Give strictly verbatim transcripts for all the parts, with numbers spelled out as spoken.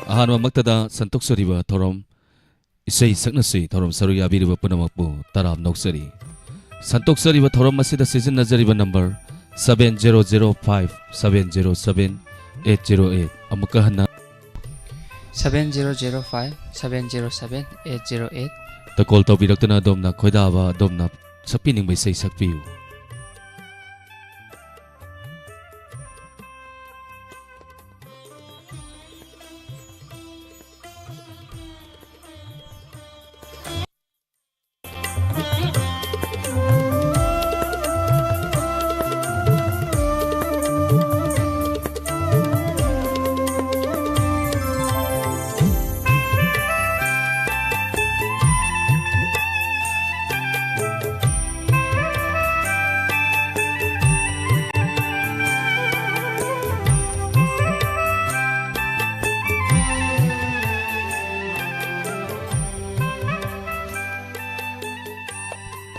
ꯑꯍꯥꯟꯕꯃꯛꯇꯗ ꯁꯟꯇꯣꯛꯆꯔꯤꯕ ꯊꯧꯔꯝ ꯏꯁꯩ ꯁꯛꯅꯁꯤ ꯊꯧꯔꯝ ꯁꯔꯨꯛ ꯌꯥꯕꯤꯔꯤꯕ ꯄꯨꯝꯅꯃꯛꯄꯨ ꯇꯔꯥꯝꯅ ꯑꯣꯛꯆꯔꯤ꯫ ꯁꯟꯇꯣꯛꯆꯔꯤꯕ ꯊꯧꯔꯝ ꯑꯁꯤꯗ ꯁꯤꯖꯤꯟꯅꯖꯔꯤꯕ number seven zero zero five seven zero seven eight zero eight꯫ ꯑꯃꯨꯛꯀ ꯍꯟꯅ seven zero zero five seven zero seven eight zero eight꯫ ꯇ ꯀꯣꯜ ꯇꯧꯕꯤꯔꯛꯇꯨꯅ ꯑꯗꯣꯝꯅ ꯈꯣꯏꯗꯥꯕ, ꯑꯗꯣꯝꯅ ꯁꯛꯄꯤꯅꯤꯡꯕ ꯏꯁꯩ ꯁꯛꯄꯤꯌꯨ꯫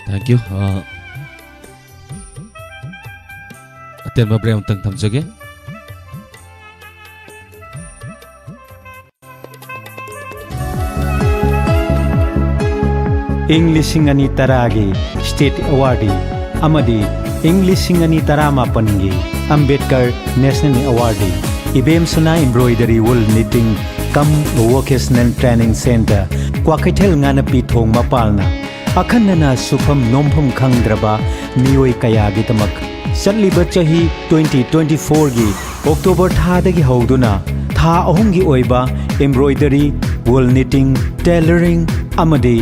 Thank you. ꯑ, ꯑꯇꯦꯟꯕ break ꯑꯃꯇꯪ ꯊꯝꯖꯒꯦ꯫ ꯏꯪ ꯂꯤꯁꯤꯡ ꯑꯅꯤ ꯇꯔꯥꯒꯤ State Awardee ꯑꯃꯗꯤ ꯏꯪ ꯂꯤꯁꯤꯡ ꯑꯅꯤ ꯇꯔꯥꯃꯥꯄꯟꯒꯤ Ambedkar National Awardee ꯏꯕꯦꯝꯁꯅꯥ Embroidery Wool Knitting cum Vocational Training Centre, Kwakeithel ꯉꯥꯅꯄꯤ ꯊꯣꯡ ꯃꯄꯥꯜꯅ ꯑꯈꯟꯅꯅ ꯁꯨꯐꯝ ꯅꯣꯝꯐꯝ ꯈꯪꯗ꯭ꯔꯕ ꯃꯤꯑꯣꯏ ꯀꯌꯥꯒꯤꯗꯃꯛ ꯆꯠꯂꯤꯕ ꯆꯍꯤ twenty twenty-fourꯒꯤ October ꯊꯥꯗꯒꯤ ꯍꯧꯗꯨꯅ ꯊꯥ ꯑꯍꯨꯝꯒꯤ ꯑꯣꯏꯕ embroidery, wool knitting, tailoring ꯑꯃꯗꯤ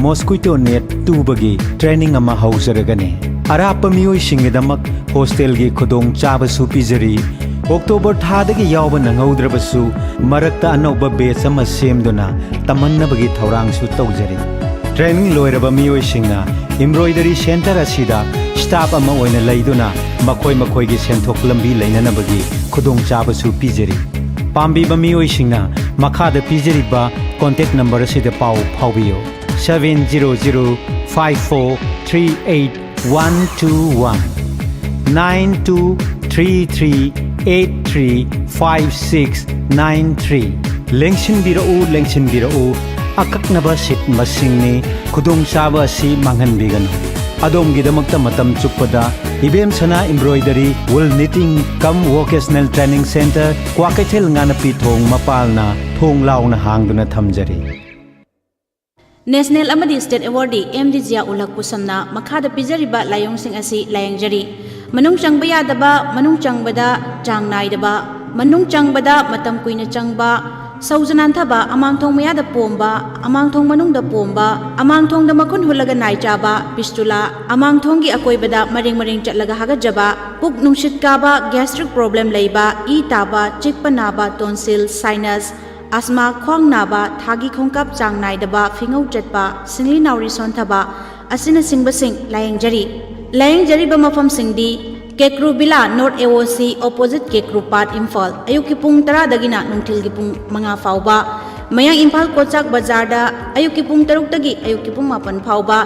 mosquito net ꯇꯨꯕꯒꯤ training ꯑꯃ ꯍꯧꯖꯔꯒꯅꯤ꯫ ꯑꯔꯥꯞꯄ ꯃꯤꯑꯣꯏꯁꯤꯡꯒꯤꯗꯃꯛ hostelꯒꯤ ꯈꯨꯗꯣꯡꯆꯥꯕꯁꯨ ꯄꯤꯖꯔꯤ꯫ October ꯊꯥꯗꯒꯤ ꯌꯥꯎꯕ ꯅꯪꯍꯧꯗ꯭ꯔꯕꯁꯨ, ꯃꯔꯛꯇ ꯑꯅꯧꯕ batch ꯑꯃ ꯁꯦꯝꯗꯨꯅ ꯇꯝꯍꯟꯅꯕꯒꯤ ꯊꯧꯔꯥꯡꯁꯨ ꯇꯧꯖꯔꯤ꯫ Training ꯂꯣꯏꯔꯕ ꯃꯤꯑꯣꯏꯁꯤꯡꯅ Embroidery Centre ꯑꯁꯤꯗ staff ꯑꯃ ꯑꯣꯏꯅ ꯂꯩꯗꯨꯅ ꯃꯈꯣꯏ ꯃꯈꯣꯏꯒꯤ ꯁꯦꯟꯊꯣꯛ ꯂꯝꯕꯤ ꯂꯩꯅꯅꯕꯒꯤ ꯈꯨꯗꯣꯡꯆꯥꯕꯁꯨ ꯄꯤꯖꯔꯤ꯫ ꯄꯥꯝꯕꯤꯕ ꯃꯤꯑꯣꯏꯁꯤꯡꯅ ꯃꯈꯥꯗ ꯄꯤꯖꯔꯤꯕ contact number ꯑꯁꯤꯗ ꯄꯥꯎ ꯐꯥꯎꯕꯤꯌꯨ: seven zero zero five four three eight one two one, nine two three three eight three five six nine three. ꯂꯦꯡꯁꯤꯟꯕꯤꯔꯛꯎ, ꯂꯦꯡꯁꯤꯟꯕꯤꯔꯛꯎ꯫ ꯑꯀꯛꯅꯕ ꯁꯤꯠ ꯃꯁꯤꯡꯅꯤ꯫ ꯈꯨꯗꯣꯡꯆꯥꯕ ꯑꯁꯤ ꯃꯥꯡꯍꯟꯕꯤꯒꯅꯨ꯫ ꯑꯗꯣꯝꯒꯤꯗꯃꯛꯇ ꯃꯇꯝ ꯆꯨꯞꯄꯗ ꯏꯕꯦꯝꯁꯅꯥ ꯏꯝꯕ꯭ꯔꯣꯏꯗꯔꯤ, ꯋꯨꯜ ꯅꯤꯇꯤꯡ ꯀꯝ ꯋꯣꯀꯦꯁꯅꯦꯜ ꯇ꯭ꯔꯦꯅꯤꯡ ꯁꯦꯟꯇꯔ, ꯀ꯭ꯋꯥꯀꯩꯊꯦꯜ ꯉꯥꯅꯄꯤ ꯊꯣꯡ ꯃꯄꯥꯜꯅ ꯊꯣꯡ ꯂꯥꯎꯅ ꯍꯥꯡꯗꯨꯅ ꯊꯝꯖꯔꯤ꯫ National ꯑꯃꯗꯤ State Awardee M D Zia ꯎꯂꯛ ꯄꯨꯁꯝꯅ ꯃꯈꯥꯗ ꯄꯤꯖꯔꯤꯕ ꯂꯥꯏꯑꯣꯡꯁꯤꯡ ꯑꯁꯤ ꯂꯥꯌꯦꯡꯖꯔꯤ꯫ ꯃꯅꯨꯡ ꯆꯪꯕ ꯌꯥꯗꯕ, ꯃꯅꯨꯡ ꯆꯪꯕꯗ ꯆꯥꯡ ꯅꯥꯏꯗꯕ, ꯃꯅꯨꯡ ꯆꯪꯕꯗ ꯃꯇꯝ ꯀꯨꯏꯅ ꯆꯪꯕ, ꯁꯧꯖ ꯅꯥꯟꯊꯕ, ꯑꯃꯥꯡꯊꯣꯡ ꯃꯌꯥꯗ ꯄꯣꯝꯕ, ꯑꯃꯥꯡꯊꯣꯡ ꯃꯅꯨꯡꯗ ꯄꯣꯝꯕ, ꯑꯃꯥꯡꯊꯣꯡꯗ ꯃꯈꯨꯟ ꯍꯨꯠꯂꯒ ꯅꯥꯏ ꯆꯥꯕ, fistula, ꯑꯃꯥꯡꯊꯣꯡꯒꯤ ꯑꯀꯣꯏꯕꯗ ꯃꯔꯦꯡ ꯃꯔꯦꯡ ꯆꯠꯂꯒ ꯍꯥꯒꯠꯆꯕ, ꯄꯨꯛ ꯅꯨꯡꯁꯤꯠ ꯀꯥꯕ, gastric problem ꯂꯩꯕ, ꯏ ꯇꯥꯕ, ꯆꯤꯛꯄ ꯅꯥꯕ, tonsil, sinus, asthma, ꯈ꯭ꯋꯥꯡ ꯅꯥꯕ, ꯊꯥꯒꯤ ꯈꯣꯡꯀꯥꯞ ꯆꯥꯡ ꯅꯥꯏꯗꯕ, ꯐꯤꯉꯧ ꯆꯠꯄ, ꯁꯤꯡꯂꯤ ꯅꯥꯎꯔꯤ ꯁꯣꯟꯊꯕ ꯑꯁꯤꯅꯆꯤꯡꯕꯁꯤꯡ ꯂꯥꯌꯦꯡꯖꯔꯤ꯫ ꯂꯥꯌꯦꯡꯖꯔꯤꯕ ꯃꯐꯝꯁꯤꯡꯗꯤ ꯀꯦꯀ꯭ꯔꯨ ꯕꯤꯂꯥ, North A O C, opposite ꯀꯦꯀ꯭ꯔꯨ ꯄꯥꯠ, ꯏꯝꯐꯥꯜ꯫ ꯑꯌꯨꯛꯀꯤ ꯄꯨꯡ ꯇꯔꯥꯗꯒꯤꯅ ꯅꯨꯡꯊꯤꯜꯒꯤ ꯄꯨꯡ ꯃꯉꯥ ꯐꯥꯎꯕ꯫ ꯃꯌꯥꯡ ꯏꯝꯐꯥꯜ ꯀꯣꯆꯥꯛ ꯕꯖꯥꯔꯗ ꯑꯌꯨꯛꯀꯤ ꯄꯨꯡ ꯇꯔꯨꯛꯇꯒꯤ ꯑꯌꯨꯛꯀꯤ ꯄꯨꯡ ꯃꯥꯄꯟ ꯐꯥꯎꯕ꯫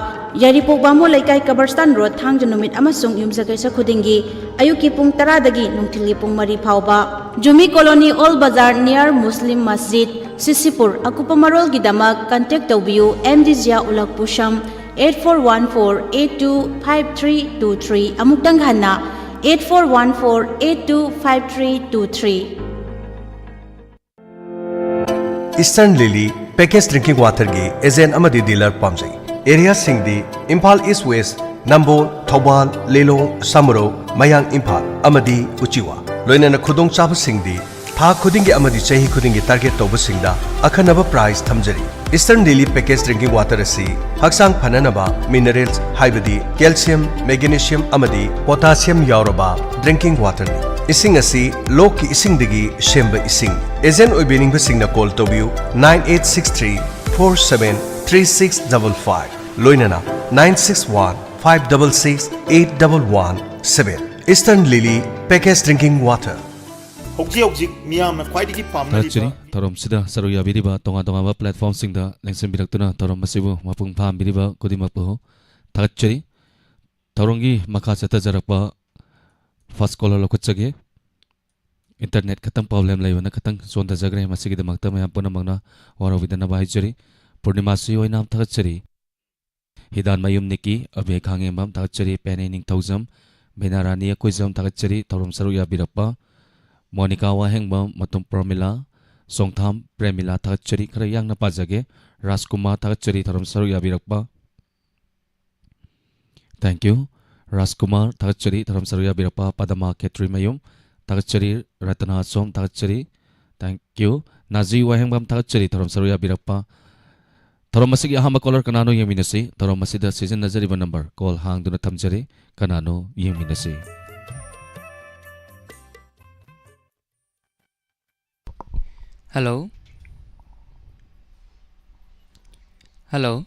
ꯌꯥꯏꯔꯤꯄꯣꯛ ꯕꯥꯃꯣꯟ ꯂꯩꯀꯥꯏ, ꯀꯕꯔꯁꯇꯥꯟ ꯔꯣꯗ, ꯊꯥꯡꯖ ꯅꯨꯃꯤꯠ ꯑꯃꯁꯨꯡ ꯌꯨꯝꯖꯀꯩꯁ ꯈꯨꯗꯤꯡꯒꯤ ꯑꯌꯨꯛꯀꯤ ꯄꯨꯡ ꯇꯔꯥꯗꯒꯤ ꯅꯨꯡꯊꯤꯜꯒꯤ ꯄꯨꯡ ꯃꯔꯤ ꯐꯥꯎꯕ꯫ ꯖꯨꯃꯤ ꯀꯣꯂꯣꯅꯤ, ꯑꯣꯜ ꯕꯖꯥꯔ, near ꯃꯨꯁꯂꯤꯝ ꯃꯁꯖꯤꯗ, ꯁꯤꯁꯤꯄꯨꯔ꯫ ꯑꯀꯨꯞꯄ ꯃꯔꯣꯜꯒꯤꯗꯃꯛ contact ꯇꯧꯕꯤꯌꯨ, M D Zia Ulak Pusam, eight four one four eight two five three two three꯫ ꯑꯃꯨꯛꯇꯪ ꯍꯟꯅ, eight four one four eight two five three two three꯫ Eastern Lily Package Drinking Waterꯒꯤ agent ꯑꯃꯗꯤ dealer ꯄꯥꯝꯖꯩ꯫ Areaꯁꯤꯡꯗꯤ ꯏꯝꯐꯥꯜ East West, ꯅꯝꯕꯣꯜ, ꯊꯧꯕꯥꯜ, ꯂꯤꯂꯣꯡ, ꯁꯃꯨꯔꯧ, ꯃꯌꯥꯡ ꯏꯝꯐꯥꯜ ꯑꯃꯗꯤ ꯎꯆꯤꯋꯥ꯫ ꯂꯣꯏꯅꯅ ꯈꯨꯗꯣꯡꯆꯥꯕꯁꯤꯡꯗꯤ ꯊꯥ ꯈꯨꯗꯤꯡꯒꯤ ꯑꯃꯗꯤ ꯆꯍꯤ ꯈꯨꯗꯤꯡꯒꯤ target ꯇꯧꯕꯁꯤꯡꯗ ꯑꯈꯟꯅꯕ prize ꯊꯝꯖꯔꯤ꯫ Eastern Lily Package Drinking Water ꯑꯁꯤ ꯍꯛꯆꯥꯡ ꯐꯅꯅꯕ minerals ꯍꯥꯏꯕꯗꯤ calcium, magnesium ꯑꯃꯗꯤ potassium ꯌꯥꯎꯔꯕ drinking waterꯅꯤ꯫ ꯏꯁꯤꯡ ꯑꯁꯤ ꯂꯣꯛꯀꯤ ꯏꯁꯤꯡꯗꯒꯤ ꯁꯦꯝꯕ ꯏꯁꯤꯡ꯫ Agent ꯑꯣꯏꯕꯤꯅꯤꯡꯕꯁꯤꯡꯅ call ꯇꯧꯕꯤꯌꯨ, nine eight six three four seven three six double five, ꯂꯣꯏꯅꯅ nine six one five double six eight double one seven꯫ Eastern Lily Package Drinking Water꯫ ꯍꯧꯖꯤꯛ ꯍꯧꯖꯤꯛ ꯃꯤꯌꯥꯝꯅ ꯈ꯭ꯋꯥꯏꯗꯒꯤ ꯄꯥꯝꯅꯔꯤꯕ ꯊꯥꯒꯠꯆꯔꯤ꯫ ꯊꯧꯔꯝꯁꯤꯗ ꯁꯔꯨꯛ ꯌꯥꯕꯤꯔꯤꯕ ꯇꯣꯉꯥꯟ ꯇꯣꯉꯥꯟꯕ platformꯁꯤꯡꯗ ꯂꯦꯡꯁꯤꯟꯕꯤꯔꯛꯇꯨꯅ ꯊꯧꯔꯝ ꯑꯁꯤꯕꯨ ꯃꯄꯨꯡ ꯐꯥꯍꯟꯕꯤꯔꯤꯕ ꯈꯨꯗꯤꯡꯃꯛꯄꯨ ꯊꯥꯒꯠꯆꯔꯤ꯫ ꯊꯧꯔꯝꯒꯤ ꯃꯈꯥ ꯆꯠꯊꯖꯔꯛꯄ first caller ꯂꯧꯈꯠꯆꯒꯦ꯫ ꯏꯟꯇꯔꯅꯦꯠ ꯈꯇꯪ ꯄ꯭ꯔꯣꯕ꯭ꯂꯦꯝ ꯂꯩꯕꯅ ꯈꯇꯪ ꯆꯣꯟꯊꯖꯈ꯭ꯔꯦ꯫ ꯃꯁꯤꯒꯤꯗꯃꯛꯇ ꯃꯌꯥꯝ ꯄꯨꯝꯅꯃꯛꯅ ꯋꯥꯔꯧꯕꯤꯗꯅꯕ ꯍꯥꯏꯖꯔꯤ꯫ ꯄꯨꯔꯅꯤꯃꯥꯁꯤ ꯑꯣꯏꯅꯥꯝ ꯊꯥꯒꯠꯆꯔꯤ꯫ ꯍꯤꯗꯥꯟꯃꯌꯨꯝ ꯅꯤꯀꯤ, ꯑꯕꯦ ꯈꯥꯉꯦꯝꯕꯝ ꯊꯥꯒꯠꯆꯔꯤ꯫ ꯄꯦꯅꯦ ꯅꯤꯡꯊꯧꯖꯝ, ꯕꯤꯅꯥꯔꯥꯅꯤ ꯑꯀꯣꯏꯖꯝ ꯊꯥꯒꯠꯆꯔꯤ꯫ ꯊꯧꯔꯝ ꯁꯔꯨꯛ ꯌꯥꯕꯤꯔꯛꯄ ꯃꯣꯅꯤꯀꯥ ꯋꯥꯍꯦꯡꯕꯝ, ꯃꯇꯨꯝ ꯄ꯭ꯔꯃꯤꯂꯥ, ꯁꯣꯡꯊꯥꯝ ꯄ꯭ꯔꯦꯃꯤꯂꯥ ꯊꯥꯒꯠꯆꯔꯤ꯫ ꯈꯔ ꯌꯥꯡꯅ ꯄꯥꯖꯒꯦ꯫ ꯔꯥꯖꯀꯨꯃꯥꯔ ꯊꯥꯒꯠꯆꯔꯤ ꯊꯧꯔꯝ ꯁꯔꯨꯛ ꯌꯥꯕꯤꯔꯛꯄ꯫ Thank you꯫ ꯔꯥꯖꯀꯨꯃꯥꯔ ꯊꯥꯒꯠꯆꯔꯤ ꯊꯧꯔꯝ ꯁꯔꯨꯛ ꯌꯥꯕꯤꯔꯛꯄ꯫ ꯄꯗꯃꯥ ꯈꯦꯇ꯭ꯔꯤꯃꯌꯨꯝ ꯊꯥꯒꯠꯆꯔꯤ꯫ ꯔꯇꯅꯥ ꯑꯁꯣꯝ ꯊꯥꯒꯠꯆꯔꯤ꯫ Thank you꯫ ꯅꯥꯖꯤ ꯋꯥꯍꯦꯡꯕꯝ ꯊꯥꯒꯠꯆꯔꯤ ꯊꯧꯔꯝ ꯁꯔꯨꯛ ꯌꯥꯕꯤꯔꯛꯄ꯫ ꯊꯧꯔꯝ ꯑꯁꯤꯒꯤ ꯑꯍꯥꯟꯕ ꯀꯣꯂꯔ ꯀꯅꯥꯅꯣ ꯌꯦꯡꯃꯤꯟꯅꯁꯤ꯫ ꯊꯧꯔꯝ ꯑꯁꯤꯗ ꯁꯤꯖꯤꯟꯅꯖꯔꯤꯕ ꯅꯝꯕꯔ, ꯀꯣꯜ ꯍꯥꯡꯗꯨꯅ ꯊꯝꯖꯔꯤ꯫ ꯀꯅꯥꯅꯣ ꯌꯦꯡꯃꯤꯟꯅꯁꯤ꯫ ꯍꯜꯂꯣ꯫ ꯍꯜꯂꯣ꯫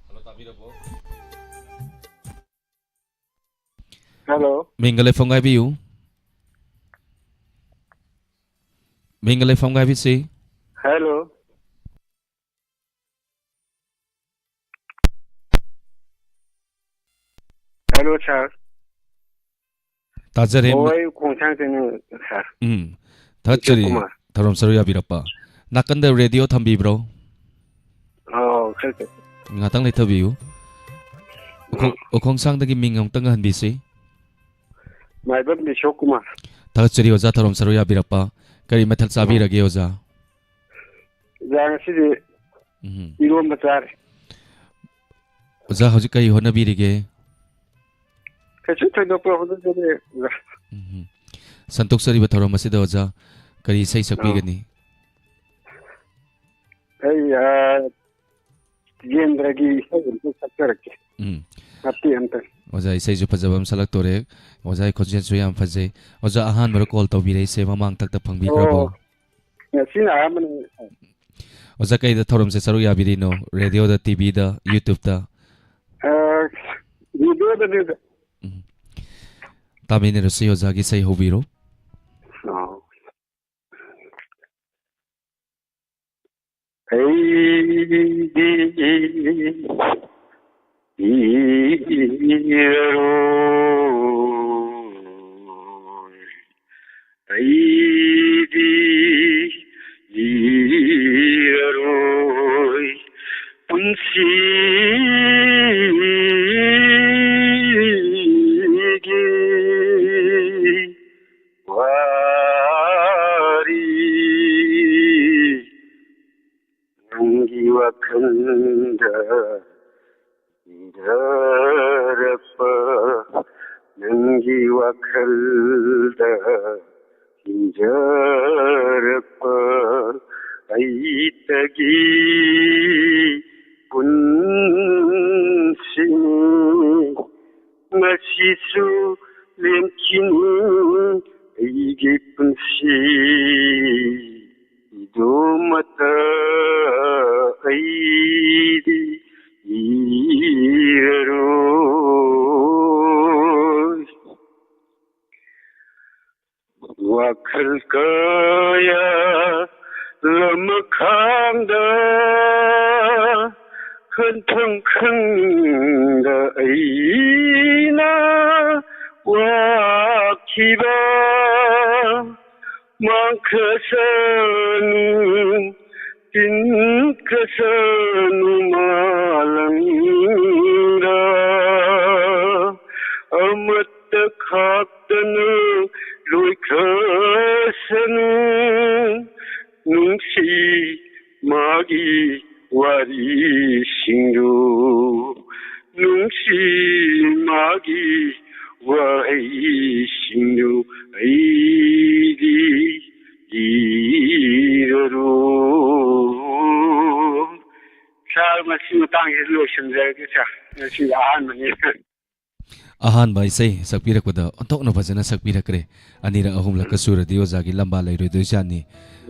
ꯍꯜꯂꯣ, ꯇꯥꯕꯤꯔꯕꯣ? ꯍꯜꯂꯣ꯫ ꯃꯤꯡꯒ ꯂꯩꯐꯝ ꯍꯥꯏꯕꯤꯌꯨ꯫ ꯃꯤꯡꯒ ꯂꯩꯐꯝꯒ ꯍꯥꯏꯕꯤꯁꯤ꯫ ꯍꯜꯂꯣ꯫ ꯍꯜꯂꯣ, ꯁꯥꯔ꯫ ꯇꯥꯖꯔꯦ꯫ ꯑꯣ, ꯑꯩ ꯈꯣꯡꯁꯥꯡ ꯆꯅꯨ, ꯁꯥꯔ꯫ ꯎꯝ꯫ ꯊꯥꯒꯠꯆꯔꯤ꯫ ꯀꯨꯃꯥꯔ꯫ ꯊꯧꯔꯝ ꯁꯔꯨꯛ ꯌꯥꯕꯤꯔꯛꯄ꯫ ꯅꯥꯀꯟꯗ ꯔꯦꯗꯤꯑꯣ ꯊꯝꯕꯤꯕ꯭ꯔꯣ? ꯑꯥꯎ, ꯈꯔ ꯈꯔ꯫ ꯉꯥꯛꯇꯪ ꯂꯩꯊꯕꯤꯌꯨ꯫ ꯎꯈꯣꯡ-, ꯎꯝ꯫ ꯎꯈꯣꯡꯁꯥꯡꯗꯒꯤ ꯃꯤꯡ ꯑꯃꯨꯛꯇꯪ ꯍꯟꯕꯤꯁꯤ꯫ ꯃꯥꯏꯕꯝ ꯕꯤꯁꯣ ꯀꯨꯃꯥꯔ꯫ ꯊꯥꯒꯠꯆꯔꯤ ꯑꯣꯖꯥ, ꯊꯧꯔꯝ ꯁꯔꯨꯛ ꯌꯥꯕꯤꯔꯛꯄ꯫ ꯀꯔꯤ ꯃꯊꯦꯜ ꯎꯝ꯫ ꯆꯥꯕꯤꯔꯒꯦ ꯑꯣꯖꯥ? ꯑꯣꯖꯥ, ꯉꯁꯤꯗꯤ ꯎꯝ꯫ ꯏꯔꯣꯝꯕ ꯆꯥꯔꯦ꯫ ꯑꯣꯖꯥ, ꯍꯧꯖꯤꯛ ꯀꯔꯤ ꯍꯣꯠꯅꯕꯤꯔꯤꯒꯦ? ꯀꯩꯁꯨ ꯊꯣꯏꯗꯣꯛꯄ ꯍꯣꯠꯅꯖꯗꯦ, ꯑꯣꯖꯥ꯫ ꯎꯝ꯫ ꯁꯟꯇꯣꯛꯆꯔꯤꯕ ꯊꯧꯔꯝ ꯑꯁꯤꯗ ꯑꯣꯖꯥ ꯀꯔꯤ ꯏꯁꯩ ꯑꯥ꯫ ꯁꯛꯄꯤꯒꯅꯤ? ꯑꯩ, ꯑꯥ, ꯖꯦꯟꯗ꯭ꯔꯒꯤ ꯏꯁꯩ ꯑꯝꯇ ꯁꯛꯆꯔꯛꯀꯦ꯫ ꯎꯝ꯫ ꯃꯇꯦꯛ ꯑꯝꯇ꯫ ꯑꯣꯖꯥ, ꯏꯁꯩꯁꯨ ꯐꯖꯕ ꯑꯃ ꯁꯛꯂꯛꯇꯣꯔꯦ꯫ ꯑꯣꯖꯥꯒꯤ ꯈꯣꯟꯖꯦꯜꯁꯨ ꯌꯥꯝ ꯐꯖꯩ꯫ ꯑꯣꯖꯥ, ꯑꯍꯥꯟꯕꯔꯣ ꯀꯣꯜ ꯇꯧꯕꯤꯔꯛꯏꯁꯦ? ꯃꯃꯥꯡ ꯊꯛꯇ ꯐꯪꯕꯤꯈ꯭ꯔꯕꯣ? ꯑꯣ, ꯉꯁꯤꯅ ꯑꯍꯥꯟꯕꯅꯤ꯫ ꯑꯣꯖꯥ, ꯀꯩꯗ ꯊꯧꯔꯝꯁꯦ ꯁꯔꯨꯛ ꯌꯥꯕꯤꯔꯤꯅꯣ? ꯔꯦꯗꯤꯑꯣꯗ, ꯇꯤꯚꯤꯗ, ꯌꯨꯇ꯭ꯌꯨꯕꯇ? ꯑ, ꯔꯦꯗꯤꯑꯣꯗꯅꯤꯗ꯫ ꯎꯝ꯫ ꯇꯥꯃꯤꯟꯅꯔꯁꯤ, ꯑꯣꯖꯥꯒꯤ ꯏꯁꯩ ꯍꯧꯕꯤꯔꯣ꯫ ꯑꯣ꯫ ꯑꯩꯗꯤ ꯏꯔꯔꯣ꯫ ꯅꯪꯒꯤ ꯋꯥꯈꯜꯗ ꯍꯤꯡꯖꯔꯛꯄ ꯑꯩꯇꯒꯤ ꯄꯨꯟꯁꯤꯅꯤ꯫ ꯉꯁꯤꯁꯨ ꯂꯦꯟꯈꯤꯅꯤ ꯑꯩꯒꯤ ꯄꯨꯟꯁꯤ꯫ ꯏꯗꯣꯝꯃꯇ ꯑꯩꯗꯤ ꯏꯔꯔꯣꯏ꯫ ꯋꯥꯈꯜ ꯀꯌꯥ ꯂꯃꯈꯥꯡꯗ ꯈꯟꯐꯝ ꯈꯪꯗ ꯑꯩꯅ ꯋꯥꯈꯤꯕ ꯃꯥꯡꯈ꯭ꯔꯁꯅꯨ, ꯇꯤꯟꯈ꯭ꯔꯁꯅꯨ ꯃꯥꯂꯪꯗ꯫ ꯑꯃꯠꯇ ꯈꯥꯛꯇꯅ ꯂꯣꯏꯈ꯭ꯔꯁꯅꯨ ꯅꯨꯡꯁꯤ ꯃꯥꯒꯤ ꯋꯥꯔꯤꯁꯤꯡꯗꯨ, ꯅꯨꯡꯁꯤ ꯃꯥꯒꯤ ꯋꯥꯍꯩꯁꯤꯡꯗꯨ ꯑꯩꯗꯤ ꯏꯔꯔꯣꯏ꯫ ꯁꯥꯔ, ꯃꯁꯤ ꯃꯇꯥꯡꯁꯤꯗ ꯂꯣꯏꯁꯤꯟꯖꯔꯒꯦ ꯁꯥꯔ, ꯉꯁꯤ ꯑꯍꯥꯟꯕꯅꯤ꯫ ꯑꯍꯥꯟꯕ ꯏꯁꯩ ꯁꯛꯄꯤꯔꯛꯄꯗ ꯑꯣꯟꯊꯣꯛꯅ ꯐꯖꯅ ꯁꯛꯄꯤꯔꯛꯈ꯭ꯔꯦ꯫ ꯑꯅꯤꯔꯛ ꯑꯍꯨꯝꯂꯛꯀ ꯁꯨꯔꯗꯤ ꯑꯣꯖꯥꯒꯤ ꯂꯝꯕꯥ ꯂꯩꯔꯣꯏꯗꯣꯏꯖꯥꯠꯅꯤ꯫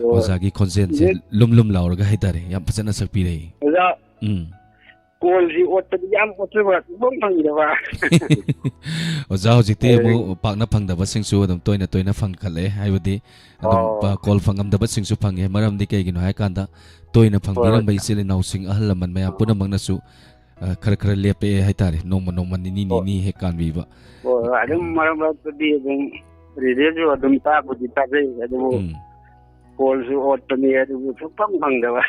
ꯑꯣ꯫ ꯑꯣꯖꯥꯒꯤ ꯈꯣꯟꯖꯦꯜꯁꯦ ꯍꯧꯖꯤꯛ ꯂꯨꯝ ꯂꯨꯝ ꯂꯥꯎꯔꯒ ꯍꯥꯏꯇꯥꯔꯦ, ꯌꯥꯝ ꯐꯖꯅ ꯁꯛꯄꯤꯔꯛꯏ꯫ ꯑꯣꯖꯥ, ꯎꯝ꯫ ꯀꯣꯜꯁꯤ ꯑꯣꯠꯄꯗꯤ ꯌꯥꯝ ꯑꯣꯠꯆꯕ, ꯁꯨꯡꯐꯪ ꯐꯪꯗꯕ꯫ ꯑꯣꯖꯥ, ꯍꯧꯖꯤꯛꯇꯤ ꯑꯃꯨꯛ ꯑꯗꯨꯗꯒꯤ ꯄꯥꯛꯅ ꯐꯪꯗꯕꯁꯤꯡꯁꯨ ꯑꯗꯨꯝ ꯇꯣꯏꯅ ꯇꯣꯏꯅ ꯐꯪꯈꯠꯂꯛꯑꯦ, ꯍꯥꯏꯕꯗꯤ ꯑꯗꯨꯝ, ꯑꯣ꯫ ꯑ, ꯀꯣꯜ ꯐꯪꯉꯝꯗꯕꯁꯤꯡꯁꯨ ꯐꯪꯉꯦ꯫ ꯃꯔꯝꯗꯤ ꯀꯩꯒꯤꯅꯣ ꯍꯥꯏꯀꯥꯟꯗ, ꯇꯣꯏꯅ ꯍꯣꯏ, ꯍꯣꯏ, ꯐꯪꯕꯤꯔꯝꯕ ꯁꯥꯔ꯫ ꯏꯆꯤꯜ ꯏꯅꯥꯎꯁꯤꯡ, ꯑꯍꯜ ꯂꯃꯟ ꯃꯌꯥꯝ ꯑꯣ꯫ ꯄꯨꯝꯅꯃꯛꯅꯁꯨ, ꯑ, ꯈꯔ ꯈꯔ ꯂꯦꯞꯄꯛꯑꯦ ꯍꯥꯏꯇꯥꯔꯦ, ꯅꯣꯡꯃ ꯅꯣꯡꯃ, ꯅꯤꯅꯤ ꯍꯣꯏ꯫ ꯅꯤꯅꯤ ꯍꯦꯛ ꯀꯥꯟꯕꯤꯕ꯫ ꯍꯣꯏ, ꯍꯣꯏ, ꯑꯗꯨꯝ ꯃꯔꯛ ꯃꯔꯛꯇꯗꯤ ꯑꯗꯨꯝ ꯔꯦꯗꯤꯑꯣꯁꯨ ꯑꯗꯨꯝ ꯇꯥꯕꯨꯗꯤ ꯇꯥꯖꯩ, ꯑꯗꯨꯕꯨ ꯎꯝ꯫ ꯀꯣꯜꯁꯨ ꯑꯣꯠꯄꯅꯤ, ꯑꯗꯨꯕꯨ ꯁꯨꯡꯐꯪ ꯐꯪꯗꯕ꯫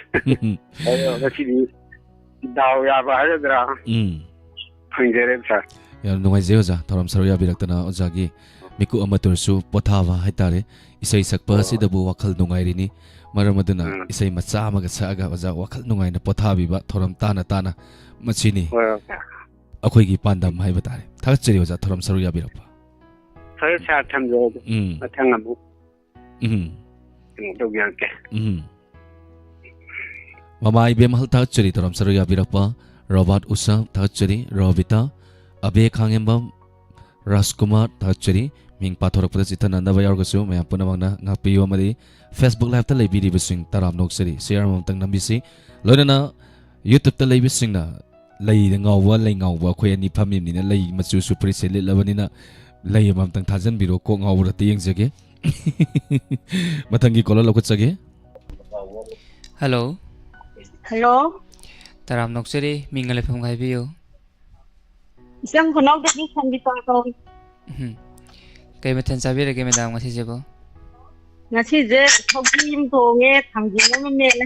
ꯑꯗꯣ ꯉꯁꯤꯗꯤ ꯗꯥꯎ ꯌꯥꯕ ꯍꯥꯏꯒꯗ꯭ꯔꯥ? ꯎꯝ꯫ ꯐꯪꯖꯔꯦ, ꯁꯥꯔ꯫ ꯌꯥꯝ ꯅꯨꯡꯉꯥꯏꯖꯩ, ꯑꯣꯖꯥ, ꯊꯧꯔꯝ ꯁꯔꯨꯛ ꯌꯥꯕꯤꯔꯛꯇꯅ꯫ ꯑꯣꯖꯥꯒꯤ ꯃꯤꯀꯨꯞ ꯑꯃꯠꯇ ꯑꯣꯏꯔꯁꯨ ꯄꯣꯊꯥꯕ ꯍꯥꯏꯇꯥꯔꯦ꯫ ꯏꯁꯩ ꯁꯛꯄ ꯍꯣꯏ, ꯍꯣꯏ꯫ ꯑꯁꯤꯗꯕꯨ ꯋꯥꯈꯜ ꯅꯨꯡꯉꯥꯏꯔꯤꯅꯤ꯫ ꯃꯔꯝ ꯑꯗꯨꯅ ꯎꯝ꯫ ꯏꯁꯩ ꯃꯆꯥ ꯑꯃꯒ ꯁꯛꯑꯒ ꯑꯣꯖꯥ ꯋꯥꯈꯜ ꯅꯨꯡꯉꯥꯏꯅ ꯄꯣꯊꯥꯕꯤꯕ, ꯊꯧꯔꯝ ꯇꯥꯅ ꯇꯥꯅ꯫ ꯃꯁꯤꯅꯤ ꯍꯣꯏ, ꯍꯣꯏ꯫ ꯑꯩꯈꯣꯏꯒꯤ ꯄꯥꯟꯗꯝ ꯍꯥꯏꯕ ꯇꯥꯔꯦ꯫ ꯊꯥꯒꯠꯆꯔꯤ, ꯑꯣꯖꯥ, ꯊꯧꯔꯝ ꯁꯔꯨꯛ ꯌꯥꯕꯤꯔꯛꯄ꯫ ꯐꯔꯦ ꯁꯥꯔ, ꯊꯝꯖꯔꯒꯦ꯫ ꯎꯝ꯫ ꯃꯊꯪ ꯑꯃꯨꯛ ꯎꯝ꯫ ꯀꯩꯅꯣ ꯇꯧꯖꯔꯛꯀꯦ꯫ ꯎꯝ꯫ ꯃꯃꯥ ꯏꯕꯦꯝꯍꯜ ꯊꯥꯒꯠꯆꯔꯤ, ꯇꯧꯔꯝ ꯁꯔꯨꯛ ꯌꯥꯕꯤꯔꯛꯄ꯫ ꯔꯣꯕꯥꯔꯠ ꯎꯁꯥ ꯊꯥꯒꯠꯆꯔꯤ, ꯔꯣꯕꯤꯇꯥ, ꯑꯕꯦ ꯈꯥꯉꯦꯝꯕꯝ, ꯔꯥꯖꯀꯨꯃꯥꯔ ꯊꯥꯒꯠꯆꯔꯤ꯫ ꯃꯤꯡ ꯄꯥꯊꯣꯔꯛꯄꯗ ꯆꯤꯊꯅꯗꯕ ꯌꯥꯎꯔꯒꯁꯨ ꯃꯌꯥꯝ ꯄꯨꯝꯅꯃꯛꯅ ꯉꯥꯛꯄꯤꯌꯨ ꯑꯃꯗꯤ Facebook Liveꯇ ꯂꯩꯕꯤꯔꯤꯕꯁꯤꯡ ꯇꯔꯥꯝꯅ ꯑꯣꯛꯆꯔꯤ꯫ Share ꯑꯃꯃꯝꯇꯪ ꯅꯝꯕꯤꯁꯤ꯫ ꯂꯣꯏꯅꯅ YouTubeꯇ ꯂꯩꯕꯁꯤꯡꯅ ꯂꯩꯗ ꯉꯥꯎꯕ, ꯂꯩ ꯉꯥꯎꯕ ꯑꯩꯈꯣꯏ ꯑꯅꯤ ꯐꯝꯃꯤꯕꯅꯤꯅ ꯂꯩ ꯃꯆꯨꯁꯨ ꯐꯨꯔꯤꯠꯁꯦ ꯂꯤꯠꯂꯕꯅꯤꯅ ꯂꯩ ꯑꯃꯃꯝꯇꯪ ꯊꯥꯖꯟꯕꯤꯔꯣ, ꯀꯣꯛ ꯉꯥꯎꯕ꯭ꯔꯥ ꯑꯝꯇ ꯌꯦꯡꯖꯒꯦ꯫ ꯃꯊꯪꯒꯤ caller ꯂꯧꯈꯠꯆꯒꯦ꯫ ꯍꯜꯂꯣ꯫ ꯍꯜꯂꯣ꯫ ꯇꯔꯥꯝꯅ ꯑꯣꯛꯆꯔꯤ, ꯃꯤꯡꯒ ꯂꯩꯐꯝꯒ ꯍꯥꯏꯕꯤꯌꯨ꯫ ꯏꯆꯝ ꯈꯨꯅꯧꯗꯒꯤ ꯁꯪꯒꯤꯇꯥ ꯀꯧꯏ꯫ ꯎꯝ꯫ ꯀꯩ ꯃꯊꯦꯜ ꯆꯥꯕꯤꯔꯒꯦ ꯃꯦꯗꯥꯝ ꯉꯁꯤꯁꯤꯕꯨ? ꯉꯁꯤꯁꯦ ꯁꯧꯒ꯭ꯔꯤ ꯑꯃ ꯊꯣꯡꯉꯦ, ꯊꯥꯡꯖꯤꯡ ꯑꯃ ꯃꯦꯠꯂꯦ꯫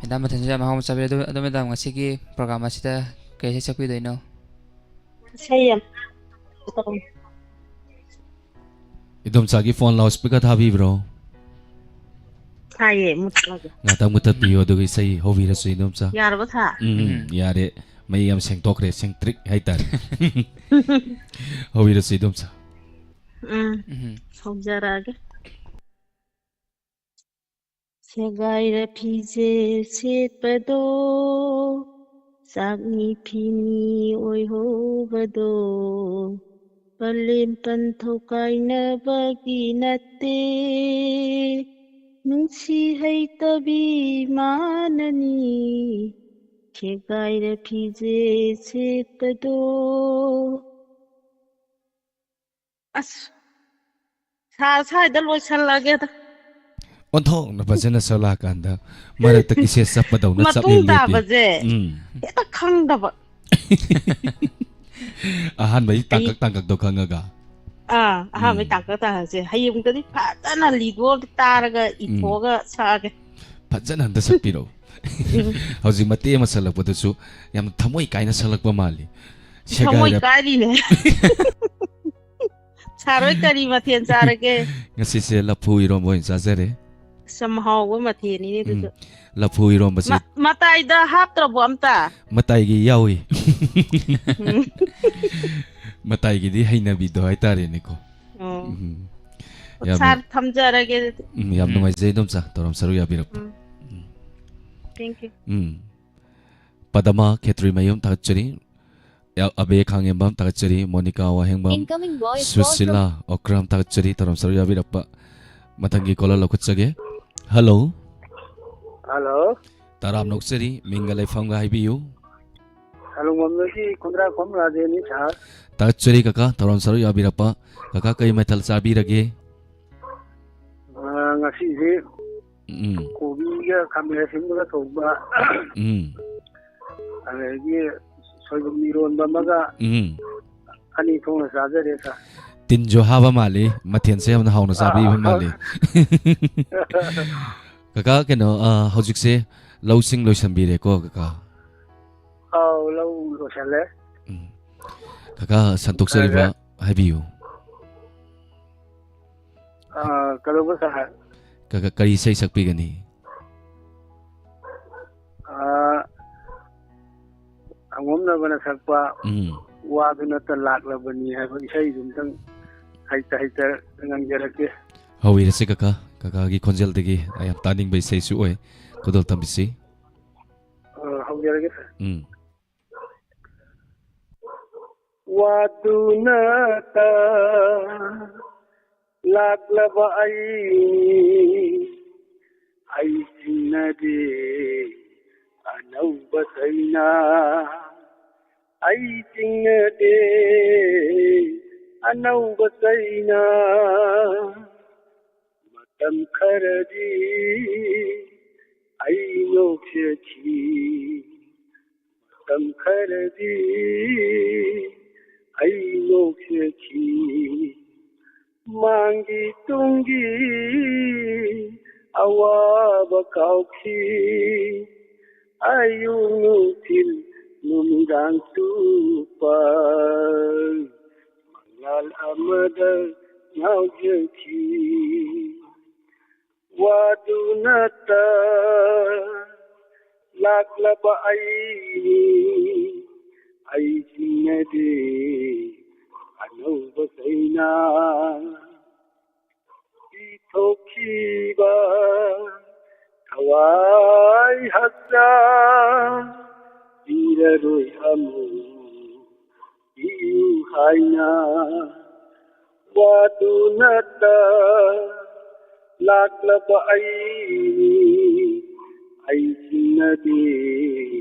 ꯃꯦꯗꯥꯝ ꯃꯊꯦꯜꯁꯨ ꯌꯥꯝ ꯍꯥꯎꯅ ꯆꯥꯕꯤꯔꯦ꯫ ꯑꯗꯨ, ꯑꯗꯨ ꯃꯦꯗꯥꯝ ꯉꯁꯤꯒꯤ program ꯑꯁꯤꯗ ꯀꯩ ꯏꯁꯩ ꯁꯛꯄꯤꯗꯣꯏꯅꯣ? ꯏꯁꯩ ꯑꯃ ꯇꯧꯔꯦ꯫ ꯏꯗꯣꯝꯆꯥꯒꯤ phone loudspeaker ꯊꯥꯕꯤꯕ꯭ꯔꯣ? ꯊꯥꯏꯌꯦ, ꯃꯨꯠꯊꯠꯂꯒꯦ꯫ ꯉꯥꯛꯇꯪ ꯃꯨꯠꯊꯠꯄꯤꯌꯨ, ꯑꯗꯨꯒ ꯏꯁꯩ ꯍꯧꯕꯤꯔꯁꯨ, ꯏꯗꯣꯝꯆꯥ꯫ ꯌꯥꯔꯕ, ꯁꯥꯔ? ꯎꯝ, ꯎꯝ, ꯎꯝ꯫ ꯌꯥꯔꯦ꯫ ꯃꯌꯦꯛ ꯌꯥꯝ ꯁꯦꯡꯗꯣꯛꯈ꯭ꯔꯦ, ꯁꯦꯡꯇ꯭ꯔꯤꯛ ꯍꯥꯏꯇꯥꯔꯦ꯫ ꯍꯧꯕꯤꯔꯁꯨ, ꯏꯗꯣꯝꯆꯥ꯫ ꯎꯝ, ꯎꯝ꯫ ꯍꯧꯖꯔꯛꯑꯒꯦ꯫ ꯁꯦꯒꯥꯏꯔ ꯐꯤꯖꯦ ꯁꯦꯠꯄꯗꯣ, ꯆꯥꯛꯅꯤ ꯐꯤꯅꯤ ꯑꯣꯏꯍꯧꯕꯗꯣ, ꯄꯂꯦꯝ ꯄꯟꯊꯧ ꯀꯥꯏꯅꯕꯒꯤ ꯅꯠꯇꯦ, ꯅꯨꯡꯁꯤ ꯍꯩꯇꯕꯤ ꯃꯥꯅꯅꯤ, ꯁꯦꯒꯥꯏꯔ ꯐꯤꯖꯦ ꯁꯦꯠꯄꯗꯣ꯫ ꯑꯁ, ꯁꯥꯔ, ꯁ꯭ꯋꯥꯏꯗ ꯂꯣꯏꯁꯜꯂꯒꯦꯗ꯫ ꯑꯣꯟꯊꯣꯛꯅ ꯐꯖꯅ ꯁꯛꯂꯛꯑꯀꯥꯟꯗ ꯃꯔꯛꯇ ꯀꯤꯁꯦ ꯆꯞꯄꯗꯧꯅ ꯆꯞ ꯃꯇꯨꯡ ꯂꯦꯞꯄꯤ꯫ ꯇꯥꯕꯁꯦ ꯎꯝ꯫ ꯍꯦꯛꯇ ꯈꯪꯗꯕ꯫ ꯑꯍꯥꯟꯕꯒꯤ ꯑꯩ ꯇꯥꯡꯀꯛ ꯇꯥꯡꯀꯛꯇꯣ ꯈꯪꯉꯒ꯫ ꯑꯥ, ꯑꯍꯥꯟꯕꯒꯤ ꯎꯝ꯫ ꯇꯥꯡꯀꯛ ꯇꯥꯡꯀꯛꯁꯦ ꯍꯌꯦꯡꯗꯗꯤ ꯐꯖꯅ ꯂꯤꯗꯣ ꯑꯝꯇ ꯇꯥꯔꯒ ꯎꯝ꯫ ꯏꯊꯣꯛꯑꯒ ꯁꯛꯑꯒꯦ꯫ ꯐꯖꯅ ꯑꯝꯇ ꯁꯛꯄꯤꯔꯛꯑꯣ꯫ ꯎꯝ꯫ ꯍꯧꯖꯤꯛ ꯃꯇꯦꯛ ꯑꯃ ꯁꯛꯂꯛꯄꯗꯁꯨ ꯌꯥꯝ ꯊꯃꯣꯏ ꯀꯥꯏꯅ ꯁꯛꯂꯛꯄ ꯃꯥꯜꯂꯤ꯫ ꯊꯃꯣꯏ ꯁꯦꯒꯥꯏꯔ- ꯀꯥꯏꯔꯤꯅꯦ꯫ ꯁꯥꯔ ꯍꯣꯏ ꯀꯔꯤ ꯃꯊꯦꯜ ꯆꯥꯔꯒꯦ? ꯉꯁꯤꯁꯦ ꯂꯐꯨ ꯏꯔꯣꯝꯕ ꯑꯣꯏꯅ ꯆꯥꯖꯔꯦ꯫ ꯑꯁ, ꯌꯥꯝ ꯍꯥꯎꯕ ꯃꯊꯦꯜꯅꯤꯅꯦ ꯎꯝ꯫ ꯑꯗꯨꯁꯨ꯫ ꯂꯐꯨ ꯏꯔꯣꯝꯕꯁꯦ ꯃ-, ꯃꯇꯥꯏꯗ ꯍꯥꯞꯇ꯭ꯔꯕꯣ ꯑꯝꯇ? ꯃꯇꯥꯏꯒꯤ ꯌꯥꯎꯏ꯫ ꯎꯝ꯫ ꯃꯇꯥꯏꯒꯤꯗꯤ ꯍꯩꯅꯕꯤꯗꯣ ꯍꯥꯏꯇꯥꯔꯦꯅꯦꯀꯣ꯫ ꯑꯣ꯫ ꯎꯝ꯫ ꯌꯥꯝꯅ ꯁꯥꯔ, ꯊꯝꯖꯔꯒꯦ ꯑꯗꯨꯗꯤ꯫ ꯎꯝ, ꯌꯥꯝ ꯎꯝ꯫ ꯅꯨꯡꯉꯥꯏꯖꯩ, ꯏꯗꯣꯝꯆꯥ, ꯊꯧꯔꯝ ꯁꯔꯨꯛ ꯌꯥꯕꯤꯔꯛꯄ꯫ ꯎꯝ꯫ ꯎꯝ꯫ Thank you꯫ ꯎꯝ꯫ ꯄꯗꯃꯥ ꯈꯦꯇ꯭ꯔꯤꯃꯌꯨꯝ, ꯊꯥꯒꯠꯆꯔꯤ꯫ ꯑ-, ꯑꯕꯦ ꯈꯥꯡꯉꯦꯝꯕꯝ, ꯊꯥꯒꯠꯆꯔꯤ꯫ ꯃꯣꯅꯤꯀꯥ ꯋꯥꯍꯦꯡꯕꯝ, Incoming voice call from Sushila Okram, ꯊꯥꯒꯠꯆꯔꯤ, ꯊꯧꯔꯝ ꯁꯔꯨꯛ ꯌꯥꯕꯤꯔꯛꯄ꯫ ꯃꯊꯪꯒꯤ caller ꯂꯧꯈꯠꯆꯒꯦ꯫ Hello꯫ Hello꯫ ꯇꯔꯥꯝꯅ ꯑꯣꯛꯆꯔꯤ, ꯃꯤꯡꯒ ꯂꯩꯐꯝꯒ ꯍꯥꯏꯕꯤꯌꯨ꯫ ꯁꯂꯨꯡꯕꯝꯗꯒꯤ ꯈꯨꯟꯗ꯭ꯔꯥꯛꯄꯝ ꯔꯥꯖꯦꯟꯅꯤ, ꯁꯥꯔ꯫ ꯊꯥꯒꯠꯆꯔꯤ ꯀꯀꯥ, ꯊꯧꯔꯝ ꯁꯔꯨꯛ ꯌꯥꯕꯤꯔꯛꯄ꯫ ꯀꯀꯥ, ꯀꯔꯤ ꯃꯊꯦꯜ ꯆꯥꯕꯤꯔꯒꯦ? ꯑ, ꯉꯁꯤꯁꯦ ꯎꯝ꯫ ꯀꯣꯕꯤꯒ ꯈꯥꯃꯦꯟ ꯑꯁꯤꯟꯕꯒ ꯊꯣꯡꯕ꯫ ꯎꯝ꯫ ꯑꯗꯒꯤ ꯁꯣꯏꯕꯨꯝ ꯏꯔꯣꯟꯕ ꯑꯃꯒ ꯎꯝ꯫ ꯑꯅꯤ ꯊꯣꯛꯅ ꯆꯥꯖꯔꯦ, ꯁꯥꯔ꯫ ꯇꯤꯟꯁꯨ ꯍꯥꯞꯄ ꯃꯥꯜꯂꯤ, ꯃꯊꯦꯜꯁꯦ ꯌꯥꯝꯅ ꯍꯥꯎꯅ ꯆꯥꯕꯤꯕ ꯑꯥ꯫ ꯃꯥꯜꯂꯤ꯫ ꯀꯀꯥ, ꯀꯩꯅꯣ, ꯑ, ꯍꯧꯖꯤꯛꯁꯦ ꯂꯧꯁꯤꯡ ꯂꯣꯏꯁꯟꯕꯤꯔꯦꯀꯣ, ꯀꯀꯥ? ꯑꯥꯎ, ꯂꯧ ꯂꯣꯏꯁꯜꯂꯦ꯫ ꯎꯝ꯫ ꯀꯀꯥ, ꯁꯟꯇꯣꯛꯆꯔꯤꯕ ꯑꯗ ꯍꯥꯏꯕꯤꯌꯨ꯫ ꯑ, ꯀꯩꯗꯧꯕ, ꯁꯥꯔ? ꯀ-, ꯀ-, ꯀꯔꯤ ꯏꯁꯩ ꯁꯛꯄꯤꯒꯅꯤ? ꯑ, ꯑꯉꯣꯝꯅꯕꯅ ꯁꯛꯄ ꯎꯝ꯫ "ꯋꯥꯗꯨ ꯅꯠꯇ ꯂꯥꯛꯂꯕꯅꯤ" ꯍꯥꯏꯕ ꯏꯁꯩꯗꯨ ꯑꯝꯇꯪ ꯍꯩꯇ ꯍꯩꯇ ꯉꯪꯖꯔꯛꯀꯦ꯫ ꯍꯧꯕꯤꯔꯁꯤ ꯀꯀꯥ, ꯀꯀꯥꯒꯤ ꯈꯣꯟꯖꯦꯜꯗꯒꯤ ꯌꯥꯝ ꯇꯥꯅꯤꯡꯕ ꯏꯁꯩꯁꯨ ꯑꯣꯏ꯫ ꯈꯨꯗꯣꯜ ꯇꯝꯕꯤꯁꯤ꯫ ꯑ, ꯍꯧꯖꯔꯒꯦ, ꯁꯥꯔ꯫ ꯎꯝ꯫ ꯋꯥꯗꯨꯅꯇ ꯂꯥꯛꯂꯕ ꯑꯩ, ꯑꯩ ꯆꯤꯡꯅꯗꯦ ꯑꯅꯧꯕ ꯆꯩꯅꯥ, ꯑꯩ ꯆꯤꯡꯅꯗꯦ ꯑꯅꯧꯕ ꯆꯩꯅꯥ꯫ ꯃꯇꯝ ꯈꯔꯗꯤ ꯑꯩ ꯅꯣꯛꯆꯈꯤ, ꯃꯇꯝ ꯈꯔꯗꯤ ꯑꯩ ꯅꯣꯛꯆꯈꯤ꯫ ꯃꯥꯡꯒꯤ ꯇꯨꯡꯒꯤ ꯑꯋꯥꯕ ꯀꯥꯎꯈꯤ꯫ ꯑꯌꯨꯛ ꯅꯨꯡꯊꯤꯜ ꯅꯨꯃꯤꯗꯥꯡ ꯆꯨꯞꯄ ꯃꯉꯥꯜ ꯑꯃꯗ ꯉꯥꯎꯖꯈꯤ꯫ ꯋꯥꯗꯨꯅꯇ ꯂꯥꯛꯂꯕ ꯑꯩꯅꯤ, ꯑꯩ ꯆꯤꯡꯅꯗꯦ ꯄꯤꯊꯣꯛꯈꯤꯕ ꯊꯋꯥꯏ ꯍꯛꯆꯥꯡ ꯄꯤꯔꯔꯣꯏ ꯑꯃꯨꯛ ꯄꯤꯌꯨ ꯍꯥꯏꯅ ꯋꯥꯗꯨꯅꯇ ꯂꯥꯛꯂꯕ ꯑꯩꯅꯤ꯫ ꯑꯩ ꯆꯤꯡꯅꯗꯦ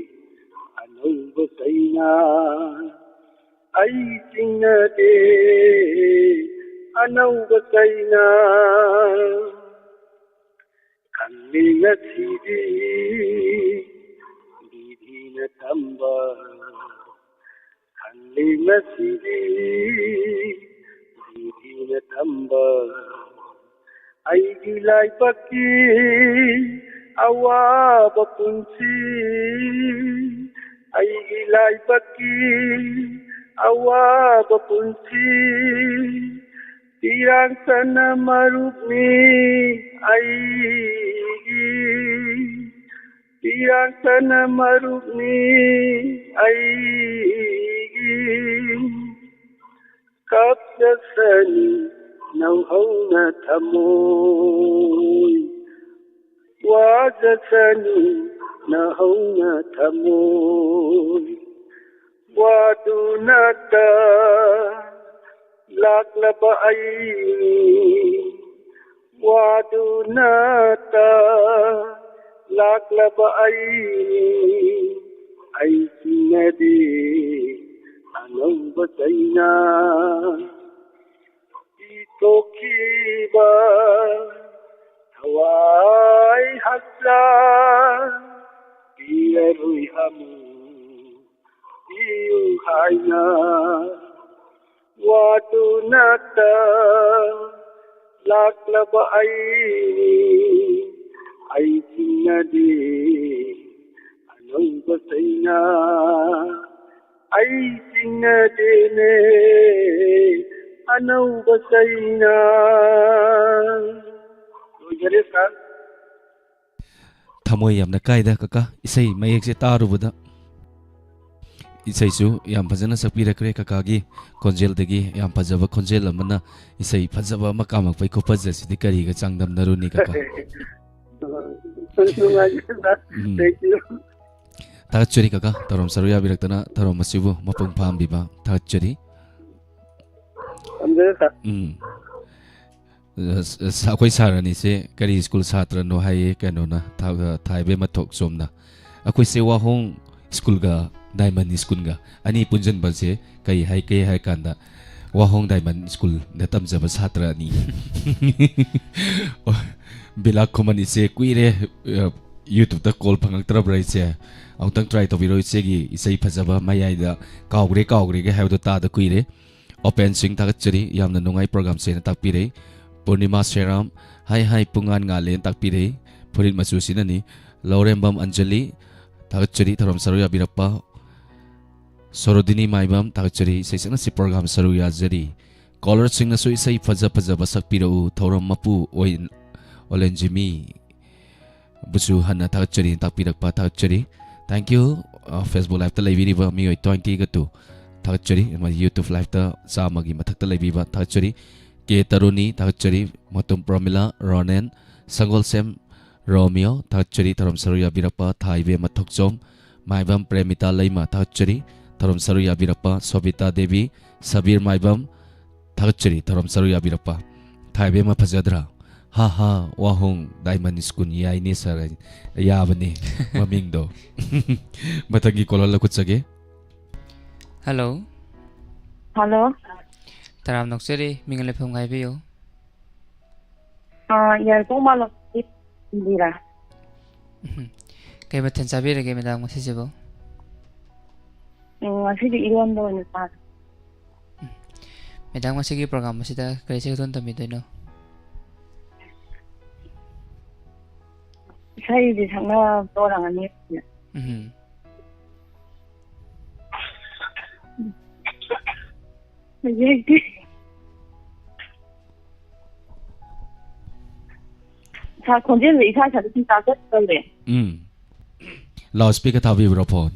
ꯑꯅꯧꯕ ꯆꯩꯅꯥ, ꯑꯩ ꯆꯤꯡꯅꯗꯦ ꯑꯅꯧꯕ ꯆꯩꯅꯥ꯫ ꯈꯪꯂꯦ ꯉꯁꯤꯗꯤ ꯕꯤꯙꯤꯅ ꯇꯝꯕ, ꯈꯪꯂꯦ ꯉꯁꯤꯗꯤ ꯕꯤꯙꯤꯅ ꯇꯝꯕ꯫ ꯑꯩꯒꯤ ꯂꯥꯏꯕꯛꯀꯤ ꯑꯋꯥꯕ ꯄꯨꯟꯁꯤ, ꯑꯩꯒꯤ ꯂꯥꯏꯕꯛꯀꯤ ꯑꯋꯥꯕ ꯄꯨꯟꯁꯤ꯫ ꯄꯤꯔꯥꯡꯁꯅ ꯃꯔꯨꯞꯅꯤ ꯑꯩꯒꯤ, ꯄꯤꯔꯥꯡꯁꯅ ꯃꯔꯨꯞꯅꯤ ꯑꯩꯒꯤ꯫ ꯀꯞꯆꯁꯅꯤ ꯅꯧꯍꯧꯅ ꯊꯃꯣꯏ, ꯋꯥꯖꯁꯅꯤ ꯅꯧꯍꯧꯅ ꯊꯃꯣꯏ꯫ ꯋꯥꯗꯨꯅꯇ ꯂꯥꯛꯂꯕ ꯑꯩꯅꯤ, ꯋꯥꯗꯨꯅꯇ ꯂꯥꯛꯂꯕ ꯑꯩꯅꯤ꯫ ꯑꯩ ꯆꯤꯡꯅꯗꯦ ꯑꯅꯧꯕ ꯆꯩꯅꯥ, ꯄꯤꯊꯣꯛꯈꯤꯕ ꯊꯋꯥꯏ ꯍꯛꯆꯥꯡ ꯄꯤꯔꯔꯣꯏ ꯑꯃꯨꯛ ꯄꯤꯌꯨ ꯍꯥꯏꯅ ꯋꯥꯗꯨꯅꯇ ꯂꯥꯛꯂꯕ ꯑꯩꯅꯤ꯫ ꯑꯩ ꯆꯤꯡꯅꯗꯦ ꯑꯅꯧꯕ ꯆꯩꯅꯥ, ꯑꯩ ꯆꯤꯡꯅꯗꯦꯅꯦ ꯑꯅꯧꯕ ꯆꯩꯅꯥ꯫ ꯂꯣꯏꯖꯔꯦ ꯁꯥꯔ꯫ ꯊꯃꯣꯏ ꯌꯥꯝꯅ ꯀꯥꯏꯗ ꯀꯀꯥ, ꯏꯁꯩ ꯃꯌꯦꯛꯁꯦ ꯇꯥꯔꯨꯕꯗ꯫ ꯏꯁꯩꯁꯨ ꯌꯥꯝ ꯐꯖꯅ ꯁꯛꯄꯤꯔꯛꯈ꯭ꯔꯦ꯫ ꯀꯀꯥꯒꯤ ꯈꯣꯟꯖꯦꯜꯗꯒꯤ ꯌꯥꯝ ꯐꯖꯕ ꯈꯣꯟꯖꯦꯜ ꯑꯃꯅ ꯏꯁꯩ ꯐꯖꯕ ꯑꯃ ꯀꯥꯝꯃꯛꯄꯩ ꯈꯨꯐꯖꯁꯤꯗꯤ ꯀꯔꯤꯒ ꯆꯥꯡꯗꯝꯅꯔꯨꯅꯤ, ꯀꯀꯥ? ꯅꯨꯡꯉꯥꯏꯖꯩ, ꯁꯥꯔ꯫ ꯎꯝ꯫ Thank you꯫ ꯊꯥꯒꯠꯆꯔꯤ, ꯀꯀꯥ, ꯊꯧꯔꯝ ꯁꯔꯨꯛ ꯌꯥꯕꯤꯔꯛꯇꯅ ꯊꯧꯔꯝ ꯑꯁꯤꯕꯨ ꯃꯄꯨꯡ ꯐꯥꯍꯟꯕꯤꯕ ꯊꯥꯒꯠꯆꯔꯤ꯫ ꯊꯝꯖꯔꯦ, ꯁꯥꯔ꯫ ꯎꯝ꯫ ꯑ, ꯁ-, ꯁ-, ꯑꯩꯈꯣꯏ ꯁꯥꯔ ꯑꯅꯤꯁꯦ ꯀꯔꯤ ꯁ꯭ꯀꯨꯜ ꯁꯥꯇ꯭ꯔꯅꯣ ꯍꯥꯏꯌꯦ, ꯀꯩꯅꯣꯅ, ꯊꯥ-, ꯊꯥꯏꯕꯦꯝꯃ ꯊꯣꯛꯆꯣꯝꯅ꯫ ꯑꯩꯈꯣꯏꯁꯦ ꯋꯥꯍꯣꯡ ꯁ꯭ꯀꯨꯜꯒ ꯗꯥꯏꯃꯟ ꯁ꯭ꯀꯨꯜꯒ ꯑꯅꯤ ꯄꯨꯟꯁꯤꯟꯕꯁꯦ ꯀꯩ ꯍꯥꯏꯒꯦ ꯍꯥꯏ ꯀꯥꯟꯗ, ꯋꯥꯍꯣꯡ ꯗꯥꯏꯃꯟ ꯁ꯭ꯀꯨꯜꯗ ꯇꯝꯖꯕ ꯁꯥꯇ꯭ꯔ ꯑꯅꯤ꯫ ꯑꯣ, ꯕꯤꯂꯥ ꯈꯨꯃꯟ ꯏꯆꯦ, ꯀꯨꯏꯔꯦ, ꯑ, YouTube-ꯇ call ꯐꯪꯉꯛꯇ꯭ꯔꯕ꯭ꯔꯥ ꯏꯆꯦ? ꯑꯃꯨꯛꯇꯪ try ꯇꯧꯕꯤꯔꯣ ꯏꯆꯦꯒꯤ ꯏꯁꯩ ꯐꯖꯕ ꯃꯌꯥꯏꯗ "ꯀꯥꯎꯒ꯭ꯔꯦ ꯀꯥꯎꯒ꯭ꯔꯦꯒ" ꯍꯥꯏꯕꯗꯣ ꯇꯥꯗ ꯀꯨꯏꯔꯦ꯫ ꯑꯣꯄꯦꯟ ꯁꯤꯡ ꯊꯥꯒꯠꯆꯔꯤ, ꯌꯥꯝꯅ ꯅꯨꯡꯉꯥꯏ ꯄ꯭ꯔꯣꯒꯥꯝꯁꯦꯅ ꯇꯥꯛꯄꯤꯔꯦ꯫ ꯄꯨꯔꯅꯤꯃꯥ ꯁꯦꯔꯥꯝ, "ꯍꯥꯏ ꯍꯥꯏ ꯄꯨꯡꯉꯥꯟ ꯉꯥꯜꯂꯦꯅ" ꯇꯥꯛꯄꯤꯔꯦ, ꯐꯨꯔꯤꯠ ꯃꯆꯨꯁꯤꯅꯅꯤ꯫ ꯂꯧꯔꯦꯝꯕꯝ ꯑꯟꯖꯂꯤ, ꯊꯥꯒꯠꯆꯔꯤ, ꯊꯧꯔꯝ ꯁꯔꯨꯛ ꯌꯥꯕꯤꯔꯛꯄ꯫ ꯁꯣꯔꯣꯗꯤꯅꯤ ꯃꯥꯏꯕꯝ, ꯊꯥꯒꯠꯆꯔꯤ, ꯏꯁꯩ ꯁꯛꯅꯁꯤ ꯄ꯭ꯔꯣꯒꯥꯝ ꯁꯔꯨꯛ ꯌꯥꯖꯔꯤ꯫ Callerꯁꯤꯡꯅꯁꯨ ꯏꯁꯩ ꯐꯖ ꯐꯖꯕ ꯁꯛꯄꯤꯔꯛꯎ, ꯊꯧꯔꯝ ꯃꯄꯨ ꯑꯣꯏ-, ꯑꯣꯂꯦꯟꯖꯤꯃꯤ꯫ ꯕꯨꯁꯨ ꯍꯟꯅ ꯊꯥꯒꯠꯆꯔꯤ, ꯇꯥꯛꯄꯤꯔꯛꯄ ꯊꯥꯒꯠꯆꯔꯤ꯫ Thank you꯫ ꯑ, Facebook Live-ꯇ ꯂꯩꯕꯤꯔꯤꯕ ꯃꯤꯑꯣꯏ twenty-two ꯊꯥꯒꯠꯆꯔꯤ꯫ ꯑꯃꯗꯤ YouTube Live-ꯇ ꯆꯥꯝꯃꯒꯤ ꯃꯊꯛꯇ ꯂꯩꯕꯤꯕ ꯊꯥꯒꯠꯆꯔꯤ꯫ ꯀꯦ ꯇꯔꯨꯅꯤ ꯊꯥꯒꯠꯆꯔꯤ꯫ ꯃꯇꯨꯝ ꯄ꯭ꯔꯃꯤꯂꯥ, ꯔꯣꯅꯦꯟ, ꯁꯪꯒꯣꯜꯁꯦꯝ ꯔꯣꯃꯤꯌꯣ ꯊꯥꯒꯠꯆꯔꯤ꯫ ꯊꯧꯔꯝ ꯁꯔꯨꯛ ꯌꯥꯕꯤꯔꯛꯄ ꯊꯥ ꯏꯕꯦꯝꯃ ꯊꯣꯛꯆꯣꯝ, ꯃꯥꯏꯕꯝ ꯄ꯭ꯔꯦꯃꯤꯇꯥ ꯂꯩꯃ ꯊꯥꯒꯠꯆꯔꯤ꯫ ꯊꯧꯔꯝ ꯁꯔꯨꯛ ꯌꯥꯕꯤꯔꯛꯄ ꯁꯣꯕꯤꯇꯥ ꯗꯦꯕꯤ, ꯁꯕꯤꯔ ꯃꯥꯏꯕꯝ ꯊꯥꯒꯠꯆꯔꯤ꯫ ꯊꯧꯔꯝ ꯁꯔꯨꯛ ꯌꯥꯕꯤꯔꯛꯄ ꯊꯥ ꯏꯕꯦꯝꯃ ꯐꯖꯗ꯭ꯔꯥ? ꯍꯥ ꯍꯥ, ꯋꯥꯍꯣꯡ ꯗꯥꯏꯃꯟ ꯁ꯭ꯀꯨꯜ ꯌꯥꯏꯅꯦ ꯁꯥꯔ꯫ ꯌꯥꯕꯅꯤ ꯃꯃꯤꯡꯗꯣ꯫ ꯃꯊꯪꯒꯤ caller ꯂꯧꯈꯠꯆꯒꯦ꯫ Hello꯫ Hello꯫ ꯇꯔꯥꯝꯅ ꯑꯣꯛꯆꯔꯤ, ꯃꯤꯡ ꯂꯩꯐꯝ ꯍꯥꯏꯕꯤꯌꯨ꯫ ꯑꯥ, ꯌꯥꯏꯔꯤꯄꯣꯛ ꯃꯥꯂꯣꯝꯗꯒꯤ ꯏꯟꯗꯤꯔꯥ꯫ ꯎꯝ꯫ ꯀꯩ ꯃꯊꯦꯜ ꯆꯥꯕꯤꯔꯒꯦ ꯃꯦꯗꯥꯝ ꯉꯁꯤꯁꯤꯕꯨ? ꯎꯝ, ꯉꯁꯤꯗꯤ ꯏꯔꯣꯟꯕ ꯑꯣꯏꯅ ꯆꯥꯔꯦ꯫ ꯎꯝ꯫ ꯃꯦꯗꯥꯝ, ꯉꯁꯤꯒꯤ ꯄ꯭ꯔꯣꯒ꯭ꯔꯥꯝ ꯑꯁꯤꯗ ꯀꯔꯤ ꯏꯁꯩ ꯈꯨꯗꯣꯜ ꯇꯝꯕꯤꯗꯣꯏꯅꯣ? ꯏꯁꯩꯗꯤ ꯁꯛꯅꯕ ꯑꯣꯏꯔꯝꯒꯅꯤ꯫ ꯎꯝ꯫ ꯍꯧꯖꯤꯛ ꯍꯧꯖꯤꯛ ꯏꯁꯥ ꯈꯣꯟꯖꯦꯜꯁꯦ ꯏꯁꯥ ꯏꯁꯥꯗ ꯁꯨꯝ ꯇꯥꯖꯗꯕ ꯇꯧꯔꯦ꯫ ꯎꯝ꯫ Loudspeaker ꯊꯥꯕꯤꯕ꯭ꯔꯣ phone?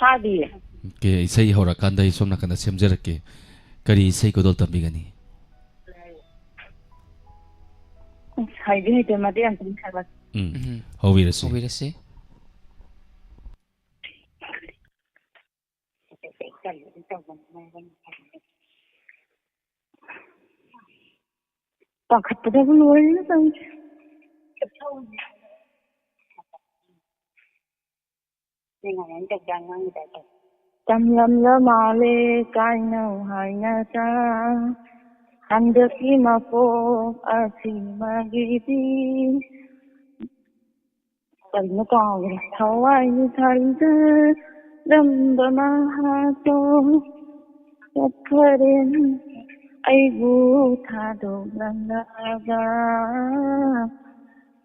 ꯇꯥꯗꯤꯌꯦ꯫ ꯑꯣꯀꯦ, ꯏꯁꯩ ꯍꯧꯔꯀꯥꯟꯗ ꯑꯩ ꯁꯣꯝ ꯅꯥꯀꯟꯗ ꯁꯦꯝꯖꯔꯛꯀꯦ꯫ ꯀꯔꯤ ꯏꯁꯩ ꯈꯨꯗꯣꯜ ꯇꯝꯕꯤꯒꯅꯤ? ꯑꯁ, ꯍꯩꯗꯤ ꯍꯩꯇꯦ, ꯃꯇꯦꯛ ꯑꯃꯇꯪ ꯁꯛꯂꯛꯀꯦ꯫ ꯎꯝ, ꯎꯝ꯫ ꯍꯧꯕꯤꯔꯁꯤ꯫ ꯍꯧꯕꯤꯔꯁꯤ꯫ ꯄꯥꯈꯠꯄꯗꯕꯨ ꯂꯣꯏꯔꯦꯅ ꯇꯧꯔꯤꯁꯦ꯫ ꯇꯝꯂꯝꯂ ꯃꯥꯜꯂꯦ ꯀꯥꯏꯅꯧ ꯍꯥꯏꯅ ꯇꯥ, ꯍꯟꯗꯛꯀꯤ ꯃꯄꯣꯛ ꯑꯁꯤꯃꯒꯤꯗꯤ꯫ ꯀꯔꯤꯅꯣ ꯀꯥꯎꯒ꯭ꯔꯦ꯫ ꯊꯋꯥꯏ ꯊꯥꯖꯔꯝꯕ ꯃꯍꯥꯛꯇꯣ ꯆꯠꯈꯔꯦꯅꯦ ꯑꯩꯕꯨ ꯊꯥꯗꯣꯛꯂꯝꯂꯒ꯫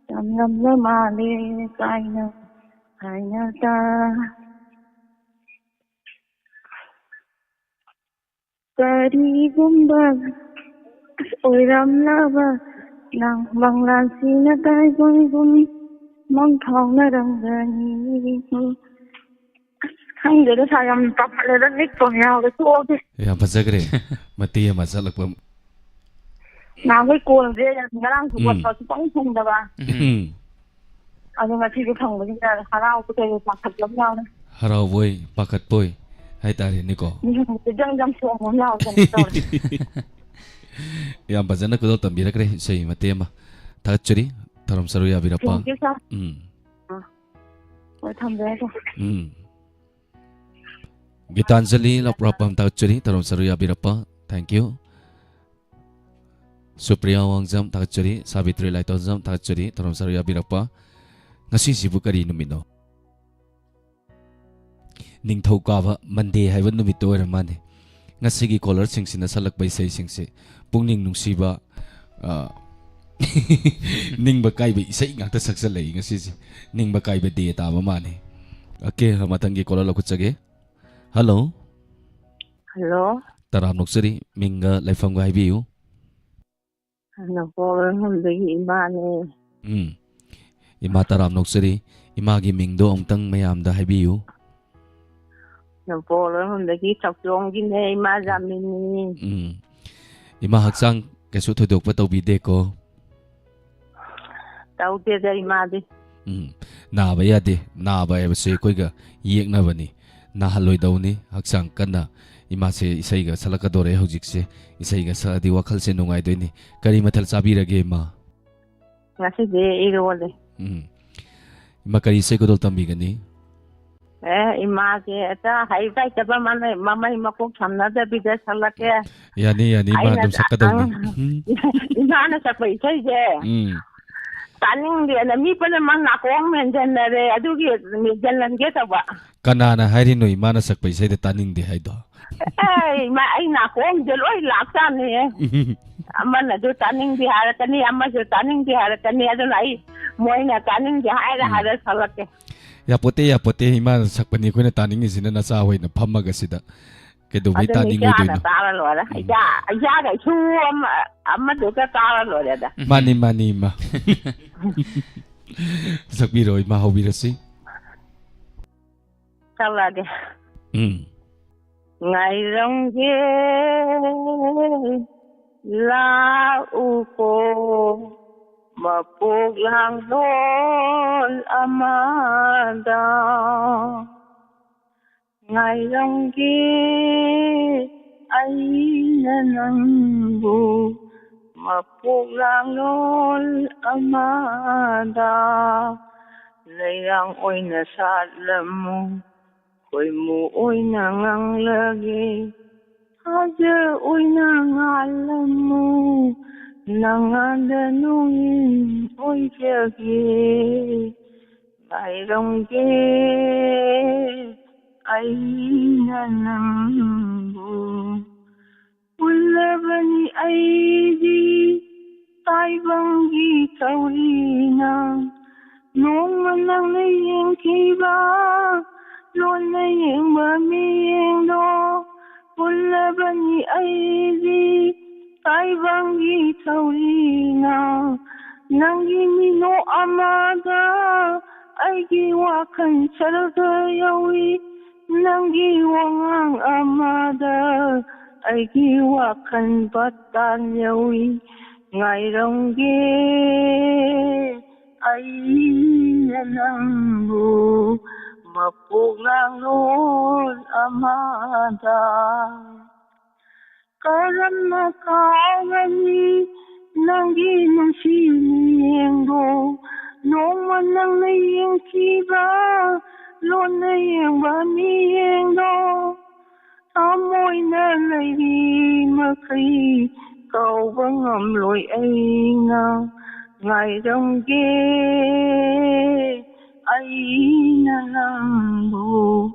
ꯇꯝꯂꯝꯂ ꯃꯥꯜꯂꯦ ꯀꯥꯏꯅ ꯍꯥꯏꯅ ꯇꯥ꯫ ꯀꯔꯤꯒꯨꯝꯕ ꯑꯣꯏꯔꯝꯂꯕ ꯅꯪ ꯃꯪꯂꯥꯟꯁꯤꯅ ꯇꯥꯏꯕꯒꯨꯝ ꯃꯪ ꯐꯥꯎꯅꯔꯝꯒꯅꯤ꯫ ꯑꯁ, ꯈꯪꯗꯦꯗ ꯁꯥꯔ, ꯌꯥꯝ ꯆꯥꯎꯈꯠꯂꯦꯗ, ꯅꯤꯛꯄ ꯑꯃ ꯌꯥꯎꯔꯦ, ꯇꯣꯛꯑꯒꯦ꯫ ꯌꯥꯝ ꯐꯖꯈ꯭ꯔꯦ꯫ ꯃꯇꯦꯛ ꯑꯃ ꯆꯠꯂꯛꯄ꯫ ꯅꯍꯥꯟꯈꯩ ꯀꯣꯜꯁꯦ ꯉꯔꯥꯡꯁꯨ ꯎꯝ꯫ ꯋꯥꯠꯄ ꯁꯨꯡꯐꯪ ꯐꯪꯗꯕ꯫ ꯎꯝ꯫ ꯎꯝ꯫ ꯑꯗꯣ ꯉꯁꯤꯁꯨ ꯐꯪꯕꯁꯤꯗ ꯍꯔꯥꯎꯕ ꯀꯩ ꯄꯥꯈꯠꯄ ꯑꯃ ꯌꯥꯎꯔꯦ꯫ ꯍꯔꯥꯎꯕꯣꯏ, ꯄꯥꯈꯠꯄꯣꯏ ꯍꯥꯏꯇꯥꯔꯦꯅꯦꯀꯣ꯫ ꯃꯤꯍꯨꯟꯁꯦ ꯖꯪ ꯖꯪ ꯆꯣꯡꯕ ꯑꯃ ꯌꯥꯎꯔꯦ, ꯀꯩꯅꯣ ꯇꯧꯔꯦ꯫ ꯌꯥꯝ ꯐꯖꯅ ꯈꯨꯗꯣꯜ ꯇꯝꯕꯤꯔꯛꯈ꯭ꯔꯦ ꯏꯁꯩ ꯃꯇꯦꯛ ꯑꯃ꯫ ꯊꯥꯒꯠꯆꯔꯤ꯫ ꯊꯧꯔꯝ ꯁꯔꯨꯛ ꯌꯥꯕꯤꯔꯛꯄ꯫ Thank you, sir꯫ ꯎꯝ꯫ ꯑꯥ꯫ ꯍꯣꯏ, ꯊꯝꯖꯔꯒꯦ꯫ ꯎꯝ꯫ ꯒꯤꯇꯥꯟꯖꯂꯤ ꯂꯧꯄ꯭ꯔꯥꯄꯝ ꯊꯥꯒꯠꯆꯔꯤ, ꯊꯧꯔꯝ ꯁꯔꯨꯛ ꯌꯥꯕꯤꯔꯛꯄ꯫ Thank you꯫ ꯁꯨꯄ꯭ꯔꯤꯌꯥ ꯋꯥꯡꯖꯝ ꯊꯥꯒꯠꯆꯔꯤ, ꯁꯥꯕꯤꯇ꯭ꯔꯤ ꯂꯥꯏꯇꯣꯟꯖꯝ ꯊꯥꯒꯠꯆꯔꯤ, ꯊꯧꯔꯝ ꯁꯔꯨꯛ ꯌꯥꯕꯤꯔꯛꯄ꯫ ꯉꯁꯤꯁꯤꯕꯨ ꯀꯔꯤ ꯅꯨꯃꯤꯠꯅꯣ? ꯅꯤꯡꯊꯧꯀꯥꯕ, ꯃꯟꯗꯦ ꯍꯥꯏꯕ ꯅꯨꯃꯤꯠꯇꯣ ꯑꯣꯏꯔ ꯃꯥꯜꯂꯦ꯫ ꯉꯁꯤꯒꯤ ꯀꯣꯂꯔꯁꯤꯡꯁꯤꯅ ꯁꯛꯂꯛꯄ ꯏꯁꯩꯁꯤꯡꯁꯦ ꯄꯨꯛꯅꯤꯡ ꯅꯨꯡꯁꯤꯕ, ꯑ, ꯅꯤꯡꯕ ꯀꯥꯏꯕ ꯏꯁꯩ ꯉꯥꯛꯇ ꯁꯛꯆꯜꯂꯛꯏ ꯉꯁꯤꯁꯦ꯫ ꯅꯤꯡꯕ ꯀꯥꯏꯕ ꯗꯦ ꯇꯥꯕ ꯃꯥꯜꯂꯦ꯫ ꯑꯣꯀꯦ, ꯃꯊꯪꯒꯤ ꯀꯣꯂꯔ ꯂꯧꯈꯠꯆꯒꯦ꯫ ꯍꯜꯂꯣ꯫ ꯍꯜꯂꯣ꯫ ꯇꯔꯥꯝ ꯅꯣꯛꯆꯔꯤ, ꯃꯤꯡꯒ ꯂꯩꯐꯝꯒ ꯍꯥꯏꯕꯤꯌꯨ꯫ ꯅꯣꯡꯄꯣꯛꯂꯣꯏꯔꯣꯝꯗꯒꯤ ꯏꯃꯥꯅꯦ꯫ ꯎꯝ꯫ ꯏꯃꯥ ꯇꯔꯥꯝ ꯅꯣꯛꯆꯔꯤ꯫ ꯏꯃꯥꯒꯤ ꯃꯤꯡꯗꯣ ꯑꯃꯨꯛꯇꯪ ꯃꯌꯥꯝꯗ ꯍꯥꯏꯕꯤꯌꯨ꯫ ꯅꯣꯡꯄꯣꯛ ꯂꯣꯏꯔꯣꯝꯗꯒꯤ ꯊꯧꯆꯣꯝꯒꯤꯅꯦ, ꯏꯃꯥ ꯖꯥꯃꯤꯅꯤ꯫ ꯎꯝ꯫ ꯏꯃꯥ ꯍꯛꯆꯥꯡ ꯀꯩꯁꯨ ꯊꯣꯏꯗꯣꯛꯄ ꯇꯧꯕꯤꯗꯦꯀꯣ? ꯇꯧꯗꯦꯗ ꯏꯃꯥꯗꯤ꯫ ꯎꯝ꯫ ꯅꯥꯕ ꯌꯥꯗꯦ꯫ ꯅꯥꯕ ꯍꯥꯏꯕꯁꯦ ꯑꯩꯈꯣꯏꯒ ꯌꯦꯛꯅꯕꯅꯤ꯫ ꯅꯥꯍꯜꯂꯣꯏꯗꯧꯅꯤ꯫ ꯍꯛꯆꯥꯡ ꯀꯟꯅ ꯏꯃꯥꯁꯦ ꯏꯁꯩꯒ ꯁꯛꯂꯛꯀꯗꯧꯔꯦ ꯍꯧꯖꯤꯛꯁꯦ꯫ ꯏꯁꯩꯒ ꯁꯛꯂꯗꯤ ꯋꯥꯈꯜꯁꯦ ꯅꯨꯡꯉꯥꯏꯗꯣꯏꯅꯤ꯫ ꯀꯔꯤ ꯃꯊꯦꯜ ꯆꯥꯕꯤꯔꯒꯦ, ꯏꯃꯥ? ꯉꯁꯤꯗꯤ ꯏꯔꯣꯜꯂꯦ꯫ ꯎꯝ꯫ ꯏꯃꯥ, ꯀꯔꯤ ꯏꯁꯩ ꯈꯨꯗꯣꯜ ꯇꯝꯕꯤꯒꯅꯤ? ꯑꯦ, ꯏꯃꯥꯁꯦ ꯍꯦꯛꯇ ꯍꯩꯕ ꯍꯩꯇꯕ ꯃꯃꯩ, ꯃꯃꯩ ꯃꯀꯣꯛ ꯁꯝꯅꯗꯕꯤꯗ ꯁꯛꯂꯛꯀꯦ꯫ ꯌꯥꯅꯤ, ꯌꯥꯅꯤ, ꯏꯃꯥ ꯑꯩꯅ ꯑꯗꯨꯝ ꯁꯛꯀꯗꯧꯅꯤ꯫ ꯑꯪ, ꯎꯝ꯫ ꯏꯃꯥꯅ ꯁꯛꯄ ꯏꯁꯩꯁꯦ ꯎꯝ꯫ ꯇꯥꯅꯤꯡꯗꯦꯅ ꯃꯤ ꯄꯨꯝꯅꯃꯛ ꯅꯥꯀꯣꯡ ꯃꯦꯟꯁꯤꯟꯅꯔꯦ, ꯑꯗꯨꯒꯤ ꯃꯦꯟꯁꯤꯜꯍꯟꯒꯦ ꯇꯧꯕ꯫ ꯀꯅꯥꯅ ꯍꯥꯏꯔꯤꯅꯣ ꯏꯃꯥꯅ ꯁꯛꯄ ꯏꯁꯩꯗ ꯇꯥꯅꯤꯡꯗꯦ ꯍꯥꯏꯗꯣ? ꯑꯦ, ꯏꯃꯥ, ꯑꯩ ꯅꯥꯀꯣꯡꯁꯦ ꯂꯣꯏ ꯂꯥꯛꯆꯥꯅꯤꯌꯦ꯫ ꯑꯃꯅꯁꯨ ꯇꯥꯅꯤꯡꯗꯦ ꯍꯥꯏꯔꯛꯀꯅꯤ, ꯑꯃꯁꯨ ꯇꯥꯅꯤꯡꯗꯦ ꯍꯥꯏꯔꯛꯀꯅꯤ, ꯑꯗꯨꯅ ꯑꯩ ꯃꯣꯏꯅ ꯇꯥꯅꯤꯡꯗꯦ ꯍꯥꯏꯔ ꯎꯝ꯫ ꯍꯥꯏꯔ ꯁꯛꯂꯛꯀꯦ꯫ ꯌꯥꯄꯣꯠꯇꯦ, ꯌꯥꯄꯣꯠꯇꯦ, ꯏꯃꯥꯅ ꯁꯛꯄꯅꯤ ꯑꯩꯈꯣꯏꯅ ꯇꯥꯅꯤꯡꯉꯤꯁꯤꯅ, ꯅꯆꯥ ꯍꯣꯏꯅ ꯐꯝꯃꯒ ꯁꯤꯗ ꯀꯩꯗꯧꯕꯩ ꯑꯗꯨꯅ ꯇꯥꯅꯤꯡꯉꯣꯏꯗꯣꯏꯅꯣ? ꯏꯆꯥꯅ ꯇꯥꯔ ꯂꯣꯏꯔꯦ꯫ ꯎꯝ꯫ ꯏꯆꯥ, ꯏꯆꯥꯒ ꯏꯁꯨ ꯑꯃ, ꯑꯃꯗꯨꯒ ꯇꯥꯔ ꯂꯣꯏꯔꯦꯗ꯫ ꯃꯥꯅꯤ, ꯃꯥꯅꯤ, ꯏꯃꯥ꯫ ꯁꯛꯄꯤꯔꯣ, ꯏꯃꯥ, ꯍꯧꯕꯤꯔꯁꯤ꯫ ꯁꯛꯂꯛꯑꯒꯦ꯫ ꯎꯝ꯫ ꯉꯥꯏꯔꯝꯒꯦ ꯂꯥꯛꯎꯀꯣ, ꯃꯄꯣꯛ ꯂꯥꯡꯂꯣꯟ ꯑꯃꯗ꯫ ꯉꯥꯏꯔꯝꯒꯦ ꯑꯩꯅ ꯅꯪꯕꯨ, ꯃꯄꯣꯛ ꯂꯥꯡꯂꯣꯟ ꯑꯃꯗ꯫ ꯂꯩꯔꯥꯡ ꯑꯣꯏꯅ ꯁꯥꯠꯂꯝꯃꯨ, ꯈꯣꯏꯃꯨ ꯑꯣꯏꯅ ꯉꯥꯡꯂꯒꯦ, ꯊꯥꯖ ꯑꯣꯏꯅ ꯉꯥꯜꯂꯝꯃꯨ, ꯅꯉꯥꯟꯗ ꯅꯣꯡꯏꯟ ꯑꯣꯏꯖꯒꯦ꯫ ꯉꯥꯏꯔꯝꯒꯦ ꯑꯩꯅ ꯅꯪꯕꯨ꯫ ꯎꯜꯂꯕꯅꯤ ꯑꯩꯗꯤ ꯇꯥꯏꯕꯪꯒꯤ ꯊꯧꯔꯤꯅ, ꯅꯣꯡꯃ ꯅꯪꯅ ꯌꯦꯡꯈꯤꯕ ꯂꯣꯟꯅ ꯌꯦꯡꯕ ꯃꯤꯠꯌꯦꯡꯗꯣ꯫ ꯎꯜꯂꯕꯅꯤ ꯑꯩꯗꯤ ꯇꯥꯏꯕꯪꯒꯤ ꯊꯧꯔꯤꯅ, ꯅꯪꯒꯤ ꯃꯤꯅꯣꯛ ꯑꯃꯗ ꯑꯩꯒꯤ ꯋꯥꯈꯜ ꯁꯔꯒ ꯌꯧꯏ꯫ ꯅꯪꯒꯤ ꯋꯥꯉꯥꯡ ꯑꯃꯗ ꯑꯩꯒꯤ ꯋꯥꯈꯜ ꯕꯇꯥꯟ ꯌꯧꯏ꯫ ꯉꯥꯏꯔꯝꯒꯦ ꯑꯩꯅ ꯅꯪꯕꯨ ꯃꯄꯣꯛ ꯂꯥꯡꯂꯣꯟ ꯑꯃꯗ꯫ ꯀꯔꯝꯅ ꯀꯥꯎꯒꯅꯤ ꯅꯪꯒꯤ ꯅꯨꯡꯁꯤ ꯃꯤꯠꯌꯦꯡꯗꯣ? ꯅꯣꯡꯃ ꯅꯪꯅ ꯌꯦꯡꯈꯤꯕ, ꯂꯣꯟꯅ ꯌꯦꯡꯕ ꯃꯤꯠꯌꯦꯡꯗꯣ꯫ ꯊꯃꯣꯏꯅ ꯂꯩꯔꯤ ꯃꯈꯩ ꯀꯥꯎꯕ ꯉꯝꯂꯣꯏ ꯑꯩꯅ꯫ ꯉꯥꯏꯔꯝꯒꯦ ꯑꯩꯅ ꯅꯪꯕꯨ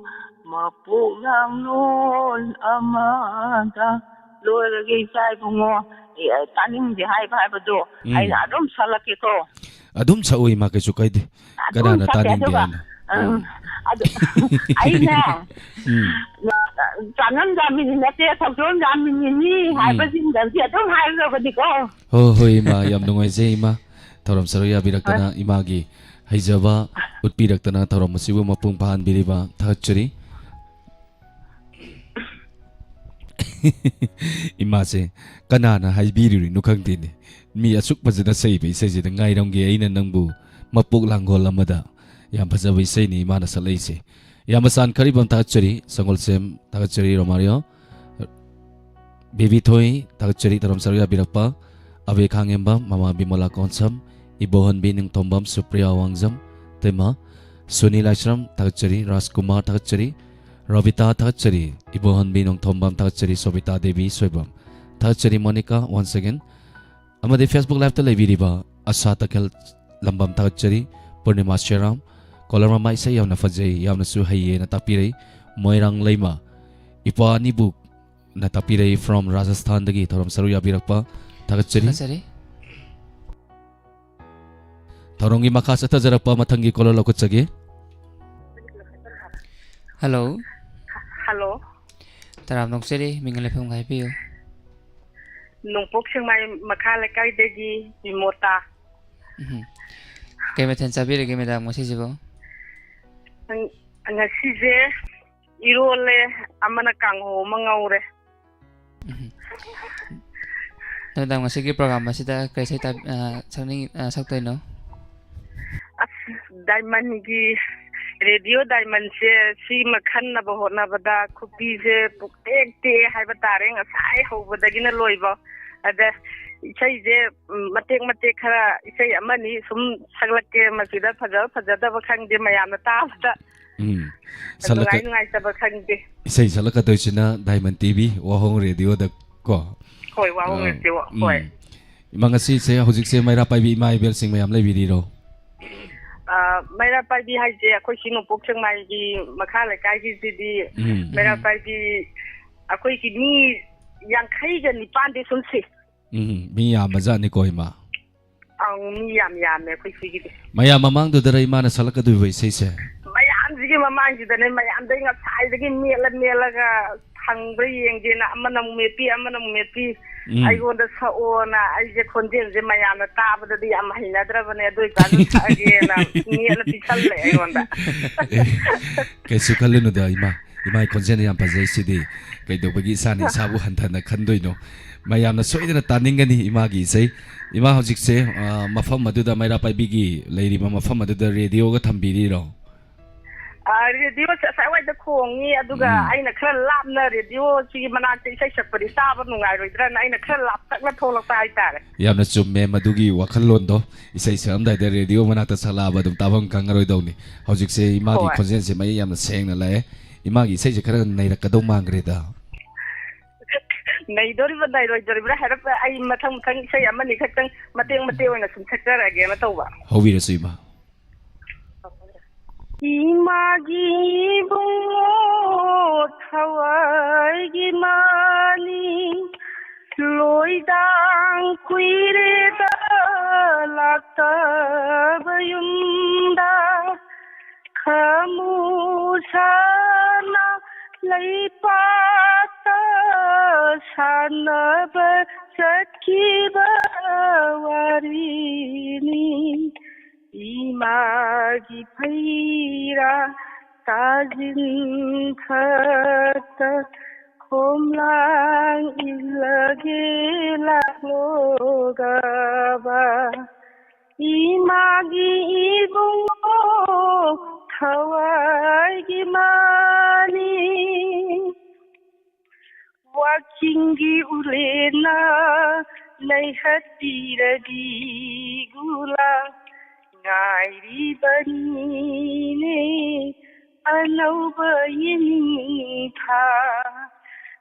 ꯃꯄꯣꯛ ꯂꯥꯡꯂꯣꯟ ꯑꯃꯗ꯫ ꯂꯣꯏꯔꯒꯦ ꯏꯆꯥ ꯏꯕꯨꯡꯉꯣ꯫ ꯑꯦ, ꯇꯥꯅꯤꯡꯗꯦ ꯍꯥꯏꯕ ꯍꯥꯏꯕꯗꯣ ꯎꯝ꯫ ꯑꯩꯅ ꯑꯗꯨꯝ ꯁꯛꯂꯛꯀꯦꯀꯣ꯫ ꯑꯗꯨꯝ ꯁꯛꯎ ꯏꯃꯥ, ꯀꯩꯁꯨ ꯀꯥꯏꯗꯦ꯫ ꯑꯗꯨꯝ ꯀꯅꯥꯅ ꯁꯛꯀꯦ, ꯇꯥꯅꯤꯡꯗꯦ ꯑꯗꯨꯒ, ꯍꯥꯏꯅꯣ? ꯎꯝ, ꯎꯝ꯫ ꯑꯗꯨ, ꯑꯩꯅꯦ, ꯎꯝ꯫ ꯆꯥꯅꯝ ꯌꯥꯝꯃꯤꯅꯤ ꯅꯠꯇꯦ, ꯊꯧꯖꯣꯝ ꯌꯥꯝꯃꯤꯅꯤ ꯎꯝ꯫ ꯍꯥꯏꯕꯁꯤꯡꯗꯗꯤ ꯑꯗꯨꯝ ꯍꯥꯏꯔꯕꯅꯤꯀꯣ꯫ ꯍꯣꯏ, ꯍꯣꯏ, ꯏꯃꯥ, ꯌꯥꯝ ꯅꯨꯡꯉꯥꯏꯖꯩ, ꯏꯃꯥ꯫ ꯊꯧꯔꯝ ꯁꯔꯨꯛ ꯌꯥꯕꯤꯔꯛꯇꯅ, ꯍꯣꯏ꯫ ꯏꯃꯥꯒꯤ ꯍꯩꯖꯕ ꯎꯠꯄꯤꯔꯛꯇꯅ, ꯊꯧꯔꯝ ꯑꯁꯤꯕꯨ ꯃꯄꯨꯡ ꯐꯥꯍꯟꯕꯤꯔꯤꯕ ꯊꯥꯒꯠꯆꯔꯤ꯫ ꯏꯃꯥꯁꯦ ꯀꯅꯥꯅ ꯍꯥꯏꯕꯤꯔꯨꯔꯤꯅꯣ ꯈꯪꯗꯦꯅꯦ꯫ ꯃꯤ ꯑꯁꯨꯛ ꯐꯖꯅ ꯁꯛꯏꯕ ꯏꯁꯩꯁꯤꯗ "ꯉꯥꯏꯔꯝꯒꯦ ꯑꯩꯅ ꯅꯪꯕꯨ ꯃꯄꯣꯛ ꯂꯥꯡꯒꯣꯜ ꯑꯃꯗ"꯫ ꯌꯥꯝ ꯐꯖꯕ ꯏꯁꯩꯅꯤ ꯏꯃꯥꯅ ꯁꯛꯂꯛꯏꯁꯦ꯫ ꯏꯌꯥꯝꯕ ꯁꯥꯟ ꯈꯔꯤꯕꯝ ꯊꯥꯒꯠꯆꯔꯤ, ꯁꯪꯒꯣꯜꯁꯦꯝ ꯊꯥꯒꯠꯆꯔꯤ, ꯔꯣꯃꯥꯔꯤꯌꯣ꯫ ꯕꯦꯕꯤ ꯊꯣꯏ ꯊꯥꯒꯠꯆꯔꯤ, ꯊꯧꯔꯝ ꯁꯔꯨꯛ ꯌꯥꯕꯤꯔꯛꯄ꯫ ꯑꯕꯦ ꯈꯥꯉꯦꯝꯕꯝ, ꯃꯃꯥ ꯕꯤꯃꯣꯂꯥ ꯀꯣꯟꯁꯝ, ꯏꯕꯣꯍꯟꯕꯤ ꯅꯤꯡꯊꯣꯝꯕꯝ, ꯁꯨꯄ꯭ꯔꯤꯌꯥ ꯋꯥꯡꯖꯝ, ꯇꯦꯃ, ꯁꯨꯅꯤ ꯂꯥꯏꯁ꯭ꯔꯝ ꯊꯥꯒꯠꯆꯔꯤ, ꯔꯥꯖꯀꯨꯃꯥꯔ ꯊꯥꯒꯠꯆꯔꯤ, ꯔꯣꯕꯤꯇꯥ ꯊꯥꯒꯠꯆꯔꯤ, ꯏꯕꯣꯍꯟꯕꯤ ꯅꯣꯡꯊꯣꯝꯕꯝ ꯊꯥꯒꯠꯆꯔꯤ, ꯁꯣꯕꯤꯇꯥ ꯗꯦꯕꯤ ꯁꯣꯏꯕꯝ ꯊꯥꯒꯠꯆꯔꯤ, ꯃꯣꯅꯤꯀꯥ, once again꯫ ꯑꯃꯗꯤ Facebook Live-ꯇ ꯂꯩꯕꯤꯔꯤꯕ ꯑꯁꯥ ꯇꯈꯦꯜ ꯂꯝꯕꯝ ꯊꯥꯒꯠꯆꯔꯤ, ꯄꯨꯔꯅꯤꯃꯥ ꯁꯦꯔꯥꯝ꯫ ꯀꯣꯂꯔ ꯃꯃꯥ ꯏꯁꯩ ꯌꯥꯝꯅ ꯐꯖꯩ, ꯌꯥꯝꯅꯁꯨ ꯍꯩꯌꯦꯅ ꯇꯥꯛꯄꯤꯔꯛꯏ, ꯃꯣꯏꯔꯥꯡ ꯂꯩꯃ꯫ ꯏꯄ꯭ꯋꯥ ꯑꯅꯤꯕꯨꯅ ꯇꯥꯛꯄꯤꯔꯛꯏ, from ꯔꯥꯖꯁꯊꯥꯟꯗꯒꯤ ꯊꯧꯔꯝ ꯁꯔꯨꯛ ꯌꯥꯕꯤꯔꯛꯄ ꯊꯥꯒꯠꯆꯔꯤ꯫ ꯊꯥꯒꯠꯆꯔꯤ꯫ ꯊꯧꯔꯝꯒꯤ ꯃꯈꯥ ꯆꯠꯊꯖꯔꯛꯄ ꯃꯊꯪꯒꯤ ꯀꯣꯂꯔ ꯂꯧꯈꯠꯆꯒꯦ꯫ ꯍꯜꯂꯣ꯫ ꯍꯜꯂꯣ꯫ ꯇꯔꯥꯝꯅ ꯑꯣꯛꯆꯔꯤ, ꯃꯤꯡꯒ ꯂꯩꯐꯝꯒ ꯍꯥꯏꯕꯤꯌꯨ꯫ ꯅꯣꯡꯄꯣꯛ ꯁꯦꯛꯃꯥꯏ ꯃꯈꯥ ꯂꯩꯀꯥꯏꯗꯒꯤ ꯕꯤꯃꯣꯇꯥ꯫ ꯎꯝ꯫ ꯀꯩ ꯃꯊꯦꯜ ꯆꯥꯕꯤꯔꯒꯦ ꯃꯦꯗꯥꯝ ꯉꯁꯤꯁꯤꯕꯨ? ꯉꯁꯤꯁꯦ ꯏꯔꯣꯜꯂꯦ, ꯑꯃꯅ ꯀꯥꯡꯍꯧ ꯑꯃ ꯉꯧꯔꯦ꯫ ꯎꯝ꯫ ꯅꯨꯃꯤꯗꯥꯡ ꯉꯁꯤꯒꯤ program ꯑꯁꯤꯗ ꯀꯩ ꯏꯁꯩ ꯇꯥ-, ꯑ, ꯁꯛꯅꯤꯡ-, ꯑ, ꯁꯛꯇꯣꯏꯅꯣ? ꯑꯁ, ꯗꯥꯏꯃꯟꯒꯤ, ꯔꯦꯗꯤꯑꯣ ꯗꯥꯏꯃꯟꯁꯦ ꯁꯤꯃ ꯈꯟꯅꯕ ꯍꯣꯠꯅꯕꯗ ꯈꯨꯄꯤꯁꯦ ꯄꯨꯛꯇꯦꯛ ꯇꯦꯛꯑꯦ ꯍꯥꯏꯕ ꯇꯥꯔꯦ, ꯉꯁꯥꯏ ꯍꯧꯕꯗꯒꯤꯅ ꯂꯣꯏꯕ꯫ ꯑꯗ ꯏꯁꯩꯁꯦ, ꯎꯝ, ꯃꯇꯦꯛ ꯃꯇꯦꯛ ꯈꯔ ꯏꯁꯩ ꯑꯃꯅꯤ ꯁꯨꯝ ꯁꯛꯂꯛꯀꯦ, ꯃꯁꯤꯗ ꯐꯖꯕ ꯐꯖꯗꯕ ꯈꯪꯗꯦ, ꯃꯌꯥꯝꯅ ꯇꯥꯕꯗ ꯎꯝ꯫ ꯁꯛꯂꯛꯀ-, ꯅꯨꯡꯉꯥꯏ ꯅꯨꯡꯉꯥꯏꯇꯕ ꯈꯪꯗꯦ꯫ ꯏꯁꯩ ꯁꯛꯂꯛꯀꯗꯣꯏꯁꯤꯅ ꯗꯥꯏꯃꯟ ꯇꯤ ꯚꯤ ꯋꯥꯍꯣꯡ ꯔꯦꯗꯤꯑꯣꯗ ꯀꯣ? ꯍꯣꯏ, ꯋꯥꯍꯣꯡ ꯑ, ꯔꯦꯗꯤꯑꯣ, ꯎꯝ꯫ ꯍꯣꯏ꯫ ꯏꯃꯥ, ꯉꯁꯤꯁꯦ ꯍꯧꯖꯤꯛꯁꯦ ꯃꯩꯔꯥ ꯄꯥꯏꯕꯤ ꯏꯃꯥ ꯏꯕꯦꯜꯁꯤꯡ ꯃꯌꯥꯝ ꯂꯩꯕꯤꯔꯤꯔꯣ? ꯑ, ꯃꯩꯔꯥ ꯄꯥꯏꯕꯤ ꯍꯥꯏꯁꯦ ꯑꯩꯈꯣꯏ ꯁꯤ ꯅꯣꯡꯄꯣꯛ ꯁꯦꯛꯃꯥꯏꯒꯤ ꯃꯈꯥ ꯂꯩꯀꯥꯏꯒꯤꯁꯤꯗꯤ ꯎꯝ, ꯃꯩꯔꯥ ꯎꯝ꯫ ꯄꯥꯏꯕꯤ ꯑꯩꯈꯣꯏꯒꯤ ꯃꯤ ꯌꯥꯡꯈꯩꯒ ꯅꯤꯄꯥꯟꯗꯤ ꯁꯨꯝ ꯁꯤ꯫ ꯎꯝ, ꯃꯤ ꯌꯥꯝꯕꯖꯥꯠꯅꯤꯀꯣ, ꯏꯃꯥ꯫ ꯑꯪ, ꯃꯤ ꯌꯥꯝ ꯌꯥꯝꯃꯦ ꯑꯩꯈꯣꯏ ꯁꯤꯒꯤꯗꯤ꯫ ꯃꯌꯥꯝ ꯃꯃꯥꯡꯗꯨꯗꯔ ꯏꯃꯥꯅ ꯁꯛꯂꯛꯀꯗꯣꯏꯕ ꯏꯁꯩꯁꯦ? ꯃꯌꯥꯝꯁꯤꯒꯤ ꯃꯃꯥꯡꯁꯤꯗꯅꯦ, ꯃꯌꯥꯝꯗꯩ ꯉꯁꯥꯏꯗꯒꯤ ꯃꯦꯠꯂ ꯃꯦꯠꯂꯒ ꯐꯪꯕ꯭ꯔꯥ ꯌꯦꯡꯒꯦꯅ ꯑꯃꯅ ꯑꯃꯨꯛ ꯃꯦꯠꯄꯤ, ꯑꯃꯅ ꯑꯃꯨꯛ ꯃꯦꯠꯄꯤ꯫ ꯎꯝ꯫ ꯑꯩꯉꯣꯟꯗ ꯁꯛꯑꯣꯅ ꯑꯩꯁꯦ ꯈꯣꯟꯖꯦꯜꯁꯦ ꯃꯌꯥꯝꯅ ꯇꯥꯕꯗꯗꯤ ꯌꯥꯝ ꯍꯩꯅꯗ꯭ꯔꯕꯅꯦ, ꯑꯗꯨ ꯑꯣꯏꯇꯥꯔꯁꯨ ꯁꯛꯑꯒꯦꯅ ꯃꯦꯠꯂ ꯄꯤꯁꯜꯂꯦ ꯑꯩꯉꯣꯟꯗ꯫ ꯑꯦ, ꯀꯩꯁꯨ ꯈꯜꯂꯨꯅꯨꯗ, ꯏꯃꯥ꯫ ꯏꯃꯥꯒꯤ ꯈꯣꯟꯖꯦꯜ ꯌꯥꯝ ꯐꯖꯩ ꯁꯤꯗꯤ꯫ ꯀꯩꯗꯧꯕꯒꯤ ꯏꯁꯥꯅ ꯏꯁꯥꯕꯨ ꯍꯟꯊꯅ ꯈꯟꯗꯣꯏꯅꯣ? ꯃꯌꯥꯝꯅ ꯁꯣꯏꯗꯅ ꯇꯥꯅꯤꯡꯒꯅꯤ ꯏꯃꯥꯒꯤ ꯏꯁꯩ꯫ ꯏꯃꯥ ꯍꯧꯖꯤꯛꯁꯦ, ꯑ, ꯃꯐꯝ ꯑꯗꯨꯗ, ꯃꯩꯔꯥ ꯄꯥꯏꯕꯤꯒꯤ ꯂꯩꯔꯤꯕ ꯃꯐꯝ ꯑꯗꯨꯗ ꯔꯦꯗꯤꯑꯣꯒ ꯊꯝꯕꯤꯔꯤꯔꯣ? ꯑ, ꯔꯦꯗꯤꯑꯣꯁꯦ ꯑꯁꯥꯏꯋꯥꯏꯗ ꯈꯣꯡꯉꯤ, ꯑꯗꯨꯒ ꯎꯝ꯫ ꯑꯩꯅ ꯈꯔ ꯂꯥꯞꯅ ꯔꯦꯗꯤꯑꯣꯁꯤꯒꯤ ꯃꯅꯥꯛꯇ ꯏꯁꯩ ꯁꯛꯄꯗꯤ ꯇꯥꯕ ꯅꯨꯡꯉꯥꯏꯔꯣꯏꯗ꯭ꯔꯅ ꯑꯩꯅ ꯈꯔ ꯂꯥꯞꯇꯛꯅ ꯊꯣꯛꯂꯛꯄ ꯍꯥꯏꯇꯥꯔꯦ꯫ ꯌꯥꯝꯅ ꯆꯨꯝꯃꯦ ꯃꯗꯨꯒꯤ ꯋꯥꯈꯜꯂꯣꯟꯗꯣ꯫ ꯏꯁꯩ ꯁꯛꯑꯝꯗꯥꯏꯗ ꯔꯦꯗꯤꯑꯣ ꯃꯅꯥꯛꯇ ꯁꯛꯂꯛꯑꯕ ꯑꯗꯨꯝ ꯇꯥꯐꯝ ꯈꯪꯉꯔꯣꯏꯗꯧꯅꯤ꯫ ꯍꯧꯖꯤꯛꯁꯦ ꯏꯃꯥꯒꯤ ꯍꯣꯏ꯫ ꯈꯣꯟꯖꯦꯜꯁꯦ ꯃꯌꯦꯛ ꯌꯥꯝꯅ ꯁꯦꯡꯅ ꯂꯥꯛꯑꯦ꯫ ꯏꯃꯥꯒꯤ ꯏꯁꯩꯁꯦ ꯈꯔ ꯅꯩꯔꯛꯀꯗꯧ ꯃꯥꯟꯈ꯭ꯔꯦꯗ꯫ ꯅꯩꯗꯣꯔꯤꯕ ꯅꯩꯔꯣꯏꯗꯣꯔꯤꯕ꯭ꯔꯥ ꯍꯥꯏꯔꯞ ꯑꯩ ꯃꯊꯪ ꯃꯊꯪ ꯏꯁꯩ ꯑꯃꯅꯤ ꯈꯛꯇꯪ ꯃꯇꯦꯛ ꯃꯇꯦꯛ ꯑꯣꯏꯅ ꯁꯨꯝ ꯁꯛꯆꯔꯛꯑꯒꯦꯅ ꯇꯧꯕ꯫ ꯍꯧꯕꯤꯔꯁꯨ, ꯏꯃꯥ꯫ ꯏꯃꯥꯒꯤ ꯏꯕꯨꯡꯉꯣ ꯊꯋꯥꯏꯒꯤ ꯃꯥꯅꯤ, ꯂꯣꯏꯗꯥꯡ ꯀꯨꯏꯔꯦꯗ ꯂꯥꯛꯇꯕ ꯌꯨꯝꯗ꯫ ꯈꯥꯃꯨ ꯁꯥꯅ ꯂꯩꯄꯥꯛꯇ ꯁꯥꯟꯅꯕ ꯆꯠꯈꯤꯕ ꯋꯥꯔꯤꯅꯤ꯫ ꯏꯃꯥꯒꯤ ꯐꯩꯔꯥ ꯇꯥꯁꯤꯟ ꯊꯛꯇ ꯈꯣꯝꯂꯥꯡ ꯏꯜꯂꯒꯦ ꯂꯥꯛꯂꯣꯒꯕ꯫ ꯏꯃꯥꯒꯤ ꯏꯕꯨꯡꯉꯣ ꯊꯋꯥꯏꯒꯤ ꯃꯥꯅꯤ꯫ ꯋꯥꯛꯆꯤꯡꯒꯤ ꯎꯂꯦꯅ ꯅꯩꯍꯠꯄꯤꯔꯗꯤ ꯒꯨꯂꯥ ꯉꯥꯏꯔꯤꯕꯅꯤꯅꯦ ꯑꯅꯧꯕ ꯌꯦꯅꯤꯡꯊꯥ꯫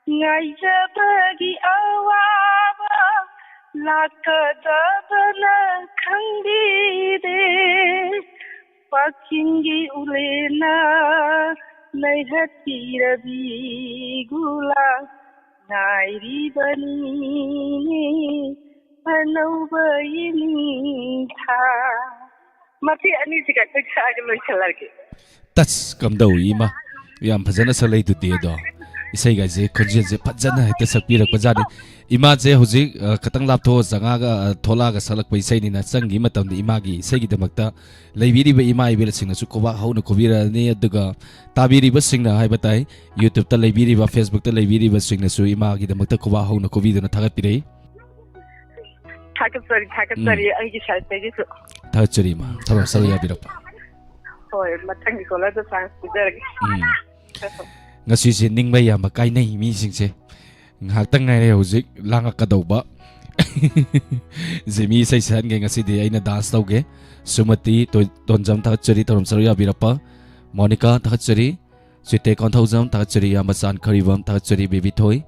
ꯉꯥꯏꯖꯕꯒꯤ ꯑꯋꯥꯕ ꯂꯥꯛꯀꯗꯕꯅ ꯈꯪꯕꯤꯔꯦ꯫ ꯋꯥꯛꯆꯤꯡꯒꯤ ꯎꯂꯦꯅ ꯅꯩꯍꯠꯄꯤꯔꯕꯤ ꯒꯨꯂꯥ ꯉꯥꯏꯔꯤꯕꯅꯤꯅꯦ ꯑꯅꯧꯕ ꯌꯦꯅꯤꯡꯊꯥ꯫ ꯃꯁꯤ ꯑꯅꯤꯁꯤꯒ ꯑꯩꯈꯣꯏ ꯁꯛꯑꯒ ꯂꯣꯏꯁꯤꯜꯂꯒꯦ꯫ ꯇꯁ, ꯀꯝꯗꯧꯏ ꯏꯃꯥ? ꯌꯥꯝ ꯐꯖꯅ ꯁꯛꯂꯛꯏꯗꯨꯗꯤ ꯑꯗꯣ꯫ ꯏꯁꯩꯒꯥꯏꯁꯦ, ꯈꯣꯟꯖꯦꯜꯁꯦ ꯐꯖꯅ ꯍꯦꯛꯇ ꯁꯛꯄꯤꯔꯛꯄꯖꯥꯠꯅꯤ꯫ ꯏꯃꯥꯁꯦ ꯍꯧꯖꯤꯛ, ꯑ, ꯈꯇꯪ ꯂꯥꯞꯊꯣꯛꯑ ꯆꯪꯉꯛꯑꯒ, ꯑ, ꯊꯣꯛꯂꯛꯑꯒ ꯁꯛꯂꯛꯄ ꯏꯁꯩꯅꯤꯅ, ꯆꯪꯈꯤꯕ ꯃꯇꯝꯗ ꯏꯃꯥꯒꯤ ꯏꯁꯩꯒꯤꯗꯃꯛꯇ ꯂꯩꯕꯤꯔꯤꯕ ꯏꯃꯥ ꯏꯕꯦꯜꯁꯤꯡꯅꯁꯨ ꯈꯨꯕꯥꯛ ꯍꯧꯅ ꯈꯨꯕꯤꯔꯛꯑꯅꯤ꯫ ꯑꯗꯨꯒ ꯇꯥꯕꯤꯔꯤꯕꯁꯤꯡꯅ ꯍꯥꯏꯕ ꯇꯥꯏ, YouTube-ꯇ ꯂꯩꯕꯤꯔꯤꯕ, Facebook-ꯇ ꯂꯩꯕꯤꯔꯤꯕꯁꯤꯡꯅꯁꯨ ꯏꯃꯥꯒꯤꯗꯃꯛꯇ ꯈꯨꯕꯥꯛ ꯍꯧꯅ ꯈꯨꯕꯤꯗꯨꯅ ꯊꯥꯒꯠꯄꯤꯔꯛꯏ꯫ ꯊꯥꯒꯠꯆꯔꯤ, ꯊꯥꯒꯠꯆꯔꯤ, ꯎꯝ꯫ ꯑꯩꯒꯤ side-ꯇꯒꯤꯁꯨ꯫ ꯊꯥꯒꯠꯆꯔꯤ, ꯏꯃꯥ꯫ ꯊꯧꯔꯝ ꯁꯔꯨꯛ ꯌꯥꯕꯤꯔꯛꯄ꯫ ꯍꯣꯏ, ꯃꯊꯪꯒꯤ caller-ꯗ chance ꯄꯤꯖꯔꯒꯦ꯫ ꯎꯝ꯫ ꯉꯁꯤꯁꯦ ꯅꯤꯡꯕ ꯌꯥꯝꯕ ꯀꯥꯏꯅꯩ ꯃꯤꯁꯤꯡꯁꯦ꯫ ꯉꯥꯏꯍꯥꯛꯇꯪ ꯉꯥꯏꯔꯦ ꯍꯧꯖꯤꯛ ꯂꯥꯡꯉꯛꯀꯗꯧꯕ꯫ ꯖꯤꯃꯤ ꯏꯁꯩ ꯁꯛꯍꯟꯒꯦ ꯉꯁꯤꯗꯤ, ꯑꯩꯅ dance ꯇꯧꯒꯦ꯫ ꯁꯨꯃꯇꯤ ꯇꯣꯏ-, ꯇꯣꯟꯖꯝ ꯊꯥꯒꯠꯆꯔꯤ, ꯊꯧꯔꯝ ꯁꯔꯨꯛ ꯌꯥꯕꯤꯔꯛꯄ꯫ ꯃꯣꯅꯤꯀꯥ ꯊꯥꯒꯠꯆꯔꯤ꯫ ꯆꯨꯏꯇꯦ ꯀꯣꯟꯊꯧꯖꯝ ꯊꯥꯒꯠꯆꯔꯤ, ꯏꯌꯥꯝꯕ ꯆꯥꯟ ꯈꯔꯤꯕꯝ ꯊꯥꯒꯠꯆꯔꯤ, ꯕꯦꯕꯤ ꯊꯣꯏ꯫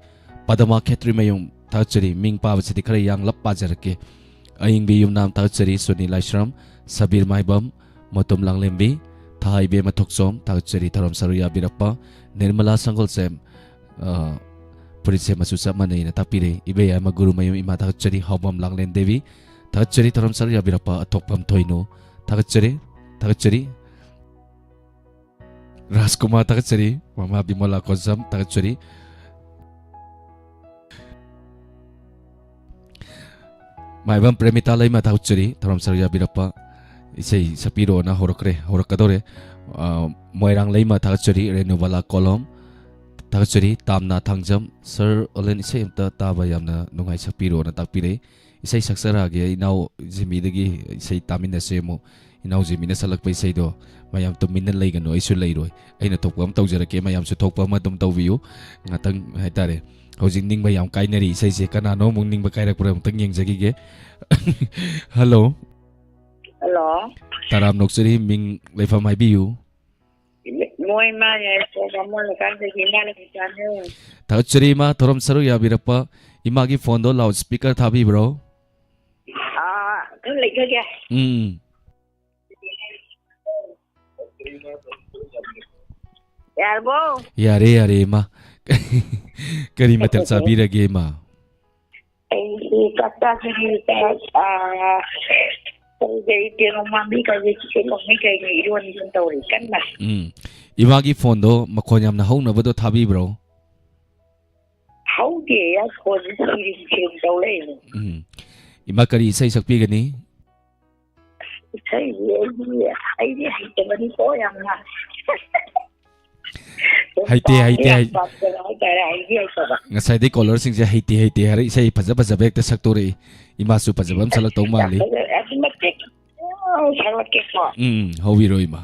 ꯄꯗꯃꯥ ꯈꯦꯇ꯭ꯔꯤꯃꯌꯨꯝ ꯊꯥꯒꯠꯆꯔꯤ, ꯃꯤꯡ ꯄꯥꯕꯁꯤꯗꯤ ꯈꯔ ꯌꯥꯡꯂꯞ ꯄꯥꯖꯔꯛꯀꯦ꯫ ꯑꯌꯤꯡꯕꯤ ꯌꯨꯝꯅꯥꯝ ꯊꯥꯒꯠꯆꯔꯤ, ꯁꯣꯅꯤ ꯂꯥꯏꯁ꯭ꯔꯝ, ꯁꯕꯤꯔ ꯃꯥꯏꯕꯝ, ꯃꯣꯇꯣꯝ ꯂꯥꯡꯂꯦꯝꯕꯤ, ꯊꯥ ꯏꯕꯦꯝꯃ ꯊꯣꯛꯆꯣꯝ ꯊꯥꯒꯠꯆꯔꯤ, ꯊꯧꯔꯝ ꯁꯔꯨꯛ ꯌꯥꯕꯤꯔꯛꯄ꯫ ꯅꯤꯔꯃꯂꯥ ꯁꯪꯒꯣꯜꯁꯦꯝ, ꯑ, ꯐꯨꯔꯤꯠꯁꯦ ꯃꯆꯨ ꯆꯞ ꯃꯥꯟꯅꯩꯅ ꯇꯥꯛꯄꯤꯔꯦ꯫ ꯏꯕꯦꯌꯥꯏꯃ ꯒꯨꯔꯨꯃꯌꯨꯝ ꯏꯃꯥ ꯊꯥꯒꯠꯆꯔꯤ, ꯍꯥꯎꯕꯝ ꯂꯥꯡꯂꯦꯟ ꯗꯦꯕꯤ ꯊꯥꯒꯠꯆꯔꯤ, ꯊꯧꯔꯝ ꯁꯔꯨꯛ ꯌꯥꯕꯤꯔꯛꯄ꯫ ꯑꯊꯣꯛꯄꯝ ꯊꯣꯏꯅꯨ ꯊꯥꯒꯠꯆꯔꯤ, ꯊꯥꯒꯠꯆꯔꯤ꯫ ꯔꯥꯖꯀꯨꯃꯥꯔ ꯊꯥꯒꯠꯆꯔꯤ, ꯃꯃꯥ ꯕꯤꯃꯣꯂꯥ ꯀꯣꯟꯖꯝ ꯊꯥꯒꯠꯆꯔꯤ꯫ ꯃꯥꯏꯕꯝ ꯄ꯭ꯔꯦꯃꯤꯇꯥ ꯂꯩꯃ ꯊꯥꯒꯠꯆꯔꯤ, ꯊꯧꯔꯝ ꯁꯔꯨꯛ ꯌꯥꯕꯤꯔꯛꯄ꯫ ꯏꯁꯩ ꯁꯛꯄꯤꯔꯣꯅ ꯍꯧꯔꯛꯈ꯭ꯔꯦ, ꯍꯧꯔꯛꯀꯗꯧꯔꯦ꯫ ꯑ, ꯃꯣꯏꯔꯥꯡ ꯂꯩꯃ ꯊꯥꯒꯠꯆꯔꯤ, ꯔꯦꯅꯨꯕꯂꯥ ꯀꯣꯂꯣꯝ ꯊꯥꯒꯠꯆꯔꯤ, ꯇꯥꯝꯅꯥ ꯊꯥꯡꯖꯝ, "ꯁꯔ ꯑꯣꯂꯦꯟ ꯏꯁꯩ ꯑꯝꯇ ꯇꯥꯕ ꯌꯥꯝꯅ ꯅꯨꯡꯉꯥꯏ, ꯁꯛꯄꯤꯔꯣꯅ" ꯇꯥꯛꯄꯤꯔꯛꯏ꯫ ꯏꯁꯩ ꯁꯛꯆꯔꯛꯑꯒꯦ, ꯏꯅꯥꯎ ꯖꯤꯃꯤꯗꯒꯤ ꯏꯁꯩ ꯇꯥꯃꯤꯟꯅꯁꯦ ꯑꯃꯨꯛ꯫ ꯏꯅꯥꯎ ꯖꯤꯃꯤꯅ ꯁꯛꯂꯛꯄ ꯏꯁꯩꯗꯣ ꯃꯌꯥꯝ ꯇꯨꯃꯤꯟꯅ ꯂꯩꯒꯅꯨ, ꯑꯩꯁꯨ ꯂꯩꯔꯣꯏ꯫ ꯑꯩꯅ ꯊꯣꯛꯄ ꯑꯃ ꯇꯧꯖꯔꯛꯀꯦ, ꯃꯌꯥꯝꯁꯨ ꯊꯣꯛꯄ ꯑꯃ ꯑꯗꯨꯝ ꯇꯧꯕꯤꯌꯨ꯫ ꯉꯥꯛꯇꯪ ꯍꯥꯏꯇꯥꯔꯦ, ꯍꯧꯖꯤꯛ ꯅꯤꯡꯕ ꯌꯥꯝ ꯀꯥꯏꯅꯔꯤ ꯏꯁꯩꯁꯦ꯫ ꯀꯅꯥꯅꯣ ꯑꯃꯨꯛ ꯅꯤꯡꯕ ꯀꯥꯏꯔꯛꯄ꯭ꯔꯥ ꯑꯃꯨꯛꯇꯪ ꯌꯦꯡꯖꯈꯤꯒꯦ꯫ ꯍꯜꯂꯣ꯫ ꯍꯜꯂꯣ꯫ ꯇꯔꯥꯝ ꯅꯣꯛꯆꯔꯤ, ꯃꯤꯡ ꯂꯩꯐꯝ ꯍꯥꯏꯕꯤꯌꯨ꯫ ꯃꯣꯏ ꯃꯥ ꯌꯥꯏ, ꯄ꯭ꯔꯣꯒ꯭ꯔꯥꯝ ꯃꯣꯏ ꯂꯩꯀꯥꯏꯗꯒꯤ ꯏꯃꯥ ꯂꯩꯀꯥꯏꯗ꯫ ꯊꯥꯒꯠꯆꯔꯤ ꯏꯃꯥ, ꯊꯧꯔꯝ ꯁꯔꯨꯛ ꯌꯥꯕꯤꯔꯛꯄ꯫ ꯏꯃꯥꯒꯤ ꯐꯣꯟꯗꯣ ꯂꯥꯎꯠ ꯁ꯭ꯄꯤꯀꯔ ꯊꯥꯕꯤꯕ꯭ꯔꯣ? ꯑꯥ, ꯈꯔ ꯂꯩꯊꯒꯦ꯫ ꯎꯝ꯫ ꯌꯥꯔꯕꯣ? ꯌꯥꯔꯦ, ꯌꯥꯔꯦ, ꯏꯃꯥ꯫ ꯀꯔꯤ ꯃꯊꯦꯜ ꯆꯥꯕꯤꯔꯒꯦ, ꯏꯃꯥ? ꯑꯩꯁꯤ ꯆꯥꯛ ꯆꯥꯗ꯭ꯔꯤ, ꯆꯥꯛ, ꯑꯥ, ꯀꯩꯀꯩ ꯇꯦꯅꯧ ꯃꯥꯟꯕꯤ ꯀꯩꯀꯩ ꯆꯤꯛꯀꯟ ꯂꯣꯡꯕꯤ ꯀꯩꯀꯩ ꯏꯔꯣꯟ ꯏꯔꯣꯟ ꯇꯧꯔꯤ ꯀꯟꯅ꯫ ꯎꯝ꯫ ꯏꯃꯥꯒꯤ ꯐꯣꯟꯗꯣ ꯃꯈꯣꯟ ꯌꯥꯝꯅ ꯍꯧꯅꯕꯗꯣ ꯊꯥꯕꯤꯕ꯭ꯔꯣ? ꯍꯧꯗꯦ, ꯐꯣꯟꯁꯦ ꯁꯤꯔꯤꯡ ꯁꯤꯔꯤꯡ ꯇꯧ ꯂꯩꯅꯦ꯫ ꯎꯝ꯫ ꯏꯃꯥ, ꯀꯔꯤ ꯏꯁꯩ ꯁꯛꯄꯤꯒꯅꯤ? ꯏꯁꯩꯁꯦ ꯑꯩꯗꯤ, ꯑꯩꯗꯤ ꯍꯩꯇꯕꯅꯤꯀꯣ ꯌꯥꯝꯅ꯫ ꯍꯩꯇꯦ, ꯍꯩꯇꯦ, ꯌꯥꯝ ꯍꯩ-, ꯄꯥꯝꯖꯕ ꯍꯥꯏꯇꯥꯔꯦ, ꯍꯩꯗꯤ ꯍꯩꯇꯕ꯫ ꯉꯁꯥꯏꯗꯩ ꯀꯣꯂꯔꯁꯤꯡꯁꯦ ꯍꯩꯇꯦ, ꯍꯩꯇꯦ ꯍꯥꯏꯔ ꯏꯁꯩ ꯐꯖ ꯐꯖꯕ ꯍꯦꯛꯇ ꯁꯛꯇꯣꯔꯛꯏ꯫ ꯏꯃꯥꯁꯨ ꯐꯖꯕ ꯑꯃ ꯁꯛꯂꯛꯇꯧ ꯌꯥꯝ ꯃꯥꯜꯂꯤ꯫ ꯐꯖ-, ꯑꯗꯨ ꯃꯇꯦꯛ ꯈꯤꯇꯪ ꯁꯛꯂꯛꯀꯦꯀꯣ꯫ ꯎꯝ, ꯍꯧꯕꯤꯔꯣ, ꯏꯃꯥ꯫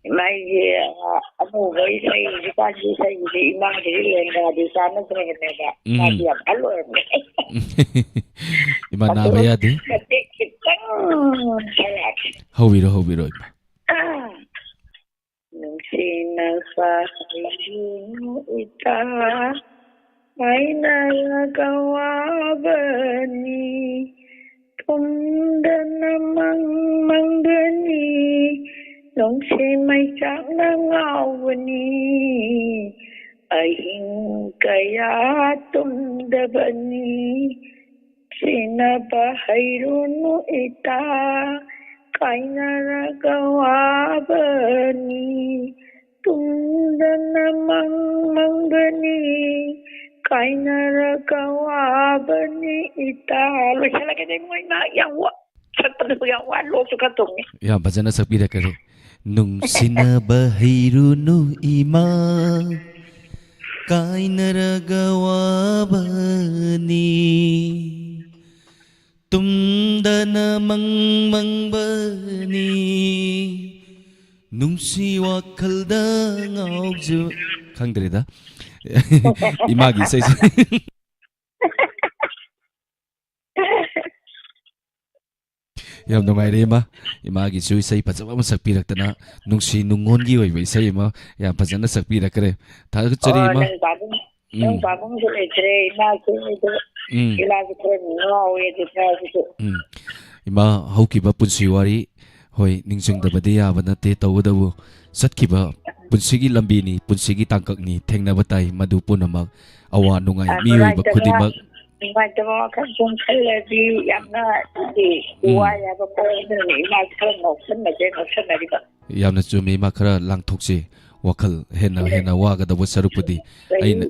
ꯃꯥꯒꯤ, ꯑ, ꯑꯅꯧꯕ ꯏꯁꯩ, ꯍꯧꯖꯤꯛꯀꯥꯟꯒꯤ ꯏꯁꯩꯁꯤꯗꯤ ꯏꯃꯥꯒꯤꯗꯤ ꯂꯦꯡꯒꯥꯗꯤ ꯆꯥꯟꯅꯗ꯭ꯔꯕꯅꯦꯕ꯫ ꯎꯝ꯫ ꯃꯥꯗꯤ ꯌꯥꯝ ꯑꯍꯜ ꯑꯣꯏꯔꯕꯅꯦ꯫ ꯏꯃꯥ, ꯅꯥꯕ ꯑꯗꯣ ꯌꯥꯗꯦ꯫ ꯃꯇꯦꯛ ꯈꯤꯇꯪ ꯁꯛꯂꯛꯀꯦ꯫ ꯍꯧꯕꯤꯔꯣ, ꯍꯧꯕꯤꯔꯣ, ꯏꯃꯥ꯫ ꯑ, ꯅꯨꯡꯁꯤꯅꯕ ꯍꯥꯏꯔꯨꯅꯨ ꯏꯇꯥ, ꯍꯥꯏꯅꯔꯒ ꯋꯥꯕꯅꯤ꯫ ꯇꯨꯝꯗꯅ ꯃꯪ ꯃꯪꯒꯅꯤ, ꯅꯨꯡꯁꯤ ꯃꯩꯆꯥꯛꯅ ꯉꯥꯎꯕꯅꯤ꯫ ꯑꯍꯤꯡ ꯀꯌꯥ ꯇꯨꯝꯗꯕꯅꯤ, ꯁꯤꯟꯅꯕ ꯍꯩꯔꯨꯅꯨ ꯏꯇꯥ, ꯀꯥꯏꯅꯔꯒ ꯋꯥꯕꯅꯤ꯫ ꯇꯨꯝꯗꯅ ꯃꯪ ꯃꯪꯒꯅꯤ, ꯀꯥꯏꯅꯔꯒ ꯋꯥꯕꯅꯤ ꯏꯇꯥ꯫ ꯂꯣꯏꯁꯜꯂꯒꯦꯗ ꯏꯕꯨꯡꯉꯣ, ꯏꯃꯥ, ꯌꯥꯝ ꯋꯥ-, ꯁꯛꯄꯗꯕꯨ ꯌꯥꯝ ꯋꯥ, ꯂꯣꯛꯁꯨ ꯈꯔ ꯊꯨꯡꯉꯤ꯫ ꯌꯥꯝ ꯐꯖꯅ ꯁꯛꯄꯤꯔꯛꯀꯅꯤ꯫ ꯅꯨꯡꯁꯤꯅꯕ ꯍꯩꯔꯨꯅꯨ ꯏꯃꯥ, ꯀꯥꯏꯅꯔꯒ ꯋꯥꯕꯅꯤ, ꯇꯨꯝꯗꯅ ꯃꯪ ꯃꯪꯕꯅꯤ, ꯅꯨꯡꯁꯤ ꯋꯥꯈꯜꯗ ꯉꯥꯎꯖ-, ꯈꯪꯗ꯭ꯔꯦꯗ꯫ ꯏꯃꯥꯒꯤ ꯏꯁꯩꯁꯦ꯫ ꯌꯥꯝ ꯅꯨꯡꯉꯥꯏꯔꯦ, ꯏꯃꯥ꯫ ꯏꯃꯥꯒꯤꯁꯨ ꯏꯁꯩ ꯐꯖꯕ ꯑꯃ ꯁꯛꯄꯤꯔꯛꯇꯅ, ꯅꯨꯡꯁꯤ ꯅꯨꯡꯉꯣꯟꯒꯤ ꯑꯣꯏꯕ ꯏꯁꯩ ꯑꯃ ꯌꯥꯝ ꯐꯖꯅ ꯁꯛꯄꯤꯔꯛꯈ꯭ꯔꯦ꯫ ꯊꯥꯒꯠꯆꯔꯤ, ꯑꯣ, ꯏꯃꯥ꯫ ꯅꯪ ꯄꯥꯕꯨꯡ, ꯅꯪ ꯎꯝ꯫ ꯄꯥꯕꯨꯡꯁꯨ ꯂꯩꯇ꯭ꯔꯦ, ꯏꯃꯥꯁꯨ ꯑꯩꯗꯣ, ꯎꯝ꯫ ꯏꯃꯥꯁꯨ ꯈꯔ ꯉꯥꯎꯋꯦ, ꯑꯗꯨ ꯏꯃꯥꯁꯨ꯫ ꯎꯝ꯫ ꯏꯃꯥ, ꯍꯧꯈꯤꯕ ꯄꯨꯟꯁꯤ ꯋꯥꯔꯤ, ꯍꯣꯏ, ꯅꯤꯡꯁꯤꯡꯗꯕꯗꯤ ꯌꯥꯕ ꯅꯠꯇꯦ, ꯇꯧꯕꯇꯕꯨ ꯆꯠꯈꯤꯕ ꯄꯨꯟꯁꯤꯒꯤ ꯂꯝꯕꯤꯅꯤ, ꯄꯨꯟꯁꯤꯒꯤ ꯇꯥꯡꯀꯛꯅꯤ, ꯊꯦꯡꯅꯕ ꯇꯥꯏ, ꯃꯗꯨ ꯄꯨꯝꯅꯃꯛ ꯑꯋꯥ ꯅꯨꯡꯉꯥꯏ, ꯑ, ꯃꯤꯑꯣꯏꯕ ꯅꯨꯡꯉꯥꯏꯇꯕ, ꯈꯨꯗꯤꯡꯃꯛ꯫ ꯅꯨꯡꯉꯥꯏꯇꯕ ꯋꯥꯈꯜ ꯁꯨꯝ ꯈꯜꯂꯗꯤ ꯌꯥꯝꯅ ꯍꯥꯏꯗꯤ ꯎꯝ꯫ ꯋꯥꯏ ꯍꯥꯏꯕꯀꯣ, ꯑꯗꯨꯅꯅꯦ ꯏꯃꯥꯁꯨ ꯈꯔ ꯉꯥꯎꯁꯟꯅꯁꯦ, ꯉꯥꯎꯁꯟꯅꯔꯤꯕ꯫ ꯌꯥꯝꯅ ꯆꯨꯝꯃꯤ, ꯏꯃꯥ, ꯈꯔ ꯂꯥꯡꯊꯣꯛꯁꯤ꯫ ꯋꯥꯈꯜ ꯍꯦꯟꯅ, ꯍꯦꯟꯅ ꯋꯥꯒꯗꯧꯕ ꯁꯔꯨꯛꯄꯨꯗꯤ ꯆꯍꯤ, ꯑꯩꯅ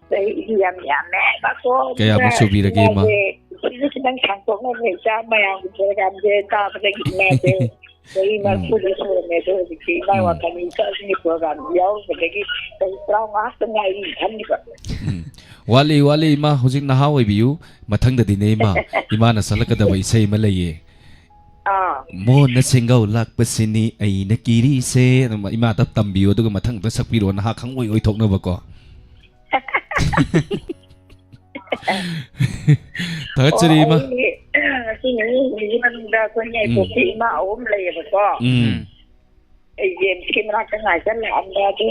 ꯆꯍꯤꯗꯤ ꯌꯥꯝ ꯌꯥꯝꯃꯦ꯫ ꯃꯥꯁꯨ ꯀꯌꯥꯃꯨꯛ ꯑꯗꯨꯅ ꯁꯨꯕꯤꯔꯒꯦ, ꯏꯃꯥ? ꯏꯃꯥꯁꯦ ꯄꯨꯟꯁꯤꯁꯦ ꯈꯤꯇꯪ ꯁꯥꯡꯇꯣꯛꯅꯕ ꯏꯆꯥ ꯃꯌꯥꯝꯒꯤ ꯄ꯭ꯔꯣꯒ꯭ꯔꯥꯝꯁꯦ ꯇꯥꯕꯗꯒꯤ ꯏꯃꯥꯁꯦ ꯆꯍꯤ ꯎꯝ꯫ ꯃꯔꯤꯐꯨꯗꯤ ꯁꯨꯔꯝꯃꯦ꯫ ꯑꯗꯣ ꯍꯧꯖꯤꯛꯇꯤ ꯏꯃꯥ ꯎꯝ꯫ ꯋꯥꯈꯜ ꯏꯆꯥꯁꯤꯡꯒꯤ ꯄ꯭ꯔꯣꯒ꯭ꯔꯥꯝ ꯌꯥꯎꯔꯨꯕꯗꯒꯤ ꯆꯍꯤ ꯇꯔꯥꯃꯉꯥ ꯈꯛꯇ ꯉꯥꯏꯔꯤ ꯈꯟꯈꯤꯕ꯫ ꯎꯝ꯫ ꯋꯥꯠꯂꯤ, ꯋꯥꯠꯂꯤ, ꯏꯃꯥ, ꯍꯧꯖꯤꯛ ꯅꯍꯥ ꯑꯣꯏꯕꯤꯌꯨ꯫ ꯃꯊꯪꯗꯗꯤꯅꯦ, ꯏꯃꯥ, ꯏꯃꯥꯅ ꯁꯛꯂꯛꯀꯗꯕ ꯏꯁꯩ ꯑꯃ ꯂꯩꯌꯦ꯫ ꯑꯥ꯫ ꯃꯣꯟꯅ ꯁꯦꯡꯒꯧ ꯂꯥꯛꯄꯁꯤꯅꯤ ꯑꯩꯅ ꯀꯤꯔꯤꯁꯦ꯫ ꯑꯗꯨꯝ ꯏꯃꯥꯗ ꯇꯝꯕꯤꯌꯨ, ꯑꯗꯨꯒ ꯃꯊꯪꯗ ꯁꯛꯄꯤꯔꯣ, ꯅꯍꯥ ꯈꯪꯑꯣꯏ ꯑꯣꯏꯊꯣꯛꯅꯕꯀꯣ꯫ ꯊꯥꯒꯠꯆꯔꯤ, ꯑꯣ, ꯏꯃꯥ꯫ ꯑꯩ, ꯉꯁꯤ ꯅꯤꯅꯤ ꯍꯨꯝꯅꯤꯒꯤ ꯃꯅꯨꯡꯗ ꯑꯩꯈꯣꯏ ꯎꯝ꯫ ꯌꯥꯏꯄꯣꯛꯀꯤ ꯏꯃꯥ ꯑꯍꯨꯝ ꯂꯩꯌꯦꯕꯀꯣ꯫ ꯎꯝ꯫ ꯑꯩ ꯖꯦꯝꯁꯀꯤ ꯃꯅꯥꯛꯇ ꯉꯥꯏꯖꯜꯂꯛꯑꯝꯕ ꯑꯗꯨ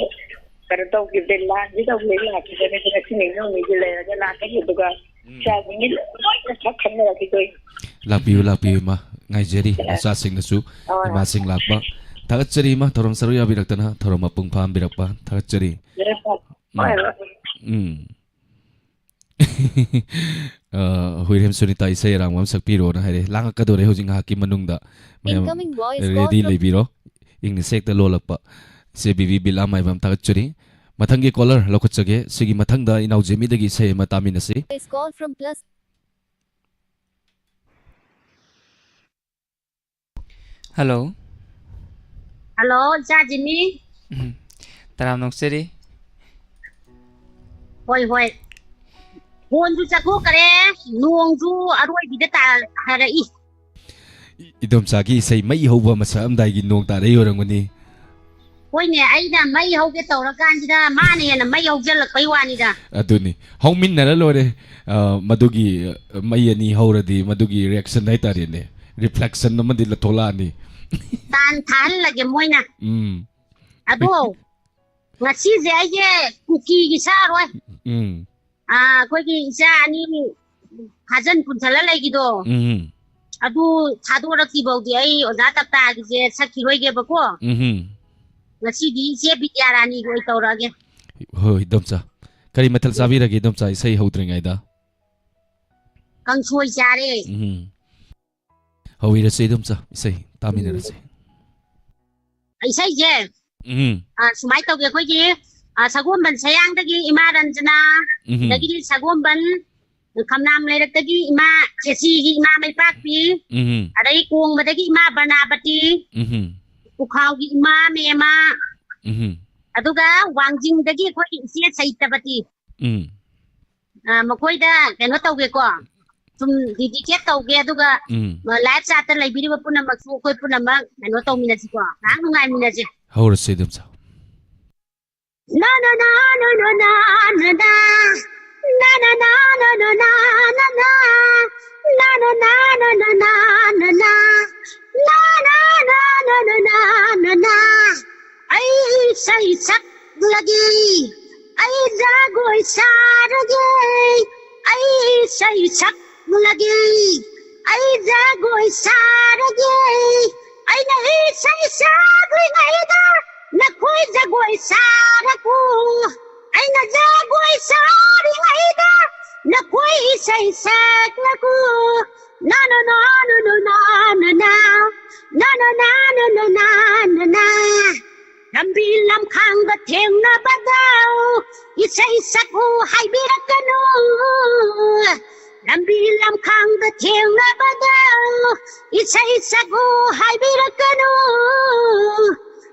ꯀꯩꯅꯣ ꯇꯧꯈꯤꯕꯗꯩ, ꯂꯥꯟꯁꯤ ꯇꯧꯕꯗꯩ ꯂꯥꯛꯈꯤꯕꯅꯦ꯫ ꯑꯗꯨ ꯉꯁꯤ ꯅꯤꯅꯤ ꯍꯨꯝꯅꯤꯗꯤ ꯂꯩꯔꯒ ꯂꯥꯛꯀꯅꯤ꯫ ꯑꯗꯨꯒ ꯎꯝ꯫ ꯏꯆꯥꯁꯤꯡꯒꯤ ꯂꯣꯏꯅ ꯁꯛ ꯈꯪꯅꯔꯛꯈꯤꯗꯣꯏꯅꯤ꯫ ꯂꯥꯛꯄꯤꯌꯨ, ꯂꯥꯛꯄꯤꯌꯨ, ꯏꯃꯥ꯫ ꯉꯥꯏꯖꯔꯤ꯫ ꯍꯣꯏ꯫ ꯅꯆꯥꯁꯤꯡꯅꯁꯨ ꯍꯣꯏ꯫ ꯏꯃꯥꯁꯤꯡ ꯂꯥꯛꯄ꯫ ꯊꯥꯒꯠꯆꯔꯤ, ꯏꯃꯥ, ꯊꯧꯔꯝ ꯁꯔꯨꯛ ꯌꯥꯕꯤꯔꯛꯇꯅ, ꯊꯧꯔꯝ ꯃꯄꯨꯡ ꯐꯥꯍꯟꯕꯤꯔꯛꯄ꯫ ꯊꯥꯒꯠꯆꯔꯤ꯫ ꯍꯣꯏ, ꯎꯝ꯫ ꯍꯣꯏ꯫ ꯎꯝ꯫ ꯑ, ꯍꯨꯏꯔꯦꯝ ꯁꯨꯅꯤꯇꯥ ꯏꯁꯩ ꯑꯔꯥꯡꯕ ꯑꯃ ꯁꯛꯄꯤꯔꯣꯅ ꯍꯥꯏꯔꯦ꯫ ꯂꯥꯡꯉꯛꯀꯗꯧꯔꯦ ꯍꯧꯖꯤꯛ ꯉꯥꯏꯍꯥꯛꯀꯤ ꯃꯅꯨꯡꯗ꯫ ꯃꯌꯥꯝ Incoming voice call ready from ꯂꯩꯕꯤꯔꯣ꯫ ꯏꯪꯂꯤꯁ ꯍꯦꯛꯇ ꯂꯣꯜꯂꯛꯄ꯫ ꯁꯦ ꯕꯤ ꯕꯤ ꯕꯤꯂꯥ ꯃꯥꯏꯕꯝ ꯊꯥꯒꯠꯆꯔꯤ꯫ ꯃꯊꯪꯒꯤ caller ꯂꯧꯈꯠꯆꯒꯦ꯫ ꯁꯤꯒꯤ ꯃꯊꯪꯗ ꯏꯅꯥꯎ ꯖꯦꯃꯤꯗꯒꯤ ꯏꯁꯩ ꯑꯃ ꯇꯥꯃꯤꯟꯅꯁꯤ꯫ Voice call from plus. Hello. Hello, ꯏꯆꯥ ꯖꯤꯃꯤ꯫ ꯎꯝ, ꯇꯔꯥꯝꯅ ꯑꯣꯛꯆꯔꯤ꯫ ꯍꯣꯏ, ꯍꯣꯏ꯫ ꯐꯣꯟꯁꯨ ꯆꯠꯊꯣꯛꯈ꯭ꯔꯦ, ꯅꯣꯡꯁꯨ ꯑꯔꯣꯏꯕꯤꯗ ꯇꯥꯔꯛꯏ꯫ ꯏ-, ꯏꯗꯣꯝꯆꯥꯒꯤ ꯏꯁꯩ ꯃꯩ ꯍꯧꯕ ꯑꯃ ꯁꯛꯑꯝꯗꯥꯏꯒꯤ ꯅꯣꯡ ꯇꯥꯔꯛꯏ ꯑꯣꯏꯔꯝꯒꯅꯤ꯫ ꯍꯣꯏꯅꯦ, ꯑꯩꯅ ꯃꯩ ꯍꯧꯒꯦ ꯇꯧꯔꯀꯥꯟꯁꯤꯗ ꯃꯥꯅ ꯍꯦꯟꯅ ꯃꯩ ꯍꯧꯖꯤꯜꯂꯛꯄꯩ ꯋꯥꯅꯤꯗ꯫ ꯑꯗꯨꯅꯤ, ꯍꯧꯃꯤꯟꯅꯔ ꯂꯣꯏꯔꯦ꯫ ꯑ, ꯃꯗꯨꯒꯤ, ꯑ, ꯃꯩ ꯑꯅꯤ ꯍꯧꯔꯗꯤ ꯃꯗꯨꯒꯤ reaction ꯍꯥꯏꯇꯥꯔꯦꯅꯦ, reflection ꯑꯃꯗꯤ ꯊꯣꯛꯂꯛꯑꯅꯤ꯫ ꯇꯥꯟ ꯊꯥꯍꯜꯂꯒꯦ ꯃꯣꯏꯅ꯫ ꯎꯝ꯫ ꯑꯗꯣ, ꯉꯁꯤꯁꯦ ꯑꯩꯁꯦ ꯀꯨꯀꯤꯒꯤ ꯁꯥꯔꯣꯏ꯫ ꯎꯝ꯫ ꯑꯥ, ꯑꯩꯈꯣꯏꯒꯤ ꯏꯆꯥ ꯑꯅꯤ ꯐꯥꯖꯟ ꯄꯨꯟꯁꯜꯂ ꯂꯩꯒꯤꯗꯣ, ꯎꯝ꯫ ꯑꯗꯨ ꯊꯥꯗꯣꯔꯛꯇ꯭ꯔꯤꯐꯥꯎꯗꯤ ꯑꯩ ꯑꯣꯖꯥ ꯇꯞꯇꯥꯒꯤꯁꯦ ꯁꯛꯈꯤꯔꯣꯏꯒꯦꯕꯀꯣ꯫ ꯎꯝ꯫ ꯉꯁꯤꯗꯤ ꯏꯆꯦ ꯕꯤꯗ꯭ꯌꯥꯔꯥꯅꯤꯒꯤ ꯑꯣꯏ ꯇꯧꯔꯛꯑꯒꯦ꯫ ꯍꯣꯏ, ꯏꯗꯣꯝꯆꯥ꯫ ꯀꯔꯤ ꯃꯊꯦꯜ ꯆꯥꯕꯤꯔꯒꯦ, ꯏꯗꯣꯝꯆꯥ, ꯏꯁꯩ ꯍꯧꯗ꯭ꯔꯤꯉꯩꯗ? ꯀꯥꯡꯁꯣꯏ ꯆꯥꯔꯦ꯫ ꯎꯝ꯫ ꯍꯧꯕꯤꯔꯁꯤ, ꯏꯗꯣꯝꯆꯥ, ꯏꯁꯩ ꯇꯥꯃꯤꯟꯅꯔꯁꯤ꯫ ꯏꯁꯩꯁꯦ, ꯎꯝ꯫ ꯑ, ꯁꯨꯃꯥꯏꯅ ꯇꯧꯒꯦ, ꯑꯩꯈꯣꯏꯒꯤ, ꯑ, ꯁꯒꯣꯜꯕꯟ ꯁꯌꯥꯡꯗꯒꯤ ꯏꯃꯥ ꯔꯟꯖꯅꯥ, ꯎꯝ꯫ ꯑꯗꯒꯤꯗꯤ ꯁꯒꯣꯜꯕꯟ ꯈꯝꯅꯥꯝ ꯂꯩꯔꯛꯇꯒꯤ ꯏꯃꯥ ꯈꯦꯆꯤꯒꯤ ꯏꯃꯥ ꯃꯩꯄꯥꯛꯄꯤ, ꯎꯝ꯫ ꯑꯗꯩ ꯀꯣꯡꯕꯗꯒꯤ ꯏꯃꯥ ꯕꯅꯥꯄꯇꯤ, ꯎꯝ꯫ ꯄꯨꯈꯥꯎꯒꯤ ꯏꯃꯥ ꯃꯦꯃꯥ, ꯎꯝ꯫ ꯑꯗꯨꯒ ꯋꯥꯡꯖꯤꯡꯗꯒꯤ ꯑꯩꯈꯣꯏꯒꯤ ꯏꯆꯦ ꯁꯩꯇꯄꯇꯤ꯫ ꯎꯝ꯫ ꯑ, ꯃꯈꯣꯏꯗ ꯀꯩꯅꯣ ꯇꯧꯒꯦꯀꯣ, ꯁꯨꯝ dedicate ꯇꯧꯒꯦ, ꯑꯗꯨꯒ, ꯎꯝ꯫ ꯑ, live chatꯇ ꯂꯩꯕꯤꯔꯤꯕ ꯄꯨꯝꯅꯃꯛꯁꯨ ꯑꯩꯈꯣꯏ ꯄꯨꯝꯅꯃꯛ ꯀꯩꯅꯣ ꯇꯧꯃꯤꯟꯅꯁꯤꯀꯣ, ꯉꯥꯏꯍꯥꯛ ꯅꯨꯡꯉꯥꯏꯃꯤꯟꯅꯁꯦ꯫ ꯍꯧꯔꯁꯤ, ꯏꯗꯣꯝꯆꯥ꯫ Na na na na na na na na. Na na na na na na na na. Na na na na na na na na. Na na na na na na na na. ꯑꯩ ꯏꯁꯩ ꯁꯛꯂꯒꯦ, ꯑꯩ ꯖꯒꯣꯏ ꯁꯥꯔꯒꯦ, ꯑꯩ ꯏꯁꯩ ꯁꯛꯂꯒꯦ, ꯑꯩ ꯖꯒꯣꯏ ꯁꯥꯔꯒꯦ꯫ ꯑꯩꯅ ꯏꯁꯩ ꯁꯛꯂꯤꯉꯩꯗ ꯅꯈꯣꯏ ꯖꯒꯣꯏ ꯁꯥꯔꯒꯣ꯫ ꯑꯩꯅ ꯖꯒꯣꯏ ꯁꯥꯔꯤꯉꯩꯗ ꯅꯈꯣꯏ ꯏꯁꯩ ꯁꯛꯂꯒꯣ꯫ Na na na na na na na na. Na na na na na na na na. ꯂꯝꯕꯤ ꯂꯝꯈꯥꯡꯗ ꯊꯦꯡꯅꯕꯗ ꯏꯁꯩ ꯁꯛꯎ ꯍꯥꯏꯕꯤꯔꯛꯀꯅꯨ꯫ ꯂꯝꯕꯤ ꯂꯝꯈꯥꯡꯗ ꯊꯦꯡꯅꯕꯗ ꯏꯁꯩ ꯁꯛꯎ ꯍꯥꯏꯕꯤꯔꯛꯀꯅꯨ꯫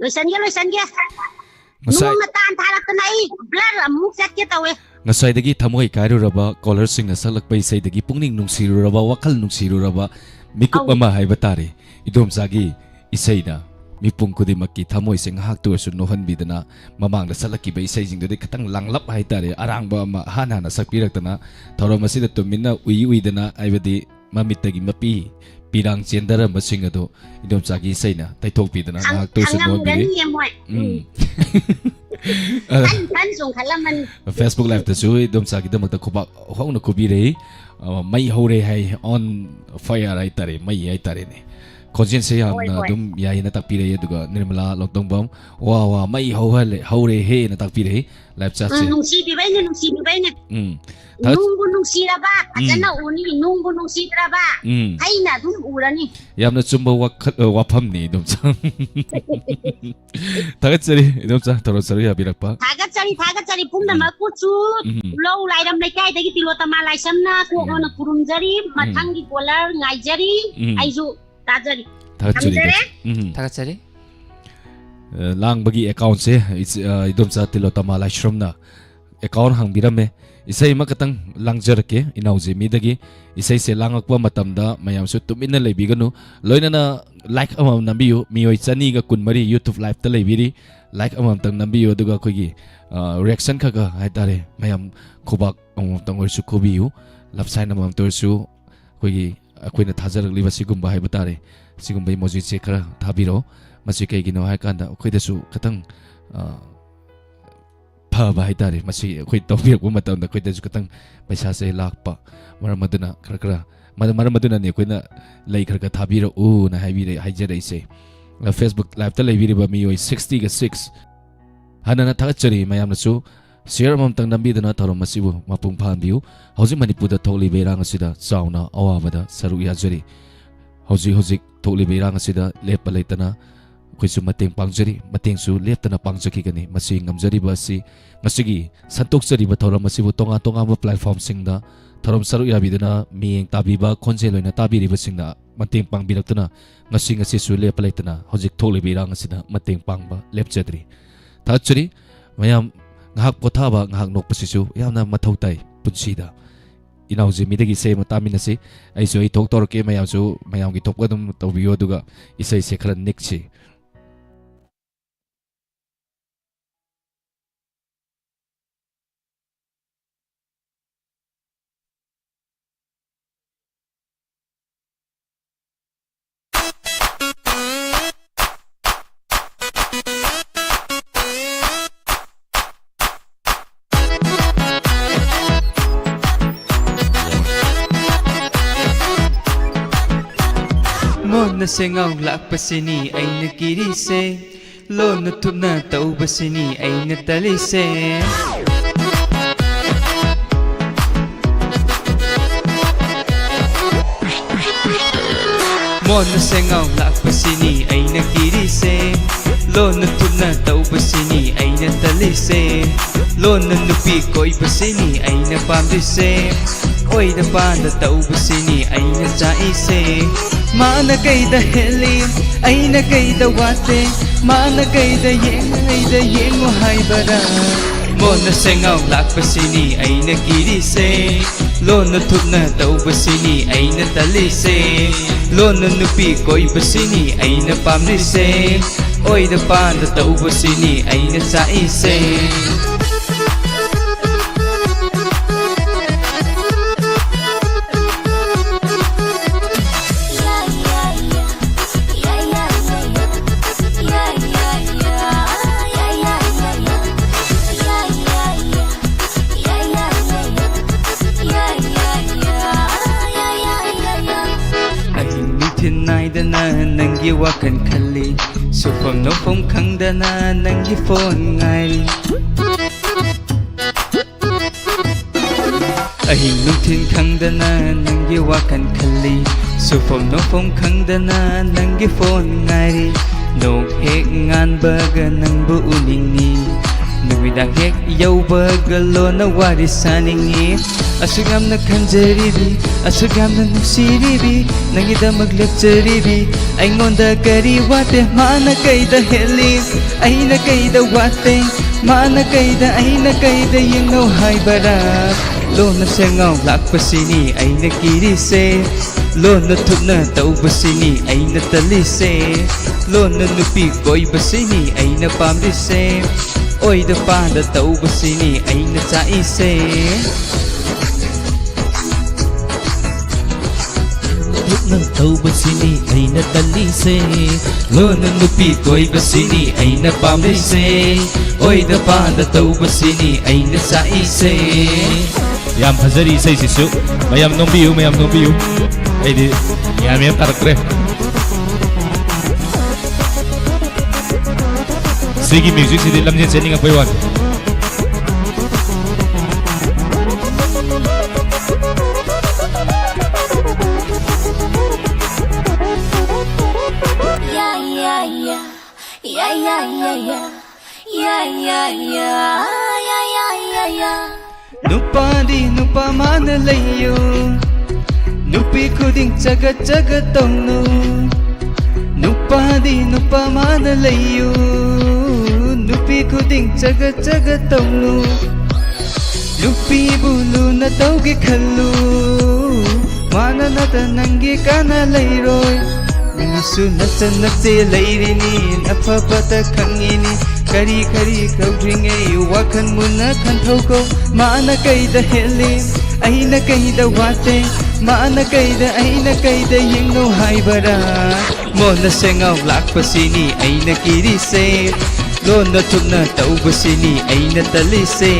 ꯂꯣꯏꯁꯟꯒꯦ, ꯂꯣꯏꯁꯟꯒꯦ꯫ ꯉꯁꯥꯏ ꯅꯣꯡꯅ ꯇꯥꯟ ꯊꯥꯔꯛꯇꯅ ꯑꯩ ꯕ꯭ꯂꯔ ꯑꯃꯨꯛ ꯆꯠꯀꯦ ꯇꯧꯋꯦ꯫ ꯉꯁꯥꯏꯗꯒꯤ ꯊꯃꯣꯏ ꯀꯥꯏꯔꯨꯔꯕ ꯀꯣꯂꯔꯁꯤꯡꯅ ꯁꯛꯂꯛꯄ ꯏꯁꯩꯗꯒꯤ ꯄꯨꯛꯅꯤꯡ ꯅꯨꯡꯁꯤꯔꯨꯔꯕ, ꯋꯥꯈꯜ ꯅꯨꯡꯁꯤꯔꯨꯔꯕ ꯃꯤꯀꯨꯞ ꯑꯧ꯫ ꯑꯃ ꯍꯥꯏꯕ ꯇꯥꯔꯦ꯫ ꯏꯗꯣꯝꯆꯥꯒꯤ ꯏꯁꯩꯅ ꯃꯤꯄꯨꯝ ꯈꯨꯗꯤꯡꯃꯛꯀꯤ ꯊꯃꯣꯏꯁꯦ ꯉꯥꯏꯍꯥꯛꯇ ꯑꯣꯏꯔꯁꯨ ꯅꯣꯛꯍꯟꯕꯤꯗꯅ, ꯃꯃꯥꯡꯗ ꯁꯛꯂꯛꯈꯤꯕ ꯏꯁꯩꯁꯤꯡꯗꯨꯗꯤ ꯈꯤꯇꯪ ꯂꯥꯡꯂꯞ ꯍꯥꯏꯇꯥꯔꯦ, ꯑꯔꯥꯡꯕ ꯑꯃ ꯍꯥꯟ ꯍꯥꯟꯅ ꯁꯛꯄꯤꯔꯛꯇꯅ, ꯊꯧꯔꯝ ꯑꯁꯤꯗ ꯇꯨꯃꯤꯟꯅ ꯎꯏ ꯎꯏꯗꯅ, ꯍꯥꯏꯕꯗꯤ ꯃꯃꯤꯠꯇꯒꯤ ꯃꯄꯤ ꯄꯤꯔꯥꯡ ꯆꯦꯟꯊꯔꯝꯕꯁꯤꯡ ꯑꯗꯨ ꯏꯗꯣꯝꯆꯥꯒꯤ ꯏꯁꯩꯅ ꯇꯩꯊꯣꯛꯄꯤꯗꯅ ꯈꯪ- ꯉꯥꯏꯍꯥꯛꯇ ꯑꯣꯏꯔꯁꯨ ꯅꯣꯛꯍꯟꯕꯤꯔꯤ꯫ ꯈꯪꯉꯝꯒꯅꯤꯌꯦ ꯃꯣꯏ꯫ ꯎꯝ꯫ ꯑ, ꯈꯟ ꯈꯟ ꯆꯣꯡꯈꯠꯂꯝꯃꯅꯤ꯫ Facebook Liveꯇꯁꯨ ꯏꯗꯣꯝꯆꯥꯒꯤꯗꯃꯛꯇ ꯈꯨꯕꯥꯛ ꯍꯧꯅ ꯈꯨꯕꯤꯔꯛꯏ꯫ ꯑ, ꯃꯩ ꯍꯧꯔꯦ ꯍꯥꯏ, on fire ꯍꯥꯏꯇꯥꯔꯦ, ꯃꯩ ꯍꯥꯏꯇꯥꯔꯦꯅꯦ꯫ ꯈꯣꯟꯖꯦꯜꯁꯦ ꯌꯥꯝꯅ ꯍꯣꯏ, ꯍꯣꯏ꯫ ꯑꯗꯨꯝ ꯌꯥꯏꯌꯦꯅ ꯇꯥꯛꯄꯤꯔꯛꯏ꯫ ꯑꯗꯨꯒ ꯅꯤꯔꯃꯂꯥ ꯂꯧꯇꯣꯡꯕꯝ, "ꯋꯥ ꯋꯥ, ꯃꯩ ꯍꯧꯍꯜꯂꯦ, ꯍꯧꯔꯦꯍꯦꯅ" ꯇꯥꯛꯄꯤꯔꯛꯏ꯫ Live chatꯁꯦ꯫ ꯎꯝ, ꯅꯨꯡꯁꯤꯕꯤꯕꯩꯅꯦ, ꯅꯨꯡꯁꯤꯕꯤꯕꯩꯅꯦ꯫ ꯎꯝ꯫ ꯊꯥꯒꯠ- ꯅꯨꯡꯕꯨ ꯅꯨꯡꯁꯤꯔꯕ ꯐꯖꯅ ꯎꯅꯤ, ꯅꯨꯡꯕꯨ ꯅꯨꯡꯁꯤꯗ꯭ꯔꯕ ꯎꯝ꯫ ꯍꯩꯅ ꯑꯗꯨꯝ ꯎꯔꯅꯤ꯫ ꯌꯥꯝꯅ ꯆꯨꯝꯕ ꯋꯥꯈꯜ, ꯑ, ꯋꯥꯐꯝꯅꯤ, ꯏꯗꯣꯝꯆꯥ꯫ ꯊꯥꯒꯠꯆꯔꯤ, ꯏꯗꯣꯝꯆꯥ, ꯊꯧꯔꯝ ꯁꯔꯨꯛ ꯌꯥꯕꯤꯔꯛꯄ꯫ ꯊꯥꯒꯠꯆꯔꯤ, ꯊꯥꯒꯠꯆꯔꯤ꯫ ꯄꯨꯝꯅꯃꯛꯄꯨꯁꯨ ꯎꯝ꯫ ꯂꯧ ꯂꯥꯏꯔꯝ ꯂꯩꯀꯥꯏꯗꯒꯤ ꯇꯤꯂꯣꯇꯃꯥ ꯂꯥꯏꯁ꯭ꯔꯝꯅ ꯀꯣꯛ ꯍꯣꯟꯅ ꯈꯨꯔꯨꯝꯖꯔꯤ꯫ ꯃꯊꯪꯒꯤ ꯀꯣꯂꯔ ꯉꯥꯏꯖꯔꯤ꯫ ꯎꯝ꯫ ꯑꯩꯁꯨ ꯇꯥꯖꯔꯤ꯫ ꯊꯥꯒꯠꯆꯔꯤ, ꯊꯝꯖꯔꯦ꯫ ꯏꯗꯣꯝꯆꯥ꯫ ꯎꯝ꯫ ꯊꯥꯒꯠꯆꯔꯤ꯫ ꯑ, ꯂꯥꯡꯕꯒꯤ ꯑꯦꯀꯥꯎꯟꯁꯦ ꯏꯆꯦ-, ꯑ, ꯏꯗꯣꯝꯆꯥ ꯇꯤꯂꯣꯇꯃꯥ ꯂꯥꯏꯁ꯭ꯔꯝꯅ ꯑꯦꯀꯥꯎꯟ ꯍꯥꯡꯕꯤꯔꯝꯃꯦ꯫ ꯏꯁꯩ ꯑꯃꯈꯛꯇꯪ ꯂꯥꯡꯖꯔꯛꯀꯦ ꯏꯅꯥꯎ ꯖꯦꯃꯤꯗꯒꯤ꯫ ꯏꯁꯩꯁꯦ ꯂꯥꯡꯉꯛꯄ ꯃꯇꯝꯗ ꯃꯌꯥꯝꯁꯨ ꯇꯨꯃꯤꯟꯅ ꯂꯩꯕꯤꯒꯅꯨ꯫ ꯂꯣꯏꯅꯅ ꯂꯥꯏꯛ ꯑꯃꯃꯝ ꯅꯝꯕꯤꯌꯨ꯫ ꯃꯤꯑꯣꯏ ꯆꯅꯤꯒ ꯀꯨꯟꯃꯔꯤ YouTube liveꯇ ꯂꯩꯕꯤꯔꯤ꯫ ꯂꯥꯏꯛ ꯑꯃꯃꯝꯇꯪ ꯅꯝꯕꯤꯌꯨ, ꯑꯗꯨꯒ ꯑꯩꯈꯣꯏꯒꯤ, ꯑ, ꯔꯤꯌꯦꯛꯁꯟ ꯈꯔ ꯈꯔ ꯍꯥꯏꯇꯥꯔꯦ, ꯃꯌꯥꯝ ꯈꯨꯕꯥꯛ ꯑꯃꯃꯝꯇꯪ ꯑꯣꯏꯔꯁꯨ ꯈꯨꯕꯤꯌꯨ꯫ ꯂꯞ ꯁꯥꯏꯟ ꯑꯃꯃꯝꯇ ꯑꯣꯏꯔꯁꯨ ꯑꯩꯈꯣꯏꯒꯤ, ꯑꯩꯈꯣꯏꯅ ꯊꯥꯖꯔꯛꯂꯤꯕ ꯁꯤꯒꯨꯝꯕ ꯍꯥꯏꯕ ꯇꯥꯔꯦ, ꯁꯤꯒꯨꯝꯕ ꯏꯃꯣꯖꯤꯁꯦ ꯈꯔ ꯊꯥꯕꯤꯔꯛꯑꯣ꯫ ꯃꯁꯤ ꯀꯩꯒꯤꯅꯣ ꯍꯥꯏꯀꯥꯟꯗ ꯑꯩꯈꯣꯏꯗꯁꯨ ꯈꯤꯇꯪ, ꯑ, ꯐꯕ ꯍꯥꯏꯇꯥꯔꯦ, ꯃꯁꯤ ꯑꯩꯈꯣꯏ ꯇꯧꯕꯤꯔꯛꯄ ꯃꯇꯝꯗ ꯑꯩꯈꯣꯏꯗꯁꯨ ꯈꯤꯇꯪ ꯄꯩꯁꯥꯁꯦ ꯂꯥꯛꯄ꯫ ꯃꯔꯝ ꯑꯗꯨꯅ ꯈꯔ ꯈꯔ, ꯃꯔꯝ, ꯃꯔꯝ ꯑꯗꯨꯅꯅꯤ ꯑꯩꯈꯣꯏꯅ ꯂꯩ ꯈꯔ ꯈꯔ ꯊꯥꯕꯤꯔꯛꯎꯅ ꯍꯥꯏꯕꯤꯔꯦ, ꯍꯥꯏꯖꯔꯛꯏꯁꯦ꯫ ꯑ, Facebook liveꯇ ꯂꯩꯕꯤꯔꯤꯕ ꯃꯤꯑꯣꯏ sixtyꯒ six ꯍꯟꯅꯅ ꯊꯥꯒꯠꯆꯔꯤ꯫ ꯃꯌꯥꯝꯅꯁꯨ share ꯑꯃꯃꯝꯇꯪ ꯅꯝꯕꯤꯗꯨꯅ ꯊꯧꯔꯝ ꯑꯁꯤꯕꯨ ꯃꯄꯨꯡ ꯐꯥꯍꯟꯕꯤꯌꯨ꯫ ꯍꯧꯖꯤꯛ ꯃꯅꯤꯄꯨꯔꯗ ꯊꯣꯛꯂꯤꯕ ꯏꯔꯥꯡ ꯑꯁꯤꯗ ꯆꯥꯎꯅ ꯑꯋꯥꯕꯗ ꯁꯔꯨꯛ ꯌꯥꯖꯔꯤ꯫ ꯍꯧꯖꯤꯛ ꯍꯧꯖꯤꯛ ꯊꯣꯛꯂꯤꯕ ꯏꯔꯥꯡ ꯑꯁꯤꯗ ꯂꯦꯞꯄ ꯂꯩꯇꯅ ꯑꯩꯈꯣꯏꯁꯨ ꯃꯇꯦꯡ ꯄꯥꯡꯖꯔꯤ, ꯃꯇꯦꯡꯁꯨ ꯂꯦꯞꯇꯅ ꯄꯥꯡꯖꯈꯤꯒꯅꯤ꯫ ꯃꯁꯤ ꯉꯝꯖꯔꯤꯕ ꯑꯁꯤ, ꯉꯁꯤꯒꯤ ꯁꯟꯗꯣꯛꯆꯔꯤꯕ ꯊꯧꯔꯝ ꯑꯁꯤꯕꯨ ꯇꯣꯉꯥꯟ ꯇꯣꯉꯥꯟꯕ platformꯁꯤꯡꯗ ꯊꯧꯔꯝ ꯁꯔꯨꯛ ꯌꯥꯕꯤꯗꯨꯅ ꯃꯤꯠꯌꯦꯡ ꯇꯥꯕꯤꯕ, ꯈꯣꯟꯖꯦꯜ ꯑꯣꯏꯅ ꯇꯥꯕꯤꯔꯤꯕꯁꯤꯡꯅ ꯃꯇꯦꯡ ꯄꯥꯡꯕꯤꯔꯛꯇꯨꯅ ꯉꯁꯤ ꯉꯁꯤꯁꯨ ꯂꯦꯞꯄ ꯂꯩꯇꯅ ꯍꯧꯖꯤꯛ ꯊꯣꯛꯂꯤꯕ ꯏꯔꯥꯡ ꯑꯁꯤꯗ ꯃꯇꯦꯡ ꯄꯥꯡꯕ ꯂꯦꯞꯆꯗ꯭ꯔꯤ꯫ ꯊꯥꯒꯠꯆꯔꯤ꯫ ꯃꯌꯥꯝ ꯉꯥꯏꯍꯥꯛ ꯄꯣꯊꯥꯕ, ꯉꯥꯏꯍꯥꯛ ꯅꯣꯛꯄꯁꯤꯁꯨ ꯌꯥꯝꯅ ꯃꯊꯧ ꯇꯥꯏ ꯄꯨꯟꯁꯤꯗ꯫ ꯏꯅꯥꯎ ꯖꯤꯃꯤꯗꯒꯤ ꯏꯁꯩ ꯑꯃ ꯇꯥꯃꯤꯟꯅꯁꯤ꯫ ꯑꯩꯁꯨ ꯑꯩ ꯊꯣꯛ ꯇꯧꯔꯛꯀꯦ, ꯃꯌꯥꯝꯁꯨ ꯃꯌꯥꯝꯒꯤ ꯊꯣꯛꯄ ꯑꯗꯨꯝ ꯇꯧꯕꯤꯌꯨ, ꯑꯗꯨꯒ ꯏꯁꯩꯁꯦ ꯈꯔ ꯅꯤꯛꯁꯤ꯫ ꯃꯣꯟꯅ ꯁꯦꯡꯉꯥꯎ ꯂꯥꯛꯄꯁꯤꯅꯤ ꯑꯩꯅ ꯀꯤꯔꯤꯁꯦ, ꯂꯣꯟꯅ ꯊꯨꯞꯅ ꯇꯧꯕꯁꯤꯅꯤ ꯑꯩꯅ ꯇꯜꯂꯤꯁꯦ꯫ ꯃꯣꯟꯅ ꯁꯦꯡꯉꯥꯎ ꯂꯥꯛꯄꯁꯤꯅꯤ ꯑꯩꯅ ꯀꯤꯔꯤꯁꯦ, ꯂꯣꯟꯅ ꯊꯨꯞꯅ ꯇꯧꯕꯁꯤꯅꯤ ꯑꯩꯅ ꯇꯜꯂꯤꯁꯦ, ꯂꯣꯟꯅ ꯅꯨꯄꯤ ꯀꯣꯏꯕꯁꯤꯅꯤ ꯑꯩꯅ ꯄꯥꯝꯂꯤꯁꯦ, ꯑꯣꯏꯗ ꯄꯥꯗ ꯇꯧꯕꯁꯤꯅꯤ ꯑꯩꯅ ꯆꯥꯛꯏꯁꯦ꯫ ꯃꯥꯅ ꯀꯩꯗ ꯍꯦꯜꯂꯤ, ꯑꯩꯅ ꯀꯩꯗ ꯋꯥꯠꯂꯦ, ꯃꯥꯅ ꯀꯩꯗ ꯌꯦꯡꯉ ꯑꯩꯗ ꯌꯦꯡꯉꯨ ꯍꯥꯏꯕꯔꯥ? ꯃꯣꯟꯅ ꯁꯦꯡꯉꯥꯎ ꯂꯥꯛꯄꯁꯤꯅꯤ ꯑꯩꯅ ꯀꯤꯔꯤꯁꯦ, ꯂꯣꯟꯅ ꯊꯨꯞꯅ ꯇꯧꯕꯁꯤꯅꯤ ꯑꯩꯅ ꯇꯜꯂꯤꯁꯦ, ꯂꯣꯟꯅ ꯅꯨꯄꯤ ꯀꯣꯏꯕꯁꯤꯅꯤ ꯑꯩꯅ ꯄꯥꯝꯂꯤꯁꯦ, ꯑꯣꯏꯗ ꯄꯥꯗ ꯇꯧꯕꯁꯤꯅꯤ ꯑꯩꯅ ꯆꯥꯛꯏꯁꯦ꯫ ꯑꯍꯤꯡ ꯅꯨꯡꯊꯤꯜ ꯅꯥꯏꯗꯅ ꯅꯪꯒꯤ ꯋꯥꯈꯜ ꯈꯜꯂꯤ, ꯁꯨꯐꯝ ꯅꯣꯐꯝ ꯈꯪꯗꯅ ꯅꯪꯒꯤ ꯐꯣꯟ ꯉꯥꯏꯔꯤ꯫ ꯑꯍꯤꯡ ꯅꯨꯡꯊꯤꯜ ꯈꯪꯗꯅ ꯅꯪꯒꯤ ꯋꯥꯈꯜ ꯈꯜꯂꯤ, ꯁꯨꯐꯝ ꯅꯣꯐꯝ ꯈꯪꯗꯅ ꯅꯪꯒꯤ ꯐꯣꯟ ꯉꯥꯏꯔꯤ꯫ ꯅꯣꯡ ꯍꯦꯛ ꯉꯥꯟꯕꯒ ꯅꯪꯕꯨ ꯎꯅꯤꯡꯉꯤ, ꯅꯨꯃꯤꯗꯥꯡ ꯍꯦꯛ ꯌꯧꯕꯒ ꯂꯣꯟꯅ ꯋꯥꯔꯤ ꯁꯥꯅꯤꯡꯉꯤ꯫ ꯑꯁꯨꯛ ꯌꯥꯝꯅ ꯈꯟꯖꯔꯤꯕꯤ, ꯑꯁꯨꯛ ꯌꯥꯝꯅ ꯅꯨꯡꯁꯤꯔꯤꯕꯤ, ꯅꯪꯒꯤꯗꯃꯛ ꯂꯦꯞꯆꯔꯤꯕꯤ, ꯑꯩꯉꯣꯟꯗ ꯀꯔꯤ ꯋꯥꯠꯇꯦ? ꯃꯥꯅ ꯀꯩꯗ ꯍꯦꯜꯂꯤ? ꯑꯩꯅ ꯀꯩꯗ ꯋꯥꯠꯇꯦ? ꯃꯥꯅ ꯀꯩꯗ, ꯑꯩꯅ ꯀꯩꯗ ꯌꯦꯡꯅꯧ ꯍꯥꯏꯕꯔꯥ? ꯂꯣꯟꯅ ꯁꯦꯡꯉꯥꯎ ꯂꯥꯛꯄꯁꯤꯅꯤ ꯑꯩꯅ ꯀꯤꯔꯤꯁꯦ꯫ ꯂꯣꯟꯅ ꯊꯨꯞꯅ ꯇꯧꯕꯁꯤꯅꯤ ꯑꯩꯅ ꯇꯜꯂꯤꯁꯦ꯫ ꯂꯣꯟꯅ ꯅꯨꯄꯤ ꯀꯣꯏꯕꯁꯤꯅꯤ ꯑꯩꯅ ꯄꯥꯝꯂꯤꯁꯦ꯫ ꯑꯣꯏꯗ ꯄꯥꯗ ꯇꯧꯕꯁꯤꯅꯤ ꯑꯩꯅ ꯆꯥꯛꯏꯁꯦ꯫ ꯊꯨꯞꯅ ꯇꯧꯕꯁꯤꯅꯤ ꯑꯩꯅ ꯇꯜꯂꯤꯁꯦ꯫ ꯂꯣꯟꯅ ꯅꯨꯄꯤ ꯀꯣꯏꯕꯁꯤꯅꯤ ꯑꯩꯅ ꯄꯥꯝꯂꯤꯁꯦ꯫ ꯑꯣꯏꯗ ꯄꯥꯗ ꯇꯧꯕꯁꯤꯅꯤ ꯑꯩꯅ ꯆꯥꯛꯏꯁꯦ꯫ ꯌꯥꯝ ꯐꯖꯔꯤ ꯏꯁꯩꯁꯤꯁꯨ꯫ ꯃꯌꯥꯝ ꯅꯣꯝꯕꯤꯌꯨ, ꯃꯌꯥꯝ ꯅꯣꯝꯕꯤꯌꯨ꯫ ꯑꯩꯗꯤ ꯒ꯭ꯌꯥꯟ ꯃꯦꯟ ꯇꯥꯔꯛꯇ꯭ꯔꯦ꯫ ꯁꯤꯒꯤ ꯃ꯭ꯌꯨꯖꯤꯛꯁꯤꯗꯤ ꯂꯝꯖꯦꯟ ꯆꯦꯟꯅꯤꯡꯉꯛꯄꯩ ꯋꯥꯅꯤ꯫ Yeah, yeah, yeah. Yeah, yeah, yeah, yeah. Yeah, yeah, yeah. Yeah, yeah, yeah, yeah. ꯅꯨꯄꯥꯗꯤ ꯅꯨꯄꯥ ꯃꯥꯅ ꯂꯩꯌꯨ, ꯅꯨꯄꯤ ꯈꯨꯗꯤꯡ ꯆꯒꯠ ꯆꯒꯠ ꯇꯧꯅꯨ꯫ ꯅꯨꯄꯥꯗꯤ ꯅꯨꯄꯥ ꯃꯥꯅ ꯂꯩꯌꯨ, ꯅꯨꯄꯤ ꯈꯨꯗꯤꯡ ꯆꯒꯠ ꯆꯒꯠ ꯇꯧꯅꯨ꯫ ꯅꯨꯄꯤꯕꯨ ꯂꯨꯅ ꯇꯧꯒꯦ ꯈꯜꯂꯨ, ꯃꯥꯅ ꯅꯠꯇ ꯅꯪꯒꯤ ꯀꯥꯟꯅ ꯂꯩꯔꯣꯏ꯫ ꯃꯤꯁꯨ ꯅꯆꯟ ꯅꯆꯦ ꯂꯩꯔꯤꯅꯤ, ꯑꯐꯕꯇ ꯈꯪꯉꯤꯅꯤ꯫ ꯀꯔꯤ ꯀꯔꯤ ꯇꯧꯗ꯭ꯔꯤꯉꯩ ꯋꯥꯈꯜ ꯃꯨꯟꯅ ꯈꯟꯊꯣꯛꯀꯣ꯫ ꯃꯥꯅ ꯀꯩꯗ ꯍꯦꯜꯂꯤ, ꯑꯩꯅ ꯀꯩꯗ ꯋꯥꯠꯇꯦ? ꯃꯥꯅ ꯀꯩꯗ, ꯑꯩꯅ ꯀꯩꯗ ꯌꯦꯡꯅꯧ ꯍꯥꯏꯕꯔꯥ? ꯃꯣꯟꯅ ꯁꯦꯡꯉꯥꯎ ꯂꯥꯛꯄꯁꯤꯅꯤ ꯑꯩꯅ ꯀꯤꯔꯤꯁꯦ꯫ ꯂꯣꯟꯅ ꯊꯨꯞꯅ ꯇꯧꯕꯁꯤꯅꯤ ꯑꯩꯅ ꯇꯜꯂꯤꯁꯦ꯫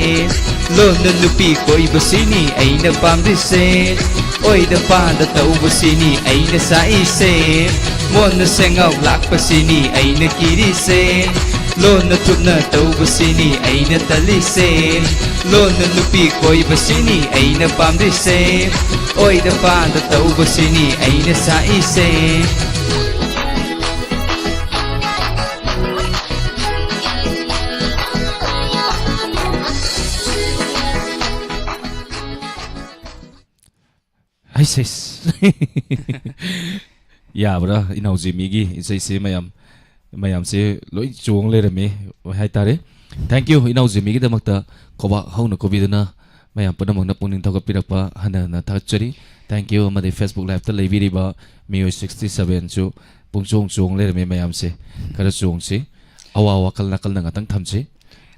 ꯂꯣꯟꯅ ꯅꯨꯄꯤ ꯀꯣꯏꯕꯁꯤꯅꯤ ꯑꯩꯅ ꯄꯥꯝꯂꯤꯁꯦ꯫ ꯑꯣꯏꯗ ꯄꯥꯗ ꯇꯧꯕꯁꯤꯅꯤ ꯑꯩꯅ ꯆꯥꯛꯏꯁꯦ꯫ ꯃꯣꯟꯅ ꯁꯦꯡꯉꯥꯎ ꯂꯥꯛꯄꯁꯤꯅꯤ ꯑꯩꯅ ꯀꯤꯔꯤꯁꯦ꯫ ꯂꯣꯟꯅ ꯊꯨꯞꯅ ꯇꯧꯕꯁꯤꯅꯤ ꯑꯩꯅ ꯇꯜꯂꯤꯁꯦ꯫ ꯂꯣꯟꯅ ꯅꯨꯄꯤ ꯀꯣꯏꯕꯁꯤꯅꯤ ꯑꯩꯅ ꯄꯥꯝꯂꯤꯁꯦ꯫ ꯑꯣꯏꯗ ꯄꯥꯗ ꯇꯧꯕꯁꯤꯅꯤ ꯑꯩꯅ ꯆꯥꯛꯏꯁꯦ꯫ ꯑꯩꯁ, ꯑꯩꯁ꯫ ꯌꯥꯕ꯭ꯔꯥ? ꯏꯅꯥꯎ ꯖꯤꯃꯤꯒꯤ ꯏꯁꯩꯁꯦ ꯃꯌꯥꯝ, ꯃꯌꯥꯝꯁꯦ ꯂꯣꯏ ꯆꯣꯡ ꯂꯩꯔꯝꯃꯦ ꯍꯥꯏꯇꯥꯔꯦ꯫ Thank you, ꯏꯅꯥꯎ ꯖꯤꯃꯤꯒꯤꯗꯃꯛꯇ ꯈꯨꯕꯥꯛ ꯍꯧꯅ ꯈꯨꯕꯤꯗꯨꯅ ꯃꯌꯥꯝ ꯄꯨꯝꯅꯃꯛꯅ ꯄꯨꯛꯅꯤꯡ ꯊꯧꯒꯠꯄꯤꯔꯛꯄ ꯍꯟꯅ ꯍꯟꯅ ꯊꯥꯒꯠꯆꯔꯤ꯫ Thank you꯫ ꯑꯃꯗꯤ Facebook Live-ꯇ ꯂꯩꯕꯤꯔꯤꯕ ꯃꯤꯑꯣꯏ sixty seven-ꯁꯨ ꯄꯨꯡꯆꯣꯡ ꯆꯣꯡ ꯂꯩꯔꯝꯃꯦ꯫ ꯃꯌꯥꯝꯁꯦ ꯈꯔ ꯆꯣꯡꯁꯤ, ꯑꯋꯥ ꯋꯥꯈꯜ ꯅꯥꯀꯜꯗ ꯉꯥꯛꯇꯪ ꯊꯝꯁꯤ꯫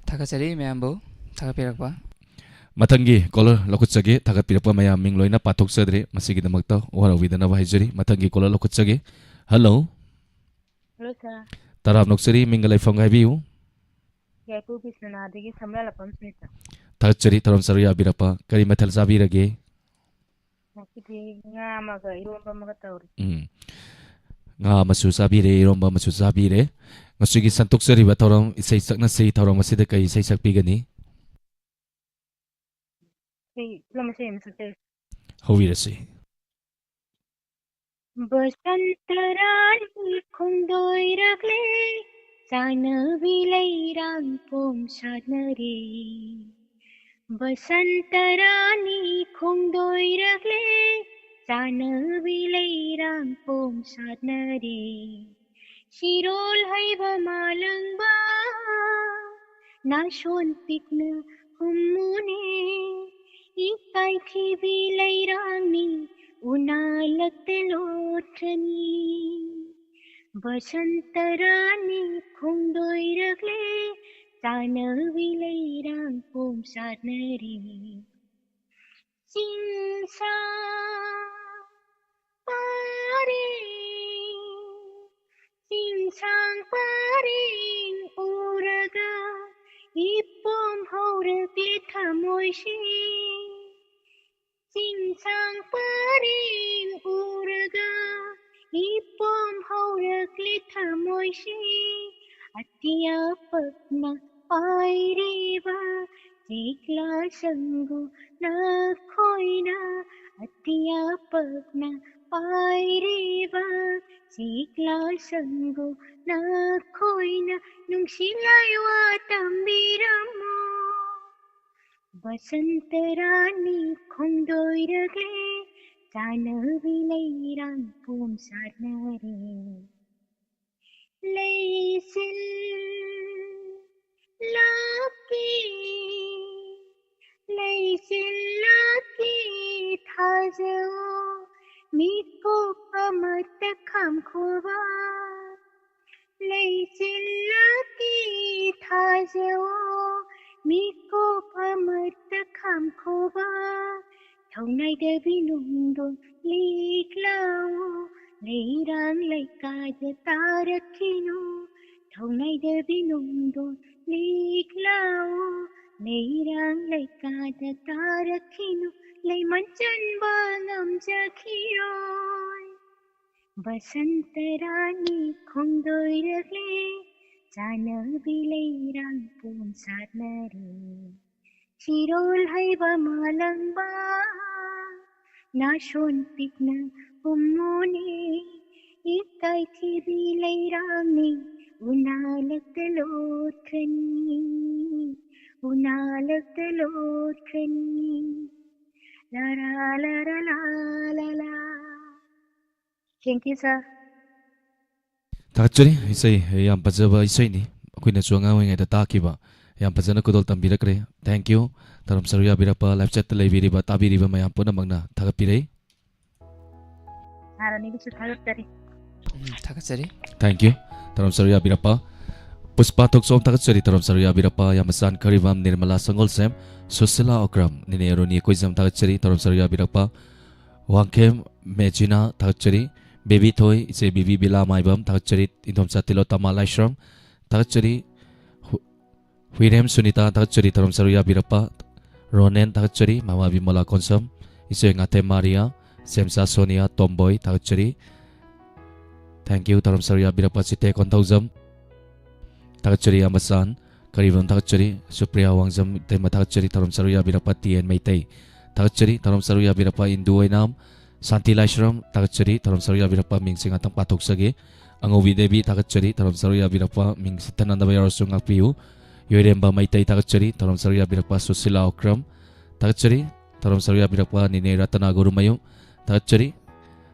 ꯊꯥꯒꯠꯆꯔꯤ ꯃꯌꯥꯝꯕꯨ ꯊꯥꯒꯠꯄꯤꯔꯛꯄ꯫ ꯃꯊꯪꯒꯤ caller ꯂꯧꯈꯠꯆꯒꯦ꯫ ꯊꯥꯒꯠꯄꯤꯔꯛꯄ ꯃꯌꯥꯝ ꯃꯤꯡ ꯂꯣꯏꯅ ꯄꯥꯊꯣꯛꯆꯗ꯭ꯔꯦ, ꯃꯁꯤꯒꯤꯗꯃꯛꯇ ꯋꯥꯔꯧꯕꯤꯗꯅꯕ ꯍꯥꯏꯖꯔꯤ꯫ ꯃꯊꯪꯒꯤ caller ꯂꯧꯈꯠꯆꯒꯦ꯫ Hello꯫ Hello, sir꯫ ꯇꯔꯥꯝꯅ ꯑꯣꯛꯆꯔꯤ, ꯃꯤꯡꯒ ꯂꯩꯐꯝꯒ ꯍꯥꯏꯕꯤꯌꯨ꯫ ꯌꯥꯏꯄꯣꯛ ꯕꯤꯁ꯭ꯋꯥꯅꯥꯊꯗꯒꯤ ꯁꯝꯂꯥꯂꯥꯛꯄꯝ ꯁꯨꯅꯤꯇꯥ꯫ ꯊꯥꯒꯠꯆꯔꯤ, ꯊꯧꯔꯝ ꯁꯔꯨꯛ ꯌꯥꯕꯤꯔꯛꯄ꯫ ꯀꯔꯤ ꯃꯊꯦꯜ ꯆꯥꯕꯤꯔꯒꯦ? ꯉꯁꯤꯗꯤ ꯉꯥ ꯑꯃꯒ ꯏꯔꯣꯝꯕ ꯑꯃꯒ ꯇꯧꯔꯦ꯫ ꯎꯝ꯫ ꯉꯥ ꯑꯃꯁꯨ ꯆꯥꯕꯤꯔꯦ, ꯏꯔꯣꯝꯕ ꯑꯃꯁꯨ ꯆꯥꯕꯤꯔꯦ꯫ ꯉꯁꯤꯒꯤ ꯁꯟꯗꯣꯛꯆꯔꯤꯕ ꯊꯧꯔꯝ ꯏꯁꯩ ꯁꯛꯅꯁꯤ ꯊꯧꯔꯝ ꯑꯁꯤꯗ ꯀꯔꯤ ꯏꯁꯩ ꯁꯛꯄꯤꯒꯅꯤ? ꯑꯩ ꯐꯤꯂꯝ ꯏꯁꯩ ꯑꯃ ꯁꯛꯆꯒꯦ꯫ ꯍꯧꯕꯤꯔꯁꯤ꯫ ꯕꯁꯟꯇ ꯔꯥꯅꯤ ꯈꯣꯡꯗꯣꯏꯔꯛꯂꯦ, ꯆꯥꯅꯕꯤ ꯂꯩꯔꯥꯡ ꯄꯣꯝ ꯁꯥꯠꯅꯔꯦ꯫ ꯕꯁꯟꯇ ꯔꯥꯅꯤ ꯈꯣꯡꯗꯣꯏꯔꯛꯂꯦ, ꯆꯥꯅꯕꯤ ꯂꯩꯔꯥꯡ ꯄꯣꯝ ꯁꯥꯠꯅꯔꯦ꯫ ꯁꯤꯔꯣꯜ ꯍꯩꯕ ꯃꯥꯂꯪꯕ, ꯅꯥꯁꯣꯟ ꯄꯤꯛꯅ ꯍꯨꯝꯃꯨꯅꯦ꯫ ꯏꯀꯥꯏꯊꯤꯕꯤ ꯂꯩꯔꯥꯡꯅꯤ, ꯎꯅꯥ ꯂꯛꯇ ꯂꯣꯠꯈ꯭ꯔꯅꯤ꯫ ꯕꯁꯟꯇ ꯔꯥꯅꯤ ꯈꯣꯡꯗꯣꯏꯔꯛꯂꯦ, ꯆꯥꯅꯕꯤ ꯂꯩꯔꯥꯡ ꯄꯣꯝ ꯁꯥꯠꯅꯔꯤ꯫ ꯆꯤꯡꯁꯥꯡ ꯄꯔꯦꯡ, ꯆꯤꯡꯁꯥꯡ ꯄꯔꯦꯡ ꯎꯔꯒ ꯏꯄꯣꯝ ꯍꯧꯔꯛꯂꯦ ꯊꯃꯣꯏꯁꯦ꯫ ꯆꯤꯡꯁꯥꯡ ꯄꯔꯦꯡ ꯎꯔꯒ ꯏꯄꯣꯝ ꯍꯧꯔꯛꯂꯦ ꯊꯃꯣꯏꯁꯦ꯫ ꯑꯇꯤꯌꯥ ꯄꯛꯅ ꯄꯥꯏꯔꯤꯕ ꯆꯤꯛꯂꯥ ꯁꯪꯒꯨ ꯅꯈꯣꯏꯅ, ꯑꯇꯤꯌꯥ ꯄꯛꯅ ꯄꯥꯏꯔꯤꯕ ꯆꯤꯛꯂꯥ ꯁꯪꯒꯨ ꯅꯈꯣꯏꯅ, ꯅꯨꯡꯁꯤ ꯂꯥꯏꯋꯥ ꯇꯝꯕꯤꯔꯝꯃꯣ꯫ ꯕꯁꯟꯇ ꯔꯥꯅꯤ ꯈꯣꯡꯗꯣꯏꯔꯛꯂꯦ, ꯆꯥꯟꯅꯕꯤ ꯂꯩꯔꯥꯡ ꯄꯣꯝ ꯁꯥꯠꯅꯔꯦ꯫ ꯂꯩꯆꯤꯜ ꯂꯥꯛꯀꯤ, ꯂꯩꯆꯤꯜ ꯂꯥꯛꯀꯤ ꯊꯥꯖꯧ, ꯃꯤꯀꯨꯞ ꯑꯃꯠꯇ ꯈꯥꯝꯈꯣꯕ꯫ ꯂꯩꯆꯤꯜ ꯂꯥꯛꯀꯤ ꯊꯥꯖꯧ, ꯃꯤꯀꯨꯞ ꯑꯃꯠꯇ ꯈꯥꯝꯈꯣꯕ꯫ ꯊꯧꯅꯥꯏꯗꯕꯤ ꯅꯨꯡꯗꯣ ꯂꯤꯛꯂꯥꯎ, ꯂꯩꯔꯥꯡ ꯂꯩꯀꯥꯗ ꯇꯥꯔꯛꯈꯤꯅꯨ꯫ ꯊꯧꯅꯥꯏꯗꯕꯤ ꯅꯨꯡꯗꯣ ꯂꯤꯛꯂꯥꯎ, ꯂꯩꯔꯥꯡ ꯂꯩꯀꯥꯗ ꯇꯥꯔꯛꯈꯤꯅꯨ꯫ ꯂꯩꯃꯟ ꯆꯟꯕ ꯉꯝꯖꯈꯤꯔꯣꯏ꯫ ꯕꯁꯟꯇ ꯔꯥꯅꯤ ꯈꯣꯡꯗꯣꯏꯔꯛꯂꯦ, ꯆꯥꯟꯅꯕꯤ ꯂꯩꯔꯥꯡ ꯄꯣꯝ ꯁꯥꯠꯅꯔꯦ꯫ ꯆꯤꯔꯣꯜ ꯍꯩꯕ ꯃꯥꯂꯪꯕ, ꯅꯥꯁꯣꯟ ꯄꯤꯛꯅ ꯍꯨꯝꯃꯨꯅꯦ, ꯏꯀꯥꯏꯊꯤꯕꯤ ꯂꯩꯔꯥꯡꯅꯤ, ꯎꯅꯥꯂꯛꯇ ꯂꯣꯠꯀꯅꯤ, ꯎꯅꯥꯂꯛꯇ ꯂꯣꯠꯀꯅꯤ꯫ ꯂꯥ ꯂꯥ ꯂꯥ ꯂꯥ ꯂꯥ ꯂꯥ ꯂꯥ꯫ Thank you, sir. ꯊꯥꯒꯠꯆꯔꯤ꯫ ꯏꯁꯩ ꯌꯥꯝ ꯐꯖꯕ ꯏꯁꯩꯅꯤ, ꯑꯩꯈꯣꯏꯅꯁꯨ ꯑꯉꯥꯡ ꯑꯣꯏꯔꯤꯉꯩꯗ ꯇꯥꯈꯤꯕ꯫ ꯌꯥꯝ ꯐꯖꯅ ꯈꯨꯗꯣꯜ ꯇꯝꯕꯤꯔꯛꯈ꯭ꯔꯦ꯫ Thank you꯫ ꯊꯧꯔꯝ ꯁꯔꯨꯛ ꯌꯥꯕꯤꯔꯛꯄ, live chat ꯇ ꯂꯩꯕꯤꯔꯤꯕ, ꯇꯥꯕꯤꯔꯤꯕ ꯃꯌꯥꯝ ꯄꯨꯝꯅꯃꯛꯅ ꯊꯥꯒꯠꯄꯤꯔꯛꯏ꯫ ꯁꯥꯔ ꯑꯅꯤꯕꯨꯁꯨ ꯊꯥꯒꯠꯆꯔꯤ꯫ ꯎꯝ, ꯊꯥꯒꯠꯆꯔꯤ꯫ Thank you꯫ ꯊꯧꯔꯝ ꯁꯔꯨꯛ ꯌꯥꯕꯤꯔꯛꯄ ꯄꯨꯁꯄꯥ ꯊꯣꯛꯆꯣꯝ ꯊꯥꯒꯠꯆꯔꯤ꯫ ꯊꯧꯔꯝ ꯁꯔꯨꯛ ꯌꯥꯕꯤꯔꯛꯄ ꯏꯌꯥꯝꯕ ꯆꯥꯟ ꯈꯔꯤꯕꯝ ꯅꯤꯔꯃꯂꯥ ꯁꯪꯒꯣꯜꯁꯦꯝ, ꯁꯨꯁꯤꯂꯥ ꯑꯣꯀ꯭ꯔꯝ, ꯅꯤꯅꯦ ꯔꯣꯅꯤ ꯀꯣꯏꯖꯝ ꯊꯥꯒꯠꯆꯔꯤ꯫ ꯊꯧꯔꯝ ꯁꯔꯨꯛ ꯌꯥꯕꯤꯔꯛꯄ ꯋꯥꯡꯈꯦꯝ ꯃꯦꯖꯤꯅꯥ ꯊꯥꯒꯠꯆꯔꯤ꯫ ꯕꯦꯕꯤ ꯊꯣꯏ, ꯏꯆꯦ ꯕꯤꯕꯤ ꯕꯤꯂꯥ ꯃꯥꯏꯕꯝ ꯊꯥꯒꯠꯆꯔꯤ꯫ ꯏꯟꯗꯣꯝꯆꯥ ꯇꯤꯂꯣꯇꯃꯥ ꯂꯥꯏꯁ꯭ꯔꯝ ꯊꯥꯒꯠꯆꯔꯤ꯫ ꯍꯨ-, ꯍꯨꯏꯔꯦꯝ ꯁꯨꯅꯤꯇꯥ ꯊꯥꯒꯠꯆꯔꯤ꯫ ꯊꯧꯔꯝ ꯁꯔꯨꯛ ꯌꯥꯕꯤꯔꯛꯄ ꯔꯣꯅꯦꯟ ꯊꯥꯒꯠꯆꯔꯤ꯫ ꯃꯃꯥ ꯕꯤꯃꯣꯂꯥ ꯀꯣꯟꯁꯝ, ꯏꯆꯦ ꯉꯥꯊꯦꯝ ꯃꯥꯔꯤꯌꯥ, ꯏꯆꯦꯝꯆꯥ ꯁꯣꯅꯤꯌꯥ, ꯇꯣꯝꯕꯣꯏ ꯊꯥꯒꯠꯆꯔꯤ꯫ Thank you꯫ ꯊꯧꯔꯝ ꯁꯔꯨꯛ ꯌꯥꯕꯤꯔꯛꯄ ꯆꯤꯇꯦ ꯀꯣꯟꯊꯧꯖꯝ ꯊꯥꯒꯠꯆꯔꯤ꯫ ꯏꯌꯥꯝꯕ ꯆꯥꯟ ꯀꯔꯤꯕꯝ ꯊꯥꯒꯠꯆꯔꯤ꯫ ꯁꯨꯄ꯭ꯔꯤꯌꯥ ꯋꯥꯡꯖꯝ ꯏꯇꯩꯃ ꯊꯥꯒꯠꯆꯔꯤ꯫ ꯊꯧꯔꯝ ꯁꯔꯨꯛ ꯌꯥꯕꯤꯔꯛꯄ ꯇꯤ ꯑꯦꯟ ꯃꯩꯇꯩ ꯊꯥꯒꯠꯆꯔꯤ꯫ ꯊꯧꯔꯝ ꯁꯔꯨꯛ ꯌꯥꯕꯤꯔꯛꯄ ꯏꯟꯗꯨ ꯑꯣꯏꯅꯥꯝ, ꯁꯥꯟꯇꯤ ꯂꯥꯏꯁ꯭ꯔꯝ ꯊꯥꯒꯠꯆꯔꯤ꯫ ꯊꯧꯔꯝ ꯁꯔꯨꯛ ꯌꯥꯕꯤꯔꯛꯄ ꯃꯤꯡꯁꯤꯡ ꯉꯥꯛꯇꯪ ꯄꯥꯊꯣꯛꯆꯒꯦ꯫ ꯑꯉꯧꯕꯤ ꯗꯦꯕꯤ ꯊꯥꯒꯠꯆꯔꯤ꯫ ꯊꯧꯔꯝ ꯁꯔꯨꯛ ꯌꯥꯕꯤꯔꯛꯄ ꯃꯤꯡ ꯁꯤꯊꯅꯗꯕ ꯌꯥꯎꯔꯁꯨ ꯉꯥꯛꯄꯤꯌꯨ꯫ ꯌꯣꯏꯔꯦꯝꯕ ꯃꯩꯇꯩ ꯊꯥꯒꯠꯆꯔꯤ꯫ ꯊꯧꯔꯝ ꯁꯔꯨꯛ ꯌꯥꯕꯤꯔꯛꯄ ꯁꯨꯁꯤꯂꯥ ꯑꯣꯀ꯭ꯔꯝ ꯊꯥꯒꯠꯆꯔꯤ꯫ ꯊꯧꯔꯝ ꯁꯔꯨꯛ ꯌꯥꯕꯤꯔꯛꯄ ꯅꯤꯅꯦ ꯔꯇꯅꯥ ꯒꯨꯔꯨꯃꯌꯨꯝ, ꯊꯥꯒꯠꯆꯔꯤ꯫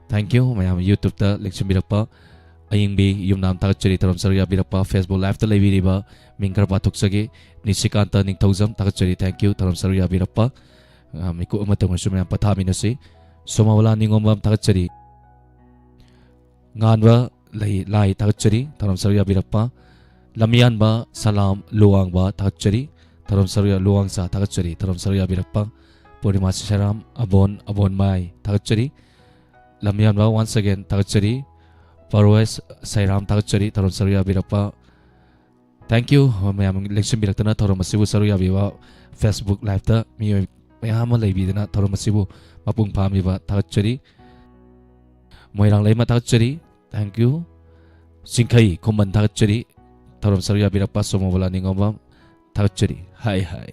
Thank you ꯃꯌꯥꯝ YouTube-ꯇ ꯂꯦꯡꯁꯤꯟꯕꯤꯔꯛꯄ꯫ ꯑꯌꯤꯡꯕꯤ ꯌꯨꯝꯅꯥꯝ ꯊꯥꯒꯠꯆꯔꯤ, ꯊꯧꯔꯝ ꯁꯔꯨꯛ ꯌꯥꯕꯤꯔꯛꯄ꯫ Facebook Live-ꯇ ꯂꯩꯕꯤꯔꯤꯕ ꯃꯤꯡ ꯈꯔ ꯄꯥꯊꯣꯛꯆꯒꯦ꯫ ꯅꯤꯁꯤꯀꯥꯟꯇ ꯅꯤꯡꯊꯧꯖꯝ ꯊꯥꯒꯠꯆꯔꯤ, thank you ꯊꯧꯔꯝ ꯁꯔꯨꯛ ꯌꯥꯕꯤꯔꯛꯄ꯫ ꯑ, ꯃꯤꯀꯨꯞ ꯑꯃꯇꯪ ꯑꯣꯏꯔꯁꯨ ꯃꯌꯥꯝ ꯄꯣꯊꯥꯃꯤꯟꯅꯁꯤ꯫ ꯁꯣꯃꯣꯂꯥ ꯅꯤꯉꯣꯝꯕꯝ ꯊꯥꯒꯠꯆꯔꯤ꯫ ꯉꯥꯟꯕ ꯂꯩ-, ꯂꯥꯏ ꯊꯥꯒꯠꯆꯔꯤ, ꯊꯧꯔꯝ ꯁꯔꯨꯛ ꯌꯥꯕꯤꯔꯛꯄ꯫ ꯂꯝꯌꯥꯟꯕ ꯁꯂꯥꯝ ꯂꯨꯋꯥꯡꯕ ꯊꯥꯒꯠꯆꯔꯤ, ꯊꯧꯔꯝ ꯁꯔꯨꯛ ꯌꯥ-, ꯂꯨꯋꯥꯡꯆꯥ ꯊꯥꯒꯠꯆꯔꯤ, ꯊꯧꯔꯝ ꯁꯔꯨꯛ ꯌꯥꯕꯤꯔꯛꯄ꯫ ꯄꯨꯔꯅꯤꯃꯥ ꯁꯤꯁꯥꯔꯥꯝ ꯑꯕꯣꯟ, ꯑꯕꯣꯟꯃꯥꯏ ꯊꯥꯒꯠꯆꯔꯤ꯫ ꯂꯝꯌꯥꯟꯕ once again ꯊꯥꯒꯠꯆꯔꯤ꯫ ꯄꯔꯋꯦꯁ ꯁꯩꯔꯥꯝ ꯊꯥꯒꯠꯆꯔꯤ, ꯊꯧꯔꯝ ꯁꯔꯨꯛ ꯌꯥꯕꯤꯔꯛꯄ꯫ Thank you ꯃꯌꯥꯝ ꯂꯦꯡꯁꯤꯟꯕꯤꯔꯛꯇꯅ ꯊꯧꯔꯝ ꯑꯁꯤꯕꯨ ꯁꯔꯨꯛ ꯌꯥꯕꯤꯕ꯫ Facebook Live-ꯇ ꯃꯤꯑꯣꯏ ꯃꯌꯥꯝ ꯑꯃ ꯂꯩꯕꯤꯗꯅ ꯊꯧꯔꯝ ꯑꯁꯤꯕꯨ ꯃꯄꯨꯡ ꯐꯥꯍꯟꯕꯤꯕ ꯊꯥꯒꯠꯆꯔꯤ꯫ ꯃꯣꯏꯔꯥꯡ ꯂꯩꯃ ꯊꯥꯒꯠꯆꯔꯤ, thank you꯫ ꯆꯤꯡꯈꯩ ꯈꯨꯃꯟ ꯊꯥꯒꯠꯆꯔꯤ, ꯊꯧꯔꯝ ꯁꯔꯨꯛ ꯌꯥꯕꯤꯔꯛꯄ꯫ ꯁꯣꯃꯣꯕꯣꯂꯥ ꯅꯤꯉꯣꯝꯕꯝ ꯊꯥꯒꯠꯆꯔꯤ꯫ ꯍꯥꯏ, ꯍꯥꯏ꯫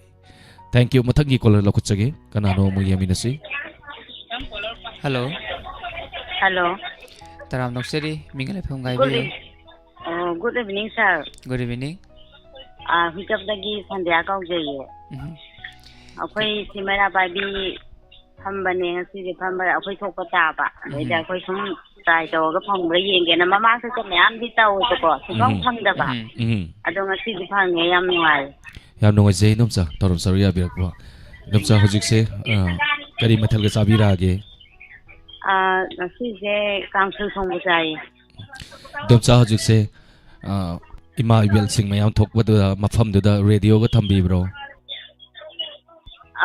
Thank you꯫ ꯃꯊꯪꯒꯤ caller ꯂꯧꯈꯠꯆꯒꯦ꯫ ꯀꯅꯥꯅꯣ ꯑꯃꯨꯛ ꯌꯦꯡꯃꯤꯟꯅꯁꯤ꯫ Hello꯫ Hello꯫ ꯇꯔꯥꯝ ꯅꯣꯛꯆꯔꯤ꯫ ꯃꯤꯡ ꯂꯩꯐꯝ ꯍꯥꯏꯕꯤꯌꯨ꯫ Good eve-, ꯑꯣ, good evening, sir꯫ Good evening꯫ ꯑꯥ, ꯍꯨꯏꯀꯞꯇꯒꯤ ꯁꯟꯙ꯭ꯌꯥ ꯀꯧꯖꯩꯌꯦ꯫ ꯎꯝ꯫ ꯑꯩꯈꯣꯏ ꯁꯤ ꯃꯩꯔꯥ ꯄꯥꯏꯕꯤ ꯐꯝꯕꯅꯦ, ꯉꯁꯤꯗꯤ ꯐꯝꯕ ꯑꯩꯈꯣꯏ ꯊꯣꯛꯄ ꯇꯥꯕ꯫ ꯑꯗꯩꯗ ꯎꯝ꯫ ꯑꯩꯈꯣꯏ ꯁꯨꯝ try ꯇꯧꯔꯒ ꯐꯪꯕ꯭ꯔꯥ ꯌꯦꯡꯒꯦꯅ꯫ ꯃꯃꯥꯡꯁꯨ ꯃꯌꯥꯝꯗꯤ ꯇꯧꯋꯦꯕꯀꯣ, ꯁꯨꯡꯐꯪ ꯎꯝ꯫ ꯐꯪꯗꯕ꯫ ꯎꯝ꯫ ꯎꯝ꯫ ꯑꯗꯣ ꯉꯁꯤꯗꯤ ꯐꯪꯉꯦ, ꯌꯥꯝ ꯅꯨꯡꯉꯥꯏꯔꯦ꯫ ꯌꯥꯝ ꯅꯨꯡꯉꯥꯏꯖꯩ ꯏꯗꯣꯝꯆꯥ, ꯊꯧꯔꯝ ꯁꯔꯨꯛ ꯌꯥꯕꯤꯔꯛꯄ꯫ ꯏꯗꯣꯝꯆꯥ, ꯍꯧꯖꯤꯛꯁꯦ, ꯑ, ꯀꯔꯤ ꯃꯊꯦꯜꯒ ꯆꯥꯕꯤꯔꯛꯑꯒꯦ? ꯑ, ꯉꯁꯤꯁꯦ ꯀꯥꯡꯁꯣꯏ ꯊꯣꯡꯕ ꯆꯥꯏꯌꯦ꯫ ꯏꯗꯣꯝꯆꯥ, ꯍꯧꯖꯤꯛꯁꯦ, ꯑ, ꯏꯃꯥ ꯏꯕꯦꯜꯁꯤꯡ ꯃꯌꯥꯝ ꯊꯣꯛꯄꯗꯨꯗ, ꯃꯐꯝꯗꯨꯗ radio-ꯒ ꯊꯝꯕꯤꯕ꯭ꯔꯣ?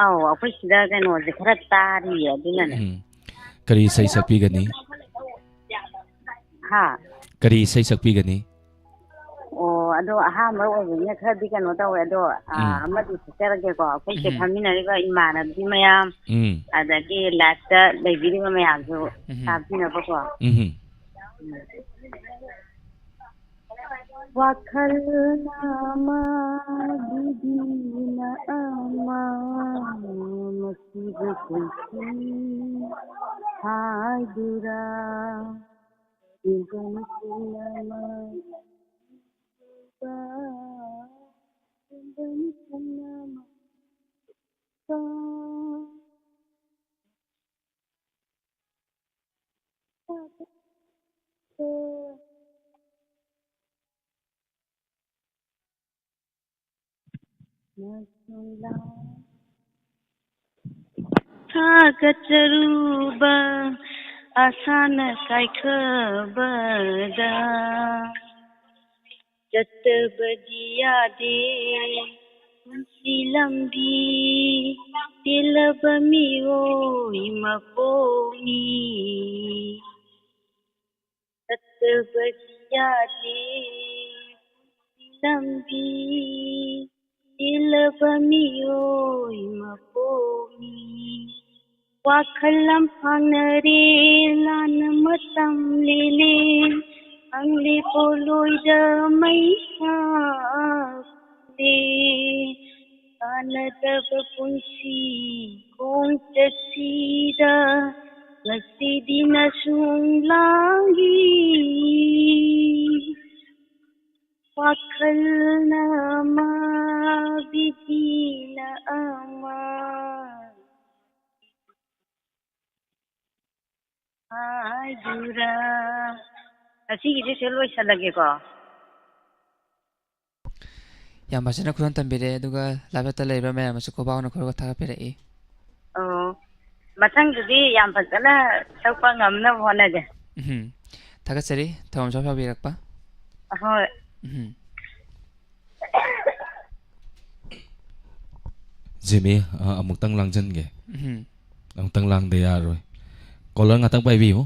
ꯑꯧ, ꯑꯩꯈꯣꯏ ꯁꯤꯗ ꯀꯩꯅꯣꯁꯦ ꯈꯔ ꯇꯥꯔꯤꯌꯦ, ꯑꯗꯨꯅꯅꯦ꯫ ꯎꯝ꯫ ꯀꯔꯤ ꯏꯁꯩ ꯁꯛꯄꯤꯒꯅꯤ? ꯍꯥ? ꯀꯔꯤ ꯏꯁꯩ ꯁꯛꯄꯤꯒꯅꯤ? ꯑꯣ, ꯑꯗꯣ ꯑꯍꯥꯟꯕ ꯑꯣꯏꯕꯅꯤꯅ ꯈꯔꯗꯤ ꯀꯩꯅꯣ ꯇꯧꯋꯦ, ꯑꯗꯣ, ꯑ, ꯎꯝ꯫ ꯑꯃꯗꯤ ꯁꯛꯆꯔꯒꯦꯀꯣ꯫ ꯑꯩꯈꯣꯏ ꯁꯤꯗ ꯎꯝ꯫ ꯐꯝꯃꯤꯟꯅꯔꯤꯕ ꯏꯃꯥꯟꯅꯕꯤ ꯃꯌꯥꯝ, ꯎꯝ꯫ ꯑꯗꯒꯤ live-ꯇ ꯂꯩꯕꯤꯔꯤꯕ ꯃꯌꯥꯝꯁꯨ ꯎꯝ꯫ ꯇꯥꯕꯤꯅꯕꯀꯣ꯫ ꯎꯝ꯫ ꯎꯝ꯫ ꯋꯥꯈꯜꯅ ꯑꯃ, ꯕꯤꯕꯤꯅ ꯑꯃ, ꯃꯁꯤꯕꯨ ꯄꯨꯟꯁꯤ ꯍꯥꯏꯗꯨꯔꯥ? ꯏꯕꯅꯤ ꯄꯨꯝꯅꯃꯛ, ꯏꯕꯅꯤ ꯄꯨꯝꯅꯃꯛ꯫ ꯊꯥꯒꯠꯆꯔꯨꯕ ꯑꯁꯥꯅ ꯀꯥꯏꯈꯕꯗ ꯆꯠꯇꯕꯗꯤ ꯌꯥꯗꯦ ꯄꯨꯟꯁꯤ ꯂꯝꯕꯤ ꯇꯦꯜꯂꯕ ꯃꯤꯑꯣꯏ ꯃꯄꯣꯛꯅꯤ꯫ ꯆꯠꯇꯕꯗꯤ ꯌꯥꯗꯦ ꯄꯨꯟꯁꯤ ꯂꯝꯕꯤ ꯇꯦꯜꯂꯕ ꯃꯤꯑꯣꯏ ꯃꯄꯣꯛꯅꯤ꯫ ꯋꯥꯈꯜ ꯂꯝꯐꯥꯡꯅꯔꯦ ꯂꯥꯟꯅ ꯃꯇꯝ ꯂꯦꯜꯂꯦ ꯈꯪꯂꯦ ꯄꯣꯂꯣꯏꯗ ꯃꯩꯁꯥ ꯈꯪꯗꯦ ꯀꯥꯟꯅꯗꯕ ꯄꯨꯟꯁꯤ ꯈꯣꯡꯆꯠꯁꯤꯗ ꯉꯁꯤꯗꯤ ꯅꯁꯨꯡ ꯂꯥꯡꯂꯤ꯫ ꯋꯥꯈꯜꯅ ꯑꯃ ꯕꯤꯗꯤꯅ ꯑꯃ꯫ ꯍꯥꯏꯗꯨꯔ꯫ ꯉꯁꯤꯒꯤꯗꯤ ꯁꯤ ꯂꯣꯏꯁꯜꯂꯒꯦꯀꯣ꯫ ꯌꯥꯝ ꯐꯖꯅ ꯈꯨꯗꯣꯜ ꯇꯝꯕꯤꯔꯦ, ꯑꯗꯨꯒ ꯂꯥꯞꯆꯠꯇ ꯂꯩꯔꯤꯕ ꯃꯌꯥꯝ ꯑꯃꯁꯨ ꯀꯣꯕꯥꯎꯅ ꯈꯨꯔꯨꯒ ꯊꯥꯒꯠꯄꯤꯔꯛꯏ꯫ ꯑꯣ, ꯃꯊꯪꯗꯗꯤ ꯌꯥꯝ ꯐꯖꯅ ꯁꯛꯄ ꯉꯝꯅꯕ ꯍꯣꯠꯅꯒꯦ꯫ ꯎꯝ, ꯊꯥꯒꯠꯆꯔꯤ ꯊꯧꯔꯝꯁꯨ ꯌꯥꯕꯤꯔꯛꯄ꯫ ꯍꯣꯏ꯫ ꯎꯝ꯫ ꯖꯤꯃꯤ, ꯑ, ꯑꯃꯨꯛꯇꯪ ꯂꯥꯡꯖꯟꯒꯦ꯫ ꯎꯝ꯫ ꯑꯃꯨꯛꯇꯪ ꯂꯥꯡꯗ ꯌꯥꯔꯣꯏ꯫ ꯀꯣꯂꯔ ꯉꯥꯛꯇꯪ ꯄꯥꯏꯕꯤꯌꯨ꯫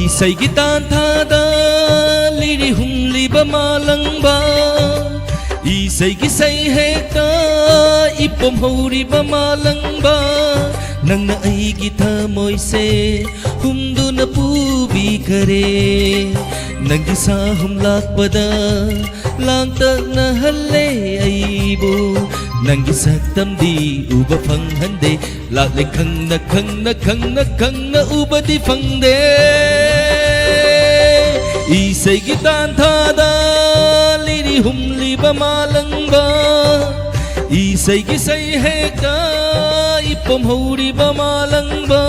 ꯏꯁꯩꯒꯤ ꯇꯥꯟꯊꯥꯗ ꯂꯤꯔꯤ ꯍꯨꯝꯂꯤꯕ ꯃꯥꯂꯪꯕ ꯏꯁꯩꯒꯤ ꯁꯩꯍꯦꯛꯇ ꯏꯄꯣꯝ ꯍꯧꯔꯤꯕ ꯃꯥꯂꯪꯕ, ꯅꯪꯅ ꯑꯩꯒꯤ ꯊꯃꯣꯏꯁꯦ ꯍꯨꯝꯗꯨꯅ ꯄꯨꯕꯤꯈꯔꯦ꯫ ꯅꯪꯒꯤ ꯁꯥꯍꯨꯝ ꯂꯥꯛꯄꯗ ꯂꯥꯡꯇꯛꯅꯍꯜꯂꯦ ꯑꯩꯕꯨ, ꯅꯪꯒꯤ ꯁꯛꯇꯝꯗꯤ ꯎꯕ ꯐꯪꯍꯟꯗꯦ꯫ ꯂꯥꯛꯂꯦ ꯈꯪꯅ ꯈꯪꯅ ꯈꯪꯅ ꯈꯪꯅ ꯎꯕꯗꯤ ꯐꯪꯗꯦ꯫ ꯏꯁꯩꯒꯤ ꯇꯥꯟꯊꯥꯗ ꯂꯤꯔꯤ ꯍꯨꯝꯂꯤꯕ ꯃꯥꯂꯪꯕ, ꯏꯁꯩꯒꯤ ꯁꯩꯍꯦꯛꯇ ꯏꯄꯣꯝ ꯍꯧꯔꯤꯕ ꯃꯥꯂꯪꯕ꯫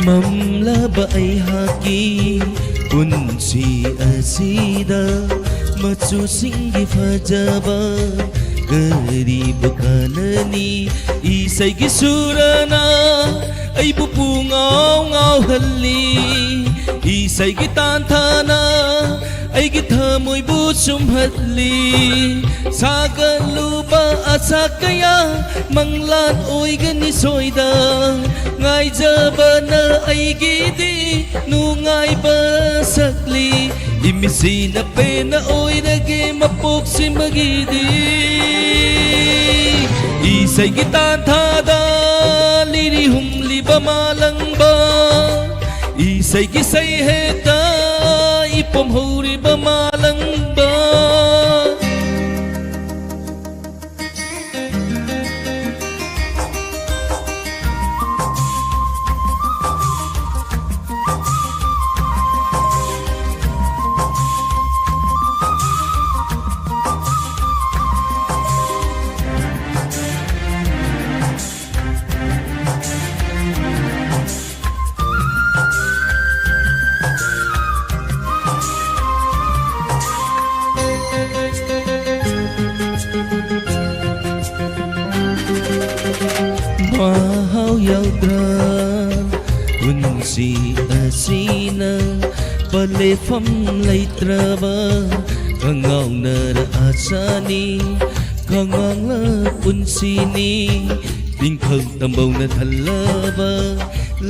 ꯃꯝꯂꯕ ꯑꯩꯍꯥꯛꯀꯤ ꯄꯨꯟꯁꯤ ꯑꯁꯤꯗ ꯃꯆꯨꯁꯤꯡꯒꯤ ꯐꯖꯕ ꯀꯔꯤꯕꯨ ꯀꯥꯟꯅꯅꯤ? ꯏꯁꯩꯒꯤ ꯁꯨꯔꯅ ꯑꯩꯕꯨ ꯄꯨꯡꯉꯥꯎ ꯉꯥꯎꯍꯜꯂꯤ, ꯏꯁꯩꯒꯤ ꯇꯥꯟꯊꯥꯅ ꯑꯩꯒꯤ ꯊꯃꯣꯏꯕꯨ ꯁꯨꯝꯍꯠꯂꯤ꯫ ꯁꯥꯒꯠꯂꯨꯕ ꯑꯁꯥ ꯀꯌꯥ ꯃꯪꯂꯥꯟ ꯑꯣꯏꯒꯅꯤ ꯁꯣꯏꯗ, ꯉꯥꯏꯖꯕꯅ ꯑꯩꯒꯤꯗꯤ ꯅꯨꯡꯉꯥꯏꯕ ꯁꯛꯂꯤ꯫ ꯏꯃꯤꯠꯁꯤꯅ ꯄꯦꯟꯅ ꯑꯣꯏꯔꯒꯦ ꯃꯄꯣꯛꯁꯤꯃꯒꯤꯗꯤ꯫ ꯏꯁꯩꯒꯤ ꯇꯥꯟꯊꯥꯗ ꯂꯤꯔꯤ ꯍꯨꯝꯂꯤꯕ ꯃꯥꯂꯪꯕ, ꯏꯁꯩꯒꯤ ꯁꯩꯍꯦꯛꯇ ꯏꯄꯣꯝ ꯍꯧꯔꯤꯕ ꯃꯥꯂꯪꯕ꯫ ꯃꯍꯥꯎ ꯌꯥꯎꯗ꯭ꯔꯥ ꯄꯨꯟꯁꯤ ꯑꯁꯤꯅ ꯄꯂꯦꯐꯝ ꯂꯩꯇ꯭ꯔꯕ ꯑꯉꯥꯎꯅꯔ ꯑꯁꯥꯅꯤ ꯈꯉꯥꯡꯂ ꯄꯨꯟꯁꯤꯅꯤ ꯇꯤꯡꯈꯪ ꯇꯝꯕꯧꯅ ꯊꯜꯂꯕ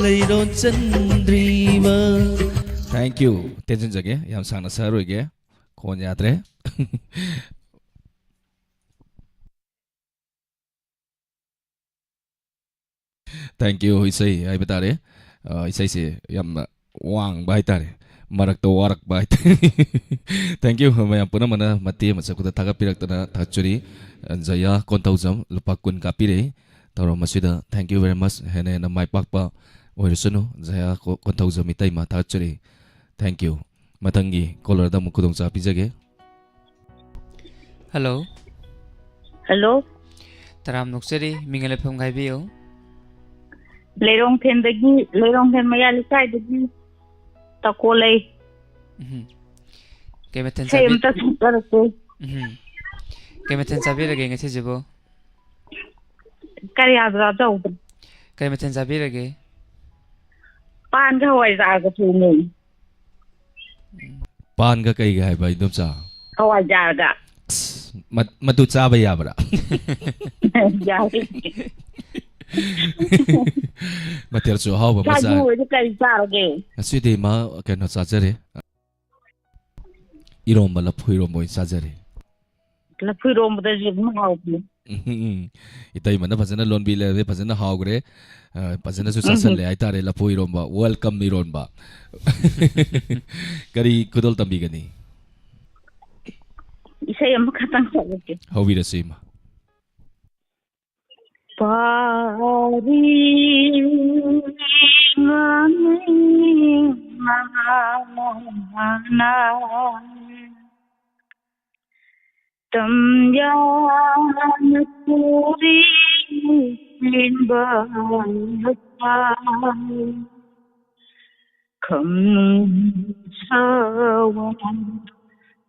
ꯂꯩꯔꯣꯟ ꯆꯟꯗ꯭ꯔꯤꯕ Thank you. ꯇꯦꯟꯁꯤꯟꯖꯒꯦ, ꯌꯥꯝ ꯁꯥꯡꯅ ꯁꯛꯑꯔꯣꯏꯒꯦ, ꯈꯣꯟ ꯌꯥꯗ꯭ꯔꯦ꯫ Thank you, ꯏꯁꯩ ꯍꯥꯏꯕ ꯇꯥꯔꯦ꯫ ꯑ, ꯏꯁꯩꯁꯦ ꯌꯥꯝꯅ ꯋꯥꯡꯕ ꯍꯥꯏꯇꯥꯔꯦ, ꯃꯔꯛꯇ ꯋꯥꯔꯛꯄ ꯍꯥꯏꯇꯥꯔꯦ꯫ Thank you ꯃꯌꯥꯝ ꯄꯨꯝꯅꯃꯛꯅ ꯃꯇꯦꯛ ꯑꯃ ꯁꯛꯄꯗ ꯊꯥꯒꯠꯄꯤꯔꯛꯇꯅ ꯊꯥꯒꯠꯆꯔꯤ꯫ ꯖꯌꯥ ꯀꯣꯟꯊꯧꯖꯝ ꯂꯨꯄꯥ ꯀꯨꯟ ꯀꯥꯞꯄꯤꯔꯛꯏ꯫ ꯊꯧꯔꯝ ꯑꯁꯤꯗ thank you very much, ꯍꯦꯟꯅ ꯍꯦꯟꯅ ꯃꯥꯏ ꯄꯥꯛꯄ ꯑꯣꯏꯔꯁꯅꯨ꯫ ꯖꯌꯥ ꯀꯣ-, ꯀꯣꯟꯊꯧꯖꯝ ꯏꯇꯩꯃ, ꯊꯥꯒꯠꯆꯔꯤ꯫ Thank you꯫ ꯃꯊꯪꯒꯤ caller ꯗ ꯑꯃꯨꯛ ꯈꯨꯗꯣꯡꯆꯥꯕ ꯄꯤꯖꯒꯦ꯫ ꯍꯜꯂꯣ꯫ ꯍꯜꯂꯣ꯫ ꯇꯔꯥꯝꯅ ꯑꯣꯛꯆꯔꯤ, ꯃꯤꯡꯒ ꯂꯩꯐꯝꯒ ꯍꯥꯏꯕꯤꯌꯨ꯫ ꯂꯩꯔꯣꯡꯊꯦꯟꯗꯒꯤ, ꯂꯩꯔꯣꯡꯊꯦꯟ ꯃꯌꯥ ꯂꯩꯀꯥꯏꯗꯒꯤ ꯇꯀꯣ ꯂꯩ꯫ ꯎꯝ꯫ ꯀꯩ ꯃꯊꯦꯜ ꯏꯁꯩ ꯆꯥꯕꯤ-, ꯑꯝꯇ ꯁꯛꯆꯔꯛꯀꯦ꯫ ꯎꯝ꯫ ꯀꯩ ꯃꯊꯦꯜ ꯆꯥꯕꯤꯔꯒꯦ ꯉꯁꯤꯁꯤꯕꯨ? ꯀꯔꯤ ꯍꯥꯏꯕ ꯇꯧꯗ꯭ꯔꯦ꯫ ꯀꯩ ꯃꯊꯦꯜ ꯆꯥꯕꯤꯔꯒꯦ? ꯄꯥꯟꯒ ꯍꯋꯥꯏꯖꯥꯔꯒ ꯊꯣꯡꯉꯦ꯫ ꯄꯥꯟꯒ ꯀꯩꯒ ꯍꯥꯏꯕ, ꯏꯟꯗꯣꯝꯆꯥ? ꯍꯋꯥꯏꯖꯥꯔꯒ꯫ ꯑꯁ, ꯃ-, ꯃꯗꯨ ꯆꯥꯕ ꯌꯥꯕ꯭ꯔꯥ? ꯌꯥꯏ꯫ ꯃꯊꯦꯜꯁꯨ ꯑꯍꯥꯎꯕ ꯑꯃ ꯏꯁꯥꯒꯤ ꯆꯥꯔꯦ꯫ ꯑꯣꯏꯅ ꯀꯔꯤ ꯆꯥꯔꯒꯦ? ꯉꯁꯤꯗꯤ ꯃꯥ ꯀꯩꯅꯣ ꯆꯥꯖꯔꯦ꯫ ꯏꯔꯣꯝꯕ, ꯂꯐꯨ ꯏꯔꯣꯝꯕ ꯑꯣꯏꯅ ꯆꯥꯖꯔꯦ꯫ ꯂꯐꯨ ꯏꯔꯣꯝꯕꯗꯁꯨ ꯑꯗꯨꯝ ꯍꯥꯎꯕꯅꯦ꯫ ꯎꯝ, ꯎꯝ꯫ ꯏꯇꯩꯃꯅ ꯐꯖꯅ ꯂꯣꯟꯕꯤ ꯂꯩꯔꯝꯃꯦ, ꯐꯖꯅ ꯍꯥꯎꯈ꯭ꯔꯦ꯫ ꯑ, ꯐꯖꯅꯁꯨ ꯎꯝ꯫ ꯆꯥꯁꯜꯂꯦ ꯍꯥꯏꯇꯥꯔꯦ, ꯂꯐꯨ ꯏꯔꯣꯝꯕ꯫ Welcome ꯏꯔꯣꯟꯕ꯫ ꯀꯔꯤ ꯈꯨꯗꯣꯜ ꯇꯝꯕꯤꯒꯅꯤ? ꯏꯁꯩ ꯑꯃꯈꯛꯇꯪ ꯁꯛꯂꯛꯀꯦ꯫ ꯍꯧꯕꯤꯔꯁꯤ, ꯏꯃꯥ꯫ ꯄꯥꯔꯤ ꯉꯥꯃꯤ ꯉꯥꯅ ꯇꯝꯌꯥꯅ ꯄꯨꯔꯤ ꯆꯦꯟꯕ ꯃꯆꯥ꯫ ꯈꯝꯅꯨꯡ ꯁꯥꯋꯥ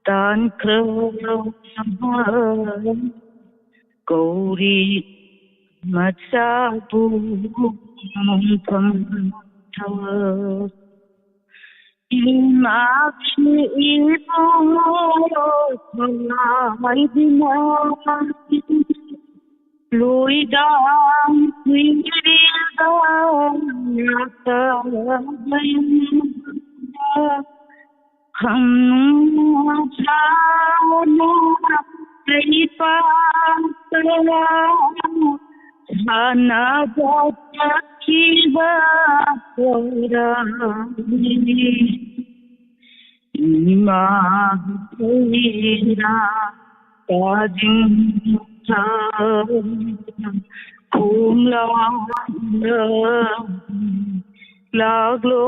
ꯇꯥꯟꯈ꯭ꯔꯕ ꯀꯧꯔꯤ ꯃꯆꯥꯕꯨ ꯃꯣꯡꯐꯝ ꯊꯋ ꯏꯃꯥꯒꯤ ꯏꯕꯨꯡꯉꯣ ꯊꯋꯥꯏꯗꯨꯅ ꯂꯣꯏꯗꯥꯡ ꯀꯨꯏꯔꯦꯗ ꯅꯥꯇꯕꯩꯅ ꯈꯝꯅꯨ ꯁꯥꯅ ꯂꯩꯄꯥꯛꯇ ꯁꯥꯟꯅꯕ ꯆꯠꯈꯤꯕ ꯈꯣꯏꯔꯥꯡꯅꯤ꯫ ꯏꯃꯥꯒꯤ ꯀꯣꯏꯔꯥꯡ ꯇꯥꯖꯤꯡ ꯈꯣꯝꯂꯥꯡꯅ ꯂꯥꯛꯂꯣ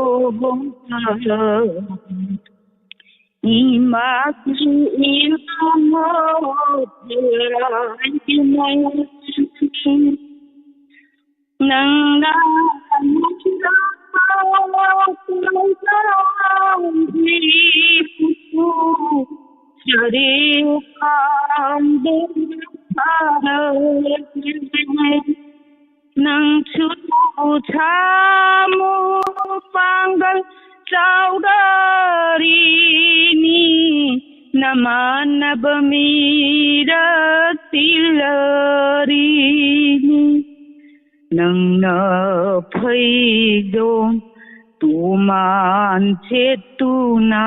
ꯏꯃꯥꯒꯤ ꯏꯃꯥ ꯅꯪꯅ ꯅꯪꯁꯨ ꯊꯥꯃꯨ ꯄꯥꯡꯒꯜ ꯆꯥꯎꯗꯔꯤꯅꯤ, ꯅꯃꯥꯟꯅꯕ ꯃꯤꯔꯛ ꯇꯤꯜꯂꯔꯤꯅꯤ꯫ ꯅꯪꯅ ꯐꯩꯖꯣꯝ ꯇꯣꯃꯥꯟ ꯁꯦꯠꯇꯨꯅ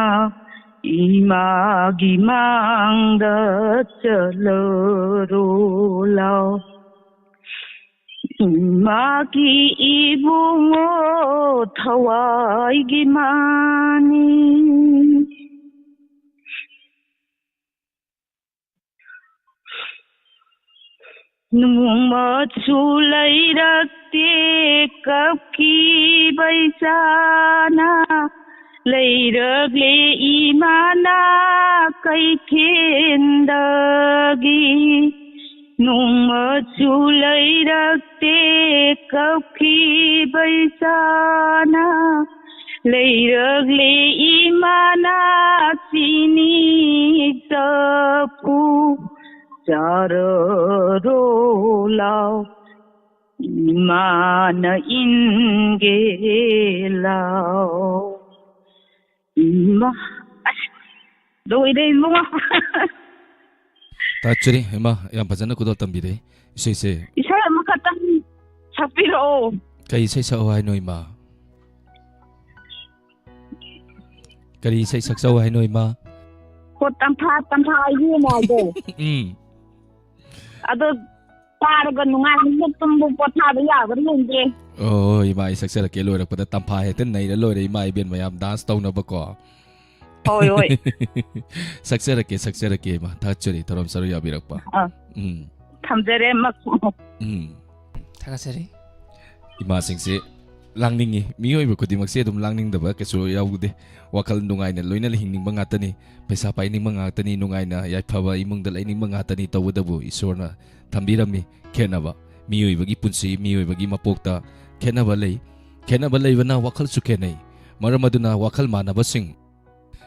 ꯏꯃꯥꯒꯤ ꯃꯥꯡꯗ ꯆꯠꯂꯔꯣ ꯂꯥꯎ꯫ ꯏꯃꯥꯒꯤ ꯏꯕꯨꯡꯉꯣ ꯊꯋꯥꯏꯒꯤ ꯃꯥꯅꯤ꯫ ꯅꯣꯡꯃꯁꯨ ꯂꯩꯔꯛꯇꯦ ꯀꯞꯈꯤꯕ ꯏꯆꯥꯅ, ꯂꯩꯔꯛꯂꯦ ꯏꯃꯥꯅ ꯀꯩꯊꯦꯟꯗꯒꯤ꯫ ꯅꯣꯡꯃꯁꯨ ꯂꯩꯔꯛꯇꯦ ꯀꯞꯈꯤꯕ ꯏꯆꯥꯅ, ꯂꯩꯔꯛꯂꯦ ꯏꯃꯥꯅ ꯆꯤꯅꯤ ꯆꯐꯨ ꯆꯥꯔꯔꯣ ꯂꯥꯎ꯫ ꯏꯃꯥꯅ ꯏꯟꯒꯦ ꯂꯥꯎ꯫ ꯏꯃꯥ꯫ ꯑꯁ, ꯂꯣꯏꯔꯦ ꯏꯕꯨꯡꯉꯣ꯫ ꯊꯥꯒꯠꯆꯔꯤ ꯏꯃꯥ, ꯌꯥꯝ ꯐꯖꯅ ꯈꯨꯗꯣꯜ ꯇꯝꯕꯤꯔꯦ꯫ ꯏꯁꯩꯁꯦ ꯏꯁꯩ ꯑꯃꯈꯛꯇꯪ ꯁꯛꯄꯤꯔꯛꯑꯣ꯫ ꯀꯩ ꯏꯁꯩ ꯁꯛꯑꯣ ꯍꯥꯏꯅꯣ ꯏꯃꯥ? ꯀꯔꯤ ꯏꯁꯩ ꯁꯛꯆꯧ ꯍꯥꯏꯅꯣ ꯏꯃꯥ? ꯍꯣ, ꯇꯝꯐꯥ, ꯇꯝꯐꯥ ꯏꯕꯦꯝꯃ ꯍꯥꯏꯗꯣ꯫ ꯎꯝ꯫ ꯑꯗꯣ ꯇꯥꯔꯒ ꯅꯨꯡꯉꯥꯏꯅ ꯇꯨꯝꯕ ꯄꯣꯊꯥꯕ ꯌꯥꯕ꯭ꯔꯥ ꯌꯦꯡꯒꯦ꯫ ꯑꯣ, ꯏꯃꯥ, ꯑꯩ ꯁꯛꯆꯔꯛꯀꯦ, ꯂꯣꯏꯔꯛꯄꯗ ꯇꯝꯐꯥ ꯍꯦꯛꯇ ꯅꯩꯔ ꯂꯣꯏꯔꯦ, ꯏꯃꯥ ꯏꯕꯦꯟ ꯃꯌꯥꯝ dance ꯇꯧꯅꯕꯀꯣ꯫ ꯍꯣꯏ, ꯍꯣꯏ꯫ ꯁꯛꯆꯔꯛꯀꯦ, ꯁꯛꯆꯔꯛꯀꯦ, ꯏꯃꯥ꯫ ꯊꯥꯒꯠꯆꯔꯤ, ꯊꯧꯔꯝ ꯁꯔꯨꯛ ꯌꯥꯕꯤꯔꯛꯄ꯫ ꯑꯥ꯫ ꯎꯝ꯫ ꯊꯝꯖꯔꯦ, ꯃꯛ-꯫ ꯎꯝ꯫ ꯊꯥꯒꯠꯆꯔꯤ꯫ ꯏꯃꯥꯁꯤꯡꯁꯦ ꯂꯥꯡꯅꯤꯡꯉꯤ꯫ ꯃꯤꯑꯣꯏꯕ ꯈꯨꯗꯤꯡꯃꯛꯁꯦ ꯑꯗꯨꯝ ꯂꯥꯡꯅꯤꯡꯗꯕ ꯀꯩꯁꯨ ꯌꯥꯎꯗꯦ꯫ ꯋꯥꯈꯜ ꯅꯨꯡꯉꯥꯏꯅ ꯂꯣꯏꯅ ꯍꯤꯡꯅꯤꯡꯕ ꯉꯥꯛꯇꯅꯤ꯫ ꯄꯩꯁꯥ ꯄꯥꯏꯅꯤꯡꯕ ꯉꯥꯛꯇꯅꯤ꯫ ꯅꯨꯡꯉꯥꯏꯅ ꯌꯥꯏꯐꯕ ꯏꯃꯨꯡꯗ ꯂꯩꯅꯤꯡꯕ ꯉꯥꯛꯇꯅꯤ꯫ ꯇꯧꯕꯇꯕꯨ ꯏꯁꯣꯔꯅ ꯊꯝꯕꯤꯔꯝꯃꯤ ꯈꯦꯠꯅꯕ꯫ ꯃꯤꯑꯣꯏꯕꯒꯤ ꯄꯨꯟꯁꯤ, ꯃꯤꯑꯣꯏꯕꯒꯤ ꯃꯄꯣꯛꯇ ꯈꯦꯠꯅꯕ ꯂꯩ꯫ ꯈꯦꯠꯅꯕ ꯂꯩꯕꯅ ꯋꯥꯈꯜꯁꯨ ꯈꯦꯠꯅꯩ꯫ ꯃꯔꯝ ꯑꯗꯨꯅ ꯋꯥꯈꯜ ꯃꯥꯟꯅꯕꯁꯤꯡ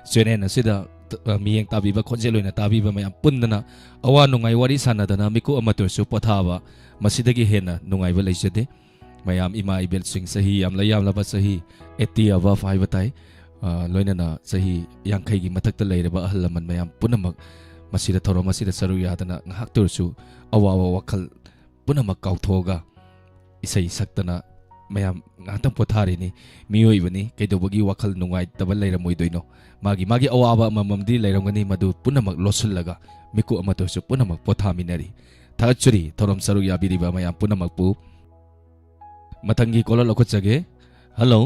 channel ꯑꯁꯤꯗ, ꯑ, ꯃꯤꯠꯌꯦꯡ ꯇꯥꯕꯤꯕ, ꯈꯣꯟꯖꯦꯜ ꯑꯣꯏꯅ ꯇꯥꯕꯤꯕ ꯃꯌꯥꯝ ꯄꯨꯟꯗꯅ ꯑꯋꯥ ꯅꯨꯡꯉꯥꯏ ꯋꯥꯔꯤ ꯁꯥꯟꯅꯗꯅ ꯃꯤꯀꯨꯞ ꯑꯃꯠꯇ ꯑꯣꯏꯔꯁꯨ ꯄꯣꯊꯥꯕ, ꯃꯁꯤꯗꯒꯤ ꯍꯦꯟꯅ ꯅꯨꯡꯉꯥꯏꯕ ꯂꯩꯖꯗꯦ꯫ ꯃꯌꯥꯝ ꯏꯃꯥ ꯏꯕꯦꯜꯁꯤꯡ ꯆꯍꯤ ꯌꯥꯝꯂ ꯌꯥꯝꯂꯕ ꯆꯍꯤ eighty above ꯍꯥꯏꯕ ꯇꯥꯏ, ꯑ, ꯂꯣꯏꯅꯅ ꯆꯍꯤ ꯌꯥꯡꯈꯩꯒꯤ ꯃꯊꯛꯇ ꯂꯩꯔꯕ ꯑꯍꯜ ꯂꯃꯟ ꯃꯌꯥꯝ ꯄꯨꯝꯅꯃꯛ ꯃꯁꯤꯗ ꯊꯧꯔꯝ ꯑꯁꯤꯗ ꯁꯔꯨꯛ ꯌꯥꯗꯅ ꯉꯥꯏꯍꯥꯛꯇ ꯑꯣꯏꯔꯁꯨ ꯑꯋꯥꯕ ꯋꯥꯈꯜ ꯄꯨꯝꯅꯃꯛ ꯀꯥꯎꯊꯣꯛꯑꯒ ꯏꯁꯩ ꯁꯛꯇꯅ ꯃꯌꯥꯝ ꯉꯥꯏꯍꯥꯛꯇꯪ ꯄꯣꯊꯥꯔꯤꯅꯤ꯫ ꯃꯤꯑꯣꯏꯕꯅꯤ, ꯀꯩꯗꯧꯕꯒꯤ ꯋꯥꯈꯜ ꯅꯨꯡꯉꯥꯏꯇꯕ ꯂꯩꯔꯝꯃꯣꯏꯗꯣꯏꯅꯣ? ꯃꯥꯒꯤ, ꯃꯥꯒꯤ ꯑꯋꯥꯕ ꯑꯃꯃꯝꯗꯤ ꯂꯩꯔꯝꯒꯅꯤ, ꯃꯗꯨ ꯄꯨꯝꯅꯃꯛ ꯂꯣꯠꯁꯤꯜꯂꯒ ꯃꯤꯀꯨꯞ ꯑꯃꯠꯇ ꯑꯣꯏꯔꯁꯨ ꯄꯨꯝꯅꯃꯛ ꯄꯣꯊꯥꯃꯤꯟꯅꯔꯤ꯫ ꯊꯥꯒꯠꯆꯔꯤ ꯊꯧꯔꯝ ꯁꯔꯨꯛ ꯌꯥꯕꯤꯔꯤꯕ ꯃꯌꯥꯝ ꯄꯨꯝꯅꯃꯛꯄꯨ꯫ ꯃꯊꯪꯒꯤ caller ꯂꯧꯈꯠꯆꯒꯦ꯫ Hello꯫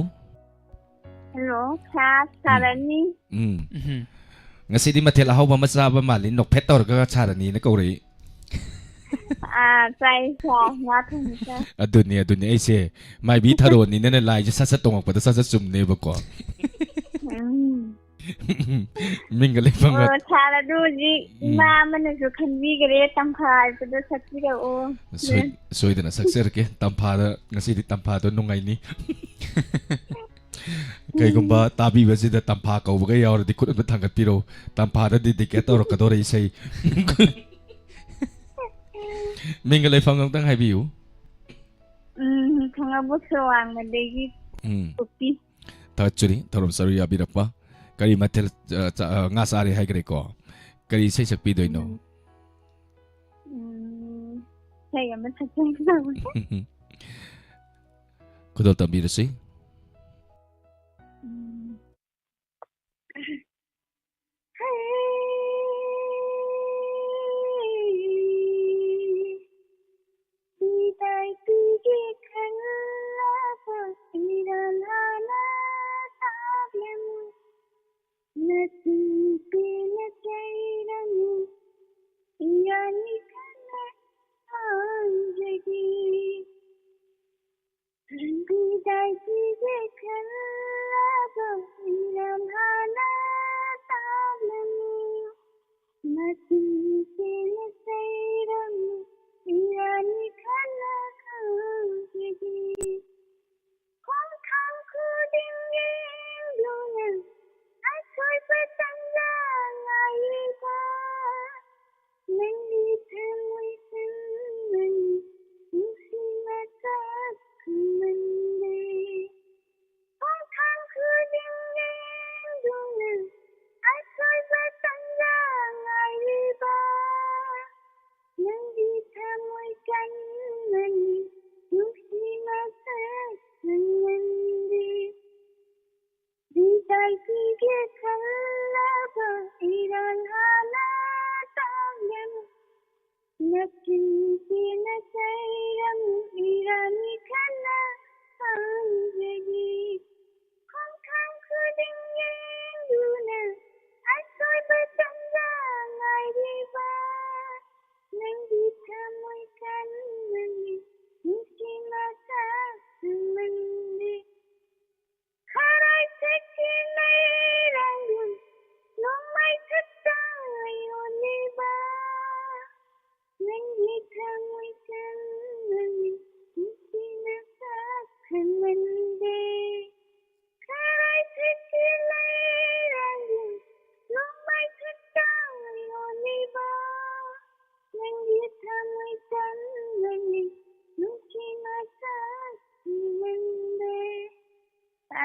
Hello, sir, ꯎꯝ꯫ ꯁꯥꯔꯅꯤ꯫ ꯎꯝ꯫ ꯎꯝ꯫ ꯉꯁꯤꯗꯤ ꯃꯊꯦꯜ ꯑꯍꯥꯎꯕ ꯑꯃ ꯆꯥꯕ ꯃꯥꯜꯂꯤ, ꯅꯣꯛꯐꯦꯠ ꯇꯧꯔꯒ ꯁꯥꯔꯅꯤꯅ ꯀꯧꯔꯛꯏ꯫ ꯑꯥ, ꯆꯥꯏ, ꯆꯥꯏ, ꯉꯥ ꯊꯣꯡꯕ ꯆꯥꯏ꯫ ꯑꯗꯨꯅꯤ, ꯑꯗꯨꯅꯤ, ꯑꯩꯁꯦ ꯃꯥꯏꯕꯤ ꯊꯔꯣꯅꯤꯅꯅꯦ ꯂꯥꯏꯁꯦ ꯁꯠ ꯁꯠ ꯇꯣꯡꯉꯛꯄꯗ ꯁꯠ ꯁꯠ ꯆꯨꯝꯅꯦꯕꯀꯣ꯫ ꯎꯝ꯫ ꯃꯤꯡꯒ ꯂꯩꯐꯝꯒ ꯑꯣ, ꯁꯥꯔ, ꯑꯗꯨ ꯍꯧꯖꯤꯛ ꯎꯝ꯫ ꯏꯃꯥ ꯑꯃꯅꯁꯨ ꯈꯟꯕꯤꯈ꯭ꯔꯦ, ꯇꯝꯐꯥ ꯍꯥꯏꯕꯗꯣ ꯁꯛꯄꯤꯔꯛꯑꯣ꯫ ꯁꯣꯏ-, ꯁꯣꯏꯗꯅ ꯁꯛꯆꯔꯛꯀꯦ꯫ ꯇꯝꯐꯥꯗ, ꯉꯁꯤꯗꯤ ꯇꯝꯐꯥꯗꯣ ꯅꯨꯡꯉꯥꯏꯅꯤ꯫ ꯀꯩꯒꯨꯝꯕ ꯇꯥꯕꯤꯕꯁꯤꯗ ꯇꯝꯐꯥ ꯀꯧꯕꯒ ꯌꯥꯎꯔꯗꯤ ꯈꯨꯠ ꯑꯝꯇ ꯊꯥꯡꯒꯠꯄꯤꯔꯛꯎ꯫ ꯇꯝꯐꯥꯗ dedicate ꯇꯧꯔꯛꯀꯗꯧꯔꯦ ꯏꯁꯩ꯫ ꯃꯤꯡꯒ ꯂꯩꯐꯝꯒ ꯑꯝꯇꯪ ꯍꯥꯏꯕꯤꯌꯨ꯫ ꯎꯝ, ꯈꯥꯉꯕꯣꯛ ꯁꯣꯔꯥꯡꯃꯗꯒꯤ ꯎꯝ꯫ ꯄꯣꯛꯄꯤ꯫ ꯊꯥꯒꯠꯆꯔꯤ, ꯊꯧꯔꯝ ꯆꯥꯔꯨ ꯌꯥꯕꯤꯔꯛꯄ꯫ ꯀꯔꯤ ꯃꯊꯦꯜ, ꯑ, ꯆꯥ-, ꯑ, ꯉꯥ ꯆꯥꯔꯦ ꯍꯥꯏꯈ꯭ꯔꯦꯀꯣ? ꯀꯔꯤ ꯏꯁꯩ ꯁꯛꯄꯤꯗꯣꯏꯅꯣ? ꯎꯝ꯫ ꯎꯝ, ꯏꯁꯩ ꯑꯃ ꯁꯛꯆꯒꯦ ꯇꯧꯕꯅꯦ꯫ ꯈꯨꯗꯣꯜ ꯇꯝꯕꯤꯔꯁꯤ꯫ ꯎꯝ꯫ ꯍꯩ, ꯏꯗꯥꯏ ꯄꯤꯒꯦ ꯈꯜꯂꯕ ꯏꯔꯥꯜ ꯍꯥꯟꯅ ꯇꯥꯛꯂꯝꯃꯤ꯫ ꯅꯆꯤꯟ ꯄꯦꯟꯅ ꯆꯩꯔꯝꯃꯤ꯫ ꯏꯌꯥꯅꯤ ꯈꯟꯅ ꯍꯥꯡꯖꯒꯦ꯫ ꯏꯗꯥꯏ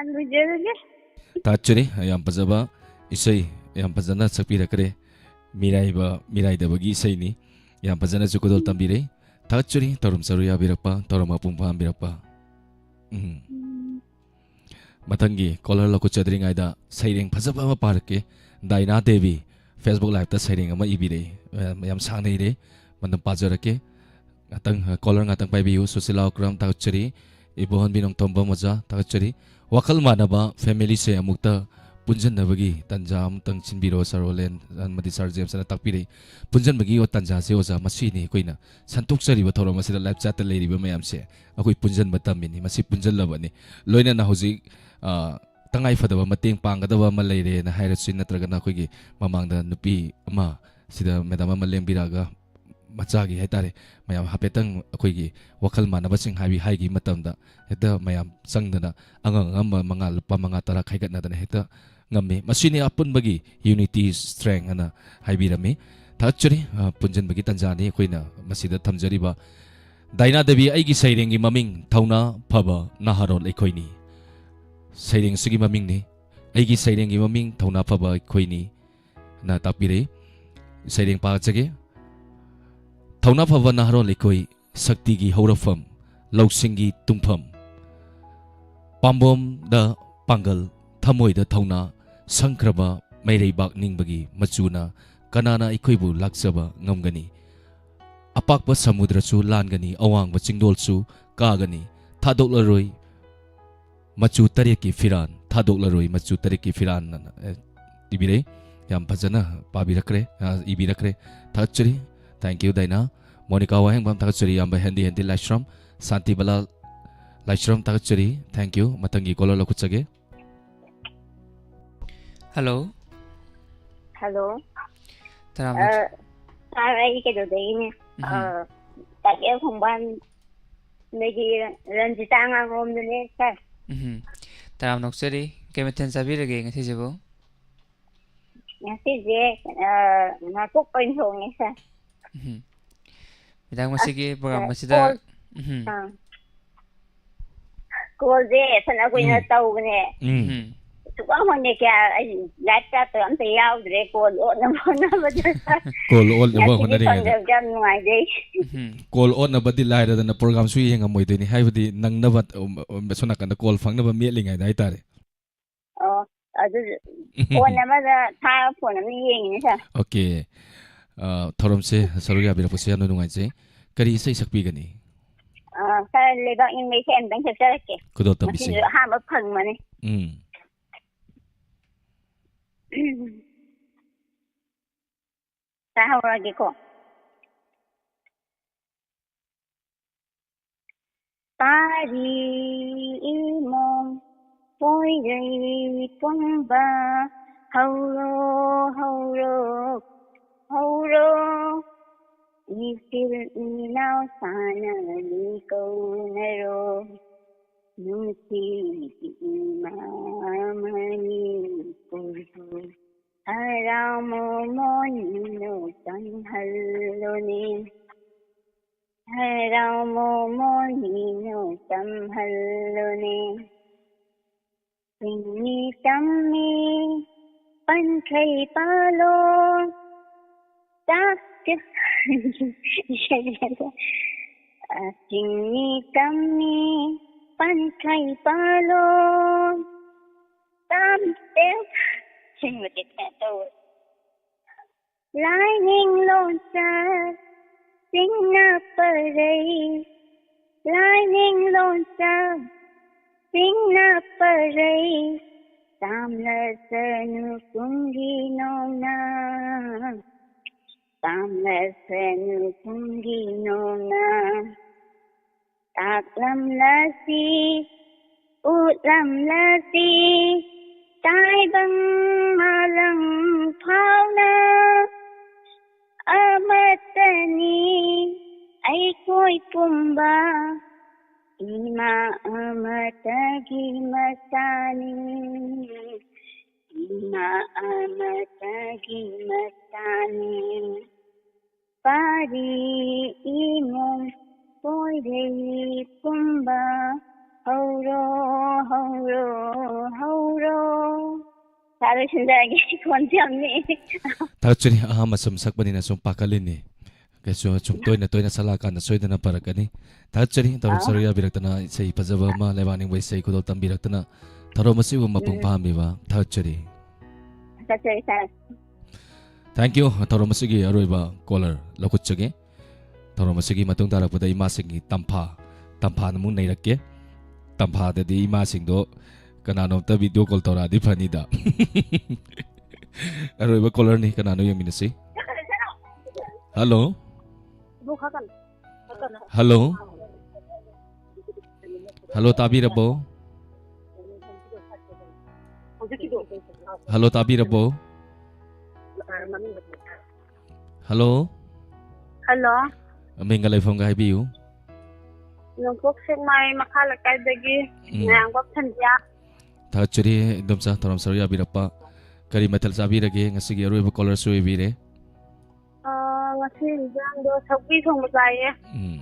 ꯂꯣꯏꯖꯔꯒꯦ꯫ ꯊꯥꯒꯠꯆꯔꯤ꯫ ꯌꯥꯝ ꯐꯖꯕ ꯏꯁꯩ, ꯌꯥꯝ ꯐꯖꯅ ꯁꯛꯄꯤꯔꯛꯈ꯭ꯔꯦ꯫ ꯃꯤꯔꯥꯏꯕ, ꯃꯤꯔꯥꯏꯗꯕꯒꯤ ꯏꯁꯩꯅꯤ꯫ ꯌꯥꯝ ꯐꯖꯅꯁꯨ ꯈꯨꯗꯣꯜ ꯇꯝꯕꯤꯔꯦ꯫ ꯊꯥꯒꯠꯆꯔꯤ ꯊꯧꯔꯝ ꯁꯔꯨꯛ ꯌꯥꯕꯤꯔꯛꯄ, ꯊꯧꯔꯝ ꯃꯄꯨꯡ ꯐꯥꯍꯟꯕꯤꯔꯛꯄ꯫ ꯎꯝ꯫ ꯎꯝ꯫ ꯃꯊꯪꯒꯤ caller ꯂꯧꯈꯠꯆꯗ꯭ꯔꯤꯉꯩꯗ ꯁꯩꯔꯦꯡ ꯐꯖꯕ ꯑꯃ ꯄꯥꯔꯛꯀꯦ꯫ ꯗꯥꯏꯅꯥ ꯗꯦꯕꯤ, Facebook Live ꯇ ꯁꯩꯔꯦꯡ ꯑꯃ ꯏꯕꯤꯔꯛꯏ꯫ ꯌꯥꯝ, ꯌꯥꯝ ꯁꯥꯡꯅ ꯏꯔꯦ꯫ ꯃꯇꯝ ꯄꯥꯖꯔꯛꯀꯦ꯫ ꯉꯥꯛꯇꯪ, caller ꯉꯥꯛꯇꯪ ꯄꯥꯏꯕꯤꯌꯨ꯫ ꯁꯨꯁꯤꯂꯥ ꯎꯀ꯭ꯔꯥꯝ, ꯊꯥꯒꯠꯆꯔꯤ꯫ ꯏꯕꯣꯍꯟꯕꯤ ꯅꯣꯡꯊꯣꯝꯕꯝ ꯑꯣꯖꯥ, ꯊꯥꯒꯠꯆꯔꯤ꯫ ꯋꯥꯈꯜ ꯃꯥꯟꯅꯕ family ꯁꯦ ꯑꯃꯨꯛꯇ ꯄꯨꯟꯁꯤꯟꯅꯕꯒꯤ ꯇꯥꯟꯖꯥ ꯑꯃꯇꯪ ꯁꯤꯟꯕꯤꯔꯣ, Sir Olen ꯑꯃꯗꯤ Sir James ꯅ ꯇꯥꯛꯄꯤꯔꯛꯏ꯫ ꯄꯨꯟꯁꯤꯟꯕꯒꯤ ꯇꯥꯟꯖꯥꯁꯦ ꯑꯣꯖꯥ, ꯃꯁꯤꯅꯤ ꯑꯩꯈꯣꯏꯅ ꯁꯟꯇꯣꯛꯆꯔꯤꯕ ꯊꯧꯔꯝ ꯑꯁꯤꯗ live chat ꯇ ꯂꯩꯔꯤꯕ ꯃꯌꯥꯝꯁꯦ꯫ ꯑꯩꯈꯣꯏ ꯄꯨꯟꯁꯤꯟꯕ ꯇꯝꯃꯤꯅꯤ, ꯃꯁꯤ ꯄꯨꯟꯁꯤꯜꯂꯕꯅꯤ꯫ ꯂꯣꯏꯅꯅ ꯍꯧꯖꯤꯛ, ꯑ, ꯇꯉꯥꯏ ꯐꯗꯕ ꯃꯇꯦꯡ ꯄꯥꯡꯒꯗꯕ ꯑꯃ ꯂꯩꯔꯦꯅ ꯍꯥꯏꯔꯁꯨ, ꯅꯠꯇ꯭ꯔꯒꯅ ꯑꯩꯈꯣꯏꯒꯤ ꯃꯃꯥꯡꯗ ꯅꯨꯄꯤ ꯑꯃ ꯁꯤꯗ madam ꯑꯃ ꯂꯦꯡꯕꯤꯔꯛꯑꯒ ꯃꯆꯥꯒꯤ ꯍꯥꯏꯇꯥꯔꯦ, ꯃꯌꯥꯝ ꯍꯥꯏꯐꯦꯠꯇꯪ ꯑꯩꯈꯣꯏꯒꯤ ꯋꯥꯈꯜ ꯃꯥꯟꯅꯕꯁꯤꯡ ꯍꯥꯏꯕꯤ-, ꯍꯥꯏꯈꯤꯕ ꯃꯇꯝꯗ ꯍꯦꯛꯇ ꯃꯌꯥꯝ ꯆꯪꯗꯅ ꯑꯉꯝ ꯑꯉꯝꯕ ꯃꯉꯥ, ꯂꯨꯄꯥ ꯃꯉꯥ ꯇꯔꯥ ꯈꯥꯏꯒꯠꯅꯗꯅ ꯍꯦꯛꯇ ꯉꯝꯃꯤ꯫ ꯃꯁꯤꯅꯤ ꯑꯄꯨꯟꯕꯒꯤ unity strength ꯑꯅ ꯍꯥꯏꯕꯤꯔꯝꯃꯤ꯫ ꯊꯥꯒꯠꯆꯔꯤ꯫ ꯑ, ꯄꯨꯟꯁꯤꯟꯕꯒꯤ ꯇꯥꯟꯖꯥꯅꯤ ꯑꯩꯈꯣꯏꯅ ꯃꯁꯤꯗ ꯊꯝꯖꯔꯤꯕ꯫ ꯗꯥꯏꯅꯥ ꯗꯦꯕꯤ, ꯑꯩꯒꯤ ꯁꯩꯔꯦꯡꯒꯤ ꯃꯃꯤꯡ ꯊꯧꯅꯥ ꯐꯕ ꯅꯍꯥꯔꯣꯜ ꯑꯩꯈꯣꯏꯅꯤ꯫ ꯁꯩꯔꯦꯡꯁꯤꯒꯤ ꯃꯃꯤꯡꯅꯤ꯫ ꯑꯩꯒꯤ ꯁꯩꯔꯦꯡꯒꯤ ꯃꯃꯤꯡ ꯊꯧꯅꯥ ꯐꯕ ꯑꯩꯈꯣꯏꯅꯤ ꯅ ꯇꯥꯛꯄꯤꯔꯛꯏ꯫ ꯁꯩꯔꯦꯡ ꯄꯥꯖꯒꯦ꯫ ꯊꯧꯅꯥ ꯐꯕ ꯅꯍꯥꯔꯣꯜ ꯑꯩꯈꯣꯏ, ꯁꯛꯇꯤꯒꯤ ꯍꯧꯔꯛꯐꯝ, ꯂꯧꯁꯤꯡꯒꯤ ꯇꯨꯡꯐꯝ꯫ ꯄꯥꯝꯕꯣꯝꯗ ꯄꯥꯡꯒꯜ, ꯊꯃꯣꯏꯗ ꯊꯧꯅꯥ, ꯁꯪꯈ꯭ꯔꯕ ꯃꯩꯔꯩꯕꯥꯛ ꯅꯤꯡꯕꯒꯤ ꯃꯆꯨꯅ ꯀꯅꯥꯅ ꯑꯩꯈꯣꯏꯕꯨ ꯂꯥꯛꯆꯕ ꯉꯝꯒꯅꯤ? ꯑꯄꯥꯛꯄ ꯁꯃꯨꯗ꯭ꯔꯁꯨ ꯂꯥꯟꯒꯅꯤ, ꯑꯋꯥꯡꯕ ꯆꯤꯡꯗꯣꯜꯁꯨ ꯀꯥꯒꯅꯤ, ꯊꯥꯗꯣꯛꯂꯔꯣꯏ ꯃꯆꯨ ꯇꯔꯦꯠꯀꯤ ꯐꯤꯔꯥꯟ, ꯊꯥꯗꯣꯛꯂꯔꯣꯏ ꯃꯆꯨ ꯇꯔꯦꯠꯀꯤ ꯐꯤꯔꯥꯟ ꯑꯅ, ꯑꯦ, ꯏꯕꯤꯔꯦ꯫ ꯌꯥꯝ ꯐꯖꯅ ꯄꯥꯕꯤꯔꯛꯈ꯭ꯔꯦ, ꯑ, ꯏꯕꯤꯔꯛꯈ꯭ꯔꯦ꯫ ꯊꯥꯒꯠꯆꯔꯤ꯫ Thank you, ꯗꯥꯏꯅꯥ꯫ ꯃꯣꯅꯤꯀꯥ ꯋꯥꯍꯦꯡꯕꯝ, ꯊꯥꯒꯠꯆꯔꯤ꯫ ꯏꯌꯥꯝꯕ ꯍꯦꯟꯗꯤ ꯍꯦꯟꯗꯤ ꯂꯥꯏꯁ꯭ꯔꯝ, ꯁꯥꯟꯇꯤ ꯕꯂꯥꯜ ꯂꯥꯏꯁ꯭ꯔꯝ, ꯊꯥꯒꯠꯆꯔꯤ꯫ Thank you꯫ ꯃꯊꯪꯒꯤ caller ꯂꯧꯈꯠꯆꯒꯦ꯫ Hello꯫ Hello꯫ ꯇꯔꯥꯝꯅ ꯑ, sir, ꯑꯩ ꯀꯩꯅꯣꯗꯒꯤꯅꯦ꯫ ꯎꯝꯍꯨꯝ꯫ ꯑ, ꯇꯥꯛꯌꯦꯜ ꯈꯣꯡꯕꯥꯟꯗꯒꯤ ꯔꯟꯖꯤꯇꯥ ꯑꯉꯥꯡꯔꯣꯝꯗꯅꯦ, sir꯫ ꯎꯝꯍꯨꯝ꯫ ꯇꯔꯥꯝꯅ ꯑꯣꯛꯆꯔꯤ꯫ ꯀꯩ ꯃꯊꯦꯜ ꯆꯥꯕꯤꯔꯒꯦ ꯉꯁꯤꯁꯤꯕꯨ? ꯉꯁꯤꯁꯦ, ꯑ, ꯉꯥꯀꯨꯞ ꯑꯣꯏꯅ ꯊꯣꯡꯉꯦ, sir꯫ ꯎꯝꯍꯨꯝ꯫ ꯃꯦꯗꯥꯝ, ꯉꯁꯤꯒꯤ ꯑꯁ, program ꯑꯁꯤꯗ, call, ꯎꯝꯍꯨꯝ꯫ ꯑꯥ꯫ ꯀꯣꯜꯁꯦ ꯐꯅ ꯀꯨꯏꯅ ꯎꯝ꯫ ꯇꯧꯕꯅꯦ꯫ ꯎꯝ꯫ ꯎꯝ꯫ ꯁꯨꯛꯐꯪ ꯐꯪꯗꯦ꯫ ꯀꯌꯥ ꯑꯩ ꯂꯥꯏꯐ ꯆꯥꯠꯇꯣ ꯑꯝꯇ ꯌꯥꯎꯗ꯭ꯔꯦ꯫ ꯀꯣꯜ ꯑꯣꯠꯅꯕ ꯍꯣꯠꯅꯕꯗ꯫ ꯀꯣꯜ ꯑꯣꯠꯅꯕ ꯉꯁꯤꯗꯤ ꯍꯣꯠꯅꯔꯤꯉꯩꯗ꯫ ꯐꯪꯗꯕꯁꯦ ꯌꯥꯝ ꯅꯨꯡꯉꯥꯏꯖꯩ꯫ ꯎꯝ꯫ ꯀꯣꯜ ꯑꯣꯠꯅꯕꯗꯤ ꯂꯥꯏꯔꯗꯅ ꯄ꯭ꯔꯣꯒ꯭ꯔꯥꯝꯁꯨ ꯌꯦꯡꯉꯝꯃꯣꯏꯗꯣꯏꯅꯤ꯫ ꯍꯥꯏꯕꯗꯤ ꯅꯪꯅꯕ, ꯎꯝ, ꯎꯝ, ꯁꯣꯝ ꯅꯥꯀꯟꯗ ꯀꯣꯜ ꯐꯪꯅꯕ ꯃꯦꯠꯂꯤꯉꯩꯗ ꯍꯥꯏꯇꯥꯔꯦ꯫ ꯑꯣ, ꯑꯗꯨ ꯐꯣꯟ ꯑꯃꯗ ꯊꯥꯔꯒ ꯐꯣꯟ ꯑꯃ ꯌꯦꯡꯉꯤꯅꯦ, ꯁꯥꯔ꯫ ꯑꯣꯀꯦ꯫ ꯑ, ꯊꯧꯔꯝꯁꯦ ꯁꯔꯨꯛ ꯌꯥꯕꯤꯔꯛꯄꯁꯦ ꯌꯥꯝꯅ ꯅꯨꯡꯉꯥꯏꯖꯩ꯫ ꯀꯔꯤ ꯏꯁꯩ ꯁꯛꯄꯤꯒꯅꯤ? ꯑ, ꯁꯥꯔ, ꯂꯩꯕꯥꯛ ꯅꯤꯡꯕ ꯏꯁꯩ ꯑꯝꯇꯪ ꯁꯛꯆꯔꯛꯀꯦ꯫ ꯈꯨꯗꯣꯜ ꯇꯝꯕꯤꯁꯤ꯫ ꯉꯁꯤꯁꯨ ꯑꯍꯥꯟꯕ ꯐꯪꯕꯅꯤ꯫ ꯎꯝ꯫ ꯁꯥꯔ, ꯍꯧꯔꯛꯑꯒꯦꯀꯣ꯫ ꯄꯥꯔꯤ ꯏꯃꯣꯝ ꯄꯣꯏꯔꯩ ꯄꯨꯝꯕ, ꯍꯧꯔꯣ, ꯍꯧꯔꯣ, ꯍꯧꯔꯣ꯫ ꯏꯆꯤꯜ ꯏꯅꯥꯎ ꯁꯥꯟꯅꯅꯤ ꯀꯧꯅꯔꯣ꯫ ꯅꯨꯡꯁꯤꯕꯤ ꯏꯃꯥ ꯃꯅꯤꯄꯨꯔꯕꯨ ꯍꯔꯥꯎ ꯃꯣꯃꯣꯟ ꯅꯣꯛꯆꯍꯜꯂꯣꯅꯦ꯫ ꯍꯔꯥꯎ ꯃꯣꯃꯣꯟ ꯅꯣꯛꯆꯍꯜꯂꯣꯅꯦ꯫ ꯆꯤꯡꯃꯤ ꯇꯝꯃꯤ ꯄꯟꯈꯩ ꯄꯥꯂꯣ꯫ ꯆꯥꯛ-, ꯆꯤꯡꯃꯤ ꯇꯝꯃꯤ ꯄꯟꯈꯩ ꯄꯥꯂꯣ꯫ ꯇꯥꯝ-, ꯇꯦꯝ-, ꯁꯤꯃꯗꯤ ꯀꯩꯅꯣ ꯇꯧꯋꯦ꯫ ꯂꯥꯏꯅꯤꯡ ꯂꯣꯟꯆꯠ ꯆꯤꯡꯅ ꯄꯔꯩ, ꯂꯥꯏꯅꯤꯡ ꯂꯣꯟꯆꯠ ꯆꯤꯡꯅ ꯄꯔꯩ, ꯇꯥꯝꯂꯁꯅꯨ ꯀꯨꯝꯒꯤ ꯅꯣꯡꯅ, ꯇꯥꯝꯂꯁꯅꯨ ꯀꯨꯝꯒꯤ ꯅꯣꯡꯅ꯫ ꯇꯥꯛꯂꯝꯂꯁꯤ, ꯎꯠꯂꯝꯂꯁꯤ, ꯇꯥꯏꯕꯪ ꯃꯥꯂꯪ ꯐꯥꯎꯅ ꯑꯃꯠꯇꯅꯤ ꯑꯩꯈꯣꯏ ꯄꯨꯝꯕ, ꯏꯃꯥ ꯑꯃꯠꯇꯒꯤ ꯃꯆꯥꯅꯤ, ꯏꯃꯥ ꯑꯃꯠꯇꯒꯤ ꯃꯆꯥꯅꯤ꯫ ꯄꯥꯔꯤ ꯏꯃꯣꯝ ꯄꯣꯏꯔꯩ ꯄꯨꯝꯕ ꯍꯧ ꯍꯧꯔꯣ, ꯍꯧꯔꯣ, ꯍꯧꯔꯣ꯫ ꯁꯥꯔ ꯂꯣꯏꯁꯤꯟꯖꯔꯒꯦ, ꯈꯣꯟꯁꯦ ꯌꯥꯝ ꯅꯤꯛꯑꯦ꯫ ꯊꯥꯒꯠꯆꯔꯤ꯫ ꯑꯍꯥꯟꯕ ꯁꯨꯝ ꯁꯛꯄꯅꯤꯅ ꯁꯨꯝ ꯄꯥꯈꯠꯂꯤꯅꯤ꯫ ꯀꯩꯁꯨ ꯁꯨꯝ ꯇꯣꯏꯅ ꯇꯣꯏꯅ ꯁꯛꯂꯛꯑꯀꯥꯟꯗ ꯁꯣꯏꯗꯅ ꯐꯔꯛꯀꯅꯤ꯫ ꯊꯥꯒꯠꯆꯔꯤ꯫ ꯊꯧꯔꯝ ꯑꯥ꯫ ꯁꯔꯨꯛ ꯌꯥꯕꯤꯔꯛꯇꯅ, ꯏꯁꯩ ꯐꯖꯕ ꯑꯃ, ꯂꯩꯕꯥꯛ ꯅꯤꯡꯕ ꯏꯁꯩ ꯈꯨꯗꯣꯜ ꯇꯝꯕꯤꯔꯛꯇꯅ, ꯊꯧꯔꯝ ꯑꯁꯤꯕꯨ ꯃꯄꯨꯡ ꯎꯝ꯫ ꯐꯥꯍꯟꯕꯤꯕ ꯊꯥꯒꯠꯆꯔꯤ꯫ ꯊꯥꯒꯠꯆꯔꯤ, ꯁꯥꯔ꯫ Thank you꯫ ꯊꯧꯔꯝ ꯑꯁꯤꯒꯤ ꯑꯔꯣꯏꯕ caller ꯂꯧꯈꯠꯆꯒꯦ꯫ ꯊꯧꯔꯝ ꯑꯁꯤꯒꯤ ꯃꯇꯨꯡ ꯇꯥꯔꯛꯄꯗ ꯏꯃꯥꯁꯤꯡꯒꯤ ꯇꯝꯐꯥ, ꯇꯝꯐꯥꯅ ꯑꯃꯨꯛ ꯅꯩꯔꯛꯀꯦ꯫ ꯇꯝꯐꯥꯗꯗꯤ ꯏꯃꯥꯁꯤꯡꯗꯣ ꯀꯅꯥꯅꯣꯝꯇ video call ꯇꯧꯔꯛꯑꯗꯤ ꯐꯅꯤꯗ꯫ ꯑꯔꯣꯏꯕ callerꯅꯤ, ꯀꯅꯥꯅꯣ ꯌꯦꯡꯃꯤꯟꯅꯁꯤ꯫ Hello꯫ Hello꯫ Hello, ꯇꯥꯕꯤꯔꯕꯣ? Hello, ꯇꯥꯕꯤꯔꯕꯣ? Hello꯫ Hello꯫ ꯃꯤꯡꯒ ꯂꯩꯐꯝꯒ ꯍꯥꯏꯕꯤꯌꯨ꯫ ꯅꯣꯡꯄꯣꯛ ꯁꯦꯛꯃꯥꯏ ꯃꯈꯥ ꯂꯩꯀꯥꯏꯗꯒꯤ ꯎꯝ꯫ ꯃꯌꯥꯝꯕ ꯁꯟꯙ꯭ꯌꯥ꯫ ꯊꯥꯒꯠꯆꯔꯤ ꯏꯟꯗꯣꯝꯆꯥ, ꯊꯧꯔꯝ ꯁꯔꯨꯛ ꯌꯥꯕꯤꯔꯛꯄ꯫ ꯀꯔꯤ ꯃꯊꯦꯜ ꯆꯥꯕꯤꯔꯒꯦ? ꯉꯁꯤꯒꯤ ꯑꯔꯣꯏꯕ callerꯁꯨ ꯑꯣꯏꯕꯤꯔꯦ꯫ ꯑ, ꯉꯁꯤ ꯏꯟꯖꯥꯡꯗꯣ ꯁꯧꯒ꯭ꯔꯤ ꯊꯣꯡꯕ ꯆꯥꯏꯌꯦ꯫ ꯎꯝ꯫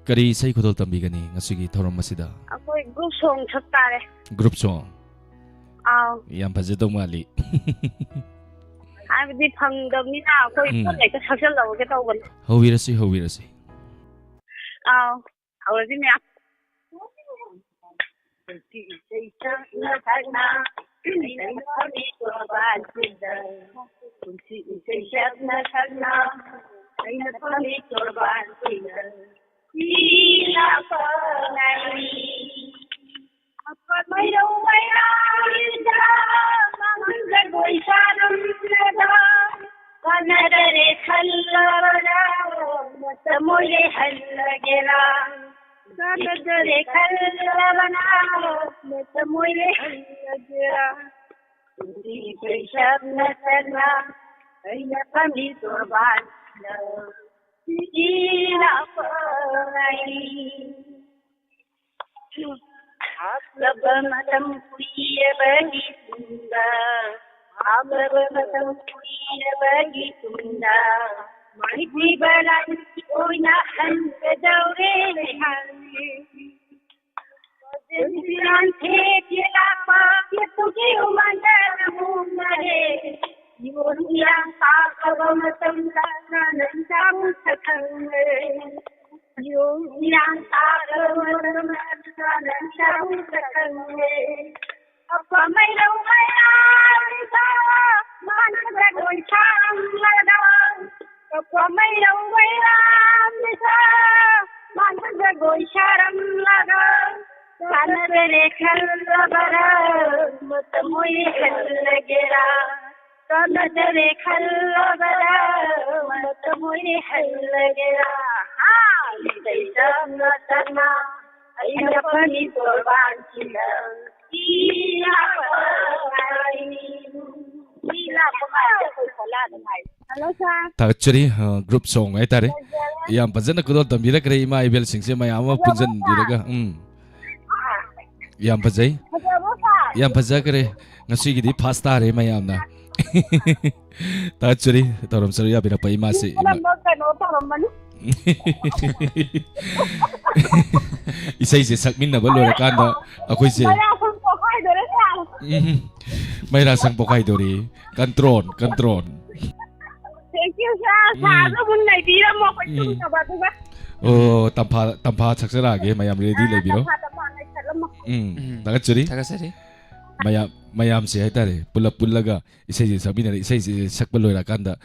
ꯀꯔꯤ ꯏꯁꯩ ꯈꯨꯗꯣꯜ ꯇꯝꯕꯤꯒꯅꯤ ꯉꯁꯤꯒꯤ ꯊꯧꯔꯝ ꯑꯁꯤꯗ? ꯑꯩꯈꯣꯏ group song ꯁꯛ ꯇꯥꯔꯦ꯫ Group song? ꯑꯥꯎ꯫ ꯌꯥꯝ ꯐꯖꯗꯧ ꯃꯥꯜꯂꯤ꯫ ꯍꯥꯏꯕꯗꯤ ꯐꯪꯗꯕꯅꯤꯅ ꯑꯩꯈꯣꯏ ꯎꯝ꯫ ꯄꯨꯟꯅ ꯍꯦꯛꯇ ꯁꯛꯆꯜꯍꯧꯔꯒꯦ ꯇꯧꯕꯅꯤ꯫ ꯍꯧꯕꯤꯔꯁꯤ, ꯍꯧꯕꯤꯔꯁꯤ꯫ ꯑꯥꯎ꯫ ꯍꯧꯔꯁꯤ ꯃꯌꯥꯝ꯫ ꯄꯨꯟꯁꯤ ꯏꯁꯩ ꯁꯛꯅ ꯁꯛꯅ ꯑꯩꯅ ꯐꯝꯃꯤ ꯇꯣꯔꯕꯥꯟꯁꯤꯗ꯫ ꯄꯨꯟꯁꯤ ꯏꯁꯩ ꯁꯛꯅ ꯁꯛꯅ ꯑꯩꯅ ꯐꯝꯃꯤ ꯇꯣꯔꯕꯥꯟꯁꯤꯗ꯫ ꯁꯤꯅ ꯐꯪꯉꯅꯤ꯫ ꯃꯩꯔꯧ ꯃꯩꯔꯥꯗ ꯃꯃꯜ ꯖꯒꯣꯏ ꯁꯥꯔꯝꯂꯒ ꯀꯥꯟꯅꯗꯔꯦ ꯈꯜꯂꯕꯔꯥ? ꯃꯇꯝ ꯑꯣꯏꯔꯦ ꯍꯜꯂꯒꯦꯔꯥ? ꯀꯥꯟꯅꯗꯔꯦ ꯈꯜꯂꯕꯔꯥ? ꯃꯇꯝ ꯑꯣꯏꯔꯦ ꯍꯜꯂꯒꯦꯔꯥ? ꯄꯨꯟꯁꯤ ꯏꯁꯩ ꯁꯛꯅ ꯁꯛꯅ ꯑꯩꯅ ꯐꯝꯃꯤ ꯇꯣꯔꯕꯥꯟꯁꯤꯗ꯫ ꯁꯤꯅ ꯐꯪꯉꯅꯤ꯫ ꯍꯥꯞꯂꯕ ꯃꯇꯝ ꯀꯨꯏꯔꯕꯒꯤ ꯇꯨꯡꯗ, ꯍꯥꯞꯂꯕ ꯃꯇꯝ ꯀꯨꯏꯔꯕꯒꯤ ꯇꯨꯡꯗ, ꯃꯥꯏꯊꯤꯕ ꯂꯥꯟꯃꯤ ꯑꯣꯏꯅ ꯍꯟꯒꯗꯧꯔꯦ ꯍꯥꯏ꯫ ꯀꯅꯥꯗꯔꯦ ꯈꯜꯂꯕꯔꯥ, ꯃꯇꯝ ꯑꯣꯏꯔꯦ ꯍꯜꯂꯒꯦꯔꯥ? ꯀꯅꯥꯗꯔꯦ ꯈꯜꯂꯕꯔꯥ, ꯃꯇꯝ ꯑꯣꯏꯔꯦ ꯍꯜꯂꯒꯦꯔꯥ? ꯍꯥ? ꯏꯁꯩ ꯇꯞꯅ ꯇꯞꯅ ꯑꯩꯅ ꯐꯅꯤ ꯇꯣꯔꯕꯥꯟꯁꯤꯗ ꯁꯤ ꯂꯥꯛꯄ ꯉꯥꯏꯔꯤ꯫ ꯁꯤ ꯂꯥꯛꯄ ꯉꯥꯏꯔꯤ ꯑꯩꯈꯣꯏ ꯈꯣꯂꯥꯗ ꯉꯥꯏꯔꯤ꯫ ꯍꯜꯂꯣ ꯁꯥꯔ꯫ ꯊꯥꯒꯠꯆꯔꯤ꯫ ꯑ, group song ꯍꯥꯏꯇꯥꯔꯦ꯫ ꯌꯥꯝ ꯐꯖꯅ ꯈꯨꯗꯣꯜ ꯇꯝꯕꯤꯔꯛꯈ꯭ꯔꯦ ꯏꯃꯥ ꯏꯕꯦꯜꯁꯤꯡꯁꯦ ꯃꯌꯥꯝ ꯑꯃ ꯄꯨꯟꯁꯤꯟꯕꯤꯔꯒ꯫ ꯎꯝ꯫ ꯌꯥꯝ ꯐꯖꯩ꯫ ꯐꯖꯕ꯭ꯔꯣ ꯁꯥꯔ? ꯌꯥꯝ ꯐꯖꯈ꯭ꯔꯦ꯫ ꯉꯁꯤꯒꯤꯗꯤ first ꯇꯥꯔꯦ ꯃꯌꯥꯝꯅ꯫ ꯊꯥꯒꯠꯆꯔꯤ ꯊꯧꯔꯝ ꯁꯔꯨꯛ ꯌꯥꯕꯤꯔꯛꯄ ꯏꯃꯥꯁꯤ, ꯏꯃꯥ꯫ ꯀꯩꯅꯣ ꯇꯧꯔꯝꯃꯅꯤ꯫ ꯏꯁꯩꯁꯦ ꯁꯛꯃꯤꯟꯅꯕ ꯂꯣꯏꯔꯀꯥꯟꯗ ꯑꯩꯈꯣꯏꯁꯦ ꯃꯌꯥꯝ ꯄꯣꯛꯈꯥꯏꯗꯣꯔꯦ ꯁꯥꯔ꯫ ꯎꯝ꯫ ꯃꯩꯔꯥ ꯁꯪ ꯄꯣꯛꯈꯥꯏꯗꯣꯔꯤ꯫ Control, control꯫ Thank you, sir. ꯎꯝ꯫ ꯁꯥꯔꯁꯨ ꯑꯃꯨꯛ ꯅꯩꯕꯤꯔꯝꯃꯣ ꯑꯩꯈꯣꯏ ꯎꯝ꯫ ꯇꯨꯝꯅꯕ ꯑꯗꯨꯒ꯫ ꯑꯣ, ꯇꯝꯐꯥ, ꯇꯝꯐꯥ ꯁꯛꯆꯔꯛꯑꯒꯦ, ꯃꯌꯥꯝ ready ꯑꯥ, ꯂꯩꯕꯤꯔꯣ꯫ ꯇꯝꯐꯥ, ꯇꯝꯐꯥ ꯅꯩꯁꯜꯂꯝꯃꯣ꯫ ꯎꯝ, ꯎꯝ꯫ ꯊꯥꯒꯠꯆꯔꯤ꯫ ꯊꯥꯒꯠꯆꯔꯤ꯫ ꯃꯌꯥꯝ, ꯃꯌꯥꯝꯁꯦ ꯍꯥꯏꯇꯥꯔꯦ, ꯄꯨꯂꯞ ꯄꯨꯜꯂꯒ ꯏꯁꯩꯁꯦ ꯁꯛꯃꯤꯟꯅꯔꯦ꯫ ꯏꯁꯩꯁꯦ ꯁꯛꯄ ꯂꯣꯏꯔꯀꯥꯟꯗ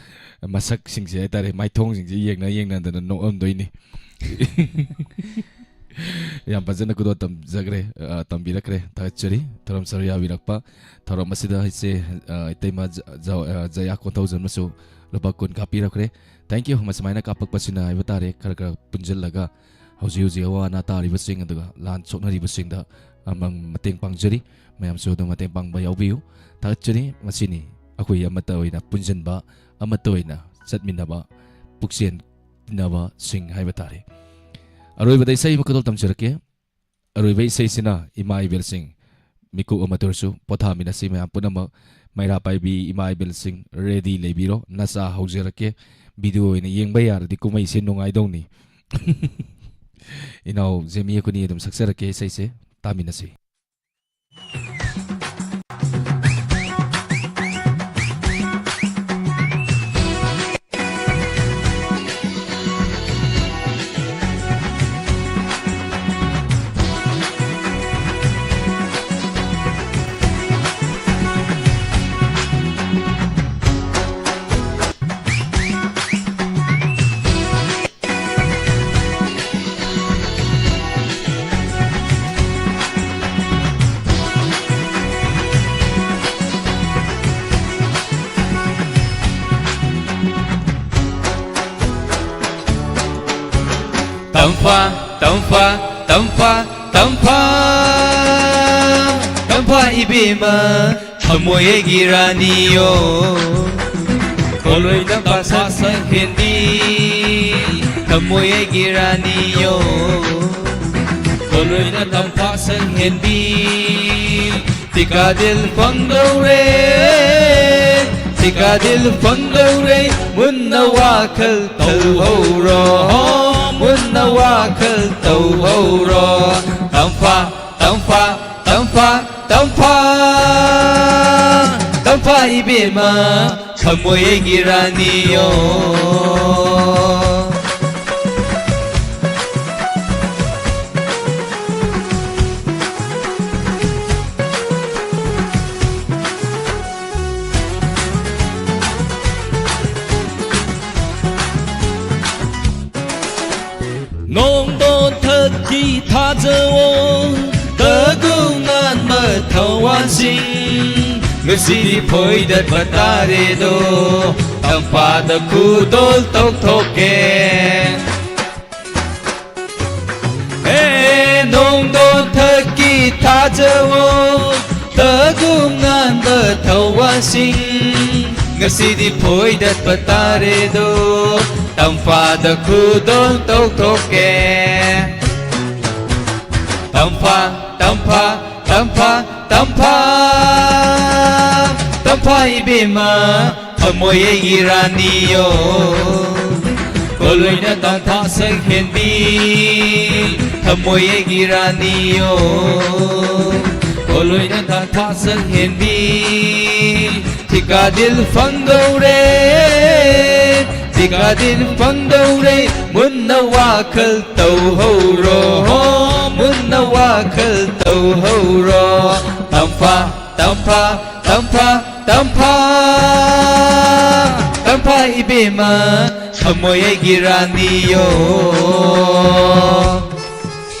ꯃꯁꯛꯁꯤꯡꯁꯦ ꯍꯥꯏꯇꯥꯔꯦ, ꯃꯥꯏꯊꯣꯡꯁꯤꯡꯁꯦ ꯌꯦꯡꯅ ꯌꯦꯡꯅꯗꯅ ꯅꯣꯛꯑꯝꯗꯣꯏꯅꯤ꯫ ꯌꯥꯝ ꯐꯖꯅ ꯈꯨꯗꯣꯜ ꯇꯝꯖꯈ꯭ꯔꯦ, ꯑ, ꯇꯝꯕꯤꯔꯛꯈ꯭ꯔꯦ꯫ ꯊꯥꯒꯠꯆꯔꯤ꯫ ꯊꯧꯔꯝ ꯁꯔꯨꯛ ꯌꯥꯕꯤꯔꯛꯄ, ꯊꯧꯔꯝ ꯑꯁꯤꯗ ꯏꯆꯦ, ꯑ, ꯏꯇꯩꯃ ꯖ-, ꯖ-, ꯑ, ꯖꯌꯥ ꯀꯣꯟꯊꯧꯖꯝꯅꯁꯨ ꯂꯨꯄꯥ ꯀꯨꯟ ꯀꯥꯞꯄꯤꯔꯛꯈ꯭ꯔꯦ꯫ Thank you꯫ ꯃꯁꯨꯃꯥꯏꯅ ꯀꯥꯞꯄꯛꯄꯁꯤꯅ ꯍꯥꯏꯕ ꯇꯥꯔꯦ, ꯈꯔ ꯈꯔ ꯄꯨꯟꯁꯤꯜꯂꯒ ꯍꯧꯖꯤꯛ ꯍꯧꯖꯤꯛ ꯑꯋꯥ ꯑꯅꯥ ꯇꯥꯔꯤꯕꯁꯤꯡ ꯑꯗꯨꯒ ꯂꯥꯟ ꯁꯣꯛꯅꯔꯤꯕꯁꯤꯡꯗ ꯑꯃ ꯃꯇꯦꯡ ꯄꯥꯡꯖꯔꯤ꯫ ꯃꯌꯥꯝꯁꯨ ꯑꯗꯨꯝ ꯃꯇꯦꯡ ꯄꯥꯡꯕ ꯌꯥꯎꯕꯤꯌꯨ꯫ ꯊꯥꯒꯠꯆꯔꯤ꯫ ꯃꯁꯤꯅꯤ ꯑꯩꯈꯣꯏ ꯑꯃꯠꯇ ꯑꯣꯏꯅ ꯄꯨꯟꯁꯤꯟꯕ, ꯑꯃꯠꯇ ꯑꯣꯏꯅ ꯆꯠꯃꯤꯟꯅꯕ, ꯄꯨꯛꯆꯦꯟ ꯇꯤꯟꯅꯕꯁꯤꯡ ꯍꯥꯏꯕ ꯇꯥꯔꯦ꯫ ꯑꯔꯣꯏꯕꯗ ꯏꯁꯩ ꯑꯃꯈꯛꯇꯪ ꯇꯝꯖꯔꯛꯀꯦ꯫ ꯑꯔꯣꯏꯕ ꯏꯁꯩꯁꯤꯅ ꯏꯃꯥ ꯏꯕꯦꯜꯁꯤꯡ ꯃꯤꯀꯨꯞ ꯑꯃꯠꯇ ꯑꯣꯏꯔꯁꯨ ꯄꯣꯊꯥꯃꯤꯟꯅꯁꯤ ꯃꯌꯥꯝ ꯄꯨꯝꯅꯃꯛ꯫ ꯃꯩꯔꯥ ꯄꯥꯏꯕꯤ ꯏꯃꯥ ꯏꯕꯦꯜꯁꯤꯡ ready ꯂꯩꯕꯤꯔꯣ꯫ ꯅꯆꯥ ꯍꯧꯖꯔꯛꯀꯦ꯫ Video ꯑꯣꯏꯅ ꯌꯦꯡꯕ ꯌꯥꯔꯗꯤ ꯀꯨꯝꯍꯩꯁꯦ ꯅꯨꯡꯉꯥꯏꯗꯧꯅꯤ꯫ ꯏꯅꯥꯎ ꯖꯦꯃꯤ ꯑꯩꯈꯣꯏꯅꯤ ꯑꯗꯨꯝ ꯁꯛꯆꯔꯛꯀꯦ ꯏꯁꯩꯁꯦ꯫ ꯇꯥꯃꯤꯟꯅꯁꯤ꯫ ꯇꯝꯐꯥ, ꯇꯝꯐꯥ, ꯇꯝꯐꯥ, ꯇꯝꯐꯥ, ꯇꯝꯐꯥ ꯏꯕꯦꯝꯃ, ꯊꯃꯣꯏ ꯑꯩꯒꯤ ꯔꯥꯅꯤꯌꯣ꯫ ꯀꯣꯂꯣꯏꯅ ꯇꯝꯐꯥ ꯁꯛꯍꯦꯟꯕꯤ, ꯊꯃꯣꯏ ꯑꯩꯒꯤ ꯔꯥꯅꯤꯌꯣ꯫ ꯀꯣꯂꯣꯏꯅ ꯇꯝꯐꯥ ꯁꯛꯍꯦꯟꯕꯤ, ꯇꯤꯀꯥꯗꯤꯜ ꯐꯪꯗꯧꯔꯦ, ꯇꯤꯀꯥꯗꯤꯜ ꯐꯪꯗꯧꯔꯦ꯫ ꯃꯨꯟꯅ ꯋꯥꯈꯜ ꯇꯧꯍꯧꯔꯣ, ꯃꯨꯟꯅ ꯋꯥꯈꯜ ꯇꯧꯍꯧꯔꯣ꯫ ꯇꯝꯐꯥ, ꯇꯝꯐꯥ, ꯇꯝꯐꯥ, ꯇꯝꯐꯥ, ꯇꯝꯐꯥ ꯏꯕꯦꯝꯃ, ꯊꯃꯣꯏ ꯑꯩꯒꯤ ꯔꯥꯅꯤꯌꯣ꯫ ꯅꯣꯡꯗꯣꯟꯊꯛꯀꯤ ꯊꯥꯖꯋꯣ, ꯇꯒꯨ ꯉꯥꯟꯕ ꯊꯋꯥꯟꯁꯤꯡ, ꯉꯁꯤꯗꯤ ꯐꯣꯏꯗꯠꯄ ꯇꯥꯔꯦꯗꯣ, ꯇꯝꯐꯥꯗ ꯈꯨꯗꯣꯜ ꯇꯧꯊꯣꯛꯀꯦ꯫ ꯍꯦ, ꯅꯣꯡꯗꯣꯟꯊꯛꯀꯤ ꯊꯥꯖꯋꯣ, ꯇꯒꯨ ꯉꯥꯟꯕ ꯊꯋꯥꯟꯁꯤꯡ, ꯉꯁꯤꯗꯤ ꯐꯣꯏꯗꯠꯄ ꯇꯥꯔꯦꯗꯣ, ꯇꯝꯐꯥꯗ ꯈꯨꯗꯣꯜ ꯇꯧꯊꯣꯛꯀꯦ꯫ ꯇꯝꯐꯥ, ꯇꯝꯐꯥ, ꯇꯝꯐꯥ, ꯇꯝꯐꯥ, ꯇꯝꯐꯥ ꯏꯕꯦꯝꯃ, ꯊꯃꯣꯏ ꯑꯩꯒꯤ ꯔꯥꯅꯤꯌꯣ꯫ ꯀꯣꯂꯣꯏꯅ ꯇꯝꯐꯥ ꯁꯛꯍꯦꯟꯕꯤ, ꯊꯃꯣꯏ ꯑꯩꯒꯤ ꯔꯥꯅꯤꯌꯣ꯫ ꯀꯣꯂꯣꯏꯅ ꯇꯝꯐꯥ ꯁꯛꯍꯦꯟꯕꯤ, ꯇꯤꯀꯥꯗꯤꯜ ꯐꯪꯗꯧꯔꯦ, ꯇꯤꯀꯥꯗꯤꯜ ꯐꯪꯗꯧꯔꯦ꯫ ꯃꯨꯟꯅ ꯋꯥꯈꯜ ꯇꯧꯍꯧꯔꯣ, ꯃꯨꯟꯅ ꯋꯥꯈꯜ ꯇꯧꯍꯧꯔꯣ꯫ ꯇꯝꯐꯥ, ꯇꯝꯐꯥ, ꯇꯝꯐꯥ, ꯇꯝꯐꯥ, ꯇꯝꯐꯥ ꯏꯕꯦꯝꯃ, ꯊꯃꯣꯏ ꯑꯩꯒꯤ ꯔꯥꯅꯤꯌꯣ꯫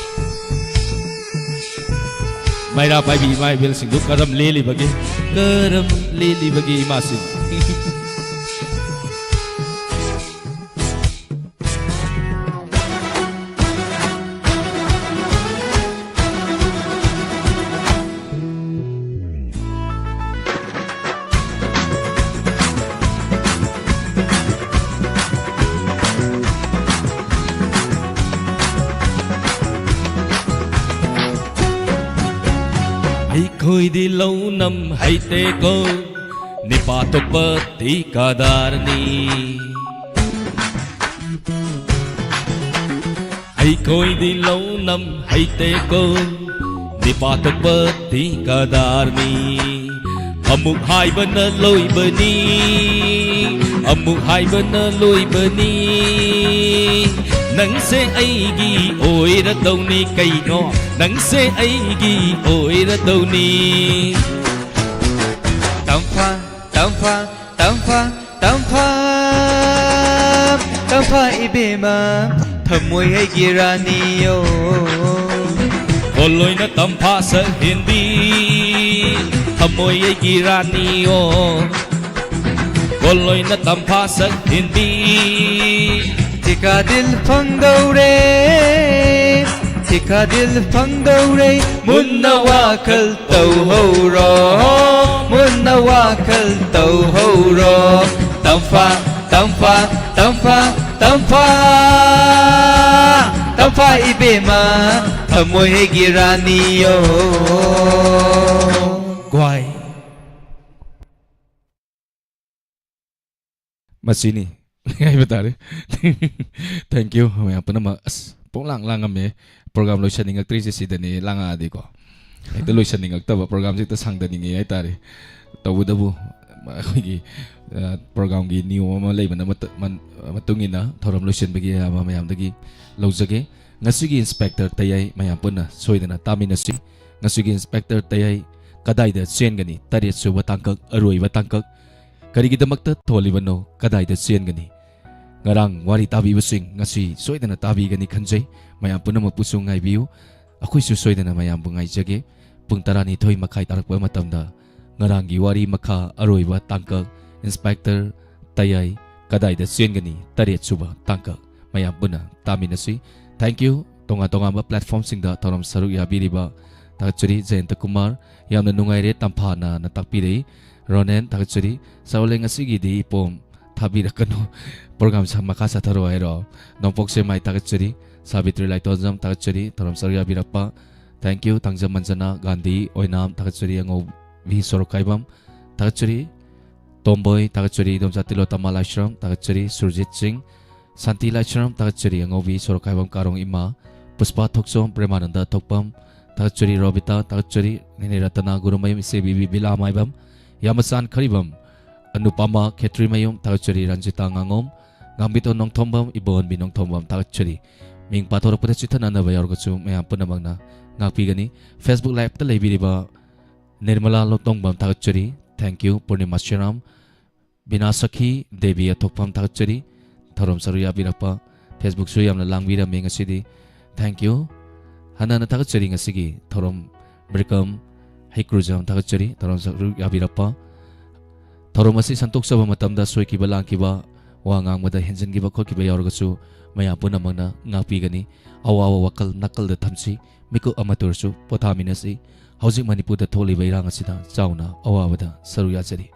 ꯃꯩꯔꯥ ꯄꯥꯏꯕꯤ ꯏꯃꯥ ꯏꯕꯦꯜꯁꯤꯡꯗꯨ ꯀꯔꯝ ꯂꯦꯜꯂꯤꯕꯒꯦ? ꯀꯔꯝ ꯂꯦꯜꯂꯤꯕꯒꯦ ꯏꯃꯥꯁꯤꯡ? ꯑꯩꯈꯣꯏꯗꯤ ꯂꯧ ꯅꯝ ꯍꯩꯇꯦꯀꯣ, ꯅꯤꯄꯥ ꯊꯣꯛꯄ ꯊꯤꯀꯥꯗꯥꯔꯅꯤ꯫ ꯑꯩꯈꯣꯏꯗꯤ ꯂꯧ ꯅꯝ ꯍꯩꯇꯦꯀꯣ, ꯅꯤꯄꯥ ꯊꯣꯛꯄ ꯊꯤꯀꯥꯗꯥꯔꯅꯤ꯫ ꯑꯃꯨꯛ ꯍꯥꯏꯕꯅ ꯂꯣꯏꯕꯅꯤ, ꯑꯃꯨꯛ ꯍꯥꯏꯕꯅ ꯂꯣꯏꯕꯅꯤ꯫ ꯅꯪꯁꯦ ꯑꯩꯒꯤ ꯑꯣꯏꯔꯗꯧꯅꯤ ꯀꯩꯅꯣ, ꯅꯪꯁꯦ ꯑꯩꯒꯤ ꯑꯣꯏꯔꯗꯧꯅꯤ꯫ ꯇꯝꯐꯥ, ꯇꯝꯐꯥ, ꯇꯝꯐꯥ, ꯇꯝꯐꯥ, ꯇꯝꯐꯥ ꯏꯕꯦꯝꯃ, ꯊꯃꯣꯏ ꯑꯩꯒꯤ ꯔꯥꯅꯤꯌꯣ꯫ ꯀꯣꯜꯂꯣꯏꯅ ꯇꯝꯐꯥ ꯁꯛ ꯍꯦꯟꯕꯤ, ꯊꯃꯣꯏ ꯑꯩꯒꯤ ꯔꯥꯅꯤꯌꯣ꯫ ꯀꯣꯜꯂꯣꯏꯅ ꯇꯝꯐꯥ ꯁꯛ ꯍꯦꯟꯕꯤ꯫ ꯊꯤꯀꯥꯗꯤꯜ ꯐꯪꯗꯧꯔꯦ, ꯊꯤꯀꯥꯗꯤꯜ ꯐꯪꯗꯧꯔꯦ, ꯃꯨꯟꯅ ꯋꯥꯈꯜ ꯇꯧꯍꯧꯔꯣ, ꯃꯨꯟꯅ ꯋꯥꯈꯜ ꯇꯧꯍꯧꯔꯣ꯫ ꯇꯝꯐꯥ, ꯇꯝꯐꯥ, ꯇꯝꯐꯥ, ꯇꯝꯐꯥ, ꯇꯝꯐꯥ ꯏꯕꯦꯝꯃ, ꯊꯃꯣꯏꯒꯤ ꯔꯥꯅꯤꯌꯣ꯫ ꯒ꯭ꯋꯥꯏ꯫ ꯃꯁꯤꯅꯤ ꯍꯥꯏꯕ ꯇꯥꯔꯦ꯫ Thank you ꯃꯌꯥꯝ ꯄꯨꯝꯅꯃꯛ꯫ ꯑꯁ, ꯄꯨꯡꯂꯥꯡ ꯂꯥꯡꯉꯝꯃꯦ꯫ Program ꯂꯣꯏꯁꯟꯅꯤꯡꯉꯛꯇ꯭ꯔꯤꯁꯦ ꯁꯤꯗꯅꯦ, ꯂꯥꯡꯉꯛꯑꯗꯤꯀꯣ꯫ ꯍꯦꯛꯇ ꯂꯣꯏꯁꯟꯅꯤꯡꯉꯛꯇꯕ, programꯁꯦ ꯍꯦꯛꯇ ꯁꯥꯡꯗꯅꯤꯡꯉꯦ ꯍꯥꯏꯇꯥꯔꯦ꯫ ꯇꯧꯕꯇꯕꯨ ꯑꯩꯈꯣꯏꯒꯤ, ꯑ, programꯒꯤ ꯅꯤꯌꯣꯝ ꯑꯃ ꯂꯩꯕꯅ ꯃꯇ-, ꯃꯟ-, ꯃꯇꯨꯡ ꯏꯟꯅ ꯊꯧꯔꯝ ꯂꯣꯏꯁꯤꯟꯕꯒꯤ ꯑꯌꯥꯕ ꯃꯌꯥꯝꯗꯒꯤ ꯂꯧꯖꯒꯦ꯫ ꯉꯁꯤꯒꯤ Inspector ꯇꯌꯥꯏ ꯃꯌꯥꯝ ꯄꯨꯟꯅ ꯁꯣꯏꯗꯅ ꯇꯥꯃꯤꯟꯅꯁꯤ꯫ ꯉꯁꯤꯒꯤ Inspector ꯇꯌꯥꯏ ꯀꯗꯥꯏꯗ ꯆꯦꯟꯒꯅꯤ? ꯇꯔꯦꯠ ꯁꯨꯕ ꯇꯥꯡꯀꯛ, ꯑꯔꯣꯏꯕ ꯇꯥꯡꯀꯛ꯫ ꯀꯔꯤꯒꯤꯗꯃꯛꯇ ꯊꯣꯜꯂꯤꯕꯅꯣ? ꯀꯗꯥꯏꯗ ꯆꯦꯟꯒꯅꯤ? ꯉꯔꯥꯡ ꯋꯥꯔꯤ ꯇꯥꯕꯤꯕꯁꯤꯡ ꯉꯁꯤ ꯁꯣꯏꯗꯅ ꯇꯥꯕꯤꯒꯅꯤ ꯈꯟꯖꯩ꯫ ꯃꯌꯥꯝ ꯄꯨꯝꯅꯃꯛꯄꯨꯁꯨ ꯉꯥꯏꯕꯤꯌꯨ꯫ ꯑꯩꯈꯣꯏꯁꯨ ꯁꯣꯏꯗꯅ ꯃꯌꯥꯝꯕꯨ ꯉꯥꯏꯖꯒꯦ꯫ ꯄꯨꯡ ꯇꯔꯥꯅꯤꯊꯣꯏ ꯃꯈꯥꯏ ꯇꯥꯔꯛꯄ ꯃꯇꯝꯗ ꯉꯔꯥꯡꯒꯤ ꯋꯥꯔꯤ ꯃꯈꯥ ꯑꯔꯣꯏꯕ ꯇꯥꯡꯀꯛ, Inspector ꯇꯌꯥꯏ ꯀꯗꯥꯏꯗ ꯆꯦꯟꯒꯅꯤ? ꯇꯔꯦꯠ ꯁꯨꯕ ꯇꯥꯡꯀꯛ꯫ ꯃꯌꯥꯝ ꯄꯨꯟꯅ ꯇꯥꯃꯤꯟꯅꯁꯤ꯫ Thank you꯫ ꯇꯣꯉꯥꯟ ꯇꯣꯉꯥꯟꯕ platformꯁꯤꯡꯗ ꯊꯧꯔꯝ ꯁꯔꯨꯛ ꯌꯥꯕꯤꯔꯤꯕ ꯊꯥꯒꯠꯆꯔꯤ꯫ ꯖꯌꯟꯇ ꯀꯨꯃꯥꯔ, ꯌꯥꯝꯅ ꯅꯨꯡꯉꯥꯏꯔꯦ ꯇꯝꯐꯥꯅꯅ ꯇꯥꯛꯄꯤꯔꯛꯏ꯫ ꯔꯣꯅꯦꯟ, ꯊꯥꯒꯠꯆꯔꯤ꯫ ꯁꯥꯔꯣꯂꯦ, ꯉꯁꯤꯒꯤꯗꯤ ꯄꯣꯝ ꯊꯥꯕꯤꯔꯛꯀꯅꯨ꯫ Program ꯁꯥ-, ꯃꯈꯥ ꯆꯠꯊꯔꯣ ꯍꯥꯏꯔꯣ? ꯅꯣꯡꯄꯣꯛ ꯁꯦꯃꯥꯏ, ꯊꯥꯒꯠꯆꯔꯤ꯫ ꯁꯥꯕꯤꯇ꯭ꯔꯤ ꯂꯥꯏꯇꯣꯟꯖꯝ, ꯊꯥꯒꯠꯆꯔꯤ꯫ ꯊꯧꯔꯝ ꯁꯔꯨꯛ ꯌꯥꯕꯤꯔꯛꯄ꯫ Thank you, ꯇꯥꯡꯖꯝ ꯃꯟꯖꯅꯥ ꯒꯥꯟꯙꯤ ꯑꯣꯏꯅꯥꯝ, ꯊꯥꯒꯠꯆꯔꯤ꯫ ꯑꯉꯧꯕꯤ ꯁꯣꯔꯣꯛꯈꯥꯏꯕꯝ, ꯊꯥꯒꯠꯆꯔꯤ꯫ ꯇꯣꯝꯕꯣꯏ, ꯊꯥꯒꯠꯆꯔꯤ꯫ ꯏꯗꯣꯝꯆꯥ ꯇꯤꯂꯣꯇꯃꯥ ꯂꯥꯏꯁ꯭ꯔꯝ, ꯊꯥꯒꯠꯆꯔꯤ꯫ ꯁꯨꯔꯖꯤꯠ ꯁꯤꯡ, ꯁꯥꯟꯇꯤ ꯂꯥꯏꯁ꯭ꯔꯝ, ꯊꯥꯒꯠꯆꯔꯤ꯫ ꯑꯉꯧꯕꯤ ꯁꯣꯔꯣꯛꯈꯥꯏꯕꯝ ꯀꯥꯔꯣꯡ ꯏꯃꯥ, ꯄꯨꯁꯄꯥ ꯊꯣꯛꯆꯣꯝ, ꯄ꯭ꯔꯦꯃꯥꯅꯟꯗ ꯊꯣꯛꯄꯝ, ꯊꯥꯒꯠꯆꯔꯤ꯫ ꯔꯣꯕꯤꯇꯥ, ꯊꯥꯒꯠꯆꯔꯤ꯫ ꯅꯦꯅꯦ ꯔꯇꯅꯥ ꯒꯨꯔꯨꯃꯌꯨꯝ, ꯏꯆꯦ ꯕꯤꯕꯤ ꯕꯤꯂꯥ ꯃꯥꯏꯕꯝ, ꯌꯥꯃꯆꯥꯟ ꯈꯔꯤꯕꯝ, ꯑꯅꯨꯄꯥꯃꯥ ꯈꯦꯇ꯭ꯔꯤꯃꯌꯨꯝ, ꯊꯥꯒꯠꯆꯔꯤ꯫ ꯔꯟꯖꯤꯇꯥ ꯉꯥꯉꯣꯝ, ꯉꯥꯡꯕꯤꯇꯣꯟ ꯅꯣꯡꯊꯣꯝꯕꯝ, ꯏꯕꯣꯟꯕꯤ ꯅꯣꯡꯊꯣꯝꯕꯝ, ꯊꯥꯒꯠꯆꯔꯤ꯫ ꯃꯤꯡ ꯄꯥꯊꯣꯔꯛꯄꯗ ꯆꯤꯊꯅꯅꯕ ꯌꯥꯎꯔꯒꯁꯨ ꯃꯌꯥꯝ ꯄꯨꯝꯅꯃꯛꯅ ꯉꯥꯛꯄꯤꯒꯅꯤ꯫ Facebook Live ꯇ ꯂꯩꯕꯤꯔꯤꯕ ꯅꯤꯔꯃꯂꯥ ꯂꯣꯇꯣꯡꯕꯝ, ꯊꯥꯒꯠꯆꯔꯤ꯫ Thank you꯫ ꯄꯨꯔꯅꯤꯃꯥ ꯁꯤꯔꯥꯝ, ꯕꯤꯅꯥ ꯁꯈꯤ, ꯗꯦꯕꯤ ꯑꯊꯣꯛꯄꯝ, ꯊꯥꯒꯠꯆꯔꯤ꯫ ꯊꯧꯔꯝ ꯁꯔꯨꯛ ꯌꯥꯕꯤꯔꯛꯄ, Facebook ꯁꯨ ꯌꯥꯝꯅ ꯂꯥꯡꯕꯤꯔꯝꯃꯤ ꯉꯁꯤꯗꯤ꯫ Thank you꯫ ꯍꯟꯅ ꯍꯟꯅ ꯊꯥꯒꯠꯆꯔꯤ ꯉꯁꯤꯒꯤ ꯊꯧꯔꯝ ꯕ꯭ꯔꯤꯀꯝ ꯍꯩꯀ꯭ꯔꯨꯖꯝ, ꯊꯥꯒꯠꯆꯔꯤ꯫ ꯊꯧꯔꯝ ꯁꯔꯨꯛ ꯌꯥꯕꯤꯔꯛꯄ꯫ ꯊꯧꯔꯝ ꯑꯁꯤ ꯁꯟꯗꯣꯛꯆꯕ ꯃꯇꯝꯗ ꯁꯣꯏꯈꯤꯕ ꯂꯥꯟꯈꯤꯕ, ꯋꯥ ꯉꯥꯡꯕꯗ ꯍꯦꯟꯖꯤꯟꯈꯤꯕ ꯈꯣꯠꯈꯤꯕ ꯌꯥꯎꯔꯒꯁꯨ ꯃꯌꯥꯝ ꯄꯨꯝꯅꯃꯛꯅ ꯉꯥꯛꯄꯤꯒꯅꯤ꯫ ꯑꯋꯥꯕ ꯋꯥꯈꯜ ꯅꯥꯀꯜꯗ ꯊꯝꯁꯤ꯫ ꯃꯤꯀꯨꯞ ꯑꯃꯠꯇ ꯑꯣꯏꯔꯁꯨ ꯄꯣꯊꯥꯃꯤꯟꯅꯁꯤ꯫ ꯍꯧꯖꯤꯛ ꯃꯅꯤꯄꯨꯔꯗ ꯊꯣꯛꯂꯤꯕ ꯏꯔꯥꯡ ꯑꯁꯤꯗ ꯆꯥꯎꯅ ꯑꯋꯥꯕꯗ ꯁꯔꯨꯛ ꯌꯥꯖꯔꯤ꯫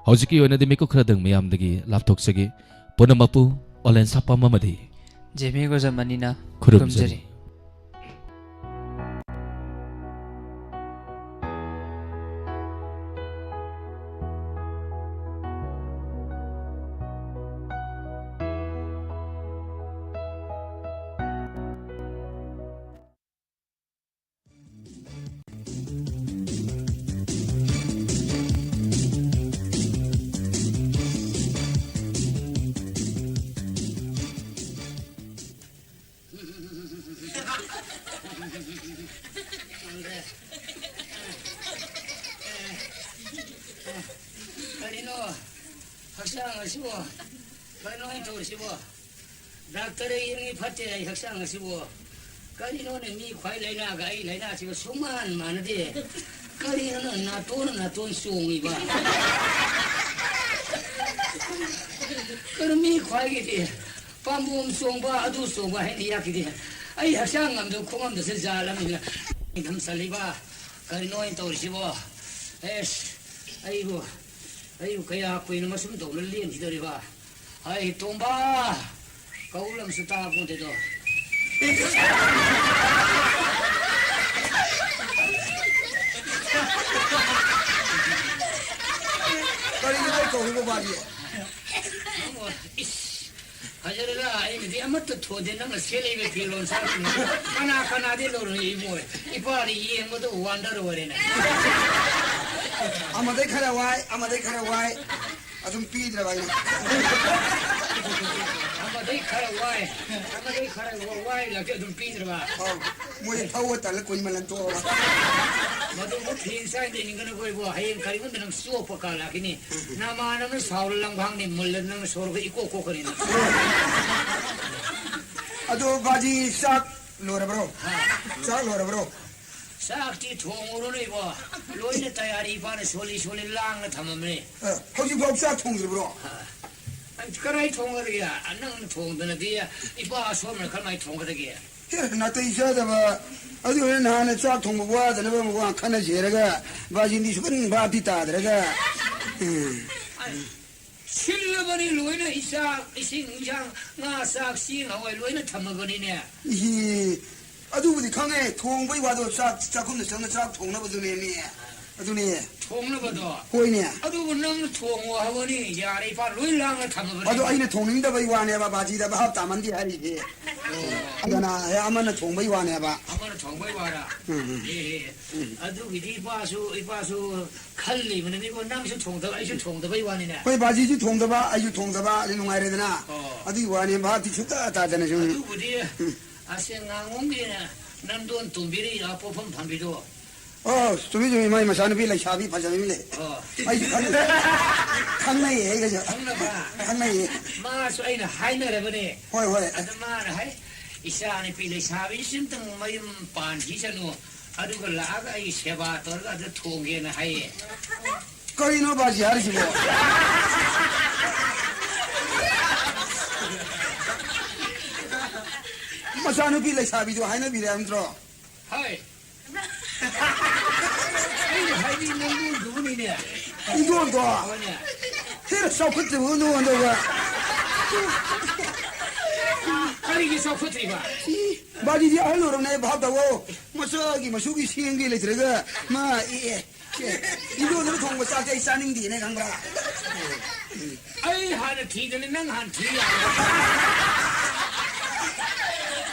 ꯍꯧꯖꯤꯛꯀꯤ ꯑꯣꯏꯅꯗꯤ ꯃꯤꯀꯨꯞ ꯈꯔꯗꯪ ꯃꯤꯌꯥꯝꯗꯒꯤ ꯂꯥꯞꯊꯣꯛꯆꯒꯦ꯫ ꯄꯨꯝꯅꯃꯛꯄꯨ ꯑꯣꯂꯦꯟ ꯁꯥꯄꯝ ꯑꯃꯗꯤ ꯖꯦꯃꯤ ꯒꯣꯖꯃꯅꯤꯅ ꯈꯨꯔꯨꯝꯖꯔꯤ꯫ ꯈꯨꯔꯨꯝꯖꯔꯤ꯫ ꯀꯔꯤꯅꯣ ꯍꯛꯆꯥꯡ ꯑꯁꯤꯕꯨ? ꯀꯔꯤꯅꯣ ꯑꯩꯅ ꯇꯧꯔꯤꯁꯤꯕꯨ? ꯗꯥꯛꯇꯔ ꯌꯦꯡꯉꯤ ꯐꯠꯇꯦ ꯑꯩ ꯍꯛꯆꯥꯡ ꯑꯁꯤꯕꯨ꯫ ꯀꯔꯤꯅꯣꯅꯦ ꯃꯤ ꯈ꯭ꯋꯥꯏ ꯂꯥꯏꯅꯥꯒ ꯑꯩ ꯂꯥꯏꯅꯥꯁꯤꯒ ꯁꯨꯡꯃꯥꯟ ꯃꯥꯟꯅꯗꯦ꯫ ꯀꯔꯤꯅꯣ ꯅꯪ ꯅꯥꯇꯣꯟ ꯅꯥꯇꯣꯟ ꯆꯣꯡꯉꯤꯕ? ꯀꯔꯤ ꯃꯤ ꯈ꯭ꯋꯥꯏꯒꯤꯗꯤ ꯄꯥꯝꯕꯣꯝ ꯆꯣꯡꯕ ꯑꯗꯨ ꯆꯣꯡꯕ ꯍꯥꯏꯅ ꯌꯥꯈꯤꯗꯦ꯫ ꯑꯩ ꯍꯛꯆꯥꯡ ꯉꯝꯗ ꯈꯣꯡꯉꯝꯗꯁꯨ ꯖꯥꯠ ꯑꯃꯅꯤꯅ ꯅꯤꯡꯊꯝ ꯆꯜꯂꯤꯕ꯫ ꯀꯔꯤꯅꯣ ꯑꯩꯅ ꯇꯧꯔꯤꯁꯤꯕꯣ? ꯑꯦꯁ, ꯑꯩꯕꯨ, ꯑꯩꯕꯨ ꯀꯌꯥ ꯀꯨꯏꯅ ꯃꯁꯨꯝ ꯇꯧꯅ ꯂꯦꯟꯈꯤꯗꯣꯔꯤꯕ? ꯑꯩ ꯇꯣꯝꯕ ꯀꯧꯕ ꯂꯝꯁꯨ ꯇꯥꯄꯣꯟꯇꯦꯗꯣ꯫ ꯊꯣꯟꯗꯦ, ꯅꯪꯅ ꯁꯦꯠꯂꯤꯕ ꯐꯤꯔꯣꯜ ꯁꯥꯁꯤꯡꯗꯣ ꯀꯅꯥ ꯀꯅꯥꯗꯤ ꯂꯧꯔꯨꯏ ꯏꯕꯨꯡꯉꯣ? ꯏꯄꯥꯗꯤ ꯌꯦꯡꯕꯗ wonder ꯑꯣꯏꯔꯦꯅꯦ꯫ ꯑꯃꯗꯩ ꯈꯔ ꯋꯥꯏ, ꯑꯃꯗꯩ ꯈꯔ ꯋꯥꯏ, ꯑꯗꯨꯝ ꯄꯤꯗ꯭ꯔꯕ ꯑꯩꯅ꯫ ꯑꯃꯗꯩ ꯈꯔ ꯋꯥꯏ, ꯑꯃꯗꯩ ꯈꯔ ꯋꯥꯏ ꯂꯥꯛꯇꯦ, ꯑꯗꯨꯝ ꯄꯤꯗ꯭ꯔꯕ꯫ ꯑꯧ, ꯃꯣꯏ ꯊꯧꯕ ꯇꯜꯂ ꯀꯨꯏꯃꯜꯂꯟ ꯇꯣꯛꯑꯕ꯫ ꯃꯗꯨꯕꯨ ꯐꯤ ꯏꯟꯁꯥꯡꯗ ꯏꯟꯒꯅꯨꯀꯣ ꯏꯕꯣ, ꯍꯌꯦꯡ ꯀꯔꯤꯒꯨꯝꯕ ꯅꯪ ꯆꯣꯞꯄ ꯀꯥꯜꯂꯛꯈꯤꯅꯤ꯫ ꯅꯃꯥꯟꯅꯕꯅ ꯁꯥꯎꯔ ꯂꯝꯈꯥꯡꯅꯤ ꯃꯨꯜꯂ ꯅꯪ ꯁꯣꯔꯒ ꯏꯀꯣꯛ ꯀꯣꯛꯀꯅꯤ ꯅꯪ꯫ ꯑꯗꯣ ꯕꯥꯖꯤ, ꯆꯥꯛ ꯂꯣꯏꯔꯕ꯭ꯔꯣ? ꯍꯥ? ꯆꯥꯛ ꯂꯣꯏꯔꯕ꯭ꯔꯣ? ꯆꯥꯛꯇꯤ ꯊꯣꯡꯉꯨꯔꯣꯅꯦ ꯏꯕꯣ꯫ ꯂꯣꯏꯅ ꯇꯌꯥꯔꯤ ꯐꯥꯅ ꯁꯣꯜꯂꯤ ꯁꯣꯜꯂꯤ ꯂꯥꯡꯅ ꯊꯝꯃꯝꯃꯦ꯫ ꯑ, ꯍꯧꯖꯤꯛꯐꯥꯎ ꯆꯥꯛ ꯊꯣꯡꯗ꯭ꯔꯤꯕ꯭ꯔꯣ? ꯍꯥ? ꯑꯩ ꯀꯔꯥꯏ ꯊꯣꯡꯒꯗꯒꯦ? ꯅꯪꯅ ꯊꯣꯡꯗꯅꯗꯤ ꯏꯄꯥ ꯑꯁꯣꯝꯅ ꯀꯔꯝꯍꯥꯏ ꯊꯣꯡꯒꯗꯒꯦ? ꯍꯦ, ꯅꯥꯇꯩ ꯆꯥꯗꯕ꯫ ꯑꯗꯨ ꯑꯣꯏꯔ ꯅꯍꯥꯟꯅ ꯆꯥꯛ ꯊꯣꯡꯕ ꯋꯥꯗꯅꯕ ꯑꯃꯨꯛ ꯋꯥ ꯈꯟꯅꯁꯦ ꯍꯥꯏꯔꯒ ꯕꯥꯖꯤꯟꯗꯤ ꯁꯨꯛꯍꯟ ꯚꯥꯞꯇꯤ ꯇꯥꯗ꯭ꯔꯒ꯫ ꯎꯝ꯫ ꯑꯩ ꯁꯤꯜꯂꯕꯅꯤ ꯂꯣꯏꯅ, ꯏꯆꯥꯛ, ꯏꯁꯤꯡ, ꯏꯟꯁꯥꯡ, ꯉꯥ, ꯆꯥꯛ, ꯆꯦꯡ, ꯍꯋꯥꯏ ꯂꯣꯏꯅ ꯊꯝꯃꯕꯅꯤꯅꯦ꯫ ꯏꯍꯤ, ꯑꯗꯨꯕꯨꯗꯤ ꯈꯪꯉꯦ, ꯊꯣꯡꯕꯩ ꯋꯥꯗꯣ ꯆꯥꯛ ꯆꯥꯛꯈꯨꯝꯗ ꯆꯪꯉ ꯆꯥꯛ ꯊꯣꯡꯅꯕꯗꯨꯅꯦꯃꯤ꯫ ꯑꯗꯨꯅꯦ꯫ ꯊꯣꯡꯅꯕꯗꯣ? ꯍꯣꯏꯅꯦ꯫ ꯑꯗꯨꯕꯨ ꯅꯪꯅ ꯊꯣꯡꯉꯣ ꯍꯥꯏꯕꯅꯤ, ꯌꯥꯔꯦ, ꯏꯄꯥ ꯂꯣꯏ ꯂꯥꯡꯅ ꯊꯝꯃꯕꯅꯤ꯫ ꯑꯗꯣ ꯑꯩꯅ ꯊꯣꯡꯅꯤꯡꯗꯕꯩ ꯋꯥꯅꯦꯕ, ꯕꯥꯖꯤꯗ ꯚꯥꯞ ꯇꯥꯃꯟꯗꯦ ꯍꯥꯏꯔꯤꯁꯦ꯫ ꯑꯣ꯫ ꯑꯗꯨꯅ ꯑꯃꯅ ꯊꯣꯡꯕꯩ ꯋꯥꯅꯦꯕ꯫ ꯑꯃꯅ ꯊꯣꯡꯕꯩ ꯋꯥꯔ? ꯎꯝ, ꯎꯝ꯫ ꯑꯦ, ꯑꯦ, ꯑꯦ꯫ ꯎꯝ꯫ ꯑꯗꯨꯒꯤꯗꯤ ꯏꯄꯥꯁꯨ, ꯏꯄꯥꯁꯨ ꯈꯜꯂꯤꯕꯅꯤꯀꯣ, ꯅꯪꯁꯨ ꯊꯣꯡꯗꯕ, ꯑꯩꯁꯨ ꯊꯣꯡꯗꯕꯩ ꯋꯥꯅꯤꯅꯦ꯫ ꯍꯣꯏ, ꯕꯥꯖꯤꯁꯨ ꯊꯣꯡꯗꯕ, ꯑꯩꯁꯨ ꯊꯣꯡꯗꯕ, ꯑꯗꯨ ꯅꯨꯡꯉꯥꯏꯔꯦꯗꯅ꯫ ꯑꯣ꯫ ꯑꯗꯨꯒꯤ ꯋꯥꯅꯤ, ꯚꯥꯞꯇꯤ ꯁꯨꯡꯇꯥ ꯇꯥꯗꯅ ꯁꯨꯝ꯫ ꯑꯗꯨꯕꯨꯗꯤ ꯎꯝ꯫ ꯑꯁꯦ ꯉꯥꯉꯣꯝꯒꯤ ꯅꯝꯗꯣꯟ ꯇꯣꯝꯕꯤꯔꯤ ꯄꯣꯠꯐꯝ ꯐꯝꯕꯤꯗꯣ꯫ ꯑꯣ, ꯆꯨꯝꯃꯤ, ꯆꯨꯝꯃꯤ, ꯃꯥꯏ ꯃꯆꯥꯅꯨꯄꯤ ꯂꯩꯁꯥꯕꯤ ꯐꯖꯕꯤ ꯑꯃ ꯂꯩ꯫ ꯑꯣ꯫ ꯑꯩꯁꯨ ꯈꯪ-, ꯈꯪꯅꯩꯌꯦ, ꯑꯩꯒꯁꯨ꯫ ꯈꯪꯅꯕ? ꯈꯪꯅꯩꯌꯦ꯫ ꯃꯥꯁꯨ ꯑꯩꯅ ꯍꯥꯏꯅꯔꯕꯅꯦ꯫ ꯍꯣꯏ, ꯍꯣꯏ꯫ ꯑꯗ ꯃꯥꯅ ꯍꯥꯏ, "ꯏꯆꯥ ꯅꯨꯄꯤ ꯂꯩꯁꯥꯕꯤꯁꯤ ꯑꯝꯇꯪ ꯃꯌꯨꯝ ꯄꯥꯟꯈꯤꯁꯅꯨ, ꯑꯗꯨꯒ ꯂꯥꯛꯑꯒ ꯑꯩ ꯁꯦꯕꯥ ꯇꯧꯔꯒ ꯑꯗꯨ ꯊꯣꯡꯒꯦꯅ" ꯍꯥꯏꯌꯦ꯫ ꯀꯔꯤꯅꯣ ꯕꯥꯖꯤ ꯍꯥꯏꯔꯤꯁꯤꯕꯣ? ꯃꯆꯥꯅꯨꯄꯤ ꯂꯩꯁꯥꯕꯤꯗꯣ ꯍꯥꯏꯅꯕꯤꯔꯦ ꯍꯥꯏꯕ ꯅꯠꯇ꯭ꯔꯣ? ꯍꯣꯏ꯫ ꯑꯩꯅ ꯍꯥꯏꯗꯤ ꯅꯪꯗꯨꯕꯨꯅꯤꯅꯦ꯫ ꯏꯟꯗꯣꯟꯗꯣ? ꯍꯣꯏꯅꯦ꯫ ꯍꯦꯔ ꯆꯥꯎꯈꯠꯇ꯭ꯔꯤꯕ ꯅꯉꯣꯟꯗꯒ꯫ ꯀꯔꯤꯒꯤ ꯆꯥꯎꯈꯠꯇ꯭ꯔꯤꯕ? ꯏ, ꯕꯥꯖꯤꯗꯤ ꯑꯍꯜ ꯑꯣꯏꯔꯕꯅꯦ, ꯚꯥꯞ ꯇꯧꯋꯣ꯫ ꯃꯆꯥꯒꯤ ꯃꯁꯨꯒꯤ ꯁꯦꯝꯒꯦ ꯂꯩꯇ꯭ꯔꯒ ꯃꯥ, ꯑꯦ, ꯑꯦ, ꯁꯦ, ꯏꯟꯗꯣꯟꯗꯨꯅ ꯊꯣꯡꯕ ꯆꯥꯛꯁꯦ ꯑꯩ ꯆꯥꯅꯤꯡꯗꯦꯅꯦ, ꯈꯪꯕ꯭ꯔꯥ? ꯑꯩ ꯍꯥꯟꯅ ꯊꯤꯗꯅ ꯅꯪ ꯍꯥꯟꯅ ꯊꯤ ꯌꯥꯔꯣꯏ꯫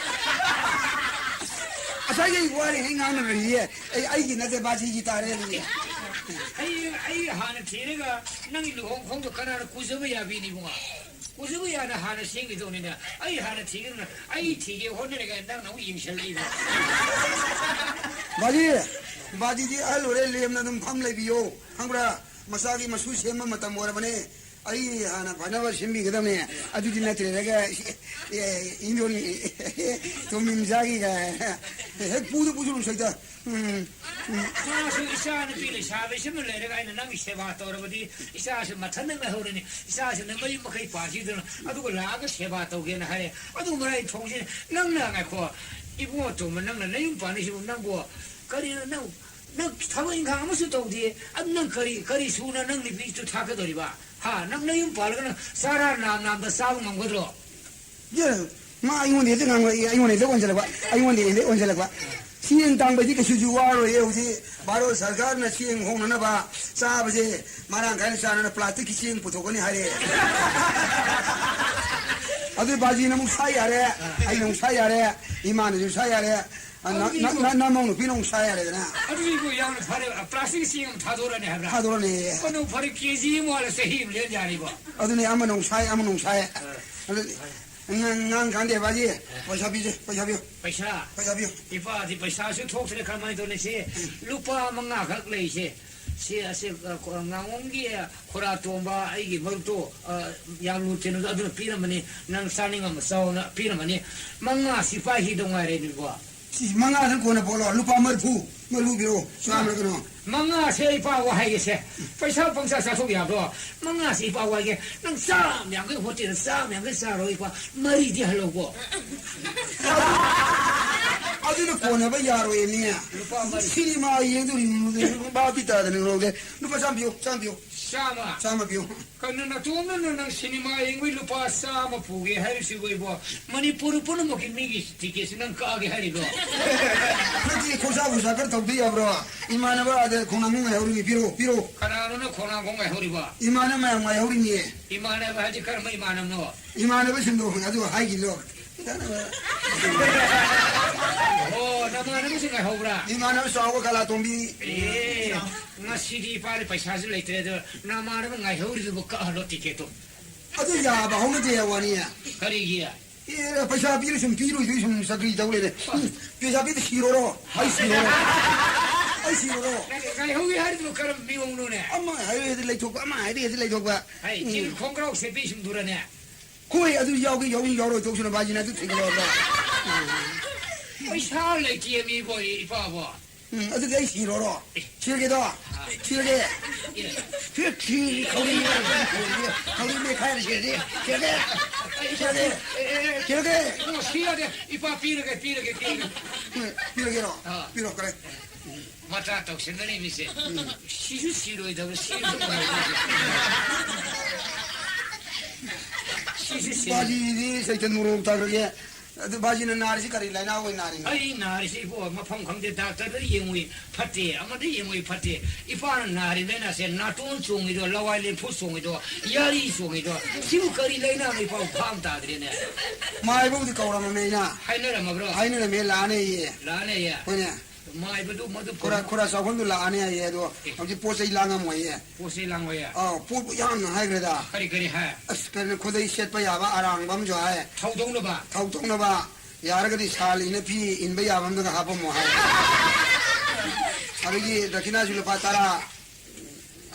ꯉꯁꯥꯏꯗꯩ ꯋꯥꯔꯤꯉꯩ ꯉꯥꯡꯅꯔꯤꯌꯦ꯫ ꯑꯩ, ꯑꯩꯒꯤ ꯅꯠꯇꯦ, ꯕꯥꯖꯤꯒꯤ ꯇꯥꯔꯦ ꯑꯗꯨꯗꯤ꯫ ꯑꯩ, ꯑꯩ ꯍꯥꯟꯅ ꯊꯤꯔꯒ ꯅꯪꯒꯤ ꯂꯨꯍꯣꯡ ꯈꯣꯡꯗꯣ ꯀꯅꯥꯅ ꯀꯨꯖꯕ ꯌꯥꯕꯤꯅꯤ ꯏꯕꯨꯡꯉꯣ? ꯀꯨꯖꯕ ꯌꯥꯅ ꯍꯥꯟꯅ ꯁꯦꯝꯈꯤꯗꯧꯅꯤꯅ꯫ ꯑꯩ ꯍꯥꯟꯅ ꯊꯤꯒꯗꯧꯅ, ꯑꯩ ꯊꯤꯒꯦ ꯍꯣꯠꯅꯔꯤꯉꯩ ꯅꯪꯅ ꯑꯃꯨꯛ ꯌꯦꯡꯁꯤꯜꯂꯛꯏꯕ꯫ ꯕꯥꯖꯤ, ꯕꯥꯖꯤꯗꯤ ꯑꯍꯜ ꯑꯣꯏꯔꯦ, ꯂꯦꯝꯅ ꯑꯗꯨꯝ ꯐꯝ ꯂꯩꯕꯤꯌꯣ꯫ ꯈꯪꯕ꯭ꯔꯥ? ꯃꯆꯥꯒꯤ ꯃꯁꯨ ꯁꯦꯝꯕ ꯃꯇꯝ ꯑꯣꯏꯔꯕꯅꯦ꯫ ꯑꯩ ꯍꯥꯟꯅ ꯐꯅꯕ ꯁꯦꯝꯕꯤꯒꯗꯕꯅꯦ꯫ ꯑꯗꯨꯗꯤ ꯅꯠꯇ꯭ꯔꯦꯗꯒ, ꯑꯦ, ꯏꯟꯗꯣꯟ ꯇꯣꯃꯤꯝꯆꯥꯒꯤꯒ ꯍꯦꯛ ꯄꯨꯗ ꯄꯨꯁꯨ ꯅꯨꯡꯁꯩꯗ꯫ ꯎꯝ, ꯎꯝ꯫ ꯃꯥꯁꯨ ꯏꯆꯥ ꯅꯨꯄꯤ ꯂꯩꯁꯥꯕꯤꯁꯤꯃ ꯂꯩꯔꯒ ꯑꯩꯅ ꯅꯪꯒꯤ ꯁꯦꯕꯥ ꯇꯧꯔꯕꯗꯤ ꯏꯆꯥꯁꯨ ꯃꯊꯟꯇ ꯉꯥꯏꯍꯧꯔꯅꯤ꯫ ꯏꯆꯥꯁꯤꯅ ꯃꯌꯨꯝ ꯃꯀꯩ ꯄꯥꯟꯈꯤꯗꯅ ꯑꯗꯨꯒ ꯂꯥꯛꯑꯒ ꯁꯦꯕꯥ ꯇꯧꯒꯦꯅ ꯍꯥꯏꯔꯦ꯫ ꯑꯗꯨ ꯃꯔꯥꯏ ꯊꯣꯡꯁꯤꯅ ꯅꯪꯅ ꯉꯥꯏꯈꯣ꯫ ꯏꯕꯨꯡꯉꯣ ꯇꯣꯝꯕ, ꯅꯪꯅ ꯅꯌꯨꯝ ꯄꯥꯟꯂꯤꯁꯤꯕꯨ ꯅꯪꯕꯨ ꯀꯔꯤꯅꯣ? ꯅꯪ, ꯅꯪ ꯊꯕꯛ ꯏꯪꯈꯥꯡ ꯑꯃꯁꯨ ꯇꯧꯗꯦ꯫ ꯑꯗꯨ ꯅꯪ ꯀꯔꯤ, ꯀꯔꯤ ꯁꯨꯅ ꯅꯪ ꯅꯨꯄꯤꯗꯨ ꯊꯥꯛꯀꯗꯧꯔꯤꯕ? ꯍꯥ? ꯅꯪ ꯅꯌꯨꯝ ꯄꯥꯜꯂꯒ ꯅꯪ ꯆꯥꯔꯥ ꯅꯥꯝ ꯅꯥꯝꯗ ꯆꯥꯕ ꯉꯝꯒꯗ꯭ꯔꯣ? ꯌꯦ, ꯃꯥ ꯑꯩꯉꯣꯟꯗ ꯍꯦꯛꯇ ꯉꯥꯡꯂꯛꯏ, ꯑꯩꯉꯣꯟꯗ ꯍꯦꯛꯇ ꯑꯣꯟꯁꯤꯜꯂꯛꯄ, ꯑꯩꯉꯣꯟꯗ ꯍꯦꯛꯇ ꯑꯣꯟꯁꯤꯜꯂꯛꯄ꯫ ꯆꯦꯡ ꯇꯥꯡꯕꯗꯤ ꯀꯩꯁꯨꯁꯨ ꯋꯥꯔꯣꯏꯌꯦ꯫ ꯍꯧꯖꯤꯛ ꯚꯥꯔꯠ ꯁꯔꯀꯥꯔꯅ ꯆꯦꯡ ꯍꯣꯡꯅꯅꯕ, ꯆꯥꯕꯁꯦ ꯃꯔꯥꯡ ꯀꯥꯏꯅ ꯆꯥꯅꯅ ꯄ꯭ꯂꯥꯁꯇꯤꯛꯀꯤ ꯆꯦꯡ ꯄꯨꯊꯣꯛꯀꯅꯤ ꯍꯥꯏꯔꯛꯑꯦ꯫ ꯑꯗꯨ ꯕꯥꯖꯤꯅ ꯑꯃꯨꯛ ꯁꯥ ꯌꯥꯔꯦ, ꯑꯩꯅ ꯑꯃꯨꯛ ꯁꯥ ꯌꯥꯔꯦ, ꯏꯃꯥꯅꯁꯨ ꯁꯥ ꯌꯥꯔꯦ꯫ ꯑ, ꯅ-, ꯑꯗꯨꯗꯤ ꯅ-, ꯏꯕꯨ-, ꯅ-, ꯅꯃꯧ ꯅꯨꯄꯤꯅ ꯑꯃꯨꯛ ꯁꯥ ꯌꯥꯔꯦꯗꯅ꯫ ꯑꯗꯨꯗꯤ ꯏꯕꯨ ꯌꯥꯝꯅ ꯐꯔꯦ꯫ ꯄ꯭ꯂꯥꯁꯇꯤꯛ ꯆꯦꯡ ꯑꯃ ꯊꯥꯗꯣꯔꯛꯑꯅꯤ ꯍꯥꯏꯕ꯭ꯔꯥ? ꯊꯥꯗꯣꯔꯛꯑꯅꯤ꯫ ꯀꯩꯅꯣ ꯐꯔꯦ, ꯀꯦ ꯖꯤ ꯑꯃ ꯋꯥꯠꯂꯁꯨ ꯆꯍꯤ ꯑꯃ ꯂꯦꯟ ꯌꯥꯔꯤꯕꯣ? ꯑꯗꯨꯅꯦ, ꯑꯃꯅ ꯑꯃꯨꯛ ꯁꯥꯏ, ꯑꯃꯅ ꯑꯃꯨꯛ ꯁꯥꯏ꯫ ꯑ꯫ ꯑꯗꯨꯗꯤ ꯉꯥꯡ-, ꯉꯥꯡ ꯀꯥꯟꯗꯦ ꯕꯥꯖꯤ, ꯄꯩꯁꯥ ꯄꯤꯁꯦ, ꯄꯩꯁꯥ ꯄꯤꯌꯨ꯫ ꯄꯩꯁꯥ? ꯄꯩꯁꯥ ꯄꯤꯌꯨ꯫ ꯏꯄꯥꯗꯤ ꯄꯩꯁꯥꯁꯨ ꯊꯣꯛꯇ꯭ꯔꯦ, ꯀꯃꯥꯏꯅ ꯇꯧꯅꯤ? ꯁꯤ ꯂꯨꯄꯥ ꯃꯉꯥꯈꯛ ꯂꯩꯁꯦ꯫ ꯁꯤ, ꯑꯁꯤ, ꯑ, ꯈꯣ-, ꯉꯥꯉꯣꯝꯒꯤ, ꯑ, ꯈꯣꯔꯥ ꯇꯣꯝꯕ, ꯑꯩꯒꯤ ꯃꯔꯨꯞꯇꯣ, ꯑ, ꯌꯥꯝ ꯂꯨ ꯇꯤꯟꯅꯕꯗꯣ, ꯑꯗꯨꯅ ꯄꯤꯔꯝꯕꯅꯤ꯫ ꯅꯪ ꯆꯥꯅꯤꯡ ꯑꯃ ꯆꯥꯎꯅ ꯄꯤꯔꯝꯕꯅꯤ꯫ ꯃꯉꯥ ꯁꯤꯐꯥꯏ ꯍꯤꯗꯧ ꯉꯥꯏꯔꯦ, ꯏꯕꯨ꯫ ꯁꯤ ꯃꯉꯥꯗꯪ ꯀꯣꯟꯅ ꯄꯣꯠꯂꯣ, ꯂꯨꯄꯥ ꯃꯔꯤꯐꯨ, ꯃꯔꯤꯐꯨ ꯄꯤꯔꯛꯑꯣ, ꯆꯥꯝꯃꯔ ꯀꯩꯅꯣ꯫ ꯃꯉꯥꯁꯦ ꯏꯄꯥ ꯋꯥꯍꯩꯒꯦꯁꯦ, ꯄꯩꯁꯥ ꯄꯪꯆꯥ ꯆꯥꯊꯣꯛ ꯌꯥꯕ꯭ꯔꯣ? ꯃꯉꯥꯁꯦ ꯏꯄꯥ ꯋꯥꯍꯩꯒꯦ, ꯅꯪ ꯆꯥꯝ ꯌꯥꯡꯈꯩ ꯍꯣꯇꯦꯜꯗ ꯆꯥꯝ ꯌꯥꯡꯈꯩ ꯆꯥꯔꯣ ꯏꯄꯥ, ꯃꯔꯤꯗꯤ ꯍꯜꯂꯧꯀꯣ꯫ ꯑꯗꯨꯅ ꯀꯣꯟꯅꯕ ꯌꯥꯔꯣꯏꯅꯦ꯫ ꯂꯨꯄꯥ ꯃꯔꯤ꯫ ꯁꯤꯅꯦꯃꯥ ꯌꯦꯡꯗꯣꯔꯤ, ꯕꯥ ꯄꯤ ꯇꯥꯗꯅ ꯂꯧꯗꯦ꯫ ꯂꯨꯄꯥ ꯆꯥꯝ ꯄꯤꯌꯨ, ꯆꯥꯝ ꯄꯤꯌꯨ꯫ ꯆꯥꯝꯃ? ꯆꯥꯝꯃ ꯄꯤꯌꯨ꯫ ꯀꯩꯅꯣ, ꯅꯇꯣꯝꯗꯅ ꯅꯪ ꯁꯤꯅꯦꯃꯥ ꯌꯦꯡꯕꯩ ꯂꯨꯄꯥ ꯆꯥꯝꯃ ꯄꯨꯒꯦ ꯍꯥꯏꯔꯤꯁꯤꯕꯨ ꯏꯕꯣ? ꯃꯅꯤꯄꯨꯔ ꯄꯨꯝꯅꯃꯛꯀꯤ ꯃꯤꯒꯤ ꯇꯤꯀꯦꯠꯁꯤ ꯅꯪ ꯀꯛꯑꯒꯦ ꯍꯥꯏꯔꯤꯕ꯭ꯔꯣ? ꯅꯠꯇꯦ, ꯈꯣꯔꯁꯥ ꯈꯣꯔꯁꯥ ꯈꯔ ꯇꯧꯗ ꯌꯥꯕ꯭ꯔꯣ? ꯏꯃꯥꯟꯅꯕ ꯑꯗ ꯈꯣꯡꯅꯥꯡ ꯈꯣꯡ ꯉꯥꯏꯍꯧꯔꯤꯅꯤ, ꯄꯤꯔꯣ, ꯄꯤꯔꯣ꯫ ꯀꯅꯥꯅꯣꯅ ꯈꯣꯡꯅꯥꯡ ꯈꯣꯡ ꯉꯥꯏꯍꯧꯔꯤꯕ? ꯏꯃꯥꯟꯅꯕ ꯃꯌꯥꯝ ꯉꯥꯏꯍꯧꯔꯤꯅꯤ꯫ ꯏꯃꯥꯟꯅꯕ ꯍꯥꯏꯗꯤ ꯀꯔꯝꯕ ꯏꯃꯥꯟꯅꯕꯅꯣ? ꯏꯃꯥꯟꯅꯕꯁꯤꯡꯗꯣ ꯑꯗꯨ ꯍꯥꯏꯈꯤꯗꯣ꯫ ꯑꯣ, ꯅꯃꯥꯟꯅꯕꯁꯨ ꯉꯥꯏꯍꯧꯕ꯭ꯔꯥ? ꯏꯃꯥꯟꯅꯕ ꯆꯥꯎꯕ ꯀꯂꯥꯇꯣꯝꯕꯤ꯫ ꯑꯦ, ꯉꯁꯤꯗꯤ ꯏꯄꯥꯗꯤ ꯄꯩꯁꯥꯁꯨ ꯂꯩꯇ꯭ꯔꯦ, ꯑꯗꯣ ꯅꯃꯥꯟꯅꯕ ꯉꯥꯏꯍꯧꯔꯤꯗꯨꯕꯨ ꯀꯛꯍꯜꯂꯣ ꯇꯤꯀꯦꯠꯇꯣ꯫ ꯑꯗꯨ ꯌꯥꯕ ꯍꯧꯅꯗꯦ ꯋꯥꯅꯤ꯫ ꯀꯔꯤꯒꯤ? ꯑꯦ, ꯄꯩꯁꯥ ꯄꯤꯔ ꯁꯨꯝ ꯄꯤꯔꯣꯏꯗꯣꯏ ꯁꯨꯝ ꯆꯀ꯭ꯔꯤ ꯇꯧ ꯂꯩꯔꯦ꯫ ꯎꯝ, ꯄꯩꯁꯥ ꯄꯤꯗ ꯁꯤꯔꯣꯔꯣ? ꯑꯩ ꯁꯤꯔꯣꯔꯣ? ꯑꯩ ꯁꯤꯔꯣꯔꯣ? ꯉꯥꯏꯍꯧꯏ ꯍꯥꯏꯔꯤꯗꯨꯕꯨ ꯀꯔꯝꯕ ꯃꯤꯑꯣꯡꯅꯣꯅꯦ? ꯑꯃ ꯍꯥꯏꯔꯦꯗꯤ ꯂꯩꯊꯣꯛꯄ, ꯑꯃ ꯍꯥꯏꯔꯦꯗꯤ ꯂꯩꯊꯣꯛꯄ꯫ ꯍꯩ, ꯎꯝ꯫ ꯁꯤ ꯈꯣꯡꯒ꯭ꯔꯥꯎ ꯁꯦꯠꯄꯤ ꯁꯨꯝ ꯗꯨꯔꯅꯦ? ꯍꯣꯏ, ꯑꯗꯨ ꯌꯥꯎꯒꯦ ꯌꯥꯎꯅꯤꯡ ꯌꯥꯎꯔꯣꯏ ꯇꯣꯛꯁꯅꯨ, ꯕꯥꯖꯤꯅ ꯑꯗꯨ ꯊꯤꯡꯒꯗꯧꯕ꯫ ꯄꯩꯁꯥ ꯂꯩꯇꯦ ꯃꯤꯕꯣ, ꯏꯄꯥꯕꯣ꯫ ꯎꯝ, ꯑꯗꯨꯗꯤ ꯑꯩ ꯁꯤꯔꯣꯔꯣ? ꯁꯤꯔꯒꯦꯗꯣ? ꯁꯤꯔꯒꯦ? ꯁꯤꯔ-, ꯁꯤꯔ-, ꯁꯤꯔ-, ꯈꯧꯔꯤ, ꯈꯧꯔꯤ ꯃꯦꯠꯈꯥꯏꯔ ꯁꯤꯔꯗꯤ? ꯁꯤꯔꯒꯦ? ꯁꯤꯔꯒꯦ? ꯁꯤꯔꯒꯦ? ꯏꯕꯨꯡꯉꯣ, ꯁꯤꯔꯒꯦ꯫ ꯏꯄꯥ ꯄꯤꯔꯒꯦ, ꯄꯤꯔꯒꯦ, ꯄꯤꯔꯒꯦ꯫ ꯎꯝ, ꯄꯤꯔꯒꯦꯔꯣ? ꯑꯥ꯫ ꯄꯤꯔꯣ, ꯀꯔꯦ꯫ ꯃꯆꯥ ꯇꯧꯁꯤꯟꯅꯔꯤꯕꯁꯦ꯫ ꯎꯝ꯫ ꯁꯤꯁꯨ ꯁꯤꯔꯣꯏꯗꯕ, ꯁꯤꯁꯨ ꯐꯪꯉꯣꯏꯗꯕ꯫ ꯁꯤꯁꯨ ꯁꯤꯔꯣꯏ-, ꯕꯥꯖꯤꯗꯤ ꯁꯩꯇꯟ ꯃꯣꯔꯣꯛ ꯊꯥꯈ꯭ꯔꯒꯦ꯫ ꯑꯗꯨ ꯕꯥꯖꯤꯅ ꯅꯥꯔꯤꯁꯤ ꯀꯔꯤ ꯂꯥꯏꯅꯥ ꯑꯣꯏ ꯅꯥꯔꯤꯅꯣ? ꯑꯩ ꯅꯥꯔꯤꯁꯤ ꯏꯕꯣ, ꯃꯐꯝ ꯈꯪꯗꯦ, ꯗꯥꯛꯇꯔꯗ ꯌꯦꯡꯉꯨꯏ ꯐꯠꯇꯦ, ꯑꯃꯗ ꯌꯦꯡꯉꯨꯏ ꯐꯠꯇꯦ꯫ ꯏꯄꯥꯅ ꯅꯥꯔꯤ ꯂꯥꯏꯅꯥꯁꯦ ꯅꯥꯇꯣꯟ ꯆꯣꯡꯉꯤꯗꯣ, ꯂꯋꯥꯏ ꯂꯦꯝꯐꯨ ꯆꯣꯡꯉꯤꯗꯣ, ꯌꯥꯔꯤ ꯆꯣꯡꯉꯤꯗꯣ, ꯁꯤꯕꯨ ꯀꯔꯤ ꯂꯥꯏꯅꯥꯅꯣ ꯏꯄꯥꯕꯨ ꯚꯥꯞ ꯇꯥꯗ꯭ꯔꯦꯅꯦ꯫ ꯃꯥꯏꯕꯧꯗꯤ ꯀꯧꯔꯝꯃꯕꯅꯦ ꯑꯩꯅ꯫ ꯍꯥꯏꯅꯔꯝꯃꯕ꯭ꯔꯣ? ꯍꯥꯏꯅꯔꯝꯃꯦ, ꯂꯥꯛꯑꯅꯦꯌꯦ꯫ ꯂꯥꯛꯑꯅꯦꯌꯦ? ꯍꯣꯏꯅꯦ꯫ ꯃꯥꯏꯕꯗꯨ ꯃꯗꯨ ꯈꯨꯔꯥ-, ꯈꯨꯔꯥ ꯆꯥꯎꯈꯣꯟꯗꯨ ꯂꯥꯛꯑꯅꯤ ꯍꯥꯏꯌꯦ, ꯑꯗꯣ ꯑꯦ꯫ ꯍꯧꯖꯤꯛ ꯄꯣꯠ ꯆꯩ ꯂꯥꯡꯉꯝꯃꯣꯏꯌꯦ꯫ ꯄꯣꯠ ꯆꯩ ꯂꯥꯡꯉꯣꯏꯌꯦ? ꯑꯥꯎ, ꯄꯣꯠꯄꯨ ꯌꯥꯝꯅ ꯍꯥꯏꯈ꯭ꯔꯦꯗ꯫ ꯀꯔꯤ ꯀꯔꯤ ꯍꯥꯏ? ꯑꯁ, ꯀꯩꯅꯣ, ꯈꯨꯗꯩ ꯁꯦꯠꯄ ꯌꯥꯕ ꯑꯔꯥꯡꯕ ꯑꯃꯁꯨ ꯍꯥꯏ꯫ ꯊꯧꯗꯧꯅꯕ? ꯊꯧꯗꯧꯅꯕ꯫ ꯌꯥꯔꯒꯗꯤ ꯁꯥꯜ ꯏꯅ ꯐꯤ ꯏꯟꯕ ꯌꯥꯕ ꯑꯃꯗꯒ ꯍꯥꯞꯄꯝꯃꯣ ꯍꯥꯏ꯫ ꯑꯗꯒꯤ ꯗꯈꯤꯅꯥꯁꯨ ꯂꯨꯄꯥ ꯇꯔꯥ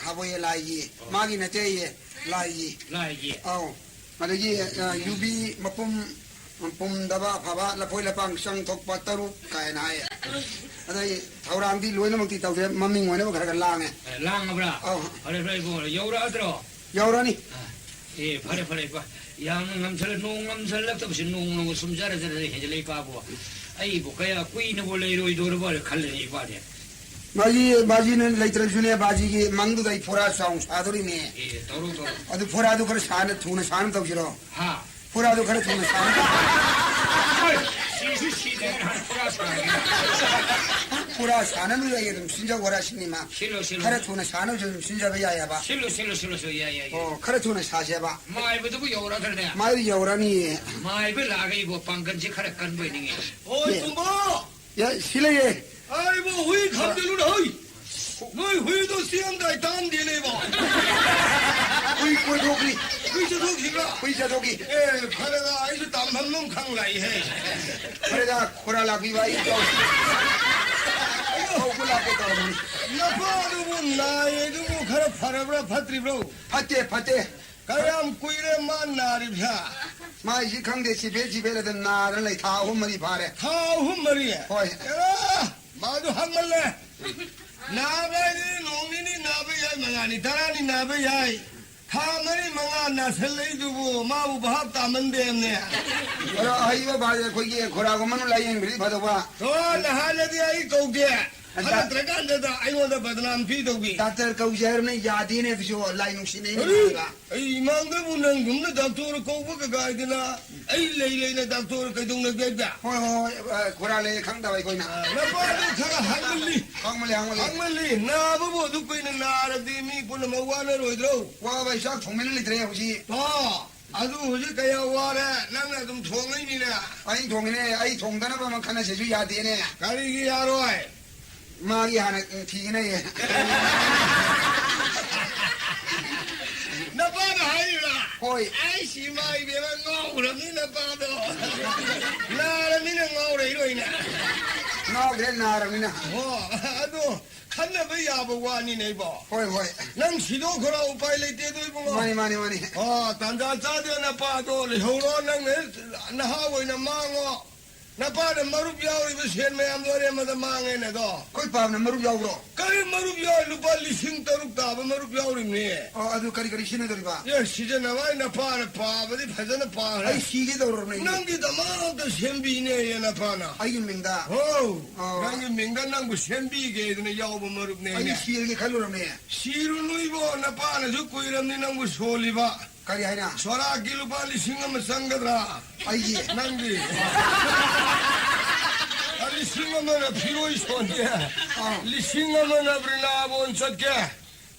ꯍꯥꯞꯄꯣꯌꯦ ꯂꯥꯏꯒꯤ꯫ ꯑꯣ꯫ ꯃꯥꯒꯤ ꯅꯠꯇꯦ ꯑꯩꯌꯦ, ꯂꯥꯏꯒꯤ꯫ ꯂꯥꯏꯒꯤ? ꯑꯧ꯫ ꯑꯗꯒꯤ, ꯑ, ꯌꯨꯕꯤ ꯃꯄꯨꯝ ꯄꯨꯝꯗꯕ ꯑꯐꯕ ꯂꯐꯣꯏ ꯂꯐꯥꯡ ꯆꯪ ꯊꯣꯛꯄ ꯇꯔꯨꯛ ꯀꯥꯏꯅ ꯍꯥꯏꯌꯦ꯫ ꯑꯗꯩ ꯊꯧꯔꯥꯡꯗꯤ ꯂꯣꯏꯅꯃꯛꯇꯤ ꯇꯧꯗꯦ, ꯃꯃꯤꯡ ꯑꯣꯏꯅꯕ ꯈꯔ ꯈꯔ ꯂꯥꯡꯉꯦ꯫ ꯑꯦ, ꯂꯥꯡꯉꯕ꯭ꯔꯥ? ꯑꯧ꯫ ꯐꯔꯦ, ꯐꯔꯦ, ꯏꯕꯨꯡꯉꯣ, ꯌꯧꯔꯛꯑꯗ꯭ꯔꯣ? ꯌꯧꯔꯅꯤ꯫ ꯑ, ꯑꯦ, ꯐꯔꯦ, ꯐꯔꯦ, ꯏꯄꯥ꯫ ꯌꯥꯝꯅ ꯉꯝꯁꯜꯂ-, ꯅꯣꯡ ꯉꯝꯁꯜꯂꯛꯇꯕꯁꯤ ꯅꯣꯡ ꯅꯣꯡꯃ ꯁꯨꯝ ꯖꯔ ꯖꯔ ꯍꯦꯟꯖꯜꯂꯛꯏ, ꯏꯄꯥꯕꯨ꯫ ꯑꯩꯕꯨ ꯀꯌꯥ ꯀꯨꯏꯅꯕꯨ ꯂꯩꯔꯣꯏꯗꯧꯔꯕ ꯈꯜꯂꯦꯅꯦ, ꯏꯄꯥꯗꯤ꯫ ꯕꯥꯖꯤ, ꯕꯥꯖꯤꯅ ꯂꯩꯇ꯭ꯔꯁꯨꯅꯦ, ꯕꯥꯖꯤꯒꯤ ꯃꯪꯗꯨꯗ ꯑꯩ ꯐꯣꯔꯥ ꯆꯥꯎ ꯁꯥꯗꯣꯔꯤꯅꯦ꯫ ꯑꯦ, ꯇꯧꯔꯣ, ꯇꯧꯔꯣ꯫ ꯑꯗꯨ ꯐꯣꯔꯥꯗꯨ ꯈꯔ ꯁꯥꯅ, ꯊꯨꯅ ꯁꯥꯅ ꯇꯧꯁꯤꯔꯣ? ꯍꯥ? ꯐꯣꯔꯥꯗꯨ ꯈꯔ ꯊꯨꯅ ꯁꯥꯅ ꯇꯧꯁꯤꯔꯣ? ꯍꯣꯏ, ꯁꯤꯁꯨ ꯁꯤꯗꯦ, ꯍꯥꯟꯅ ꯐꯣꯔꯥ ꯁꯥꯔꯒꯦ꯫ ꯄꯨꯔꯥ ꯁꯥꯟꯅꯅꯨ, ꯑꯩ ꯑꯗꯨꯝ ꯁꯤꯟꯖꯧ ꯍꯥꯏꯔ ꯁꯤꯅꯤꯃ꯫ ꯁꯤꯜꯂꯨ, ꯁꯤꯜꯂꯨ꯫ ꯈꯔ ꯊꯨꯅ ꯁꯥꯟꯅꯕꯁꯨ ꯑꯗꯨꯝ ꯁꯤꯟꯖꯕ ꯌꯥꯏꯑꯕ꯫ ꯁꯤꯜꯂꯨ, ꯁꯤꯜꯂꯨ, ꯁꯤꯜꯂꯨ, ꯁꯤꯜꯂꯨ, ꯌꯥꯏ, ꯌꯥꯏ, ꯌꯥꯏ꯫ ꯑꯣ, ꯈꯔ ꯊꯨꯅ ꯁꯥꯁꯦꯕ꯫ ꯃꯥꯏꯕꯗꯨꯕꯨ ꯌꯧꯔꯛꯈ꯭ꯔꯅꯦ? ꯃꯥꯏꯕ ꯌꯧꯔꯛꯑꯅꯤꯌꯦ꯫ ꯃꯥꯏꯕ ꯂꯥꯛꯑꯒ ꯏꯕꯣ ꯄꯥꯡꯒꯜꯁꯦ ꯈꯔ ꯀꯟꯕ ꯑꯣꯏꯅꯤꯡꯉꯤ꯫ ꯍꯣꯏ, ꯑꯦ꯫ ꯇꯨꯝꯕꯣ! ꯌꯥ, ꯁꯤ ꯂꯩꯌꯦ꯫ ꯑꯩꯕꯣ ꯍꯨꯏ ꯈꯥꯝꯖꯤꯜꯂꯨꯅꯦ, ꯍꯨꯏ! ꯅꯣꯏ ꯍꯨꯏꯗꯣ ꯆꯦꯟꯗꯥꯏ ꯇꯥꯟꯗꯦꯅꯦꯕꯣ꯫ ꯍꯨꯏ ꯀꯣꯏꯊꯣꯛꯈ꯭ꯔꯤ꯫ ꯍꯨꯏ ꯆꯠꯊꯣꯛꯈꯤꯕ꯭ꯔꯥ? ꯍꯨꯏ ꯆꯠꯊꯣꯛꯈꯤ꯫ ꯑꯦ, ꯐꯔꯦꯗ, ꯑꯩꯁꯨ ꯇꯥꯟꯐꯝ ꯑꯃ ꯈꯪ ꯂꯥꯛꯏꯍꯦ꯫ ꯐꯔꯦꯗ, ꯈꯨꯔꯥ ꯂꯥꯛꯄꯤꯕ ꯑꯩ ꯇꯧ-, ꯇꯧꯕ ꯂꯥꯛꯀꯦ ꯇꯧꯔꯝꯕꯅꯤ꯫ ꯅꯄꯥꯗꯨꯕꯨ ꯅꯥꯏ ꯑꯗꯨꯕꯨ ꯈꯔ ꯐꯔꯕ꯭ꯔꯥ, ꯐꯠꯇ꯭ꯔꯤꯕ꯭ꯔꯣ? ꯐꯠꯇꯦ, ꯐꯠꯇꯦ꯫ ꯀꯌꯥꯝ ꯀꯨꯏꯔꯦ ꯃꯥ ꯅꯥꯔꯤꯕꯁꯦ? ꯃꯥꯏꯁꯤ ꯈꯪꯗꯦ, ꯆꯤꯐꯦꯠ ꯆꯤꯐꯦꯠ ꯑꯗꯨꯝ ꯅꯥꯗꯅ ꯂꯩ, ꯊꯥ ꯑꯍꯨꯝ ꯃꯔꯤ ꯐꯥꯔꯦ꯫ ꯊꯥ ꯑꯍꯨꯝ ꯃꯔꯤ? ꯍꯣꯏ꯫ ꯑꯦꯔꯥ, ꯃꯥꯗꯨ ꯍꯪꯃꯜꯂꯦ꯫ ꯅꯥꯕ ꯍꯥꯏꯗꯤ ꯅꯣꯡ ꯅꯤꯅꯤ ꯅꯥꯕ ꯌꯥꯏ, ꯃꯉꯥꯅꯤ, ꯇꯔꯥꯅꯤ ꯅꯥꯕ ꯌꯥꯏ꯫ ꯊꯥ ꯃꯔꯤ ꯃꯉꯥ ꯅꯥꯁꯤꯜꯂꯛꯏꯗꯨꯕꯨ ꯃꯥꯕꯨ ꯚꯥꯞ ꯇꯥꯃꯟꯗꯦꯅꯦ꯫ ꯑꯗꯣ ꯑꯍꯩꯕ ꯚꯥꯏ ꯑꯩꯈꯣꯏꯒꯤ ꯈꯣꯔꯥꯒꯨꯝꯕꯅ ꯂꯥꯏꯌꯦꯡꯕꯗꯤ ꯐꯗꯧꯕ꯫ ꯑꯣ, ꯅꯍꯥꯟꯅꯗꯤ ꯑꯩ ꯀꯧꯗꯦ꯫ ꯑꯗ- ꯈꯜꯂꯛꯇ꯭ꯔꯀꯥꯟꯗꯗ ꯑꯩꯉꯣꯟꯗ ꯕꯗꯅꯥꯝ ꯄꯤꯗꯧꯕꯤ꯫ ꯗꯥꯛꯇꯔ ꯀꯧꯁꯦ ꯍꯥꯏꯔꯕꯅ ꯌꯥꯗꯦꯅꯦ ꯑꯗꯨꯁꯨ, ꯂꯥꯏ ꯅꯨꯡꯁꯤꯠꯅꯩꯅꯦ ꯑꯩ, ꯍꯥꯏꯔꯒ꯫ ꯑꯩ ꯏꯃꯥꯡꯗꯕꯨ ꯅꯪꯒꯨꯝꯅ ꯗꯥꯛꯇꯔ ꯀꯧꯕ ꯀꯀꯥꯏꯗꯅ ꯑꯩ ꯂꯩ ꯂꯩꯅ ꯗꯥꯛꯇꯔ ꯀꯩꯗꯧꯅꯒꯦꯗ? ꯍꯣꯏ, ꯍꯣꯏ, ꯍꯣꯏ, ꯑ, ꯈꯣꯔꯥ ꯂꯩ ꯈꯪꯗꯕ ꯑꯩꯈꯣꯏꯅ꯫ ꯑ, ꯅꯄꯥꯗꯨ ꯈꯔ ꯍꯪꯃꯜꯂꯤ꯫ ꯍꯪꯃꯜꯂꯤ, ꯍꯪꯃꯜꯂꯤ꯫ ꯍꯪꯃꯜꯂꯤ꯫ ꯅꯥꯕꯕꯨ ꯑꯗꯨ ꯀꯨꯏꯅ ꯅꯥꯔꯗꯤ ꯃꯤ ꯄꯨꯝꯅꯃꯛ ꯋꯥꯅꯔꯣꯏꯗ꯭ꯔꯣ? ꯋꯥꯕ ꯑꯩ ꯆꯥꯛ ꯊꯣꯡꯕꯅ ꯂꯩꯇ꯭ꯔꯦ ꯍꯧꯖꯤꯛ꯫ ꯑꯣ, ꯑꯗꯨ ꯍꯧꯖꯤꯛ ꯀꯌꯥ ꯋꯥꯔꯦ, ꯅꯪꯅ ꯑꯗꯨꯝ ꯊꯣꯡꯉꯩꯅꯤꯅꯦ꯫ ꯑꯩ ꯊꯣꯡꯉꯤꯅꯦ, ꯑꯩ ꯊꯣꯡꯗꯅꯕ ꯑꯃ ꯈꯟꯅꯁꯦꯁꯨ ꯌꯥꯗꯦꯅꯦ꯫ ꯀꯔꯤꯒꯤ ꯌꯥꯔꯣꯏ? ꯃꯥꯒꯤ ꯍꯥꯟꯅ ꯊꯤꯒꯅꯦꯌꯦ꯫ ꯅꯄꯥꯅ ꯍꯥꯏꯔꯤꯔꯥ? ꯍꯣꯏ꯫ ꯑꯩꯁ, ꯏꯃꯥ ꯏꯕꯦꯝꯃ, ꯉꯥꯎꯈ꯭ꯔꯕꯅꯤ ꯅꯄꯥꯗꯣ꯫ ꯅꯥꯔꯕꯅꯤꯅ ꯉꯥꯎꯔꯛꯏꯔꯣꯏꯅꯦ꯫ ꯉꯥꯎꯗ꯭ꯔꯦ, ꯅꯥꯔꯕꯅꯤꯅ꯫ ꯍꯣ, ꯑꯗꯣ ꯈꯟꯅꯕ ꯌꯥꯕ ꯋꯥꯅꯤꯅꯦ ꯏꯕꯣ꯫ ꯍꯣꯏ, ꯍꯣꯏ꯫ ꯅꯪ ꯁꯤꯗꯣꯛꯈ꯭ꯔꯣ, ꯎꯄꯥꯏ ꯂꯩꯇꯦ ꯑꯗꯣ ꯏꯕꯨꯡꯉꯣ꯫ ꯃꯥꯅꯤ, ꯃꯥꯅꯤ, ꯃꯥꯅꯤ꯫ ꯑꯣ, ꯇꯥꯟꯖꯥ ꯆꯥꯗꯦ, ꯅꯄꯥꯗꯣ ꯂꯩꯍꯧꯔꯣ, ꯅꯪꯅ ꯅꯍꯥ ꯑꯣꯏꯅ ꯃꯥꯡꯉꯣ꯫ ꯅꯄꯥꯅ ꯃꯔꯨꯞ ꯌꯥꯎꯔꯤꯕ ꯁꯦꯟ ꯃꯌꯥꯝꯗꯣ ꯑꯔꯦꯝꯕꯗ ꯃꯥꯡꯉꯦꯅꯦ ꯑꯗꯣ꯫ ꯑꯩꯈꯣꯏ ꯄꯥꯕꯅ ꯃꯔꯨꯞ ꯌꯥꯎꯕ꯭ꯔꯣ? ꯀꯔꯤ ꯃꯔꯨꯞ ꯌꯥꯎ-, ꯂꯨꯄꯥ ꯂꯤꯁꯤꯡ ꯇꯔꯨꯛ ꯇꯥꯕ ꯃꯔꯨꯞ ꯌꯥꯎꯔꯤꯕꯅꯦ꯫ ꯑꯣ, ꯑꯗꯨ ꯀꯔꯤ ꯀꯔꯤ ꯁꯤꯖꯤꯟꯅꯗꯣꯔꯤꯕ? ꯑꯦ, ꯁꯤꯖꯤꯟꯅꯕ ꯍꯥꯏ ꯅꯄꯥꯅ ꯄꯥꯕꯗꯤ ꯐꯖꯅ ꯄꯥꯈ꯭ꯔꯦ꯫ ꯑꯩ ꯁꯤꯒꯦ ꯇꯧꯔꯕꯅꯦ ꯑꯩꯗꯤ꯫ ꯅꯪꯒꯤꯗꯃꯛꯇ ꯁꯦꯝꯕꯤꯅꯦꯌꯦ ꯅꯄꯥꯅ꯫ ꯑꯩꯒꯤ ꯃꯤꯡꯗ? ꯍꯣ, ꯑꯣ꯫ ꯅꯪꯒꯤ ꯃꯤꯡꯗ ꯅꯪꯕꯨ ꯁꯦꯝꯕꯤꯒꯦꯗꯅ ꯌꯥꯎꯕ ꯃꯔꯨꯞꯅꯦ ꯑꯩꯗꯤ ꯑꯩꯅꯦ꯫ ꯁꯤꯔꯒꯦ ꯈꯜꯂꯨꯔꯕꯅꯦ꯫ ꯁꯤꯔꯨꯅꯨ ꯏꯕꯣ, ꯅꯄꯥꯅꯁꯨ ꯀꯨꯏꯔꯕꯅꯤ ꯅꯪꯕꯨ ꯁꯣꯜꯂꯤꯕ꯫ ꯀꯔꯤ ꯍꯥꯏꯅ? ꯁꯣꯔꯥꯛꯀꯤ ꯂꯨꯄꯥ ꯂꯤꯁꯤꯡ ꯑꯃ ꯆꯪꯒꯗ꯭ꯔꯥ? ꯑꯩꯒꯤ? ꯅꯪꯒꯤ꯫ ꯑꯗꯨ ꯂꯤꯁꯤꯡ ꯑꯃꯅ ꯐꯤꯔꯣꯏ ꯁꯣꯟꯒꯦ, ꯑꯥ꯫ ꯂꯤꯁꯤꯡ ꯑꯃꯅ ꯕ꯭ꯔꯤꯟꯗꯥꯕꯣꯟ ꯆꯠꯀꯦ,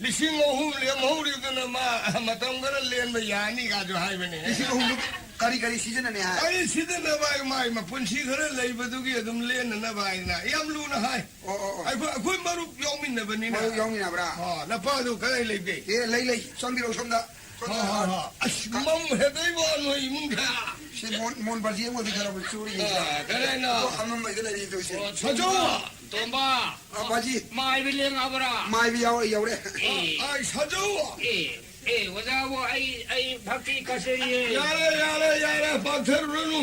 ꯂꯤꯁꯤꯡ ꯑꯍꯨꯝ ꯂꯦꯝꯍꯧꯔꯤꯗꯨꯅ ꯃꯥ ꯃꯇꯝ ꯈꯔ ꯂꯦꯟꯕ ꯌꯥꯅꯤ ꯀꯥꯏꯁꯨ ꯍꯥꯏꯕꯅꯦ꯫ ꯂꯤꯁꯤꯡ ꯑꯍꯨꯝꯗꯨ ꯀꯔꯤ ꯀꯔꯤ ꯁꯤꯖꯤꯟꯅꯅꯤ ꯍꯥꯏ? ꯑꯩ ꯁꯤꯖꯤꯟꯅꯕ ꯍꯥꯏ, ꯃꯥꯏ ꯃꯄꯨꯟꯁꯤ ꯈꯔ ꯂꯩꯕꯗꯨꯒꯤ ꯑꯗꯨꯝ ꯂꯦꯟꯅꯅꯕ ꯍꯥꯏꯅ ꯌꯥꯝ ꯂꯨꯅ ꯍꯥꯏ꯫ ꯑꯣ, ꯑꯣ, ꯑꯣ꯫ ꯑꯩꯈꯣꯏ, ꯑꯩꯈꯣꯏ ꯃꯔꯨꯞ ꯌꯥꯎꯃꯤꯟꯅꯕꯅꯤꯅ꯫ ꯃꯔꯨꯞ ꯌꯥꯎꯃꯤꯟꯅꯕ꯭ꯔꯥ? ꯑꯣ, ꯅꯄꯥꯗꯨ ꯀꯗꯥꯏ ꯂꯩꯒꯦ? ꯑꯦ, ꯂꯩ, ꯂꯩ꯫ ꯆꯪꯕꯤꯔꯛꯎ ꯁꯣꯝꯗ꯫ ꯍꯣꯏ, ꯍꯣꯏ, ꯍꯣꯏ꯫ ꯑꯁ, ꯃꯝ ꯍꯦꯗꯩꯕꯣ ꯅꯣꯏ ꯏꯃꯨꯡꯗ꯫ ꯁꯤ ꯃꯣꯟ, ꯃꯣꯟ ꯕꯥꯜꯇꯤ ꯑꯃꯒꯗꯤ ꯈꯔ ꯆꯨꯔꯤ꯫ ꯑꯥ, ꯀꯗꯥꯏꯅꯣ? ꯑꯣ, ꯑꯃꯝꯕꯩꯗ ꯂꯩꯔꯤ ꯇꯧꯁꯦ꯫ ꯑꯣ, ꯁꯖꯧ! ꯇꯣꯝꯕ! ꯑꯥ, ꯕꯥꯖꯤ꯫ ꯃꯥꯏꯕꯤ ꯂꯦꯡꯉꯕ꯭ꯔꯥ? ꯃꯥꯏꯕꯤ ꯌꯥꯎꯔꯦ, ꯌꯧꯔꯦ꯫ ꯑꯦ꯫ ꯑꯥ, ꯑꯥ, ꯁꯖꯧ! ꯑꯦ, ꯑꯦ, ꯑꯣꯖꯥꯕꯨ ꯑꯩ, ꯑꯩ ꯚꯛꯇꯤ ꯀꯠꯆꯔꯤꯌꯦ꯫ ꯌꯥꯔꯦ, ꯌꯥꯔꯦ, ꯌꯥꯔꯦ, ꯄꯥꯛꯊꯔꯨꯔꯅꯨ꯫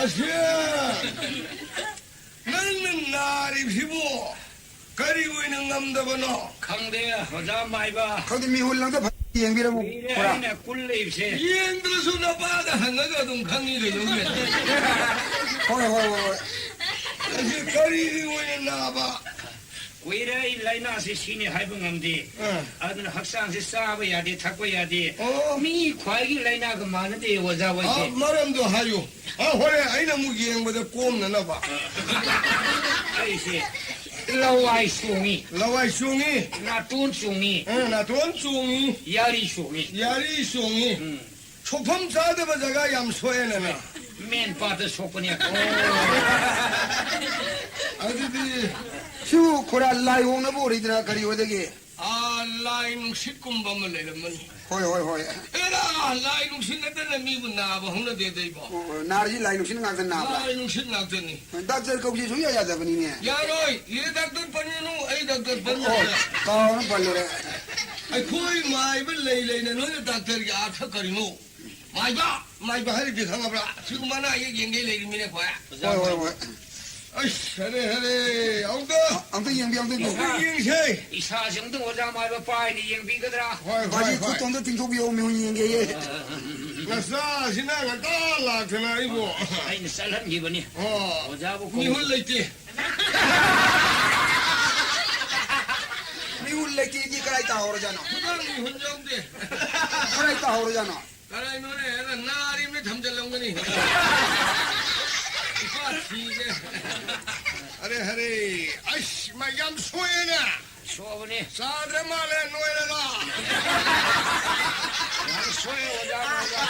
ꯑꯁꯤ ꯅꯪꯅ ꯅꯥꯔꯤꯕꯁꯤꯕꯨ ꯀꯔꯤ ꯑꯣꯏꯅ ꯉꯝꯗꯕꯅꯣ? ꯈꯪꯗꯦ, ꯑꯣꯖꯥ ꯃꯥꯏꯕ꯫ ꯈꯪꯗꯦ, ꯃꯤꯍꯨꯜ ꯑꯝꯇ ꯐꯖꯅ ꯌꯦꯡꯕꯤꯔꯝꯃꯨ, ꯀꯨꯏꯔꯦ ꯄꯨꯔꯥ꯫ ꯑꯩꯅ ꯀꯨꯜ ꯂꯩꯕꯁꯦ꯫ ꯌꯦꯡꯗ꯭ꯔꯁꯨ ꯅꯄꯥꯗ ꯍꯪꯉꯒ ꯑꯗꯨꯝ ꯈꯪꯉꯤ ꯀꯩꯅꯣꯅꯦ꯫ ꯍꯣꯏ, ꯍꯣꯏ, ꯍꯣꯏ, ꯍꯣꯏ꯫ ꯑꯁꯤ ꯀꯔꯤꯒꯤ ꯑꯣꯏꯅ ꯅꯥꯕ? ꯀꯨꯏꯔꯦ ꯑꯩ ꯂꯥꯏꯅꯥꯁꯤ ꯁꯤꯅꯤ ꯍꯥꯏꯕ ꯉꯝꯗꯦ꯫ ꯑꯥ꯫ ꯑꯗꯨꯅ ꯍꯛꯆꯥꯡꯁꯤ ꯆꯥꯕ ꯌꯥꯗꯦ, ꯊꯛꯄ ꯌꯥꯗꯦ꯫ ꯑꯣ꯫ ꯃꯤ ꯈ꯭ꯋꯥꯏꯒꯤ ꯂꯥꯏꯅꯥꯒ ꯃꯥꯟꯅꯗꯦ, ꯑꯣꯖꯥ ꯍꯣꯏꯁꯦ꯫ ꯑꯥ, ꯃꯔꯝꯗꯣ ꯍꯥꯏꯌꯨ꯫ ꯑꯥ, ꯍꯣꯔꯦꯟ ꯑꯩꯅ ꯑꯃꯨꯛ ꯌꯦꯡꯕꯗ ꯀꯣꯝꯅꯅꯕ꯫ ꯑꯩꯁꯦ ꯂꯋꯥꯏ ꯁꯣꯡꯉꯤ꯫ ꯂꯋꯥꯏ ꯁꯣꯡꯉꯤ꯫ ꯅꯥꯇꯣꯟ ꯆꯣꯡꯉꯤ꯫ ꯑꯥ, ꯅꯥꯇꯣꯟ ꯆꯣꯡꯉꯤ꯫ ꯌꯥꯔꯤ ꯁꯣꯡꯉꯤ꯫ ꯌꯥꯔꯤ ꯁꯣꯡꯉꯤ꯫ ꯎꯝ꯫ ꯁꯣꯛꯐꯝ ꯆꯥꯗꯕ ꯖꯒꯥ ꯌꯥꯝ ꯁꯣꯛꯑꯦꯅꯦ ꯅꯪ꯫ ꯃꯦꯟ ꯄꯥꯠꯇ ꯁꯣꯛꯄꯅꯦ꯫ ꯑꯣ꯫ ꯑꯗꯨꯗꯤ ꯁꯤꯕꯨ ꯈꯨꯔꯥ ꯂꯥꯏ ꯑꯣꯛꯅꯕ ꯑꯣꯏꯔꯤꯗꯅ ꯀꯔꯤ ꯑꯣꯏꯗꯒꯦ? ꯑꯥ, ꯂꯥꯏ ꯅꯨꯡꯁꯤꯠꯀꯨꯝꯕ ꯑꯃ ꯂꯩꯔꯝꯃꯅꯤ꯫ ꯍꯣꯏ, ꯍꯣꯏ, ꯍꯣꯏ꯫ ꯑꯦꯔꯥ, ꯂꯥꯏ ꯅꯨꯡꯁꯤꯠ ꯅꯠꯇꯅ ꯃꯤꯕꯨ ꯅꯥꯕ ꯍꯧꯅꯗꯦꯗ ꯏꯕꯣ꯫ ꯑꯣ, ꯑꯣ, ꯅꯥꯔꯤꯁꯤ ꯂꯥꯏ ꯅꯨꯡꯁꯤꯠ ꯉꯥꯛꯇ ꯅꯥꯕ꯭ꯔꯥ? ꯂꯥꯏ ꯅꯨꯡꯁꯤꯠ ꯉꯥꯛꯇꯅꯤ꯫ ꯗꯥꯛꯇꯔ ꯀꯧꯕꯁꯤ ꯁꯨꯡꯌꯥ ꯌꯥꯗꯕꯅꯤꯅꯦ꯫ ꯌꯥꯔꯣꯏ, ꯏꯔꯦ ꯗꯥꯛꯇꯔ ꯄꯟꯒꯅꯨ, ꯑꯩ ꯗꯥꯛꯇꯔ ꯄꯟꯒꯅꯨ꯫ ꯑꯣ, ꯀꯥꯎꯅ ꯄꯜꯂꯨꯔꯦ꯫ ꯑꯩꯈꯣꯏ ꯃꯥꯏꯕ ꯂꯩ ꯂꯩꯅ ꯅꯣꯏꯅ ꯗꯥꯛꯇꯔꯒꯤ ꯑꯥꯔꯊ ꯀꯔꯤꯅꯣ? ꯃꯥꯏꯕ, ꯃꯥꯏꯕ ꯍꯥꯏꯔꯤꯗꯤ ꯈꯪꯉꯕ꯭ꯔꯥ? ꯁꯤꯒꯨꯝꯕ ꯑꯅꯥ ꯑꯌꯦꯛ ꯌꯦꯡꯒꯦ ꯂꯩꯔꯤꯃꯤꯅꯦ ꯑꯩꯈꯣꯏ꯫ ꯍꯣꯏ, ꯍꯣꯏ, ꯍꯣꯏ꯫ ꯑꯁ, ꯍꯔꯦ, ꯍꯔꯦ, ꯑꯝꯇ ꯑꯝꯇ ꯌꯦꯡꯕꯤꯌꯨ, ꯑꯝꯇ ꯌꯦꯡꯕꯤꯌꯨ꯫ ꯑꯝꯇ ꯌꯦꯡꯁꯦ꯫ ꯏꯁꯥꯁꯦ ꯑꯝꯇ ꯑꯣꯖꯥ ꯃꯥꯏꯕ ꯄꯥꯏꯅ ꯌꯦꯡꯕꯤꯒꯗ꯭ꯔꯥ? ꯍꯣꯏ, ꯍꯣꯏ, ꯕꯥꯖꯤ, ꯍꯣꯏ꯫ ꯈꯨꯠꯇꯣ ꯑꯝꯇ ꯇꯤꯡꯊꯣꯛꯄꯤꯌꯣ, ꯃꯤꯍꯨꯟ ꯌꯦꯡꯒꯦꯌꯦ꯫ ꯅꯆꯥꯁꯤꯅ ꯉꯟꯇꯥ ꯂꯥꯛꯇꯅ ꯑꯩꯕꯨ꯫ ꯑꯩꯅ ꯆꯠꯍꯟꯈꯤꯕꯅꯤ꯫ ꯑꯣ꯫ ꯑꯣꯖꯥꯕꯨ ꯀꯧ- ꯃꯤꯍꯨꯟ ꯂꯩꯇꯦ꯫ ꯃꯤꯍꯨꯟ ꯂꯩꯇꯦꯗꯤ ꯀꯗꯥꯏ ꯇꯥꯍꯧꯔꯖꯥꯠꯅꯣ? ꯈꯨꯗꯥꯡ ꯃꯤꯍꯨꯟ ꯌꯥꯎꯗꯦ꯫ ꯀꯗꯥꯏ ꯇꯥꯍꯧꯔꯖꯥꯠꯅꯣ? ꯀꯔꯥꯏꯅꯣꯅꯦ? ꯑꯗ ꯅꯥꯔꯤꯕꯅꯤ ꯊꯝꯖꯤꯜꯂꯝꯒꯅꯤ꯫ ꯏꯄꯥ ꯁꯤꯒꯦ꯫ ꯑꯔꯦ, ꯍꯔꯦ꯫ ꯑꯩꯁ, ꯃꯥ ꯌꯥꯝ ꯁꯣꯛꯑꯦꯅꯦ꯫ ꯁꯣꯛꯑꯕꯅꯤ꯫ ꯆꯥꯗ꯭ꯔ ꯃꯥꯜꯂꯦ, ꯅꯣꯏꯔꯒ꯫ ꯌꯥꯝ ꯁꯣꯛꯑꯦ, ꯑꯣꯖꯥ, ꯑꯣꯖꯥ꯫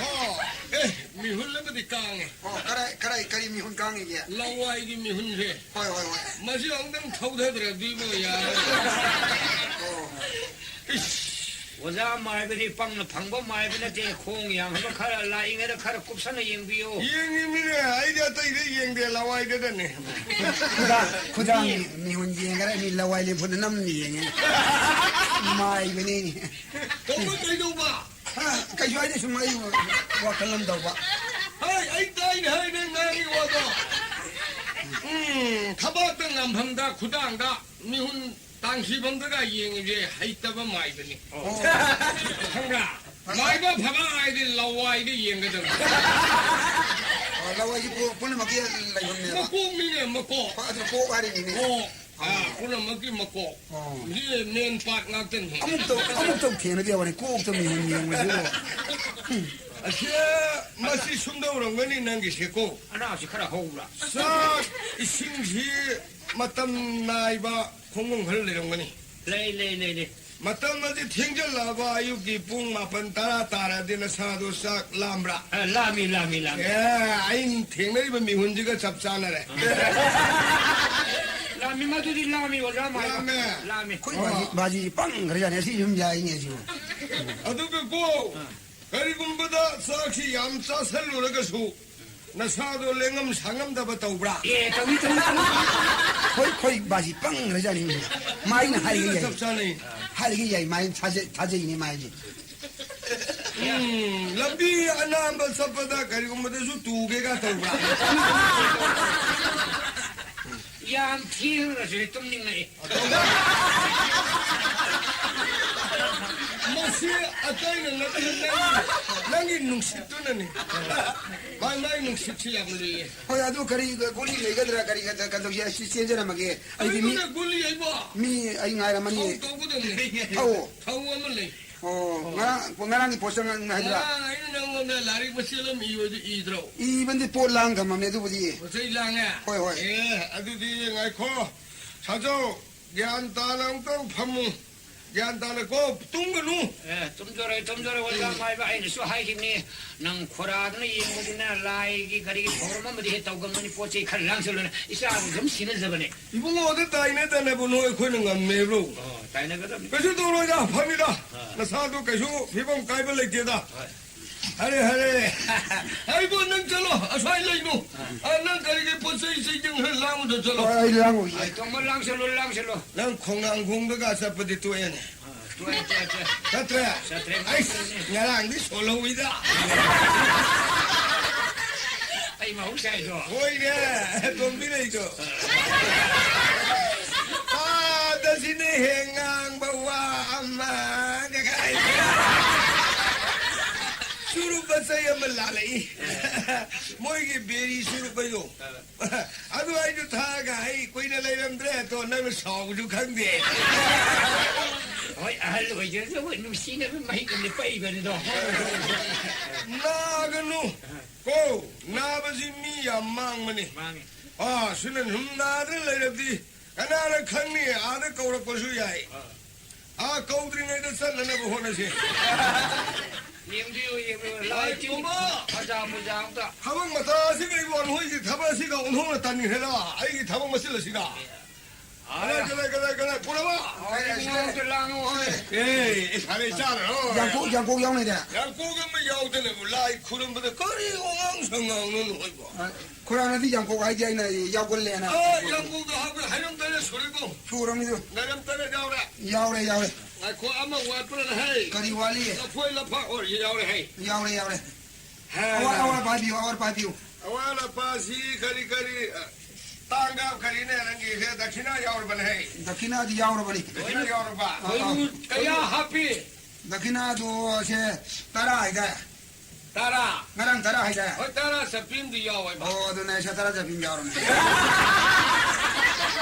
ꯑꯣ, ꯑꯦ, ꯃꯤꯍꯨꯜ ꯑꯃꯗꯤ ꯀꯥꯡꯉꯦ꯫ ꯑꯣ, ꯀꯔꯥꯏ, ꯀꯔꯥꯏ, ꯀꯔꯤ ꯃꯤꯍꯨꯟ ꯀꯥꯡꯉꯤꯒꯦ? ꯂꯋꯥꯏꯒꯤ ꯃꯤꯍꯨꯟꯁꯦ꯫ ꯍꯣꯏ, ꯍꯣꯏ, ꯍꯣꯏ꯫ ꯃꯁꯤ ꯑꯃꯨꯛꯇꯪ ꯊꯧꯊꯗ꯭ꯔꯗꯤꯕꯣ, ꯌꯥꯔꯣꯏ꯫ ꯑꯣ꯫ ꯏꯁ꯫ ꯑꯣꯖꯥ ꯃꯥꯏꯕꯗꯤ ꯄꯪꯅ ꯐꯪꯕ ꯃꯥꯏꯕ ꯅꯠꯇꯦ, ꯈꯣꯡ ꯌꯥꯡꯕ ꯈꯔ ꯂꯥꯛꯏꯉꯩꯗ ꯈꯔ ꯀꯨꯞꯁꯟꯅ ꯌꯦꯡꯕꯤꯌꯨ꯫ ꯌꯦꯡꯉꯤꯃꯤꯅꯦ, ꯑꯩꯗꯤ ꯑꯇꯩꯗ ꯌꯦꯡꯗꯦ, ꯂꯋꯥꯏꯗꯗꯅꯦ꯫ ꯈꯨꯗꯥꯡ, ꯈꯨꯗꯥꯡ ꯃꯤ-, ꯃꯤꯍꯨꯟ ꯌꯦꯡꯈꯔꯦ, ꯃꯤ ꯂꯋꯥꯏ ꯂꯦꯝꯐꯨꯗ ꯅꯝꯅ ꯌꯦꯡꯉꯦ꯫ ꯃꯥꯏꯕꯅꯤ꯫ ꯇꯧꯕ ꯀꯩꯗꯧꯕ? ꯍꯥ, ꯀꯩꯁꯨ ꯍꯥꯏꯗꯦ, ꯁꯨꯝ ꯑꯩ ꯋꯥꯈꯜ ꯑꯃ ꯇꯧꯕ꯫ ꯍꯩ, ꯑꯩ ꯇꯥꯏꯅꯦ ꯍꯥꯏ ꯅꯪ ꯉꯥꯡꯉꯤ ꯋꯥꯗꯣ꯫ ꯎꯝ, ꯊꯕꯥꯛꯇ ꯉꯝꯐꯝꯗ, ꯈꯨꯗꯥꯡꯗ ꯃꯤꯍꯨꯟ ꯇꯥꯡꯁꯤꯐꯝꯗꯒ ꯌꯦꯡꯉꯤꯁꯦ ꯍꯩꯇꯕ ꯃꯥꯏꯕꯅꯤ꯫ ꯑꯣ꯫ ꯈꯪꯕ꯭ꯔꯥ? ꯃꯥꯏꯕ ꯐꯕ ꯍꯥꯏꯗꯤ ꯂꯋꯥꯏꯗ ꯌꯦꯡꯒꯗꯕꯅꯤ꯫ ꯑꯣ, ꯂꯋꯥꯏꯁꯤ ꯄꯨ-, ꯄꯨꯝꯅꯃꯛꯀꯤ ꯂꯩꯐꯝꯅꯦꯕ꯫ ꯃꯀꯣꯛꯅꯤꯅꯦ, ꯃꯀꯣꯛ꯫ ꯑꯗꯨ ꯀꯣꯛ ꯍꯥꯏꯔꯤꯅꯤꯅꯦ꯫ ꯀꯣꯛ꯫ ꯑꯥ, ꯄꯨꯝꯅꯃꯛꯀꯤ ꯃꯀꯣꯛ꯫ ꯑꯣ꯫ ꯁꯤ ꯃꯦꯟ ꯄꯥꯠ ꯉꯥꯛꯇꯅꯤ꯫ ꯑꯃꯨꯛꯇ, ꯑꯃꯨꯛꯇ ꯊꯦꯡꯅꯗꯦ ꯋꯥꯅꯤ, ꯀꯣꯛꯇ ꯃꯤꯍꯨꯟ ꯌꯦꯡꯕꯁꯤꯕꯨ꯫ ꯑꯁꯤ, ꯃꯁꯤ ꯁꯨꯝꯗꯧꯔꯝꯒꯅꯤ ꯅꯪꯒꯤꯁꯦꯀꯣ꯫ ꯑꯅꯥꯁꯤ ꯈꯔ ꯍꯧꯕ꯭ꯔꯥ? ꯆꯥꯛ ꯏꯁꯤꯡꯁꯤ ꯃꯇꯝ ꯅꯥꯏꯕ ꯈꯣꯡꯕꯝ ꯈꯔ ꯂꯩꯔꯝꯒꯅꯤ꯫ ꯂꯩ, ꯂꯩ, ꯂꯩ, ꯂꯩ꯫ ꯃꯇꯝ ꯑꯁꯤ ꯊꯦꯡꯖꯜꯂꯛꯑꯕ, ꯑꯌꯨꯛꯀꯤ ꯄꯨꯡ ꯃꯥꯄꯟ ꯇꯔꯥ ꯇꯥꯔꯗꯤ ꯅꯁꯥꯗꯣ ꯆꯥꯛ ꯂꯥꯝꯕ꯭ꯔꯥ? ꯑ, ꯂꯥꯝꯃꯤ, ꯂꯥꯝꯃꯤ, ꯂꯥꯝꯃꯤ꯫ ꯑꯦ, ꯑꯩꯅ ꯊꯦꯡꯅꯔꯤꯕ ꯃꯤꯍꯨꯟꯁꯤꯒ ꯆꯞ ꯆꯥꯅꯔꯦ꯫ ꯂꯥꯝꯃꯤ, ꯃꯗꯨꯗꯤ ꯂꯥꯝꯃꯤ, ꯑꯣꯖꯥ ꯃꯥꯏꯕ꯫ ꯂꯥꯝꯃꯦ꯫ ꯂꯥꯝꯃꯤ꯫ ꯑꯩꯈꯣꯏ ꯕꯥꯖꯤ, ꯕꯥꯖꯤꯁꯤ ꯄꯪꯈ꯭ꯔꯖꯥꯠꯅꯤ, ꯑꯁꯤ ꯁꯨꯝ ꯌꯥꯏꯅꯦ ꯁꯤꯕꯨ꯫ ꯑꯗꯨꯒꯀꯣ, ꯑ꯫ ꯀꯔꯤꯒꯨꯝꯕꯗ ꯆꯥꯛꯁꯤ ꯌꯥꯝ ꯆꯥꯁꯜꯂꯨꯔꯒꯁꯨ ꯅꯁꯥꯗꯣ ꯂꯦꯡꯉꯝ ꯁꯥꯉꯝꯗꯕ ꯇꯧꯕ꯭ꯔꯥ? ꯑꯦ, ꯇꯧꯏ, ꯇꯧꯏ, ꯇꯧꯏ꯫ ꯈꯣꯏ, ꯈꯣꯏ ꯕꯥꯁꯤ ꯄꯪꯈ꯭ꯔꯖꯥꯠꯅꯤ꯫ ꯃꯥꯏꯅ ꯍꯥꯏꯔꯤꯒꯩ ꯌꯥꯏ꯫ ꯆꯞ ꯆꯥꯅꯩ꯫ ꯍꯥꯏꯔꯤꯒꯩ ꯌꯥꯏ, ꯃꯥꯏꯅ ꯊꯥꯖꯩ, ꯊꯥꯖꯩꯅꯦ ꯃꯥꯏꯁꯦ꯫ ꯎꯝ, ꯂꯝꯕꯤ ꯑꯅꯥꯟꯕ ꯆꯠꯄꯗ ꯀꯔꯤꯒꯨꯝꯕꯗꯁꯨ ꯇꯨꯒꯦꯒ ꯇꯧꯕ꯭ꯔꯥ? ꯌꯥꯝ ꯊꯦꯡꯉꯒꯁꯨ ꯍꯦꯛ ꯇꯨꯝꯅꯤꯡꯉꯛꯏ꯫ ꯃꯁꯤ ꯑꯇꯩꯅ ꯅꯠꯇꯦ, ꯅꯪꯒꯤ, ꯅꯪꯒꯤ ꯅꯨꯡꯁꯤꯠꯇꯨꯅꯅꯤ꯫ ꯃꯥꯏ, ꯃꯥꯏ ꯅꯨꯡꯁꯤꯠꯁꯤ ꯌꯥꯝ ꯂꯨꯏꯌꯦ꯫ ꯍꯣꯏ, ꯑꯗꯨ ꯀꯔꯤ ꯒꯨꯂꯤ ꯂꯩꯒꯗ꯭ꯔꯥ? ꯀꯔꯤ ꯀ-, ꯀ-, ꯀꯩꯗꯧꯁꯤ? ꯑꯩ ꯁꯤ ꯆꯦꯟꯖꯔꯝꯃꯒꯦ꯫ ꯑꯩꯗꯤ ꯃꯤ, ꯀꯔꯤꯅꯣꯅꯦ ꯒꯨꯂꯤ ꯍꯥꯏꯕꯣ? ꯃꯤ ꯑꯩ ꯉꯥꯏꯔꯝꯃꯅꯤ꯫ ꯊꯧ ꯇꯧꯒꯗꯕꯅꯤ꯫ ꯊꯧ꯫ ꯊꯧ ꯑꯃ ꯂꯩ꯫ ꯑꯣ, ꯉꯔꯥꯡ, ꯉꯔꯥꯡꯒꯤ ꯄꯣꯠ ꯆꯪꯉꯛꯅꯤ ꯍꯥꯏꯗꯨꯔꯥ? ꯉꯔꯥꯡ ꯑꯩꯅ ꯅꯪꯉꯣꯟꯗ ꯂꯥꯏꯔꯤꯛ ꯃꯆꯦꯠ ꯑꯃ ꯏꯌꯨ ꯍꯥꯏꯗꯨ ꯏꯗ꯭ꯔꯣ? ꯏꯕꯗꯤ ꯄꯣꯠ ꯂꯥꯡ ꯊꯝꯃꯝꯅꯦ ꯑꯗꯨꯕꯨꯗꯤ꯫ ꯄꯣꯠ ꯆꯩ ꯂꯥꯡꯉꯦ? ꯍꯣꯏ, ꯍꯣꯏ꯫ ꯑꯦ, ꯑꯗꯨꯗꯤ ꯉꯥꯏꯈꯣ꯫ ꯁꯥꯖꯧ, ꯒ꯭ꯌꯥꯟ ꯇꯥꯅ ꯑꯃꯨꯛꯇꯪ ꯐꯝꯃꯨ꯫ ꯒ꯭ꯌꯥꯟ ꯇꯥꯅꯀꯣ, ꯇꯨꯝꯒꯅꯨ꯫ ꯑꯦ, ꯇꯨꯝꯖꯔꯣꯏ, ꯇꯨꯝꯖꯔꯣꯏ, ꯑꯣꯖꯥ ꯃꯥꯏꯕ꯫ ꯑꯩꯅꯁꯨ ꯍꯥꯏꯈꯤꯕꯅꯤ, ꯅꯪ ꯈꯣꯔꯥꯗꯨꯅ ꯌꯦꯡꯕꯗꯨꯅ ꯂꯥꯏꯒꯤ ꯀꯔꯤꯒꯤ ꯊꯧꯔꯝ ꯑꯃꯗꯤ ꯍꯦꯛ ꯇꯧꯒꯟꯕꯅꯤ, ꯄꯣꯠ ꯆꯩ ꯈꯔ ꯂꯥꯡꯁꯜꯂꯨꯅꯦ꯫ ꯏꯆꯥꯗꯨ ꯑꯗꯨꯝ ꯁꯤꯟꯅꯖꯕꯅꯦ꯫ ꯏꯕꯨꯡꯉꯣꯗ ꯇꯥꯏꯅꯗꯅꯕ ꯅꯣꯏ ꯑꯩꯈꯣꯏꯅ ꯉꯝꯃꯦꯕ꯭ꯔꯣ? ꯑꯣ, ꯇꯥꯏꯅꯒꯗꯕꯅꯤ꯫ ꯀꯩꯁꯨ ꯇꯧꯔꯣꯏꯗ, ꯐꯝꯃꯤꯗ꯫ ꯑꯥ꯫ ꯅꯁꯥꯗꯨ ꯀꯩꯁꯨ ꯐꯤꯕꯝ ꯀꯥꯏꯕ ꯂꯩꯇꯦꯗ꯫ ꯍꯣꯏ꯫ ꯍꯔꯦ, ꯍꯔꯦ꯫ ꯑꯩꯕꯨ ꯅꯪ ꯆꯠꯂꯣ, ꯑꯁ꯭ꯋꯥꯏ ꯂꯩꯅꯨ꯫ ꯑꯥ꯫ ꯑꯥ, ꯅꯪ ꯀꯔꯤꯒꯤ ꯄꯣꯠ ꯆꯩ, ꯆꯩ ꯆꯪ ꯈꯔ ꯂꯥꯡꯕꯗ ꯆꯠꯂꯣ꯫ ꯍꯣꯏ, ꯑꯩ ꯂꯥꯡꯉꯨꯒꯦ꯫ ꯑꯩ ꯇꯣꯝꯕ ꯂꯥꯡꯁꯜꯂꯨ, ꯂꯥꯡꯁꯜꯂꯨ꯫ ꯅꯪ ꯈꯣꯡꯅꯥꯡ ꯈꯣꯡꯗꯒ ꯆꯠꯄꯗꯤ ꯇꯣꯛꯑꯦꯅꯦ꯫ ꯑꯥ, ꯇꯣꯛꯑꯦ, ꯇꯣꯛꯑꯦ, ꯇꯣꯛꯑꯦ꯫ ꯆꯠꯇ꯭ꯔꯦ? ꯆꯠꯇ꯭ꯔꯦ꯫ ꯑꯩꯁ, ꯉꯔꯥꯡꯗꯤ ꯁꯣꯜꯍꯧꯋꯤꯗ꯫ ꯑꯩ ꯃꯍꯧꯁꯥꯏꯗꯣ꯫ ꯍꯣꯏꯅꯦ, ꯇꯣꯝꯕꯤ ꯂꯩꯗꯣ꯫ ꯑꯥꯗ ꯁꯤꯅ ꯍꯦꯛ ꯉꯥꯡꯕ ꯋꯥ ꯑꯃꯒ ꯀꯥꯏ꯫ ꯆꯨꯔꯨꯞ ꯃꯆꯩ ꯑꯃ ꯂꯥꯜꯂꯛꯏ꯫ ꯃꯣꯏꯒꯤ ꯕꯦꯔꯤ ꯆꯨꯔꯨꯞ ꯍꯥꯏꯗꯣ꯫ ꯑꯗꯨ ꯑꯩꯁꯨ ꯊꯛꯑꯒ ꯑꯩ ꯀꯨꯏꯅ ꯂꯩꯔꯝꯗ꯭ꯔꯦ, ꯑꯗꯣ ꯅꯪꯅ ꯁꯥꯎꯕꯁꯨ ꯈꯪꯗꯦ꯫ ꯍꯣꯏ, ꯑꯍꯜ ꯑꯣꯏꯖꯔꯁꯨ ꯑꯩꯈꯣꯏ ꯅꯨꯡꯁꯤꯅꯕ ꯃꯍꯤꯛ ꯑꯃꯗꯤ ꯄꯛꯏꯕꯅꯤꯗꯣ꯫ ꯅꯥꯒꯅꯨ ꯀꯣ, ꯅꯥꯕꯁꯤ ꯃꯤ ꯌꯥꯝ ꯃꯥꯡꯕꯅꯤ꯫ ꯃꯥꯡꯉꯤ꯫ ꯑꯥ, ꯁꯤꯅ ꯁꯨꯝ ꯅꯥꯗꯅ ꯂꯩꯔꯕꯗꯤ ꯀꯅꯥꯅ ꯈꯪꯅꯤ, ꯑꯥꯗ ꯀꯧꯔꯛꯄꯁꯨ ꯌꯥꯏ꯫ ꯑꯥ꯫ ꯑꯥ, ꯀꯧꯗ꯭ꯔꯤꯉꯩꯗ ꯆꯠꯅꯅꯕ ꯍꯣꯠꯅꯁꯤ꯫ ꯌꯦꯡꯕꯤꯌꯨ, ꯌꯦꯡꯕꯤꯌꯨ꯫ ꯂꯥꯏ ꯇꯤꯟ ꯂꯥꯏ ꯄꯨꯝꯕ ꯐꯖ ꯐꯖ ꯑꯝꯇ꯫ ꯊꯕꯛ ꯃꯇꯥ ꯑꯁꯤꯒ ꯏꯕꯣ, ꯅꯈꯣꯏꯒꯤ ꯊꯕꯛ ꯑꯁꯤꯒ ꯑꯣꯟꯊꯣꯛꯅ ꯇꯟꯈ꯭ꯔꯦꯗ꯫ ꯑꯩꯒꯤ ꯊꯕꯛ ꯃꯆꯤꯜ ꯑꯁꯤꯒ꯫ ꯀꯗꯥꯏ, ꯀꯗꯥꯏ, ꯀꯗꯥꯏ, ꯀꯗꯥꯏ? ꯄꯨꯔꯕ? ꯍꯣꯏ, ꯏꯕꯨꯡꯉꯣ, ꯑꯝꯇ ꯂꯥꯡꯉꯨ, ꯍꯣꯏ꯫ ꯑꯦ, ꯏꯁꯥꯅ ꯏꯆꯥꯅ, ꯍꯣꯏ꯫ ꯌꯥꯡꯀꯣꯛ, ꯌꯥꯡꯀꯣꯛ ꯌꯥꯎꯅꯤꯗ꯫ ꯌꯥꯡꯀꯣꯛ ꯑꯃ ꯌꯥꯎꯗꯅꯕꯨ ꯂꯥꯏ ꯈꯨꯔꯨꯝꯕꯗ ꯀꯔꯤ ꯋꯥꯉꯥꯡ ꯁꯉꯥꯡꯅꯣ ꯅꯈꯣꯏꯕꯣ? ꯑ, ꯈꯨꯔꯥꯅꯗꯤ ꯌꯥꯡꯀꯣꯛ ꯍꯥꯏꯗꯤ ꯑꯩꯅ ꯌꯥꯎꯒꯜꯂꯦꯅ꯫ ꯑ, ꯌꯥꯡꯀꯣꯛꯇ ꯍꯥꯞꯄ ꯍꯩꯔꯝ ꯇꯔꯦꯠ ꯁꯨꯔꯦꯀꯣ꯫ ꯁꯨꯔꯝꯅꯤꯗꯣ꯫ ꯂꯩꯔꯝ ꯇꯔꯦꯠ ꯌꯥꯎꯔꯦ꯫ ꯌꯥꯎꯔꯦ, ꯌꯥꯎꯔꯦ꯫ ꯉꯥꯏꯈꯣ, ꯑꯃ ꯋꯥꯠꯄ꯭ꯔꯅ ꯍꯩ꯫ ꯀꯔꯤ ꯋꯥꯠꯂꯤ? ꯂꯐꯣꯏ ꯂꯐꯥ ꯑꯣꯏ ꯌꯥꯎꯔꯦ ꯍꯩ꯫ ꯌꯥꯎꯔꯦ, ꯌꯥꯎꯔꯦ꯫ ꯍꯥ꯫ ꯑꯋꯥꯠ, ꯑꯋꯥꯠ ꯄꯥꯏꯕꯤꯌꯨ, ꯑꯋꯥꯠ ꯄꯥꯏꯕꯤꯌꯨ꯫ ꯑꯋꯥꯠ ꯑꯄꯥꯁꯤ ꯀꯔꯤ ꯀꯔꯤ, ꯑ, ꯇꯥꯡꯒ ꯀꯔꯤꯅꯦ ꯅꯪꯒꯤꯁꯦ? ꯗꯈꯤꯅꯥ ꯌꯥꯎꯔꯕꯅꯦ ꯍꯩ꯫ ꯗꯈꯤꯅꯥ ꯌꯥꯎꯔꯕꯅꯦ꯫ ꯗꯈꯤꯅꯥ ꯌꯥꯎꯔꯕ꯫ ꯑ, ꯑ꯫ ꯀꯌꯥ ꯍꯥꯞꯄꯤ? ꯗꯈꯤꯅꯥꯗꯣ ꯁꯦ ꯇꯔꯥ ꯍꯥꯏꯗꯥꯏ? ꯇꯔꯥ꯫ ꯉꯔꯥꯡ ꯇꯔꯥ ꯍꯥꯏꯗꯥꯏ? ꯍꯣꯏ, ꯇꯔꯥ ꯆꯠꯄꯤ ꯑꯃꯗꯤ ꯌꯥꯎꯋꯦꯕ꯫ ꯑꯣ, ꯑꯗꯨꯅꯦ, ꯑꯩꯁꯦ ꯇꯔꯥ ꯆꯠꯄꯤ ꯑꯃ ꯌꯥꯎꯔꯝꯃꯦ꯫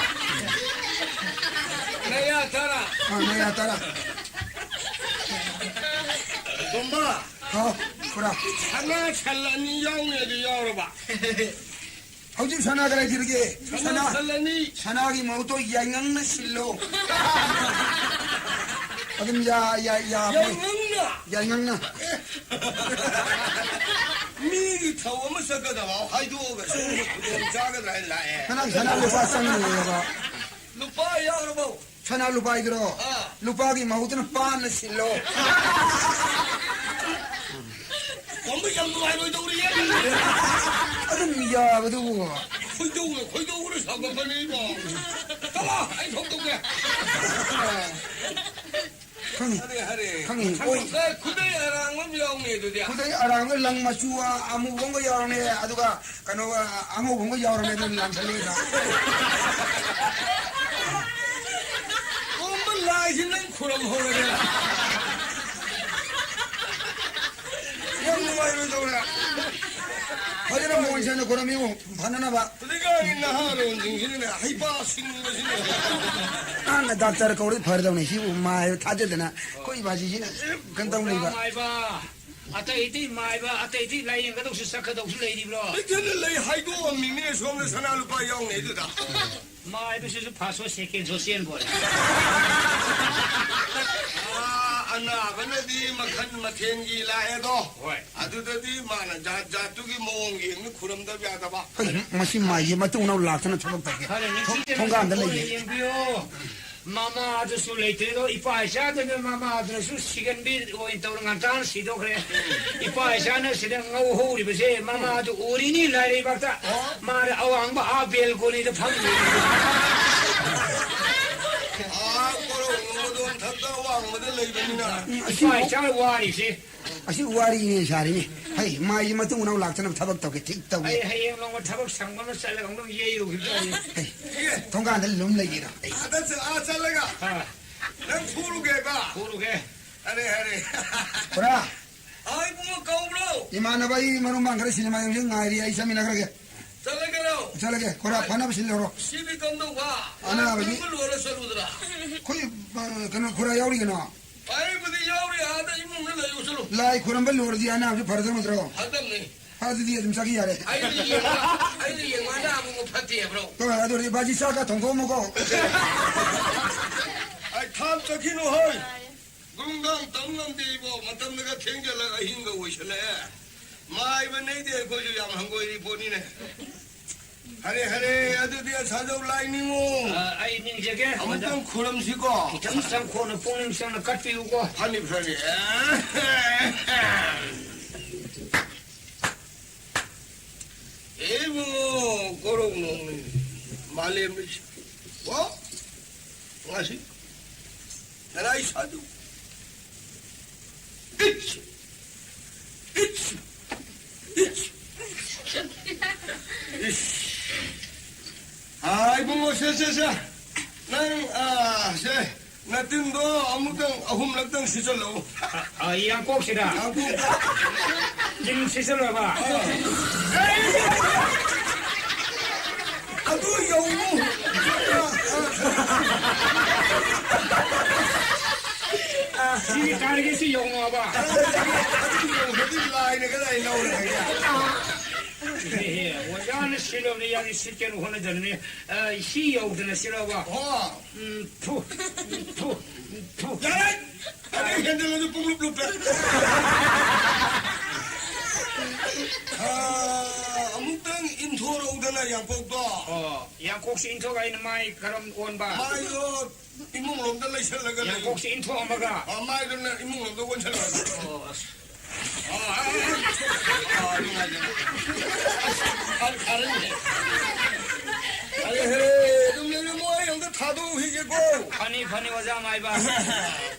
ꯅꯌꯥ ꯇꯔꯥ꯫ ꯑ, ꯅꯌꯥ ꯇꯔꯥ꯫ ꯇꯣꯝꯕ, ꯍꯥꯎ, ꯈꯨꯔꯥ꯫ ꯁꯅꯥ ꯁꯟ ꯑꯅꯤ ꯌꯥꯎꯅꯤ, ꯑꯗꯨ ꯌꯥꯎꯔꯕ? ꯍꯧꯖꯤꯛ ꯁꯅꯥ ꯀꯗꯥꯏ ꯊꯤꯔꯒꯦ? ꯁꯅꯥ ꯁꯟ ꯑꯅꯤ꯫ ꯁꯅꯥꯒꯤ ꯃꯍꯨꯠꯇꯣ ꯌꯥꯏꯉꯪꯅ ꯁꯤꯜꯂꯣ꯫ ꯑꯗꯨꯝ ꯌꯥ-, ꯌꯥ-, ꯌꯥ-, ꯌꯥꯏꯉꯪꯅ? ꯌꯥꯏꯉꯪꯅ꯫ ꯃꯤꯒꯤ ꯊꯧ ꯑꯃ ꯆꯠꯀꯗꯕ ꯍꯥꯏꯗꯣꯛꯑꯒ ꯁꯣꯝꯗ ꯈꯨꯗꯣꯡ ꯆꯥꯒꯗ꯭ꯔꯥ ꯍꯥꯏꯅ ꯂꯥꯛꯑꯦ꯫ ꯅꯪ ꯁꯅꯥ ꯂꯨꯄꯥ ꯆꯪꯉꯤꯅꯦꯕ꯫ ꯂꯨꯄꯥ ꯌꯥꯎꯔꯕꯣ? ꯁꯅꯥ ꯂꯨꯄꯥꯒꯤꯗꯨꯔꯣ? ꯑꯥ꯫ ꯂꯨꯄꯥꯒꯤ ꯃꯍꯨꯠꯇꯨꯅ ꯄꯥꯟꯅ ꯁꯤꯜꯂꯣ꯫ ꯇꯣꯝꯕ ꯌꯥꯝ ꯅꯨꯡꯉꯥꯏꯔꯣꯏꯗꯧꯔꯤꯌꯦ꯫ ꯑꯗꯨꯝ ꯌꯥꯕꯗꯨꯕꯨ꯫ ꯈꯣꯏꯗꯧꯅ, ꯈꯣꯏꯗꯧꯅ ꯁꯥꯎꯒꯠꯄꯅꯦ ꯏꯕꯣ꯫ ꯆꯠꯂꯣ, ꯑꯩ ꯊꯣꯛ ꯇꯧꯒꯦ꯫ ꯈꯪꯉꯤ꯫ ꯍꯔꯦ, ꯍꯔꯦ꯫ ꯈꯪꯉꯤ꯫ ꯑꯣꯏ꯫ ꯑꯦ, ꯈꯨꯗꯩ ꯑꯔꯥꯡꯕ ꯑꯃ ꯌꯥꯎꯅꯤ ꯑꯗꯨꯗꯤ꯫ ꯈꯨꯗꯩ ꯑꯔꯥꯡꯕ ꯂꯪ ꯃꯆꯨ ꯑꯃꯨꯕ ꯑꯃꯒ ꯌꯥꯎꯔꯝꯃꯦ, ꯑꯗꯨꯒ ꯀꯩꯅꯣ, ꯑꯉꯧꯕ ꯑꯃꯒ ꯌꯥꯎꯔꯝꯃꯦ, ꯑꯗꯨ ꯂꯥꯡꯁꯜꯂꯤꯗ꯫ ꯀꯔꯝꯕ ꯂꯥꯏꯁꯤ ꯅꯪ ꯈꯨꯔꯨꯝꯍꯧꯔꯒꯦ? ꯌꯥꯝ ꯅꯨꯡꯉꯥꯏꯔꯣꯏꯗꯧꯔꯦ꯫ ꯐꯖꯅ ꯃꯣꯟ ꯁꯦꯡꯅ ꯈꯨꯔꯨꯝꯃꯤꯉꯣ꯫ ꯐꯅꯅꯕ꯫ ꯍꯧꯖꯤꯛꯀꯥꯟꯒꯤ ꯅꯍꯥꯔꯣꯟꯁꯤꯡꯁꯤꯅꯅꯦ, ꯍꯩꯄꯥ ꯁꯤꯡꯕꯁꯤꯅ꯫ ꯍꯥꯟꯅ ꯗꯥꯛꯇꯔ ꯀꯧꯔꯗꯤ ꯐꯔꯗꯧꯅꯤ꯫ ꯁꯤꯕꯨ ꯃꯥꯏ ꯊꯥꯖꯗꯅ ꯑꯩꯈꯣꯏ ꯏꯕꯥꯁꯤꯁꯤꯅ ꯀꯩꯅꯣ ꯇꯧ ꯂꯩꯕ꯫ ꯃꯥꯏꯕ, ꯑꯇꯩ ꯑꯇꯩ ꯃꯥꯏꯕ, ꯑꯇꯩ ꯑꯇꯩ ꯂꯥꯏꯌꯦꯡꯒꯗꯧꯁꯨ ꯆꯠꯀꯗꯧꯁꯨ ꯂꯩꯔꯤꯕ꯭ꯔꯣ? ꯂꯩꯇꯦꯗ, ꯂꯩ, ꯍꯥꯏꯗꯣꯛꯑꯝꯃꯤꯅꯦ ꯁꯣꯝꯗ ꯁꯅꯥ ꯂꯨꯄꯥ ꯌꯥꯎꯅꯩꯗꯨꯗ꯫ ꯃꯥꯏꯕꯁꯤꯁꯨ first show, second show ꯆꯦꯟꯕ ꯑꯣꯏꯔꯦ꯫ ꯑꯥ, ꯑꯅꯥꯕꯅꯗꯤ ꯃꯈꯜ ꯃꯊꯦꯜꯒꯤ ꯂꯥꯛꯑꯦꯗꯣ꯫ ꯍꯣꯏ꯫ ꯑꯗꯨꯗꯗꯤ ꯃꯥꯅ ꯖꯥꯠ ꯖꯥꯠꯇꯨꯒꯤ ꯃꯑꯣꯡ ꯌꯦꯡꯅ ꯈꯨꯔꯝꯗꯕ ꯌꯥꯗꯕ꯫ ꯍꯩ, ꯃꯁꯤ ꯃꯥꯏꯁꯦ ꯃꯇꯨꯡ ꯃꯅꯥꯎ ꯂꯥꯛꯇꯅ ꯊꯕꯛ ꯇꯧꯒꯦ꯫ ꯐꯔꯦ, ꯊꯣꯡ-, ꯅꯤꯡꯊꯤꯖꯅ ꯊꯣꯡꯒꯥꯟꯗ ꯁꯪꯒꯣꯏꯅ ꯂꯩꯌꯦ꯫ ꯌꯦꯡꯕꯤꯌꯨ꯫ ꯃꯃꯥꯗꯨꯁꯨ ꯂꯩꯇ꯭ꯔꯦꯗꯣ, ꯏꯄꯥ ꯏꯆꯥꯗꯨꯅ ꯃꯃꯥꯗꯨꯅꯁꯨ ꯁꯤꯒꯟꯕꯤ ꯑꯣꯏꯅ ꯇꯧꯔ ꯉꯟꯇꯥꯅ ꯁꯤꯗꯣꯛꯈ꯭ꯔꯦ꯫ ꯏꯄꯥ ꯏꯆꯥꯅ ꯁꯤꯗ ꯉꯧꯍꯧꯔꯤꯕꯁꯦ ꯃꯃꯥꯗꯨ ꯎꯔꯤꯅꯤ ꯂꯥꯏꯔꯩꯕꯥꯛꯇ꯫ ꯃꯥꯅ ꯑꯋꯥꯡꯕ ꯑꯥ ꯕꯦꯜꯀꯣꯅꯤꯗ ꯐꯝꯃꯤ꯫ ꯑꯥ ꯀꯣꯔꯧ ꯃꯗꯣꯟ ꯊꯛꯇ ꯑꯋꯥꯡꯕꯗ ꯂꯩꯕꯅꯤꯅ꯫ ꯏꯄꯥ ꯏꯆꯥ ꯋꯥꯔꯤꯁꯦ꯫ ꯑꯁꯤ ꯋꯥꯔꯤꯅꯦ ꯁꯥꯔꯤꯅꯦ꯫ ꯍꯩ, ꯃꯥꯏꯁꯤ ꯃꯇꯨꯡ ꯃꯅꯥꯎ ꯂꯥꯛꯇꯅꯕ ꯊꯕꯛ ꯇꯧꯒꯦ, ꯊꯤꯛ ꯇꯧꯒꯦ꯫ ꯑꯩ ꯍꯌꯦꯡ ꯅꯣꯡꯃ ꯊꯕꯛ ꯁꯪꯕ ꯑꯃ ꯆꯠꯂꯒ ꯑꯃꯨꯛ ꯌꯩꯔꯨꯈꯤꯕ ꯇꯥꯔꯦ꯫ ꯍꯩ, ꯊꯣꯡꯒꯥꯟꯗ ꯂꯨꯝ ꯂꯩꯒꯦꯔꯣ? ꯑꯩ ꯑꯥꯗ ꯆ-, ꯑꯥ ꯆꯠꯂꯒ ꯑꯥ꯫ ꯅꯪ ꯐꯨꯔꯨꯒꯦꯕ? ꯐꯨꯔꯨꯒꯦ꯫ ꯑꯔꯦ, ꯑꯔꯦ꯫ ꯄꯨꯔꯥ꯫ ꯑꯥ, ꯏꯕꯨꯡꯉꯣ ꯀꯧꯕ꯭ꯔꯣ? ꯏꯃꯥꯟꯅꯕ, ꯑꯩ ꯃꯔꯨ ꯃꯔꯥꯡ ꯈꯔ ꯁꯤꯅꯦꯃꯥ ꯌꯦꯡꯁꯤ ꯉꯥꯏꯔꯤ, ꯑꯩ ꯆꯠꯃꯤꯟꯅꯈ꯭ꯔꯒꯦ꯫ ꯆꯠꯂꯒꯦꯔꯣ? ꯆꯠꯂꯒꯦ, ꯈꯨꯔꯥ ꯐꯅꯕ ꯁꯤꯜꯂꯧꯔꯣ꯫ ꯁꯤꯗꯤ ꯀꯝꯗꯧꯕ? ꯑꯅꯥꯕꯒꯤ꯫ ꯂꯣꯏꯔ ꯆꯠꯂꯨꯗ꯭ꯔꯥ? ꯑꯩꯈꯣꯏ, ꯑ, ꯀꯩꯅꯣ, ꯈꯨꯔꯥ ꯌꯥꯎꯔꯤ ꯀꯩꯅꯣ? ꯑꯩꯕꯨꯗꯤ ꯌꯥꯎꯔꯤ, ꯑꯥꯗ ꯏꯃꯨꯡꯗ ꯂꯩꯌꯨ ꯆꯠꯂꯨ꯫ ꯂꯥꯏ ꯈꯨꯔꯝꯕ ꯂꯣꯏꯔꯗꯤ ꯑꯅꯥꯕꯁꯨ ꯐꯔꯗꯧ ꯅꯠꯇ꯭ꯔꯣ? ꯐꯗꯝꯅꯤ꯫ ꯑꯗꯨꯗꯤ ꯑꯗꯨꯝ ꯆꯠꯈꯤ ꯌꯥꯔꯦ꯫ ꯑꯩꯗꯤ ꯌꯦꯡꯉꯣ, ꯑꯩꯗꯤ ꯌꯦꯡꯉꯣ, ꯑꯅꯥꯕꯕꯨ ꯐꯠꯇꯦ ꯍꯥꯏꯕ꯭ꯔꯣ? ꯍꯣꯏ, ꯑꯗꯨ ꯑꯣꯏꯔꯗꯤ ꯕꯥꯖꯤ ꯆꯥꯛꯀ ꯊꯣꯡꯗꯣꯛꯑꯝꯃꯨꯀꯣ꯫ ꯑꯩ ꯊꯥꯞ ꯆꯠꯈꯤꯅꯨ ꯍꯣꯏ꯫ ꯒꯨꯝꯒꯥꯡ ꯇꯧ ꯉꯝꯗꯦ ꯏꯕꯣ, ꯃꯇꯝꯅꯒ ꯊꯦꯡꯖꯜꯂꯛ ꯑꯍꯤꯡꯒ ꯑꯣꯏꯁꯜꯂꯛꯑꯦ꯫ ꯃꯥꯏꯕ ꯅꯩꯗꯦ ꯑꯩꯈꯣꯏꯁꯨ ꯌꯥꯝ ꯍꯪꯒꯣꯏꯔꯤ ꯄꯣꯠꯅꯤꯅꯦ꯫ ꯍꯔꯦ, ꯍꯔꯦ, ꯑꯗꯨꯗꯤ ꯑꯁꯥꯖꯧ ꯂꯥꯏ ꯅꯤꯡꯉꯣ꯫ ꯑ, ꯑꯩ ꯅꯤꯡꯖꯒꯦ, ꯑꯃꯨꯛꯇꯪ ꯑꯣꯖꯥ꯫ ꯈꯨꯔꯝꯁꯤꯀꯣ꯫ ꯈꯤꯇꯪ ꯆꯪꯈꯣꯟꯅ ꯄꯨꯛꯅꯤꯡ ꯆꯪꯅ ꯀꯠꯄꯤꯌꯨꯀꯣ꯫ ꯐꯅꯤ, ꯐꯅꯤ꯫ ꯑꯦ, ꯏꯕꯨꯡꯉꯣ, ꯀꯣꯔꯧ ꯅꯣꯡꯅꯤ, ꯃꯥꯂꯦꯝ ꯂꯩꯁꯤ꯫ ꯀꯣ? ꯉꯁꯤ ꯅꯔꯥꯏ ꯁꯥꯗꯨ꯫ ꯏꯠꯁ! ꯏꯠꯁ! ꯏꯠꯁ! ꯏꯁ! ꯑꯥ, ꯏꯕꯨꯡꯉꯣ, ꯁꯦ, ꯁꯦ, ꯁꯦ꯫ ꯅꯪ, ꯑꯥ, ꯁꯦ, ꯅꯇꯤꯟꯗꯣ ꯑꯃꯨꯛꯇꯪ, ꯑꯍꯨꯝꯂꯛꯇꯪ ꯁꯤꯠꯆꯜꯂꯛꯎ꯫ ꯑ, ꯌꯥꯡꯀꯣꯛꯁꯤꯗ꯫ ꯌꯥꯡꯀꯣꯛ꯫ ꯇꯤꯟ ꯁꯤꯠꯆꯜꯂꯕ? ꯑꯗꯨ ꯌꯧꯅꯨ꯫ ꯁꯤꯒꯤ ꯇꯥꯔꯒꯦꯠꯁꯤ ꯌꯧꯅꯣꯕ꯫ ꯑꯗꯨ ꯌꯧꯈ꯭ꯔꯗꯤ ꯂꯥꯏꯅ ꯀꯗꯥꯏ ꯂꯧꯔꯒ? ꯏꯍꯦ, ꯏꯍꯦ, ꯑꯣꯖꯥꯅ ꯁꯤꯜꯂꯕꯅꯤ, ꯌꯥꯝꯅ ꯁꯤꯠꯀꯦꯅ ꯍꯣꯠꯅꯖꯕꯅꯤ꯫ ꯑ, ꯁꯤ ꯌꯧꯗꯅ ꯁꯤꯠꯂꯕ? ꯍꯣ꯫ ꯎꯝ, ꯊꯨ, ꯎꯝ, ꯊꯨ, ꯎꯝ, ꯊꯨ꯫ ꯌꯥꯔꯦ! ꯑꯗꯩ ꯍꯦꯟꯖꯜꯂꯁꯨ ꯄꯨꯡꯂꯨꯞ ꯂꯨꯞꯄꯦ꯫ ꯑꯥ, ꯑꯃꯨꯛꯇꯪ ꯏꯟꯊꯣꯔꯛꯎꯗꯅ, ꯌꯥꯡꯀꯣꯛꯇꯣ꯫ ꯑꯣ, ꯌꯥꯡꯀꯣꯛꯁꯤ ꯏꯟꯊꯣꯛꯑꯒ ꯑꯩꯅ ꯃꯥꯏ ꯀꯔꯝ ꯑꯣꯟꯕ? ꯃꯥꯏꯗꯣ ꯏꯃꯨꯡ ꯂꯣꯝꯗ ꯂꯩꯁꯜꯂꯒ ꯂꯩ꯫ ꯌꯥꯡꯀꯣꯛꯁꯤ ꯏꯟꯊꯣꯛꯑꯝꯃꯒ? ꯑꯥ, ꯃꯥꯏꯗꯨꯅ ꯏꯃꯨꯡ ꯂꯣꯝꯗ ꯑꯣꯟꯁꯜꯂꯒ꯫ ꯑꯣ, ꯑꯁ꯫ ꯑꯥ, ꯑꯥ, ꯑꯥ, ꯑꯗꯨ ꯉꯥꯏꯖꯔꯣ꯫ ꯑꯁ, ꯐꯔꯦ, ꯐꯔꯦꯅꯦ꯫ ꯑꯔꯦ, ꯍꯦ, ꯑꯗꯨꯝ ꯂꯩꯔꯝꯃꯣ, ꯑꯩ ꯑꯝꯇ ꯊꯥꯗꯣꯛꯎꯈꯤꯒꯦꯀꯣ꯫ ꯐꯅꯤ, ꯐꯅꯤ, ꯑꯣꯖꯥ ꯃꯥꯏꯕ꯫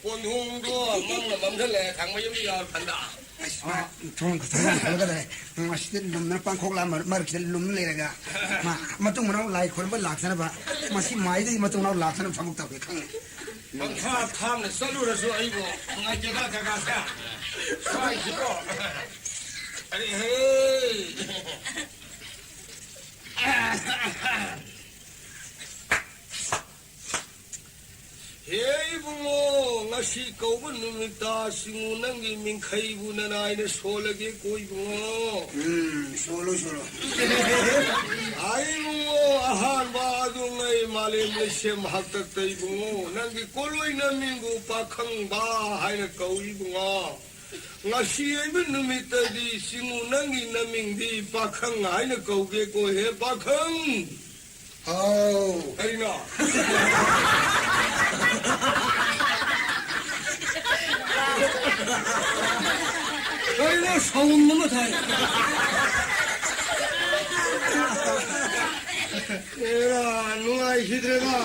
ꯀꯣꯟꯊꯣꯡꯗꯣ ꯃꯝꯅ ꯃꯝꯁꯤꯜꯂꯛꯑꯦ, ꯈꯥꯡꯃꯩ ꯑꯃ ꯌꯥꯎꯔꯀꯥꯟꯗ꯫ ꯑꯁ, ꯃꯥ ꯊꯣꯡ ꯈꯨꯊꯣꯡ ꯊꯣꯡꯒꯗ꯭ꯔꯦ꯫ ꯃꯁꯤꯗ ꯂꯨꯝꯗꯅ ꯄꯥꯡꯈꯣꯛ ꯂꯥꯝ ꯃꯔꯛ-, ꯃꯔꯛꯁꯤꯗ ꯂꯨꯝ ꯂꯩꯔꯒ꯫ ꯃꯥ ꯃꯇꯨꯡ ꯃꯅꯥꯎ ꯂꯥꯏ ꯈꯨꯔꯨꯝꯕ ꯂꯥꯛꯇꯅꯕ꯫ ꯃꯁꯤ ꯃꯥꯏꯗꯒꯤ ꯃꯇꯨꯡ ꯃꯅꯥꯎ ꯂꯥꯛꯇꯅꯕ ꯊꯕꯛ ꯇꯧꯒꯦ ꯈꯪꯉꯦ꯫ ꯄꯪꯊꯥ ꯊꯥꯝꯅ ꯆꯠꯂꯨꯔꯁꯨ ꯑꯩꯕꯨ ꯅꯨꯡꯉꯥꯏꯇꯦꯗ ꯖꯒꯥꯁꯦ꯫ ꯁ꯭ꯋꯥꯏꯁꯤꯀꯣ꯫ ꯑꯔꯦ ꯍꯦ꯫ ꯍꯦ ꯏꯕꯨꯡꯉꯣ, ꯑꯁꯤ ꯀꯧꯕ ꯅꯨꯃꯤꯠꯇ ꯁꯤꯡꯉꯨ ꯅꯪꯒꯤ ꯃꯤꯡꯈꯩꯕꯨ ꯅꯅꯥꯏꯅ ꯁꯣꯜꯂꯒꯦ ꯀꯣ ꯏꯕꯨꯡꯉꯣ꯫ ꯎꯝ, ꯁꯣꯜꯂꯣ, ꯁꯣꯜꯂꯣ꯫ ꯑꯥꯏ ꯏꯕꯨꯡꯉꯣ, ꯑꯍꯥꯟꯕ ꯑꯗꯨꯉꯩ ꯃꯥꯂꯦꯝ ꯂꯩꯁꯦꯝ ꯍꯥꯛꯇꯛꯇ ꯏꯕꯨꯡꯉꯣ, ꯅꯪꯒꯤ ꯀꯣꯂꯣꯏ ꯅꯃꯤꯡꯕꯨ ꯄꯥꯈꯪꯕ ꯍꯥꯏꯅ ꯀꯧꯏ ꯏꯕꯨꯡꯉꯣ꯫ ꯉꯁꯤ ꯑꯣꯏꯕ ꯅꯨꯃꯤꯠꯇꯗꯤ ꯁꯤꯡꯉꯨ ꯅꯪꯒꯤ ꯅꯃꯤꯡꯗꯤ ꯄꯥꯈꯪ ꯍꯥꯏꯅ ꯀꯧꯒꯦꯀꯣ ꯍꯦ ꯄꯥꯈꯪ꯫ ꯍꯥꯎ꯫ ꯀꯩꯅꯣ? ꯀꯩꯅꯣ ꯁꯥꯎꯟ ꯑꯃ ꯊꯥꯏ? ꯑꯦꯔꯥ, ꯅꯨꯡꯉꯥꯏꯈꯤꯗ꯭ꯔꯦꯗ꯫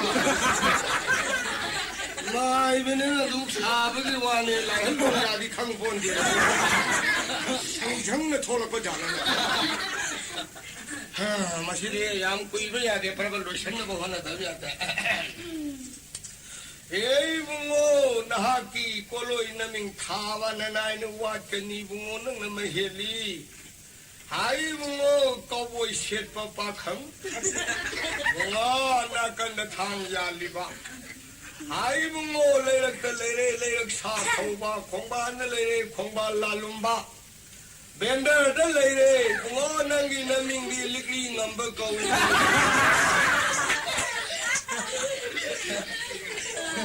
ꯂꯥꯏꯕꯅꯤꯅ ꯗꯨꯛ ꯁꯥꯕꯒꯤ ꯋꯥꯅꯤ, ꯂꯥꯏꯍꯟ ꯄꯨꯡꯌꯥꯗꯤ ꯈꯪ ꯄꯣꯟꯗꯦ꯫ ꯁꯪꯁꯪꯅ ꯊꯣꯛꯂꯛꯄ ꯖꯥꯠꯂꯅꯦ꯫ ꯍꯥ, ꯃꯁꯤꯗꯤ ꯌꯥꯝ ꯀꯨꯏꯕ ꯌꯥꯗꯦ, ꯐꯔꯕ ꯂꯣꯏꯁꯟꯅꯕ ꯍꯣꯠꯅꯗꯕ ꯌꯥꯗꯦ꯫ ꯍꯦ ꯏꯕꯨꯡꯉꯣ, ꯅꯍꯥꯛꯀꯤ ꯀꯣꯂꯣꯏ ꯅꯃꯤꯡ ꯊꯥꯕ ꯅꯅꯥꯏꯅ ꯋꯥꯠꯀꯅꯤ ꯏꯕꯨꯡꯉꯣ, ꯅꯪꯅ ꯃꯍꯦꯜꯂꯤ꯫ ꯍꯥꯏ ꯏꯕꯨꯡꯉꯣ, ꯀꯧꯕꯣꯏ ꯁꯦꯠꯄ ꯄꯥꯈꯪ꯫ ꯏꯕꯨꯡꯉꯣ, ꯅꯥꯀꯟꯗ ꯊꯥꯡ ꯌꯥꯜꯂꯤꯕ꯫ ꯍꯥꯏ ꯏꯕꯨꯡꯉꯣ, ꯂꯩꯔꯛꯇ ꯂꯩꯔꯦ, ꯂꯩꯔꯛ ꯁꯥ ꯊꯧꯕ, ꯈꯣꯡꯕꯥꯟꯗ ꯂꯩꯔꯦ, ꯈꯣꯡꯕꯥꯟ ꯂꯥꯜꯂꯨꯝꯕ꯫ ꯕꯦꯟꯗꯔꯗ ꯂꯩꯔꯦ ꯏꯕꯨꯡꯉꯣ, ꯅꯪꯒꯤ ꯅꯃꯤꯡꯗꯤ ꯂꯤꯛꯂꯤ ꯉꯝꯕ ꯀꯧꯏ꯫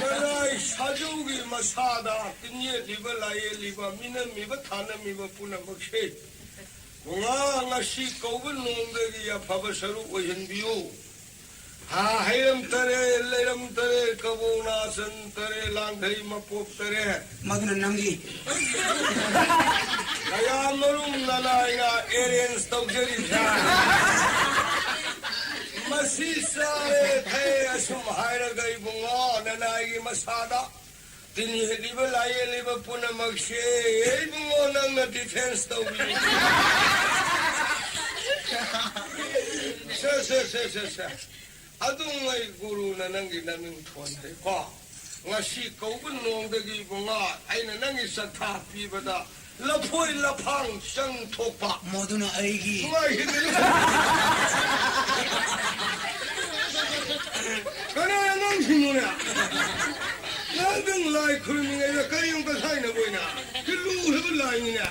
ꯃꯔꯥꯏ ꯁꯥꯖꯧꯒꯤ ꯃꯁꯥꯗ ꯇꯤꯟꯌꯦꯠꯂꯤꯕ, ꯂꯥꯏꯌꯦꯠꯂꯤꯕ, ꯃꯤꯅꯝꯃꯤꯕ, ꯊꯥꯅꯝꯃꯤꯕ ꯄꯨꯝꯅꯃꯛꯁꯦ ꯏꯕꯨꯡꯉꯣ, ꯉꯁꯤ ꯀꯧꯕ ꯅꯣꯡꯗꯒꯤ ꯑꯐꯕ ꯁꯔꯨꯛ ꯑꯣꯏꯍꯟꯕꯤꯌꯨ꯫ ꯍꯥ, ꯍꯩꯔꯝ ꯇꯔꯦ, ꯂꯩꯔꯝ ꯇꯔꯦ, ꯀꯕꯣꯛ ꯅꯥꯆꯟ ꯇꯔꯦ, ꯂꯥꯡꯊꯩ ꯃꯄꯣꯞ ꯇꯔꯦ꯫ ꯃꯗꯨꯅ ꯅꯪꯒꯤ꯫ ꯀꯌꯥꯃꯔꯨꯝ ꯅꯅꯥꯏꯅ ꯑꯦꯔꯦꯟꯖ ꯇꯧꯖꯔꯤꯕ꯭ꯔꯥ? ꯃꯁꯤ ꯆꯥꯔꯦ ꯊꯛꯑꯦ ꯑꯁꯨꯝ ꯍꯥꯏꯔꯒ ꯏꯕꯨꯡꯉꯣ ꯅꯅꯥꯏꯒꯤ ꯃꯁꯥꯗ ꯇꯤꯟ ꯌꯦꯠꯂꯤꯕ ꯂꯥꯏ ꯌꯦꯠꯂꯤꯕ ꯄꯨꯝꯅꯃꯛꯁꯦ ꯏꯕꯨꯡꯉꯣ ꯅꯪꯅ ꯗꯤꯐꯦꯟꯁ ꯇꯧꯕꯤꯌꯨ꯫ ꯁꯦ, ꯁꯦ, ꯁꯦ, ꯁꯦ, ꯁꯦ꯫ ꯑꯗꯨꯉꯩ ꯒꯨꯔꯨꯅ ꯅꯪꯒꯤ ꯅꯃꯤꯡ ꯊꯣꯟꯗꯦꯀꯣ꯫ ꯉꯁꯤ ꯀꯧꯕ ꯅꯣꯡꯗꯒꯤ ꯏꯕꯨꯡꯉꯣ ꯑꯩꯅ ꯅꯪꯒꯤ ꯆꯠꯊꯥ ꯄꯤꯕꯗ ꯂꯐꯣꯏ ꯂꯐꯥꯡ ꯆꯪ ꯊꯣꯛꯄ꯫ ꯃꯗꯨꯅ ꯑꯩꯒꯤ꯫ ꯅꯨꯡꯉꯥꯏꯈꯤꯗꯦ꯫ ꯀꯅꯥꯅ ꯅꯪ ꯊꯤꯡꯉꯨꯅꯦ? ꯉꯥꯏꯍꯥꯛꯇꯪ ꯂꯥꯏ ꯈꯨꯔꯨꯝꯃꯤꯉꯩꯗ ꯀꯔꯤ ꯑꯃꯨꯛꯀ ꯁꯥꯏꯅꯕ ꯑꯣꯏꯅ ꯐꯤꯂꯨ ꯍꯥꯏꯕ ꯂꯥꯏꯅꯤꯅꯦ꯫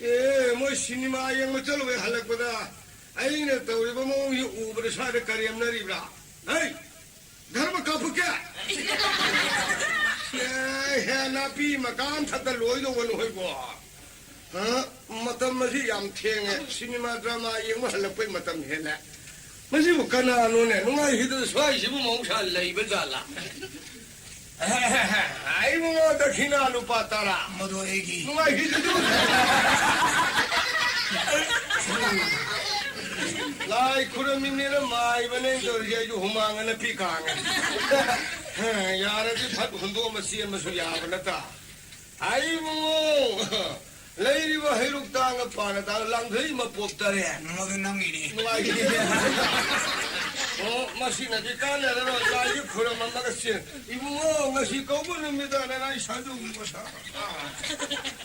ꯑꯦ, ꯃꯣꯏ ꯁꯤꯅꯦꯃꯥ ꯌꯦꯡꯕ ꯆꯠꯂꯨꯕꯩ ꯍꯜꯂꯛꯄꯗ ꯑꯩꯅ ꯇꯧꯔꯤꯕ ꯃꯑꯣꯡꯁꯤ ꯎꯕꯗ ꯁ꯭ꯋꯥꯏꯗ ꯀꯔꯦꯝꯅꯔꯤꯕ꯭ꯔꯥ? ꯍꯩ! ꯙꯔꯃ ꯀꯥꯞꯄꯛꯀꯦ! ꯑꯦ, ꯍꯦ, ꯅꯥꯄꯤ ꯃꯀꯥ ꯑꯃ ꯊꯠꯇ ꯂꯣꯏꯗꯧꯕ ꯅꯈꯣꯏꯕꯣ꯫ ꯍꯥ? ꯃꯇꯝ ꯑꯁꯤ ꯌꯥꯝ ꯊꯦꯡꯉꯦ꯫ ꯁꯤꯅꯦꯃꯥ ꯗ꯭ꯔꯃꯥ ꯌꯦꯡꯕ ꯍꯜꯂꯛꯄꯩ ꯃꯇꯝ ꯍꯦꯜꯂꯦ꯫ ꯃꯁꯤꯕꯨ ꯀꯅꯥꯅꯣꯅꯦ? ꯅꯨꯡꯉꯥꯏꯈꯤꯗꯅ ꯁ꯭ꯋꯥꯏꯁꯤꯕꯨ ꯃꯍꯧꯁꯥ ꯂꯩꯕ ꯖꯥꯠꯂꯥ? ꯏꯕꯨꯡꯉꯣ, ꯗꯈꯤꯅꯥ ꯂꯨꯄꯥ ꯇꯔꯥ꯫ ꯃꯗꯨ ꯑꯩꯒꯤ꯫ ꯅꯨꯡꯉꯥꯏꯈꯤꯗꯨ꯫ ꯂꯥꯏ ꯈꯨꯔꯝꯃꯤꯅꯦꯅ ꯃꯥꯏꯕꯅꯦ ꯇꯧꯔꯤꯁꯦ, ꯑꯩꯁꯨ ꯍꯨꯃꯥꯡ ꯑꯅꯞꯄꯤ ꯀꯥꯡꯉꯦ꯫ ꯌꯥꯔꯗꯤ ꯐꯠ ꯍꯨꯟꯗꯣꯛꯑꯃ ꯆꯦꯟꯕꯁꯨ ꯌꯥꯕ ꯅꯠꯇ꯫ ꯑꯩ ꯏꯕꯨꯡꯉꯣ, ꯂꯩꯔꯤꯕ ꯍꯩꯔꯨꯛ ꯇꯥꯡꯒ ꯄꯥꯅ ꯇꯥꯡꯒ ꯂꯥꯡꯊꯩ ꯃꯄꯣꯞ ꯇꯔꯦ꯫ ꯃꯗꯨ ꯅꯪꯒꯤꯅꯤ꯫ ꯅꯨꯡꯉꯥꯏꯈꯤꯗꯦ꯫ ꯑꯣ, ꯃꯁꯤꯅꯗꯤ ꯀꯥꯟꯅꯔꯔꯣꯏ꯫ ꯂꯥꯏꯁꯦ ꯈꯨꯔꯨꯝꯃꯝꯃꯒ ꯆꯦꯟ꯫ ꯏꯕꯨꯡꯉꯣ, ꯉꯁꯤ ꯀꯧꯕ ꯅꯨꯃꯤꯗꯥꯡ ꯅꯪ ꯑꯩ ꯁꯥꯗꯨ ꯃꯁꯥ꯫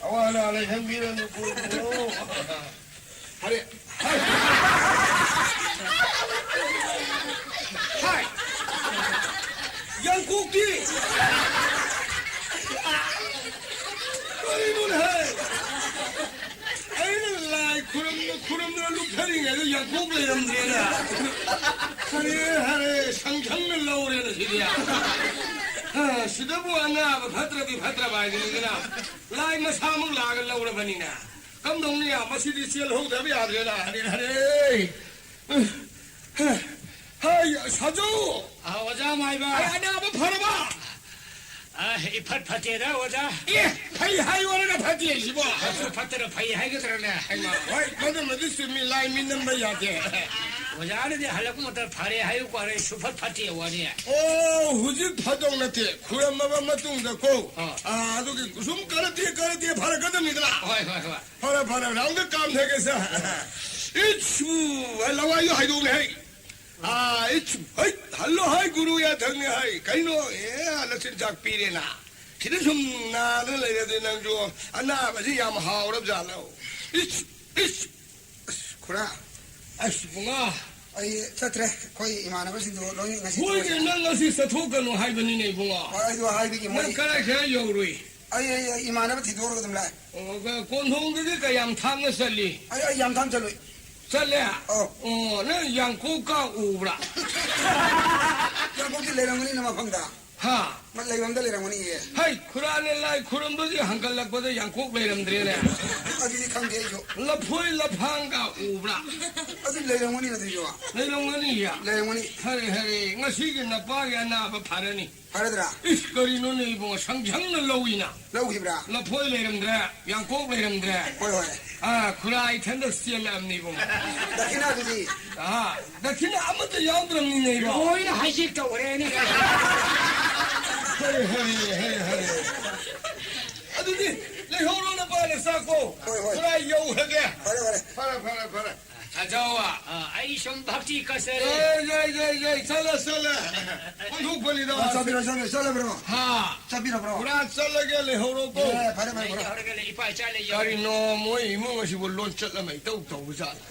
ꯑꯋꯥ ꯑꯅꯥ ꯂꯩꯍꯟꯕꯤꯔꯅꯨꯀꯣ ꯏꯕꯨꯡꯉꯣ꯫ ꯍꯥꯏꯔꯦ꯫ ꯍꯥꯏ꯫ ꯍꯥꯏ꯫ ꯌꯥꯡꯀꯣꯛꯇꯤ꯫ ꯀꯔꯤꯅꯣꯅꯦ ꯍꯥꯏ? ꯑꯩꯅ ꯂꯥꯏ ꯈꯨꯔꯨꯝꯅ ꯈꯨꯔꯨꯝꯗꯅ ꯂꯨꯞꯊꯔꯤꯉꯩꯗ ꯌꯥꯡꯀꯣꯛ ꯂꯩꯔꯝꯗ꯭ꯔꯦꯅ꯫ ꯍꯔꯦ ꯍꯔꯦ, ꯁꯪ ꯁꯪꯅ ꯂꯧꯔꯦꯅ ꯁꯤꯗꯤ꯫ ꯍꯥ, ꯁꯤꯗꯕꯨ ꯑꯅꯥꯕ ꯐꯠꯇ꯭ꯔꯗꯤ ꯐꯠꯇ꯭ꯔꯕ ꯍꯥꯏꯗꯨꯅꯤꯗꯅ꯫ ꯂꯥꯏ ꯃꯁꯥꯃꯛ ꯂꯥꯛꯑꯒ ꯂꯧꯔꯕꯅꯤꯅ꯫ ꯀꯝꯗꯧꯅꯤ? ꯃꯁꯤꯗꯤ ꯆꯦꯜꯍꯧꯗꯕ ꯌꯥꯗ꯭ꯔꯦꯗ꯫ ꯍꯔꯦ, ꯍꯔꯦ꯫ ꯍꯥꯏ, ꯁꯥꯖꯧ꯫ ꯑ, ꯑꯣꯖꯥ ꯃꯥꯏꯕ꯫ ꯑꯩ ꯑꯅꯥꯕ ꯐꯔꯕ? ꯑ, ꯏꯐꯠ ꯐꯠꯇꯦꯗ, ꯑꯣꯖꯥ꯫ ꯑꯦ, ꯐꯩ ꯍꯥꯏꯌꯣꯔꯒ ꯐꯠꯇꯦ ꯍꯥꯏꯁꯤꯕꯣ? ꯐꯠꯁꯨ ꯐꯠꯇꯅ ꯐꯩ ꯍꯥꯏꯒꯗ꯭ꯔꯅꯦ? ꯍꯩꯃꯥ, ꯍꯣꯏ, ꯃꯗꯨꯃꯗꯤ ꯆꯨꯝꯃꯤ, ꯂꯥꯏ ꯃꯤꯠ ꯅꯝꯕ ꯌꯥꯗꯦ꯫ ꯑꯣꯖꯥꯅꯗꯤ ꯍꯜꯂꯛꯄ ꯃꯇꯝꯗ ꯐꯔꯦ ꯍꯥꯏꯌꯨ ꯀꯣ, ꯑꯗꯩ ꯁꯨꯐꯠ ꯐꯠꯇꯦ ꯋꯥꯅꯤ꯫ ꯑꯣ, ꯍꯧꯖꯤꯛ ꯐꯗꯧ ꯅꯠꯇꯦ, ꯈꯨꯔꯝꯃꯕ ꯃꯇꯨꯡꯗ ꯀꯣ꯫ ꯑꯥ꯫ ꯑꯥ, ꯑꯗꯨꯒꯤ ꯁꯨꯝ ꯀꯔꯠꯇꯦ, ꯀꯔꯠꯇꯦ ꯐꯔꯛꯀꯗꯕꯅꯤꯗꯅ꯫ ꯍꯣꯏ, ꯍꯣꯏ, ꯍꯣꯏ꯫ ꯐꯔꯦ, ꯐꯔꯦ, ꯔꯥꯎꯟꯗ ꯀꯥꯝꯊꯒꯦꯁꯦ꯫ ꯏꯠꯁꯨ, ꯂꯋꯥꯏꯁꯨ ꯍꯥꯏꯗꯣꯛꯂꯦ ꯍꯩ꯫ ꯑꯥ, ꯏꯠꯁꯨ, ꯍꯩ, ꯍꯜꯂꯣ ꯍꯥꯏ, ꯒꯨꯔꯨ ꯌꯥꯊꯪꯅꯦ ꯍꯥꯏ꯫ ꯀꯩꯅꯣ, ꯑꯦ, ꯅꯆꯤꯟꯖꯥꯛ ꯄꯤꯔꯦꯅ꯫ ꯁꯤꯗ ꯁꯨꯝ ꯅꯥꯗꯅ ꯂꯩꯔꯗꯤ ꯅꯪꯁꯨ ꯑꯅꯥꯕꯁꯤ ꯌꯥꯝ ꯍꯥꯎꯔꯕ ꯖꯥꯠꯂꯣ? ꯏꯠꯁꯨ, ꯏꯠꯁꯨ꯫ ꯑꯁ, ꯈꯨꯔꯥ꯫ ꯑꯁ, ꯏꯕꯨꯡꯉꯣ꯫ ꯑꯩ ꯆꯠꯇ꯭ꯔꯦ꯫ ꯑꯩꯈꯣꯏ ꯏꯃꯥꯟꯅꯕꯁꯤꯡꯗꯨ ꯂꯣꯏ ꯉꯁꯤ ꯍꯣꯏꯅꯦ, ꯇꯣꯛꯑꯦ꯫ ꯅꯪ ꯉꯁꯤ ꯆꯠꯊꯣꯛꯀꯅꯨ ꯍꯥꯏꯕꯅꯤꯅꯦ, ꯏꯕꯨꯡꯉꯣ꯫ ꯍꯣꯏ, ꯑꯩꯗꯣ ꯍꯥꯏꯕꯒꯤ ꯅꯪ ꯃꯣꯏ ꯀꯗꯥꯏ ꯀꯗꯥꯏ ꯌꯧꯔꯨꯏ? ꯑꯩ, ꯑꯩ, ꯑꯩ ꯏꯃꯥꯟꯅꯕ ꯊꯤꯗꯣꯛꯑꯒ ꯑꯗꯨꯝ ꯂꯥꯛꯑꯦ꯫ ꯑꯣ, ꯀ-, ꯀꯣꯟꯊꯣꯡꯗꯒꯤ ꯀꯌꯥꯝ ꯊꯥꯞꯅ ꯆꯠꯂꯤ? ꯑꯩ, ꯑꯩ ꯌꯥꯝ ꯊꯥꯞꯅ ꯆꯠꯂꯨꯏ꯫ ꯆꯠꯂꯦ? ꯑꯧ꯫ ꯑꯣ, ꯅꯪ ꯌꯥꯡꯀꯣꯛꯀ ꯎꯕ꯭ꯔꯥ? ꯌꯥꯡꯀꯣꯛꯇꯤ ꯂꯩꯔꯝꯒꯅꯤꯅ ꯃꯐꯝꯗ꯫ ꯍꯥ? ꯃ-, ꯂꯩꯐꯝꯗ ꯂꯩꯔꯝꯒꯅꯤꯌꯦ꯫ ꯍꯩ, ꯈꯨꯔꯥꯅꯦ ꯂꯥꯏ ꯈꯨꯔꯨꯝꯕꯒꯤ ꯍꯪꯒꯠꯂꯛꯄꯗ ꯌꯥꯡꯀꯣꯛ ꯂꯩꯔꯝꯗ꯭ꯔꯦꯅꯦ꯫ ꯑꯗꯨꯗꯤ ꯈꯪꯗꯦ ꯑꯩꯁꯨ꯫ ꯂꯐꯣꯏ ꯂꯐꯥꯡꯒ ꯎꯕ꯭ꯔꯥ? ꯑꯗꯨ ꯂꯩꯔꯝꯒꯅꯤ ꯑꯗꯨꯁꯨ꯫ ꯂꯩꯔꯝꯒꯅꯤꯌꯦ꯫ ꯂꯩꯔꯝꯒꯅꯤ꯫ ꯍꯔꯦ, ꯍꯔꯦ, ꯉꯁꯤꯒꯤ ꯅꯄꯥꯒꯤ ꯑꯅꯥꯕ ꯐꯔꯅꯤ꯫ ꯐꯔꯗ꯭ꯔꯥ? ꯏꯁ, ꯀꯔꯤꯅꯣꯅꯦ ꯏꯕꯨꯡꯉꯣ, ꯁꯪꯁꯪꯅ ꯂꯧꯏꯅ꯫ ꯂꯧꯈꯤꯕ꯭ꯔꯥ? ꯂꯐꯣꯏ ꯂꯩꯔꯝꯗ꯭ꯔꯦ, ꯌꯥꯡꯀꯣꯛ ꯂꯩꯔꯝꯗ꯭ꯔꯦ꯫ ꯍꯣꯏ, ꯍꯣꯏ꯫ ꯑꯥ, ꯈꯨꯔꯥ ꯏꯊꯟꯗ ꯆꯦꯜꯂꯛꯑꯕꯅꯤ ꯏꯕꯨꯡꯉꯣ꯫ ꯗꯈꯤꯅꯥꯗꯨꯗꯤ? ꯑꯥ, ꯗꯈꯤꯅꯥ ꯑꯃꯠꯇ ꯌꯥꯎꯗ꯭ꯔꯕꯅꯤꯅꯦ ꯏꯕꯣ꯫ ꯂꯣꯏꯅ ꯍꯥꯏꯖꯦꯛ ꯇꯧꯔꯦꯅꯦ꯫ ꯍꯔꯦ, ꯍꯔꯦ, ꯍꯔꯦ, ꯍꯔꯦ꯫ ꯑꯗꯨꯗꯤ ꯂꯩꯍꯧꯔꯣ ꯅꯄꯥꯅ ꯆꯥꯛꯄꯣ꯫ ꯍꯣꯏ, ꯍꯣꯏ꯫ ꯈꯨꯔꯥ ꯌꯧꯈ꯭ꯔꯒꯦ꯫ ꯐꯔꯦ, ꯐꯔꯦ꯫ ꯐꯔꯦ, ꯐꯔꯦ, ꯐꯔꯦ꯫ ꯑꯖꯥꯎꯋꯥ꯫ ꯑ, ꯑꯩ ꯁꯨꯝ ꯚꯛꯇꯤ ꯀꯠꯆꯔꯦ꯫ ꯌꯥꯏ, ꯌꯥꯏ, ꯌꯥꯏ, ꯌꯥꯏ, ꯆꯠꯂꯣ, ꯆꯠꯂꯣ꯫ ꯑꯣꯟꯊꯣꯛꯄꯅꯤꯗ꯫ ꯑ, ꯆꯠꯄꯤꯔꯣ, ꯆꯠꯂꯣ, ꯆꯠꯂꯕ꯭ꯔꯣ? ꯍꯥ꯫ ꯆꯠꯄꯤꯔꯕ꯭ꯔꯣ? ꯄꯨꯔꯥ ꯆꯠꯂꯒꯦ, ꯂꯩꯍꯧꯔꯣꯀꯣ꯫ ꯑꯦ, ꯐꯔꯦ, ꯐꯔꯦ, ꯐꯔꯦ꯫ ꯂꯩꯍꯧꯔꯒꯦ, ꯂꯩ-, ꯏꯄꯥ ꯏꯆꯥ ꯂꯩꯖꯧ꯫ ꯀꯔꯤꯅꯣ, ꯃꯣꯏ ꯏꯃꯨꯡ ꯑꯁꯤꯕꯨ ꯂꯣꯟ ꯆꯠ ꯑꯃ ꯏꯇꯧ ꯇꯧꯕ ꯖꯥꯠꯂ?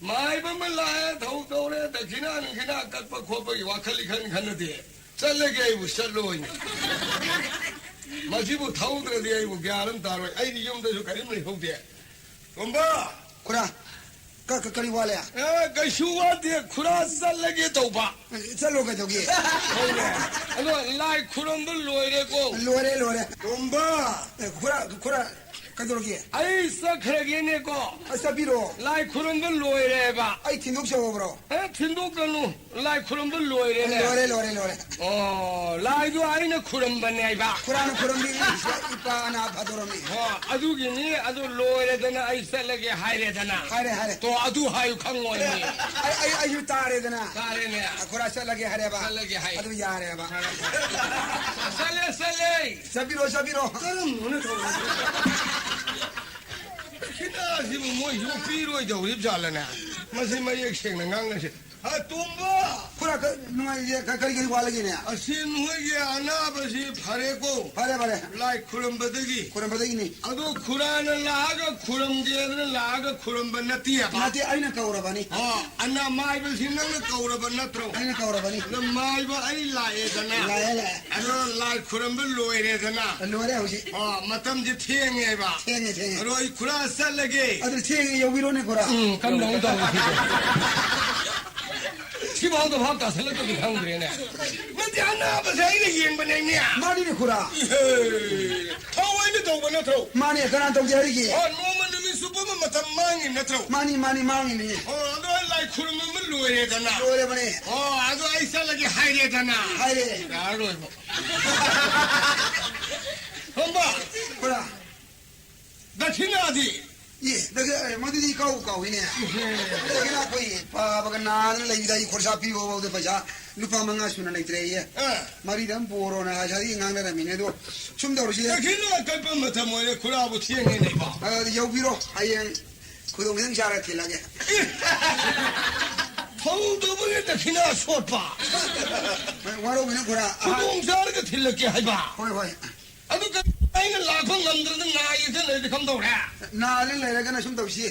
ꯃꯥꯏꯕ ꯑꯃ ꯂꯥꯛꯑꯦ, ꯊꯧ ꯇꯧꯔꯦ, ꯗꯈꯤꯅꯥ ꯅꯨꯡꯈꯤꯅꯥ ꯀꯠꯄ ꯈꯣꯠꯄꯒꯤ ꯋꯥꯈꯜ ꯏꯈꯟ ꯈꯟꯅꯗꯦ꯫ ꯆꯠꯂꯒꯦ ꯑꯩꯕꯨ ꯆꯠꯂꯣꯏꯅꯦ꯫ ꯃꯁꯤꯕꯨ ꯊꯧꯗ꯭ꯔꯗꯤ ꯑꯩꯕꯨ ꯒ꯭ꯌꯥꯟ ꯑꯃ ꯇꯥꯔꯣꯏ꯫ ꯑꯩꯗꯤ ꯌꯨꯝꯗꯁꯨ ꯀꯔꯤꯝ ꯂꯩꯍꯧꯗꯦ꯫ ꯇꯣꯝꯕ! ꯈꯨꯔꯥ, ꯀ-, ꯀ-, ꯀꯔꯤ ꯋꯥꯠꯂꯦ? ꯑꯦ, ꯀꯩꯁꯨ ꯋꯥꯠꯇꯦ, ꯈꯨꯔꯥ ꯆꯠꯂꯒꯦ ꯇꯧꯕ꯫ ꯆꯠꯂꯣ ꯀꯩꯗꯧꯒꯦ? ꯍꯣꯏꯅꯦ꯫ ꯑꯗꯣ ꯂꯥꯏ ꯈꯨꯔꯨꯝꯕ ꯂꯣꯏꯔꯦꯀꯣ? ꯂꯣꯏꯔꯦ, ꯂꯣꯏꯔꯦ꯫ ꯇꯣꯝꯕ! ꯑꯦ, ꯈꯨꯔꯥ, ꯈꯨꯔꯥ, ꯀꯩꯗꯧꯔꯒꯦ? ꯑꯩ ꯆꯠꯈ꯭ꯔꯒꯦꯅꯦꯀꯣ? ꯑꯁ, ꯆꯠꯄꯤꯔꯣ꯫ ꯂꯥꯏ ꯈꯨꯔꯨꯝꯕ ꯂꯣꯏꯔꯦꯕ꯫ ꯑꯩ ꯊꯤꯟꯗꯣꯛꯆꯧꯕ꯭ꯔꯣ? ꯑꯦ, ꯊꯤꯟꯗꯣꯛꯀꯅꯨ꯫ ꯂꯥꯏ ꯈꯨꯔꯨꯝꯕ ꯂꯣꯏꯔꯦꯅꯦ꯫ ꯂꯣꯏꯔꯦ, ꯂꯣꯏꯔꯦ, ꯂꯣꯏꯔꯦ꯫ ꯑꯣ, ꯂꯥꯏꯗꯣ ꯑꯩꯅ ꯈꯨꯔꯨꯝꯕꯅꯦꯕ꯫ ꯈꯨꯔꯥꯅ ꯈꯨꯔꯨꯝꯕꯤꯔꯤ, ꯏꯄꯥ ꯑꯅꯥ ꯐꯥꯗꯣꯔꯝꯃꯤ꯫ ꯍꯣ, ꯑꯗꯨꯒꯤꯅꯤ, ꯑꯗꯨ ꯂꯣꯏꯔꯦꯗꯅ ꯑꯩ ꯆꯠꯂꯒꯦ ꯍꯥꯏꯔꯦꯗꯅ꯫ ꯍꯥꯏꯔꯦ, ꯍꯥꯏꯔꯦ꯫ ꯇꯣ, ꯑꯗꯨ ꯍꯥꯏꯌꯨ ꯈꯪꯉꯣꯏꯅꯦ꯫ ꯑꯩ, ꯑꯩ, ꯑꯩꯁꯨ ꯇꯥꯔꯦꯗꯅ꯫ ꯇꯥꯔꯦꯅꯦ꯫ ꯑ, ꯈꯨꯔꯥ ꯆꯠꯂꯒꯦ ꯍꯥꯏꯔꯦꯕ꯫ ꯆꯠꯂꯒꯦ ꯍꯥꯏ꯫ ꯑꯗꯨ ꯌꯥꯔꯦꯕ꯫ ꯆꯠꯂꯦ, ꯆꯠꯂꯦ꯫ ꯆꯠꯄꯤꯔꯣ, ꯆꯠꯄꯤꯔꯣ꯫ ꯀꯔꯝꯕꯅ ꯇꯧꯔꯤꯁꯦ? ꯈꯤꯇꯥꯁꯤꯕꯨ ꯃꯣꯏꯁꯤꯕꯨ ꯄꯤꯔꯣꯏꯗꯧꯔꯤꯕ ꯖꯥꯠꯂꯅꯦ? ꯃꯁꯤ ꯃꯌꯦꯛ ꯁꯦꯡꯅ ꯉꯥꯡꯅꯁꯦ꯫ ꯍꯥ, ꯇꯣꯝꯕ! ꯅꯨꯡꯉꯥꯏꯔꯤꯁꯦ꯫ ꯀ-, ꯀꯔꯤ ꯀꯔꯤ ꯋꯥꯠꯂꯒꯦꯅꯦ? ꯑꯁꯤ ꯅꯣꯏꯒꯤ ꯑꯅꯥꯕꯁꯤ ꯐꯔꯦꯀꯣ꯫ ꯐꯔꯦ, ꯐꯔꯦ꯫ ꯂꯥꯏ ꯈꯨꯔꯝꯕꯗꯒꯤ꯫ ꯈꯨꯔꯝꯕꯗꯒꯤꯅꯤ꯫ ꯑꯗꯣ ꯈꯨꯔꯥꯅ ꯂꯥꯛꯑꯒ ꯈꯨꯔꯝꯒꯦꯗꯅ ꯂꯥꯛꯑꯒ ꯈꯨꯔꯝꯕ ꯅꯠꯇꯦꯕ꯫ ꯅꯠꯇꯦ, ꯑꯩꯅ ꯀꯧꯔꯕꯅꯤ꯫ ꯑꯣ, ꯑꯅꯥ ꯃꯥꯏꯕꯁꯤ ꯅꯪꯅ ꯀꯧꯔꯕ ꯅꯠꯇ꯭ꯔꯣ? ꯑꯩꯅ ꯀꯧꯔꯕꯅꯤ꯫ ꯑꯗꯣ ꯃꯥꯏꯕ ꯑꯩ ꯂꯥꯛꯑꯦꯗꯅ꯫ ꯂꯥꯛꯑꯦ, ꯂꯥꯛꯑꯦ꯫ ꯑꯗꯣ ꯂꯥꯏ ꯈꯨꯔꯝꯕ ꯂꯣꯏꯔꯦꯗꯅ꯫ ꯂꯣꯏꯔꯦ ꯍꯧꯖꯤꯛ꯫ ꯑꯣ, ꯃꯇꯝꯁꯦ ꯊꯦꯡꯉꯦꯕ꯫ ꯊꯦꯡꯉꯦ, ꯊꯦꯡꯉꯦ꯫ ꯑꯗꯣ ꯑꯩ ꯈꯨꯔꯥ ꯆꯠꯂꯒꯦ꯫ ꯑꯗꯨ ꯊꯦꯡꯉꯦ, ꯌꯧꯕꯤꯔꯣꯅꯦ ꯈꯨꯔꯥ꯫ ꯎꯝ, ꯀꯝꯗꯧꯅ ꯇꯧꯔꯤ ꯁꯤꯗꯤ? ꯁꯤꯐꯥꯎꯗ ꯚꯥꯞ ꯇꯥꯁꯤꯜꯂꯛꯇ꯭ꯔꯗꯤ ꯈꯪꯗ꯭ꯔꯦꯅꯦ꯫ ꯅꯠꯇꯦ, ꯑꯅꯥꯕꯁꯦ ꯑꯩꯅ ꯌꯦꯡꯕꯅꯦꯃꯤ꯫ ꯃꯥꯅꯤꯅꯦ ꯈꯨꯔꯥ꯫ ꯏꯍꯦ, ꯊꯑꯣꯏꯅ ꯇꯧꯕ ꯅꯠꯇ꯭ꯔꯣ? ꯃꯥꯅꯦ, ꯀꯅꯥ ꯇꯧꯒꯦ ꯍꯥꯏꯔꯤꯒꯦ? ꯑꯣ, ꯅꯣꯡꯃ ꯅꯨꯃꯤꯠ ꯆꯨꯞꯄ ꯑꯃ ꯃꯇꯝ ꯃꯥꯡꯉꯤ ꯅꯠꯇ꯭ꯔꯣ? ꯃꯥꯅꯤ, ꯃꯥꯅꯤ, ꯃꯥꯡꯉꯤꯅꯦ꯫ ꯑꯣ, ꯑꯗꯣ ꯑꯩ ꯂꯥꯏ ꯈꯨꯔꯨꯝꯕ ꯑꯃ ꯂꯣꯏꯔꯦꯗꯅ꯫ ꯂꯣꯏꯔꯕꯅꯦ꯫ ꯑꯣ, ꯑꯗꯣ ꯑꯩ ꯆꯠꯂꯒꯦ ꯍꯥꯏꯔꯦꯗꯅ꯫ ꯍꯥꯏꯔꯦ꯫ ꯌꯥꯔꯔꯣꯏꯕ꯫ ꯍꯝꯕ꯫ ꯈꯨꯔꯥ꯫ ꯗꯈꯤꯅꯥꯗꯤ? ꯑꯦ, ꯗꯈꯤ-, ꯑꯦ, ꯃꯗꯨꯗꯤ ꯏꯀꯥꯎ ꯀꯥꯎꯏꯅꯦ꯫ ꯏꯍꯦ꯫ ꯗꯈꯤꯅꯥ ꯑꯩꯈꯣꯏ ꯄꯥꯕꯒ ꯅꯥꯗꯅ ꯂꯩꯕꯗ ꯑꯩ ꯈꯣꯔꯁꯥ ꯄꯤꯕ ꯐꯥꯎꯗ ꯄꯩꯁꯥ ꯂꯨꯄꯥ ꯃꯉꯥ ꯁꯨꯅ ꯂꯩꯇ꯭ꯔꯦꯌꯦ꯫ ꯑꯥ꯫ ꯃꯔꯤꯗ ꯑꯃ ꯄꯨꯔꯣꯅ ꯉꯁꯥꯏꯗꯒꯤ ꯉꯥꯡꯅꯔꯝꯃꯤꯅꯦ꯫ ꯑꯗꯣ ꯁꯨꯝ ꯇꯧꯔꯁꯤ꯫ ꯗꯈꯤꯅꯥ ꯀꯠꯄ ꯃꯇꯝ ꯑꯣꯏꯔꯦ, ꯈꯨꯔꯥꯕꯨ ꯊꯦꯡꯉꯦꯅꯦ ꯏꯄꯥ꯫ ꯑ, ꯌꯧꯕꯤꯔꯣ꯫ ꯍꯌꯦꯡ ꯈꯨꯗꯣꯡ ꯈꯤꯇꯪ ꯆꯥꯔꯒ ꯊꯤꯜꯂꯒꯦ꯫ ꯑꯦ! ꯊꯧꯗꯧꯕꯒꯤ ꯗꯈꯤꯅꯥ ꯁꯣꯠꯄ꯫ ꯋꯥꯔꯧꯕꯤꯅꯨ ꯈꯨꯔꯥ꯫ ꯈꯨꯗꯣꯡ ꯆꯥꯔꯒ ꯊꯤꯜꯂꯛꯀꯦ ꯍꯥꯏꯕ꯫ ꯍꯣꯏ, ꯍꯣꯏ꯫ ꯑꯗꯨ ꯀ-, ꯑꯩꯅ ꯂꯥꯛꯄ ꯉꯝꯗ꯭ꯔꯗꯤ ꯅꯥ ꯌꯦꯛꯇ ꯂꯩꯔꯗꯤ ꯀꯝꯗꯧꯔꯦ? ꯅꯥꯗ ꯂꯩꯔꯒꯅ ꯁꯨꯝ ꯇꯧꯁꯤ,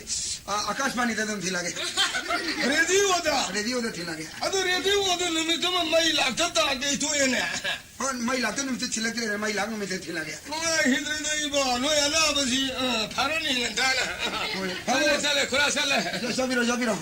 ꯑ, ꯑꯥꯀꯥꯁꯕꯥꯅꯤꯗ ꯑꯗꯨꯝ ꯊꯤꯜꯂꯒꯦ꯫ ꯔꯦꯗꯤꯑꯣꯗ? ꯔꯦꯗꯤꯑꯣꯗ ꯊꯤꯜꯂꯒꯦ꯫ ꯑꯗꯨ ꯔꯦꯗꯤꯑꯣꯗ ꯅꯨꯃꯤꯠꯇꯨꯃ ꯃꯩ ꯂꯥꯛꯇ ꯇꯥꯔꯗꯤ ꯑꯩ ꯇꯣꯛꯑꯦꯅꯦ꯫ ꯍꯣꯏ, ꯃꯩ ꯂꯥꯛꯇ ꯅꯨꯃꯤꯠꯇ ꯊꯤꯜꯂꯛꯇ꯭ꯔꯦꯅꯦ, ꯃꯩ ꯂꯥꯛ ꯅꯨꯃꯤꯠꯇ ꯊꯤꯜꯂꯛꯑꯒꯦ꯫ ꯅꯨꯡꯉꯥꯏꯈꯤꯗ꯭ꯔꯦꯗ ꯏꯕꯣ, ꯅꯣꯏ ꯑꯅꯥꯕꯁꯤ, ꯑ, ꯐꯔꯅꯤ ꯉꯟꯇꯥꯅ꯫ ꯍꯣꯏ, ꯆꯠꯂꯦ, ꯐꯔꯦ꯫ ꯆꯠꯂꯦ, ꯈꯨꯔꯥ ꯆꯠꯂꯦ꯫ ꯆꯠ-, ꯆꯠꯄꯤꯔꯣ, ꯆꯠꯄꯤꯔꯣ꯫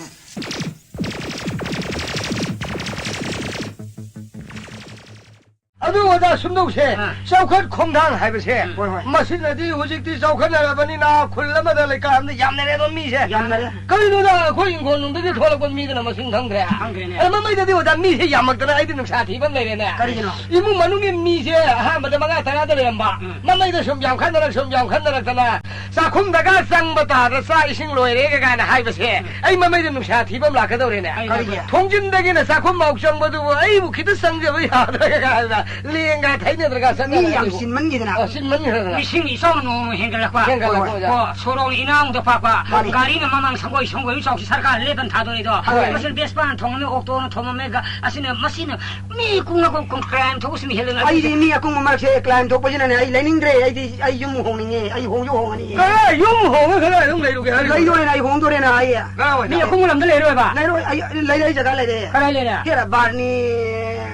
ꯑꯗꯨ ꯑꯣꯖꯥ ꯁꯨꯝꯗꯧꯁꯦ, ꯑꯥ꯫ ꯆꯥꯎꯈꯠ ꯈꯣꯡꯊꯥꯡ ꯍꯥꯏꯕꯁꯦ, ꯎꯝ꯫ ꯍꯣꯏ, ꯍꯣꯏ꯫ ꯃꯁꯤꯅꯗꯤ ꯍꯧꯖꯤꯛꯇꯤ ꯆꯥꯎꯈꯠꯅꯔꯕꯅꯤꯅ ꯈꯨꯜ ꯑꯃꯗ ꯂꯩꯀꯥꯏ ꯑꯃꯗ ꯌꯥꯝꯅꯔꯦꯕ ꯃꯤꯁꯦ꯫ ꯌꯥꯝꯅꯔꯦ꯫ ꯀꯔꯤꯅꯣꯗ ꯑꯩꯈꯣꯏ ꯏꯪꯈꯣꯜ ꯅꯨꯡꯗꯒꯤ ꯊꯣꯛꯂꯛꯄ ꯃꯤꯗꯨꯅ ꯃꯁꯤꯡ ꯈꯪꯗ꯭ꯔꯦ꯫ ꯈꯪꯗ꯭ꯔꯦꯅꯦ꯫ ꯑꯗ ꯃꯃꯩꯗꯗꯤ ꯑꯣꯖꯥ ꯃꯤꯁꯦ ꯌꯥꯝꯃꯛꯇꯅ ꯑꯩꯗꯤ ꯅꯨꯡꯁꯥ ꯊꯤꯕ ꯑꯃ ꯂꯩꯔꯦꯅꯦ꯫ ꯀꯔꯤꯒꯤꯅꯣ? ꯏꯃꯨꯡ ꯃꯅꯨꯡꯒꯤ ꯃꯤꯁꯦ ꯑꯍꯥꯟꯕꯗ ꯃꯉꯥ ꯇꯔꯥꯗ ꯂꯩꯔꯝꯕ, ꯎꯝ꯫ ꯃꯃꯩꯗ ꯁꯨꯝ ꯌꯥꯝꯈꯠꯅꯔꯛ-, ꯁꯨꯝ ꯌꯥꯝꯈꯠꯅꯔꯛꯇꯅ ꯆꯥꯛꯈꯨꯝꯗꯒ ꯆꯪꯕ ꯇꯥꯔꯗ ꯆꯥꯛ ꯏꯁꯤꯡ ꯂꯣꯏꯔꯦꯒ ꯀꯥꯏꯅ ꯍꯥꯏꯕꯁꯦ, ꯎꯝ꯫ ꯑꯩ ꯃꯃꯩꯗ ꯅꯨꯡꯁꯥ ꯊꯤꯕ ꯑꯃ ꯂꯥꯛꯀꯗꯧꯔꯦꯅꯦ꯫ ꯀꯔꯤꯒꯤ? ꯊꯣꯡꯖꯤꯟꯗꯒꯤꯅ ꯆꯥꯛꯈꯨꯝ ꯐꯥꯎ ꯆꯪꯕꯗꯨꯕꯨ ꯑꯩꯕꯨ ꯈꯤꯇ ꯆꯪꯖꯕ ꯌꯥꯗ꯭ꯔꯒ ꯀꯥꯏꯅ ꯂꯦꯡꯒ ꯊꯩꯅꯗ꯭ꯔꯒ ꯆꯠꯅꯔꯦ ꯃꯤ ꯌꯥꯝ ꯑꯗꯨꯕꯨ꯫ ꯆꯤꯟꯃꯟꯈꯤꯗꯅ꯫ ꯑ, ꯆꯤꯟꯃꯟꯈ꯭ꯔꯗꯅ꯫ ꯃꯤꯁꯤꯡ ꯏꯆꯥꯎꯅ ꯅꯣꯡꯃ ꯍꯦꯟꯒꯠꯂꯛꯄ꯫ ꯍꯦꯟꯒꯠꯂꯛꯄ ꯍꯣꯏ, ꯑꯣꯖꯥ꯫ ꯍꯣꯏ, ꯁꯣꯔꯣꯛꯅ ꯏꯅꯥꯎꯗ ꯐꯥꯛꯄ꯫ ꯃꯥꯅꯤ꯫ ꯒꯥꯔꯤꯅ ꯃꯃꯥꯡ ꯁꯪꯒꯣꯏ ꯁꯪꯒꯣꯏ ꯆꯥꯎꯁꯤ ꯁꯔꯀꯥꯔ ꯂꯦꯞꯇꯅ ꯊꯥꯗꯣꯔꯛꯏꯗꯣ꯫ ꯍꯣꯏ꯫ ꯃꯁꯤꯅ ꯕꯦꯁꯄꯥꯅ ꯊꯣꯡꯉꯝꯃꯦ, ꯑꯣꯛꯇꯣꯅ ꯊꯣꯡꯉꯝꯃꯦ, ꯒ-, ꯑꯁꯤꯅ, ꯃꯁꯤꯅ ꯃꯤ ꯀꯨꯡꯅ ꯀꯨꯡ-, ꯀꯨꯡ-, ꯀ꯭ꯔꯥꯏꯝ ꯊꯣꯛꯄꯁꯤꯅ ꯍꯦꯜꯂꯦ꯫ ꯑꯩꯗꯤ ꯃꯤ ꯑꯀꯨꯡꯕ ꯃꯔꯛꯁꯦ ꯀ꯭ꯔꯥꯏꯝ ꯊꯣꯛꯄꯁꯤꯅꯅꯦ ꯑꯩ ꯂꯩꯅꯤꯡꯗ꯭ꯔꯦ꯫ ꯑꯩꯗꯤ ꯑꯩ ꯌꯨꯝ ꯍꯣꯡꯅꯤꯡꯉꯦ꯫ ꯑꯩ ꯍꯣꯡꯁꯨ ꯍꯣꯡꯉꯅꯤ꯫ ꯀꯔꯥꯏ ꯌꯨꯝ ꯍꯣꯡꯉ ꯀꯗꯥꯏ ꯑꯗꯨꯝ ꯂꯩꯔꯨꯒꯦ ꯍꯥꯏꯔꯤꯕ? ꯂꯩꯗꯣꯔꯦꯅ ꯑꯩ ꯍꯣꯡꯗꯣꯔꯦꯅ ꯑꯩ꯫ ꯀꯔꯥꯏꯋꯥꯏꯗ? ꯃꯤ ꯑꯀꯨꯡꯕ ꯂꯝꯗ ꯂꯩꯔꯣꯏꯕ? ꯂꯩꯔꯣꯏ꯫ ꯑꯩ ꯂꯩꯔꯦ, ꯑꯩ ꯖꯒꯥ ꯂꯩꯔꯦ꯫ ꯀꯗꯥꯏ ꯂꯩꯔꯦ? ꯍꯦꯔꯥ ꯕꯥꯔꯅꯤ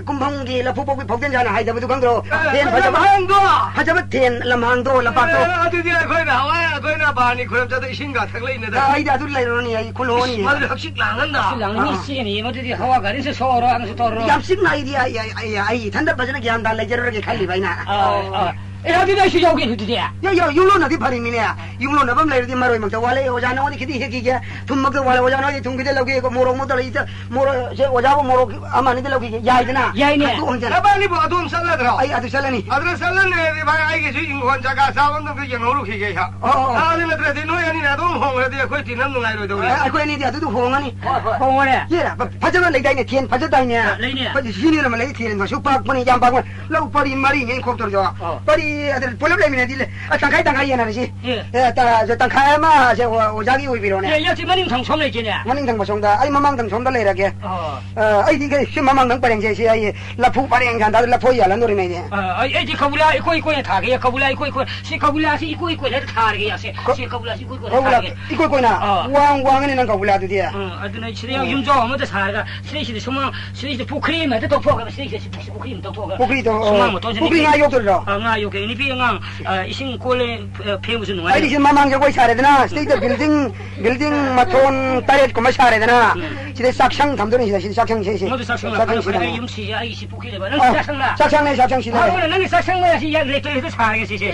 ꯀꯨꯝꯐꯝꯒꯤ ꯂꯐꯨ ꯄꯣꯛꯄꯤ ꯐꯥꯎꯗꯦꯟ ꯁꯥꯅ ꯍꯥꯏꯗꯕꯗꯨ ꯈꯪꯗ꯭ꯔꯣ? ꯑꯦ, ꯊꯦꯟ ꯐꯖꯕ, ꯂꯝꯍꯥꯡꯗꯣ! ꯐꯖꯕ ꯊꯦꯟ ꯂꯝꯍꯥꯡꯗꯣ ꯂꯝꯄꯥꯛꯇꯣ꯫ ꯑꯦ, ꯑꯗꯨꯗꯤ ꯑꯩꯈꯣꯏ ꯅꯍꯥꯟꯋꯥꯏ ꯑꯩꯈꯣꯏꯅ ꯕꯥꯔꯅꯤ ꯈꯨꯔꯨꯝ ꯆꯠꯄꯗ ꯏꯁꯤꯡꯒ ꯊꯛꯂꯛꯏꯅꯦꯗ꯫ ꯑ, ꯑꯩꯗꯤ ꯑꯗꯨ ꯂꯩꯔꯨꯔꯅꯤ, ꯑꯩ ꯈꯨꯜ ꯍꯣꯡꯉꯅꯤ꯫ ꯏꯁ, ꯃꯗꯨꯗꯤ ꯍꯛꯆꯤꯛ ꯂꯥꯡꯉꯟꯗ꯫ ꯍꯛꯆꯤꯛ ꯂꯥꯡꯉꯤ, ꯃꯤ ꯑꯥ꯫ ꯁꯤꯅꯤ, ꯃꯗꯨꯗꯤ ꯍꯋꯥ ꯒꯥꯔꯤꯁꯨ ꯁꯣꯛꯑꯔꯣꯏ, ꯑꯃꯁꯨ ꯇꯧꯔꯔꯣꯏ꯫ ꯌꯥꯝ ꯆꯤꯛꯅ ꯑꯩꯗꯤ ꯑꯩ, ꯑꯩ, ꯑꯩ, ꯑꯩ ꯏꯊꯟꯗ ꯐꯖꯅ ꯒ꯭ꯌꯥꯟ ꯇꯥ ꯂꯩꯖꯔꯨꯔꯒꯦ ꯈꯜꯂꯤꯕ ꯑꯩꯅ꯫ ꯑꯥ, ꯑꯥ꯫ ꯑꯦ, ꯑꯗꯨꯗꯤ ꯑꯩꯁꯨ ꯌꯥꯎꯒꯦ ꯑꯗꯨꯗꯤ꯫ ꯌꯥ, ꯌꯥ, ꯌꯨꯝꯂꯣꯟꯅꯗꯤ ꯐꯔꯤꯃꯤꯅꯦ꯫ ꯌꯨꯝꯂꯣꯟꯅꯕ ꯑꯃ ꯂꯩꯔꯗꯤ ꯃꯔꯣꯏꯃꯛꯇ ꯋꯥꯠꯂꯦ꯫ ꯑꯣꯖꯥ ꯅꯉꯣꯟꯗ ꯈꯤꯇꯪ ꯍꯦꯛꯈꯤꯒꯦ꯫ ꯊꯨꯝꯃꯛꯇ ꯋꯥꯠꯂꯦ꯫ ꯑꯣꯖꯥ ꯅꯣꯏꯗꯤ ꯊꯨꯝ ꯈꯤꯇꯪ ꯂꯧꯒꯦ꯫ ꯃꯣꯔꯣꯛ ꯃꯛꯇ ꯂꯩꯇ-, ꯃꯣꯔꯣꯛꯁꯦ ꯑꯣꯖꯥꯕꯨ ꯃꯣꯔꯣꯛ ꯑꯃ ꯑꯅꯤꯗ ꯂꯧꯈꯤꯒꯦ꯫ ꯌꯥꯏꯗꯅ? ꯌꯥꯏꯅꯦ꯫ ꯑꯗꯨ ꯑꯣꯟꯖꯔ-, ꯅꯕꯥꯅꯤꯕꯨ ꯑꯗꯣꯝ ꯆꯠꯂꯗ꯭ꯔꯣ? ꯑꯩ ꯑꯗꯨ ꯆꯠꯂꯅꯤ꯫ ꯑꯗꯨꯗ ꯆꯠꯂꯅꯤ ꯍꯥꯏꯔꯗꯤ ꯚꯥꯏ, ꯑꯩꯒꯤꯁꯨ ꯏꯪꯈꯣꯜ ꯖꯒꯥ ꯆꯥꯕ ꯑꯝꯇ ꯌꯦꯡꯍꯧꯔꯨꯈꯤꯒꯦ ꯑꯩꯍꯥꯛ꯫ ꯑꯣ, ꯑꯣ, ꯑꯣ꯫ ꯑꯗꯨ ꯅꯠꯇ꯭ꯔꯗꯤ ꯅꯣꯏ ꯑꯅꯤꯅ ꯑꯗꯨꯝ ꯍꯣꯡꯉꯗꯤ ꯑꯩꯈꯣꯏ ꯇꯤꯟꯅ ꯅꯨꯡꯉꯥꯏꯔꯣꯏꯗꯧꯔꯤ꯫ ꯑꯦ, ꯑꯩꯈꯣꯏ ꯑꯅꯤꯗꯤ ꯑꯗꯨꯗ ꯍꯣꯡꯉꯅꯤ꯫ ꯍꯣꯏ, ꯍꯣꯏ꯫ ꯍꯣꯡꯉꯣꯅꯦ꯫ ꯑꯦ, ꯐ-, ꯐꯖꯕ ꯂꯩꯗꯥꯏꯅꯦ? ꯊꯦꯟ ꯐꯖꯗꯥꯏꯅꯦ? ꯑ, ꯂꯩꯅꯦ꯫ ꯑꯩꯈꯣꯏ ꯁꯤꯅꯤꯅ ꯑꯃ ꯂꯩ, ꯊꯦꯟꯗꯣ ꯁꯨ ꯄꯥꯛꯄꯅꯤ, ꯌꯥꯝ ꯄꯥꯛꯄꯅꯤ꯫ ꯂꯧ ꯄꯔꯤ ꯃꯔꯤꯅꯦ ꯑꯩꯅ ꯈꯣꯛꯇꯧꯔꯤꯗꯣ꯫ ꯑꯣ꯫ ꯄꯔꯤ ꯑꯗꯨ ꯄꯨꯂꯞ ꯂꯩꯃꯤꯟꯅꯗꯤ ꯂꯩ꯫ ꯑ, ꯇꯪꯈꯥꯏ ꯇꯪꯈꯥꯏ ꯌꯦꯟꯅꯔꯁꯤ꯫ ꯑꯦ꯫ ꯑꯦ, ꯇ-, ꯇꯪꯈꯥꯏ ꯑꯃ ꯁꯦ ꯑꯣ-, ꯑꯣꯖꯥꯒꯤ ꯑꯣꯏꯕꯤꯔꯣꯅꯦ꯫ ꯑꯦ, ꯌꯥ, ꯁꯤ ꯃꯅꯤꯡ ꯊꯪ ꯁꯣꯝ ꯂꯩꯒꯦꯅꯦ꯫ ꯃꯅꯤꯡ ꯊꯪꯕ ꯁꯣꯝꯗ, ꯑꯩ ꯃꯃꯥꯡ ꯊꯪ ꯁꯣꯝꯗ ꯂꯩꯔꯒꯦ꯫ ꯑꯣ꯫ ꯑ, ꯑꯩꯗꯤ ꯀꯩ, ꯁꯤ ꯃꯃꯥꯡ ꯊꯪ ꯄꯔꯦꯡꯁꯦ, ꯁꯤ ꯑꯩ ꯂꯐꯨ ꯄꯔꯦꯡ ꯁꯥꯟꯗ ꯂꯐꯣꯏ ꯌꯥꯜꯍꯟꯗꯣꯔꯤꯅꯦ ꯑꯩꯗꯤ꯫ ꯑ, ꯑꯩ, ꯑꯩꯗꯤ ꯀꯕꯨꯂꯥ ꯏꯀꯣꯏ ꯀꯣꯏꯅ ꯊꯥꯒꯦ, ꯀꯕꯨꯂꯥ ꯏꯀꯣꯏ ꯀꯣꯏ-, ꯁꯤ ꯀꯕꯨꯂꯥꯁꯤ ꯏꯀꯣꯏ ꯀꯣꯏꯅ ꯊꯥꯔꯒꯦ, ꯌꯥꯁꯦ꯫ ꯀ-, ꯁꯤ ꯀꯕꯨꯂꯥꯁꯤ ꯏꯀꯣꯏ ꯀꯣꯏꯅ ꯀꯕꯨꯂꯥ ꯊꯥꯔꯒꯦ꯫ ꯏꯀꯣꯏ ꯀꯣꯏꯅ? ꯑꯥ꯫ ꯋꯥꯡ ꯋꯥꯡꯉꯅꯤ ꯅꯪ ꯀꯕꯨꯂꯥꯗꯨꯗꯤ꯫ ꯑꯥ, ꯑꯗꯨꯅ ꯑꯩ ꯁꯤꯗ ꯎꯝ꯫ ꯌꯨꯝꯖꯥꯎ ꯑꯃꯗ ꯁꯥꯔꯒ, ꯁꯤꯗꯩꯁꯤꯗ ꯁꯨꯃꯥꯡ, ꯁꯤꯗꯩꯁꯤꯗ ꯄꯨꯈ꯭ꯔꯤ ꯑꯃ ꯍꯦꯛꯇ ꯇꯧꯊꯣꯛꯑꯒ, ꯁꯤꯗꯩꯁꯤꯗ ꯁꯤ ꯄꯨꯈ꯭ꯔꯤ ꯑꯃ ꯇꯧꯊꯣꯛꯑꯒ꯫ ꯄꯨꯈ꯭ꯔꯤꯗꯣ, ꯁꯨꯃꯥꯡ ꯑꯣ, ꯃꯇꯣꯟꯁꯤꯗ ꯄꯨꯈ꯭ꯔꯤ ꯅꯨꯄꯤ-, ꯉꯥ ꯌꯣꯛꯇꯣꯏꯔꯣ? ꯑꯥ, ꯉꯥ ꯌꯣꯛꯀꯦ꯫ ꯅꯨꯄꯤ ꯑꯉꯥꯡ, ꯑꯥ, ꯏꯁꯤꯡ ꯀꯣꯜꯂꯦ, ꯑ, ꯐꯦꯡꯕꯁꯨ ꯅꯨꯡꯉꯥꯏ꯫ ꯑꯩꯗꯤ ꯁꯤ ꯃꯃꯥꯡ ꯖꯒꯣꯏ ꯁꯥꯔꯦꯗꯅ, ꯁꯤꯗꯩꯗ building, building ꯃꯊꯣꯟ ꯇꯔꯦꯠ ꯀꯨꯝꯕ ꯁꯥꯔꯦꯗꯅ, ꯎꯝ꯫ ꯁꯤꯗ ꯆꯥꯛꯁꯪ ꯊꯝꯗꯣꯏꯅꯤ, ꯁꯤꯗ, ꯁꯤꯗ ꯆꯥꯛꯁꯪ, ꯁꯤ, ꯁꯤ, ꯃꯗꯨ ꯆꯥꯛꯁꯪ ꯆꯥꯛꯁꯪ ꯂꯥꯛꯄꯅ ꯐꯔꯦ꯫ ꯁꯤꯗ꯫ ꯑꯩ ꯌꯨꯝ ꯁꯤꯁꯦ, ꯑꯩ ꯁꯤ ꯄꯨꯈ꯭ꯔꯤ ꯂꯩꯕ꯫ ꯅꯪ ꯑ, ꯆꯥꯛꯁꯪꯂꯥ? ꯆꯥꯛꯁꯪꯅꯦ, ꯆꯥꯛꯁꯪ ꯁꯤꯗ꯫ ꯃꯔꯨ ꯑꯣꯏꯅ ꯅꯪꯒꯤ ꯆꯥꯛꯁꯪ ꯂꯩꯔꯁꯤ, ꯌꯥ, ꯂꯦꯇ꯭ꯔꯤꯟ ꯍꯦꯛꯇ ꯁꯥꯔꯒꯦ ꯁꯤꯁꯦ꯫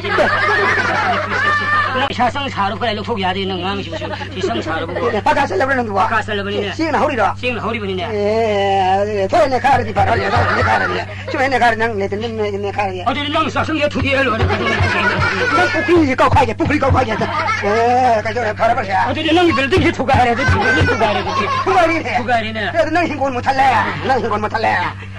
ꯁꯤ ꯆꯥꯛꯁꯪ ꯁꯥꯔꯕ ꯀꯗꯥꯏ ꯂꯧꯊꯣꯛ ꯌꯥꯗꯦ, ꯅꯪ ꯉꯥꯡꯉꯤꯁꯤꯕꯨ ꯁꯤ, ꯁꯤ ꯆꯥꯛꯁꯪ ꯁꯥꯔꯕꯕꯨ꯫ ꯄꯀꯥ ꯆꯠꯂꯕ꯭ꯔꯥ ꯅꯪꯗꯨꯕꯣ? ꯄꯀꯥ ꯆꯠꯂꯕꯅꯤꯅꯦ꯫ ꯆꯦꯡꯅ ꯍꯧꯔꯤꯔꯣ? ꯆꯦꯡꯅ ꯍꯧꯔꯤꯕꯅꯤꯅꯦ꯫ ꯑꯦ, ꯊꯣꯛꯑꯦ, ꯅꯦꯈꯥꯏꯔꯗꯤ ꯐꯔꯦ, ꯊꯣꯛꯑꯦ, ꯅꯦꯈꯥꯏꯔꯗꯤ꯫ ꯆꯨꯝꯃꯦ, ꯅꯦꯈꯥꯏꯔꯦ, ꯅꯪ ꯂꯦꯇ꯭ꯔꯤꯟ ꯅꯦꯈꯥꯏꯔꯦ꯫ ꯑꯗꯨꯗꯤ ꯅꯪ ꯆꯥꯛꯁꯪꯁꯦ ꯊꯨꯗꯦꯛꯑ ꯂꯣꯏꯔꯦ, ꯀꯩꯗꯧꯔꯒꯦ? ꯅꯪ ꯄꯨꯈ꯭ꯔꯤꯁꯦ ꯀꯧꯈꯥꯏꯒꯦ, ꯄꯨꯈ꯭ꯔꯤ ꯀꯧꯈꯥꯏꯒꯦ꯫ ꯑꯦ, ꯀꯩꯗꯧꯔꯦ, ꯐꯔꯕ꯭ꯔꯥ ꯁꯦ? ꯑꯗꯨꯗꯤ ꯅꯪꯒꯤ building ꯁꯤ ꯊꯨꯒꯥꯏꯔꯦ, ꯑꯗꯨꯗꯤ building ꯊꯨꯒꯥꯏꯔꯦ, ꯑꯗꯨꯗꯤ꯫ ꯊꯨꯒꯥꯏꯔꯤꯅꯦ꯫ ꯊꯨꯒꯥꯏꯔꯦꯅꯦ꯫ ꯑꯦ, ꯑꯗꯨ ꯅꯪ ꯍꯤꯡꯒꯣꯜ ꯃꯨꯠꯊꯠꯂꯦ, ꯅꯪ ꯍꯤꯡꯒꯣꯜ ꯃꯨꯠꯊꯠꯂꯦ꯫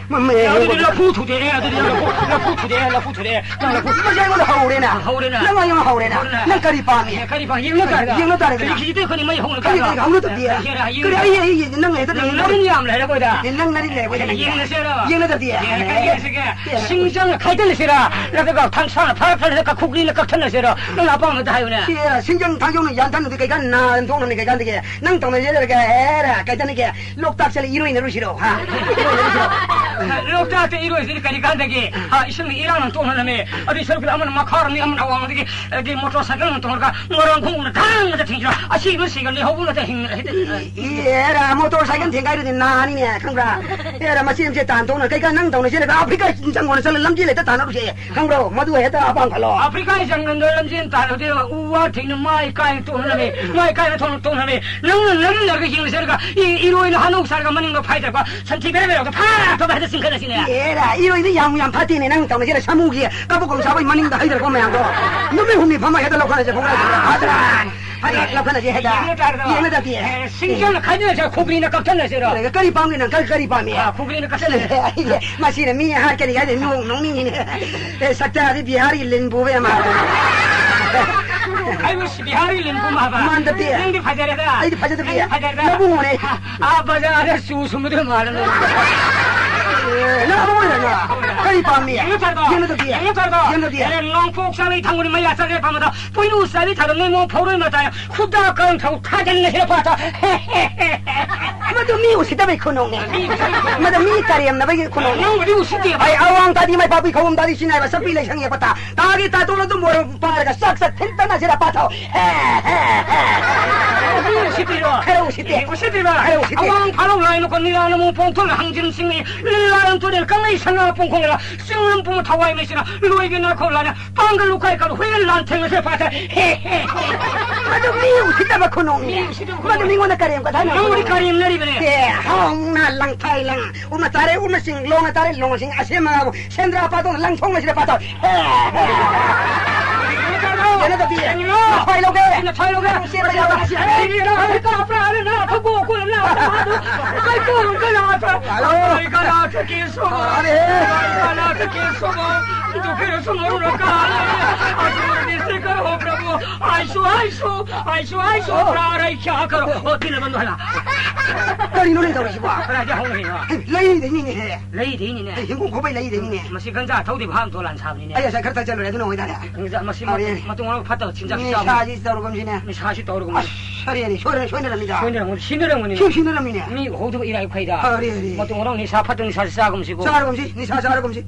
ꯃ-, ꯃ-, ꯑꯦ, ꯑꯗꯨꯗꯤ ꯂꯐꯨ ꯊꯨꯗꯦꯛꯑꯦ, ꯑꯗꯨꯗꯤ ꯂꯐꯨ, ꯂꯐꯨ ꯊꯨꯗꯦꯛꯑꯦ, ꯂꯐꯨ ꯊꯨꯗꯦꯛꯑꯦ꯫ ꯅꯪ ꯂꯐꯨ ꯃꯁꯤ ꯑꯩꯉꯣꯟꯗ ꯍꯧꯔꯦꯅꯦ꯫ ꯍꯧꯔꯦꯅꯦ꯫ ꯅꯪ ꯑꯩꯉꯣꯟꯗ ꯍꯧꯔꯦꯅꯦ꯫ ꯍꯧꯔꯦꯅꯦ꯫ ꯅꯪ ꯀꯔꯤ ꯄꯥꯝꯃꯤ? ꯑꯦ, ꯀꯔꯤ ꯄꯥꯝꯃꯤ? ꯌꯦꯡꯅ ꯇꯥꯔꯦꯗꯅ꯫ ꯌꯦꯡꯅ ꯇꯥꯔꯦꯗꯅ꯫ ꯀꯔꯤ ꯈꯤꯖꯤꯗ ꯑꯩꯈꯣꯏꯅꯤ ꯃꯩ ꯍꯧꯅ ꯀꯔꯤ ꯇꯥꯔꯦ? ꯍꯧꯅꯗꯕꯗꯤ? ꯌꯦꯡꯁꯦꯔꯥ? ꯀꯔꯤ ꯌꯦꯡꯅ-, ꯑꯩ, ꯑꯩ, ꯑꯩ, ꯅꯪ ꯍꯦꯛꯇ ꯅꯪ ꯌꯦꯡꯅ ꯅꯪ ꯇꯥꯔꯦ꯫ ꯌꯥꯝ ꯂꯩꯔꯕꯣꯏꯗ꯫ ꯑꯦ, ꯅꯪ ꯅꯔꯤ ꯂꯩꯕꯣꯏꯗ ꯅꯪ ꯌꯦꯡꯅ-, ꯌꯦꯡꯅꯁꯦꯔꯣ? ꯌꯦꯡꯅꯗꯕꯗꯤ? ꯌꯦꯡꯅ-, ꯌꯦꯡꯅꯁꯤꯒꯦ꯫ ꯑꯦ꯫ ꯁꯤꯡꯖꯪꯅ ꯈꯥꯏꯗꯠꯂꯁꯤꯔꯥ? ꯅꯠꯇ꯭ꯔꯒ ꯊꯥꯡꯁꯥꯡꯅ ꯐꯔ ꯐꯔ ꯀꯈꯨꯒ꯭ꯔꯤꯅ ꯀꯛꯊꯠꯅꯁꯤꯔꯣ? ꯅꯪ ꯑꯄꯥꯝꯕꯗ ꯍꯥꯏꯌꯨꯅꯦ꯫ ꯑꯦ, ꯁꯤꯡꯖꯪ ꯊꯥꯡꯖꯧꯅ ꯌꯥꯟꯊꯠꯅꯗꯤ ꯀꯩꯀꯥꯟ ꯅꯥ ꯊꯣꯛꯅꯅꯤ ꯀꯩꯀꯥꯟꯗꯒꯤ? ꯅꯪ ꯇꯧꯅ ꯌꯦꯜꯂꯔꯒ, ꯑꯦꯔꯥ, ꯀꯩꯗꯅꯤꯒꯦ? ꯂꯣꯛꯇꯥꯛ ꯆꯠꯂ ꯏꯔꯣꯏꯅꯔꯨꯁꯤꯔꯣ, ꯍꯥ? ꯏꯔꯣꯏꯅꯔꯨꯁꯤꯔꯣ? ꯂꯣꯛꯇꯥꯛꯇ ꯏꯔꯣꯏꯁꯤꯗꯤ ꯀꯔꯤ ꯀꯥꯟꯗꯒꯤ? ꯍꯥ, ꯏꯁꯤꯡꯅ ꯏꯔꯥꯡꯅ ꯇꯣꯛꯅꯔꯝꯃꯦ꯫ ꯑꯗꯨꯏ ꯁꯔꯨꯛꯇ ꯑꯃꯅ ꯃꯈꯥꯔꯣꯝꯗꯒꯤ, ꯑꯃꯅ ꯑꯋꯥꯡꯗꯒꯤ, ꯑꯗꯒꯤ ꯃꯣꯇꯣꯔ ꯁꯥꯏꯀꯜꯅ ꯇꯣꯡꯉꯒ ꯃꯣꯏꯔꯥꯡ ꯈꯣꯡꯅ ꯊꯥꯡꯅ ꯊꯤꯡꯁꯤꯔꯣ? ꯑꯁꯤꯕ ꯁꯤꯒ ꯂꯩꯍꯧꯕ ꯅꯠꯇꯦ, ꯍꯤꯡꯅ ꯍꯦꯛꯇ ꯏ-, ꯏ-, ꯑꯦꯔꯥ, ꯃꯣꯇꯣꯔ ꯁꯥꯏꯀꯜ ꯊꯦꯡꯒꯥꯏꯔꯗꯤ ꯅꯥꯅꯤꯅꯦ, ꯈꯪꯕ꯭ꯔꯥ? ꯑꯦꯔꯥ, ꯃꯁꯤ ꯑꯃꯁꯦ ꯇꯥꯟ ꯊꯣꯛꯅ ꯀꯩꯀꯥ ꯅꯪ ꯇꯧꯅ ꯆꯦꯜꯂꯒ ꯑꯐ꯭ꯔꯤꯀꯥ ꯆꯪꯉꯣꯅ ꯆꯠꯂ ꯂꯝꯖꯦꯜ ꯍꯦꯛꯇ ꯇꯥꯟꯅꯔꯨꯁꯦ, ꯈꯪꯕ꯭ꯔꯣ? ꯃꯗꯨ ꯍꯦꯛꯇ ꯑꯄꯥꯝ ꯈꯜꯂꯣ꯫ ꯑꯐ꯭ꯔꯤꯀꯥꯒꯤ ꯖꯪꯒꯜꯗ ꯂꯝꯖꯦꯜ ꯇꯥꯟꯅꯕꯗꯤ ꯎ ꯋꯥ ꯊꯤꯡꯅ ꯃꯥꯏ ꯀꯥꯏꯅ ꯇꯣꯛꯅꯔꯝꯃꯤ, ꯃꯥꯏ ꯀꯥꯏꯅ ꯊꯣꯛꯅ ꯇꯣꯛꯅꯔꯝꯃꯤ꯫ ꯅꯪꯅ ꯅꯪꯅ ꯌꯦꯡꯉꯨꯁꯦ ꯍꯥꯏꯔꯒ ꯏ-, ꯏꯔꯣꯏꯅ ꯍꯥꯅꯧ ꯁꯥꯔꯒ ꯃꯅꯤꯡꯗ ꯐꯥꯏꯗꯔꯛꯄ ꯁꯟꯊꯤ ꯕꯦꯔꯦ ꯕꯦꯔꯦ ꯐꯥ ꯐꯥ ꯍꯦꯛꯇ ꯆꯤꯡꯈꯠꯂꯁꯤꯅꯦ꯫ ꯑꯦꯔꯥ, ꯏꯔꯣꯏꯗꯤ ꯌꯥꯝ, ꯌꯥꯝ ꯐꯠꯇꯦꯅꯦ ꯅꯪ ꯇꯧꯅꯁꯤꯅ ꯁꯥꯃꯨꯒꯤ ꯀꯕꯣꯛ ꯀꯪ ꯁꯥꯕꯩ ꯃꯅꯤꯡꯗ ꯍꯩꯗꯔꯛꯄ ꯃꯌꯥꯝꯗꯣ꯫ ꯅꯨꯃꯤꯠ ꯍꯨꯝꯅꯤ ꯐꯝꯃ ꯍꯦꯛꯇ ꯂꯧꯈꯠꯂꯁꯦ, ꯐꯥꯎꯒꯠꯂꯁꯦ꯫ ꯐꯗ꯭ꯔꯥ? ꯍꯥꯏꯗꯤ ꯂꯧꯈꯠꯂꯁꯦ ꯍꯦꯛꯇ꯫ ꯌꯦꯡꯅ ꯇꯥꯔꯗꯣ꯫ ꯌꯦꯡꯅꯗꯕꯤ꯫ ꯑꯦ, ꯁꯤꯡꯖꯪꯅ ꯈꯥꯏꯗꯅꯁꯦ, ꯈꯨꯒ꯭ꯔꯤꯅ ꯀꯛꯊꯠꯅꯁꯤꯔꯣ? ꯀꯔꯤ ꯄꯥꯝꯒꯦ ꯅꯪ? ꯀꯔꯤ, ꯀꯔꯤ ꯄꯥꯝꯃꯤ? ꯑꯥ, ꯈꯨꯒ꯭ꯔꯤꯅ ꯀꯛꯊꯠꯅꯁꯦ꯫ ꯑꯩꯗꯤ ꯃꯁꯤꯅ ꯃꯤ ꯍꯥꯠꯀꯅꯤ ꯍꯥꯏꯗꯤ ꯅꯣꯡ ꯅꯣꯡꯅꯤꯡꯉꯤꯅꯦ꯫ ꯑꯦ, ꯁꯛꯇꯥꯗꯤ ꯕꯤꯍꯥꯔꯤ ꯂꯤꯟꯕꯨꯕ ꯌꯥꯝ ꯃꯥꯜꯂꯦ꯫ ꯑꯩꯕꯨ ꯕꯤꯍꯥꯔꯤ ꯂꯤꯟꯕꯨ ꯃꯥꯟꯕ? ꯃꯥꯟꯗꯕꯤ꯫ ꯅꯪꯗꯤ ꯐꯖꯔꯦꯗ꯫ ꯑꯩꯗꯤ ꯐꯖꯗꯕꯤ꯫ ꯅꯪꯗꯤ ꯐꯖꯔꯦꯗ꯫ ꯅꯕꯨꯡꯉꯣꯅꯦ꯫ ꯑꯥ, ꯕꯖꯥꯔꯗ ꯆꯨ ꯁꯨꯝꯕꯗꯨ ꯃꯥꯜꯂꯦ꯫ ꯑꯦ, ꯅꯪ ꯑꯕꯨꯡꯉꯣꯅꯦ ꯅꯪ? ꯀꯔꯤ ꯄꯥꯝꯃꯤ? ꯌꯦꯡꯉꯨ ꯇꯥꯔꯗꯣ꯫ ꯌꯦꯡꯉꯨꯗꯕꯤ꯫ ꯌꯦꯡꯉꯨ ꯇꯥꯔꯗꯣ꯫ ꯌꯦꯡꯉꯨꯗꯕꯤ꯫ ꯑꯦ, ꯂꯣꯡꯐꯣꯛ ꯆꯥꯕꯩ ꯊꯥꯡꯒꯨꯅꯤ ꯃꯌꯥ ꯆꯠꯂꯦ ꯐꯝꯕꯗ꯫ ꯄꯣꯏꯅꯨ ꯆꯥꯕꯤ ꯊꯥꯗꯝꯅꯦ ꯃꯣ ꯐꯧꯔꯣꯏ ꯃꯇꯥꯏ꯫ ꯈꯨꯗꯥ ꯀꯔꯝ ꯊꯧ ꯊꯥꯖꯟꯅ ꯁꯤꯔ ꯐꯥꯊ꯫ ꯃꯗꯨ ꯃꯤ ꯎꯁꯤꯠꯇꯕꯩ ꯈꯨꯅꯣꯛꯅꯦ꯫ ꯃꯗꯨ ꯃꯤ ꯀꯔꯦꯝꯅꯕꯒꯤ ꯈꯨꯅꯣꯛꯅꯦ꯫ ꯅꯪꯕꯨꯗꯤ ꯎꯁꯤꯠꯇꯦꯕ꯫ ꯑꯩ ꯑꯋꯥꯡ ꯇꯥꯗꯤ ꯃꯥꯏ ꯄꯥꯛꯄꯤ ꯈꯧꯕꯝ ꯇꯥꯗꯤ ꯁꯤꯅꯥꯏꯕ ꯆꯠꯄꯤ ꯂꯩꯁꯪ ꯌꯦꯛꯄ ꯇꯥ꯫ ꯇꯥꯒꯤ ꯇꯥꯇꯣꯟ ꯑꯗꯨꯝ ꯑꯣꯏꯔꯣ ꯄꯥꯔꯒ ꯆꯥꯛ ꯆꯥꯛ ꯊꯤꯟꯇꯅ ꯁꯤꯔ ꯄꯥꯊꯧ꯫ ꯍꯦ, ꯍꯦ, ꯍꯦ꯫ ꯃꯗꯨ ꯎꯁꯤꯠꯇꯦꯕ꯫ ꯈꯔ ꯎꯁꯤꯠꯇꯦ꯫ ꯑꯦ, ꯎꯁꯤꯠꯇꯦꯕ꯫ ꯈꯔ ꯎꯁꯤꯠꯇꯦ꯫ ꯑꯋꯥꯡ ꯐꯥꯔꯧ ꯂꯥꯏ ꯃꯈꯣꯟ ꯅꯤꯔꯥꯅ ꯃꯣ ꯄꯣꯡꯊꯣꯛꯅ ꯍꯪꯖꯤꯟ ꯁꯤꯡꯉꯤ꯫ ꯂꯤꯂꯥ ꯇꯨꯔꯦꯜ ꯀꯪꯂꯩ ꯁꯅꯥ ꯄꯣꯡꯈꯣꯡ ꯂꯩꯔ ꯆꯤꯡꯂꯝ ꯄꯨꯡ ꯊꯋꯥꯏ ꯃꯩꯁꯤꯅ ꯂꯣꯏꯒꯤ ꯅꯥꯈꯣꯛ ꯂꯥꯏꯅ ꯄꯥꯡꯒꯜ ꯂꯨꯈꯥꯏ ꯀꯜ ꯍꯨꯏ ꯂꯥꯟ ꯊꯦꯡꯅꯁꯦ ꯐꯥꯊ꯫ ꯍꯦ, ꯍꯦ, ꯍꯦ꯫ ꯃꯗꯨ ꯃꯤ ꯎꯁꯤꯠꯇꯕ ꯈꯨꯅꯣꯛꯅꯤ꯫ ꯃꯤ ꯎꯁꯤꯠꯇꯕ ꯃꯗꯨ ꯈꯨꯅꯣꯛꯅꯤ꯫ ꯃꯤꯉꯣꯟꯗ ꯀꯔꯦꯝ ꯀꯊꯥꯏꯅ ꯅꯪꯕꯨꯗꯤ ꯈꯨꯅꯣꯛꯅꯤ꯫ ꯀꯔꯦꯝꯅꯔꯤꯕꯅꯦ꯫ ꯑꯦ, ꯍꯥꯎꯅ ꯂꯪꯊꯥꯏ ꯂꯪ꯫ ꯎꯃ ꯇꯥꯔꯦ ꯎꯃꯁꯤꯡ, ꯂꯣꯡꯅ ꯇꯥꯔꯦ ꯂꯣꯡꯁꯤꯡ꯫ ꯑꯁꯦꯝ ꯃꯉꯥꯕꯨ ꯁꯦꯟꯗ꯭ꯔꯥ ꯄꯥꯗꯣꯡ ꯂꯪꯊꯣꯛꯅꯁꯤꯗ ꯄꯥꯊꯧ꯫ ꯍꯦ, ꯍꯦ, ꯍꯦ꯫ ꯌꯦꯅꯗꯕꯤ꯫ ꯀꯩꯅꯣ? ꯅꯊ꯭ꯋꯥꯏ ꯂꯧꯒꯦ꯫ ꯅꯊ꯭ꯋꯥꯏ ꯂꯧꯒꯦ꯫ ꯅꯨꯡꯁꯤꯠ ꯄꯩꯗꯥ ꯇꯧꯁꯤ꯫ ꯑꯩ ꯀꯥꯞꯄ꯭ꯔꯥ? ꯑꯩ ꯀꯥꯞꯄ꯭ꯔꯥ? ꯑꯩ ꯅꯥꯊꯛ ꯄꯣꯛꯄ ꯂꯝꯅ ꯑꯩ ꯀꯣꯏꯔꯨꯝ ꯀꯅꯥ? ꯍꯜꯂꯣ꯫ ꯑꯩ ꯀꯅꯥ ꯊꯛꯀꯦ ꯁꯣ? ꯐꯔꯦ꯫ ꯑꯩ ꯀꯅꯥ ꯊꯛꯀꯦ ꯁꯣ? ꯗꯨꯈꯦ ꯁꯣ ꯃꯔꯨ ꯔꯀꯥ꯫ ꯑꯗꯨ ꯗꯤꯁꯇ꯭ꯔꯤꯛ ꯀꯔꯣ ꯄ꯭ꯔꯚꯨ꯫ ꯑꯥꯏꯁꯨ, ꯑꯥꯏꯁꯨ, ꯑꯥꯏꯁꯨ, ꯑꯥꯏꯁꯨ, ꯑꯣ꯫ ꯄ꯭ꯔꯥꯔꯩ ꯈ꯭ꯌꯥ ꯀꯔꯣ꯫ ꯑꯣ, ꯇꯤꯜꯂꯕꯟꯗꯣ ꯍꯥꯏꯕ꯫ ꯀꯔꯤꯅꯣ ꯅꯣꯏ ꯇꯧꯔꯤꯁꯤꯕꯣ? ꯀꯗꯥꯏꯗ ꯍꯧꯔꯤꯅꯣ? ꯍꯦ, ꯂꯩꯗꯩꯅꯤꯅꯦꯍꯦ꯫ ꯂꯩꯗꯩꯅꯤꯅꯦ꯫ ꯑꯩ ꯍꯤꯡꯒꯣꯜ ꯈꯣꯕꯩ ꯂꯩꯗꯩꯅꯤꯅꯦ꯫ ꯃꯁꯤ ꯒꯟꯖꯥ ꯊꯧꯗꯤ ꯐꯥꯝ ꯊꯣꯂꯥꯟ ꯁꯥꯕꯅꯤꯅꯦ꯫ ꯑꯩ ꯉꯁꯥꯏ ꯈꯔ ꯊꯛꯆꯜꯂꯨꯔꯦ, ꯑꯗꯨꯅ ꯑꯣꯏꯇꯥꯔꯦ꯫ ꯒꯟꯖꯥ ꯃꯁꯤ ꯐꯔꯦ꯫ ꯃꯇꯨꯡ ꯃꯔꯣꯜ ꯐꯠꯇꯕ ꯆꯤꯟꯖꯥꯛ ꯆꯥꯕ꯫ ꯅꯤꯁꯥꯁꯤ ꯇꯧꯔꯒꯨꯝꯁꯤꯅꯦ꯫ ꯅꯤꯁꯥꯁꯤ ꯇꯧꯔꯒꯨꯝꯁꯤꯅꯦ꯫ ꯑꯁ, ꯐꯔꯦꯅꯦ, ꯁꯣꯏꯔꯦ, ꯁꯣꯏꯅꯔꯝꯃꯤꯗ꯫ ꯁꯣꯏꯅꯔꯝꯒꯅꯤ, ꯁꯤꯟꯅꯔꯝꯒꯅꯤ꯫ ꯁꯤ ꯁꯤꯟꯅꯔꯝꯃꯤꯅꯦ꯫ ꯃꯤ ꯎꯍꯧꯗꯕ ꯏꯔꯥꯏ ꯐꯩꯗ꯫ ꯐꯔꯦꯅꯦ꯫ ꯃꯇꯨꯡ ꯃꯔꯣꯜ ꯅꯤꯁꯥ ꯐꯠꯇꯕ ꯅꯤꯁꯥꯁꯤ ꯆꯥꯒꯨꯝꯁꯤꯀꯣ꯫ ꯆꯥꯔꯒꯨꯝꯁꯤ, ꯅꯤꯁꯥ ꯆꯥꯔꯒꯨꯝꯁꯤ꯫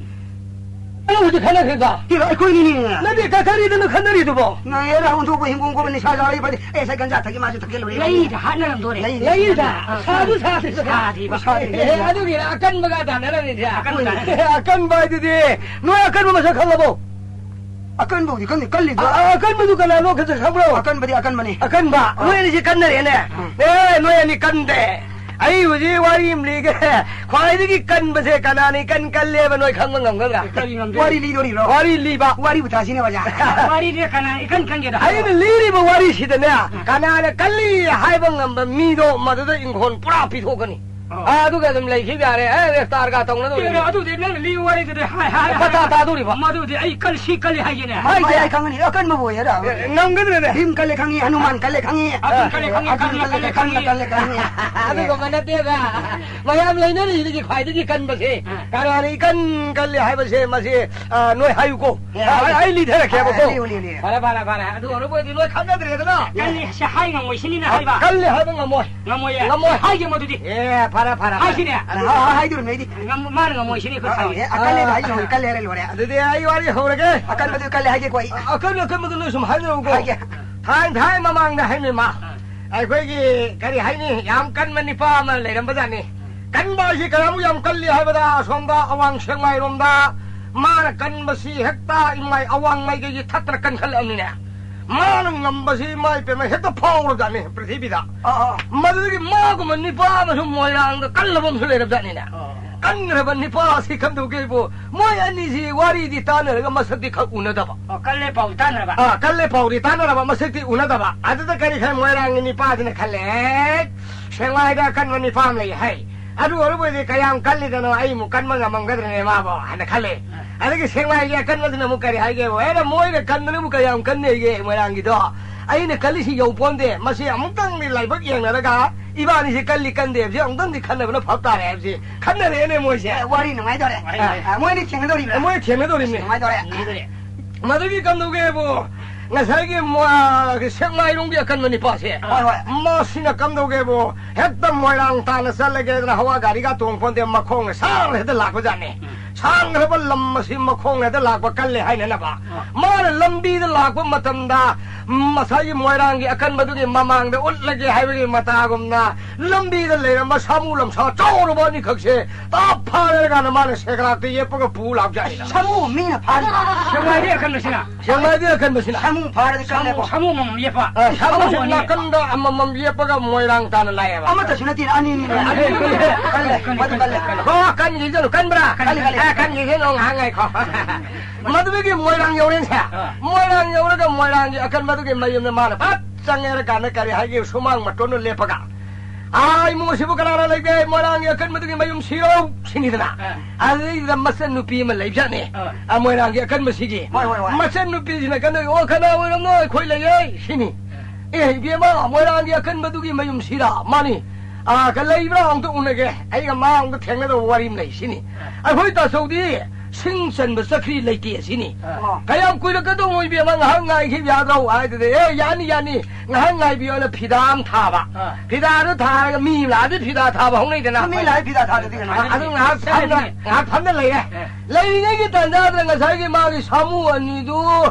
ꯅꯪ ꯍꯧꯖꯤꯛ ꯈꯠꯅꯈ꯭ꯔꯤꯗꯣ? ꯏꯕ, ꯑꯩꯈꯣꯏꯅꯤꯅꯦ꯫ ꯅꯠꯇꯦ, ꯀꯊꯔꯤꯗꯅ ꯈꯠꯅꯔꯤꯗꯨꯕꯣ? ꯅꯪ ꯑꯦꯔꯥ ꯑꯣꯟꯊꯣꯛꯄ ꯍꯤꯡꯒꯣꯜ ꯀꯣꯕ ꯅꯤꯁꯥ ꯆꯥꯔ ꯐꯗꯤ꯫ ꯑꯦ, ꯉꯁꯥꯏ ꯒꯟꯖꯥ ꯊꯛꯏ, ꯃꯥꯁꯨ ꯊꯛꯆꯜꯂꯨꯔꯦ꯫ ꯂꯩꯗ ꯍꯥꯠꯅꯔꯝꯗꯣꯔꯦ꯫ ꯂꯩ꯫ ꯂꯩꯗ? ꯑꯥ꯫ ꯁꯥꯗꯨ ꯁꯥꯗ꯭ꯔꯤꯕ? ꯁꯥꯗ꯭ꯔꯤꯕ꯫ ꯁꯥꯗ꯭ꯔꯤꯕ꯫ ꯑꯦ, ꯑꯗꯨꯒꯤꯔ ꯑꯀꯟꯕꯒ ꯇꯥꯟꯅꯔꯝꯃꯤꯁꯦ? ꯑꯀꯟꯕ ꯇꯥꯟꯅꯔꯦ꯫ ꯑꯦ, ꯑꯀꯟꯕ ꯍꯥꯏꯗꯨꯗꯤ ꯅꯣꯏ ꯑꯀꯟꯕ ꯃꯁꯛ ꯈꯪꯉꯕꯣ? ꯑꯀꯟꯕꯕꯨꯗꯤ ꯈꯪꯗꯦ, ꯀꯜꯂꯤꯗꯣ꯫ ꯑ-, ꯑ-, ꯑꯀꯟꯕꯗꯨ ꯀꯅꯥꯅꯣ ꯈꯤꯇ ꯈꯪꯕ꯭ꯔꯣ? ꯑꯀꯟꯕꯗꯤ ꯑꯀꯟꯕꯅꯤ꯫ ꯑꯀꯟꯕ? ꯑꯥ꯫ ꯅꯣꯏ ꯑꯅꯤꯁꯦ ꯀꯟꯅꯔꯦꯅꯦ꯫ ꯎꯝ꯫ ꯑꯦ, ꯅꯣꯏ ꯑꯅꯤ ꯀꯟꯗꯦ꯫ ꯑꯩ ꯍꯧꯖꯤꯛ ꯋꯥꯔꯤ ꯑꯃ ꯂꯤꯒꯦ꯫ ꯈ꯭ꯋꯥꯏꯗꯒꯤ ꯀꯟꯕꯁꯦ ꯀꯅꯥꯅ ꯏꯀꯟ ꯀꯜꯂꯦꯕ ꯅꯣꯏ ꯈꯪꯕ ꯉꯝꯒꯗ꯭ꯔꯥ? ꯀꯔꯤ ꯉꯝꯗꯣꯏꯅꯣ? ꯋꯥꯔꯤ ꯂꯤꯗꯣꯔꯤꯕ꯭ꯔꯣ? ꯋꯥꯔꯤ ꯂꯤꯕ꯫ ꯋꯥꯔꯤꯕꯨ ꯊꯥꯁꯤꯅꯦ, ꯑꯣꯖꯥ꯫ ꯋꯥꯔꯤꯗꯤ ꯀꯅꯥ ꯏꯀꯟ ꯀꯟꯒꯦꯗꯣ ꯍꯥꯏꯌꯣ꯫ ꯑꯩꯅ ꯂꯤꯔꯤꯕ ꯋꯥꯔꯤꯁꯤꯗꯅꯦ, ꯎꯝ꯫ ꯀꯅꯥꯅ ꯀꯜꯂꯤ ꯍꯥꯏꯕ ꯉꯝꯕ ꯃꯤꯗꯣ ꯃꯗꯨꯗ ꯏꯪꯈꯣꯜ ꯄꯨꯔꯥ ꯄꯤꯊꯣꯛꯀꯅꯤ꯫ ꯑꯣ꯫ ꯑꯥ, ꯑꯗꯨꯒ ꯑꯗꯨꯝ ꯂꯩꯈꯤꯕ ꯌꯥꯔꯦ꯫ ꯑꯦ, ꯔꯦꯁꯇꯥꯔꯒ ꯇꯧꯅꯗꯧꯔꯤꯕꯅꯤ꯫ ꯑꯦ, ꯑꯗꯨꯗꯤ ꯅꯪꯅ ꯂꯤꯕ ꯋꯥꯔꯤꯗꯨꯗꯤ ꯍꯥꯏ, ꯍꯥꯏ, ꯍꯥꯏ꯫ ꯄꯇꯥ ꯇꯥꯗꯧꯔꯤꯕ꯫ ꯃꯗꯨꯗꯤ ꯑꯩ ꯀꯜꯂꯤ, ꯁꯤ ꯀꯜꯂꯤ ꯍꯥꯏꯒꯦꯅꯦ꯫ ꯍꯥꯏꯒꯦ꯫ ꯑꯩ ꯈꯪꯒꯅꯤ, ꯑꯀꯟꯕꯕꯨ ꯑꯣꯏꯌꯦ꯫ ꯑꯦ, ꯉꯝꯒꯗ꯭ꯔꯅꯦ? ꯚꯤꯝ ꯀꯜꯂꯦ ꯈꯪꯉꯤ, ꯍꯅꯨꯃꯥꯟ ꯀꯜꯂꯦ ꯈꯪꯉꯤ꯫ ꯑꯗꯨ ꯀꯜꯂꯦ ꯈꯪꯉꯤ, ꯑꯀꯟꯕ ꯀꯜꯂꯦ ꯀꯜꯂꯦ ꯈꯪꯉꯤ, ꯈꯪꯉꯤ꯫ ꯀꯜꯂꯦ ꯈꯪꯉꯤ꯫ ꯑꯗꯨꯒꯨꯝꯕ ꯅꯠꯇꯦꯗ꯫ ꯃꯌꯥꯝ ꯂꯩꯅꯔꯤꯁꯤꯗꯒꯤ ꯈ꯭ꯋꯥꯏꯗꯒꯤ ꯀꯟꯕꯁꯦ꯫ ꯑꯥ꯫ ꯀꯅꯥꯅ ꯏꯀꯟ ꯀꯜꯂꯤ ꯍꯥꯏꯕꯁꯦ ꯃꯁꯤ, ꯑ, ꯅꯣꯏ ꯍꯥꯏꯌꯨꯀꯣ꯫ ꯑꯦ, ꯑ, ꯍꯥꯏꯌꯨ꯫ ꯑꯩ ꯂꯤꯊꯔꯛꯀꯦꯕꯀꯣ꯫ ꯑ, ꯂꯤꯌꯨ, ꯂꯤꯌꯨ, ꯂꯤꯌꯨ꯫ ꯐꯔꯦ, ꯐꯔꯦ, ꯐꯔꯦ꯫ ꯑꯗꯨ ꯑꯣꯏꯔꯕꯨꯗꯤ ꯅꯣꯏ ꯈꯪꯅꯗ꯭ꯔꯦꯗꯅ꯫ ꯀꯜꯂꯤ ꯍꯥꯏ ꯉꯝꯃꯣꯏ ꯁꯤꯅꯤꯅ ꯍꯥꯏꯕ꯫ ꯀꯜꯂꯤ ꯍꯥꯏꯕ ꯉꯝꯃꯣꯏ꯫ ꯉꯝꯃꯣꯏꯌꯦ꯫ ꯉꯝꯃꯣꯏ꯫ ꯍꯥꯏꯒꯦ ꯃꯗꯨꯗꯤ꯫ ꯑꯦ, ꯐꯔꯦ, ꯐꯔꯦ, ꯐꯔꯦ꯫ ꯍꯥꯏꯁꯤꯅꯦ꯫ ꯑ, ꯑ, ꯍꯥꯏꯗꯣꯔꯤꯕꯅꯦ ꯑꯩꯗꯤ꯫ ꯉꯝ-, ꯃꯥꯅ ꯉꯝꯃꯣꯏ ꯁꯤꯅꯤ ꯑꯩꯈꯣꯏ ꯑ, ꯈꯪꯉꯤ꯫ ꯑꯦ, ꯑꯀꯜꯂꯦꯗ ꯍꯥꯏꯌꯨ, ꯀꯜꯂꯦ ꯍꯥꯏꯔ ꯂꯣꯏꯔꯦ꯫ ꯑꯗꯨꯗꯤ ꯑꯩ ꯋꯥꯔꯤ ꯍꯧꯔꯒꯦ꯫ ꯑꯀꯟꯕꯗꯨ ꯀꯜꯂꯦ ꯍꯥꯏꯒꯦꯀꯣ ꯑꯩ꯫ ꯑꯀꯟ ꯑꯀꯟꯕꯗꯨ ꯅꯣꯏ ꯁꯨꯝ ꯍꯥꯏꯅꯔꯧꯀꯣ꯫ ꯍꯥꯏꯒꯦ꯫ ꯊꯥꯏ ꯊꯥꯏ ꯃꯃꯥꯡꯗ ꯍꯥꯏꯅꯤ ꯃꯥ꯫ ꯑ꯫ ꯑꯩꯈꯣꯏꯒꯤ ꯀꯔꯤ ꯍꯥꯏꯅꯤ, ꯌꯥꯝ ꯀꯟꯕ ꯅꯤꯄꯥ ꯑꯃ ꯂꯩꯔꯝꯕꯖꯥꯠꯅꯤ꯫ ꯀꯟꯕ ꯍꯥꯏꯁꯤ ꯀꯌꯥꯃꯨꯛ ꯌꯥꯝ ꯀꯜꯂꯤ ꯍꯥꯏꯕꯗ, ꯑꯁꯣꯝꯗ ꯑꯋꯥꯡ ꯁꯦꯛꯃꯥꯏꯔꯣꯝꯗ ꯃꯥꯅ ꯀꯟꯕꯁꯤ ꯍꯦꯛꯇ ꯏꯃꯥꯏ ꯑꯋꯥꯡ ꯃꯥꯏꯀꯩꯒꯤ ꯊꯠꯇꯅ ꯀꯟꯈꯠꯂꯛꯑꯕꯅꯤꯅꯦ꯫ ꯃꯥꯅ ꯉꯝꯕꯁꯤ ꯏꯃꯥ ꯏꯄꯦꯝꯃ ꯍꯦꯛꯇ ꯐꯥꯎꯔꯕꯖꯥꯠꯅꯤ ꯄ꯭ꯔꯤꯊꯤꯕꯤꯗ꯫ ꯑꯥ, ꯑꯥ꯫ ꯃꯗꯨꯗꯒꯤ ꯃꯥꯒꯨꯝꯕ ꯅꯤꯄꯥ ꯑꯃꯁꯨ ꯃꯣꯏꯔꯥꯡꯗ ꯀꯜꯂꯕ ꯑꯃꯁꯨ ꯂꯩꯔꯕꯖꯥꯠꯅꯤꯅꯦ꯫ ꯑꯥ꯫ ꯀꯟꯈ꯭ꯔꯕ ꯅꯤꯄꯥ ꯑꯁꯤ ꯀꯝꯗꯧꯒꯦꯕꯨ, ꯃꯣꯏ ꯑꯅꯤꯁꯤ ꯋꯥꯔꯤꯗꯤ ꯇꯥꯟꯅꯔꯒ ꯃꯁꯛꯇꯤ ꯈꯛ ꯎꯅꯗꯕ꯫ ꯑꯣ, ꯀꯜꯂꯦ ꯄꯥꯎ ꯇꯥꯟꯅꯔꯕ꯫ ꯑꯥ, ꯀꯜꯂꯦ ꯄꯥꯎꯗꯤ ꯇꯥꯟꯅꯔꯕ, ꯃꯁꯛꯇꯤ ꯎꯅꯗꯕ꯫ ꯑꯗꯨꯗ ꯀꯔꯤ ꯈꯔ ꯃꯣꯏꯔꯥꯡꯒꯤ ꯅꯤꯄꯥꯗꯨꯅ ꯈꯜꯂꯦ, "ꯍꯦꯛ ꯁꯦꯡꯃꯥꯏꯗ ꯑꯀꯟꯕ ꯅꯤꯄꯥ ꯑꯃ ꯂꯩ ꯍꯥꯏ꯫ ꯑꯗꯨ ꯑꯣꯏꯔꯕꯨꯗꯤ ꯀꯌꯥꯝ ꯀꯜꯂꯤꯗꯅꯣ, ꯑꯩ ꯑꯃꯨꯛ ꯀꯟꯕ ꯉꯝꯃꯝꯒꯗ꯭ꯔꯅꯦ ꯃꯥꯕꯣ?" ꯍꯥꯏꯅ ꯈꯜꯂꯦ꯫ ꯑꯥ꯫ ꯑꯗꯒꯤ ꯁꯦꯡꯃꯥꯏꯒꯤ ꯑꯀꯟꯕꯗꯨꯅ ꯑꯃꯨꯛ ꯀꯔꯤ ꯍꯥꯏꯒꯦꯕꯨ, "ꯑꯦꯔ, ꯃꯣꯏꯅ ꯀꯟꯕꯅꯕꯨ ꯀꯌꯥꯝ ꯀꯟꯅꯦꯒꯦ ꯃꯣꯏꯔꯥꯡꯒꯤꯗꯣ? ꯑꯩꯅ ꯀꯜꯂꯤꯁꯤ ꯌꯧꯄꯣꯟꯗꯦ꯫ ꯃꯁꯤ ꯑꯃꯨꯛꯇꯪꯗꯤ ꯂꯥꯏꯕꯛ ꯌꯦꯡꯅꯔꯒ ꯏꯕꯥꯅꯤꯁꯤ ꯀꯜꯂꯤ ꯀꯟꯗꯦ ꯍꯥꯏꯕꯁꯤ ꯑꯃꯨꯛꯇꯪꯗꯤ ꯈꯟꯅꯕꯅ ꯐꯕ ꯇꯥꯔꯦ" ꯍꯥꯏꯕꯁꯤ ꯈꯟꯅꯔꯦꯅꯦ ꯃꯣꯏꯁꯦ꯫ ꯑꯦ, ꯋꯥꯔꯤ ꯅꯨꯡꯉꯥꯏꯗꯧꯔꯦ꯫ ꯑꯥ꯫ ꯑꯥ, ꯃꯣꯏꯅꯤ ꯊꯦꯡꯅꯗꯧꯔꯤꯕ꯭ꯔꯥ? ꯃꯣꯏ ꯊꯦꯡꯅꯗꯧꯔꯤꯕꯅꯤ꯫ ꯅꯨꯡꯉꯥꯏꯗꯧꯔꯦ꯫ ꯅꯨꯡꯉꯥꯏꯗꯧꯔꯦ꯫ ꯃꯗꯨꯒꯤ ꯀꯝꯗꯧꯒꯦꯕꯨ, ꯉꯁꯥꯏꯒꯤ ꯃ-, ꯁꯦꯛꯃꯥꯏꯔꯣꯝꯒꯤ ꯑꯀꯟꯕ ꯅꯤꯄꯥꯁꯦ, ꯍꯣꯏ, ꯍꯣꯏ꯫ ꯃꯁꯤꯅ ꯀꯝꯗꯧꯒꯦꯕꯨ, ꯍꯦꯛꯇ ꯃꯣꯏꯔꯥꯡ ꯇꯥꯟꯅ ꯆꯠꯂꯒꯦꯗꯅ ꯍꯋꯥ ꯒꯥꯔꯤꯒ ꯇꯣꯡ ꯄꯣꯟꯗꯦ, ꯃꯈꯣꯡꯅ ꯁꯥꯡꯅ ꯍꯦꯛꯇ ꯂꯥꯛꯄꯖꯥꯠꯅꯤ꯫ ꯎꯝ꯫ ꯁꯥꯡꯈ꯭ꯔꯕ ꯂꯝ ꯑꯁꯤ ꯃꯈꯣꯡꯅ ꯍꯦꯛꯇ ꯂꯥꯛꯄ ꯀꯜꯂꯦ ꯍꯥꯏꯅꯅꯕ꯫ ꯑꯥ꯫ ꯃꯥꯅ ꯂꯝꯕꯤꯗ ꯂꯥꯛꯄ ꯃꯇꯝꯗ, ꯉꯁꯥꯏꯒꯤ ꯃꯣꯏꯔꯥꯡꯒꯤ ꯑꯀꯟꯕꯗꯨꯒꯤ ꯃꯃꯥꯡꯗ ꯎꯠꯂꯒꯦ ꯍꯥꯏꯕꯒꯤ ꯃꯇꯥꯒꯨꯝꯅ, ꯂꯝꯕꯤꯗ ꯂꯩꯔꯝꯕ ꯁꯥꯃꯨ ꯂꯝꯁꯥ ꯆꯥꯎꯔꯕ ꯑꯅꯤꯈꯛꯁꯦ ꯇꯥꯞ ꯐꯥꯔꯀꯥꯟꯗ ꯃꯥꯅ ꯁꯦꯒ꯭ꯔꯥꯛꯇ ꯌꯦꯞꯄꯒ ꯄꯨ ꯂꯥꯛꯄ ꯖꯥꯠꯅꯤꯗ꯫ ꯁꯥꯃꯨ ꯃꯤꯅ ꯐꯥꯔꯤꯕ? ꯁꯦꯛꯃꯥꯏꯗꯤ ꯑꯀꯟꯕꯁꯤꯅ꯫ ꯁꯦꯛꯃꯥꯏꯗꯤ ꯑꯀꯟꯕꯁꯤꯅ꯫ ꯁꯥꯃꯨ ꯐꯥꯔꯗꯤ ꯀꯜꯂꯦꯀꯣ꯫ ꯁꯥꯃꯨ ꯑꯃꯃꯝ ꯌꯦꯞꯄ꯫ ꯑ, ꯁꯥꯃꯨ ꯁꯥꯃꯨ ꯑꯅꯤ ꯅꯥꯀꯟꯗ ꯑꯃꯃꯝ ꯌꯦꯞꯄꯒ ꯃꯣꯏꯔꯥꯡ ꯇꯥꯅ ꯂꯥꯛꯑꯦꯕ꯫ ꯑꯃꯠꯇꯁꯨ ꯅꯠꯇꯦ, ꯑꯅꯤꯅꯤꯅꯦ꯫ ꯑꯅꯤ, ꯑꯅꯤ꯫ ꯀꯜꯂꯦ, ꯀꯜꯂꯦ, ꯃꯗꯨ ꯀꯜꯂꯦ꯫ ꯀꯜꯂꯦ꯫ ꯍꯣ, ꯀꯟꯈꯤꯁꯅꯨ, ꯀꯟꯕ꯭ꯔꯥ? ꯀꯜꯂꯦ, ꯀꯜꯂꯦ꯫ ꯑ, ꯀꯟꯈꯤꯁꯅꯨ, ꯉꯥꯏꯍꯥꯛ ꯉꯥꯏꯈꯣ꯫ ꯃꯗꯨꯗꯒꯤ ꯃꯣꯏꯔꯥꯡ ꯌꯧꯔꯦꯅꯦ꯫ ꯑ꯫ ꯃꯣꯏꯔꯥꯡ ꯌꯧꯔꯒ ꯃꯣꯏꯔꯥꯡꯒꯤ ꯑꯀꯟꯕꯗꯨꯒꯤ ꯃꯌꯨꯝꯗ ꯃꯥꯅ ꯐꯠ ꯆꯪꯉꯦ ꯍꯥꯏꯔ ꯀꯥꯟꯗ ꯀꯔꯤ ꯍꯥꯏꯒꯦ, ꯁꯨꯃꯥꯡ ꯃꯇꯣꯟꯗ ꯂꯦꯞꯄꯒ, "ꯑꯥ, ꯏꯃꯨꯡ ꯑꯁꯤꯕꯨ ꯀꯅꯥꯅ ꯂꯩꯒꯦ? ꯃꯣꯏꯔꯥꯡꯒꯤ ꯑꯀꯟꯕꯗꯨꯒꯤ ꯃꯌꯨꯝ ꯁꯤꯔꯣ?" ꯁꯤꯅꯤꯗꯅ꯫ ꯑꯥ꯫ ꯑꯗꯨꯗꯩꯗꯨꯗ ꯃꯆꯟ ꯅꯨꯄꯤ ꯑꯃ ꯂꯩꯕꯖꯥꯠꯅꯤ꯫ ꯑꯥ꯫ ꯑꯥ, ꯃꯣꯏꯔꯥꯡꯒꯤ ꯑꯀꯟꯕꯁꯤꯒꯤ꯫ ꯍꯣꯏ, ꯍꯣꯏ, ꯍꯣꯏ꯫ ꯃꯆꯟ ꯅꯨꯄꯤꯁꯤꯅ ꯀꯩꯅꯣ, "ꯑꯣ, ꯀꯅꯥ ꯑꯣꯏꯔꯝꯅꯣ? ꯑꯩꯈꯣꯏ ꯂꯩꯌꯦ" ꯁꯤꯅꯤ꯫ ꯑꯥ꯫ "ꯑꯦ, ꯏꯕꯦꯝꯃ, ꯃꯣꯏꯔꯥꯡꯒꯤ ꯑꯀꯟꯕꯗꯨꯒꯤ ꯃꯌꯨꯝꯁꯤꯔꯥ?" "ꯃꯥꯅꯤ꯫ ꯑꯥ, ꯀ-, ꯂꯩꯕ꯭ꯔꯥ? ꯑꯝꯇ ꯎꯅꯒꯦ꯫ ꯑꯩꯒ ꯃꯥ ꯑꯝꯇ ꯊꯦꯡꯅꯗꯧꯕ ꯋꯥꯔꯤ ꯑꯃ ꯂꯩ" ꯁꯤꯅꯤ꯫ ꯑꯥ꯫ "ꯑꯩꯈꯣꯏ ꯇꯥꯆꯧꯗꯤ ꯁꯤꯡ ꯆꯟꯕ ꯆꯈ꯭ꯔꯤ ꯂꯩꯇꯦ" ꯁꯤꯅꯤ꯫ ꯑꯥ꯫ "ꯀꯌꯥꯝ ꯀꯨꯏꯔꯛꯀꯗꯧꯅꯣ ꯏꯕꯦꯝꯃ, ꯉꯥꯏꯍꯥꯛ ꯉꯥꯏꯈꯤꯕ ꯌꯥꯗ꯭ꯔꯣ?" ꯍꯥꯏꯗꯨꯗꯤ, "ꯑꯦ, ꯌꯥꯅꯤ, ꯌꯥꯅꯤ, ꯉꯥꯏꯍꯥꯛ ꯉꯥꯏꯕꯤꯌꯣꯅ" ꯐꯤꯗꯥ ꯑꯃ ꯊꯥꯕ꯫ ꯑꯥ꯫ ꯐꯤꯗꯥꯗꯨ ꯊꯥꯔꯒ ꯃꯤ ꯂꯥꯛꯑꯗꯤ ꯐꯤꯗꯥ ꯊꯥꯕ ꯍꯧꯅꯩꯗꯅ꯫ ꯃꯤ ꯂꯥꯛꯑꯗꯤ ꯐꯤꯗꯥ ꯊꯥꯗꯗꯤ ꯀꯩꯅꯣ? ꯑꯥ, ꯑꯗꯨ ꯉꯥꯏꯍꯥꯛ ꯐꯝꯅ, ꯉꯥꯏꯍꯥꯛ ꯐꯝꯅ ꯂꯩꯔꯦ꯫ ꯑꯦ꯫ ꯂꯩꯔꯤꯉꯩꯒꯤ ꯇꯥꯟꯖꯥꯗꯨꯗ ꯉꯁꯥꯏꯒꯤ ꯃꯥꯒꯤ ꯁꯥꯃꯨ ꯑꯅꯤꯗꯨ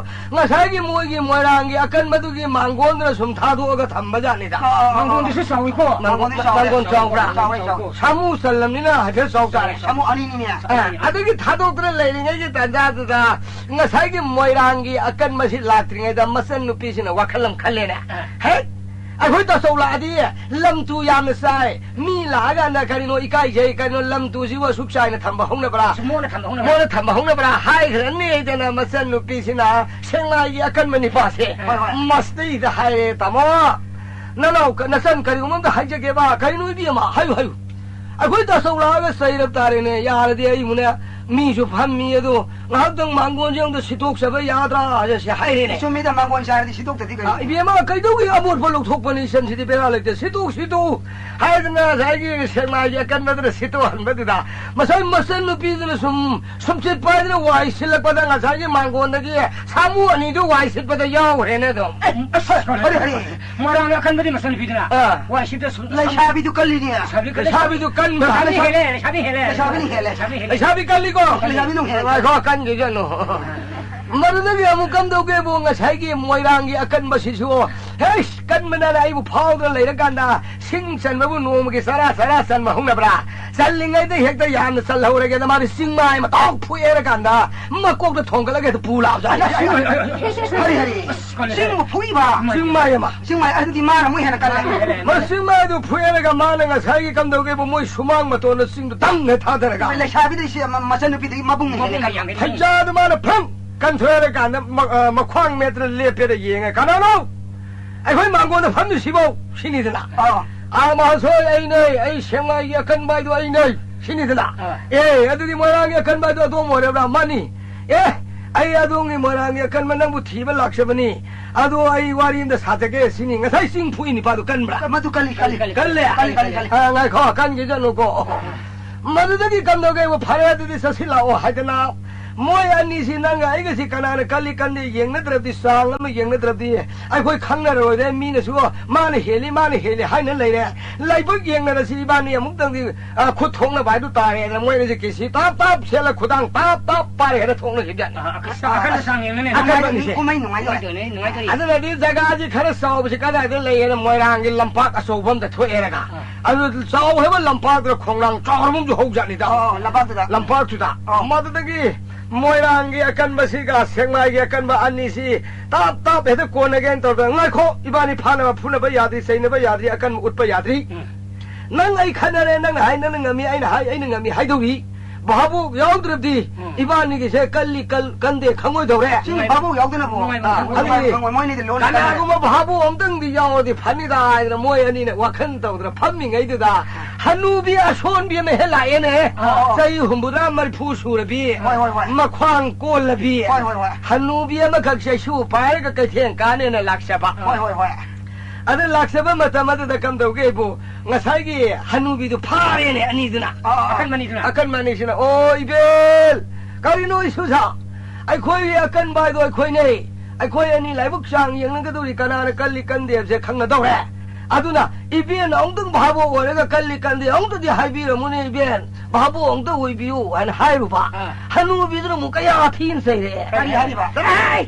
ꯉꯁꯥꯏꯒꯤ ꯃꯣꯏꯒꯤ ꯃꯣꯏꯔꯥꯡꯒꯤ ꯑꯀꯟꯕꯗꯨꯒꯤ ꯃꯥꯡꯒꯣꯟꯗꯨꯅ ꯁꯨꯝ ꯊꯥꯗꯣꯛꯑꯒ ꯊꯝꯕ ꯖꯥꯠꯅꯤꯗ꯫ ꯑꯥ, ꯑꯥ, ꯑꯥ, ꯃꯥꯡꯒꯣꯟꯗꯨꯁꯨ ꯆꯥꯎꯏꯀꯣ꯫ ꯃꯥꯡꯒꯣꯟꯗꯤ ꯆꯥꯎꯋꯦ꯫ ꯃꯥꯡꯒꯣꯟ ꯆꯥꯎꯕ꯭ꯔꯥ? ꯆꯥꯎꯋꯦ, ꯆꯥꯎꯋꯦ꯫ ꯁꯥꯃꯨ ꯆꯜꯂꯝꯅꯤꯅ ꯍꯥꯏꯐꯦꯠ ꯆꯥꯎ ꯇꯥꯔꯦ꯫ ꯁꯥꯃꯨ ꯑꯅꯤꯅꯤꯅꯦ꯫ ꯑꯥ, ꯑꯗꯨꯒꯤ ꯊꯥꯗꯣꯛꯇꯅ ꯂꯩꯔꯤꯉꯩꯒꯤ ꯇꯥꯟꯖꯥꯗꯨꯗ ꯉꯁꯥꯏꯒꯤ ꯃꯣꯏꯔꯥꯡꯒꯤ ꯑꯀꯟꯕꯁꯤ ꯂꯥꯛꯇ꯭ꯔꯤꯉꯩꯗ ꯃꯆꯟ ꯅꯨꯄꯤꯁꯤꯅ ꯋꯥꯈꯜ ꯑꯃ ꯈꯜꯂꯦꯅꯦ꯫ ꯑꯥ꯫ ꯍꯦꯛ ꯑꯩꯈꯣꯏ ꯇꯥꯆꯧ ꯂꯥꯛꯑꯗꯤ ꯂꯝ ꯇꯨ ꯌꯥꯝꯅ ꯆꯥꯏ꯫ ꯃꯤ ꯂꯥꯛꯑꯀꯥꯟꯗ ꯀꯔꯤꯅꯣ ꯏꯀꯥꯏꯖꯩ, ꯀꯔꯤꯅꯣ ꯂꯝ ꯇꯨꯁꯤꯕꯨ ꯑꯁꯨꯛ ꯆꯥꯏꯅ ꯊꯝꯕ ꯍꯧꯅꯕ꯭ꯔꯥ? ꯁꯨꯝ ꯃꯣꯠꯅ ꯊꯝꯕ ꯍꯧꯅꯕ꯭ꯔꯥ? ꯃꯣꯠꯅ ꯊꯝꯕ ꯍꯧꯅꯕ꯭ꯔꯥ ꯍꯥꯏꯈ꯭ꯔꯅꯤ ꯍꯥꯏꯗꯅ ꯃꯆꯟ ꯅꯨꯄꯤꯁꯤꯅ ꯁꯦꯛꯃꯥꯏꯒꯤ ꯑꯀꯟꯕ ꯅꯤꯄꯥꯁꯦ ꯍꯣꯏ, ꯍꯣꯏ꯫ ꯃꯁꯤꯗꯩꯗ ꯍꯥꯏꯔꯦ, "ꯇꯥꯃꯣ, ꯅꯅꯥꯎ ꯀ-, ꯅꯆꯟ ꯀꯔꯤꯒꯨꯝꯕ ꯑꯝꯇ ꯍꯥꯏꯖꯒꯦꯕ, ꯀꯔꯤꯅꯣ ꯏꯕꯦꯝꯃ? ꯍꯥꯏꯌꯨ, ꯍꯥꯏꯌꯨ꯫ ꯑꯩꯈꯣꯏ ꯇꯥꯆꯧ ꯂꯥꯛꯑꯒ ꯆꯩꯔꯛ ꯇꯥꯔꯦꯅꯦ, ꯌꯥꯔꯗꯤ ꯑꯩꯕꯨꯅꯦ, ꯃꯤꯁꯨ ꯐꯝꯃꯤ ꯑꯗꯣ ꯉꯥꯏꯍꯥꯛꯇꯪ ꯃꯥꯡꯒꯣꯟꯁꯦ ꯑꯝꯇ ꯁꯤꯠꯇꯣꯛꯆꯕ ꯌꯥꯗ꯭ꯔꯥ?" ꯍꯥꯏꯁꯦ ꯍꯥꯏꯔꯦꯅꯦ꯫ ꯆꯨꯝꯃꯤꯗ, ꯃꯥꯡꯒꯣꯟ ꯆꯥꯔꯗꯤ ꯁꯤꯠꯇꯣꯛꯇꯗꯤ ꯀꯩꯅꯣ? ꯑ, ꯏꯕꯦꯝꯃ, ꯀꯩꯗꯧꯒꯤ ꯑꯃꯣꯠꯄ ꯂꯧꯊꯣꯛꯄꯅꯤ, ꯏꯆꯟꯁꯤꯗꯤ ꯕꯦꯔꯥ ꯂꯩꯇꯦ, ꯁꯤꯠꯇꯣꯛ, ꯁꯤꯠꯇꯣꯛ ꯍꯥꯏꯗꯅ ꯉꯁꯥꯏꯒꯤ ꯁꯦꯛꯃꯥꯏꯒꯤ ꯑꯀꯟꯕꯗꯨꯅ ꯁꯤꯠꯇꯣꯛꯍꯟꯕꯗꯨꯗ ꯉꯁꯥꯏ ꯃꯆꯟ ꯅꯨꯄꯤꯗꯨꯅ ꯁꯨꯝ ꯁꯨꯝꯆꯤꯠ ꯄꯥꯏꯗꯅ ꯋꯥꯏ ꯁꯤꯜꯂꯛꯄꯗ ꯉꯁꯥꯏꯒꯤ ꯃꯥꯡꯒꯣꯟꯗꯒꯤ ꯁꯥꯃꯨ ꯑꯅꯤꯗꯨ ꯋꯥꯏ ꯁꯤꯠꯄꯗ ꯌꯥꯎꯈ꯭ꯔꯦꯅꯦ ꯑꯗꯨꯝ꯫ ꯑꯁ, ꯍꯔꯦ, ꯍꯔꯦ꯫ ꯃꯣꯏꯔꯥꯡꯒꯤ ꯑꯀꯟꯕꯗꯤ ꯃꯆꯟ ꯅꯨꯄꯤꯗꯨꯅ ꯑꯥ꯫ ꯋꯥꯏ ꯁꯤꯠꯇ ꯁꯨꯝ-, ꯂꯩꯁꯥꯕꯤꯗꯨ ꯀꯜꯂꯤꯅꯦ꯫ ꯂꯩꯁꯥꯕꯤ ꯀꯜꯂꯤ꯫ ꯂꯩꯁꯥꯕꯤꯗꯨ ꯀꯟꯕ꯫ ꯂꯩꯁꯥꯕꯤ ꯍꯦꯜꯂꯦ, ꯂꯩꯁꯥꯕꯤ ꯍꯦꯜꯂꯦ꯫ ꯂꯩꯁꯥꯕꯤꯅ ꯍꯦꯜꯂꯦ꯫ ꯂꯩꯁꯥꯕꯤ ꯍꯦꯜꯂꯦ꯫ ꯂꯩꯁꯥꯕꯤ ꯀꯜꯂꯤꯀꯣ? ꯂꯩꯁꯥꯕꯤꯅ ꯍꯦꯜꯂꯦ꯫ ꯉꯥꯏꯈꯣ, ꯀꯟꯈꯤꯁꯅꯨ꯫ ꯃꯗꯨꯗꯒꯤ ꯑꯃꯨꯛ ꯀꯝꯗꯧꯒꯦꯕꯨ ꯉꯁꯥꯏꯒꯤ ꯃꯣꯏꯔꯥꯡꯒꯤ ꯑꯀꯟꯕꯁꯤꯁꯨ, ꯍꯩꯁ, ꯀꯟꯕꯅ ꯑꯩꯕꯨ ꯐꯥꯎꯗꯅ ꯂꯩꯔꯀꯥꯟꯗ ꯁꯤꯡ ꯆꯟꯕꯕꯨ ꯅꯣꯡꯃꯒꯤ ꯆꯔꯥ ꯆꯔꯥ ꯆꯟꯕ ꯍꯧꯅꯕ꯭ꯔꯥ? ꯆꯜꯂꯤꯉꯩꯗ ꯍꯦꯛꯇ ꯌꯥꯝꯅ ꯆꯜꯍꯧꯔꯒꯦꯅ ꯃꯥꯗꯤ ꯆꯤꯡꯃꯥꯏ ꯑꯃ ꯇꯥꯎ ꯐꯨꯑꯦꯔꯀꯥꯟꯗ ꯃꯀꯣꯛꯇ ꯊꯣꯡꯒꯠꯂꯒ ꯍꯦꯛꯇ ꯄꯨ ꯂꯥꯛꯑꯕꯖꯥꯠꯅꯤ꯫ ꯍꯔꯤ, ꯍꯔꯤ꯫ ꯆꯤꯡꯕꯨ ꯐꯨꯏꯕ? ꯆꯤꯡꯃꯥꯏ ꯑꯃ꯫ ꯆꯤꯡꯃꯥꯏ ꯑꯗꯨꯗꯤ ꯃꯥꯅ ꯑꯃꯨꯛ ꯍꯦꯟꯅ ꯀꯜꯂꯦ꯫ ꯃꯥ ꯆꯤꯡꯃꯥꯏꯗꯨ ꯐꯨꯑꯦꯔꯒ ꯃꯥꯅ ꯉꯁꯥꯏꯒꯤ ꯀꯝꯗꯧꯒꯦꯕꯨ ꯃꯣꯏ ꯁꯨꯃꯥꯡ ꯃꯇꯣꯟꯗ ꯆꯤꯡꯗꯨ ꯗꯪ ꯍꯦꯛ ꯊꯥꯗꯔꯒ꯫ ꯃꯣꯏ ꯂꯩꯁꯥꯕꯤꯗ ꯏꯆꯦ ꯑꯃ ꯃꯆꯟꯅꯨꯄꯤꯗꯨꯒꯤ ꯃꯕꯨꯡꯅ ꯍꯦꯜꯂꯦ꯫ ꯃꯕꯨꯡꯅ ꯌꯥꯝ ꯍꯦꯜꯂꯦ꯫ ꯐꯩꯖꯥꯗꯨ ꯃꯥꯅ ꯐ꯭ꯔꯪ ꯀꯟꯊꯣꯛꯑꯦꯔꯀꯥꯟꯗ ꯃ-, ꯑ, ꯃꯈ꯭ꯋꯥꯡ ꯃꯦꯠꯇꯅ ꯂꯦꯞꯄꯦꯗ ꯌꯦꯡꯉꯦ꯫ "ꯀꯅꯥꯅꯣ? ꯑꯩꯈꯣꯏ ꯃꯥꯡꯒꯣꯟꯗ ꯐꯝꯃꯤꯁꯤꯕꯣ?" ꯁꯤꯅꯤꯗꯅ꯫ ꯑꯥ꯫ "ꯑꯥ, ꯃꯍꯥꯁꯣꯏ, ꯑꯩꯅꯦ, ꯑꯩ ꯁꯦꯛꯃꯥꯏꯒꯤ ꯑꯀꯟꯕ ꯍꯥꯏꯗꯣ ꯑꯩꯅꯦ", ꯁꯤꯅꯤꯗꯅ꯫ ꯑꯥ꯫ "ꯑꯦ, ꯑꯗꯨꯗꯤ ꯃꯣꯏꯔꯥꯡꯒꯤ ꯑꯀꯟꯕ ꯍꯥꯏꯗꯣ ꯑꯗꯣꯝ ꯑꯣꯏꯔꯕ꯭ꯔꯥ?" "ꯃꯥꯅꯤ"꯫ "ꯑꯦ, ꯑꯩ ꯑꯗꯣꯝꯒꯤ ꯃꯣꯏꯔꯥꯡꯒꯤ ꯑꯀꯟꯕ ꯅꯪꯕꯨ ꯊꯤꯕ ꯂꯥꯛꯆꯕꯅꯤ꯫ ꯑꯗꯣ ꯑꯩ ꯋꯥꯔꯤ ꯑꯝꯇ ꯁꯥꯖꯒꯦ", ꯁꯤꯅꯤ꯫ ꯉꯁꯥꯏ ꯆꯤꯡ ꯐꯨꯏ ꯅꯤꯄꯥꯗꯨ ꯀꯟꯕ꯭ꯔꯥ? ꯃꯗꯨ ꯀꯜꯂꯤ, ꯀꯜꯂꯤ, ꯀꯜꯂꯤ꯫ ꯀꯜꯂꯦ? ꯀꯜꯂꯤ, ꯀꯜꯂꯤ, ꯀꯜꯂꯤ꯫ ꯑꯥ, ꯉꯥꯏꯈꯣ, ꯀꯟꯈꯤꯁꯅꯨꯀꯣ꯫ ꯃꯗꯨꯗꯒꯤ ꯀꯝꯗꯧꯒꯦꯕꯨ, "ꯐꯔꯦ, ꯑꯗꯨꯗꯤ ꯆꯠꯁꯤꯜꯂꯛꯑꯣ" ꯍꯥꯏꯗꯅ ꯃꯣꯏ ꯑꯅꯤꯁꯤ, ꯅꯪꯒ ꯑꯩꯒꯁꯤ ꯀꯅꯥꯅ ꯀꯜꯂꯤ ꯀꯟꯗꯦ ꯌꯦꯡꯅꯗ꯭ꯔꯕꯗꯤ, ꯆꯥꯡ ꯑꯃ ꯌꯦꯡꯅꯗ꯭ꯔꯕꯗꯤ ꯑꯩꯈꯣꯏ ꯈꯪꯅꯔꯔꯣꯏꯗꯦ꯫ ꯃꯤꯅꯁꯨ "ꯃꯥꯅ ꯍꯦꯜꯂꯤ, ꯃꯥꯅ ꯍꯦꯜꯂꯤ" ꯍꯥꯏꯅ ꯂꯩꯔꯦ꯫ ꯂꯥꯏꯕꯛ ꯌꯦꯡꯅꯔꯁꯤ ꯏꯕꯥꯅꯤ ꯑꯃꯨꯛꯇꯪꯗꯤ, ꯑ, ꯈꯨꯠ ꯊꯣꯛꯅꯕ ꯍꯥꯏꯗꯨ ꯇꯥꯔꯦ꯫ ꯑꯗ ꯃꯣꯏ ꯑꯅꯤꯁꯤ ꯀꯤꯁꯤ ꯇꯥꯞ ꯇꯥꯞ ꯁꯦꯠꯂ ꯈꯨꯗꯥꯡ ꯇꯥꯞ ꯇꯥꯞ ꯄꯥꯏꯔꯦ ꯍꯦꯛꯇ ꯊꯣꯛꯅꯈꯤꯕꯖꯥꯠꯅꯤ꯫ ꯑ, ꯑ, ꯑꯀꯟꯕ ꯆꯥꯡ ꯌꯦꯡꯅꯅꯦ꯫ ꯑꯀꯟꯕ ꯅꯨꯡꯉꯥꯏꯗꯣꯏꯅꯤ, ꯑꯅꯤꯁꯦ꯫ ꯀꯨꯝꯍꯩ ꯅꯨꯡꯉꯥꯏꯗꯣꯏꯅꯤ, ꯅꯨꯡꯉꯥꯏꯗꯣꯏꯅꯤ꯫ ꯑꯗꯨꯅꯗꯤ ꯖꯒꯥꯁꯤ ꯈꯔ ꯆꯥꯎꯕꯁꯤ ꯀꯗꯥꯏꯗ ꯂꯩꯌꯦꯅ ꯃꯣꯏꯔꯥꯡꯒꯤ ꯂꯝꯄꯥꯛ ꯑꯆꯧꯕ ꯑꯝꯗ ꯊꯣꯛꯑꯦꯔꯒ꯫ ꯑ꯫ ꯑꯗꯨ ꯆꯥꯎ ꯍꯥꯏꯕ ꯂꯝꯄꯥꯛꯇꯨꯗ ꯈꯣꯡꯅꯥꯡ ꯆꯥꯎꯔꯕ ꯑꯃꯁꯨ ꯍꯧꯖꯥꯠꯅꯤꯗ꯫ ꯑꯣ, ꯂꯝꯄꯥꯛꯇꯨꯗ꯫ ꯂꯝꯄꯥꯛꯇꯨꯗ꯫ ꯑꯣ꯫ ꯃꯗꯨꯗꯒꯤ ꯃꯣꯏꯔꯥꯡꯒꯤ ꯑꯀꯟꯕꯁꯤꯒ ꯁꯦꯛꯃꯥꯏꯒꯤ ꯑꯀꯟꯕ ꯑꯅꯤꯁꯤ ꯇꯥꯞ ꯇꯥꯞ ꯍꯦꯛꯇ ꯀꯣꯟꯅꯒꯦꯅ ꯇꯧꯗꯅ, "ꯉꯥꯏꯈꯣ, ꯏꯕꯥꯅꯤ ꯐꯥꯅꯕ ꯐꯨꯅꯕ ꯌꯥꯗ꯭ꯔꯤ, ꯆꯩꯅꯕ ꯌꯥꯗ꯭ꯔꯤ, ꯑꯀꯟꯕ ꯎꯠꯄ ꯌꯥꯗ꯭ꯔꯤ꯫ ꯎꯝ꯫ ꯅꯪ ꯑꯩ ꯈꯠꯅꯔꯦ, ꯅꯪꯅ ꯍꯥꯏ ꯅꯪꯅ ꯉꯝꯃꯤ, ꯑꯩꯅ ꯍꯥꯏ ꯑꯩꯅ ꯉꯝꯃꯤ ꯍꯥꯏꯗꯧꯔꯤ꯫ ꯚꯥꯕꯣꯛ ꯌꯥꯎꯗ꯭ꯔꯕꯗꯤ ꯎꯝ꯫ ꯏꯕꯥꯅꯤꯒꯤꯁꯦ ꯀꯜꯂꯤ ꯀꯜ-, ꯀꯟꯗꯦ ꯈꯪꯉꯣꯏꯗꯧꯔꯦ"꯫ ꯁꯤ ꯅꯨꯡꯉꯥꯏꯕ-, ꯚꯥꯕꯣꯛ ꯌꯥꯎꯗꯅꯕꯨ꯫ ꯅꯨꯡꯉꯥꯏꯕ-, ꯑꯥ, ꯅꯨꯡꯉꯥꯏꯕ-, ꯑꯗꯨꯗꯤ ꯅꯨꯡꯉꯥꯏꯕ-, ꯃꯣꯏꯅꯤꯗꯤ ꯂꯣꯟꯅ ꯀꯅꯥꯒꯨꯝꯕ ꯚꯥꯕꯣꯛ ꯑꯝꯇꯪꯗꯤ ꯌꯥꯎꯔꯗꯤ ꯐꯅꯤꯗ ꯍꯥꯏꯗꯅ ꯃꯣꯏ ꯑꯅꯤꯅ ꯋꯥꯈꯜ ꯇꯧꯗꯅ ꯐꯝꯃꯤꯉꯩꯗꯨꯗ ꯍꯅꯨꯕꯤ ꯑꯁꯣꯟꯕꯤ ꯑꯃ ꯍꯦꯛ ꯂꯥꯛꯑꯦꯅꯦ꯫ ꯑꯣ꯫ ꯆꯍꯤ ꯍꯨꯝꯐꯨꯇꯔꯥ ꯃꯔꯤꯐꯨ ꯁꯨꯔꯕꯤ, ꯍꯣꯏ, ꯍꯣꯏ, ꯍꯣꯏ꯫ ꯃꯈ꯭ꯋꯥꯡ ꯀꯣꯜꯂꯕꯤ, ꯍꯣꯏ, ꯍꯣꯏ, ꯍꯣꯏ꯫ ꯍꯅꯨꯕꯤ ꯑꯃꯈꯛ ꯆꯩꯁꯨ ꯄꯥꯏꯔꯒ ꯀꯩꯊꯦꯜ ꯀꯥꯅꯦꯅ ꯂꯥꯛꯆꯕ꯫ ꯍꯣꯏ, ꯍꯣꯏ, ꯍꯣꯏ꯫ ꯑꯗ ꯂꯥꯛꯆꯕ ꯃꯇꯝ ꯑꯗꯨꯗ ꯀꯝꯗꯧꯒꯦꯕꯨ, ꯉꯁꯥꯏꯒꯤ ꯍꯅꯨꯕꯤꯗꯨ ꯐꯥꯔꯦꯅꯦ ꯑꯅꯤꯗꯨꯅ꯫ ꯑꯥ, ꯑꯥ, ꯑꯥ꯫ ꯑꯀꯟꯕ ꯑꯅꯤꯗꯨꯅ꯫ ꯑꯀꯟꯕ ꯑꯅꯤꯁꯤꯅ, "ꯑꯣ ꯏꯕꯦꯜ, ꯀꯔꯤꯅꯣ ꯏꯁꯨꯁꯥ? ꯑꯩꯈꯣꯏꯒꯤ ꯑꯀꯟꯕ ꯍꯥꯏꯗꯣ ꯑꯩꯈꯣꯏꯅꯦ꯫ ꯑꯩꯈꯣꯏ ꯑꯅꯤ ꯂꯥꯏꯕꯛ ꯆꯥꯡ ꯌꯦꯡꯅꯒꯗꯧꯔꯤ, ꯀꯅꯥꯅ ꯀꯜꯂꯤ ꯀꯟꯗꯦ ꯍꯥꯏꯕꯁꯦ ꯈꯪꯒꯗꯧꯔꯦ꯫ ꯑꯗꯨꯅ ꯏꯕꯦꯟ ꯑꯃꯨꯛꯇꯪ ꯚꯥꯕꯣꯛ ꯑꯣꯏꯔꯒ ꯀꯜꯂꯤ ꯀꯟꯗꯦ ꯑꯃꯨꯛꯇꯗꯤ ꯍꯥꯏꯕꯤꯔꯝꯃꯨꯅꯦ ꯏꯕꯦꯟ, ꯚꯥꯕꯣꯛ ꯑꯃꯨꯛꯇ ꯑꯣꯏꯕꯤꯌꯨ" ꯍꯥꯏꯅ ꯍꯥꯏꯔꯨꯕ꯫ ꯑꯥ꯫ ꯍꯅꯨꯕꯤꯗꯨꯅ ꯑꯃꯨꯛ ꯀꯌꯥ ꯊꯤꯅ ꯆꯩꯔꯛꯑꯦ꯫ ꯀꯔꯤ ꯍꯥꯏꯔꯤꯕ? "ꯆꯠꯂꯍꯦ!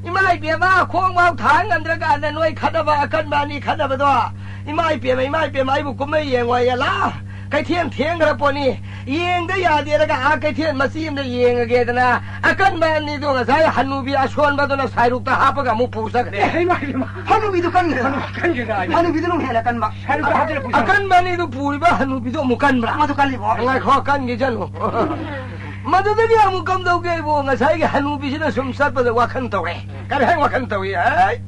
ꯏꯃꯥ ꯏꯕꯦꯝꯃ, ꯈꯣꯡ ꯐꯥꯎ ꯊꯥꯡ ꯉꯝꯗ꯭ꯔꯀꯥꯟꯗ ꯅꯣꯏ ꯈꯠꯅꯕ ꯑꯀꯟꯕ ꯑꯅꯤ ꯈꯠꯅꯕꯗꯣ, ꯏꯃꯥ ꯏꯕꯦꯝꯃ, ꯏꯃꯥ ꯏꯕꯦꯝꯃ, ꯑꯩꯕꯨ ꯀꯨꯝꯍꯩ ꯌꯦꯡꯉꯣꯏ ꯌꯦꯂꯥ, ꯀꯩꯊꯦꯜ ꯊꯦꯡꯈ꯭ꯔ ꯄꯣꯠꯅꯤ, ꯌꯦꯡꯗ ꯌꯥꯗꯦꯔꯒ ꯑꯥ ꯀꯩꯊꯦꯜ ꯃꯆꯤ ꯑꯃꯗ ꯌꯦꯡꯉꯒꯦꯗꯅ ꯑꯀꯟꯕ ꯑꯅꯤꯗꯣ ꯉꯁꯥꯏ ꯍꯅꯨꯕꯤ ꯑꯁꯣꯟꯕꯗꯨꯅ ꯁꯥꯏꯔꯨꯛꯇ ꯍꯥꯞꯄꯒ ꯑꯃꯨꯛ ꯄꯨ ꯆꯠꯈ꯭ꯔꯦ"꯫ ꯍꯩꯃꯥ, ꯍꯩꯃꯥ꯫ ꯍꯅꯨꯕꯤꯗꯨ ꯀꯟꯈ꯭ꯔꯦ꯫ ꯍꯅꯨ-, ꯀꯟꯈ꯭ꯔꯦ ꯍꯥꯏꯅꯦ꯫ ꯍꯅꯨꯕꯤꯗꯨꯅ ꯑꯃꯨꯛ ꯍꯦꯟꯅ ꯀꯟꯕ꯫ ꯁꯥꯏꯔꯨꯛꯇ ꯍꯥꯞꯆꯤꯜꯂ ꯄꯨ ꯆꯠꯈ꯭ꯔꯦ꯫ ꯑꯀꯟꯕ ꯑꯅꯤꯗꯨ ꯄꯨꯔꯤꯕ ꯍꯅꯨꯕꯤꯗꯨ ꯑꯃꯨꯛ ꯀꯟꯕ꯭ꯔꯥ? ꯃꯗꯨ ꯀꯜꯂꯤꯕꯣ? ꯉꯥꯏꯈꯣ, ꯀꯟꯈꯤꯁꯅꯨ꯫ ꯃꯗꯨꯗꯒꯤ ꯑꯃꯨꯛ ꯀꯝꯗꯧꯒꯦꯕꯨ, ꯉꯁꯥꯏꯒꯤ ꯍꯅꯨꯕꯤꯁꯤꯅ ꯁꯨꯝ ꯆꯠꯄꯗ ꯋꯥꯈꯜ ꯇꯧꯔꯦ꯫ ꯎꯝ꯫ ꯀꯔꯤ ꯍꯥꯏ ꯋꯥꯈꯜ ꯇꯧꯏ? ꯑꯩ,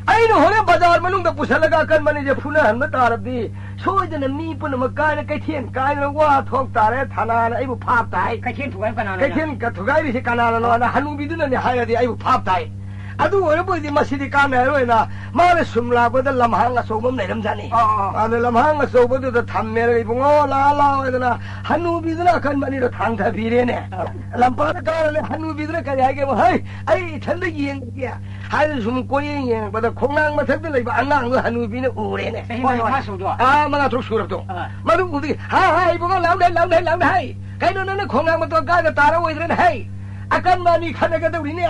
ꯑꯩꯅ ꯍꯣꯔꯦꯟ ꯕꯖꯥꯔ ꯃꯅꯨꯡꯗ ꯄꯨꯁꯜꯂꯒ ꯑꯀꯟꯕ ꯑꯅꯤꯁꯦ ꯐꯨꯅꯍꯟꯕ ꯇꯥꯔꯕꯗꯤ, ꯁꯣꯏꯗꯅ ꯃꯤ ꯄꯨꯝꯅꯃꯛ ꯀꯥꯏꯅ ꯀꯩꯊꯦꯜ ꯀꯥꯏꯗꯅ ꯋꯥ ꯊꯣꯛ ꯇꯥꯔꯦ, ꯊꯥꯅꯥꯅ ꯑꯩꯕꯨ ꯐꯥꯞ ꯇꯥꯏ꯫ ꯀꯩꯊꯦꯜ ꯊꯨꯒꯥꯏꯕ ꯀꯅꯥꯅꯣ? ꯀꯩꯊꯦꯜ ꯀ-, ꯊꯨꯒꯥꯏꯔꯤꯁꯤ ꯀꯅꯥꯅꯅꯣꯅ ꯍꯅꯨꯕꯤꯗꯨꯅꯅꯦ ꯍꯥꯏꯔꯗꯤ ꯑꯩꯕꯨ ꯐꯥꯞ ꯇꯥꯏ꯫ ꯑꯗꯨ ꯑꯣꯏꯔꯕꯣꯏꯗꯤ ꯃꯁꯤꯗꯤ ꯀꯥꯟꯅꯔꯣꯏꯅ ꯃꯥꯅ ꯁꯨꯝ ꯂꯥꯛꯄꯗ ꯂꯝꯍꯥꯡ ꯑꯆꯧꯕ ꯑꯃ ꯂꯩꯔꯝꯖꯥꯠꯅꯤ꯫ ꯑꯥ, ꯑꯥ, ꯑꯥ꯫ ꯑꯗ ꯂꯝꯍꯥꯡ ꯑꯆꯧꯕꯗꯨꯗ ꯊꯝꯃꯦ, "ꯏꯕꯨꯡꯉꯣ, ꯂꯥꯛꯑꯣ, ꯂꯥꯛꯑꯣ" ꯍꯥꯏꯗꯅ ꯍꯅꯨꯕꯤꯗꯨꯅ ꯑꯀꯟꯕ ꯑꯅꯤꯗꯣ ꯊꯥꯡꯊꯕꯤꯔꯦꯅꯦ꯫ ꯑꯥ꯫ ꯂꯝꯄꯥꯛꯇ ꯀꯥꯔ ꯂꯩ, ꯍꯅꯨꯕꯤꯗꯨꯅ ꯀꯔꯤ ꯍꯥꯏꯒꯦꯕꯨ, "ꯍꯩ, ꯑꯩ ꯏꯊꯟꯗ ꯌꯦꯡꯒꯦ" ꯍꯥꯏꯗꯅ ꯁꯨꯝ ꯀꯣꯏꯌꯦꯡ ꯌꯦꯡꯉꯛꯄꯗ ꯈꯣꯡꯅꯥꯡ ꯃꯊꯛꯇ ꯂꯩꯕ ꯑꯉꯥꯡꯗꯣ ꯍꯅꯨꯕꯤꯅ ꯎꯔꯦꯅꯦ꯫ ꯆꯍꯤ ꯍꯣꯏ, ꯃꯉꯥ ꯍꯣꯏ꯫ ꯁꯨꯕꯗꯣ? ꯑꯥ, ꯃꯉꯥ ꯇꯔꯨꯛ ꯁꯨꯔꯕꯗꯣ꯫ ꯑꯥ꯫ ꯃꯗꯨ ꯎꯕꯗꯒꯤ, "ꯍꯥ, ꯍꯥ, ꯏꯕꯨꯡꯉꯣ, ꯂꯥꯎꯅꯦ, ꯂꯥꯎꯅꯦ, ꯂꯥꯎꯅꯦ, ꯍꯩ! ꯀꯩꯅꯣ ꯅꯪꯅ ꯈꯣꯡꯅꯥꯡ ꯃꯇꯣꯟ ꯀꯥꯔꯒ ꯇꯥꯔꯛꯑꯣꯏꯗ꯭ꯔꯅꯦ, ꯍꯩ! ꯑꯀꯟꯕ ꯑꯅꯤ ꯈꯠꯅꯒꯗꯧꯔꯤꯅꯦ꯫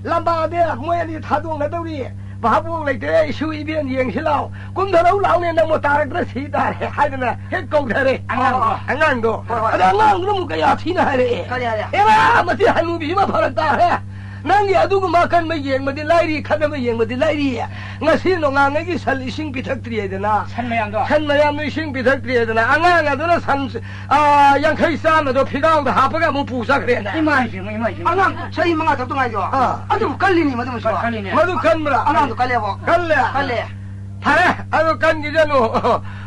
ꯂꯝꯕꯥꯗ ꯃꯣꯏ ꯑꯅꯤ ꯊꯥꯗꯣꯛꯅꯗꯧꯔꯤ꯫ ꯍꯥꯞꯄꯨ ꯂꯩꯇ꯭ꯔꯦ, ꯏꯁꯨ ꯏꯕꯦꯟ ꯌꯦꯡꯁꯤ ꯂꯥꯎ, ꯀꯨꯝꯊꯔꯧ ꯂꯥꯎꯅꯦ, ꯅꯪꯕꯨ ꯇꯥꯔꯛꯇ꯭ꯔ ꯁꯤ ꯇꯥꯔꯦ ꯍꯥꯏꯗꯅ ꯍꯦꯛ ꯀꯧꯊꯔꯦ꯫ ꯑꯉꯥꯡꯗꯣ꯫ ꯑꯉꯥꯡꯗꯣ꯫ ꯍꯣꯏ, ꯍꯣꯏ꯫ ꯑꯗ ꯑꯉꯥꯡꯗꯨꯅ ꯑꯃꯨꯛ ꯀꯌꯥ ꯊꯤꯅ ꯍꯥꯏꯔꯛꯑꯦ꯫ ꯀꯔꯤ ꯍꯥꯏꯔꯦ? "ꯑꯦꯔꯥ, ꯃꯁꯤ ꯍꯅꯨꯕꯤꯁꯤꯃ ꯐꯔꯛ ꯇꯥꯔꯦ꯫ ꯅꯪꯒꯤ ꯑꯗꯨꯒꯨꯝꯕ ꯑꯀꯟꯕ ꯌꯦꯡꯕꯗꯤ ꯂꯥꯏꯔꯤ, ꯈꯠꯅꯕ ꯌꯦꯡꯕꯗꯤ ꯂꯥꯏꯔꯤ꯫ ꯉꯁꯤ ꯅꯣꯡꯉꯥꯟꯉꯩꯒꯤ ꯁꯟ ꯏꯁꯤꯡ ꯄꯤꯊꯛꯇ꯭ꯔꯤꯗꯅ꯫ ꯁꯟ ꯃꯌꯥꯝꯗꯣ꯫ ꯁꯟ ꯃꯌꯥꯝꯗꯣ ꯏꯁꯤꯡ ꯄꯤꯊꯛꯇ꯭ꯔꯤꯗꯅ꯫ ꯑꯉꯥꯡ ꯑꯗꯨꯅ ꯁꯟ, ꯑꯥ, ꯌꯥꯡꯈꯩ ꯆꯥꯝꯃꯗꯣ ꯐꯤꯒꯥꯎꯗ ꯍꯥꯞꯄꯒ ꯑꯃꯨꯛ ꯄꯨ ꯆꯠꯈ꯭ꯔꯦꯅ"꯫ ꯏꯃꯥ ꯏꯕꯦꯝꯃ, ꯏꯃꯥ ꯏꯕꯦꯝꯃ꯫ ꯑꯉꯥꯡ ꯆꯍꯤ ꯃꯉꯥ ꯇꯔꯨꯛꯇ ꯉꯥꯏꯗꯣ꯫ ꯑꯥ꯫ ꯑꯗꯨꯕꯨ ꯀꯜꯂꯤꯅꯤ ꯃꯗꯨꯃꯁꯨ꯫ ꯀꯜꯂꯤꯅꯦ꯫ ꯃꯗꯨ ꯀꯟꯕ꯭ꯔꯥ? ꯑꯉꯥꯡꯗꯣ ꯀꯜꯂꯦꯕꯣ꯫ ꯀꯜꯂꯦ? ꯀꯜꯂꯦ꯫ ꯐꯔꯦ, ꯑꯗꯨ ꯀꯟꯈꯤꯁꯅꯨ꯫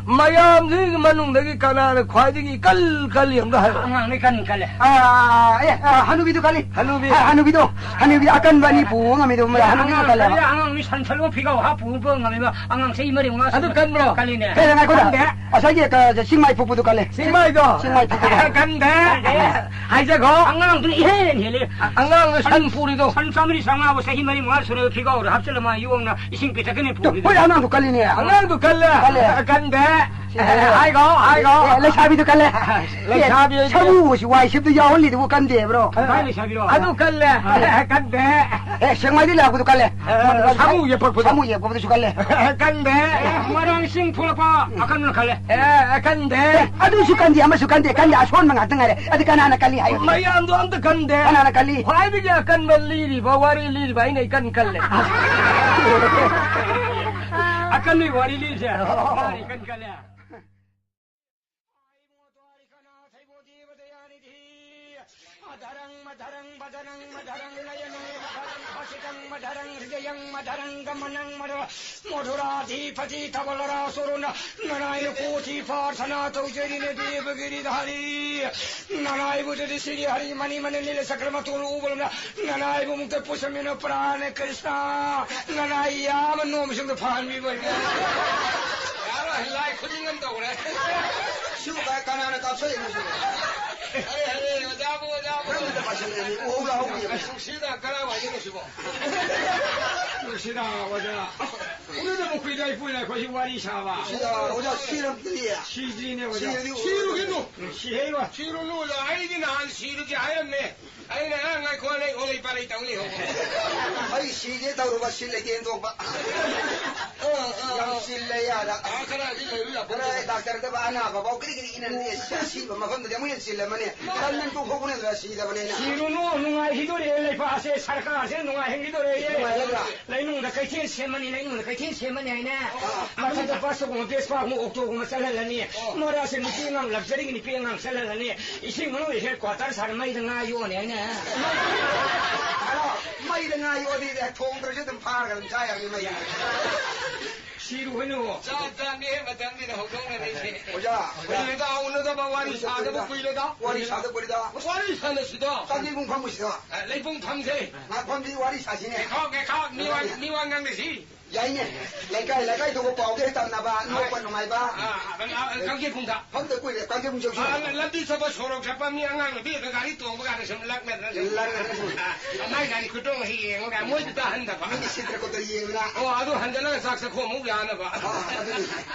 ꯃꯌꯥꯝꯁꯤꯒꯤ ꯃꯅꯨꯡꯗꯒꯤ ꯀꯅꯥꯅ ꯈ꯭ꯋꯥꯏꯗꯒꯤ ꯏꯀꯜ ꯀꯜꯂꯤ ꯑꯝꯇ ꯍꯥꯏꯔꯣ꯫ ꯑꯉꯥꯡꯗꯤ ꯀꯟ ꯀꯜꯂꯦ꯫ ꯑꯥ, ꯑꯦ, ꯑꯥ, ꯍꯅꯨꯕꯤꯗꯨ ꯀꯜꯂꯤ꯫ ꯍꯅꯨꯕꯤ꯫ ꯑꯥ, ꯍꯅꯨꯕꯤꯗꯣ, ꯍꯅꯨꯕꯤ ꯑꯀꯟꯕ ꯑꯅꯤ ꯄꯨ ꯉꯝꯃꯤꯗꯣ, ꯍꯅꯨꯕꯤꯗꯨꯅ ꯑꯉꯥꯡ ꯀꯜꯂꯦꯕ꯫ ꯀꯜꯂꯤ, ꯑꯉꯥꯡ ꯃꯤ ꯁꯟ ꯁꯟ ꯐꯤꯒꯥꯎ ꯍꯥꯞ ꯄꯨꯕ ꯉꯝꯃꯤꯕ ꯑꯉꯥꯡ ꯆꯍꯤ ꯃꯔꯤ ꯃꯉꯥ ꯑꯗꯨ ꯁꯨꯕ ꯀꯟꯕ꯭ꯔꯣ? ꯀꯜꯂꯤꯅꯦ꯫ ꯀꯩꯅꯣ, ꯉꯥꯏꯈꯣꯗ꯫ ꯀꯟꯗꯦ꯫ ꯉꯁꯥꯏꯒꯤ, ꯀ-, ꯆꯤꯡꯃꯥꯏ ꯐꯨꯛꯄꯗꯨ ꯀꯜꯂꯦ꯫ ꯆꯤꯡꯃꯥꯏꯗꯣ꯫ ꯆꯤꯡꯃꯥꯏ ꯐꯨꯛꯄꯗꯣ꯫ ꯀꯟꯗꯦ꯫ ꯍꯥꯏꯖꯈꯣ꯫ ꯑꯉꯥꯡꯗꯨꯅ ꯏꯍꯦꯟ ꯍꯦꯜꯂꯤ꯫ ꯑꯉꯥꯡꯅ ꯁꯟ ꯄꯨꯔꯤꯗꯣ꯫ ꯁꯟ ꯆꯥꯝꯃꯔꯤ ꯆꯥꯝꯃꯉꯥꯕꯨ ꯆꯍꯤ ꯃꯔꯤ ꯃꯉꯥ ꯁꯨꯔꯒ ꯐꯤꯒꯥꯎꯗ ꯍꯥꯞꯆꯤꯜꯂ ꯃꯥ ꯌꯣꯡꯅ ꯏꯁꯤꯡ ꯄꯤꯊꯛꯀꯅꯤ ꯇꯨ, ꯄꯨꯔꯤꯗꯣ꯫ ꯍꯣꯏ, ꯑꯉꯥꯡꯗꯣ ꯀꯜꯂꯤꯅꯦ꯫ ꯑꯉꯥꯡꯗꯣ ꯀꯜꯂꯦ꯫ ꯀꯜꯂꯦ꯫ ꯀꯟꯗꯦ꯫ ꯁꯤ, ꯑꯦ, ꯍꯥꯏꯒꯣ, ꯍꯥꯏꯒꯣ꯫ ꯑꯦ, ꯂꯩꯁꯥꯕꯤꯗꯣ ꯀꯜꯂꯦ꯫ ꯂꯩꯁꯥꯕꯤ ꯑꯦ, ꯍꯥꯏꯗꯤ ꯁꯥꯃꯨꯁꯤ ꯋꯥꯏ ꯁꯤꯠꯄꯗ ꯌꯥꯎꯍꯜꯂꯤꯗꯨꯕꯨ ꯀꯟꯗꯦꯕ꯭ꯔꯣ? ꯀꯃꯥꯏ ꯂꯩꯁꯥꯕꯤꯔꯣ? ꯑꯗꯨ ꯀꯜꯂꯦ꯫ ꯀꯟꯗꯦ꯫ ꯑꯦ, ꯁꯦꯛꯃꯥꯏꯗꯩ ꯂꯥꯛꯄꯗꯣ ꯀꯜꯂꯦ꯫ ꯑꯦ, ꯁꯥꯃꯨ ꯌꯦꯛꯄꯛꯄꯗꯣ꯫ ꯁꯥꯃꯨ ꯌꯦꯛꯄꯛꯄꯗꯨꯁꯨ ꯀꯜꯂꯦ꯫ ꯀꯟꯗꯦ꯫ ꯃꯣꯏꯔꯥꯡ ꯏꯁꯤꯡ ꯊꯣꯛꯂꯛꯄ ꯑꯀꯟꯕꯅ ꯀꯜꯂꯦ꯫ ꯑꯦ, ꯀꯟꯗꯦ꯫ ꯑꯦ, ꯑꯗꯨꯁꯨ ꯀꯟꯗꯦ, ꯑꯃꯁꯨ ꯀꯟꯗꯦ, ꯀꯟꯗꯦ, ꯑꯁꯣꯟꯕ ꯉꯥꯛꯇ ꯉꯥꯏꯔꯦ꯫ ꯑꯗꯨ ꯀꯅꯥꯅ ꯀꯜꯂꯤ ꯍꯥꯏꯌꯨ? ꯃꯌꯥꯝꯗꯣ ꯑꯝꯇ ꯀꯟꯗꯦ꯫ ꯀꯅꯥꯅ ꯀꯜꯂꯤ? ꯈ꯭ꯋꯥꯏꯗꯒꯤ ꯑꯀꯟꯕ ꯂꯤꯔꯤꯕ ꯋꯥꯔꯤ ꯂꯤꯔꯤꯕ ꯑꯩꯅ ꯏꯀꯟ ꯀꯜꯂꯦ꯫ ꯑꯀꯟꯕꯒꯤ ꯋꯥꯔꯤ ꯂꯤꯔꯤꯁꯦ ꯃꯥꯅ ꯏꯀꯟ ꯀꯜꯂꯦ꯫ ꯙꯔꯪ ꯃꯙꯔꯪ ꯚꯖꯅꯪ ꯃꯙꯔꯪ ꯅꯌꯅꯪ ꯃꯙꯔꯪ ꯍꯁꯤꯇꯪ ꯃꯙꯔꯪ ꯍ꯭ꯔꯤꯗꯌꯪ ꯃꯙꯔꯪ ꯒꯃꯅꯪ ꯃꯙ ꯃꯊꯨꯔꯥꯙꯤꯄꯇꯤ ꯙꯕꯂꯔꯥꯁꯣꯔꯣꯅ ꯅꯅꯥꯏꯅ ꯀꯣꯊꯤ ꯄ꯭ꯔꯥꯔꯊꯅꯥ ꯇꯧꯖꯔꯤꯅꯦ ꯗꯦꯕꯒꯤꯔꯤꯙꯥꯔꯤ꯫ ꯅꯅꯥꯏꯕꯨ ꯗꯗꯤ ꯁꯤꯔꯤ ꯍꯔꯤ ꯃꯅꯤ ꯃꯅꯤ ꯅꯤꯂ ꯆꯀ꯭ꯔ ꯃꯇꯣꯟ ꯎꯕꯂꯝꯅ ꯅꯅꯥꯏꯕꯨ ꯃꯨꯛꯇ ꯄꯨꯁꯃꯤꯅ ꯄ꯭ꯔꯥꯅ ꯀ꯭ꯔꯤꯁꯅ꯫ ꯅꯅꯥꯏ ꯌꯥꯝꯕ ꯅꯣꯡꯃꯁꯤꯡꯗ ꯐꯍꯟꯕꯤꯕ꯫ ꯌꯥꯔꯣꯏ, ꯂꯥꯏ ꯈꯨꯗꯤꯡ ꯑꯃ ꯇꯧꯔꯦ꯫ ꯁꯤꯕꯨ ꯀ-, ꯀꯅꯥꯅ ꯀꯥꯞꯊꯣꯛꯏꯅꯣ ꯁꯤꯕꯨ? ꯍꯔꯦ, ꯍꯔꯦ, ꯑꯣꯖꯥꯕꯨ, ꯑꯣꯖꯥꯕꯨ꯫ ꯄꯥꯁꯜꯂꯦ, ꯎꯍꯧ ꯂꯥꯍꯧꯗꯦ꯫ ꯑꯁ, ꯅꯨꯡꯁꯤꯗ, ꯀꯔꯥꯏꯋꯥꯏꯗ ꯅꯨꯡꯁꯤꯕꯣ? ꯅꯨꯡꯁꯤꯗ, ꯑꯣꯖꯥ꯫ ꯎꯅꯗꯕ ꯀꯨꯏꯔꯦ, ꯏꯄꯨꯅ ꯑꯩꯈꯣꯏꯁꯤ ꯋꯥꯔꯤ ꯁꯥꯕ꯫ ꯅꯨꯡꯁꯤꯗ, ꯑꯣꯖꯥ, ꯁꯤꯔꯝꯗ꯭ꯔꯤꯌꯦ꯫ ꯁꯤꯗ꯭ꯔꯤꯅꯦ, ꯑꯣꯖꯥ꯫ ꯁꯤꯔꯗꯤ ꯁꯤꯔꯨꯒꯤꯅꯨ꯫ ꯎꯝ, ꯁꯤꯍꯩꯔꯣꯏ꯫ ꯁꯤꯔꯨꯅꯨ, ꯑꯣꯖꯥ꯫ ꯑꯩꯗꯤ ꯅꯍꯥꯟ ꯁꯤꯔꯨꯒꯦ ꯍꯥꯏꯔꯝꯃꯦ꯫ ꯑꯩꯅ, "ꯑ, ꯉꯥꯏꯈꯣ, ꯂꯩ, ꯑꯣ, ꯂꯩ, ꯄꯥ, ꯂꯩ, ꯇꯧ ꯂꯩꯍꯧꯕ꯫" ꯑꯩ ꯁꯤꯒꯦ ꯇꯧꯔꯨꯕ, ꯁꯤꯜ ꯂꯩꯇꯦꯅ ꯊꯣꯛꯄ꯫ ꯑ, ꯑ, ꯌꯥꯝ ꯑ꯫ ꯆꯤꯜꯂꯦ, ꯌꯥꯗ꯫ ꯑ, ꯈꯔꯗꯤ ꯂꯩꯔꯨ ꯌꯥꯄꯣꯠꯇꯦ꯫ ꯈꯔ ꯗꯥꯛꯇꯔꯗꯕ ꯑꯅꯥꯕ ꯐꯥꯎ ꯀꯔꯤ ꯀꯔꯤ ꯏꯅꯔꯗꯤ, ꯑꯁꯤꯕ ꯃꯐꯝꯗꯗꯤ ꯑꯃꯨꯛ ꯍꯦꯟꯅ ꯆꯤꯜꯂꯝꯃꯅꯤ꯫ ꯇꯟ ꯅꯟ ꯇꯣꯛꯊꯣꯛꯄꯅ ꯁꯤꯗꯕꯅꯤꯅ꯫ ꯁꯤꯔꯨꯅꯨ, ꯅꯨꯡꯉꯥꯏꯈꯤꯗꯣꯔꯦ ꯂꯩꯄꯥꯛꯁꯦ, ꯁꯔꯀꯥꯔꯁꯦ ꯅꯨꯡꯉꯥꯏꯍꯟꯈꯤꯗꯣꯔꯦ꯫ ꯅꯨꯡꯉꯥꯏꯍꯜꯂꯒ? ꯂꯩꯅꯨꯡꯗ ꯀꯩꯊꯦꯜ ꯁꯦꯝꯃꯅꯤ, ꯂꯩꯅꯨꯡꯗ ꯀꯩꯊꯦꯜ ꯁꯦꯝꯃꯅꯤ ꯍꯥꯏꯅꯦ꯫ ꯑꯥ꯫ ꯃꯊꯛꯇ ꯕꯁꯇꯒꯨꯝꯕ, ꯕꯦꯁꯄꯥꯒꯨꯝꯕ, ꯑꯣꯛꯇꯣꯒꯨꯝꯕ ꯆꯠꯍꯜꯂꯅꯤ꯫ ꯑꯣ꯫ ꯃꯔꯛꯁꯦ ꯅꯨꯄꯤ ꯑꯉꯥꯡ, ꯂꯛꯖꯔꯤꯒꯤ ꯅꯨꯄꯤ ꯑꯉꯥꯡ ꯆꯠꯍꯜꯂꯅꯤ꯫ ꯏꯁꯤꯡ ꯃꯅꯨꯡꯗ ꯍꯦꯗ ꯀ꯭ꯋꯥꯇꯔ ꯁꯥꯔ ꯃꯩꯗ ꯉꯥ ꯌꯣꯛꯑꯅꯤ ꯍꯥꯏꯅꯦ꯫ ꯑꯗꯣ ꯃꯩꯗ ꯉꯥ ꯌꯣꯛꯑꯗꯤ ꯊꯣꯡꯗ꯭ꯔꯁꯨ ꯑꯗꯨꯝ ꯐꯥꯔꯒ ꯑꯗꯨꯝ ꯆꯥ ꯌꯥꯔꯅꯤ ꯃꯩꯗ꯫ ꯁꯤꯔꯨ ꯍꯣꯏꯅꯣ꯫ ꯖꯥꯠ ꯖꯥꯠꯅꯤꯍꯦ ꯃꯇꯝꯁꯤꯗ ꯍꯧꯗꯣꯡꯅꯔꯤꯁꯦ꯫ ꯑꯣꯖꯥ, ꯀꯨꯏꯔꯦꯗ ꯎꯅꯗꯕ, ꯋꯥꯔꯤ ꯁꯥꯗꯕ ꯀꯨꯏꯔꯦꯗ꯫ ꯋꯥꯔꯤ ꯁꯥꯗꯕ ꯀꯨꯏꯔꯦꯗ꯫ ꯋꯥꯔꯤ ꯁꯥꯟꯅꯁꯤꯗ꯫ ꯀꯥꯡꯖꯩꯕꯨꯡ ꯐꯝꯃꯨꯁꯤꯗ꯫ ꯑ, ꯂꯩꯕꯨꯡ ꯐꯝꯁꯦ꯫ ꯉꯥꯛꯐꯝꯗꯤ ꯋꯥꯔꯤ ꯁꯥꯁꯤꯅꯦ꯫ ꯉꯥꯏꯈꯣ, ꯉꯥꯏꯈꯣ, ꯃꯤ ꯋꯥ, ꯃꯤ ꯋꯥ ꯉꯥꯡꯅꯁꯤ꯫ ꯌꯥꯏꯅꯦ꯫ ꯂꯩꯀꯥꯏ ꯂꯩꯀꯥꯏꯗꯨꯒ ꯄꯥꯎꯗꯤ ꯍꯦꯛ ꯇꯝꯅꯕ, ꯅꯣꯛꯄ ꯅꯨꯡꯉꯥꯏꯕ꯫ ꯑꯥ, ꯑꯥ, ꯑꯥ, ꯀꯥꯡꯖꯩꯕꯨꯡꯗ꯫ ꯐꯝꯗ ꯀꯨꯏꯔꯦ, ꯀꯥꯡꯖꯩꯕꯨꯡ ꯆꯧꯁꯤ꯫ ꯑꯥ, ꯂ-, ꯂꯝꯕꯤ ꯆꯠꯄ, ꯁꯣꯔꯣꯛ ꯆꯠꯄ, ꯃꯤ ꯑꯉꯥꯡ ꯅꯨꯄꯤꯒ ꯒꯥꯔꯤ ꯇꯣꯡꯕ ꯀꯥꯟꯗ ꯁꯨꯝ ꯂꯛꯅꯗꯅ ꯁꯨꯝ꯫ ꯂꯛꯅꯗꯅ ꯁꯨꯝ꯫ ꯑꯥ, ꯃꯥꯏ ꯒꯥꯔꯤ ꯈꯨꯇꯣꯡ ꯑꯁꯤ ꯌꯦꯡꯉꯒ ꯃꯣꯏꯗꯤ ꯇꯥꯍꯟꯗꯕ꯫ ꯃꯤꯒꯤ ꯁꯤꯠꯇ꯭ꯔ ꯈꯣꯠꯇ꯭ꯔ ꯌꯦꯡꯗꯅ꯫ ꯑꯣ, ꯑꯗꯨ ꯍꯟꯖꯜꯂꯒ ꯆꯥꯛ ꯆꯥꯈꯣꯝ ꯑꯃꯨꯛ ꯌꯥꯅꯕ꯫ ꯑꯥ, ꯑꯗꯨꯅꯤ꯫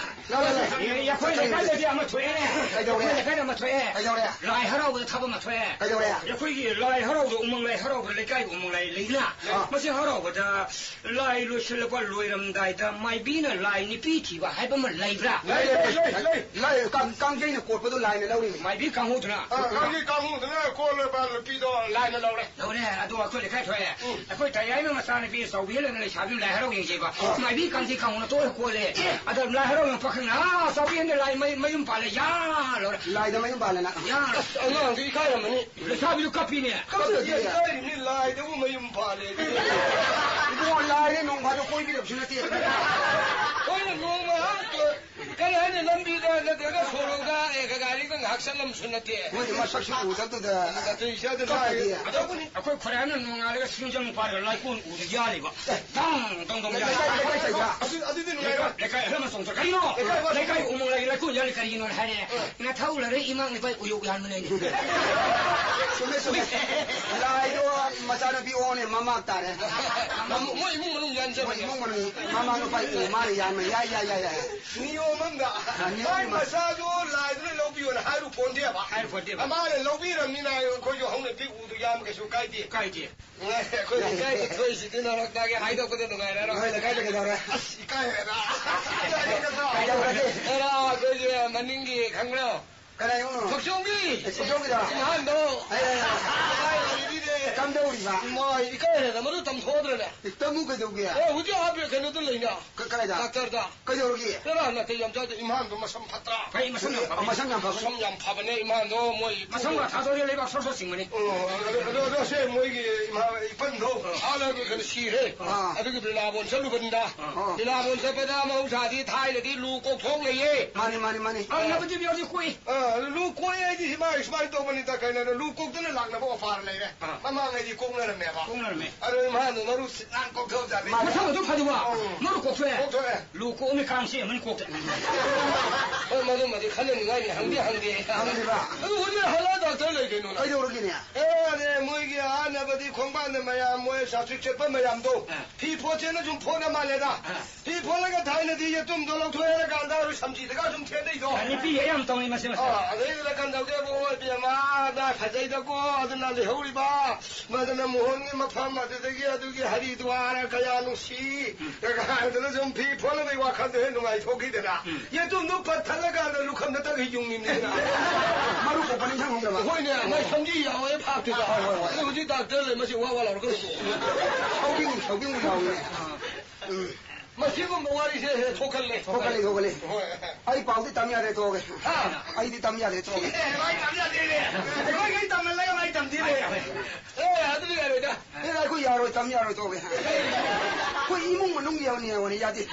ꯂꯥ, ꯂꯥ, ꯂꯥ꯫ ꯑꯦ, ꯑꯩꯈꯣꯏ ꯂꯩꯀꯥꯏꯗꯗꯤ ꯑꯃ ꯊꯣꯛꯑꯦ꯫ ꯀꯩꯗꯧꯔꯦ? ꯑꯩꯈꯣꯏ ꯂꯩꯀꯥꯏꯗ ꯑꯃ ꯊꯣꯛꯑꯦ꯫ ꯀꯩꯗꯧꯔꯦ? ꯂꯥꯏ ꯍꯔꯥꯎꯕꯗ ꯊꯕꯛ ꯑꯃ ꯊꯣꯛꯑꯦ꯫ ꯀꯩꯗꯧꯔꯦ? ꯑꯩꯈꯣꯏꯒꯤ ꯂꯥꯏ ꯍꯔꯥꯎꯕ, ꯎꯃꯪ ꯂꯥꯏ ꯍꯔꯥꯎꯕ, ꯂꯩꯀꯥꯏꯒꯤ ꯎꯃꯪ ꯂꯥꯏ ꯂꯩꯗꯅ? ꯑꯥ꯫ ꯃꯁꯤ ꯍꯔꯥꯎꯕꯗ ꯂꯥꯏ ꯂꯣꯏꯁꯤꯜꯂꯛꯄ ꯂꯣꯏꯔꯝꯗꯥꯏꯗ ꯃꯥꯏꯕꯤꯅ ꯂꯥꯏ ꯅꯨꯄꯤ ꯊꯤꯕ ꯍꯥꯏꯕ ꯑꯃ ꯂꯩꯕ꯭ꯔꯥ? ꯂꯩ, ꯂꯩ, ꯂꯩ, ꯂꯩ꯫ ꯂꯥꯏ ꯀꯥꯡ-, ꯀꯥꯡꯖꯩꯅ ꯀꯣꯠꯄꯗꯣ ꯂꯥꯏꯅ ꯂꯧꯔꯤꯅꯤ꯫ ꯃꯥꯏꯕꯤ ꯀꯥꯡꯕꯨꯗꯨꯅ? ꯑꯥ, ꯀꯥꯡꯖꯩ ꯀꯥꯡꯕꯨꯗꯨꯅ ꯀꯣꯠꯂꯕ ꯅꯨꯄꯤꯗꯣ ꯂꯥꯏꯅ ꯂꯧꯔꯦ꯫ ꯂꯧꯔꯦ, ꯑꯗꯣ ꯑꯩꯈꯣꯏ ꯂꯩꯀꯥꯏ ꯊꯣꯛꯑꯦ꯫ ꯎꯝ꯫ ꯑꯩꯈꯣꯏ ꯇꯌꯥꯏꯃ ꯃꯆꯥꯅꯨꯄꯤ ꯆꯥꯎꯕꯤꯍꯜꯂꯅ ꯂꯩꯁꯥꯕꯤ ꯑꯃ ꯂꯥꯏ ꯍꯔꯥꯎ ꯌꯦꯡꯖꯦꯕ꯫ ꯑꯥ꯫ ꯃꯥꯏꯕꯤ ꯀꯥꯡꯖꯩ ꯀꯥꯡꯕꯨꯅ ꯇꯣꯛꯑꯒ ꯀꯣꯠꯂꯦ꯫ ꯑꯦ꯫ ꯑꯗ ꯂꯥꯏ ꯍꯔꯥꯎ ꯌꯦꯡ ꯄꯥꯈꯪꯅ, "ꯑꯥ, ꯆꯥꯎꯕꯤꯍꯟꯗ ꯂꯥꯏ ꯃꯌꯨꯝ, ꯃꯌꯨꯝ ꯄꯥꯜꯂꯦ, ꯌꯥ!" ꯂꯧꯔꯦ꯫ ꯂꯥꯏꯗ ꯃꯌꯨꯝ ꯄꯥꯜꯂꯦꯅ꯫ ꯌꯥ꯫ ꯑꯁ, ꯑꯉꯥꯡꯗꯨ ꯏꯀꯥꯏꯔꯝꯃꯅꯤ꯫ ꯂꯩꯁꯥꯕꯤꯗꯨ ꯀꯞꯄꯤꯅꯦ꯫ ꯀꯞꯇꯗꯤ꯫ ꯀꯞꯇꯗꯤ ꯏꯀꯥꯏꯔꯤꯕꯅꯤ, ꯂꯥꯏꯗꯕꯨ ꯃꯌꯨꯝ ꯄꯥꯜꯂꯦ꯫ ꯏꯕꯨꯡꯉꯣ, ꯂꯥꯏꯅꯦ ꯅꯣꯡ ꯐꯥꯗꯣꯛ ꯀꯣꯏꯕꯤꯔꯛꯄꯁꯨ ꯅꯠꯇꯦ꯫ ꯍꯣꯏꯅꯦ, ꯅꯣꯡꯃ ꯉꯥꯏꯍꯥꯛ ꯀꯔꯤ ꯍꯥꯏꯅꯤ, ꯂꯝꯕꯤꯗ ꯅꯠꯇ꯭ꯔꯒ ꯁꯣꯔꯣꯛꯇ, ꯑꯦ, ꯒꯥꯔꯤꯗ ꯉꯥꯏꯍꯥꯛ ꯆꯠꯂꯝꯁꯨ ꯅꯠꯇꯦ꯫ ꯃꯣꯏꯗꯤ ꯃꯁꯛꯁꯨ ꯎꯗꯕꯗꯨꯗ ꯑꯗꯨ ꯇꯧꯔꯤꯁꯦ, ꯑꯗꯨ ꯀꯞꯄꯗꯤ꯫ ꯂꯥꯏ-, ꯑꯗꯣ ꯑꯩꯈꯣꯏ ꯈꯨꯔꯥꯏꯅ ꯅꯣꯡꯉꯥꯜꯂꯒ ꯁꯤꯡꯖꯪ ꯄꯥꯏꯔꯒ ꯂꯥꯏꯀꯣꯟ ꯎꯗ ꯌꯥꯜꯂꯤꯕ꯫ ꯑꯦ꯫ ꯇꯪ, ꯇꯪ, ꯇꯪ ꯂꯩꯀꯥꯏ, ꯌꯥꯜꯂꯤꯕ꯫ ꯂꯩꯀꯥꯏ ꯆꯩꯕ꯭ꯔꯥ? ꯑꯗꯨ, ꯑꯗꯨꯗꯤ ꯅꯨꯡꯉꯥꯏꯔꯣꯏ꯫ ꯂꯩꯀꯥꯏ ꯑꯍꯜ ꯑꯃ ꯆꯣꯡꯊꯣꯛ-, ꯀꯔꯤꯅꯣ? ꯂꯩꯀꯥꯏ ꯑꯍꯜ ꯂꯩꯀꯥꯏ ꯎꯃꯪ ꯂꯥꯏꯒꯤ ꯂꯥꯏꯀꯣꯟ ꯌꯥꯜꯂꯤ ꯀꯔꯤꯒꯤꯅꯣ ꯍꯥꯏꯔꯦ꯫ ꯑ꯫ ꯅꯊꯧ ꯂꯩꯔꯦ ꯏꯃꯥ ꯅꯤꯄꯥꯏ ꯎꯌꯣꯛ ꯌꯥꯟꯕꯅꯦ꯫ ꯆꯨꯝꯃꯦ, ꯆꯨꯝꯃꯦ꯫ ꯂꯥꯏꯗꯣ ꯃꯆꯥꯅꯨꯄꯤ ꯑꯣꯅꯦ, ꯃꯃꯥ ꯇꯥꯔꯦ꯫ ꯃꯣꯏ ꯏꯃꯨꯡ ꯃꯅꯨꯡ ꯌꯥꯟꯖꯕꯅꯦ꯫ ꯃꯣꯏ ꯏꯃꯨꯡ ꯃꯅꯨꯡ ꯃꯃꯥ ꯅꯨꯄꯥ ꯏꯃꯨꯡ ꯃꯥꯅ ꯌꯥꯟꯕ ꯌꯥꯏ, ꯌꯥꯏ, ꯌꯥꯏ, ꯌꯥꯏ꯫ ꯅꯤꯌꯣꯝ ꯑꯝꯗ ꯑ, ꯅꯤꯌꯣꯝ ꯃꯥꯏ ꯑꯃ꯫ ꯃꯆꯥꯗꯣ ꯂꯥꯏꯗꯨꯅ ꯂꯧꯕꯤꯌꯣꯅ ꯍꯥꯏꯔꯨ ꯄꯣꯟꯗꯦꯕ꯫ ꯍꯥꯏꯔꯨ ꯄꯣꯟꯗꯦꯕ꯫ ꯑꯃꯅ ꯂꯧꯕꯤꯔꯝꯅꯤꯅ ꯑꯩꯈꯣꯏꯁꯨ ꯍꯧꯅ ꯄꯤꯛꯎꯗꯨ ꯌꯥꯝ ꯀꯩꯁꯨ ꯀꯥꯏꯗꯦ꯫ ꯀꯥꯏꯗꯦ꯫ ꯑꯩꯈꯣꯏ ꯂꯩꯀꯥꯏꯗ ꯊꯣꯛꯏꯁꯤꯗꯤ ꯅꯔꯛꯇꯒꯤ ꯍꯥꯏꯗꯣꯛꯄꯗ ꯅꯨꯡꯉꯥꯏꯔꯔꯣꯏ꯫ ꯅꯣꯏ ꯂꯩꯀꯥꯏꯗ ꯀꯩꯗꯧꯔꯦ? ꯑꯁ, ꯏꯀꯥꯏꯔꯦꯗ꯫ ꯀꯩꯗꯧꯔꯒꯦ? ꯑꯦꯔꯥ, ꯑꯩꯈꯣꯏꯒꯤ ꯃꯅꯤꯡꯒꯤ ꯈꯪꯕ꯭ꯔꯣ? ꯀꯅꯥ ꯌꯦꯡꯉꯨꯅꯣ? ꯊꯣꯛꯆꯣꯝꯒꯤ꯫ ꯑꯦ, ꯊꯣꯛꯆꯣꯝꯒꯤꯗ? ꯏꯝꯐꯥꯜꯗꯣ꯫ ꯑꯦ, ꯑꯦ, ꯑꯦ꯫ ꯀꯥꯏ ꯂꯩꯔꯤꯅꯦ? ꯀꯝꯗꯧꯔꯤꯕ? ꯏꯃꯥꯏ, ꯏꯀꯥꯏꯔꯦꯗ, ꯃꯗꯨ ꯇꯝꯊꯣꯛꯑꯗ꯭ꯔꯅꯦ? ꯏ, ꯇꯝꯃꯨ ꯀꯩꯗꯧꯒꯦ? ꯑꯦ, ꯍꯧꯖꯤꯛ ꯑꯥ ꯕꯦ-, ꯀꯩꯅꯣꯗ ꯂꯩꯅ꯫ ꯀ-, ꯀꯗꯥꯏꯗ? ꯗꯥꯛꯇꯔꯗ꯫ ꯀꯩꯗꯧꯔꯒꯦ? ꯑꯦꯔꯥ, ꯅꯥꯇꯩ ꯌꯥꯝ ꯆꯥꯗꯦ꯫ ꯏꯝꯐꯥꯜꯗꯣ ꯃꯁꯝ ꯐꯠꯇ꯭ꯔꯥ? ꯐꯩ, ꯃꯁꯝ ꯌꯥꯝ ꯐꯕ꯫ ꯑꯦ, ꯃꯁꯝ ꯌꯥꯝ ꯐꯕ꯫ ꯃꯁꯝ ꯌꯥꯝ ꯐꯕꯅꯦ, ꯏꯝꯐꯥꯜꯗꯣ ꯃꯣꯏ ꯃꯁꯝꯒ ꯊꯥꯗꯣꯛꯑꯗꯤ ꯂꯩꯕꯥꯛ ꯁꯣꯔ ꯁꯣꯔ ꯆꯤꯡꯕꯅꯤ꯫ ꯑꯣ, ꯑꯗꯣ, ꯑꯗꯣ, ꯑꯗꯣ, ꯁꯦ, ꯃꯣꯏꯒꯤ ꯏꯃꯥ ꯏꯄꯟꯗꯣ ꯑꯥ꯫ ꯍꯥꯠꯂꯒ ꯀꯩꯅꯣ ꯁꯤꯔꯦ꯫ ꯑꯥ꯫ ꯑꯗꯨꯒꯤ ꯕꯤꯔꯂꯥꯕꯣꯟ ꯆꯠꯂꯨꯕꯅꯤꯗ꯫ ꯑꯥ꯫ ꯕꯤꯔꯂꯥꯕꯣꯟ ꯆꯠꯄꯗ ꯃꯍꯧꯁꯥꯗꯤ ꯊꯥꯏꯅꯗꯤ ꯂꯨ ꯀꯣꯛꯊꯣꯛ ꯂꯩꯌꯦ꯫ ꯃꯥꯅꯤ, ꯃꯥꯅꯤ, ꯃꯥꯅꯤ꯫ ꯑꯥ, ꯅꯕꯨꯗꯤ ꯃꯤꯑꯣꯏꯗꯤ ꯀꯣꯛꯏ꯫ ꯑꯥ, ꯂꯨ ꯀꯣꯛꯑꯦ ꯍꯥꯏꯗꯤ ꯁꯤ ꯃꯥꯒꯤ ꯁꯨꯃꯥꯏꯅ ꯇꯧꯕꯅꯤꯗ, ꯀꯩꯅꯣꯗ ꯂꯨ ꯀꯣꯛꯇꯅ ꯂꯥꯛꯅꯕ ꯑꯣꯐꯥꯔ ꯂꯩꯔꯦ꯫ ꯑꯥ꯫ ꯃꯃꯥꯡꯉꯩꯗꯤ ꯀꯣꯛꯅꯔꯝꯃꯦꯕ꯫ ꯀꯣꯛꯅꯔꯝꯃꯦ꯫ ꯑꯗꯣ ꯏꯝꯐꯥꯜꯗꯣ ꯃꯔꯨ ꯁꯤꯠ ꯅꯥꯟ ꯀꯣꯛꯊꯣꯛꯑꯖꯥꯠꯅꯤ꯫ ꯃꯊꯪ ꯑꯗꯨ ꯐꯗꯨꯕ꯫ ꯑꯧ꯫ ꯃꯔꯨ ꯀꯣꯛꯊꯣꯛꯑꯦ꯫ ꯀꯣꯛꯊꯣꯛꯑꯦ꯫ ꯂꯨ ꯀꯣꯛꯑꯝꯃꯤ ꯀꯥꯡꯁꯤ ꯑꯃꯅꯤ ꯀꯣꯛꯇ꯫ ꯍꯣꯏ, ꯃꯗꯨꯃꯗꯤ ꯈꯟꯅꯅꯤꯡꯉꯥꯏꯅꯤ, ꯍꯪꯗꯤ ꯍꯪꯗꯦ꯫ ꯍꯪꯗ꯭ꯔꯤꯕ? ꯑꯗꯨ ꯍꯧꯖꯤꯛ ꯍꯜꯂꯛꯑ ꯗꯥꯛꯇꯔ ꯂꯩ ꯀꯩꯅꯣ ꯅꯪ? ꯀꯩꯗꯧꯔꯒꯦꯅꯦ? ꯑꯦ, ꯑꯗꯨꯅꯦ, ꯃꯣꯏꯒꯤ ꯑꯥꯅꯕꯗꯤ ꯈꯣꯡꯕꯥꯟꯗ ꯃꯌꯥꯝ ꯃꯣꯏ ꯆꯥ ꯆꯤꯛ ꯆꯠꯄ ꯃꯌꯥꯝꯗꯣ ꯑ꯫ ꯐꯤ ꯐꯣꯠꯁꯦꯅ ꯁꯨꯝ ꯐꯣꯠꯅ ꯃꯥꯜꯂꯦꯗ꯫ ꯑ꯫ ꯐꯤ ꯐꯣꯠꯂꯒ ꯊꯥꯏꯅꯗꯤ ꯌꯦꯇꯨꯝꯗꯣ ꯂꯧꯊꯣꯛꯑꯦ ꯍꯥꯏꯔꯀꯥꯟꯗ ꯑꯩꯈꯣꯏ ꯁꯝꯖꯤꯗꯒ ꯁꯨꯝ ꯊꯦꯠꯅꯩꯗꯣ꯫ ꯑ, ꯅꯨꯄꯤ ꯑꯌꯥꯝꯕ ꯇꯧꯅꯩ ꯃꯁꯤ, ꯃꯁꯤ꯫ ꯑ, ꯑꯗꯩꯗꯨꯗ ꯀꯝꯗꯧꯒꯦꯕꯨ, ꯏꯕꯦꯝꯃ, ꯅꯥ ꯐꯖꯩꯗꯀꯣ, ꯑꯗꯨꯅ ꯂꯩꯍꯧꯔꯤꯕ ꯃꯗꯨꯅ ꯃꯣꯍꯣꯟꯒꯤ ꯃꯐꯝ, ꯑꯗꯨꯗꯒꯤ ꯑꯗꯨꯒꯤ ꯍꯔꯤꯗ꯭ꯋꯥꯔ ꯀꯌꯥ ꯅꯨꯡꯁꯤ꯫ ꯎꯝ꯫ ꯀꯥꯏꯗꯅ ꯁꯨꯝ ꯐꯤ ꯐꯣꯠꯅꯕꯒꯤ ꯋꯥꯈꯜꯗ ꯍꯦꯛ ꯅꯨꯡꯉꯥꯏꯊꯣꯛꯈꯤꯗꯅ꯫ ꯎꯝ꯫ ꯌꯦꯇꯨꯝꯗꯣ ꯄꯠ ꯊꯠꯂꯀꯥꯟꯗ ꯂꯨꯈꯝꯗ ꯇꯛ ꯍꯦꯛ ꯌꯨꯡꯉꯤꯕꯅꯤꯗꯅ꯫ ꯃꯔꯨ ꯀꯣꯛꯄ ꯅꯤꯡꯁꯪꯍꯧꯗ꯭ꯔꯕ? ꯍꯣꯏꯅꯦ, ꯃꯥꯏ ꯁꯝꯖꯤ ꯌꯥꯎꯋꯦ ꯐꯥꯛꯇꯨꯗ꯫ ꯍꯣꯏ, ꯍꯣꯏ, ꯍꯣꯏ꯫ ꯑꯗꯨ ꯍꯧꯖꯤꯛ ꯗꯥꯛꯇꯔ ꯂꯩ, ꯃꯁꯤ ꯋꯥ ꯋꯥ ꯂꯥꯎꯔꯛꯀꯅꯨ꯫ ꯁꯥꯎꯕꯤꯅꯨ, ꯁꯥꯎꯕꯤꯅꯨ ꯌꯥꯎꯋꯦ꯫ ꯎꯝ꯫ ꯃꯁꯤꯒꯨꯝꯕ ꯋꯥꯔꯤꯁꯦ ꯍꯦꯛ ꯊꯣꯛꯀꯜꯂꯦ꯫ ꯊꯣꯛꯀꯜꯂꯦ, ꯊꯣꯛꯀꯜꯂꯦ꯫ ꯍꯣꯏ꯫ ꯑꯩ ꯄꯥꯎꯗꯤ ꯇꯝ ꯌꯥꯗꯦ, ꯇꯣꯛꯑꯒꯦ꯫ ꯍꯥ? ꯑꯩꯗꯤ ꯇꯝ ꯌꯥꯗꯦ, ꯇꯣꯛꯑꯒꯦ꯫ ꯑꯦ, ꯃꯥꯏ ꯇꯝ ꯌꯥꯗꯦꯅꯦ꯫ ꯑꯩꯈꯣꯏꯒꯩ ꯇꯝꯍꯜꯂꯒ ꯃꯥꯏ ꯇꯝꯗꯦꯅꯦ꯫ ꯑꯦ, ꯑꯗꯨꯗꯤ ꯌꯥꯔꯣꯏꯗ꯫ ꯑꯦ, ꯑꯩꯈꯣꯏ ꯌꯥꯔꯣꯏ, ꯇꯝ ꯌꯥꯔꯣꯏ, ꯇꯣꯛꯑꯦ꯫ ꯑꯩꯈꯣꯏ ꯏꯃꯨꯡ ꯃꯅꯨꯡꯒꯤ ꯌꯥꯎꯅꯤ ꯍꯥꯏꯕꯅꯤ, ꯌꯥꯗꯦ꯫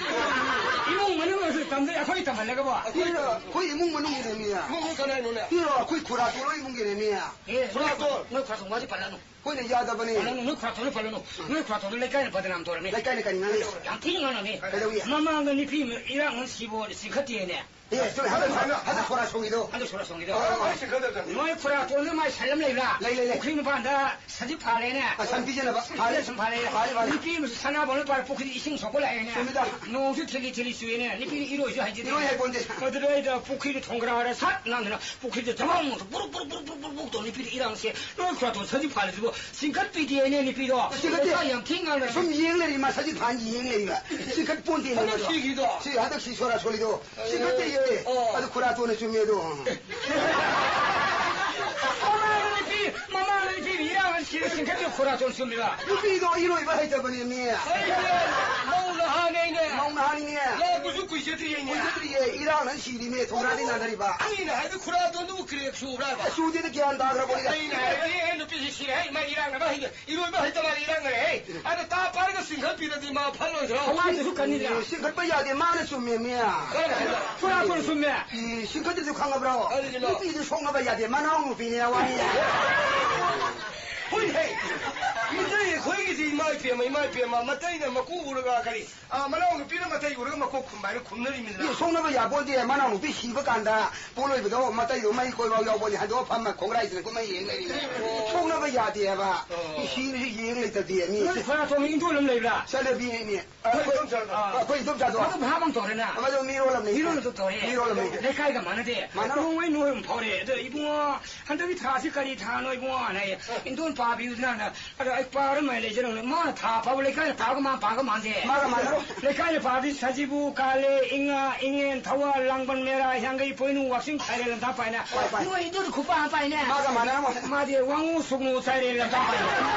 ꯏꯃꯨꯡ ꯃꯅꯨꯡ ꯑꯣꯏꯔꯁꯨ ꯇꯝꯗꯦ, ꯑꯩꯈꯣꯏ ꯇꯝꯍꯜꯂꯒꯕꯣ? ꯄꯤꯔꯣ, ꯑꯩꯈꯣꯏ ꯏꯃꯨꯡ ꯃꯅꯨꯡꯒꯤꯅꯦ, ꯃꯤ꯫ ꯏꯃꯨꯡ ꯃꯅꯨꯡ ꯀꯅꯥꯏꯅꯣꯅꯦ? ꯄꯤꯔꯣ, ꯑꯩꯈꯣꯏ ꯈꯨꯔꯥꯇꯣꯟ ꯍꯣꯏ ꯏꯃꯨꯡꯒꯤꯅꯦ, ꯃꯤ꯫ ꯑꯦ, ꯈꯨꯔꯥꯇꯣꯟ꯫ ꯅꯣꯏ ꯈꯨꯔꯥꯇꯣꯟ ꯋꯥꯗꯤ ꯄꯜꯂꯅꯨ꯫ ꯑꯩꯈꯣꯏꯅ ꯌꯥꯗꯕꯅꯦ꯫ ꯄꯜꯂꯅꯨ, ꯅꯣꯏ ꯈꯨꯔꯥꯇꯣꯟꯗꯣ ꯄꯜꯂꯅꯨ꯫ ꯅꯣꯏ ꯈꯨꯔꯥꯇꯣꯟꯗꯣ ꯂꯩꯀꯥꯏꯅ ꯕꯗꯅꯥꯝ ꯇꯧꯔꯝꯃꯤ꯫ ꯂꯩꯀꯥꯏꯅ ꯀꯔꯤ ꯉꯥꯡꯉꯤ? ꯌꯥꯝ ꯊꯤꯅ ꯉꯥꯡꯉꯝꯃꯤ꯫ ꯀꯩꯗꯧꯏ? ꯃꯃꯥꯡꯗ ꯅꯨꯄꯤ ꯑꯃ ꯏꯔꯥꯡ ꯑꯃ ꯁꯤꯕꯣ ꯆꯤꯡꯈꯠꯇꯦꯅꯦ꯫ ꯑꯦ, ꯆꯨꯝꯃꯦ꯫ ꯍꯟꯗꯛ, ꯍꯟꯗꯛ, ꯍꯟꯗꯛ ꯈꯨꯔꯥ ꯁꯣꯡꯉꯤꯗꯣ꯫ ꯍꯟꯗꯛ ꯈꯨꯔꯥ ꯁꯣꯡꯉꯤꯗꯣ꯫ ꯑꯣ, ꯑꯣ, ꯆꯤꯡꯈꯠꯇꯕꯗ꯫ ꯅꯣꯏ ꯈꯨꯔꯥꯇꯣꯟꯗ ꯃꯥꯏ ꯁꯟ ꯑꯃ ꯂꯩꯕ꯭ꯔꯥ? ꯂꯩ, ꯂꯩ, ꯂꯩ꯫ ꯄꯨꯈ꯭ꯔꯤ ꯃꯄꯥꯟꯗ ꯁꯖꯤꯛ ꯐꯥꯜꯂꯦꯅꯦ꯫ ꯑ, ꯁꯟ ꯄꯤꯖꯅꯕ꯫ ꯐꯥꯜꯂꯦ꯫ ꯁꯟ ꯐꯥꯜꯂꯦ꯫ ꯐꯥꯜꯂꯦ, ꯐꯥꯜꯂꯦ꯫ ꯅꯨꯄꯤ ꯑꯃꯁꯨ ꯁꯅꯥꯕꯣꯟ ꯄꯥꯏꯔ ꯄꯨꯈ꯭ꯔꯤꯗ ꯏꯁꯤꯡ ꯁꯣꯛꯄ ꯂꯥꯛꯑꯦꯅꯦ꯫ ꯆꯨꯝꯃꯤꯗ꯫ ꯅꯣꯡꯁꯨ ꯊꯤꯜꯂꯤ ꯊꯤꯜꯂꯤ ꯆꯨꯏꯅꯦ꯫ ꯅꯨꯄꯤꯗꯤ ꯏꯔꯣꯏꯁꯨ ꯍꯩꯖꯗꯦ꯫ ꯏꯔꯣꯏ ꯍꯩꯄꯣꯟꯇꯦ꯫ ꯑꯗꯨꯗꯩꯗ ꯄꯨꯈ꯭ꯔꯤꯗ ꯊꯣꯡꯒ꯭ꯔꯥꯔ ꯁꯠ ꯅꯥꯟꯗꯅ ꯄꯨꯈ꯭ꯔꯤꯗ ꯖꯕꯪ ꯕꯨꯔꯨꯛ, ꯕꯨꯔꯨꯛ, ꯕꯨꯔꯨꯛ, ꯕꯨꯔꯨꯛ, ꯕꯨꯔꯨꯛ ꯇꯧ ꯅꯨꯄꯤꯗ ꯏꯔꯥꯡꯁꯦ꯫ ꯅꯣꯏ ꯈꯨꯔꯥꯇꯣꯟ ꯁꯖꯤꯛ ꯐꯥꯜꯂꯤꯁꯤꯕꯨ ꯆꯤꯡꯈꯠꯄꯤꯗꯦꯅꯦ ꯅꯨꯄꯤꯗꯣ꯫ ꯆꯤꯡꯈꯠꯇꯦ꯫ ꯂꯩꯀꯥꯏ ꯌꯥꯝ ꯊꯤ ꯉꯥꯡꯅꯔꯦ꯫ ꯁꯨꯝ ꯌꯦꯡ ꯂꯩꯔꯤ, ꯃꯥ ꯁꯖꯤꯛ ꯐꯥꯟ ꯌꯦꯡ ꯂꯩꯕ꯫ ꯆꯤꯡꯈꯠꯄꯣꯟꯇꯦꯅꯦ ꯍꯟꯗꯛ ꯃꯗꯣ꯫ ꯁꯤꯒꯤꯗꯣ꯫ ꯁꯤ ꯍꯟꯗꯛ ꯁꯤ ꯁꯣꯔꯥ ꯁꯣꯜꯂꯤꯗꯣ꯫ ꯆꯤꯡꯈꯠꯇꯦꯌꯦ꯫ ꯑꯣ꯫ ꯑꯗꯨ ꯈꯨꯔꯥꯇꯣꯟꯅ ꯆꯨꯝꯃꯦ ꯑꯗꯣ꯫ ꯃꯃꯥꯡꯗ ꯅꯨꯄꯤ, ꯃꯃꯥꯡꯗ ꯅꯨꯄꯤ ꯏꯔꯥꯡ ꯁꯤꯗ ꯆꯤꯡꯈꯠꯄ ꯈꯨꯔꯥꯇꯣꯟ ꯆꯨꯝꯃꯤꯕ꯫ ꯅꯨꯄꯤꯗꯣ ꯏꯔꯣꯏꯕ ꯍꯩꯇꯕꯅꯦ, ꯃꯤ꯫ ꯑꯩꯁꯦ ꯃꯧ ꯅꯍꯥꯅꯦ ꯑꯩꯅꯦ꯫ ꯃꯧ ꯅꯍꯥꯅꯤꯅꯦ꯫ ꯂꯥꯛꯄꯁꯨ ꯀꯨꯏꯖꯗ꯭ꯔꯤꯌꯦꯅꯦ꯫ ꯀꯨꯏꯖꯗ꯭ꯔꯤꯌꯦ, ꯏꯔꯥꯡꯅ ꯁꯤꯔꯤꯃꯦ, ꯊꯣꯡꯒ꯭ꯔꯥꯗꯤ ꯅꯥꯟꯊꯔꯤꯕ꯫ ꯃꯤꯅ ꯍꯥꯏꯗꯤ ꯈꯨꯔꯥꯗꯣꯟꯗꯨꯕꯨ crack ꯆꯨꯕ꯭ꯔꯥ ꯍꯥꯏꯕ? ꯆꯨꯗꯦꯗ, ꯒ꯭ꯌꯥꯟ ꯇꯥꯗ꯭ꯔꯕ ꯄꯣꯠꯅꯤꯗ꯫ ꯑꯩꯅ ꯍꯥꯏꯕꯗꯤ, ꯑꯦ, ꯅꯨꯄꯤꯁꯤ ꯁꯤꯔꯦ, ꯍꯩ, ꯃꯥ ꯏꯔꯥꯡꯅꯕ ꯍꯩ, ꯏꯔꯣꯏꯕ ꯍꯩꯇ ꯃꯥꯜꯂꯦ, ꯏꯔꯥꯡꯅꯔꯦ, ꯍꯩ꯫ ꯑꯗ ꯇꯥ ꯄꯥꯔꯒ ꯆꯤꯡꯈꯠꯄꯤꯔꯗꯤ ꯃꯥ ꯐꯠꯂꯣꯏꯗ꯭ꯔꯣ? ꯊꯋꯥꯏꯗꯨꯁꯨ ꯀꯟꯅꯤꯗ꯫ ꯑꯦ, ꯆꯤꯡꯈꯠꯄ ꯌꯥꯗꯦ, ꯃꯥꯅ ꯆꯨꯝꯃꯦ, ꯃꯤ꯫ ꯀꯔꯝ ꯍꯥꯏꯅꯣ? ꯈꯨꯔꯥꯇꯣꯟ ꯆꯨꯝꯃꯦ꯫ ꯑꯦ, ꯆꯤꯡꯈꯠꯇꯁꯨ ꯈꯪꯉꯕ꯭ꯔꯣ? ꯀꯔꯤꯒꯤꯅꯣ? ꯅꯨꯄꯤꯗꯨ ꯁꯣꯛꯅꯕ ꯌꯥꯗꯦ, ꯃꯅꯥꯎ ꯅꯨꯄꯤꯅꯦ, ꯋꯥꯅꯤ꯫ ꯍꯣꯏ, ꯍꯩ꯫ ꯃꯤꯇꯩ ꯑꯩꯈꯣꯏꯒꯤꯗꯤ ꯏꯃꯥ ꯏꯄꯦꯝꯃ, ꯏꯃꯥ ꯏꯄꯦꯝꯃ, ꯃꯇꯩꯅ ꯃꯀꯨ ꯎꯔꯒ ꯀꯔꯤ? ꯑꯥ, ꯃꯅꯥꯎꯅꯨꯄꯤꯅ ꯃꯇꯩ ꯎꯔꯒ ꯃꯀꯣꯛ ꯈꯨꯝꯕ ꯍꯥꯏꯅ ꯈꯨꯝꯅꯔꯤꯃꯤꯗꯅ꯫ ꯑꯦ, ꯁꯣꯛꯅꯕ ꯌꯥꯄꯣꯟꯇꯦ꯫ ꯃꯅꯥꯎꯅꯨꯄꯤ ꯁꯤꯕ ꯀꯥꯟꯗ ꯄꯣꯠꯂꯣꯏꯕꯗꯣ ꯃꯇꯩꯗꯣ ꯃꯩ ꯀꯣꯏꯕ ꯌꯥꯎꯄꯣꯟꯇꯦ꯫ ꯍꯟꯗꯣꯛꯑ ꯐꯝꯃ ꯈꯣꯡꯒ꯭ꯔꯥꯏꯁꯤꯅ ꯀꯨꯝꯍꯩ ꯌꯦꯡ ꯂꯩꯔꯤꯅꯦ꯫ ꯑꯣ꯫ ꯁꯣꯛꯅꯕ ꯌꯥꯗꯦ ꯍꯥꯏꯕ꯫ ꯑꯣ꯫ ꯃꯤ ꯁꯤꯕꯁꯨ ꯌꯦꯡ ꯂꯩꯇꯗꯦ ꯃꯤ꯫ ꯅꯣꯏ ꯈꯨꯔꯥꯇꯣꯟꯒꯤ ꯏꯟꯗꯣꯜ ꯑꯃ ꯂꯩꯕ꯭ꯔꯥ? ꯆꯠꯅꯕꯤꯅꯦ꯫ ꯑꯩꯈꯣꯏ ꯏꯗꯣꯝꯆꯥꯗꯣ꯫ ꯑꯥ꯫ ꯑꯩꯈꯣꯏ ꯏꯗꯣꯝꯆꯥꯗꯣ꯫ ꯃꯗꯨ ꯚꯥꯞ ꯑꯃ ꯇꯧꯔꯦꯅ꯫ ꯃꯗꯨ ꯃꯤꯔꯣꯜ ꯑꯃꯅꯤ꯫ ꯃꯤꯔꯣꯜ ꯑꯗꯨꯝ ꯇꯧꯔꯦ꯫ ꯃꯤꯔꯣꯜ ꯑꯃꯅꯤ꯫ ꯂꯩꯀꯥꯏꯒ ꯃꯥꯟꯅꯗꯦ꯫ ꯃꯥꯟꯅꯔꯣꯏ꯫ ꯅꯣꯡꯃꯩ ꯅꯣꯏ ꯑꯗꯨꯝ ꯐꯥꯎꯔꯦ꯫ ꯑꯗꯣ ꯏꯕꯨꯡꯉꯣ, ꯍꯟꯗꯛꯀꯤ ꯊꯥꯁꯤ ꯀꯔꯤ ꯊꯥꯅꯣ ꯏꯕꯨꯡꯉꯣ? ꯍꯥꯏꯅ ꯑꯩ, ꯏꯟꯗꯣꯜ ꯄꯥꯕꯤꯌꯨꯗꯅ꯫ ꯑꯗꯣ ꯑꯩ ꯄꯥꯔ ꯃꯥꯏ ꯂꯩꯖꯔꯝꯅꯦ꯫ ꯃꯥꯅ ꯊꯥ ꯄꯥꯕ ꯂꯩꯀꯥꯏꯅ ꯄꯥꯕꯒ ꯃꯥꯅ ꯄꯥꯕꯒ ꯃꯥꯟꯗꯦ꯫ ꯃꯥꯒ ꯃꯥꯟꯅꯔꯣꯏ꯫ ꯂꯩꯀꯥꯏꯅ ꯄꯥꯕꯗꯤ ꯁꯖꯤꯕꯨ, ꯀꯥꯂꯦ, ꯏꯉꯥ, ꯏꯉꯦꯟ, ꯊꯧꯋꯥꯜ, ꯂꯥꯡꯕꯟ, ꯃꯦꯔꯥ, ꯍꯤꯌꯥꯡꯒꯩ, ꯄꯣꯏꯅꯨ, ꯋꯥꯛꯆꯤꯡ, ꯁꯥꯏꯔꯦꯟ, ꯂꯝꯇꯥ ꯄꯥꯏꯅ꯫ ꯄꯥꯏ, ꯄꯥꯏ꯫ ꯅꯣꯏ ꯏꯟꯗꯣꯜ ꯈꯨꯄꯥ ꯑꯃ ꯄꯥꯏꯅꯦ꯫ ꯃꯥꯒ ꯃꯥꯟꯅꯔꯝꯃꯣꯏ꯫ ꯃꯥꯗꯤ ꯋꯥꯉꯨ, ꯁꯨꯛꯅꯨ, ꯁꯥꯏꯔꯦꯟ, ꯂꯝꯇꯥ ꯄꯥꯏꯅ꯫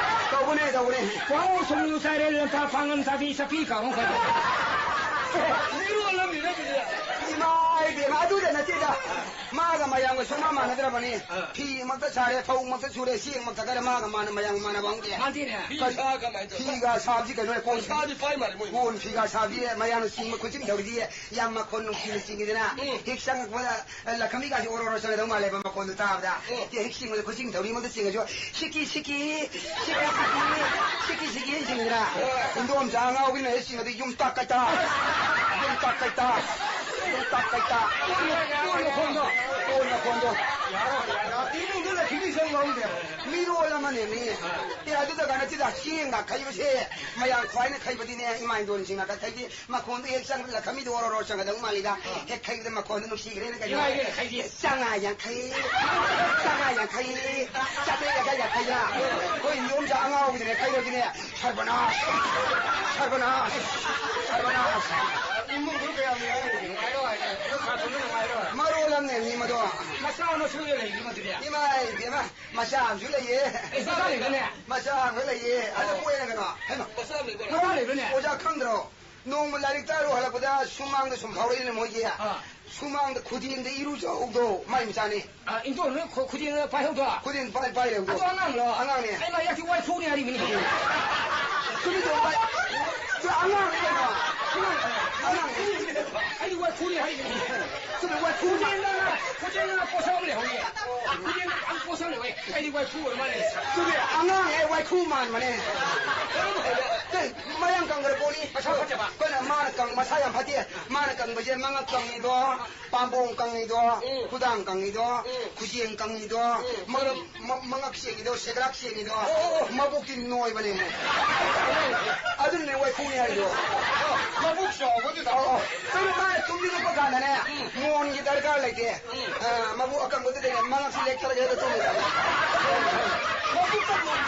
ꯇꯧꯕꯅꯦ, ꯇꯧꯕꯅꯦ꯫ ꯋꯥꯉꯨ, ꯁꯨꯛꯅꯨ, ꯁꯥꯏꯔꯦꯟ, ꯂꯝꯇꯥ, ꯄꯥꯡꯉꯝ, ꯊꯥꯕꯤ, ꯆꯐꯤ, ꯀꯥꯔꯣꯡ ꯄꯥꯏꯅ꯫ ꯃꯤꯔꯣꯜ ꯑꯃꯅꯤꯅꯦ ꯑꯗꯨꯗꯤ꯫ ꯏꯃꯥ ꯏꯕꯦꯝꯃ, ꯑꯗꯨꯗ ꯅꯠꯇꯦꯗ꯫ ꯃꯥꯒ ꯃꯌꯥꯝꯒ ꯁꯨꯡꯃꯥꯟ ꯃꯥꯟꯅꯗ꯭ꯔꯕꯅꯤ꯫ ꯑꯥ꯫ ꯐꯤꯃꯛꯇ ꯁꯥꯔꯦ, ꯐꯧꯃꯛꯇ ꯁꯨꯔꯦ, ꯆꯦꯡꯃꯛꯇ ꯀꯔꯦ, ꯃꯥꯒ ꯃꯥꯅ ꯃꯌꯥꯝꯒ ꯃꯥꯟꯅꯕ ꯍꯧꯅꯗꯦ꯫ ꯃꯥꯟꯗꯦꯅꯦ꯫ ꯐꯤ ꯀꯔꯤ? ꯁꯥ ꯀꯃꯥꯏꯅ ꯇꯧꯕ? ꯐꯤꯒ ꯁꯥꯕꯁꯤ ꯀꯩꯅꯣ, ꯀꯣꯟ ꯁꯥꯗꯤ ꯄꯥꯏ ꯃꯥꯜꯂꯦ ꯃꯣꯏ꯫ ꯀꯣꯟ ꯐꯤꯒ ꯁꯥꯕꯤ ꯃꯌꯥꯝꯅ ꯆꯤꯡꯕ ꯈꯨꯆꯤꯡ ꯇꯧꯔꯤꯗꯤ ꯌꯥꯝ ꯃꯈꯣꯟ ꯅꯨꯡꯁꯤꯅ ꯆꯤꯡꯉꯤꯗꯅ꯫ ꯎꯝ꯫ ꯍꯦꯛ ꯆꯪꯉꯛꯄꯗ ꯂꯈꯃꯤꯒꯥꯁꯦ ꯑꯣꯔꯣ ꯑꯣꯔꯣ ꯆꯪꯒꯗꯧ ꯃꯥꯜꯂꯦꯕ ꯃꯈꯣꯟꯗꯣ ꯇꯥꯕꯗ꯫ ꯑꯣ꯫ ꯇꯦ ꯍꯦꯛ ꯆꯤꯡꯕꯗ ꯈꯨꯆꯤꯡ ꯊꯧꯔꯤ ꯑꯃꯗ ꯆꯤꯡꯉꯁꯨ, "ꯁꯤꯀꯤ, ꯁꯤꯀꯤ, ꯁꯤꯀꯤ, ꯁꯤꯀꯤ, ꯁꯤꯀꯤ, ꯁꯤꯀꯤ" ꯆꯤꯡꯉꯤꯗꯅ꯫ ꯑꯣ꯫ ꯏꯟꯗꯣꯝꯆꯥ ꯑꯉꯥꯎꯕꯤꯅ ꯍꯦꯛ ꯆꯤꯡꯉꯗꯤ, "ꯌꯨꯝꯇꯥꯛ ꯀꯩꯇꯥ, ꯌꯨꯝꯇꯥꯛ ꯀꯩꯇꯥ, ꯌꯨꯝꯇꯥꯛ ꯀꯩꯇꯥ"꯫ ꯀꯣꯟ ꯃꯈꯣꯟꯗꯣ, ꯀꯣꯟ ꯃꯈꯣꯟꯗꯣ꯫ ꯏꯃꯨꯡꯗ ꯂꯩꯈꯤꯕ ꯏꯁꯩ ꯌꯥꯎꯔꯝꯗꯦ꯫ ꯃꯤꯔꯣꯜ ꯑꯃꯅꯦ ꯃꯤ꯫ ꯑꯦ, ꯑꯗꯨꯗ ꯀꯥꯟꯅ ꯁꯤꯗ ꯆꯦꯡꯒ ꯈꯩꯕꯁꯦ ꯃꯌꯥꯝ ꯈ꯭ꯋꯥꯏꯅ ꯈꯩꯕꯗꯤꯅꯦ, ꯏꯃꯥ ꯏꯟꯗꯣꯟꯁꯤꯡꯅ ꯈꯩꯗꯤ ꯃꯈꯣꯟꯗꯣ ꯍꯦꯛ ꯆꯪꯕꯗ ꯈꯃꯤꯗꯣ ꯑꯣꯔꯣ ꯑꯣꯔꯣ ꯆꯪꯒꯗꯧ ꯃꯥꯜꯂꯤꯗ꯫ ꯑꯥ꯫ ꯍꯦꯛ ꯈꯩꯕꯗ ꯃꯈꯣꯟꯗꯣ ꯅꯨꯡꯁꯤꯈ꯭ꯔꯦꯅ ꯀꯩꯅꯣ꯫ ꯏꯃꯥꯏ ꯏꯕꯦꯝꯃ, ꯈꯩꯗꯤ꯫ ꯆꯥꯉꯥ ꯌꯥꯡꯈꯩ, ꯆꯥꯉꯥ ꯌꯥꯡꯈꯩ, ꯆꯥꯇ꯭ꯔꯦꯠ ꯌꯥꯡꯈꯩ, ꯌꯥꯡꯈꯩꯗ꯫ ꯑꯩꯈꯣꯏ ꯏꯟꯗꯣꯝꯆꯥ ꯑꯉꯥꯎꯕꯤꯗꯨꯅꯦ ꯈꯩꯗꯣꯏꯁꯤꯅꯦ꯫ ꯁꯔꯕꯅꯥꯁ! ꯁꯔꯕꯅꯥꯁ! ꯁꯔꯕꯅꯥꯁ! ꯏꯃꯨꯡꯗꯨ ꯀꯌꯥꯝ ꯅꯨꯡꯉꯥꯏꯔꯤ? ꯅꯨꯡꯉꯥꯏꯔꯣ ꯍꯥꯏꯗꯤ? ꯅꯣꯏ ꯀꯥꯔꯇꯨꯟꯗꯣ ꯅꯨꯡꯉꯥꯏꯔꯣ? ꯃꯔꯣꯜ ꯑꯃꯅꯦ ꯃꯤ ꯃꯗꯣ꯫ ꯃꯆꯥ ꯃꯁꯨ ꯂꯩꯔꯤ ꯃꯗꯨꯗꯤ? ꯏꯃꯥꯏ ꯏꯕꯦꯝꯃ, ꯃꯆꯥ ꯑꯃꯁꯨ ꯂꯩꯌꯦ꯫ ꯑꯦ, ꯃꯆꯥ ꯂꯩꯕ꯭ꯔꯅꯦ? ꯃꯆꯥ ꯑꯃ ꯂꯩꯌꯦ꯫ ꯑꯗ ꯑꯣ꯫ ꯄꯣꯛꯑꯦꯅ ꯀꯩꯅꯣ? ꯍꯩꯃꯥ꯫ ꯃꯆꯥ ꯑꯃ ꯂꯩꯕ꯭ꯔꯣ? ꯃꯆꯥ ꯂꯩꯕ꯭ꯔꯅꯦ? ꯑꯣꯖꯥ ꯈꯪꯗ꯭ꯔꯣ? ꯅꯣꯡꯃ ꯂꯥꯏꯔꯤꯛ ꯇꯥꯔꯨ ꯍꯜꯂꯛꯄꯗ ꯁꯨꯃꯥꯡꯗ ꯁꯨꯝ ꯐꯥꯎꯔꯛꯏꯅꯦ ꯃꯣꯏꯒꯤ꯫ ꯑꯥ꯫ ꯁꯨꯃꯥꯡꯗ ꯈꯨꯗꯦꯡꯗ ꯏꯔꯨꯖꯍꯧꯗꯣ ꯃꯥꯏ ꯃꯆꯥꯅꯤ꯫ ꯑꯥ, ꯏꯟꯗꯣ, ꯅꯣꯏ ꯈꯨ-, ꯈꯨꯗꯦꯡꯗ ꯄꯥꯏꯍꯧꯗꯣ? ꯈꯨꯗꯦꯡ ꯄꯥꯏ, ꯄꯥꯏ ꯂꯩꯍꯧꯗꯣ꯫ ꯑꯗꯣ ꯑꯉꯥꯡꯂꯣ? ꯑꯉꯥꯡꯅꯦ꯫ ꯑꯩ ꯃꯥ ꯌꯥꯛꯇꯤ ꯋꯥꯏꯈꯨꯅꯤ ꯍꯥꯏꯔꯤꯕꯅꯤ꯫ ꯆꯨꯝꯃꯤ, ꯆꯨꯝꯃꯤ, ꯄꯥꯏ-, ꯆꯨꯝꯃꯤ, ꯑꯉꯥꯡꯅꯦ ꯀꯩꯅꯣ꯫ ꯑꯉꯥꯡ, ꯑꯉꯥꯡꯅꯦ꯫ ꯑꯩꯗꯤ ꯋꯥꯏꯈꯨꯅꯤ ꯍꯥꯏꯔꯤꯕꯅꯤ꯫ ꯆꯨꯝꯃꯤ, ꯋꯥꯏꯈꯨ ꯃꯥ-, ꯈꯨꯗꯦꯡꯗ, ꯈꯨꯗꯦꯡꯗ ꯄꯣꯠꯁꯛ ꯑꯃ ꯂꯩꯍꯧꯋꯤ꯫ ꯈꯨꯗꯦꯡꯗ ꯌꯥꯝ ꯄꯣꯠꯁꯛ ꯂꯩꯍꯧꯋꯤ꯫ ꯑꯩꯗꯤ ꯋꯥꯏꯈꯨ ꯑꯣꯏꯔ ꯃꯥꯜꯂꯦ꯫ ꯆꯨꯝꯃꯤ, ꯑꯉꯥꯡꯅꯦ, ꯋꯥꯏꯈꯨ ꯃꯥꯟꯕꯅꯦ꯫ ꯀꯔꯝ ꯍꯥꯏꯅ? ꯑꯦ, ꯃꯌꯥꯡ ꯀꯪꯈ꯭ꯔ ꯄꯣꯠꯅꯤ꯫ ꯃꯁꯥ ꯐꯠꯇꯕ? ꯑꯩꯈꯣꯏꯅ ꯃꯥꯅ ꯀꯪ-, ꯃꯁꯥ ꯌꯥꯝ ꯐꯠꯇꯦ꯫ ꯃꯥꯅ ꯀꯪꯕꯁꯦ ꯃꯉꯛ ꯀꯪꯉꯤꯗꯣ, ꯄꯥꯝꯕꯣꯝ ꯀꯪꯉꯤꯗꯣ, ꯎꯝ꯫ ꯈꯨꯗꯥꯡ ꯀꯪꯉꯤꯗꯣ, ꯎꯝ꯫ ꯈꯨꯖꯦꯡ ꯀꯪꯉꯤꯗꯣ, ꯎꯝ꯫ ꯃꯔꯝ-, ꯃ-, ꯃꯉꯛ ꯁꯦꯡꯉꯤꯗꯣ, ꯁꯦꯒ꯭ꯔꯥꯛ ꯁꯦꯡꯉꯤꯗꯣ, ꯑꯣ, ꯑꯣ, ꯑꯣ꯫ ꯃꯕꯨꯛꯇꯤ ꯅꯣꯏꯕꯅꯦ꯫ ꯑꯗꯨꯅꯅꯦ ꯋꯥꯏꯈꯨꯅꯤ ꯍꯥꯏꯗꯣ꯫ ꯃꯕꯨꯛ ꯆꯥꯎꯕꯗꯨꯗ꯫ ꯑꯣ, ꯑꯣ꯫ ꯀꯩꯅꯣ ꯃꯥꯅ ꯇꯨꯝꯅꯤꯡꯉꯛꯄ ꯀꯥꯟꯗꯅꯦ, ꯎꯝ꯫ ꯃꯣꯟꯒꯤ ꯗꯔꯀꯥꯔ ꯂꯩꯇꯦ꯫ ꯎꯝ꯫ ꯑ, ꯃꯕꯨꯛ ꯑꯀꯪꯕꯗꯨꯗꯅꯦ ꯃꯉꯛꯁꯤ ꯂꯦꯛꯊꯔꯒ ꯍꯦꯛꯇ ꯇꯨꯝꯃꯦ꯫ ꯃꯕꯨꯛꯇ ꯃꯣꯟ-,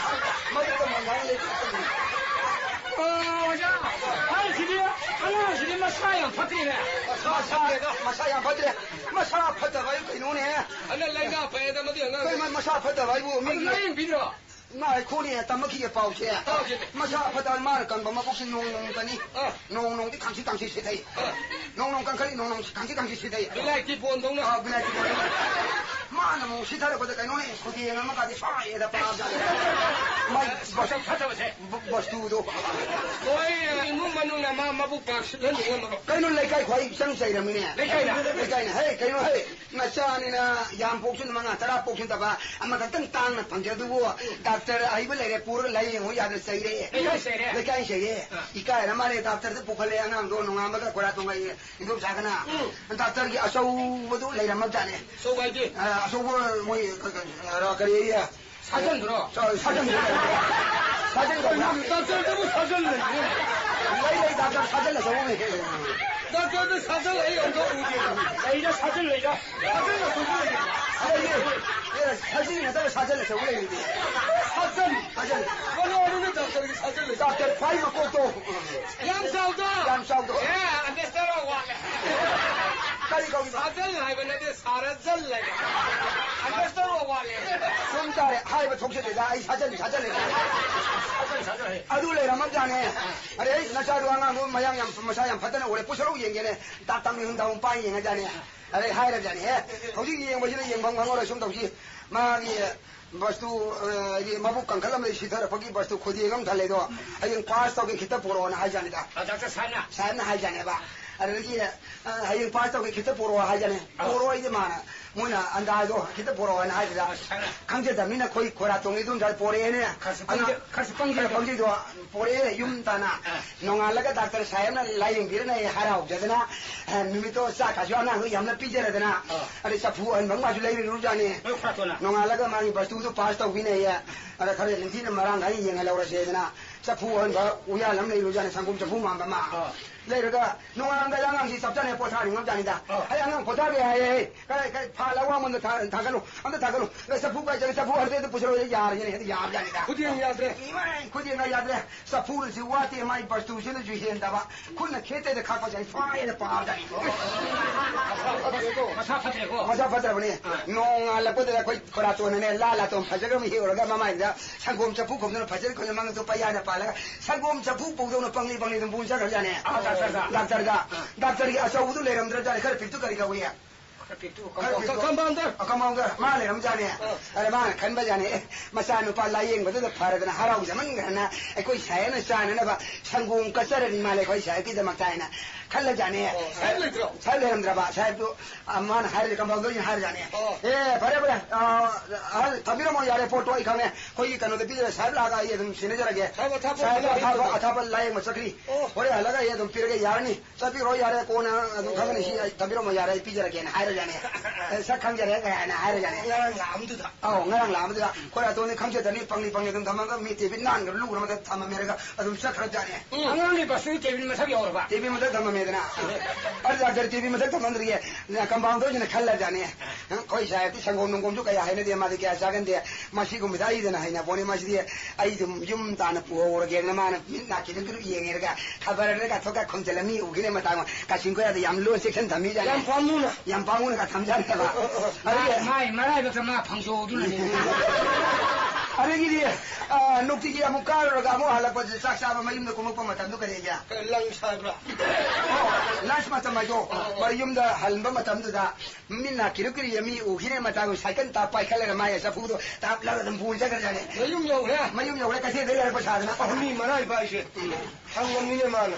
ꯃꯕꯨꯛꯇ ꯃꯣꯟ ꯂꯦꯛꯊꯔꯒ ꯇꯨꯝꯃꯦ꯫ ꯑꯣ, ꯑꯣꯖꯥ, ꯑꯍꯜꯁꯤꯗꯤ, ꯑꯉꯥꯡꯁꯤꯗꯤ ꯃꯁꯥ ꯌꯥꯝ ꯐꯠꯇ꯭ꯔꯤꯅꯦ꯫ ꯃꯁꯥ, ꯃꯁꯥ ꯌꯥꯝ ꯐꯠꯇ꯭ꯔꯦ꯫ ꯃꯁꯥ ꯐꯠꯇꯕ ꯍꯥꯏꯕꯨ ꯀꯩꯅꯣꯅꯦ? ꯑꯗ ꯂꯥꯏꯅꯥ ꯐꯩꯗ ꯃꯗꯨ ꯑꯉꯥꯡ꯫ ꯀꯩ ꯃ-, ꯃꯁꯥ ꯐꯠꯇꯕ ꯍꯥꯏꯕꯨ ꯑꯗꯨ ꯃꯤꯒꯤ ꯂꯥꯏꯌꯦꯡꯕꯤꯗ꯭ꯔꯣ? ꯉꯥꯏꯈꯣꯅꯦ, ꯇꯝꯃꯛꯈꯤꯒꯦ ꯄꯥꯎꯁꯦ꯫ ꯄꯥꯎꯁꯦ꯫ ꯃꯁꯥ ꯐꯠꯇ ꯃꯥꯅ ꯀꯪꯕ ꯃꯀꯣꯛꯁꯦ ꯅꯣꯡ ꯅꯣꯡ ꯀꯅꯤ꯫ ꯑꯥ꯫ ꯅꯣꯡ ꯅꯣꯡꯗꯤ ꯈꯪꯁꯤ ꯈꯪꯁꯤ ꯁꯤꯊꯩ꯫ ꯑꯥ꯫ ꯅꯣꯡ ꯅꯣꯡ ꯀꯟꯈꯠꯂꯤ, ꯅꯣꯡ ꯅꯣꯡ ꯈꯪꯁꯤ ꯈꯪꯁꯤ ꯁꯤꯊꯩ꯫ ꯕꯤꯂꯥꯏꯇꯤ ꯕꯣꯟꯗꯧꯅ꯫ ꯑꯥ, ꯕꯤꯂꯥꯏꯇꯤ ꯕꯣꯟꯗꯧꯅ꯫ ꯃꯥꯅ ꯑꯃꯨꯛ ꯁꯤꯊꯔꯛꯄꯗ ꯀꯩꯅꯣꯅꯦ, ꯈꯨꯗꯦꯡ ꯑꯃꯒꯗꯤ ꯁ꯭ꯋꯥꯏꯗ ꯄꯥꯕꯖꯥꯠꯅꯤ꯫ ꯃꯥꯏ ꯃꯁꯛ ꯐꯠꯇꯕꯁꯦ꯫ ꯕ-, ꯕꯁꯇꯨꯗꯣ꯫ ꯍꯣꯏ, ꯏꯃꯨꯡ ꯃꯅꯨꯡꯅ ꯃꯥ ꯃꯕꯨꯛ ꯄꯥꯛ ꯁꯤꯠꯍꯟꯕ ꯉꯝꯃꯔꯣꯏ꯫ ꯀꯩꯅꯣ, ꯂꯩꯀꯥꯏ ꯈ꯭ꯋꯥꯏ ꯏꯆꯪ ꯆꯩꯔꯝꯃꯤꯅꯦ꯫ ꯂꯩꯀꯥꯏꯅ? ꯂꯩꯀꯥꯏꯅ꯫ ꯍꯦ, ꯀꯩꯅꯣ, ꯍꯦ, ꯅꯆꯥꯅꯤꯅ ꯌꯥꯝ ꯄꯣꯛꯁꯅꯨ, ꯃꯉꯥ ꯇꯔꯥ ꯄꯣꯛꯁꯅꯨ ꯇꯕ, ꯑꯃꯈꯛꯇꯪ ꯇꯥꯡꯅ ꯐꯪꯖꯗꯨꯕꯨ, ꯗꯥꯛꯇꯔ ꯑꯍꯩꯕ ꯂꯩꯔꯦ, ꯄꯨꯔꯒ ꯂꯥꯌꯦꯡꯉꯨ ꯌꯥꯗꯅ ꯆꯩꯔꯦ꯫ ꯂꯩꯀꯥꯏ ꯆꯩꯔꯦ? ꯂꯩꯀꯥꯏ ꯆꯩꯔꯦ꯫ ꯑꯥ꯫ ꯏꯀꯥꯏꯔ ꯃꯥꯜꯂꯦ, ꯗꯥꯛꯇꯔꯗ ꯄꯨꯈꯠꯂꯦ, ꯑꯉꯥꯡꯗꯣ ꯅꯣꯡꯉꯥꯟꯕꯒ ꯈꯣꯏꯔꯥ ꯇꯣꯡꯉꯛꯑꯦ꯫ ꯏꯟꯗꯣꯝꯆꯥꯒꯅ ꯎꯝ꯫ ꯗꯥꯛꯇꯔꯒꯤ ꯑꯆꯧꯕꯗꯨ ꯂꯩꯔꯝꯃꯕꯖꯥꯠꯅꯦ꯫ ꯑꯆꯧꯕ ꯍꯥꯏꯗꯤ? ꯑ, ꯑꯆꯧꯕ ꯃꯣꯏ ꯀ-, ꯀ-, ꯀ-, ꯀꯔꯤ, ꯁꯥꯖꯟꯗꯨꯔꯣ? ꯁꯥ-, ꯁꯥꯖꯟꯗꯨ ꯂꯩꯔꯝꯃꯦ꯫ ꯁꯥꯖꯟ ꯀꯧꯕ꯫ ꯗꯥꯛꯇꯔꯗꯕꯨ ꯁꯥꯖꯟ ꯂꯩꯕ꯭ꯔꯣ? ꯂꯩ, ꯂꯩ, ꯗꯥꯛꯇꯔ ꯁꯥꯖꯟ ꯑꯆꯧꯕ ꯂꯩ꯫ ꯗꯥꯛꯇꯔꯗ ꯁꯥꯖꯟ ꯑꯩ ꯑꯝꯇ ꯎꯗꯦ꯫ ꯂꯩꯗ, ꯁꯥꯖꯟ ꯂꯩꯗ꯫ ꯁꯥꯖꯟ ꯑꯆꯧꯕ ꯂꯩ꯫ ꯂꯩ, ꯂꯩ꯫ ꯑꯦ, ꯁꯥꯖꯟ ꯅꯠꯇꯕ ꯁꯥꯖꯟ ꯑꯆꯧꯕ ꯂꯩꯔꯤꯗꯤ꯫ ꯁꯥꯖꯟ? ꯁꯥꯖꯟ꯫ ꯀꯅꯥꯅꯣꯅꯦ ꯗꯥꯛꯇꯔꯒꯤ ꯁꯥꯖꯟ ꯂꯩ? ꯗꯥꯛꯇꯔ ꯈ꯭ꯋꯥꯏ ꯃꯀꯣꯛꯇꯣ꯫ ꯌꯥꯝ ꯆꯥꯎꯗꯣ? ꯌꯥꯝ ꯆꯥꯎꯗꯣ꯫ ꯑꯦ, ꯑꯟꯗꯔꯁꯇꯦꯟꯗꯔ ꯋꯥꯠꯂꯦ꯫ ꯀꯔꯤ ꯀꯧꯔꯤꯕ? ꯁꯥꯖꯟ ꯍꯥꯏꯕ ꯅꯠꯇꯦ, ꯁꯥꯔꯖꯟ ꯍꯥꯏꯕ꯫ ꯑꯟꯗꯔꯁꯇꯦꯟꯗꯔ ꯋꯥꯠꯂꯦ꯫ ꯆꯨꯝ ꯇꯥꯔꯦ, ꯍꯥꯏꯕ ꯊꯣꯛꯆꯗꯦꯗ, ꯑꯩ ꯁꯥꯖꯟ, ꯁꯥꯖꯟ ꯂꯩ꯫ ꯁꯥꯖꯟ, ꯁꯥꯖꯟ ꯍꯥꯏ꯫ ꯑꯗꯨ ꯂꯩꯔꯝꯃꯕꯖꯥꯠꯅꯦ꯫ ꯑꯗꯩ ꯅꯆꯥꯗꯣ ꯑꯉꯥꯡꯗꯣ ꯃꯌꯥꯡ ꯌꯥꯝ, ꯃꯁꯥ ꯌꯥꯝ ꯐꯠꯇꯅ ꯎꯔꯦ, ꯄꯨꯁꯜꯂꯛꯎ ꯌꯦꯡꯒꯦꯅꯦ꯫ ꯇꯥꯛ ꯇꯥꯛ ꯅꯤꯍꯨꯝ ꯗꯥꯎꯟ ꯄꯥꯏ ꯌꯦꯡꯉꯖꯥꯠꯅꯦ꯫ ꯑꯗꯩ ꯍꯥꯏꯔꯕꯖꯥꯠꯅꯦ, "ꯑꯦ, ꯍꯧꯖꯤꯛ ꯌꯦꯡꯕꯁꯤꯗ ꯌꯦꯡꯐꯝ ꯈꯪꯉꯔꯣꯏ, ꯁꯨꯝ ꯇꯧꯁꯤ꯫ ꯃꯥꯒꯤ ꯕꯁꯇꯨ, ꯑ, ꯍꯥꯏꯗꯤ ꯃꯕꯨꯛ ꯀꯟꯈꯠꯂꯝꯕꯗꯒꯤ ꯁꯤꯊꯔꯛꯄꯒꯤ ꯕꯁꯇꯨ ꯈꯨꯗꯦꯡ ꯑꯃ ꯊꯜꯂꯦꯗꯣ, ꯍꯌꯦꯡ ꯄꯥꯁ ꯇꯧꯒꯦ ꯈꯤꯇ ꯄꯨꯔꯛꯑꯣꯅ" ꯍꯥꯏꯖꯥꯠꯅꯤꯗ꯫ ꯑ, ꯗꯥꯛꯇꯔ ꯁꯥꯍꯦꯕꯅ? ꯁꯥꯍꯦꯕꯅ ꯍꯥꯏꯖꯥꯠꯅꯦꯕ꯫ ꯑꯗꯨꯗꯒꯤ, "ꯑ, ꯍꯌꯦꯡ ꯄꯥꯁ ꯇꯧꯒꯦ ꯈꯤꯇ ꯄꯨꯔꯛꯑꯣ" ꯍꯥꯏꯖꯥꯠꯅꯦ꯫ ꯑ꯫ ꯄꯨꯔꯛꯑꯣ ꯍꯥꯏꯗꯤ ꯃꯥꯅ, ꯃꯣꯏꯅ ꯑꯟꯗꯥꯖꯗꯣ ꯈꯤꯇ ꯄꯨꯔꯛꯑꯣ ꯍꯥꯏꯅ ꯍꯥꯏꯗꯨꯗ꯫ ꯑ, ꯁꯥꯍꯦꯕꯅ? ꯈꯪꯖꯗꯕꯅꯤꯅ ꯑꯩꯈꯣꯏ ꯈꯣꯏꯔꯥ ꯇꯣꯡꯉꯤ ꯑꯗꯨꯝ ꯄꯣꯔꯛꯑꯦꯅꯦ꯫ ꯈꯔꯁꯨ ꯄꯪꯖ-, ꯑꯉꯥꯡ ꯈꯔꯁꯨ ꯄꯪꯖꯩꯗꯣ꯫ ꯈꯔ ꯄꯪꯖꯩꯗꯣ꯫ ꯄꯣꯔꯛꯑꯦ, ꯌꯨꯝ ꯇꯥꯅ꯫ ꯑ꯫ ꯅꯣꯡꯉꯥꯜꯂꯒ ꯗꯥꯛꯇꯔ ꯁꯥꯍꯦꯕꯅ ꯂꯥꯌꯦꯡꯕꯤꯔꯅꯤ ꯍꯔꯥꯎꯖꯗꯅ, ꯑ, ꯅꯨꯃꯤꯠꯇꯣ ꯆꯥꯛꯀꯥꯁꯨ ꯑꯉꯥꯡꯗꯣ ꯌꯥꯝꯅ ꯄꯤꯖꯔꯗꯅ, ꯑ꯫ ꯑꯗꯩ ꯆꯐꯨ ꯑꯍꯟꯕ ꯑꯃꯁꯨ ꯂꯩꯔꯨꯔꯖꯥꯠꯅꯤ꯫ ꯅꯣꯏ ꯈꯨꯔꯥꯇꯣꯟꯅ? ꯅꯣꯡꯉꯥꯜꯂꯒ ꯃꯥꯒꯤ ꯕꯁꯇꯨꯗꯣ ꯄꯥꯁ ꯇꯧꯕꯤꯅꯦꯌꯦ꯫ ꯑꯗ ꯈꯔ ꯅꯤꯡꯊꯤꯅ ꯃꯔꯥꯡ ꯀꯥꯏꯅ ꯌꯦꯡꯍꯜꯍꯧꯔꯁꯦꯗꯅ ꯆꯐꯨ ꯑꯍꯟꯕ ꯎꯌꯥꯟ ꯑꯃ ꯂꯩꯔꯨꯔꯖꯥꯠꯅꯤ, ꯁꯪꯒꯣꯝ ꯆꯐꯨ ꯃꯥꯟꯕ ꯑꯃ꯫ ꯑ꯫ ꯂꯩꯔꯒ ꯅꯣꯡꯉꯥꯜꯂꯝꯗꯥꯏꯗ ꯑꯉꯥꯡꯁꯤ ꯆꯞ ꯆꯥꯅ ꯄꯣꯊꯥꯅꯤꯡꯉꯝꯖꯥꯠꯅꯤꯗ꯫ ꯑꯥ꯫ ꯑꯩ ꯑꯉꯥꯡ ꯄꯣꯊꯥꯒꯦ ꯍꯥꯏꯌꯦ꯫ ꯀꯥꯏ, ꯀꯥꯏ, ꯐꯥꯜ ꯑꯋꯥꯡꯕꯗ ꯊꯥ-, ꯊꯥꯒꯠꯂꯨ꯫ ꯑꯝꯇ ꯊꯥꯒꯠꯂꯨ꯫ ꯑꯦ, ꯆꯐꯨ ꯀꯥꯏ ꯆꯠꯂꯤ? ꯆꯐꯨ ꯍꯥꯏꯔꯗꯤ ꯑꯗꯨ ꯄꯨꯁꯜꯂꯛꯑꯣ꯫ ꯌꯥꯔꯦꯅꯦ, ꯍꯦꯛꯇ ꯌꯥꯕꯖꯥꯠꯅꯤꯗ꯫ ꯈꯨꯗꯦꯡ ꯌꯥꯗ꯭ꯔꯦ꯫ ꯏꯃꯥꯏ, ꯈꯨꯗꯦꯡꯒ ꯌꯥꯗ꯭ꯔꯦ꯫ ꯆꯐꯨꯅꯁꯨ ꯋꯥꯠꯇꯦ, ꯃꯥꯏ ꯕꯁꯇꯨꯁꯤꯅꯁꯨ ꯍꯦꯟꯗꯕ꯫ ꯈꯨꯠꯅ ꯈꯦꯠꯇꯦꯗ ꯈꯥꯛꯄꯁꯦ ꯑꯩ ꯐꯥꯏꯅ ꯄꯥꯕꯖꯥꯠꯅꯤ꯫ ꯃꯁꯥ ꯐꯠꯇ꯭ꯔꯦꯀꯣ? ꯃꯁꯥ ꯐꯠꯇ꯭ꯔꯕꯅꯦ꯫ ꯑꯥ꯫ ꯅꯣꯡꯉꯥꯜꯂꯛꯄꯗ ꯑꯩꯈꯣꯏ ꯈꯣꯏꯔꯥꯇꯣꯟꯅꯅꯦ, ꯂꯥ ꯂꯥꯇꯣꯟ ꯐꯖꯈ꯭ꯔꯕ ꯍꯦꯛꯎꯔꯒ ꯃꯃꯥꯏꯗ ꯁꯪꯒꯣꯝ ꯆꯐꯨ ꯈꯣꯝꯗꯨꯅ ꯐꯖꯅ ꯈꯣꯝꯗꯨꯅ ꯃꯉꯛꯇꯣ ꯄꯩꯌꯥꯅ ꯄꯥꯜꯂꯒ ꯁꯪꯒꯣꯝ ꯆꯐꯨ ꯄꯧꯗꯧꯅ ꯄꯪꯂꯤ ꯄꯪꯂꯤ ꯑꯗꯨꯝ ꯄꯨꯟ ꯆꯠꯈ꯭ꯔꯖꯥꯠꯅꯦ꯫ ꯑꯥ, ꯗꯥꯛꯇꯔꯗ꯫ ꯑꯥ꯫ ꯗꯥꯛꯇꯔꯒꯤ ꯑꯆꯧꯕꯗꯨ ꯂꯩꯔꯝꯗ꯭ꯔꯖꯥꯠꯅꯦ꯫ ꯈꯔ ꯄꯤꯛꯇꯨ ꯀꯔꯤ ꯀꯧꯏ? ꯈꯔ ꯄꯤꯛꯇꯨ, ꯈꯔ ꯀꯝꯄꯥꯎꯟꯗꯔ꯫ ꯄꯤꯛꯇꯨ꯫ ꯀꯝꯄꯥꯎꯟꯗꯔ꯫ ꯃꯥ ꯂꯩꯔꯝꯖꯥꯠꯅꯦ꯫ ꯑꯥ꯫ ꯑꯗ ꯃꯥꯅ ꯈꯟꯕꯖꯥꯠꯅꯦ, "ꯑꯦ, ꯃꯆꯥꯅꯨꯄꯥ ꯂꯥꯌꯦꯡꯕꯗꯨꯗ ꯐꯔꯗꯅ ꯍꯔꯥꯎꯖꯃꯟꯈ꯭ꯔꯅ ꯑꯩꯈꯣꯏ ꯁꯥꯍꯦꯕꯅ ꯆꯥꯅꯅꯕ ꯁꯪꯒꯣꯝ ꯀꯠꯆꯔꯅꯤ ꯃꯥꯜꯂꯦ ꯑꯩꯈꯣꯏ ꯁꯥꯍꯦꯕꯀꯤꯗꯃꯛꯇ" ꯍꯥꯏꯅ ꯈꯜꯂꯖꯥꯠꯅꯦ꯫ ꯑꯣ, ꯁꯥꯍꯦꯕ ꯂꯩꯇ꯭ꯔꯣ? ꯁꯥꯍꯦꯕ ꯂꯩꯔꯝꯗ꯭ꯔꯕ꯫ ꯁꯥꯍꯦꯕꯇꯨ, ꯑ, ꯃꯥꯅ ꯍꯥꯏꯔꯤꯁꯦ, ꯀꯝꯄꯥꯎꯟꯗꯔꯁꯤꯅ ꯍꯥꯏꯔꯖꯥꯠꯅꯦ꯫ ꯑꯣ꯫ "ꯑꯦ, ꯐꯔꯦ, ꯐꯔꯦ, ꯑ, ꯑꯍꯜ, ꯊꯝꯕꯤꯔꯝꯃꯣ, ꯌꯥꯔꯦ, ꯄꯣꯠꯇꯣ ꯑꯩ ꯈꯪꯉꯦ꯫ ꯑꯩꯈꯣꯏꯒꯤ ꯀꯩꯅꯣꯗ ꯄꯤꯖꯔꯦ, ꯁꯥꯍꯦꯕ ꯂꯥꯛꯑꯒ ꯑꯩ ꯑꯗꯨꯝ ꯁꯤꯟꯅꯖꯔꯒꯦ꯫ ꯁꯥꯍꯦꯕ ꯑꯊꯥꯞꯄ ꯁꯥꯍꯦꯕ ꯂꯥꯛꯑꯦ ꯑꯊꯥꯞꯄ, ꯑꯗꯨꯝ꯫ ꯑꯊꯥꯞꯄ ꯂꯥꯌꯦꯡꯕ ꯆꯠꯈ꯭ꯔꯤ꯫ ꯑꯣ꯫ ꯍꯣꯔꯦꯟ ꯍꯜꯂꯒ ꯑꯩ ꯑꯗꯨꯝ ꯄꯤꯔꯒꯦ, ꯌꯥꯔꯅꯤ꯫ ꯆꯠꯄꯤꯔꯣ, ꯌꯥꯔꯦ, ꯀꯣꯟꯅ ꯑꯗꯨꯝ ꯈꯪꯒꯅꯤ, ꯁꯤ ꯑꯩ ꯊꯝꯕꯤꯔꯝꯃꯣ, ꯌꯥꯔꯦ, ꯑꯩ ꯄꯤꯖꯔꯒꯦꯅ" ꯍꯥꯏꯔꯖꯥꯠꯅꯦ꯫ "ꯑꯦ, ꯁꯛ ꯈꯪꯖꯔꯦ" ꯀꯥꯏꯅ ꯍꯥꯏꯔꯖꯥꯠꯅꯦ꯫ ꯉꯔꯥꯡ ꯂꯥꯛꯑꯝꯗꯨꯗ꯫ ꯑꯧ, ꯉꯔꯥꯡ ꯂꯥꯛꯑꯝꯗꯨꯗ꯫ ꯈꯣꯏꯔꯥꯇꯣꯟꯗꯤ ꯈꯪꯖꯗꯅꯤ, ꯄꯪꯂꯤ ꯄꯪꯂꯤ ꯑꯗꯨꯝ ꯊꯝꯃꯒ ꯃꯤ ꯇꯦꯕꯤꯜ ꯅꯥꯟꯈ꯭ꯔ ꯂꯨꯈ꯭ꯔ ꯃꯊꯛ ꯊꯝꯃꯝꯃꯦꯔꯒ ꯑꯗꯨꯝ ꯆꯠꯈ꯭ꯔꯖꯥꯠꯅꯦ꯫ ꯎꯝ, ꯑꯉꯥꯡꯒꯤ ꯕꯁꯇꯨꯒꯤ ꯇꯦꯕꯤꯜ ꯃꯊꯛ ꯌꯧꯔꯕ? ꯇꯦꯕꯤꯜ ꯃꯊꯛ ꯊꯝꯃꯝꯃꯦꯗꯅ꯫ ꯑꯗꯨ ꯗꯥꯛꯇꯔ ꯇꯦꯕꯤꯜ ꯃꯊꯛ ꯊꯝꯃꯝꯗ꯭ꯔꯤꯌꯦ꯫ ꯀꯝꯄꯥꯎꯟꯗꯔꯁꯤꯅ ꯈꯜꯂꯖꯥꯠꯅꯦ꯫ ꯑꯩꯈꯣꯏ ꯁꯥꯍꯦꯕꯇꯤ ꯁꯪꯒꯣꯝ ꯅꯨꯡꯒꯣꯝꯁꯨ ꯀꯌꯥ ꯍꯩꯅꯗꯦ, ꯃꯥꯗꯤ ꯀꯌꯥ ꯆꯥꯒꯟꯗꯦ꯫ ꯃꯁꯤꯒꯨꯝꯕꯗ ꯑꯩꯗꯅ ꯍꯩꯅ ꯄꯣꯠꯅꯤ꯫ ꯃꯁꯤꯗꯤ ꯑꯩ ꯑꯗꯨꯝ ꯌꯨꯝ ꯇꯥꯅ ꯄꯨꯍꯧꯔꯒꯦꯅ ꯃꯥꯅ ꯃꯤꯠ ꯅꯥ ꯈꯤꯇꯪ ꯈꯤꯇꯪ ꯌꯦꯡꯉꯦꯔꯒ ꯈꯕꯔꯗꯒ ꯊꯣꯛꯀ ꯈꯣꯝꯖꯤꯜꯂ ꯃꯤ ꯎꯈꯤꯅꯦ ꯃꯇꯥꯡ ꯀꯥꯆꯤꯟ ꯀꯣꯏꯌꯥꯗ ꯌꯥꯝ ꯂꯣꯟ ꯆꯦꯛꯁꯤꯟ ꯊꯝꯃꯤꯖꯥꯠꯅꯤ꯫ ꯌꯥꯝ ꯄꯥꯝꯃꯨꯅ꯫ ꯌꯥꯝ ꯄꯥꯝꯃꯨꯅꯒ ꯊꯝꯖꯥꯠꯅꯦꯕ꯫ ꯑꯗꯨꯒꯤ ꯃꯥꯏ ꯃꯔꯥꯏꯕꯛꯇ ꯃꯥ ꯐꯪꯖꯧꯗꯨꯅꯅꯦ꯫ ꯑꯗꯒꯤꯗꯤ, ꯑ, ꯅꯨꯡꯇꯤꯒꯤ ꯑꯃꯨꯛ ꯀꯥꯔꯨꯔꯒ ꯑꯃꯨꯛ ꯍꯜꯂꯛꯄꯁꯦ ꯆꯥꯛ ꯆꯥꯕ ꯃꯌꯨꯝꯗ ꯀꯨꯝꯃꯛꯄ ꯃꯇꯝꯗꯣ ꯀꯔꯤꯒꯤ? ꯂꯪꯁ ꯍꯥꯏꯕ꯭ꯔꯥ? ꯑꯣ, ꯂꯟꯁ ꯃꯇꯝ ꯍꯥꯏꯗꯣ꯫ ꯑꯣ, ꯑꯣ꯫ ꯃꯌꯨꯝꯗ ꯍꯟꯕ ꯃꯇꯝꯗꯨꯗ ꯃꯤꯠ ꯅꯥ ꯀꯤꯔꯨ ꯀꯤꯔꯨ ꯃꯤ ꯎꯈꯤꯅꯦ ꯃꯇꯥꯒꯨ ꯁꯥꯏꯀꯜ ꯇꯥꯞ ꯄꯥꯏꯈꯠꯂꯒ ꯃꯥꯏ ꯆꯐꯨꯗꯣ ꯇꯥꯞꯂꯒ ꯑꯗꯨꯝ ꯄꯨꯔ ꯆꯠꯈ꯭ꯔꯖꯥꯠꯅꯦ꯫ ꯃꯌꯨꯝ ꯌꯧꯈ꯭ꯔꯦ? ꯃꯌꯨꯝ ꯌꯧꯈ꯭ꯔꯦ, ꯀꯩꯊꯦꯜꯗ ꯂꯩꯔꯛꯄ ꯁꯥꯗꯅ꯫ ꯑꯣ, ꯃꯤ ꯃꯔꯥꯏꯕ ꯍꯥꯏꯁꯦ꯫ ꯎꯝ꯫ ꯍꯪꯉꯝꯅꯤꯅꯦ ꯃꯥꯅ꯫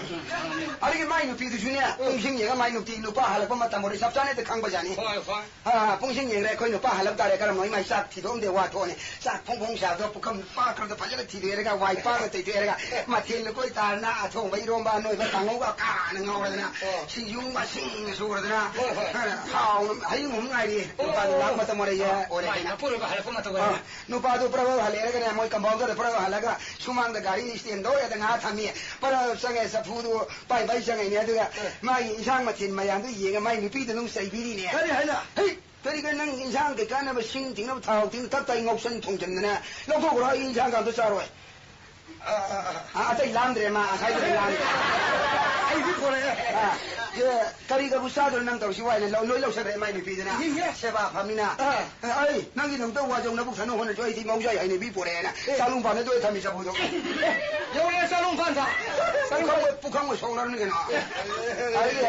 ꯑꯗꯒꯤ ꯃꯥꯏ ꯅꯨꯄꯤꯗꯨꯁꯨꯅꯦ, ꯎꯝ꯫ ꯄꯨꯡꯁꯤꯡ ꯌꯦꯡꯉ ꯃꯥꯏ ꯅꯨꯄꯤ ꯅꯨꯄꯥ ꯍꯜꯂꯛꯄ ꯃꯇꯝ ꯑꯣꯏꯔꯦ ꯆꯞ ꯆꯥꯅ ꯍꯦꯛꯇ ꯈꯪꯕꯖꯥꯠꯅꯤ꯫ ꯍꯣꯏ, ꯍꯣꯏ꯫ ꯑꯥ, ꯄꯨꯡꯁꯤꯡ ꯌꯦꯡꯈ꯭ꯔꯦ, ꯑꯩꯈꯣꯏ ꯅꯨꯄꯥ ꯍꯜꯂꯛ ꯇꯥꯔꯦ, ꯀꯔꯝꯕ ꯏꯃꯥꯏ ꯆꯥꯛ ꯊꯤꯗꯣꯛꯑꯝꯗꯦ ꯋꯥ ꯊꯣꯛꯑꯅꯤ꯫ ꯆꯥꯛ ꯐꯣꯡ ꯐꯣꯡ ꯁꯥꯕꯗꯣ ꯄꯨꯈꯝ ꯄꯥꯛꯈ꯭ꯔꯕꯗ ꯐꯖꯅ ꯊꯤꯗꯣꯛꯑꯦꯔꯒ, ꯋꯥꯏ ꯄꯥꯛꯅ ꯇꯩꯊꯣꯛꯑꯦꯔꯒ, ꯃꯊꯦꯜ ꯂꯨꯀꯣꯏ ꯇꯥꯔꯅ, ꯑꯊꯣꯡꯕ, ꯏꯔꯣꯝꯕ, ꯑꯅꯣꯏꯕ, ꯀꯥꯡꯉꯧꯒ ꯀꯥꯅ ꯉꯧꯔꯗꯅ, ꯑꯣ꯫ ꯁꯤꯡꯖꯨ ꯃꯁꯤꯡꯅ ꯁꯨꯔꯗꯅ, ꯍꯣꯏ, ꯍꯣꯏ꯫ ꯍꯥꯎꯅ ꯍꯌꯤꯡ ꯑꯍꯨꯝ ꯉꯥꯏꯔꯤ꯫ ꯑꯣ꯫ ꯅꯨꯄꯥꯗꯨ ꯂꯥꯛ ꯃꯇꯝ ꯑꯣꯏꯔꯦ, ꯑꯣ, ꯑꯣꯏꯔꯦ ꯃꯥꯏ ꯍꯥꯏꯅ꯫ ꯃꯄꯨꯔꯣꯏꯕ ꯍꯜꯂꯛꯄ ꯃꯇꯝ ꯑꯣꯏꯔꯦ꯫ ꯑꯥ, ꯅꯨꯄꯥꯗꯨ ꯄ꯭ꯔꯚꯥ ꯍꯜꯂꯛꯑꯦꯔꯒꯅꯦ, ꯃꯣꯏ ꯀꯝꯄꯥꯎꯟꯗꯔꯗ ꯄ꯭ꯔꯚꯥ ꯍꯜꯂꯒ ꯁꯨꯃꯥꯡꯗ ꯒꯥꯔꯤ ꯏꯁꯇꯦꯟꯗ ꯑꯣꯏꯔꯗ ꯉꯥꯏꯍꯥꯛ ꯊꯝꯃꯤ꯫ ꯄ꯭ꯔꯚꯥ ꯆꯪꯉꯦ, ꯆꯐꯨꯗꯨ ꯄꯥꯏ ꯄꯥꯏ ꯆꯪꯉꯛꯏꯅꯦ꯫ ꯑꯗꯨꯒ ꯑꯥ꯫ ꯃꯥꯒꯤ ꯏꯟꯁꯥꯡ ꯃꯊꯦꯜ ꯃꯌꯥꯝꯗꯨ ꯌꯦꯡꯉ ꯃꯥꯏ ꯅꯨꯄꯤꯗꯨ ꯑꯗꯨꯝ ꯆꯩꯕꯤꯔꯤꯅꯦ꯫ ꯀꯔꯤ ꯍꯥꯏꯅ? ꯍꯩ! ꯀꯔꯤꯒ ꯅꯪ ꯏꯟꯁꯥꯡ ꯀꯩ ꯀꯥꯟꯅꯕ ꯁꯤꯡ ꯇꯤꯡꯅꯕ ꯊꯥꯎ ꯇꯤꯡꯅ ꯇꯞ ꯇꯥꯏ ꯉꯧꯁꯟ ꯊꯣꯡꯖꯟꯗꯅ ꯂꯧꯊꯣꯛꯈ꯭ꯔꯣ, ꯑꯩ ꯏꯟꯁꯥꯡꯒ ꯑꯝꯇ ꯆꯥꯔꯣꯏ꯫ ꯑ, ꯑ, ꯑ꯫ ꯑ, ꯑꯇꯩ ꯂꯥꯝꯗ꯭ꯔꯦ ꯃꯥ, ꯉꯁꯥꯏꯗꯒꯤ ꯂꯥꯝꯗ꯭ꯔꯦ꯫ ꯑꯩꯗꯤ ꯄꯨꯔꯛꯑꯦ꯫ ꯑ, ꯑꯦ, ꯀꯔꯤꯒꯕꯨ ꯆꯥꯗꯣꯏꯅꯣ ꯅꯪ ꯇꯧꯔꯤꯁꯤ ꯋꯥꯏꯅ ꯂꯧ-, ꯂꯣꯏ ꯂꯧꯁꯟꯈ꯭ꯔꯦ ꯃꯥꯏ ꯅꯨꯄꯤꯗꯨꯅ꯫ ꯏꯍꯦ꯫ ꯁꯦꯕꯥ ꯐꯝꯃꯤꯅ꯫ ꯑ꯫ ꯑꯦ, ꯑꯩ ꯅꯪꯒꯤ ꯅꯨꯡꯇ ꯋꯥꯖꯧ ꯅꯕꯨꯛ ꯊꯟꯅ ꯍꯣꯠꯅꯁꯨ ꯑꯩꯗꯤ ꯃꯧꯖꯥꯏ ꯍꯩꯅꯕꯤ ꯄꯨꯔꯛꯑꯦꯅ ꯑꯦ꯫ ꯆꯥꯂꯨꯡ ꯄꯥꯟꯗ ꯇꯣꯏ ꯊꯝꯃꯤ ꯆꯐꯨꯗꯣ꯫ ꯌꯧꯔꯦ ꯆꯥꯂꯨꯡ ꯄꯥꯟꯗ꯫ ꯄꯨꯈꯝ, ꯄꯨꯈꯝ ꯁꯣꯛꯂꯔꯅꯤ ꯀꯩꯅꯣ꯫ ꯑꯗꯨꯗꯤ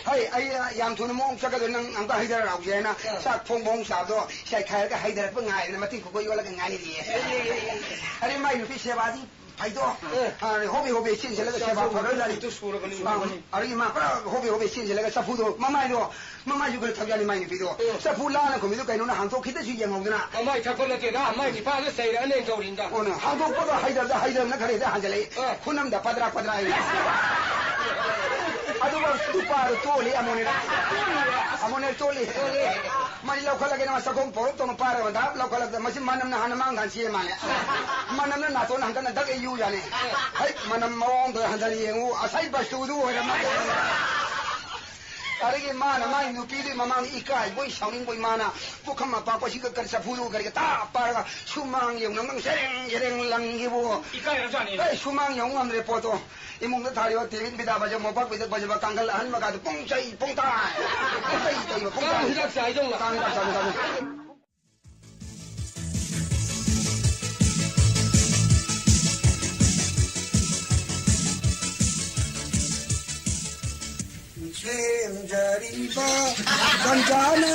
ꯍꯩ, ꯑꯩ ꯌꯥꯝ ꯊꯨꯅ ꯃꯑꯣꯡ ꯆꯠꯀꯗꯣꯏ ꯅꯪ ꯑꯝꯇ ꯍꯩꯊꯔꯛꯎꯁꯦ ꯍꯥꯏꯅ ꯑꯥ꯫ ꯆꯥꯛ ꯐꯣꯡ ꯐꯣꯡ ꯆꯥꯕꯗꯣ ꯆꯥꯏꯈꯥꯏꯔꯒ ꯍꯩꯊꯔꯛꯄ ꯉꯥꯏꯗꯅ ꯃꯇꯤꯟ ꯈꯣꯛꯄ ꯌꯣꯜꯂꯒ ꯉꯥꯏꯔꯤꯌꯦ꯫ ꯑꯦ, ꯑꯦ, ꯑꯦ, ꯑꯦ꯫ ꯑꯗꯩ ꯃꯥꯏ ꯅꯨꯄꯤ ꯁꯦꯕꯥꯗꯤ ꯐꯩꯗꯣ꯫ ꯑꯦ꯫ ꯑꯥ, ꯍꯣꯕꯦ ꯍꯣꯕꯦ ꯆꯦꯟꯁꯤꯜꯂꯒ ꯁꯦꯕꯥ ꯐꯔꯣꯏ ꯂꯥꯅꯤ꯫ ꯁꯨꯔꯕꯅꯤ, ꯑꯥ, ꯁꯨꯔꯕꯅꯤ꯫ ꯑꯗꯒꯤ ꯃꯥ ꯄꯨꯔꯥ ꯍꯣꯕꯦ ꯍꯣꯕꯦ ꯆꯦꯟꯁꯤꯜꯂꯒ ꯆꯐꯨꯗꯣ ꯃꯃꯥꯏꯗꯣ, ꯃꯃꯥꯏꯁꯨ ꯈꯔ ꯊꯛꯌꯥꯅꯤ ꯃꯥꯏ ꯅꯨꯄꯤꯗꯣ꯫ ꯑꯦ꯫ ꯆꯐꯨ ꯂꯥꯅ ꯈꯨꯝꯃꯤꯗꯣ ꯀꯩꯅꯣꯅ ꯍꯥꯡꯗꯣꯛꯈꯤꯗꯁꯨ ꯌꯦꯡꯍꯧꯗꯅ꯫ ꯃꯃꯥꯏ ꯊꯛꯄ ꯅꯠꯇꯦꯗ, ꯃꯥꯏ ꯅꯤꯄꯥꯗ ꯆꯩꯔꯛꯑꯅꯦꯅ ꯇꯧꯔꯤꯅꯤꯗ꯫ ꯑꯣꯅ ꯍꯥꯡꯗꯣꯛꯄꯒ ꯍꯩꯗꯕꯗ ꯍꯩꯗꯕꯅ ꯈꯔ ꯍꯦꯛꯇ ꯍꯟꯖꯤꯜꯂꯛꯏ꯫ ꯑꯦ꯫ ꯈꯨꯅꯝꯗ ꯄꯗ꯭ꯔꯥ ꯄꯗ꯭ꯔꯥ ꯍꯥꯏꯅ꯫ ꯑꯗꯨꯒ ꯅꯨꯄꯥꯗꯣ ꯇꯣꯜꯂꯤ ꯑꯃꯨꯛꯅꯦ꯫ ꯑꯃꯨꯛꯅꯦ ꯇꯣꯜꯂꯤ꯫ ꯃꯥꯗꯤ ꯂꯧꯈꯠꯂꯒꯦꯅ ꯃꯥ ꯆꯥꯛꯈꯣꯝ ꯄꯣꯔꯞ ꯇꯧꯅ ꯄꯥꯏꯔꯒ ꯗꯥꯞ ꯂꯧꯈꯠꯂꯛꯇ ꯃꯁꯤ ꯃꯅꯝꯅ ꯍꯥꯟꯅ ꯃꯥꯡ ꯊꯥꯟ ꯆꯦ ꯃꯥꯜꯂꯦ꯫ ꯃꯅꯝꯅ ꯅꯥꯇꯣꯟ ꯍꯟꯒꯠꯅ ꯗꯛ ꯏꯌꯨ ꯌꯥꯅꯤ꯫ ꯍꯩ ꯃꯅꯝ ꯃꯑꯣꯡꯗꯣ ꯍꯟꯊꯅ ꯌꯦꯡꯉꯨ ꯑꯁꯩ ꯕꯁꯇꯨꯗꯨ ꯑꯣꯏꯔꯝꯃꯦ꯫ ꯑꯗꯒꯤ ꯃꯥꯅ ꯃꯥꯒꯤ ꯅꯨꯄꯤꯗꯨꯒꯤ ꯃꯃꯥꯡꯗ ꯏꯀꯥꯏꯕꯣꯏ ꯁꯥꯎꯅꯤꯡꯕꯣꯏ ꯃꯥꯅ ꯄꯨꯈꯝ ꯑꯄꯥꯛꯄꯁꯤꯒ ꯀꯔꯤ ꯆꯐꯨꯗꯨ ꯀꯔꯤꯒ ꯇꯥ ꯄꯥꯏꯔꯒ ꯁꯨꯃꯥꯡ ꯌꯧꯅ ꯅꯪ ꯁꯦꯔꯦꯡ ꯁꯦꯔꯦꯡ ꯂꯪꯈꯤꯕꯣ꯫ ꯏꯀꯥꯏꯔꯖꯥꯠꯅꯤ꯫ ꯑꯩ ꯁꯨꯃꯥꯡ ꯌꯧ ꯉꯝꯗ꯭ꯔꯦ ꯄꯣꯠꯇꯣ꯫ ꯏꯃꯨꯡꯗ ꯊꯥꯔꯤꯕ ꯇꯦꯕꯤꯟ ꯐꯤꯗꯥ ꯕꯖ ꯃꯣꯝꯄꯥꯛ ꯐꯤꯗꯛ ꯕꯖꯕ ꯀꯥꯡꯈꯜ ꯑꯍꯟ ꯃꯈꯥꯗ ꯄꯨꯡ ꯆꯩ ꯄꯨꯡ ꯇꯥꯏ꯫ ꯄꯨꯡ ꯆꯩ ꯆꯩꯕ ꯄꯨꯡ ꯀꯥꯡ ꯇꯥꯏ꯫ ꯍꯤꯗꯥꯛ ꯆꯥꯏꯗꯧꯅ꯫ ꯀꯥꯡ ꯍꯤꯗꯥꯛ ꯆꯥꯏꯗꯧꯅ꯫ ꯁꯦꯝꯖꯔꯤꯕ ꯒꯟꯖꯥꯅ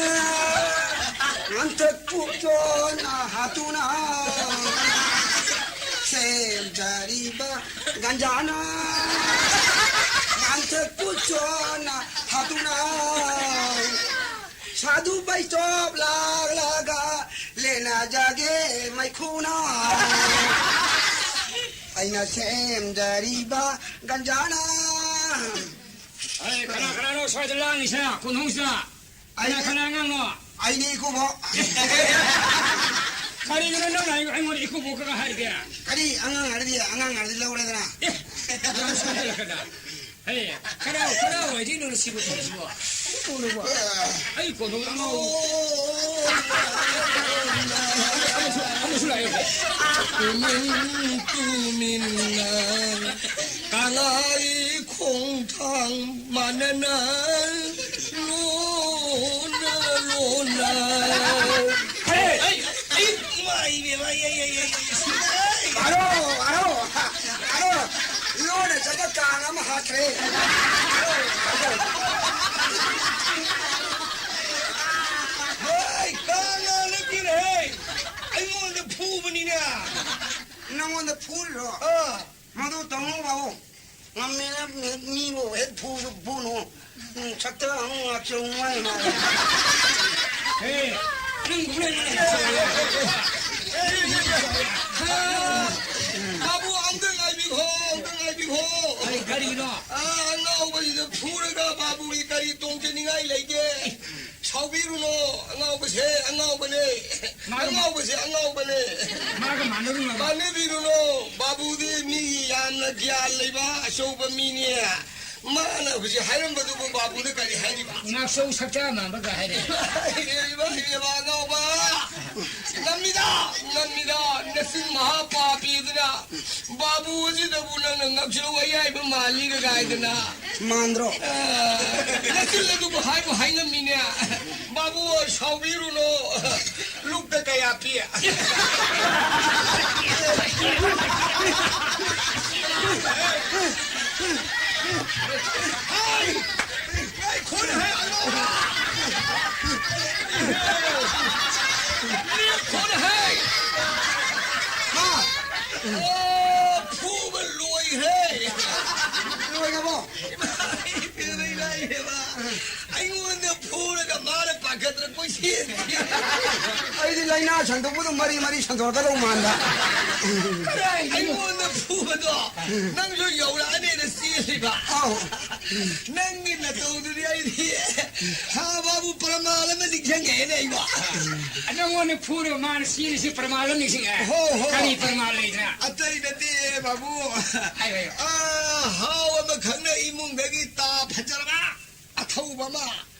ꯉꯥꯡꯊꯛ ꯄꯨꯛꯆꯣꯟꯅ ꯍꯥꯠꯇꯨꯅ ꯁꯦꯝꯖꯔꯤꯕ ꯒꯟꯖꯥꯅ ꯉꯥꯡꯊꯛ ꯄꯨꯛꯆꯣꯟꯅ ꯍꯥꯠꯇꯨꯅ ꯁꯥꯗꯨ ꯕꯩꯆꯣꯞ ꯂꯥꯛꯂꯒ ꯅꯥꯖꯒꯦ ꯃꯩꯈꯨꯅ, ꯑꯩꯅ ꯁꯦꯝꯖꯔꯤꯕ ꯒꯟꯖꯥꯅ꯫ ꯑꯩ, ꯀꯅꯥ ꯀꯅꯥꯅꯣ ꯁ꯭ꯋꯥꯏꯗ ꯂꯥꯡꯉꯤꯁꯦ ꯀꯣꯟꯊꯣꯡꯁꯤꯗ? ꯀꯅꯥ, ꯑꯩ, ꯀꯅꯥ ꯑꯉꯥꯡꯅꯣ? ꯑꯩꯅꯦ ꯏꯀꯨꯕꯣꯛ꯫ ꯀꯔꯤꯒꯤꯅꯣ ꯅꯪꯅ ꯑꯩ-, ꯑꯩꯉꯣꯟꯗ ꯏꯀꯨꯕꯣꯛꯀ ꯍꯥꯏꯔꯤꯗꯤ? ꯀꯔꯤ ꯑꯉꯥꯡ ꯍꯥꯏꯔꯗꯤ, ꯑꯉꯥꯡ ꯍꯥꯏꯔꯗꯤ ꯂꯧꯔꯦꯗꯅ꯫ ꯑꯦ, ꯌꯥꯝ ꯁꯣꯏꯍꯜꯂꯛꯀꯅ꯫ ꯍꯦ, ꯀꯅꯥ, ꯀꯅꯥ ꯑꯣꯏꯗꯣꯏꯅꯣ ꯁꯤꯕꯨ ꯇꯧꯔꯤꯁꯤꯕꯣ? ꯑꯩ ꯀꯣꯟꯊꯣꯡ ꯑꯉꯥꯎ-, ꯑꯃꯁꯨ, ꯑꯃꯁꯨ ꯂꯥꯛꯑꯦ꯫ ꯇꯨꯃꯤꯟ ꯇꯨꯃꯤꯟꯅ ꯀꯅꯥꯒꯤ ꯈꯣꯡꯊꯥꯡ ꯃꯥꯟꯅꯅ ꯂꯣꯟꯅ ꯂꯣꯟꯅ꯫ ꯍꯦ! ꯑꯩ, ꯑꯩ, ꯏꯃꯥ, ꯏꯕꯦꯝꯃ, ꯑꯩ, ꯑꯩ, ꯑꯩ, ꯑꯩ, ꯑꯩ, ꯑꯔꯣ, ꯑꯔꯣ, ꯑꯔꯣ, ꯂꯣꯟꯅ ꯆꯠꯄ ꯀꯥꯡ ꯑꯃ ꯍꯥꯠꯈ꯭ꯔꯦ꯫ ꯍꯦ, ꯀꯥꯡ ꯅꯠꯇꯦꯅꯦꯍꯦ! ꯑꯩꯉꯣꯟꯗ ꯐꯨꯕꯅꯤꯅꯦ! ꯅꯪꯉꯣꯟꯗ ꯐꯨꯔꯤꯔꯣ? ꯑꯥ꯫ ꯃꯗꯨ ꯇꯧꯅꯨ ꯕꯥꯕꯨ꯫ ꯉꯝꯃꯦꯅ ꯃꯤꯕꯨ ꯍꯦꯛ ꯐꯨ-, ꯐꯨꯅꯨ꯫ ꯎꯝ, ꯁꯛꯇ ꯑꯃꯨꯛ ꯉꯥꯛꯆꯧ ꯃꯥꯏ ꯃꯥꯏ꯫ ꯍꯦ, ꯅꯪ ꯈꯨꯂꯩ ꯃꯥꯏ ꯉꯥꯛꯆꯧ꯫ ꯍꯥ, ꯕꯥꯕꯨ, ꯑꯝꯇ ꯉꯥꯏꯕꯤꯈꯣ, ꯑꯝꯇ ꯉꯥꯏꯕꯤꯈꯣ꯫ ꯑꯩ ꯀꯔꯤꯅꯣ? ꯑꯥ, ꯑꯉꯥꯎꯕꯁꯤꯗ ꯐꯨꯔꯒ ꯕꯥꯕꯨꯒꯤ ꯀꯔꯤ ꯇꯣꯡꯖꯅꯤꯡꯉꯥꯏ ꯂꯩꯒꯦ? ꯁꯥꯎꯕꯤꯔꯨꯅꯣ, ꯑꯉꯥꯎꯕꯁꯦ ꯑꯉꯥꯎꯕꯅꯦ꯫ ꯃꯥꯒ ꯑꯉꯥꯎꯕꯁꯦ ꯑꯉꯥꯎꯕꯅꯦ꯫ ꯃꯥꯒ ꯃꯥꯟꯅꯔꯨꯅꯕ꯫ ꯃꯥꯟꯅꯕꯤꯔꯨꯅꯣ꯫ ꯕꯥꯕꯨꯗꯤ ꯃꯤꯒꯤ ꯌꯥꯝꯅ ꯒ꯭ꯌꯥꯟ ꯂꯩꯕ ꯑꯆꯧꯕ ꯃꯤꯅꯦ꯫ ꯃꯥꯅ ꯍꯧꯖꯤꯛ ꯍꯥꯏꯔꯝꯕꯗꯨꯕꯨ ꯕꯥꯕꯨꯅ ꯀꯔꯤ ꯍꯥꯏꯔꯤꯕ? ꯉꯥꯛꯆꯧ ꯁꯛꯆꯥ ꯃꯥꯟꯕꯒ ꯍꯥꯏꯔꯦ꯫ ꯏꯕꯦꯝꯃ, ꯏꯕꯦꯝꯃ, ꯑꯉꯥꯎꯕ꯫ ꯉꯝꯃꯤꯗ, ꯉꯝꯃꯤꯗ, ꯅꯆꯤꯟ ꯃꯍꯥ ꯄꯥꯄꯤꯗꯨꯅ꯫ ꯕꯥꯕꯨ ꯑꯁꯤꯗꯕꯨ ꯅꯪꯅ ꯉꯛꯁꯝ ꯑꯌꯥꯏꯕ ꯃꯥꯜꯂꯤꯒ ꯀꯥꯏꯗꯅ꯫ ꯃꯥꯟꯗ꯭ꯔꯣ? ꯑ, ꯅꯆꯤꯜ ꯑꯗꯨꯕꯨ ꯍꯥꯏꯕꯨ ꯍꯥꯏꯉꯝꯃꯤꯅꯦ꯫ ꯕꯥꯕꯨ, ꯁꯥꯎꯕꯤꯔꯨꯅꯨ꯫ ꯂꯨꯞꯇ ꯀꯌꯥ ꯄꯤ? ꯍꯥꯏ! ꯉꯥꯏꯈꯣꯅꯦꯍꯦ, ꯑꯉꯥꯎꯕ! ꯉꯥꯏꯈꯣꯅꯦꯍꯦ! ꯍꯥ? ꯑꯣ, ꯐꯨꯕ ꯂꯣꯏꯈ꯭ꯔꯦ! ꯂꯣꯏꯈ꯭ꯔꯕꯣ? ꯏꯃꯥ, ꯏꯃꯥ, ꯏꯃꯥ, ꯏꯃꯥ! ꯑꯩꯉꯣꯟꯗ ꯐꯨꯔꯒ ꯃꯥꯅ ꯄꯥꯈꯠꯇꯅ ꯀꯣꯏꯆꯦꯟ ꯆꯦꯜꯂꯤ꯫ ꯑꯩꯗꯤ ꯂꯥꯏꯅꯥ ꯁꯟꯗꯣꯛꯄꯗꯣ ꯃꯔꯤ ꯃꯔꯤ ꯁꯟꯗꯣꯔꯛꯀꯗꯧ ꯃꯥꯟꯕ꯫ ꯑꯩꯉꯣꯟꯗ ꯐꯨꯕꯗꯣ ꯅꯪꯁꯨ ꯌꯧꯔꯛꯑꯅꯦꯅ ꯆꯦꯜꯂꯤꯕ꯫ ꯑꯧ꯫ ꯅꯪꯒꯤ ꯅꯇꯧꯗꯨꯗꯤ ꯑꯩꯗꯤ ꯍꯥ ꯕꯥꯕꯨ ꯄ꯭ꯔꯃꯥꯟ ꯑꯃ ꯅꯤꯡꯁꯤꯡꯉꯛꯑꯦꯅꯦ ꯑꯩꯕꯣ꯫ ꯅꯪꯉꯣꯟꯗ ꯐꯨꯔꯒ ꯃꯥꯅ ꯆꯦꯜꯂꯤꯁꯤ ꯄ꯭ꯔꯃꯥꯟ ꯑꯃ ꯅꯤꯡꯁꯤꯡꯉꯛꯑꯦ꯫ ꯍꯣ, ꯍꯣ꯫ ꯀꯔꯤ ꯄ꯭ꯔꯃꯥꯟ ꯂꯩꯗꯅ? ꯑꯇꯩ ꯅꯠꯇꯦ ꯕꯥꯕꯨ꯫ ꯍꯥꯏꯌꯣ, ꯍꯥꯏꯌꯣ꯫ ꯑꯥ, ꯍꯥꯎ ꯑꯃꯈꯛꯅ ꯏꯃꯨꯡꯗꯒꯤ ꯇꯥ ꯐꯖꯔꯕ ꯑꯊꯧꯕ ꯑꯃ,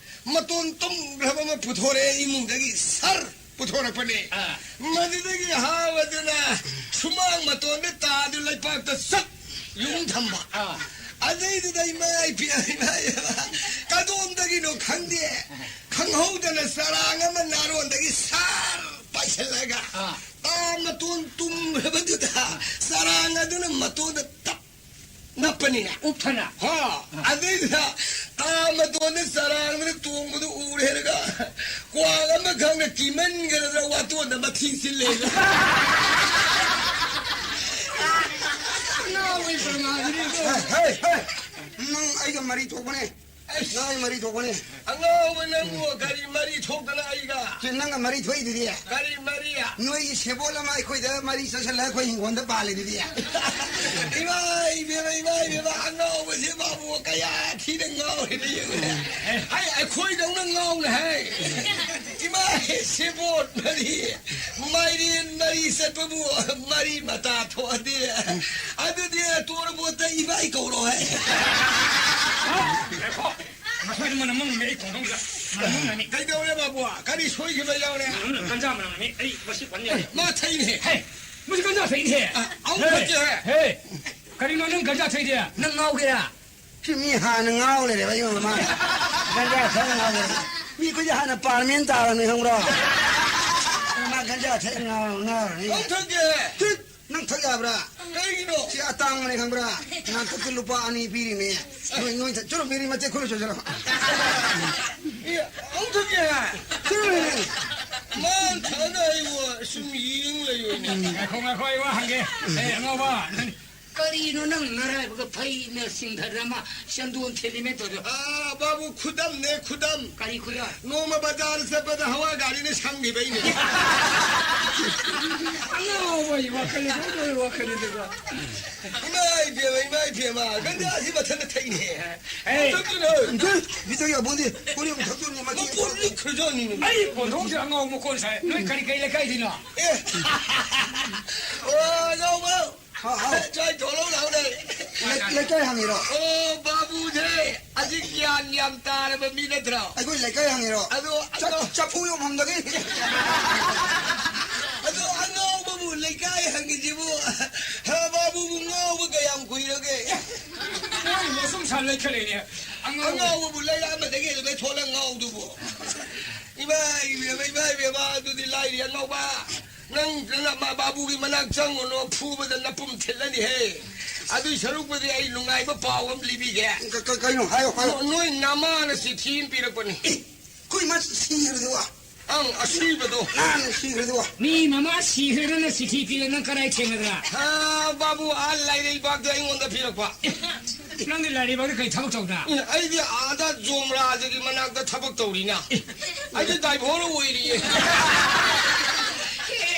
ꯃꯇꯣꯟ ꯇꯨꯝꯈ꯭ꯔꯕ ꯑꯃ ꯄꯨꯊꯣꯔꯛꯑꯦ ꯏꯃꯨꯡꯗꯒꯤ, ꯁꯔ ꯄꯨꯊꯣꯔꯛꯄꯅꯦ꯫ ꯑꯥ꯫ ꯃꯗꯨꯗꯒꯤ ꯍꯥꯎ ꯑꯗꯨꯅ ꯁꯨꯃꯥꯡ ꯃꯇꯣꯟꯗ ꯇꯥꯗꯨ ꯂꯩꯄꯥꯛꯇ ꯆꯞ ꯌꯨꯡ ꯊꯝꯕ꯫ ꯑꯥ꯫ ꯑꯗꯩꯗꯨꯗ ꯏꯃꯥ ꯏꯄꯦꯝ, ꯏꯃꯥ ꯏꯄꯦꯝ, ꯀꯗꯣꯝꯗꯒꯤꯅꯣ ꯈꯪꯗꯦ, ꯈꯪꯍꯧꯗꯅ ꯆꯔꯥꯡ ꯑꯃ ꯅꯥꯔꯣꯟꯗꯒꯤ ꯁꯔ ꯄꯥꯏꯁꯤꯜꯂꯒ, ꯑꯥ꯫ ꯇꯥ ꯃꯇꯣꯟ ꯇꯨꯝꯈ꯭ꯔꯕꯗꯨꯗ ꯆꯔꯥꯡ ꯑꯗꯨꯅ ꯃꯇꯣꯟꯗ ꯇꯞ ꯅꯞꯄꯅꯤꯅꯦ꯫ ꯎꯞꯊꯅ꯫ ꯍꯣ, ꯑꯗꯩꯗꯨꯗ ꯇꯥ ꯃꯇꯣꯟꯗ ꯆꯔꯥꯡꯗꯨꯅ ꯇꯣꯡꯕꯗꯨ ꯎꯔꯦ ꯍꯥꯏꯔꯒ ꯀ꯭ꯋꯥꯛ ꯑꯃꯈꯛꯅ ꯀꯤꯃꯟꯈ꯭ꯔꯗꯅ ꯋꯥꯇꯣꯟꯗ ꯃꯊꯤ ꯆꯤꯜꯂꯦ꯫ ꯑꯉꯥꯎꯕꯒꯤ ꯄ꯭ꯔꯃꯥꯟꯁꯤꯗꯤ꯫ ꯍꯦ, ꯍꯦ, ꯍꯦ꯫ ꯅꯪ ꯑꯩꯒ ꯃꯔꯤ ꯊꯣꯛꯄꯅꯦ꯫ ꯑꯩꯁ! ꯅꯪ ꯑꯩ ꯃꯔꯤ ꯊꯣꯛꯄꯅꯦ꯫ ꯑꯉꯥꯎꯕ ꯅꯪꯕꯨ ꯀꯔꯤ ꯃꯔꯤ ꯊꯣꯛꯇꯅ ꯑꯩꯒ? ꯁꯤ ꯅꯪꯒ ꯃꯔꯤ ꯊꯣꯛꯏꯗꯨꯗꯤ꯫ ꯀꯔꯤ ꯃꯔꯤ? ꯅꯣꯏꯒꯤ ꯁꯦꯕꯣꯠ ꯑꯃ ꯑꯩꯈꯣꯏꯗ ꯃꯔꯤ ꯆꯠꯁꯜꯂꯒ ꯑꯩꯈꯣꯏ ꯍꯤꯡꯒꯣꯜꯗ ꯄꯥꯜꯂꯤꯗꯨꯗꯤ꯫ ꯏꯃꯥ ꯏꯕꯦꯝꯃ, ꯏꯃꯥ ꯏꯕꯦꯝꯃ, ꯑꯉꯥꯎꯕꯁꯦ ꯃꯥꯕꯨ ꯀꯌꯥ ꯊꯤꯅ ꯉꯥꯎꯔꯤꯅꯣ ꯌꯦꯡꯉꯨꯅꯦ꯫ ꯍꯩ, ꯑꯩꯈꯣꯏꯗꯧꯅ ꯉꯥꯎꯅ ꯍꯥꯏ꯫ ꯏꯃꯥ, ꯁꯦꯕꯣꯠ ꯃꯔꯤ, ꯃꯥꯏꯔꯦꯟ ꯃꯔꯤ ꯆꯠꯄꯕꯨ ꯃꯔꯤ ꯃꯇꯥ ꯊꯣꯛꯑꯗꯤ꯫ ꯑꯗꯨꯗꯤ ꯇꯣꯔꯕꯣꯠꯇ ꯏꯕꯥꯏ ꯀꯧꯔꯣ ꯍꯥꯏ꯫ ꯉꯥꯏꯈꯣ꯫ ꯃꯁꯣꯏꯗ ꯃꯅꯝ ꯑꯃ ꯅꯝꯃꯦ, ꯑꯩ ꯊꯣꯡꯐꯝꯁꯤꯗ꯫ ꯃꯅꯝ ꯑꯃ ꯅꯝꯃꯤ꯫ ꯀꯩꯗꯧꯔꯦ ꯕꯥꯕꯨ? ꯀꯔꯤ ꯁꯣꯏꯈꯤꯕ ꯌꯥꯎꯔꯦ? ꯃꯅꯝ ꯑꯃ ꯅꯝꯃꯤ, ꯒꯟꯖꯥ ꯃꯅꯝ ꯅꯝꯃꯤ꯫ ꯑꯩ ꯃꯁꯤ ꯄꯟ ꯌꯥꯗꯦ꯫ ꯃꯥ ꯊꯛꯏꯅꯦ꯫ ꯍꯦ, ꯃꯁꯤ ꯒꯟꯖꯥ ꯊꯛꯏꯅꯦ꯫ ꯑ, ꯑꯃꯨꯛ ꯍꯦ, ꯊꯛꯀꯦ ꯍꯦ꯫ ꯍꯦ, ꯀꯔꯤꯅꯣ ꯅꯪ ꯒꯟꯖꯥ ꯊꯛꯏꯗꯤ? ꯅꯪ ꯉꯥꯎꯒꯦꯔꯥ? ꯁꯤ ꯃꯤ ꯍꯥꯟꯅ ꯉꯥꯎ ꯂꯩꯔꯦꯕ, ꯑꯩꯉꯣꯟꯗ ꯃꯥꯅ ꯒꯟꯖꯥ ꯊꯛꯑ ꯉꯥꯎ ꯂꯩꯔꯦ꯫ ꯃꯤ ꯑꯩꯈꯣꯏꯗꯤ ꯍꯥꯟꯅ ꯄꯥꯔꯃꯦꯟ ꯇꯥꯔꯕꯅꯤ, ꯈꯪꯕ꯭ꯔꯣ? ꯃꯥ ꯒꯟꯖꯥ ꯊꯛꯑ ꯉꯥꯎ, ꯉꯥꯎꯔꯅꯤ꯫ ꯑꯃꯨꯛ ꯊꯛꯀꯦ꯫ ꯇꯨꯠ! ꯅꯪ ꯊꯛ ꯌꯥꯕ꯭ꯔꯥ? ꯀꯩꯒꯤꯅꯣ? ꯁꯤ ꯑꯇꯥꯡꯕꯅꯦ ꯈꯪꯕ꯭ꯔꯥ? ꯉꯥꯡꯊꯛꯇ ꯂꯨꯄꯥ ꯑꯅꯤ ꯄꯤꯔꯤꯅꯦ꯫ ꯅꯣꯏ, ꯅꯣꯏ ꯊꯛ-, ꯆꯠꯂꯣ, ꯕꯤꯔꯤ ꯃꯆꯦꯠ ꯈꯨꯜꯂꯨ ꯆꯠꯂꯣ꯫ ꯑꯦ, ꯑꯃꯨꯛ ꯊꯛꯀꯦ ꯍꯥꯏ? ꯆꯠꯂꯣꯅꯦ꯫ ꯃꯥꯅ ꯊꯛꯑꯒ ꯑꯩꯕꯨ ꯁꯨꯝ ꯌꯦꯡ ꯂꯩꯌꯣꯅꯦ꯫ ꯉꯥꯏꯈꯣ, ꯉꯥꯏꯈꯣ, ꯑꯩ ꯋꯥ ꯍꯪꯒꯦ꯫ ꯑꯦ, ꯑꯉꯥꯎꯕ, ꯅꯪ ꯀꯔꯤꯅꯣ ꯅꯪ ꯅꯔꯥꯏꯕꯛ ꯐꯩꯅ ꯆꯤꯡꯊꯔ ꯑꯃ ꯆꯟꯗꯣꯟ ꯊꯤꯜꯂꯤꯃꯦ ꯇꯧꯔꯤꯗꯣ? ꯑꯥ, ꯕꯥꯕꯨ, ꯈꯨꯗꯝꯅꯦ, ꯈꯨꯗꯝ꯫ ꯀꯔꯤ ꯈꯨꯗꯝ? ꯅꯣꯡꯃ ꯕꯖꯥꯔ ꯆꯠꯄꯗ ꯍꯋꯥ ꯒꯥꯔꯤꯅ ꯁꯪꯈꯤꯕꯩꯅꯦ꯫ ꯑꯉꯥꯎꯕꯒꯤ ꯋꯥꯈꯜꯅꯤ, ꯑꯉꯥꯎꯕꯒꯤ ꯋꯥꯈꯜꯅꯤꯗꯀꯣ꯫ ꯏꯃꯥ ꯏꯕꯦꯝꯃ, ꯏꯃꯥ ꯏꯕꯦꯝꯃ, ꯒꯟꯖꯥꯁꯤ ꯃꯊꯟꯇ ꯊꯛꯏꯅꯦ꯫ ꯑꯦ, ꯊꯛꯇꯣꯏꯅꯦ꯫ ꯃꯤꯇꯔ ꯌꯥꯕꯣꯟꯗꯤ, ꯀꯣꯔꯤ ꯑꯃꯨꯛ ꯊꯛꯇꯣꯏꯅꯦ, ꯃꯆꯦ꯫ ꯃꯀꯣꯟ ꯂꯤꯛꯈ꯭ꯔꯖꯥꯠꯅꯤꯅꯦ꯫ ꯑꯩ ꯀꯣꯟꯊꯣꯡꯁꯦ ꯑꯉꯥꯎ ꯃꯀꯣꯟ ꯁꯥꯏ꯫ ꯅꯣꯏ ꯀꯔꯤ ꯀꯔꯤ ꯂꯩꯀꯥꯏꯗꯩꯅꯣ? ꯑꯦ꯫ ꯑꯣ, ꯑꯉꯥꯎꯕ꯫ ꯍꯥꯎ, ꯍꯥꯎ꯫ ꯆꯥꯏ ꯊꯣꯛꯂꯛꯑꯣ ꯂꯥꯛꯑꯣꯅꯦ꯫ ꯂꯩ-, ꯂꯩꯀꯥꯏ ꯍꯪꯉꯤꯔꯣ? ꯑꯣ, ꯕꯥꯕꯨꯁꯦ ꯍꯧꯖꯤꯛ ꯒ꯭ꯌꯥꯟ ꯌꯥꯝ ꯇꯥꯔꯕ ꯃꯤ ꯅꯠꯇ꯭ꯔꯣ? ꯑꯩꯈꯣꯏ ꯂꯩꯀꯥꯏ ꯍꯪꯉꯤꯔꯣ? ꯑꯗꯣ, ꯆ-, ꯑꯗꯣ, ꯆꯐꯨ ꯌꯣꯟꯐꯝꯗꯒꯤ꯫ ꯑꯗꯣ ꯑꯉꯥꯎꯕꯕꯨ ꯂꯩꯀꯥꯏ ꯍꯪꯉꯤꯁꯤꯕꯨ, ꯍ, ꯕꯥꯕꯨꯕꯨ ꯉꯥꯎꯕ ꯀꯌꯥꯝ ꯀꯨꯏꯔꯒꯦ? ꯃꯣꯏ ꯃꯁꯨꯝ ꯁꯥ ꯂꯩꯈꯠꯂꯛꯏꯅꯦ꯫ ꯑꯉꯥꯎꯕ꯫ ꯑꯉꯥꯎꯕꯕꯨ ꯂꯩꯔꯛ ꯑꯃꯗꯒꯤ ꯑꯗꯨꯃꯥꯏ ꯊꯣꯛꯂꯛ ꯉꯥꯎꯗꯨꯕꯨ? ꯏꯃꯥ ꯏꯕꯦꯝꯃ, ꯏꯃꯥ ꯏꯕꯦꯝꯃ, ꯑꯗꯨꯗꯤ ꯂꯥꯏꯔꯤ ꯑꯉꯥꯎꯕ꯫ ꯅꯪ, ꯅꯪ ꯃꯥ ꯕꯥꯕꯨꯒꯤ ꯃꯅꯥꯛ ꯆꯪꯉꯨꯅꯨ, ꯐꯨꯕꯗ ꯅꯄꯨꯝ ꯊꯤꯜꯂꯅꯤꯍꯦ꯫ ꯑꯗꯨꯏ ꯁꯔꯨꯛꯄꯨꯗꯤ ꯑꯩ ꯅꯨꯡꯉꯥꯏꯕ ꯄꯥꯎ ꯑꯃ ꯂꯤꯕꯤꯒꯦ꯫ ꯀ-, ꯀ-, ꯀꯩꯅꯣ? ꯍꯥꯏꯌꯣ, ꯍꯥꯏꯌꯣ꯫ ꯅꯣ-, ꯅꯣꯏ ꯅꯃꯥꯅ ꯆꯤꯊꯤ ꯑꯃ ꯄꯤꯔꯛꯄꯅꯤ꯫ ꯑꯦ, ꯑꯩꯈꯣꯏ ꯏꯃꯥ ꯁꯤꯈ꯭ꯔꯗꯨꯕꯣ? ꯑꯪ, ꯑꯁꯤꯕꯗꯣ꯫ ꯅꯍꯥꯟ ꯁꯤꯈ꯭ꯔꯗꯨꯕꯣ? ꯃꯤ ꯃꯃꯥ ꯁꯤꯈ꯭ꯔꯗꯅ ꯆꯤꯊꯤ ꯄꯤꯔꯦ, ꯅꯪ ꯀꯗꯥꯏ ꯊꯦꯡꯅꯗ꯭ꯔꯥ? ꯍꯥ, ꯕꯥꯕꯨ, ꯑꯥ ꯂꯥꯏꯔꯩꯕꯥꯛꯇ ꯑꯩꯉꯣꯟꯗ ꯄꯤꯔꯛꯄ꯫ ꯅꯪꯗꯤ ꯂꯥꯏꯔꯩꯕꯥꯛꯇ ꯀꯩ ꯊꯕꯛ ꯇꯧꯗ꯭ꯔꯥ? ꯑꯦ, ꯑꯩꯗꯤ ꯑꯥꯗ ꯖꯣꯝꯔꯥꯖꯒꯤ ꯃꯅꯥꯛꯇ ꯊꯕꯛ ꯇꯧꯔꯤꯅ꯫ ꯑꯩꯗꯤ ꯗ꯭ꯔꯥꯏꯚꯔ ꯑꯣꯏꯔꯤꯌꯦ꯫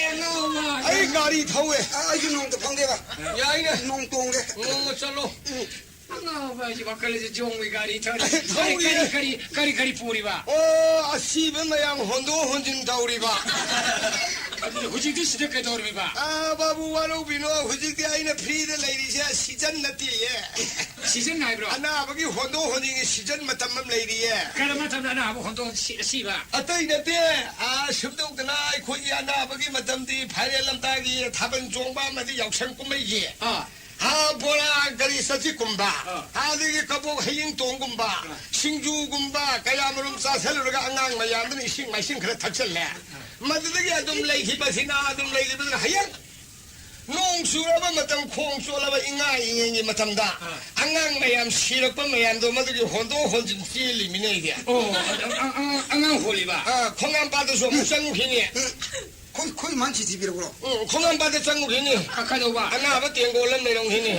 ꯑꯦ, ꯅꯣꯡꯃ꯫ ꯑꯩ ꯒꯥꯔꯤ ꯊꯧꯋꯦ꯫ ꯑ, ꯑꯩꯁꯨ ꯅꯣꯡꯃꯇ ꯐꯝꯒꯦꯕ꯫ ꯌꯥꯏꯅꯦ꯫ ꯅꯣꯡ ꯇꯣꯡꯒꯦ꯫ ꯅꯣꯡꯃ ꯆꯠꯂꯣ꯫ ꯎꯝ꯫ ꯑꯉꯥꯎꯕ ꯍꯥꯏꯁꯤ ꯋꯥꯈꯜꯁꯦ ꯖꯣꯝꯒꯤ ꯒꯥꯔꯤ ꯊꯧꯔꯤ꯫ ꯊꯧꯔꯤ꯫ ꯀꯔꯤ, ꯀꯔꯤ, ꯀꯔꯤ, ꯀꯔꯤ ꯄꯨꯔꯤꯕ? ꯑꯣ, ꯑꯁꯤꯕ ꯃꯌꯥꯝ ꯍꯣꯟꯗꯣꯛ ꯍꯣꯟꯖꯤꯟ ꯇꯧꯔꯤꯕ꯫ ꯑꯗꯨꯗꯤ ꯍꯧꯖꯤꯛꯇꯤ ꯁꯤꯗ ꯀꯩꯗꯧꯔꯤꯕ? ꯑꯥ, ꯕꯥꯕꯨ, ꯋꯥꯔꯧꯕꯤꯅꯣ, ꯍꯧꯖꯤꯛꯇꯤ ꯑꯩꯅ ꯐ꯭ꯔꯤꯗ ꯂꯩꯔꯤꯁꯦ ꯁꯤꯖꯟ ꯅꯠꯇꯦꯌꯦ꯫ ꯁꯤꯖꯟ ꯍꯥꯏꯕ꯭ꯔꯣ? ꯑꯅꯥꯕꯒꯤ ꯍꯣꯟꯗꯣꯛ ꯍꯣꯟꯖꯤꯟꯒꯤ ꯁꯤꯖꯟ ꯃꯇꯝ ꯑꯃ ꯂꯩꯔꯤꯌꯦ꯫ ꯀꯔꯝꯕ ꯃꯇꯝꯗ ꯑꯅꯥꯕ ꯍꯣꯟꯗꯣꯛ ꯁꯤ-, ꯑꯁꯤꯕ? ꯑꯇꯩ ꯅꯠꯇꯦ, ꯑꯥ, ꯁꯨꯝ ꯇꯧꯗꯅ ꯑꯩꯈꯣꯏꯒꯤ ꯑꯅꯥꯕꯒꯤ ꯃꯇꯝꯗꯤ ꯐꯥꯏꯔꯦꯟ ꯂꯝꯇꯥꯒꯤ ꯊꯥꯕꯜ ꯆꯣꯡꯕ ꯑꯃꯗꯤ ꯌꯥꯎꯁꯪ ꯀꯨꯝꯍꯩꯒꯤ꯫ ꯑꯥ꯫ ꯍꯥ, ꯕꯣꯔꯥ, ꯀꯔꯤ, ꯆꯖꯤꯛꯀꯨꯝꯕ, ꯑꯥ꯫ ꯑꯗꯒꯤ ꯀꯕꯣꯛ ꯍꯌꯤꯡ ꯇꯣꯡꯒꯨꯝꯕ, ꯑꯥ꯫ ꯁꯤꯡꯖꯨꯒꯨꯝꯕ ꯀꯌꯥꯃꯔꯨꯝ ꯆꯥꯁꯤꯜꯂꯨꯔꯒ ꯑꯉꯥꯡ ꯃꯌꯥꯝꯗꯨꯅ ꯏꯁꯤꯡ ꯃꯥꯏꯁꯤꯡ ꯈꯔ ꯊꯛꯆꯜꯂꯦ꯫ ꯑꯥ꯫ ꯃꯗꯨꯗꯒꯤ ꯑꯗꯨꯝ ꯂꯩꯈꯤꯕꯁꯤꯅ, ꯑꯗꯨꯝ ꯂꯩꯈꯤꯕꯁꯤꯅ ꯍꯌꯦꯡ ꯅꯣꯡ ꯆꯨꯔꯕ ꯃꯇꯝ, ꯈꯣꯡ ꯆꯣꯠꯂꯕ ꯏꯉꯥ ꯏꯉꯦꯟꯒꯤ ꯃꯇꯝꯗ ꯑꯥ꯫ ꯑꯉꯥꯡ ꯃꯌꯥꯝ ꯁꯤꯔꯛꯄ ꯃꯌꯥꯝꯗꯣ ꯃꯗꯨꯒꯤ ꯍꯣꯟꯗꯣꯛ ꯍꯣꯟꯖꯤꯟ ꯆꯦꯜꯂꯤꯃꯤꯅꯦ ꯑꯩꯗꯤ꯫ ꯑꯣ, ꯑꯉꯥꯡ, ꯑꯉꯥꯡ, ꯑꯉꯥꯡ ꯍꯣꯜꯂꯤꯕ? ꯑꯥ, ꯈꯣꯡꯉꯥꯝꯄꯥꯠꯇꯁꯨ ꯑꯃꯨꯛ ꯆꯪꯉꯨꯈꯤꯅꯤ꯫ ꯈꯣꯏ ꯈꯣꯏ ꯃꯥꯟ ꯆꯤꯊꯤ ꯄꯤꯔꯛꯄ꯭ꯔꯣ? ꯎꯝ, ꯈꯣꯡꯉꯥꯝꯄꯥꯠꯇ ꯆꯪꯉꯨꯈꯤꯅꯤ꯫ ꯑ, ꯀꯩꯗꯧꯕ? ꯑꯅꯥꯕ ꯇꯦꯡꯒꯣꯜ ꯑꯃ ꯂꯩꯔꯝꯈꯤꯅꯤ꯫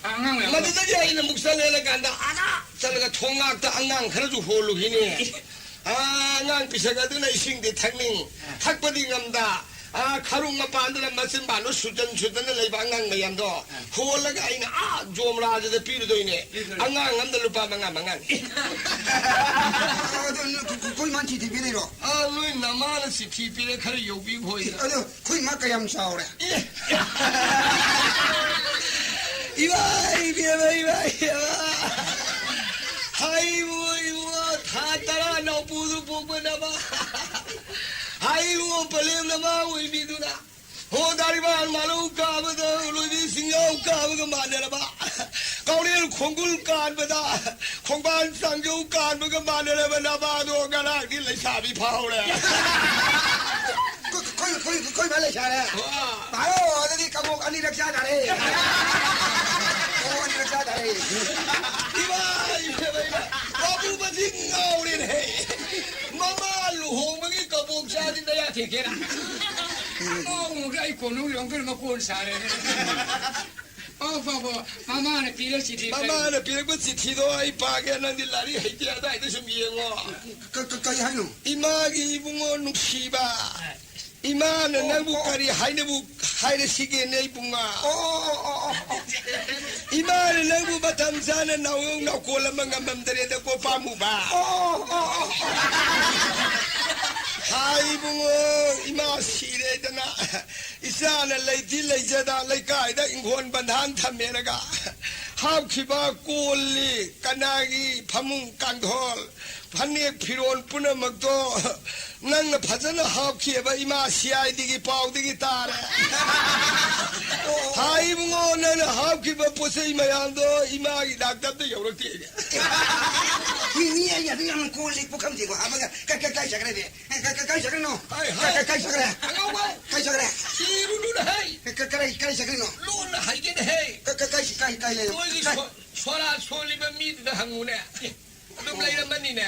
ꯑꯉꯥꯡ ꯃꯌꯥꯝ꯫ ꯃꯗꯨꯗꯒꯤ ꯑꯩꯅ ꯑꯃꯨꯛ ꯆꯠꯂꯦꯅ ꯀꯥꯟꯗ ꯑꯥꯗ ꯆꯠꯂꯒ ꯊꯣꯡꯅꯥꯛꯇ ꯑꯉꯥꯡ ꯈꯔꯁꯨ ꯍꯣꯜꯂꯨꯈꯤꯅꯤ꯫ ꯑꯥ, ꯑꯉꯥꯡ ꯄꯤꯁꯛ ꯑꯗꯨꯅ ꯏꯁꯤꯡꯗꯤ ꯊꯛꯅꯤꯡ, ꯊꯛꯄꯗꯤ ꯉꯝꯗ, ꯑꯥ, ꯈꯔꯨꯡ ꯃꯄꯥꯟꯗꯨꯅ ꯃꯆꯤꯟꯕꯥꯟꯗꯣ ꯁꯨꯖꯟ ꯁꯨꯖꯟꯅ ꯂꯩꯕ ꯑꯉꯥꯡ ꯃꯌꯥꯝꯗꯣ ꯍꯣꯜꯂꯒ ꯑꯩꯅ ꯑꯥ ꯖꯣꯝꯔꯥꯖꯗ ꯄꯤꯔꯨꯗꯣꯏꯅꯦ꯫ ꯄꯤꯔꯨꯗꯣꯏꯅꯦ꯫ ꯑꯉꯥꯡ ꯑꯃꯗ ꯂꯨꯄꯥ ꯃꯉꯥ ꯃꯉꯥꯅꯤ꯫ ꯑꯗꯣ ꯅꯣꯏ ꯈꯨ-, ꯈꯨ-, ꯈꯣꯏ ꯃꯥꯟ ꯆꯤꯊꯤ ꯄꯤꯔꯛꯏꯔꯣ? ꯑꯥ, ꯅꯣꯏ ꯅꯃꯥꯅ ꯆꯤꯊꯤ ꯄꯤꯔꯦ, ꯈꯔ ꯌꯧꯕꯤꯈꯣ꯫ ꯑꯗꯣ ꯈꯣꯏ ꯃꯥ ꯀꯌꯥꯝ ꯆꯥꯎꯔꯦ? ꯏꯃꯥ ꯏꯕꯦꯝꯃ, ꯏꯃꯥ ꯏꯕꯦꯝꯃ꯫ ꯍꯥꯏꯕꯨ ꯏꯕꯨꯡꯉꯣ, ꯊꯥ ꯇꯔꯥ ꯅꯥꯎꯄꯨꯗꯨ ꯄꯣꯛꯄ ꯅꯃꯥ꯫ ꯍꯥꯏꯕꯨ ꯄꯂꯦꯝ ꯅꯃꯥ ꯑꯣꯏꯕꯤꯗꯨꯅ꯫ ꯍꯣ, ꯗꯥꯔꯤꯕꯥꯟ ꯃꯥꯂꯧ ꯀꯥꯕꯗ ꯂꯣꯏꯕꯤ ꯁꯤꯡꯖꯥꯎ ꯀꯥꯕꯒ ꯃꯥꯟꯅꯔꯕ꯫ ꯀꯥꯎꯔꯦꯜ ꯈꯣꯡꯒꯨꯜ ꯀꯥꯟꯕꯗ ꯈꯣꯡꯕꯥꯟ ꯆꯥꯡꯖꯧ ꯀꯥꯟꯕꯒ ꯃꯥꯟꯅꯔꯕ ꯅꯃꯥꯗꯣ ꯉꯔꯥꯡꯗꯤ ꯂꯩꯁꯥꯕꯤ ꯐꯥꯍꯧꯔꯦ꯫ ꯈꯣꯏ, ꯈꯣꯏ, ꯈꯣꯏ, ꯈꯣꯏ ꯃꯥ ꯂꯩꯁꯥꯔꯦ꯫ ꯋꯥ꯫ ꯄꯥꯔꯣ, ꯑꯗꯨꯗꯤ ꯀꯕꯣꯛ ꯑꯅꯤꯔꯛ ꯆꯥ ꯇꯥꯔꯦ꯫ ꯀꯕꯣꯛ ꯑꯅꯤꯔꯛ ꯆꯥ ꯇꯥꯔꯦ꯫ ꯏꯃꯥ, ꯏꯃꯥ, ꯏꯃꯥ, ꯏꯃꯥ꯫ ꯕꯥꯕꯨꯕꯗꯤ ꯉꯥꯎꯔꯦꯅꯦꯍꯦ꯫ ꯃꯃꯥ ꯂꯨꯍꯣꯡꯕꯒꯤ ꯀꯕꯣꯛ ꯆꯥꯗꯤ ꯅꯌꯥ ꯊꯦꯛꯀꯦꯔꯥ? ꯉꯥꯎꯕꯒ ꯑꯩ ꯀꯣꯟꯅꯧ ꯌꯣꯡꯀꯔ ꯃꯀꯣꯟ ꯁꯥꯔꯦꯅꯦ꯫ ꯑꯣ, ꯕꯥꯕꯨ, ꯃꯃꯥꯅ ꯄꯤꯔꯛ ꯆꯤꯊꯤ ꯀꯔꯤ? ꯃꯃꯥꯅ ꯄꯤꯔꯛꯄ ꯆꯤꯊꯤꯗꯣ ꯑꯩ ꯄꯥꯒꯦ, ꯅꯪꯗꯤ ꯂꯥꯏꯔꯤꯛ ꯍꯩꯇꯦ, ꯑꯗꯥꯏꯗ ꯁꯨꯝ ꯌꯦꯡꯉꯣ꯫ ꯀ-, ꯀ-, ꯀꯔꯤ ꯍꯥꯏꯅꯣ? ꯏꯃꯥꯒꯤ ꯏꯕꯨꯡꯉꯣ ꯅꯨꯡꯁꯤꯕ, ꯏꯃꯥꯅ ꯑꯣ, ꯅꯪꯕꯨ ꯑꯣ꯫ ꯀꯔꯤ ꯍꯥꯏꯅꯕꯨ ꯍꯥꯏꯔꯁꯤꯒꯦꯅꯦ ꯏꯕꯨꯡꯉꯣ? ꯑꯣ, ꯑꯣ, ꯑꯣ, ꯑꯣ, ꯑꯣ꯫ ꯏꯃꯥꯅ ꯅꯪꯕꯨ ꯃꯇꯝ ꯆꯥꯅ ꯅꯥꯎꯌꯣꯛ ꯅꯥꯎꯀꯣꯜ ꯑꯃ ꯉꯝꯃꯝꯗꯔꯦꯗꯀꯣ ꯄꯥꯝꯃꯨꯕ꯫ ꯑꯣ, ꯑꯣ, ꯑꯣ, ꯑꯣ꯫ ꯍꯥꯏ ꯏꯕꯨꯡꯉꯣ, ꯏꯃꯥ ꯁꯤꯔꯦꯗꯅ ꯏꯆꯥꯅ ꯂꯩꯗꯤ ꯂꯩꯖꯗ ꯂꯩꯀꯥꯏꯗ ꯏꯪꯈꯣꯜ ꯕꯟꯙꯥꯟ ꯊꯝꯃꯦꯅꯒ ꯍꯥꯞꯈꯤꯕ ꯀꯣꯜ ꯂꯤꯛ, ꯀꯅꯥꯒꯤ ꯐꯃꯨꯡ ꯀꯥꯡꯊꯣꯜ, ꯐꯅꯦꯛ ꯐꯤꯔꯣꯜ ꯄꯨꯝꯅꯃꯛꯇꯣ ꯅꯪꯅ ꯐꯖꯅ ꯍꯥꯞꯈꯤꯑꯕ ꯏꯃꯥ ꯁꯤ ꯑꯥꯏ ꯗꯤꯒꯤ ꯄꯥꯎꯗꯒꯤ ꯇꯥꯔꯦ꯫ ꯍꯥꯏ ꯏꯕꯨꯡꯉꯣ, ꯅꯪꯅ ꯍꯥꯞꯈꯤꯕ ꯄꯣꯠ ꯆꯩ ꯃꯌꯥꯝꯗꯣ ꯏꯃꯥꯒꯤ ꯅꯥꯛꯇ ꯑꯝꯇ ꯌꯧꯔꯛꯇꯦꯅꯦ꯫ ꯃꯤ, ꯃꯤ ꯑꯩ ꯑꯗꯨ ꯌꯥꯝ ꯀꯣꯜ ꯂꯤꯛ ꯄꯨꯈꯝꯁꯤꯕꯨ ꯍꯥꯞꯄꯒ ꯀ-, ꯀ-, ꯀꯥꯏ ꯆꯠꯈ꯭ꯔꯦꯅꯦ? ꯀ-, ꯀ-, ꯀꯥꯏ ꯆꯠꯈ꯭ꯔꯤꯅꯣ? ꯍꯥꯏ, ꯍꯥꯏ꯫ ꯀ-, ꯀ-, ꯀꯥꯏ ꯆꯠꯈ꯭ꯔꯦ? ꯑꯉꯥꯎꯕ! ꯀꯥꯏ ꯆꯠꯈ꯭ꯔꯦ? ꯁꯤꯔꯨꯅꯨꯅ ꯍꯥꯏ! ꯀ-, ꯀ-, ꯀꯔꯥꯏ, ꯀꯥꯏ ꯆꯠꯈ꯭ꯔꯤꯅꯣ? ꯂꯣꯟꯅ ꯍꯥꯏꯒꯦꯅ ꯍꯥꯏ! ꯀ-, ꯀ-, ꯀꯥꯏ, ꯀꯥꯏ, ꯀꯥꯏ ꯂꯩꯔꯝ-, ꯅꯣꯏꯒꯤ ꯀꯥꯏ? ꯁꯣ-, ꯁꯣꯔꯥ ꯁꯣꯜꯂꯤꯕ ꯃꯤꯗꯨꯗ ꯍꯪꯉꯨꯅꯦ꯫ ꯑꯗꯨꯝ ꯂꯩꯔꯝꯃꯅꯤꯅꯦ꯫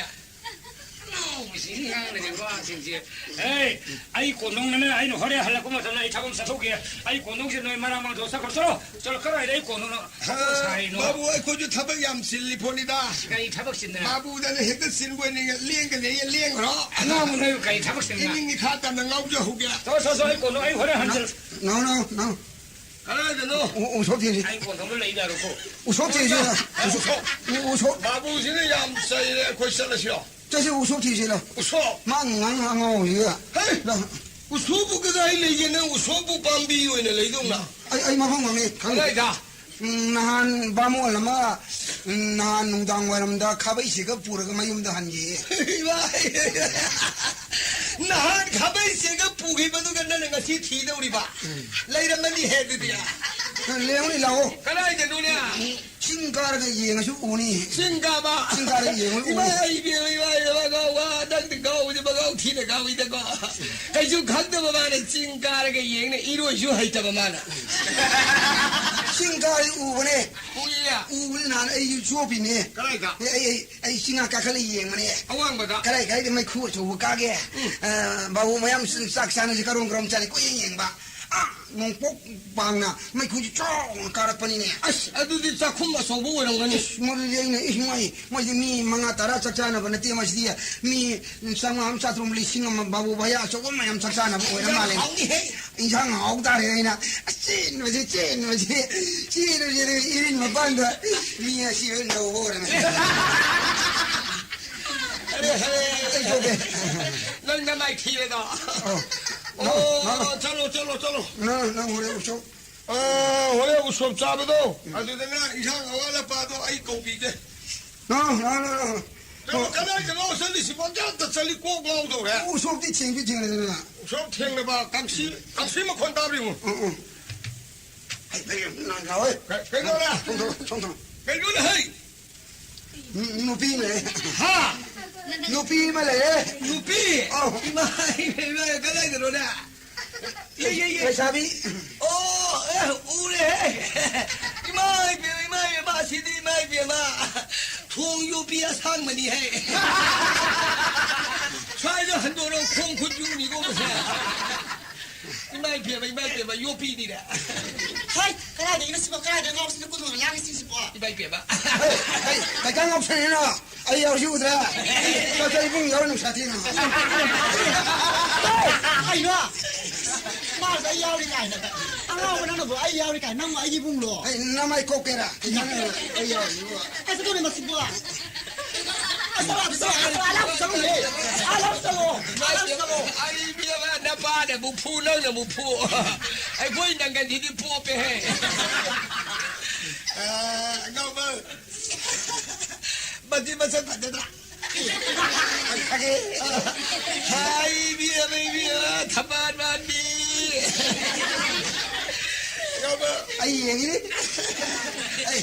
ꯇꯧꯕꯁꯤ ꯉꯥꯡꯅꯔꯤꯕ ꯋꯥꯁꯤꯡꯁꯦ꯫ ꯑꯦ, ꯑꯩ ꯀꯣꯟꯗꯣꯡꯅꯅꯦ, ꯑꯩꯅ ꯍꯣꯔꯦꯟ ꯍꯜꯂꯛꯄ ꯃꯇꯝꯗ ꯑꯩ ꯊꯕꯛ ꯆꯠꯊꯣꯛꯀꯦ꯫ ꯑꯩ ꯀꯣꯟꯗꯣꯡꯁꯦ ꯅꯣꯏ ꯃꯔꯥꯡ ꯃꯔꯥꯡ ꯇꯧ ꯆꯠꯈ꯭ꯔꯣ꯫ ꯆꯠꯂꯣ, ꯆꯠꯂꯣ꯫ ꯀꯗꯥꯏꯗ ꯑꯩ ꯀꯣꯟꯗꯣꯡꯅꯣ? ꯊꯕꯛ ꯁꯥꯔꯤꯅꯣ? ꯕꯥꯕꯨ, ꯑꯩꯈꯣꯏꯁꯨ ꯊꯕꯛ ꯌꯥꯝ ꯆꯤꯜꯂꯤ ꯄꯣꯠꯅꯤꯗ꯫ ꯀꯔꯤ ꯊꯕꯛ ꯆꯤꯟꯗꯅ? ꯕꯥꯕꯨꯗꯅ ꯍꯦꯛꯇ ꯆꯤꯟꯕ ꯑꯣꯏꯅꯤꯡꯉꯦ, ꯂꯦꯡꯒꯅꯦꯌꯦ, ꯂꯦꯡꯈ꯭ꯔꯣ꯫ ꯑꯉꯥꯡꯕ ꯅꯣꯏꯕꯨ ꯀꯔꯤ ꯊꯕꯛ ꯆꯤꯟꯗꯅ? ꯏꯅꯤꯡ ꯏꯈꯥ ꯇꯝꯅ ꯉꯥꯎꯖꯍꯧꯒꯦ꯫ ꯆꯠꯂꯣ, ꯆꯠꯂꯣ, ꯆꯠꯂꯣ, ꯑꯩ ꯀꯣꯟꯗꯣꯡ ꯑꯩ ꯍꯣꯔꯦꯟ ꯍꯟꯖꯔ- ꯅꯥꯎ, ꯅꯥꯎ, ꯅꯥꯎ꯫ ꯀꯗꯥꯏꯗꯅꯣ? ꯎ-, ꯎꯁꯣꯞ ꯊꯤꯁꯤ꯫ ꯑꯩ ꯀꯣꯟꯗꯣꯡꯗ ꯂꯩ ꯌꯥꯔꯣꯏꯀꯣ꯫ ꯎꯁꯣꯞ ꯊꯤꯁꯤ꯫ ꯎꯁꯣꯞ꯫ ꯎ-, ꯎꯁꯣꯞ꯫ ꯕꯥꯕꯨꯁꯤꯅ ꯌꯥꯝ ꯆꯩꯔꯦ, ꯑꯩꯈꯣꯏ ꯆꯠꯂꯁꯤꯔꯣ? ꯆꯠꯁꯤ, ꯎꯁꯣꯞ ꯊꯤꯁꯤ ꯂꯥꯎ꯫ ꯎꯁꯣꯞ? ꯃꯥ ꯉꯥꯡ ꯑꯉꯥꯎꯕꯁꯤꯒ꯫ ꯍꯩ! ꯂꯥꯎ꯫ ꯎꯁꯣꯞꯄꯨ ꯀꯗꯥꯏ ꯂꯩꯒꯦ? ꯅꯪ ꯎꯁꯣꯞꯄꯨ ꯄꯥꯝꯕꯤ ꯑꯣꯏꯅ ꯂꯩꯗꯧꯅ꯫ ꯑꯩ, ꯑꯩ ꯃꯐꯝ ꯈꯪꯉꯦ, ꯈꯪꯉꯦ꯫ ꯀꯗꯥꯏꯗ? ꯎꯝ, ꯅꯍꯥꯟ ꯕꯥꯃꯣꯟ ꯑꯃ, ꯎꯝ, ꯅꯍꯥꯟ ꯅꯨꯡꯗꯥꯡ ꯋꯥꯏꯔꯝꯗ ꯈꯥꯕꯩ ꯆꯦꯒꯞ ꯄꯨꯔꯒ ꯃꯌꯨꯝꯗ ꯍꯟꯈꯤꯌꯦ꯫ ꯏꯃꯥꯏ! ꯅꯍꯥꯟ ꯈꯥꯕꯩ ꯆꯦꯒꯞ ꯄꯨꯈꯤꯕꯗꯨꯒ ꯅꯪꯅ ꯉꯁꯤ ꯊꯤꯗꯧꯔꯤꯕ? ꯎꯝ꯫ ꯂꯩꯔꯝꯃꯅꯤꯍꯦ ꯑꯗꯨꯗꯤ꯫ ꯂꯦꯡꯉꯨꯅꯦ, ꯂꯥꯛꯑꯣ꯫ ꯀꯗꯥꯏꯗꯅꯣꯅꯦ? ꯎꯝ, ꯆꯤꯡ ꯀꯥꯔꯒ ꯌꯦꯡꯉꯁꯨ ꯎꯅꯤ꯫ ꯆꯤꯡ ꯀꯥꯕ? ꯆꯤꯡ ꯀꯥꯔꯒ ꯌꯦꯡꯉꯁꯨ ꯎꯅꯤ꯫ ꯏꯃꯥ, ꯏꯕꯦꯝꯃ, ꯏꯃꯥ, ꯏꯕꯦꯝꯃ, ꯉꯥꯎꯕ, ꯅꯪꯗꯤ ꯉꯥꯎꯕꯁꯦ ꯃꯉꯥꯎ ꯊꯤꯅ ꯉꯥꯎꯏꯗꯀꯣ꯫ ꯀꯩꯁꯨ ꯈꯪꯗꯕ ꯃꯥꯅ ꯆꯤꯡ ꯀꯥꯔꯒ ꯌꯦꯡꯅ ꯏꯔꯣꯏꯁꯨ ꯍꯩꯇꯕ ꯃꯥꯅ꯫ ꯆꯤꯡ ꯀꯥꯔꯗꯤ ꯎꯕꯅꯦ꯫ ꯎꯏꯌꯦ꯫ ꯎꯕꯅꯦ, ꯅꯍꯥꯟ ꯑꯩꯁꯨ ꯆꯣꯞꯄꯤꯅꯦ꯫ ꯀꯗꯥꯏꯗ? ꯑꯩ, ꯑꯩ, ꯑꯩ ꯆꯤꯡ ꯀꯥꯈꯠꯂ ꯌꯦꯡꯕꯅꯦ꯫ ꯑꯋꯥꯡꯕꯗ? ꯀꯗꯥꯏ, ꯀꯗꯥꯏꯗ ꯃꯩꯈꯨ ꯑꯆꯧꯕ ꯀꯥꯒꯦ? ꯎꯝ꯫ ꯑ, ꯕꯥꯕꯨ ꯃꯌꯥꯝ ꯆꯥꯛ ꯆꯥꯅꯁꯤ ꯀꯔꯣꯝ ꯀꯔꯣꯝ ꯆꯥꯅꯤ ꯀꯣꯏꯌꯦꯡ ꯌꯦꯡꯕ꯫ ꯑꯥ, ꯅꯣꯡꯄꯣꯛ ꯄꯥꯡꯅ ꯃꯩꯈꯨꯁꯤ ꯆꯥꯎꯅ ꯀꯥꯔꯛꯄꯅꯤꯅꯦ꯫ ꯑꯁ, ꯑꯗꯨꯗꯤ ꯆꯥꯛꯈꯨꯝ ꯑꯆꯧꯕ ꯑꯣꯏꯔꯝꯒꯅꯤ꯫ ꯏꯁ, ꯃꯗꯨꯗꯤ ꯑꯩꯅ, ꯏꯁ, ꯃꯣꯏ, ꯃꯣꯏꯗꯤ ꯃꯤ ꯃꯉꯥ ꯇꯔꯥ ꯆꯥꯛ ꯆꯥꯅꯕ ꯅꯠꯇꯦ, ꯃꯁꯤꯗꯤ ꯃꯤ ꯆꯥꯝꯃꯉꯥ ꯑꯃ, ꯆꯥꯇ꯭ꯔꯨꯛ, ꯂꯤꯁꯤꯡ ꯑꯃ, ꯕꯥꯕꯨ ꯚꯩꯌꯥ ꯑꯆꯧꯕ ꯃꯌꯥꯝ ꯆꯥꯛ ꯆꯥꯅꯕ ꯑꯣꯏꯔ ꯌꯥꯝ ꯃꯥꯜꯂꯦ꯫ ꯍꯥꯎꯅꯤꯍꯦ꯫ ꯏꯟꯁꯥꯡ ꯍꯥꯎ ꯇꯥꯔꯦ꯫ ꯑꯩꯅ, "ꯑꯁ, ꯆꯦꯟꯕꯁꯦ, ꯆꯦꯟꯕꯁꯦ, ꯆꯦꯟꯕꯁꯦ", ꯏꯔꯤꯟ ꯃꯄꯥꯟꯗ ꯃꯤ ꯑꯁꯤ ꯑꯣꯏꯅ ꯂꯧꯕ ꯑꯣꯏꯔꯝꯃꯦ꯫ ꯑꯔꯦ, ꯑꯔꯦ, ꯑꯩ ꯊꯣꯛꯀꯦ꯫ ꯅꯪ ꯅꯃꯥꯏ ꯊꯤꯔꯦꯗꯣ꯫ ꯑꯣ, ꯑꯣ, ꯅꯪ, ꯅꯪ꯫ ꯆꯠꯂꯣ, ꯆꯠꯂꯣ, ꯆꯠꯂꯣ꯫ ꯅꯪ, ꯅꯪ ꯍꯣꯔꯦꯟ ꯎꯁꯣꯞ꯫ ꯑ, ꯍꯣꯔꯦꯟ ꯎꯁꯣꯞ ꯆꯥꯕꯗꯣ, ꯑꯗꯨꯗꯅ ꯏꯟꯁꯥꯡ ꯑꯋꯥꯠ ꯑꯄꯥꯗꯣ ꯑꯩ ꯀꯧꯕꯤꯒꯦ꯫ ꯅꯪ, ꯅꯪ, ꯅꯪ, ꯅꯪ꯫ ꯆꯠꯂꯣ, ꯀꯗꯥꯏꯗꯅꯣ ꯆꯠꯂꯤꯁꯤꯕꯣ? ꯑꯝꯇ ꯆꯠꯂꯤ ꯀꯣꯛ ꯉꯥꯎꯗꯧꯔꯦ꯫ ꯎꯁꯣꯞꯇꯤ ꯊꯦꯡꯗꯤ ꯊꯦꯡꯅꯗꯅ꯫ ꯎꯁꯣꯞ ꯊꯦꯡꯅꯕ ꯀꯥꯡꯁꯤ, ꯀꯥꯡꯁꯤ ꯃꯈꯣꯟ ꯇꯥꯕ꯭ꯔꯤꯉꯣ꯫ ꯎꯝ, ꯎꯝ꯫ ꯍꯩ, ꯍꯩ, ꯅꯪ ꯂꯥꯛꯑꯣꯏ꯫ ꯀ-, ꯀꯩꯗꯧꯔꯦ? ꯊꯣꯡ, ꯊꯣꯡ, ꯊꯣꯡ, ꯊꯣꯡ꯫ ꯀꯩꯅꯣꯅꯦ, ꯍꯩ? ꯅꯨ-, ꯅꯨꯄꯤ ꯑꯃ ꯂꯩ꯫ ꯍꯥ? ꯅꯨꯄꯤ ꯑꯃ ꯂꯩꯌꯦ꯫ ꯅꯨꯄꯤ? ꯑꯧ꯫ ꯏꯃꯥ, ꯏꯃꯥ, ꯏꯃꯥ, ꯀꯗꯥꯏꯗꯅꯣꯅꯦ? ꯌꯦ, ꯌꯦ, ꯌꯦ꯫ ꯂꯩꯁꯥꯕꯤ꯫ ꯑꯣ, ꯑꯦ, ꯎꯔꯦꯍꯦ꯫ ꯏꯃꯥ ꯏꯕꯦꯝꯃ, ꯏꯃꯥ ꯏꯕꯦꯝꯃ, ꯑꯁꯤꯗꯤ ꯏꯃꯥ ꯏꯕꯦꯝꯃ꯫ ꯊꯣꯡ ꯌꯣꯄꯤ ꯑꯁꯥꯡꯕꯅꯤꯍꯦ꯫ ꯈꯣꯡ ꯈꯨꯠ ꯌꯨꯅꯤꯀꯣ ꯃꯁꯦ꯫ ꯏꯃꯥ ꯏꯕꯦꯝꯃ, ꯏꯃꯥ ꯏꯕꯦꯝꯃ, ꯌꯣꯠꯄꯤꯅꯤꯅꯦ꯫ ꯍꯩ, ꯀꯗꯥꯏꯗꯒꯤꯅꯣ ꯁꯤꯕꯣ? ꯀꯗꯥꯏꯗ ꯉꯥꯎꯁꯤꯅ ꯀꯨꯟꯗꯣꯅ ꯂꯥꯡꯉꯤꯁꯤꯡꯁꯤꯕꯣ? ꯏꯃꯥ ꯏꯕꯦꯝꯃ꯫ ꯍꯩ, ꯍꯩ, ꯀꯩꯀꯥ ꯉꯥꯎꯁꯟꯅꯩꯅꯣ? ꯑꯩ ꯌꯥꯎꯔꯤꯁꯤ ꯎꯗ꯭ꯔꯥ? ꯀꯩꯅꯣ? ꯃꯥꯁꯨ ꯑꯩ ꯌꯥꯎꯔꯤ ꯀꯥꯏꯅ꯫ ꯑꯉꯥꯎꯕ ꯅꯪꯅꯕꯨ ꯑꯩ ꯌꯥꯎꯔꯤ ꯀꯥꯏꯅ꯫ ꯅꯪꯕꯨ ꯑꯩꯒꯤ ꯏꯕꯨꯡꯂꯣ? ꯑꯩ ꯅꯃꯥꯏ ꯀꯣꯛꯀꯦꯔꯥ? ꯀꯩꯀꯥ ꯉꯥꯡꯉꯤꯅꯣ? ꯑꯩ ꯌꯥꯎꯔꯤꯁꯤꯕꯨ꯫ ꯑꯁ, ꯑꯗꯨꯅꯦ ꯃꯁꯤꯕꯨ꯫ ꯑꯁ, ꯑꯂꯥꯞ ꯆꯠꯂꯣ, ꯑꯂꯥꯞ ꯆꯠꯂꯣ, ꯑꯂꯥꯞ ꯆꯠꯂꯣ, ꯑꯂꯥꯞ ꯆꯠꯂꯣ꯫ ꯑꯩ ꯏꯕꯦꯝꯃ, ꯅꯄꯥꯅ ꯑꯃꯨꯛ ꯐꯨ, ꯅꯪꯅ ꯑꯃꯨꯛ ꯐꯨ꯫ ꯑꯩꯈꯣꯏ ꯅꯪꯒꯟꯁꯤꯗꯤ ꯄꯣꯞꯄꯦꯍꯦ꯫ ꯑ, ꯑꯉꯥꯎꯕ꯫ ꯃꯁꯤ ꯃꯁꯛ ꯐꯖꯗ꯭ꯔꯥ? ꯐꯖꯩ꯫ ꯍꯥꯏ, ꯏꯕꯦꯝꯃ, ꯏꯕꯦꯝꯃ, ꯊꯝꯕꯥꯜ ꯃꯥꯟꯕꯤ꯫ ꯑꯩ ꯌꯦꯡꯉꯤꯅꯤ꯫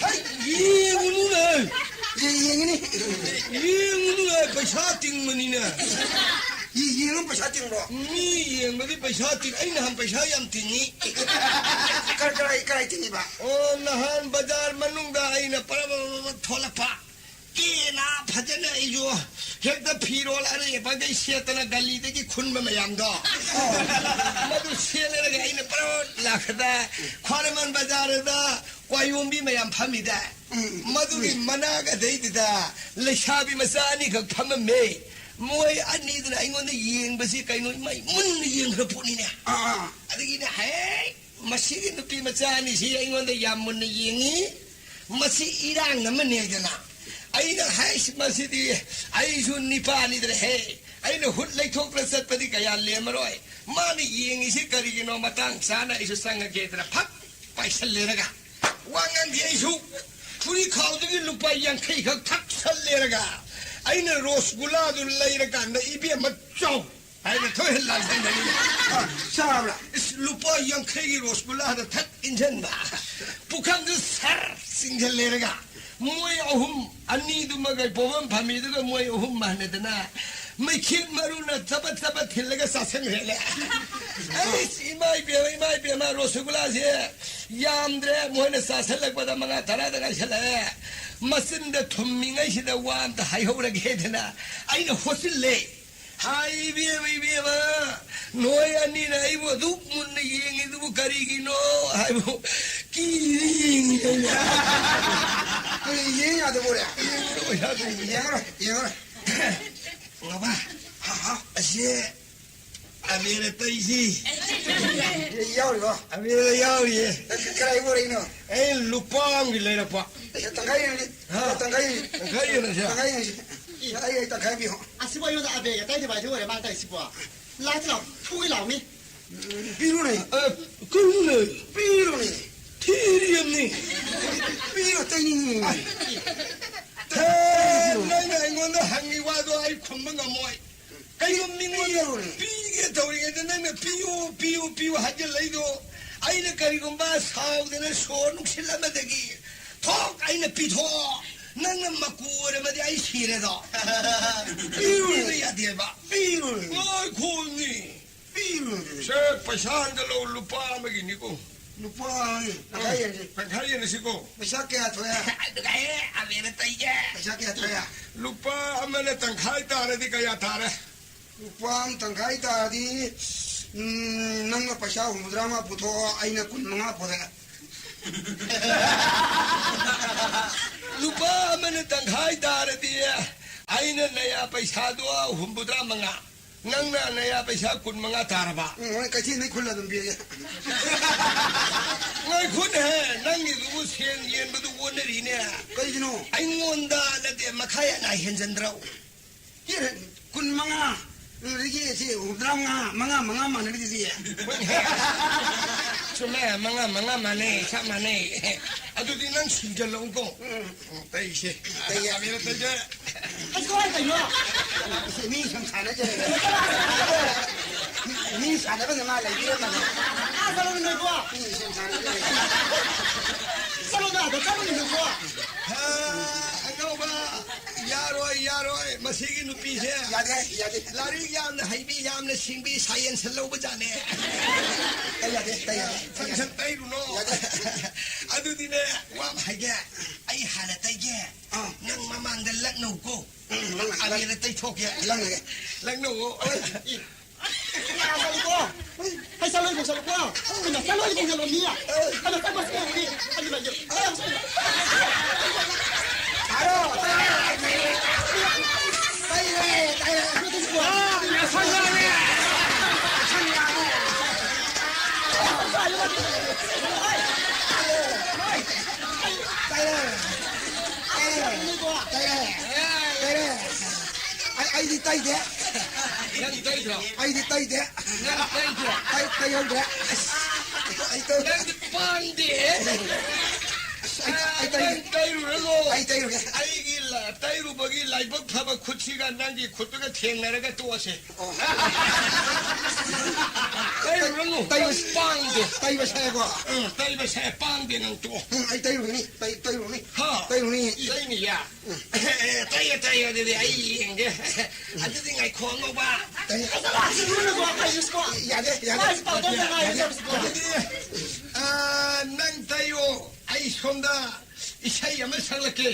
ꯑꯩ ꯌꯦꯡꯉꯨꯅꯨꯅꯦ꯫ ꯌꯦꯡ-, ꯌꯦꯡꯉꯤꯅꯤ꯫ ꯌꯦꯡꯉꯨꯅꯨꯅꯦ, ꯄꯩꯁꯥ ꯇꯤꯡꯕꯅꯤꯅꯦ꯫ ꯌꯦ-, ꯌꯦꯡꯉꯨ ꯄꯩꯁꯥ ꯇꯤꯡꯕ꯭ꯔꯣ? ꯃꯤ ꯌꯦꯡꯕꯗꯤ ꯄꯩꯁꯥ ꯇꯤꯡ-, ꯑꯩ ꯅꯍꯥꯟ ꯄꯩꯁꯥ ꯌꯥꯝ ꯇꯤꯡꯉꯤ꯫ ꯀꯔ-, ꯀꯔꯥꯏ, ꯀꯔꯥꯏ ꯇꯤꯡꯉꯤꯕ? ꯑꯣ, ꯅꯍꯥꯟ ꯕꯖꯥꯔ ꯃꯅꯨꯡꯗ ꯑꯩꯅ ꯄꯔꯞ ꯄꯔꯞ ꯄꯔꯞ ꯊꯣꯛꯂꯛꯄ꯫ ꯀꯦꯅ ꯐꯖꯅ ꯑꯩꯁꯨ ꯍꯦꯛꯇ ꯐꯤꯔꯣꯜ ꯑꯔꯩ ꯑꯄꯥꯈꯩ ꯁꯦꯠꯇꯅ ꯒꯂꯤꯗꯒꯤ ꯈꯨꯟꯕ ꯃꯌꯥꯝꯗꯣ꯫ ꯃꯗꯨ ꯁꯦꯠꯂꯒ ꯑꯩꯅ ꯄꯔꯞ ꯂꯥꯛꯄꯗ ꯈ꯭ꯋꯥꯏꯔꯝꯕꯟ ꯕꯖꯥꯔꯗ ꯀ꯭ꯋꯥꯌꯣꯝꯕꯤ ꯃꯌꯥꯝ ꯐꯝꯃꯤꯗ꯫ ꯎꯝ꯫ ꯃꯗꯨꯒꯤ ꯎꯝ꯫ ꯃꯅꯥꯛ ꯑꯗꯩꯗꯨꯗ ꯂꯩꯁꯥꯕꯤ ꯃꯆꯥ ꯑꯅꯤꯈꯛ ꯐꯝꯃꯝꯃꯦ꯫ ꯃꯣꯏ ꯑꯅꯤꯗꯨꯅ ꯑꯩꯉꯣꯟꯗ ꯌꯦꯡꯕꯁꯤ ꯀꯩꯅꯣ ꯏꯃꯥꯏ ꯃꯨꯟꯅ ꯌꯦꯡꯈ꯭ꯔ ꯄꯣꯠꯅꯤꯅꯦ꯫ ꯑꯥ, ꯑꯥ꯫ ꯑꯗꯒꯤꯅꯦ, "ꯍꯦ, ꯃꯁꯤꯒꯤ ꯅꯨꯄꯤ ꯃꯆꯥ ꯑꯅꯤꯁꯤ ꯑꯩꯉꯣꯟꯗ ꯌꯥꯝ ꯃꯨꯟꯅ ꯌꯦꯡꯉꯤ꯫ ꯃꯁꯤ ꯏꯔꯥꯡ ꯑꯃꯅꯦ" ꯍꯥꯏꯗꯅ꯫ ꯑꯩꯅ, "ꯍꯩꯁ, ꯃꯁꯤꯗꯤ ꯑꯩꯁꯨ ꯅꯤꯄꯥꯅꯤꯗ꯭ꯔꯦ ꯍꯦ꯫ ꯑꯩꯅ ꯍꯨꯠ ꯂꯩꯊꯣꯛꯇꯅ ꯆꯠꯄꯗꯤ ꯀꯌꯥ ꯂꯦꯝꯃꯔꯣꯏ꯫ ꯃꯥꯅ ꯌꯦꯡꯉꯤꯁꯤ ꯀꯔꯤꯒꯤꯅꯣ? ꯃꯇꯥꯡ ꯆꯥꯅ ꯑꯩꯁꯨ ꯆꯪꯉꯒꯦꯗꯅ" ꯐꯛ ꯄꯥꯏꯁꯜꯂꯦꯔꯒ꯫ ꯋꯥ ꯉꯥꯡꯗꯦ ꯑꯩꯁꯨ꯫ ꯐꯨꯔꯤꯠꯈꯥꯎꯗꯒꯤ ꯂꯨꯄꯥ ꯌꯥꯡꯈꯩ ꯈꯛ ꯊꯛ ꯁꯠꯂꯦꯔꯒ꯫ ꯑꯩꯅ ꯔꯣꯁꯒꯨꯂꯥꯗꯨ ꯂꯩꯔꯀꯥꯟꯗ, "ꯏꯕꯦꯝꯃ, ꯆꯥꯎ" ꯍꯥꯏꯅ ꯊꯣꯏꯍꯟ ꯂꯥꯟꯁꯤꯟꯕꯅꯤꯅꯦ꯫ ꯑ, ꯆꯥꯕ꯭ꯔꯥ? ꯏꯁ, ꯂꯨꯄꯥ ꯌꯥꯡꯈꯩꯒꯤ ꯔꯣꯁꯒꯨꯂꯥꯗ ꯊꯛ ꯏꯟꯁꯤꯟꯕ꯫ ꯄꯨꯈꯝꯗꯨ ꯁꯔ ꯆꯤꯡꯁꯤꯜꯂꯦꯔꯒ꯫ ꯃꯣꯏ ꯑꯍꯨꯝ, ꯑꯅꯤꯗꯨꯃꯒ ꯄꯣꯐꯝ ꯐꯝꯃꯤꯗꯨꯒ ꯃꯣꯏ ꯑꯍꯨꯝ ꯃꯥꯟꯅꯗꯅ ꯃꯩꯈꯦꯠ ꯃꯔꯨꯅ ꯆꯕꯠ ꯆꯕꯠ ꯊꯤꯜꯂꯒ ꯆꯥꯁꯟꯈ꯭ꯔꯦꯅꯦ꯫ ꯑꯩꯁ, ꯏꯃꯥ ꯏꯕꯦꯝꯃ, ꯏꯃꯥ ꯏꯕꯦꯝꯃ, ꯔꯣꯁꯒꯨꯂꯥꯁꯦ ꯌꯥꯝꯗ꯭ꯔꯦ, ꯃꯣꯏꯅ ꯆꯥꯁꯜꯂꯛꯄꯗ ꯃꯉꯥ ꯇꯔꯥꯗ ꯉꯥꯏꯁꯜꯂꯛꯑꯦ꯫ ꯃꯆꯤꯟꯗ ꯊꯨꯝꯃꯤꯉꯩꯁꯤꯗ ꯋꯥ ꯑꯝꯇ ꯍꯥꯏꯍꯧꯔꯒꯦꯗꯅ ꯑꯩꯅ ꯍꯣꯠꯆꯤꯜꯂꯦ꯫ ꯍꯥꯏ, ꯏꯕꯦꯝꯃ, ꯏꯕꯦꯝꯃ, ꯅꯣꯏ ꯑꯅꯤꯅ ꯑꯩꯕꯨ ꯑꯗꯨꯛ ꯃꯨꯟꯅ ꯌꯦꯡꯉꯤꯗꯨꯕꯨ ꯀꯔꯤꯒꯤꯅꯣ ꯍꯥꯏꯕꯨ ꯀꯤꯔꯤ ꯌꯦꯡꯉꯤꯅꯦ꯫ ꯀꯔꯤ ꯌꯦꯡ ꯌꯥꯗꯕ ꯑꯣꯏꯔꯦ? ꯌꯦꯡꯉꯨꯔꯣ, ꯄꯩꯁꯥ ꯇꯤꯡꯉꯤ꯫ ꯌꯦꯡꯉꯔꯣꯏ, ꯌꯦꯡꯉꯔꯣꯏ꯫ ꯉꯕ, ꯍꯥ, ꯍꯥ꯫ ꯑꯁꯤ ꯑꯕꯦꯔ ꯇꯩꯁꯤ꯫ ꯌꯥꯎꯔꯤꯕꯣ? ꯑꯕꯦꯔ ꯌꯥꯎꯔꯤꯌꯦ꯫ ꯀꯗꯥꯏ ꯄꯨꯔꯛꯏꯅꯣ? ꯑꯩ ꯂꯨꯄꯥ ꯑꯃꯒꯤ ꯂꯩꯔꯛꯄ꯫ ꯇꯪꯈꯥꯏ ꯌꯦꯡꯉꯨꯅꯦ꯫ ꯍꯥ? ꯇꯪꯈꯥꯏ ꯌꯦꯡꯉꯨꯅꯦ꯫ ꯇꯪꯈꯥꯏ ꯌꯦꯡꯉꯨꯁꯦ꯫ ꯇꯪꯈꯥꯏ ꯌꯦꯡꯉꯨꯁꯦ꯫ ꯑꯩ, ꯑꯩ ꯇꯪꯈꯥꯏ ꯄꯤꯌꯣ꯫ ꯑꯁꯤꯕꯨ ꯑꯩꯉꯣꯟꯗ ꯑꯕꯦꯔꯒ ꯇꯩꯗꯕ ꯍꯥꯏꯁꯤ ꯑꯣꯏꯔꯦ ꯃꯥꯅ ꯇꯧꯔꯤꯁꯤꯕꯣ꯫ ꯂꯥꯛꯇ ꯂꯥꯎ, ꯐꯨꯒꯦ ꯂꯥꯎꯅꯤ꯫ ꯄꯤꯔꯨꯅꯦ꯫ ꯑ, ꯀꯔꯤꯅꯣꯅꯦ? ꯄꯤꯔꯨꯅꯦ꯫ ꯊꯤꯔꯤꯕꯅꯤ꯫ ꯄꯤꯔꯣ, ꯇꯩꯅꯤꯡꯉꯤ꯫ ꯍꯦ, ꯅꯪꯅ ꯑꯩꯉꯣꯟꯗ ꯍꯪꯉꯤ ꯋꯥꯗꯣ ꯑꯩ ꯈꯨꯝꯕ ꯉꯝꯃꯣꯏ꯫ ꯀꯩꯒꯨꯝ ꯃꯤꯉꯣꯟꯗ ꯄꯤꯔꯨꯅꯦ꯫ ꯄꯤꯒꯦ ꯇꯧꯔꯤꯉꯩꯗ ꯅꯪꯅ ꯄꯤꯌꯨ, ꯄꯤꯌꯨ, ꯄꯤꯌꯨ ꯍꯥꯏꯖꯤꯜꯂꯛꯏꯗꯣ, ꯑꯩꯅ ꯀꯔꯤꯒꯨꯝꯕ ꯁꯥꯎꯗꯅ ꯁꯣꯔ ꯅꯨꯡꯁꯤꯠ ꯑꯃꯗꯒꯤ ꯊꯣꯛ ꯑꯩꯅ ꯄꯤꯊꯣꯛꯑꯣ, ꯅꯪꯅ ꯃꯀꯨ ꯑꯣꯏꯔꯝꯃꯗꯤ ꯑꯩ ꯁꯤꯔꯦꯗꯣ꯫ ꯄꯤꯕ ꯌꯥꯗꯦꯕ꯫ ꯄꯤꯔꯣꯏ꯫ ꯂꯣꯏ ꯈꯣꯡꯅꯤ꯫ ꯄꯤꯔꯣꯏ꯫ ꯁꯦ, ꯄꯩꯁꯥ ꯍꯟꯖꯜꯂꯛꯑꯣ, ꯂꯨꯄꯥ ꯑꯃꯒꯤꯅꯤꯀꯣ꯫ ꯂꯨꯄꯥ ꯑꯃꯒꯤ ꯇꯪꯈꯥꯏ ꯌꯦꯡꯁꯤ꯫ ꯇꯪꯈꯥꯏ ꯌꯦꯡꯉꯁꯤꯀꯣ꯫ ꯄꯩꯁꯥ ꯀꯌꯥ ꯊꯣꯛꯑꯦ? ꯑꯗꯨꯒ ꯑꯦ, ꯑꯃꯦꯅ ꯇꯩꯒꯦ꯫ ꯄꯩꯁꯥ ꯀꯌꯥ ꯊꯣꯛꯑꯦ? ꯂꯨꯄꯥ ꯑꯃꯅ ꯇꯪꯈꯥꯏ ꯇꯥꯔꯗꯤ ꯀꯌꯥ ꯇꯥꯔꯦ? ꯂꯨꯄꯥ ꯑꯃ ꯇꯪꯈꯥꯏ ꯇꯥꯔꯗꯤ, ꯎꯝ, ꯅꯪꯅ ꯄꯩꯁꯥ ꯍꯨꯝꯐꯨꯇꯔꯥ ꯃꯉꯥ ꯄꯨꯊꯣꯛꯑꯣ, ꯑꯩꯅ ꯀꯨꯟ ꯃꯉꯥ ꯄꯨꯔꯛꯑꯦ꯫ ꯂꯨꯄꯥ ꯑꯃꯅ ꯇꯪꯈꯥꯏ ꯇꯥꯔꯗꯤ ꯑꯩꯅ ꯅꯌꯥ ꯄꯩꯁꯥꯗꯣ ꯍꯨꯝꯐꯨꯇꯔꯥ ꯃꯉꯥ, ꯅꯪꯅ ꯅꯌꯥ ꯄꯩꯁꯥ ꯀꯨꯟ ꯃꯉꯥ ꯇꯥꯔꯕ? ꯎꯝ, ꯍꯣꯏ, ꯀꯩꯊꯦꯜꯗꯩ ꯈꯨꯜꯂ ꯑꯗꯨꯝ ꯄꯤꯔꯒꯦ꯫ ꯉꯥꯏꯈꯣꯅꯦꯍꯦ, ꯅꯪꯒꯤꯗꯨꯕꯨ ꯁꯦꯟ ꯌꯦꯟꯕꯗꯨ ꯑꯣꯟꯅꯔꯤꯅꯦ꯫ ꯀꯩꯒꯤꯅꯣ? ꯑꯩꯉꯣꯟꯗ ꯅꯠꯇꯦ, ꯃꯈꯥ ꯍꯦꯟꯅ ꯍꯦꯟꯖꯟꯗ꯭ꯔꯣ? ꯀꯨꯟ ꯃꯉꯥ, ꯑꯗꯨꯗꯒꯤ ꯁꯤ ꯍꯨꯝꯐꯨꯇꯔꯥ ꯃꯉꯥ, ꯃꯉꯥ, ꯃꯉꯥ ꯃꯥꯟꯅꯔꯤꯁꯤꯗꯤ꯫ ꯆꯨꯝꯃꯦ, ꯃꯉꯥ, ꯃꯉꯥ ꯃꯥꯟꯅꯩ, ꯆꯞ ꯃꯥꯟꯅꯩ꯫ ꯑꯗꯨꯗꯤ ꯅꯪ ꯁꯤꯡꯖꯜꯂꯛꯎꯀꯣ꯫ ꯎꯝ꯫ ꯎꯝ, ꯇꯩꯁꯦ꯫ ꯇꯩꯌꯦ꯫ ꯑꯕꯦꯔ ꯇꯩꯁꯦ꯫ ꯑꯁ, ꯀꯃꯥꯏꯅ ꯇꯧꯔꯤꯅꯣ? ꯁꯤ ꯃꯤ ꯁꯨꯝ ꯁꯥꯟꯅꯖꯔꯦ꯫ ꯃꯤ ꯁꯥꯟꯅꯕꯅ ꯃꯥ ꯂꯩꯕꯤꯔꯝꯃꯒ꯫ ꯑꯥ, ꯆꯠꯂꯣ ꯅꯣꯏꯕꯣ꯫ ꯃꯤ ꯁꯨꯝ ꯁꯥꯟꯅꯖꯔꯦ꯫ ꯆꯠꯂꯣ ꯅꯣꯏ ꯑꯥꯗ, ꯆꯠꯂꯣ ꯅꯣꯏꯕꯣ꯫ ꯍꯥ, ꯑꯉꯧꯕ꯫ ꯌꯥꯔꯣꯏ, ꯌꯥꯔꯣꯏ, ꯃꯁꯤꯒꯤ ꯅꯨꯄꯤꯁꯦ꯫ ꯌꯥꯗꯦ, ꯌꯥꯗꯦ꯫ ꯂꯥꯏꯔꯤꯛ ꯌꯥꯝꯅ ꯍꯩꯕꯤ, ꯌꯥꯝꯅ ꯁꯤꯡꯕꯤ, ꯁꯥꯏꯟꯁ ꯂꯧꯕ ꯖꯥꯠꯅꯦ꯫ ꯇꯩ ꯌꯥꯗꯦ, ꯇꯩ ꯌꯥꯗꯦ, ꯇꯩ ꯌꯥꯗꯦ꯫ ꯐꯪꯁꯟ ꯇꯩꯔꯨꯅꯣ꯫ ꯌꯥꯗꯦ꯫ ꯑꯗꯨꯗꯤꯅꯦ, ꯋꯥ ꯑꯃ ꯍꯥꯏꯒꯦ꯫ ꯑꯩ ꯍꯥꯟꯅ ꯇꯩꯒꯦ꯫ ꯑꯥ꯫ ꯅꯪ ꯃꯃꯥꯡꯗ ꯂꯛꯅꯧꯀꯣ꯫ ꯎꯝ, ꯅꯪ ꯍꯥꯟꯅ ꯑꯕꯦꯔ ꯇꯩꯊꯣꯛꯀꯦ꯫ ꯂꯛꯅꯒꯦ꯫ ꯂꯛꯅꯧ꯫ ꯍꯩ, ꯆꯠꯂꯨꯀꯣ꯫ ꯍꯩ, ꯆꯠꯂꯣꯏꯕꯨ ꯆꯠꯂꯨꯀꯣ꯫ ꯀꯩꯅꯣ, ꯆꯠꯂꯣꯏꯕꯨ ꯆꯠꯂꯨ ꯃꯤ꯫ ꯀꯩꯅꯣ, ꯆꯠꯄ ꯁꯤꯗꯤ꯫ ꯀꯩꯅꯣ, ꯂꯩꯌꯨ꯫ ꯇꯥꯔꯣ꯫ ꯇꯥꯔꯦ, ꯇꯥꯔꯦ꯫ ꯇꯥꯔꯦ꯫ ꯇꯥꯔꯦ꯫ ꯇꯥꯔꯦ꯫ ꯇꯥꯔꯦ꯫ ꯇꯥꯔꯦ꯫ ꯑꯩ, ꯑꯩꯗꯤ ꯇꯩꯗꯦ꯫ ꯅꯪ ꯇꯩꯗ꯭ꯔꯣ? ꯑꯩꯗꯤ ꯇꯩꯗꯦ꯫ ꯅꯪ ꯇꯩꯗ꯭ꯔꯣ? ꯑꯩ ꯇꯩꯍꯧꯗ꯭ꯔꯦ꯫ ꯑꯁ, ꯑꯩ ꯇꯩ- ꯅꯪꯗꯤ ꯄꯥꯡꯗꯦ꯫ ꯑꯩ, ꯑꯩ ꯇꯩ- ꯅꯪ ꯇꯩꯔꯨꯔꯅꯨ꯫ ꯑꯩ ꯇꯩꯔꯨꯒꯦ꯫ ꯑꯩꯒꯤ ꯂ-, ꯇꯩꯔꯨꯕꯒꯤ ꯂꯥꯏꯕꯛ ꯐꯕ ꯈꯨꯠꯁꯤꯒ ꯅꯪꯒꯤ ꯈꯨꯠꯇꯨꯒ ꯊꯦꯡꯅꯔꯒ ꯇꯣꯛꯑꯁꯦ꯫ ꯑꯣ꯫ ꯇꯩꯔꯨꯔꯅꯨ꯫ ꯇꯩꯕ- ꯄꯥꯡꯗꯦ꯫ ꯇꯩꯕ ꯁꯥꯏꯀꯣ? ꯎꯝ, ꯇꯩꯕ ꯁꯥꯏ, ꯄꯥꯡꯗꯦ ꯅꯪ ꯇꯣꯛꯑꯣ꯫ ꯎꯝ, ꯑꯩ ꯇꯩꯔꯨꯒꯅꯤ꯫ ꯇꯩ-, ꯇꯩꯔꯨꯒꯅꯤ꯫ ꯍꯥ? ꯇꯩꯔꯨꯒꯅꯤ꯫ ꯇꯩꯅꯤꯌꯦ꯫ ꯇꯩꯌꯦ, ꯇꯩꯌꯦ, ꯑꯗꯨꯗꯤ ꯑꯩ ꯌꯦꯡꯒꯦ꯫ ꯑꯗꯨꯗꯤ ꯉꯥꯏꯈꯣ, ꯑꯉꯧꯕ꯫ ꯇꯩꯌꯦ꯫ ꯑꯁ, ꯑꯁ, ꯑꯁ, ꯌꯥꯗꯦ, ꯌꯥꯗꯦ꯫ ꯑꯁ, ꯄꯥꯎꯗꯝꯗ ꯉꯥꯏꯔꯦ, ꯌꯥꯗꯦ, ꯇꯧꯔꯤꯁꯤꯕꯣ꯫ ꯌꯥꯗꯦ꯫ ꯑꯥ, ꯅꯪ ꯇꯩꯌꯣ, ꯑꯩ ꯁꯣꯝꯗ ꯏꯁꯩ ꯑꯃ ꯁꯛꯂꯛꯀꯦ꯫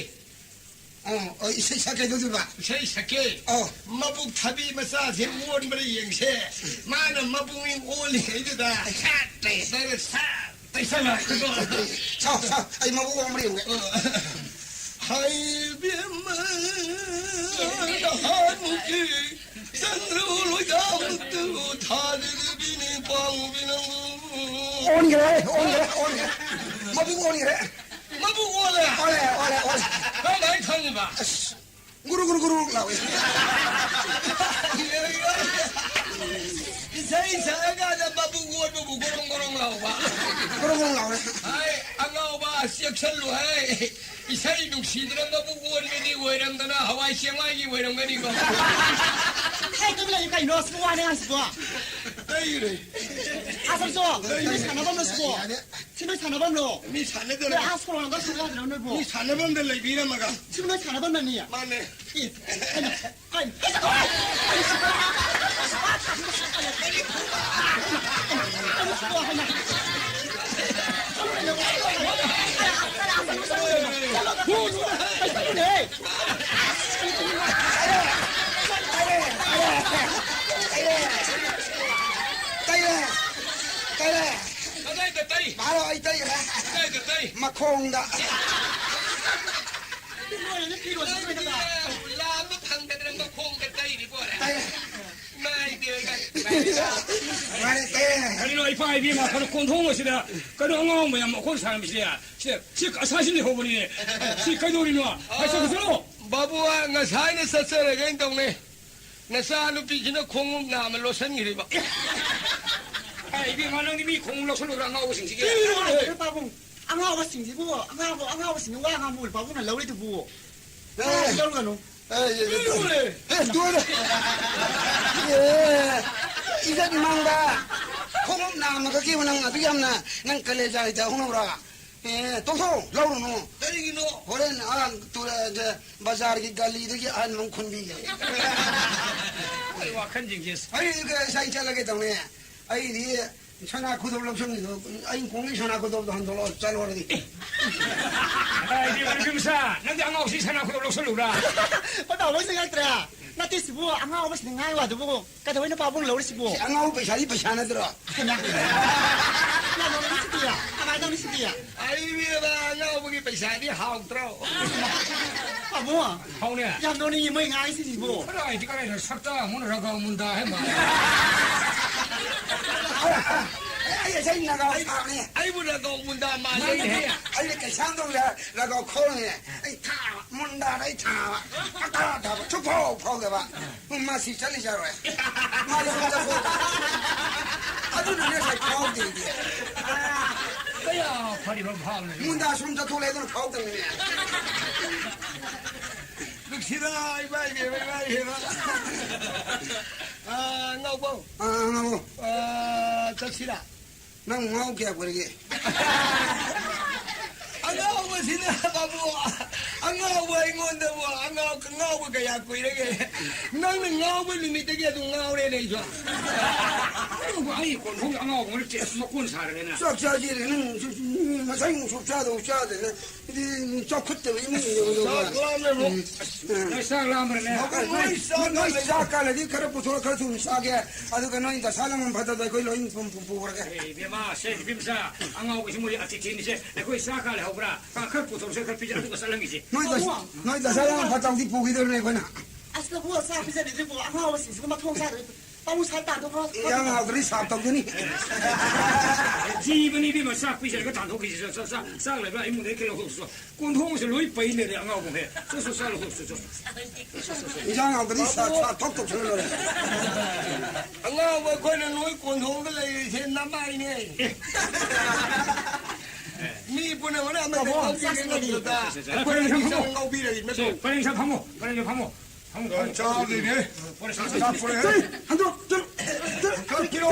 ꯑꯣ, ꯑꯣ, ꯏꯁꯩ ꯁꯛꯀꯦ ꯑꯗꯨꯗꯨꯕ? ꯏꯁꯩ ꯁꯛꯀꯦ꯫ ꯑꯣ꯫ ꯃꯕꯨꯛ ꯊꯕꯤ ꯃꯆꯥꯁꯦ ꯑꯣꯟꯕ꯭ꯔꯥ ꯌꯦꯡꯁꯦ꯫ ꯃꯥꯅ ꯃꯕꯨꯛꯅꯤꯡ ꯑꯣꯜꯂꯤꯉꯩꯗꯨꯗ ꯁꯠ ꯇꯩ-, ꯇꯩꯔ ꯁꯠ ꯇꯩꯁꯜꯂꯣ꯫ ꯁꯥꯎ, ꯁꯥꯎ, ꯑꯩ ꯃꯕꯨꯛ ꯑꯣꯟꯕ꯭ꯔꯥ ꯌꯦꯡꯒꯦ꯫ ꯍꯥꯏ ꯏꯕꯦꯝꯃ, ꯅꯍꯥꯟꯃꯨꯛꯀꯤ ꯆꯟꯗ꯭ꯔ ꯂꯣꯏꯗꯥꯃꯛꯇ ꯊꯥꯖꯗꯕꯤꯅꯤ ꯄꯥꯡꯕꯤ ꯅꯪꯕꯨ꯫ ꯑꯣꯟꯈ꯭ꯔꯦ, ꯑꯣꯟꯈ꯭ꯔꯦ, ꯑꯣꯟꯈ꯭ꯔꯦ꯫ ꯃꯕꯨꯛ ꯑꯣꯟꯈ꯭ꯔꯦ꯫ ꯃꯕꯨꯛ ꯑꯣꯜꯂꯦ? ꯑꯣꯜꯂꯦ, ꯑꯣꯜꯂꯦ, ꯑꯣꯜꯂꯦ꯫ ꯀꯃꯥꯏꯅ ꯈꯪꯉꯤꯕ? ꯑꯁ, ꯒꯨꯔꯨ ꯒꯨꯔꯨ ꯒꯨꯔꯨ ꯂꯥꯎꯋꯦ꯫ ꯏꯁꯩ ꯁꯛꯑꯀꯥꯟꯗ ꯃꯕꯨꯛ ꯑꯣꯟꯕꯕꯨ ꯒꯣꯔꯣꯡ ꯒꯣꯔꯣꯡ ꯂꯥꯎꯕ꯫ ꯒꯣꯔꯣꯡ ꯒꯣꯔꯣꯡ ꯂꯥꯎꯔꯦ꯫ ꯍꯥꯏ, ꯑꯉꯥꯎꯕ, ꯆꯦꯛꯁꯜꯂꯨ ꯍꯥꯏ꯫ ꯏꯁꯩ ꯅꯨꯡꯁꯤꯗꯅ ꯃꯕꯨꯛ ꯑꯣꯟꯕꯗꯤ ꯑꯣꯏꯔꯝꯗꯅ ꯍꯋꯥꯏ ꯆꯦꯡꯋꯥꯏꯒꯤ ꯑꯣꯏꯔꯝꯒꯅꯤꯀꯣ꯫ ꯍꯦ, ꯇꯨꯃꯤꯟ ꯂꯩꯌꯨ ꯀꯩꯅꯣ? ꯁꯤꯕꯨ ꯋꯥꯅꯦ ꯍꯥꯏꯁꯤꯕꯣ꯫ ꯇꯩꯔꯦ꯫ ꯑꯁ, ꯑꯁ, ꯇꯩꯔꯦ꯫ ꯁꯤ ꯅꯣꯏ ꯁꯥꯟꯅꯐꯝꯂꯣ ꯁꯤꯕꯣ? ꯌꯥꯔꯦ꯫ ꯁꯤ ꯅꯣꯏ ꯁꯥꯟꯅꯐꯝꯂꯣ? ꯃꯤ ꯁꯥꯟꯅꯗꯅ-, ꯅꯣꯏ ꯑꯥ ꯁꯣꯔꯣꯛ ꯂꯝꯒ ꯁꯥꯟꯅ ꯌꯥꯗ꯭ꯔꯣ ꯅꯣꯏꯕꯣ? ꯃꯤ ꯁꯥꯟꯅꯐꯝꯗ ꯂꯩꯕꯤꯔꯝꯃꯒ꯫ ꯁꯤ ꯅꯣꯏ ꯁꯥꯟꯅꯐꯝꯅꯅꯤ? ꯃꯥꯅꯦ꯫ ꯑꯦ, ꯀꯩꯅꯣ? ꯀꯩꯅꯣ? ꯇꯩꯔꯦ! ꯇꯩꯔꯦ! ꯇꯩꯔꯦ! ꯇꯩꯔꯦ! ꯇꯩꯔꯦ! ꯀꯗꯥꯏꯗ ꯇꯩ? ꯚꯥꯔꯣ, ꯑꯩ ꯇꯩꯈ꯭ꯔꯦ꯫ ꯀꯗꯥꯏꯗ ꯇꯩ? ꯃꯈꯣꯡꯗ꯫ ꯂꯣꯏꯔꯦꯅꯦ, ꯐꯤꯔꯣꯜꯁꯦ ꯂꯣꯏꯅ꯫ ꯂꯥꯝꯕ ꯐꯪꯗꯗꯅ ꯃꯈꯣꯡꯗ ꯇꯩꯔꯤꯕꯣꯔꯦ꯫ ꯇꯩꯔꯦ꯫ ꯃꯥꯏ ꯄꯤꯔꯒ꯫ ꯃꯥꯅꯦ, ꯇꯩꯔꯦ꯫ ꯀꯔꯤꯅꯣ, ꯏꯄꯥ ꯏꯕꯦꯝꯃ, ꯀꯩꯅꯣ, ꯀꯣꯟꯊꯣꯡ ꯑꯁꯤꯗ ꯀꯩꯅꯣ ꯑꯉꯥꯎ ꯃꯌꯥꯝ ꯃꯈꯣꯟ ꯁꯥꯔꯝꯃꯤꯁꯦ? ꯁꯤ, ꯁꯤ ꯑꯁꯥꯁꯤ ꯂꯩꯍꯧꯕꯅꯤꯅꯦ꯫ ꯁꯤ ꯀꯩꯗꯧꯔꯤꯅꯣ? ꯍꯥꯏ, ꯆꯠꯂꯨ, ꯆꯠꯂꯨ꯫ ꯕꯥꯕꯨ, ꯉꯁꯥꯏꯅ ꯆꯠꯆꯔꯒꯦꯅ ꯇꯧꯅꯦ꯫ ꯅꯆꯥ ꯅꯨꯄꯤꯁꯤꯅ ꯈꯣꯡꯎꯞ ꯅꯥꯝꯃ ꯂꯣꯠꯁꯟꯈ꯭ꯔꯤꯕ꯫ ꯑꯦ, ꯏꯕꯦꯝꯃ, ꯅꯪꯗꯤ ꯃꯤ ꯈꯣꯡꯎꯞ ꯂꯧꯁꯜꯂꯨꯕ꯭ꯔꯥ, ꯑꯉꯥꯎꯕꯁꯤꯡꯁꯤꯒꯤ? ꯀꯩꯅꯣꯅꯦ? ꯄꯥꯕꯨꯡ, ꯑꯉꯥꯎꯕꯁꯤꯡꯁꯤꯕꯨ, ꯑꯉꯥꯎꯕ, ꯑꯉꯥꯎꯕꯁꯤꯡꯅ ꯋꯥ ꯉꯥꯡꯕ ꯄꯥꯕꯨꯡꯅ ꯂꯧꯔꯤꯗꯨꯕꯨ꯫ ꯑꯦ꯫ ꯂꯧꯔꯒꯅꯨ꯫ ꯑꯦ, ꯑꯦ, ꯑꯦ, ꯀꯩꯅꯣꯅꯦ? ꯑꯦ, ꯇꯣꯛꯑꯣꯗ꯫ ꯑꯦ, ꯏꯖꯠ ꯃꯥꯡꯕ꯫ ꯈꯣꯡꯎꯞ ꯅꯥꯝꯃ ꯈꯛꯀꯤꯕꯨ ꯅꯪ ꯑꯗꯨꯛ ꯌꯥꯝꯅ ꯅꯪ ꯀꯂꯦꯖꯥ ꯍꯩꯇ ꯍꯧꯅꯕ꯭ꯔꯥ? ꯑꯦ, ꯇꯣꯛꯊꯣꯛꯑꯣ, ꯂꯧꯔꯨꯅꯨ꯫ ꯀꯔꯤꯒꯤꯅꯣ? ꯍꯣꯔꯦꯟ, ꯑꯥ, ꯇꯨꯔꯦ-, ꯖ-, ꯕꯖꯥꯔꯒꯤ ꯒꯂꯤꯗꯒꯤ ꯑꯍꯟ ꯑꯃ ꯈꯨꯟꯕꯤꯒꯦ꯫ ꯑꯩ ꯋꯥꯈꯜꯁꯤꯡꯁꯦ꯫ ꯑꯩ ꯉꯁꯥꯏ ꯆꯠꯂꯒꯦ ꯇꯧꯅꯦ꯫ ꯑꯩꯗꯤ ꯁꯅꯥ ꯈꯨꯗꯣꯞ ꯂꯧꯁꯟꯕꯤꯗꯣ, ꯑꯩ ꯈꯣꯡꯒꯤ ꯁꯅꯥ ꯈꯨꯗꯣꯞꯇꯣ ꯍꯟꯗꯣꯛꯂꯛꯑꯣ, ꯆꯠꯂꯨꯔꯗꯤ꯫ ꯀꯗꯥꯏꯗꯤ ꯃꯅꯤꯄꯨꯔ ꯃꯆꯥ, ꯅꯪꯗꯤ ꯑꯉꯥꯎꯁꯤ ꯁꯅꯥ ꯈꯨꯗꯣꯞ ꯂꯧꯁꯜꯂꯨꯕ꯭ꯔꯥ? ꯄꯇꯥ ꯂꯣꯏ ꯆꯪꯉꯛꯇ꯭ꯔꯦ꯫ ꯅꯠꯇꯦ ꯁꯤꯕꯨ, ꯑꯉꯥꯎꯕꯁꯤꯅ ꯉꯥꯡ ꯋꯥꯗꯨꯕꯨ꯫ ꯀꯩꯗꯧꯕꯩꯅꯣ ꯄꯥꯕꯨꯡ ꯂꯧꯔꯤꯁꯤꯕꯣ? ꯁꯤ ꯑꯉꯥꯎꯕ ꯄꯩꯁꯥꯗꯤ ꯄꯩꯁꯥ ꯅꯠꯇ꯭ꯔꯣ? ꯍꯩꯃꯥ! ꯌꯥꯝ ꯅꯣꯛꯅꯤꯡꯉꯤ ꯁꯤꯗꯤ꯫ ꯀꯃꯥꯏꯅ ꯇꯧꯅꯤ ꯁꯤꯗꯤ? ꯑꯩ ꯏꯕꯦꯝꯃ, ꯑꯉꯥꯎꯕꯒꯤ ꯄꯩꯁꯥꯗꯤ ꯍꯥꯎꯇ꯭ꯔꯣ? ꯄꯥꯕꯨꯡ! ꯍꯥꯎꯅꯦ꯫ ꯌꯥꯝ ꯅꯣꯛꯅꯤꯡꯉꯤ ꯃꯣꯏ ꯉꯥꯡꯉꯤꯁꯤꯡꯁꯤꯕꯨ꯫ ꯀꯗꯥꯏꯗꯤ ꯀꯗꯥꯏꯗ ꯁꯛꯇ ꯑꯃꯨꯛ ꯔꯒꯥꯎ ꯃꯨꯟꯗꯥ ꯍꯥꯏ ꯃꯥꯜꯂꯦ꯫ ꯑꯩ, ꯑꯩ, ꯑꯩ ꯉꯁꯥꯏ ꯅꯒꯥꯎ ꯁꯥꯕꯅꯦ꯫ ꯑꯩꯕꯨ ꯔꯒꯥꯎ ꯃꯨꯟꯗꯥ ꯃꯥꯜꯂꯦ꯫ ꯃꯥꯜꯂꯦ꯫ ꯑꯩꯅ ꯀꯩꯁꯥꯝꯊꯣꯡꯗ ꯔꯒꯥꯎ ꯈꯧꯔꯤꯅꯦ꯫ ꯑꯩ ꯊꯥꯕ, ꯃꯨꯟꯗꯥꯗ ꯑꯩ ꯊꯥꯕ꯫ ꯑꯇꯥ ꯊꯥꯕ, ꯁꯨꯛꯐꯥꯎ ꯐꯥꯎꯗꯕ꯫ ꯃꯁꯤ ꯆꯠꯂꯤ ꯆꯠꯂꯣꯏ꯫ ꯃꯥꯗꯤ ꯁꯨꯝ ꯆꯠꯊꯣꯛ꯫ ꯑꯗꯨꯅꯅꯦ ꯉꯁꯥꯏ ꯐꯥꯎꯗꯦ ꯑꯩꯗꯤ꯫ ꯀꯌꯥ ꯐꯔꯤꯕ ꯐꯥꯎꯅ꯫ ꯃꯨꯟꯗꯥ ꯁꯨꯝ ꯆꯠꯊꯣꯛꯂꯦ ꯑꯗꯨꯅ ꯐꯥꯎꯗꯕꯅꯦ꯫ ꯅꯨꯡꯁꯤꯗ ꯏꯃꯥ ꯏꯕꯦꯝꯃ, ꯏꯃꯥ ꯏꯕꯦꯝꯃ꯫ ꯑꯥ, ꯉꯥꯎꯕꯧ꯫ ꯑꯥ, ꯉꯥꯎꯕꯧ꯫ ꯑꯥ, ꯆꯠꯁꯤꯔꯥ? ꯅꯪ ꯉꯥꯎ ꯀꯌꯥ ꯀꯨꯏꯔꯒꯦ? ꯑꯉꯥꯎꯕꯁꯤꯅ ꯕꯥꯕꯨ, ꯑꯉꯥꯎꯕ ꯑꯩꯉꯣꯟꯗꯕꯨ ꯑꯉꯥꯎ-, ꯉꯥꯎꯕ ꯀꯌꯥ ꯀꯨꯏꯔꯒꯦ? ꯅꯪꯅ ꯉꯥꯎꯕ ꯅꯨꯃꯤꯠꯇꯒꯤ ꯑꯗꯨꯝ ꯉꯥꯎꯔꯦꯅꯦ ꯑꯩꯁꯨ꯫ ꯑꯩ ꯀꯣꯟꯊꯣꯡ ꯑꯉꯥꯎꯕ ꯅꯠꯇꯦ, ꯃꯀꯣꯟ ꯁꯥꯔꯒꯅ꯫ ꯆꯥꯛ ꯆꯥꯁꯤꯔꯦ, ꯅꯪ ꯁꯨ-, ꯁꯨ-, ꯃꯤ ꯆꯍꯤ ꯁꯨꯛ ꯆꯥꯗꯧ ꯆꯥꯗꯅ, ꯆꯥꯎꯈꯠꯇꯕ ꯏꯃꯨꯡꯅꯦꯕ꯫ ꯆꯥꯛ ꯂꯥꯝꯃꯦꯕꯣ꯫ ꯎꯝ꯫ ꯅꯣꯏ ꯆꯥꯛ ꯂꯥꯝꯕ꯭ꯔꯅꯦ? ꯅꯣꯏ ꯆꯥꯛ ꯂꯥꯝꯃꯗꯤ ꯈꯔ ꯄꯨꯊꯣꯛꯑ ꯈꯔ ꯊꯨꯅ ꯆꯥꯒꯦ꯫ ꯑꯗꯨꯒ ꯅꯣꯏ ꯗꯁꯥ ꯂꯝꯕꯝ ꯐꯠꯇꯕꯗꯣ ꯑꯩꯈꯣꯏ ꯂꯣꯏ ꯄꯨ-, ꯄꯨ-, ꯄꯨꯔꯒꯦ꯫ ꯑꯦ, ꯏꯕꯦꯝꯃ, ꯁꯦ, ꯏꯕꯦꯝꯆꯥ, ꯑꯉꯥꯎꯕꯁꯤ ꯃꯣꯏ ꯑꯇꯤꯊꯤꯅꯤꯁꯦ꯫ ꯑꯩꯈꯣꯏ ꯆꯥꯛ ꯈꯔ ꯂꯩꯍꯧꯕ꯭ꯔꯥ? ꯈꯔ ꯄꯨꯊꯣꯛꯁꯦ, ꯈꯔ ꯄꯤꯖ, ꯑꯗꯨꯒ ꯆꯠꯍꯟꯈꯤꯁꯦ꯫ ꯅꯣꯏ ꯗꯁ-, ꯅꯣꯏ ꯗꯁꯥ ꯂꯝꯕꯝ ꯐꯠꯇꯕꯗꯤ ꯄꯨꯈꯤꯗꯧꯔꯤꯅꯦ ꯑꯩꯈꯣꯏꯅ꯫ ꯑꯁ, ꯅꯕꯨ ꯆꯥꯛ ꯄꯤꯖꯕꯤꯗ꯭ꯔꯤꯕꯣ, ꯑꯉꯥꯎꯕꯁꯤꯡꯁꯤꯅ ꯃꯊꯣꯡ ꯆꯥꯗ꯭ꯔꯦ꯫ ꯄꯥꯕꯨꯡ ꯁꯥ ꯇꯥꯟꯊꯣꯛꯈ꯭ꯔꯣ꯫ ꯏꯟꯖꯥꯡ ꯍꯥꯎꯇ꯭ꯔꯗꯤ ꯁꯥꯞ ꯇꯧꯖꯅꯤ꯫ ꯖꯤꯕꯅꯤ ꯏꯕꯦꯝꯃ, ꯆꯥꯛ ꯄꯤꯖꯔꯒ ꯇꯥꯟꯊꯣꯛꯈꯤꯁꯤ꯫ ꯆꯥꯛ, ꯆꯥꯛ, ꯆꯥꯛ, ꯆꯥꯛ ꯂꯩꯕ꯭ꯔꯥ? ꯏꯃꯨꯡꯗꯒꯤ ꯈꯔ ꯂꯧꯊꯣꯛꯁꯤ꯫ ꯀꯣꯟꯊꯣꯡꯁꯦ ꯂꯣꯏ ꯄꯩ ꯂꯩꯔꯦ ꯑꯉꯥꯎꯕꯈꯩ꯫ ꯆꯠ, ꯆꯠ, ꯆꯥꯛ ꯂꯧꯊꯣꯛꯁꯤ, ꯆꯠ꯫ ꯏꯟꯖꯥꯡ ꯍꯥꯎꯇ꯭ꯔꯗꯤ ꯁꯥ, ꯁꯥ ꯊꯣꯛ ꯇꯧꯁꯜꯂ ꯂꯣꯏꯔꯦ꯫ ꯑꯉꯥꯎꯕ ꯑꯩꯈꯣꯏꯅ ꯅꯣꯏ ꯀꯣꯟꯊꯣꯡꯗ ꯂꯩꯔꯤꯁꯦ ꯅꯃꯥꯏꯅꯦ꯫ ꯑꯦ꯫ ꯃꯤ ꯄꯨꯝꯅꯃꯛꯅ ꯑꯃꯠꯇ ꯄꯥꯕꯨꯡ, ꯉꯥꯎꯕꯤꯔꯦ ꯆꯥꯛ ꯅꯠꯇ꯭ꯔꯗ꯫ ꯁꯦ, ꯁꯦ, ꯁꯦ, ꯑꯩꯈꯣꯏꯅ ꯄꯔꯦꯡ ꯃꯤ ꯐꯝꯃꯣ꯫ ꯆꯪ ꯉꯥꯎꯕꯤꯔꯗꯤ ꯁꯦ, ꯅꯠꯇ꯭ꯔꯣ? ꯄꯔꯦꯡ ꯁꯥ ꯐꯝꯃꯣ, ꯄꯔꯦꯡ ꯁꯥ ꯐꯝꯃꯣ꯫ ꯐꯝꯃꯣ, ꯐꯝꯃꯣ꯫ ꯆꯥꯎꯗꯦꯅꯦ꯫ ꯄꯔꯦꯡ ꯁꯥ ꯐꯝꯃꯣ꯫ ꯆꯥꯛ ꯄꯨꯔꯦ꯫ ꯆꯠꯂꯨ, ꯍꯟꯗꯣꯛ, ꯆꯠꯂꯨ, ꯆꯠꯂꯨ꯫ ꯆꯠꯄꯤꯔꯣ,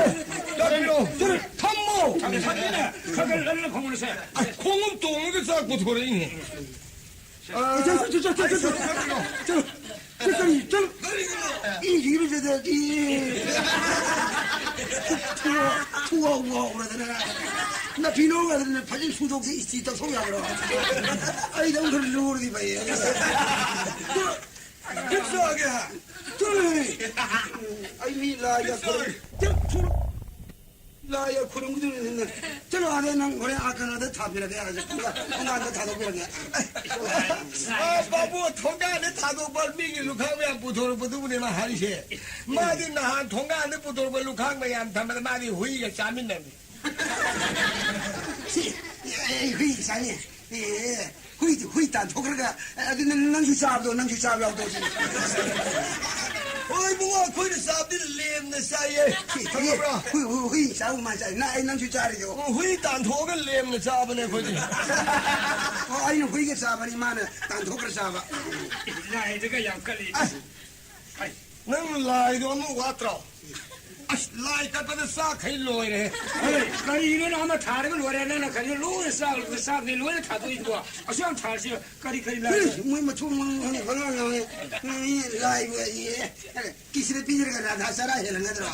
ꯆꯠꯄꯤꯔꯣ꯫ ꯆꯠꯂꯨ, ꯊꯝꯃꯣ꯫ ꯊꯝꯃꯦ, ꯊꯝꯃꯦꯅꯦ꯫ ꯈꯔ ꯈꯔ ꯂꯟꯅ ꯐꯝꯃꯨꯅꯦꯁꯦ꯫ ꯑꯁ, ꯈꯣꯡ ꯑꯃ ꯇꯣꯡꯉꯒ ꯆꯥꯛ ꯄꯨꯊꯣꯔꯛꯏꯅꯦ꯫ ꯑ, ꯆꯠꯂꯨ, ꯆꯠꯂꯨ, ꯆꯠꯂꯨ, ꯆꯠꯂꯨ꯫ ꯆꯠꯂꯨ꯫ ꯆꯠꯂꯨ, ꯆꯠꯂꯨ, ꯆꯠꯂꯨ꯫ ꯀꯔꯤꯒꯤꯅꯣ? ꯏ ꯈꯤꯕ ꯆꯠꯊꯔꯗꯤ꯫ ꯊꯨ-, ꯊꯨ-, ꯊꯨ ꯍꯥꯎꯕ ꯍꯥꯎꯕ꯭ꯔꯗꯅ꯫ ꯅꯥꯄꯤ ꯅꯣꯡ ꯍꯥꯏꯗꯅ ꯐꯖꯅ ꯁꯨꯗꯣꯛꯇꯦ, ꯏꯁꯇꯤ ꯇꯛꯊꯣꯛ ꯌꯥꯕ꯭ꯔꯣ? ꯑꯩꯗ ꯑꯃꯨꯛ ꯈꯔ ꯂꯨꯔꯗꯤ ꯐꯩ꯫ ꯆꯠꯂꯨ꯫ ꯆꯠꯂꯨ ꯍꯥꯏꯒꯦ꯫ ꯆꯠꯂꯨ꯫ ꯑꯩ ꯃꯤ ꯂꯥꯏꯒ ꯈꯨꯔꯨꯝ-, ꯆꯠꯂꯨ꯫ ꯂꯥꯏꯒ ꯈꯨꯔꯨꯝꯒꯗꯣꯏꯅꯤꯅ꯫ ꯆꯠꯂꯨ ꯑꯥꯗ ꯅꯪ ꯍꯣꯔꯦꯟ ꯑꯥ ꯀꯩꯅꯣꯗ ꯊꯥꯕꯤꯔꯒꯦ, ꯑꯥꯗ ꯊꯣꯡꯒꯥ-, ꯊꯣꯡꯒꯥꯟꯗ ꯊꯥꯗꯣꯛꯄꯤꯔꯒꯦ꯫ ꯑ, ꯕꯥꯕꯨ, ꯊꯣꯡꯒꯥꯟꯗ ꯊꯥꯗꯣꯛꯄ ꯃꯤꯒꯤ ꯂꯨꯈꯥꯛ ꯃꯌꯥꯝ ꯄꯨꯊꯣꯔꯛꯄꯗꯨꯕꯨꯅꯦ ꯃꯥ ꯍꯥꯏꯔꯤꯁꯦ꯫ ꯃꯥꯗꯤ ꯅꯍꯥꯟ ꯊꯣꯡꯒꯥꯟꯗ ꯄꯨꯊꯣꯔꯛꯄ ꯂꯨꯈꯥꯛ ꯃꯌꯥꯝ ꯊꯝꯕꯗ ꯃꯥꯗꯤ ꯍꯨꯏꯒ ꯆꯥꯃꯤꯟꯅꯕꯅꯤ꯫ ꯁꯤ, ꯑꯩ ꯍꯨꯏ ꯆꯥꯅꯤ꯫ ꯑꯦ, ꯍꯨꯏ, ꯍꯨꯏ ꯇꯥꯟꯊꯣꯛꯈ꯭ꯔꯒ, ꯑꯗꯨ ꯅꯪ, ꯅꯪꯁꯨ ꯆꯥꯕꯗꯣ, ꯅꯪꯁꯨ ꯆꯥꯕ ꯌꯥꯎꯗꯧꯁꯤ꯫ ꯍꯣꯏ, ꯏꯕꯨꯡꯉꯣ, ꯑꯩꯈꯣꯏꯅ ꯆꯥꯕꯗꯤ ꯂꯦꯝꯅ ꯆꯥꯏꯌꯦ꯫ ꯁꯤ, ꯈꯪꯉꯕ꯭ꯔꯥ? ꯍꯨꯏ, ꯍꯨꯏ, ꯍꯨꯏ ꯆꯥꯕ ꯃꯥ ꯆꯥꯏ꯫ ꯅꯪ, ꯑꯩ ꯅꯪꯁꯨ ꯆꯥꯔꯤꯗꯣ꯫ ꯑꯣ, ꯍꯨꯏ ꯇꯥꯟꯊꯣꯛꯑꯒ ꯂꯦꯝꯅ ꯆꯥꯕꯅꯦ ꯑꯩꯈꯣꯏꯗꯤ꯫ ꯑꯣ, ꯑꯩꯅ ꯍꯨꯏꯒ ꯆꯥꯕꯅꯤ, ꯃꯥꯅ ꯇꯥꯟꯊꯣꯛꯈ꯭ꯔ ꯆꯥꯕ꯫ ꯂꯥꯏꯗꯒ ꯌꯥꯝ ꯀꯜꯂꯤ꯫ ꯑꯁ, ꯅꯪ ꯂꯥꯏꯗꯣ ꯑꯃ ꯋꯥꯠꯇ꯭ꯔꯣ? ꯑꯁ, ꯂꯥꯏ ꯀꯠꯄꯗ ꯆꯥꯛꯈꯩ ꯂꯣꯏꯔꯦ꯫ ꯑꯦ, ꯀꯔꯤꯅꯣ ꯅꯪ ꯑꯃ ꯊꯥꯔꯒ ꯂꯣꯏꯔꯦ? ꯅꯪꯅ ꯀꯔꯤꯅꯣ ꯂꯣꯏꯅ ꯆꯥꯛ, ꯆꯥꯛꯅꯤ ꯂꯣꯏꯅ ꯊꯥꯗꯣꯛꯏꯗꯨꯕꯣ? ꯑꯁꯨꯛ ꯌꯥꯝ ꯊꯥꯔꯁꯤ ꯀꯔꯤ, ꯀꯔꯤ ꯂꯥꯏ? ꯑꯦ, ꯃꯣꯏ ꯃꯊꯣꯡ ꯃꯔꯝ ꯈꯪꯗꯦ ꯄꯉꯥꯡ ꯉꯥꯡꯉꯦ꯫ ꯃꯤ ꯂꯥꯏꯕꯨ ꯑꯦ, ꯀꯤꯁꯤꯗ ꯄꯤꯗ꯭ꯔꯒ ꯔꯥꯙꯥ ꯆꯔꯥ ꯍꯦꯜꯂꯝꯒꯗ꯭ꯔꯣ?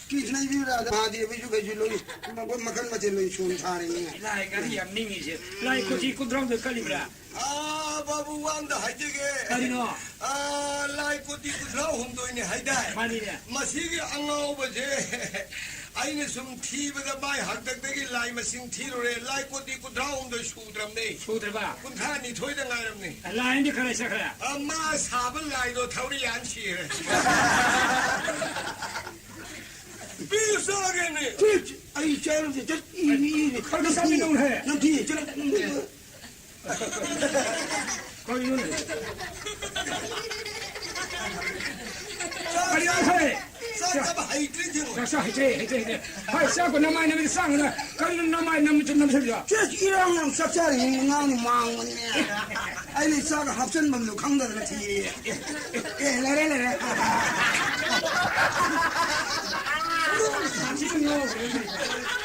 ꯀꯤꯁꯅ ꯏꯕꯤꯔꯥꯗ ꯃꯍꯥꯗꯦꯕꯁꯨ ꯀꯩꯁꯨ ꯂꯣꯏ ꯃꯈꯣꯏ ꯃꯈꯜ ꯃꯊꯦꯜ ꯂꯣꯏ ꯁꯨꯅ ꯊꯥꯔꯤꯅꯤ꯫ ꯂꯥꯏ ꯀꯔꯤ ꯌꯥꯝ ꯅꯤꯡꯉꯤꯁꯦ? ꯂꯥꯏ ꯀꯣꯇꯤ ꯀꯨꯟꯊ꯭ꯔꯥꯍꯨꯝꯗꯣꯏ ꯀꯠꯂꯤꯕ꯭ꯔꯥ? ꯑꯥ, ꯕꯥꯕꯨ, ꯋꯥ ꯑꯝꯇ ꯍꯥꯏꯖꯒꯦ꯫ ꯀꯔꯤꯅꯣ? ꯑꯥ, ꯂꯥꯏ ꯀꯣꯇꯤ ꯀꯨꯟꯊ꯭ꯔꯥꯍꯨꯝꯗꯣꯏꯅꯤ ꯍꯥꯏꯗꯥꯏ? ꯃꯥꯅꯤꯅꯦ꯫ ꯃꯁꯤꯒꯤ ꯑꯉꯥꯎꯕꯁꯦ ꯑꯩꯅ ꯁꯨꯝ ꯊꯤꯕꯗ ꯃꯥꯏ ꯍꯥꯛꯇꯛꯇꯒꯤ ꯂꯥꯏ ꯃꯁꯤꯡ ꯊꯤꯔꯨꯔꯦ꯫ ꯂꯥꯏ ꯀꯣꯇꯤ ꯀꯨꯟꯊ꯭ꯔꯥꯍꯨꯝꯗꯣꯏ ꯁꯨꯗ꯭ꯔꯕꯅꯦ꯫ ꯁꯨꯗ꯭ꯔꯕ? ꯀꯨꯟꯊ꯭ꯔꯥ ꯅꯤꯊꯣꯏꯗ ꯉꯥꯏꯔꯕꯅꯦ꯫ ꯂꯥꯏ ꯑꯃꯗꯤ ꯈꯔ ꯆꯠꯈ꯭ꯔꯦ꯫ ꯑ, ꯃꯥ ꯁꯥꯕ ꯂꯥꯏꯗꯣ ꯊꯧꯔꯤ ꯌꯥꯟ ꯁꯤꯔꯦ꯫ ꯄꯤꯌꯨ ꯆꯥꯒꯦꯅꯦ꯫ ꯆꯠ, ꯑꯩ ꯆꯥꯔꯨꯁꯦ, ꯆꯠ, ꯏ, ꯏ, ꯏ꯫ ꯈꯔ ꯆꯥꯃꯤꯟꯅꯧꯍꯦ꯫ ꯅꯝꯊꯤ, ꯆꯠ꯫ ꯀꯔꯤꯅꯣꯅꯦ? ꯀꯔꯤꯅꯣ ꯍꯦ? ꯆꯥꯛ ꯆꯥꯕ ꯍꯩꯇ꯭ꯔꯦ, ꯊꯦꯡꯉꯣ꯫ ꯆꯥꯛ ꯆꯥ ꯍꯩꯇ꯭ꯔꯦ, ꯍꯩꯇ꯭ꯔꯦ, ꯍꯩꯇ꯭ꯔꯦ꯫ ꯍꯥꯏ, ꯆꯥꯛꯄꯨ ꯅꯃꯥꯏ ꯅꯃꯤꯠ ꯆꯥꯡꯅ ꯀꯔꯤꯅꯣ ꯅꯃꯥꯏ ꯅꯃꯤꯠ ꯅꯝꯁꯤꯜꯂꯤꯗꯣ? ꯆꯦ, ꯏꯔꯥꯡ ꯌꯥꯝ ꯆꯥꯛ ꯆꯥꯔꯤꯉꯩ ꯉꯥꯡ ꯃꯥꯡꯕꯅꯦ꯫ ꯑꯩꯅ ꯆꯥꯛ ꯍꯥꯞꯆꯟꯐꯝꯗꯣ ꯈꯪꯗꯗꯅ ꯊꯤꯔꯦ꯫ ꯑꯦ, ꯂꯩꯔꯦ, ꯂꯩꯔꯦ꯫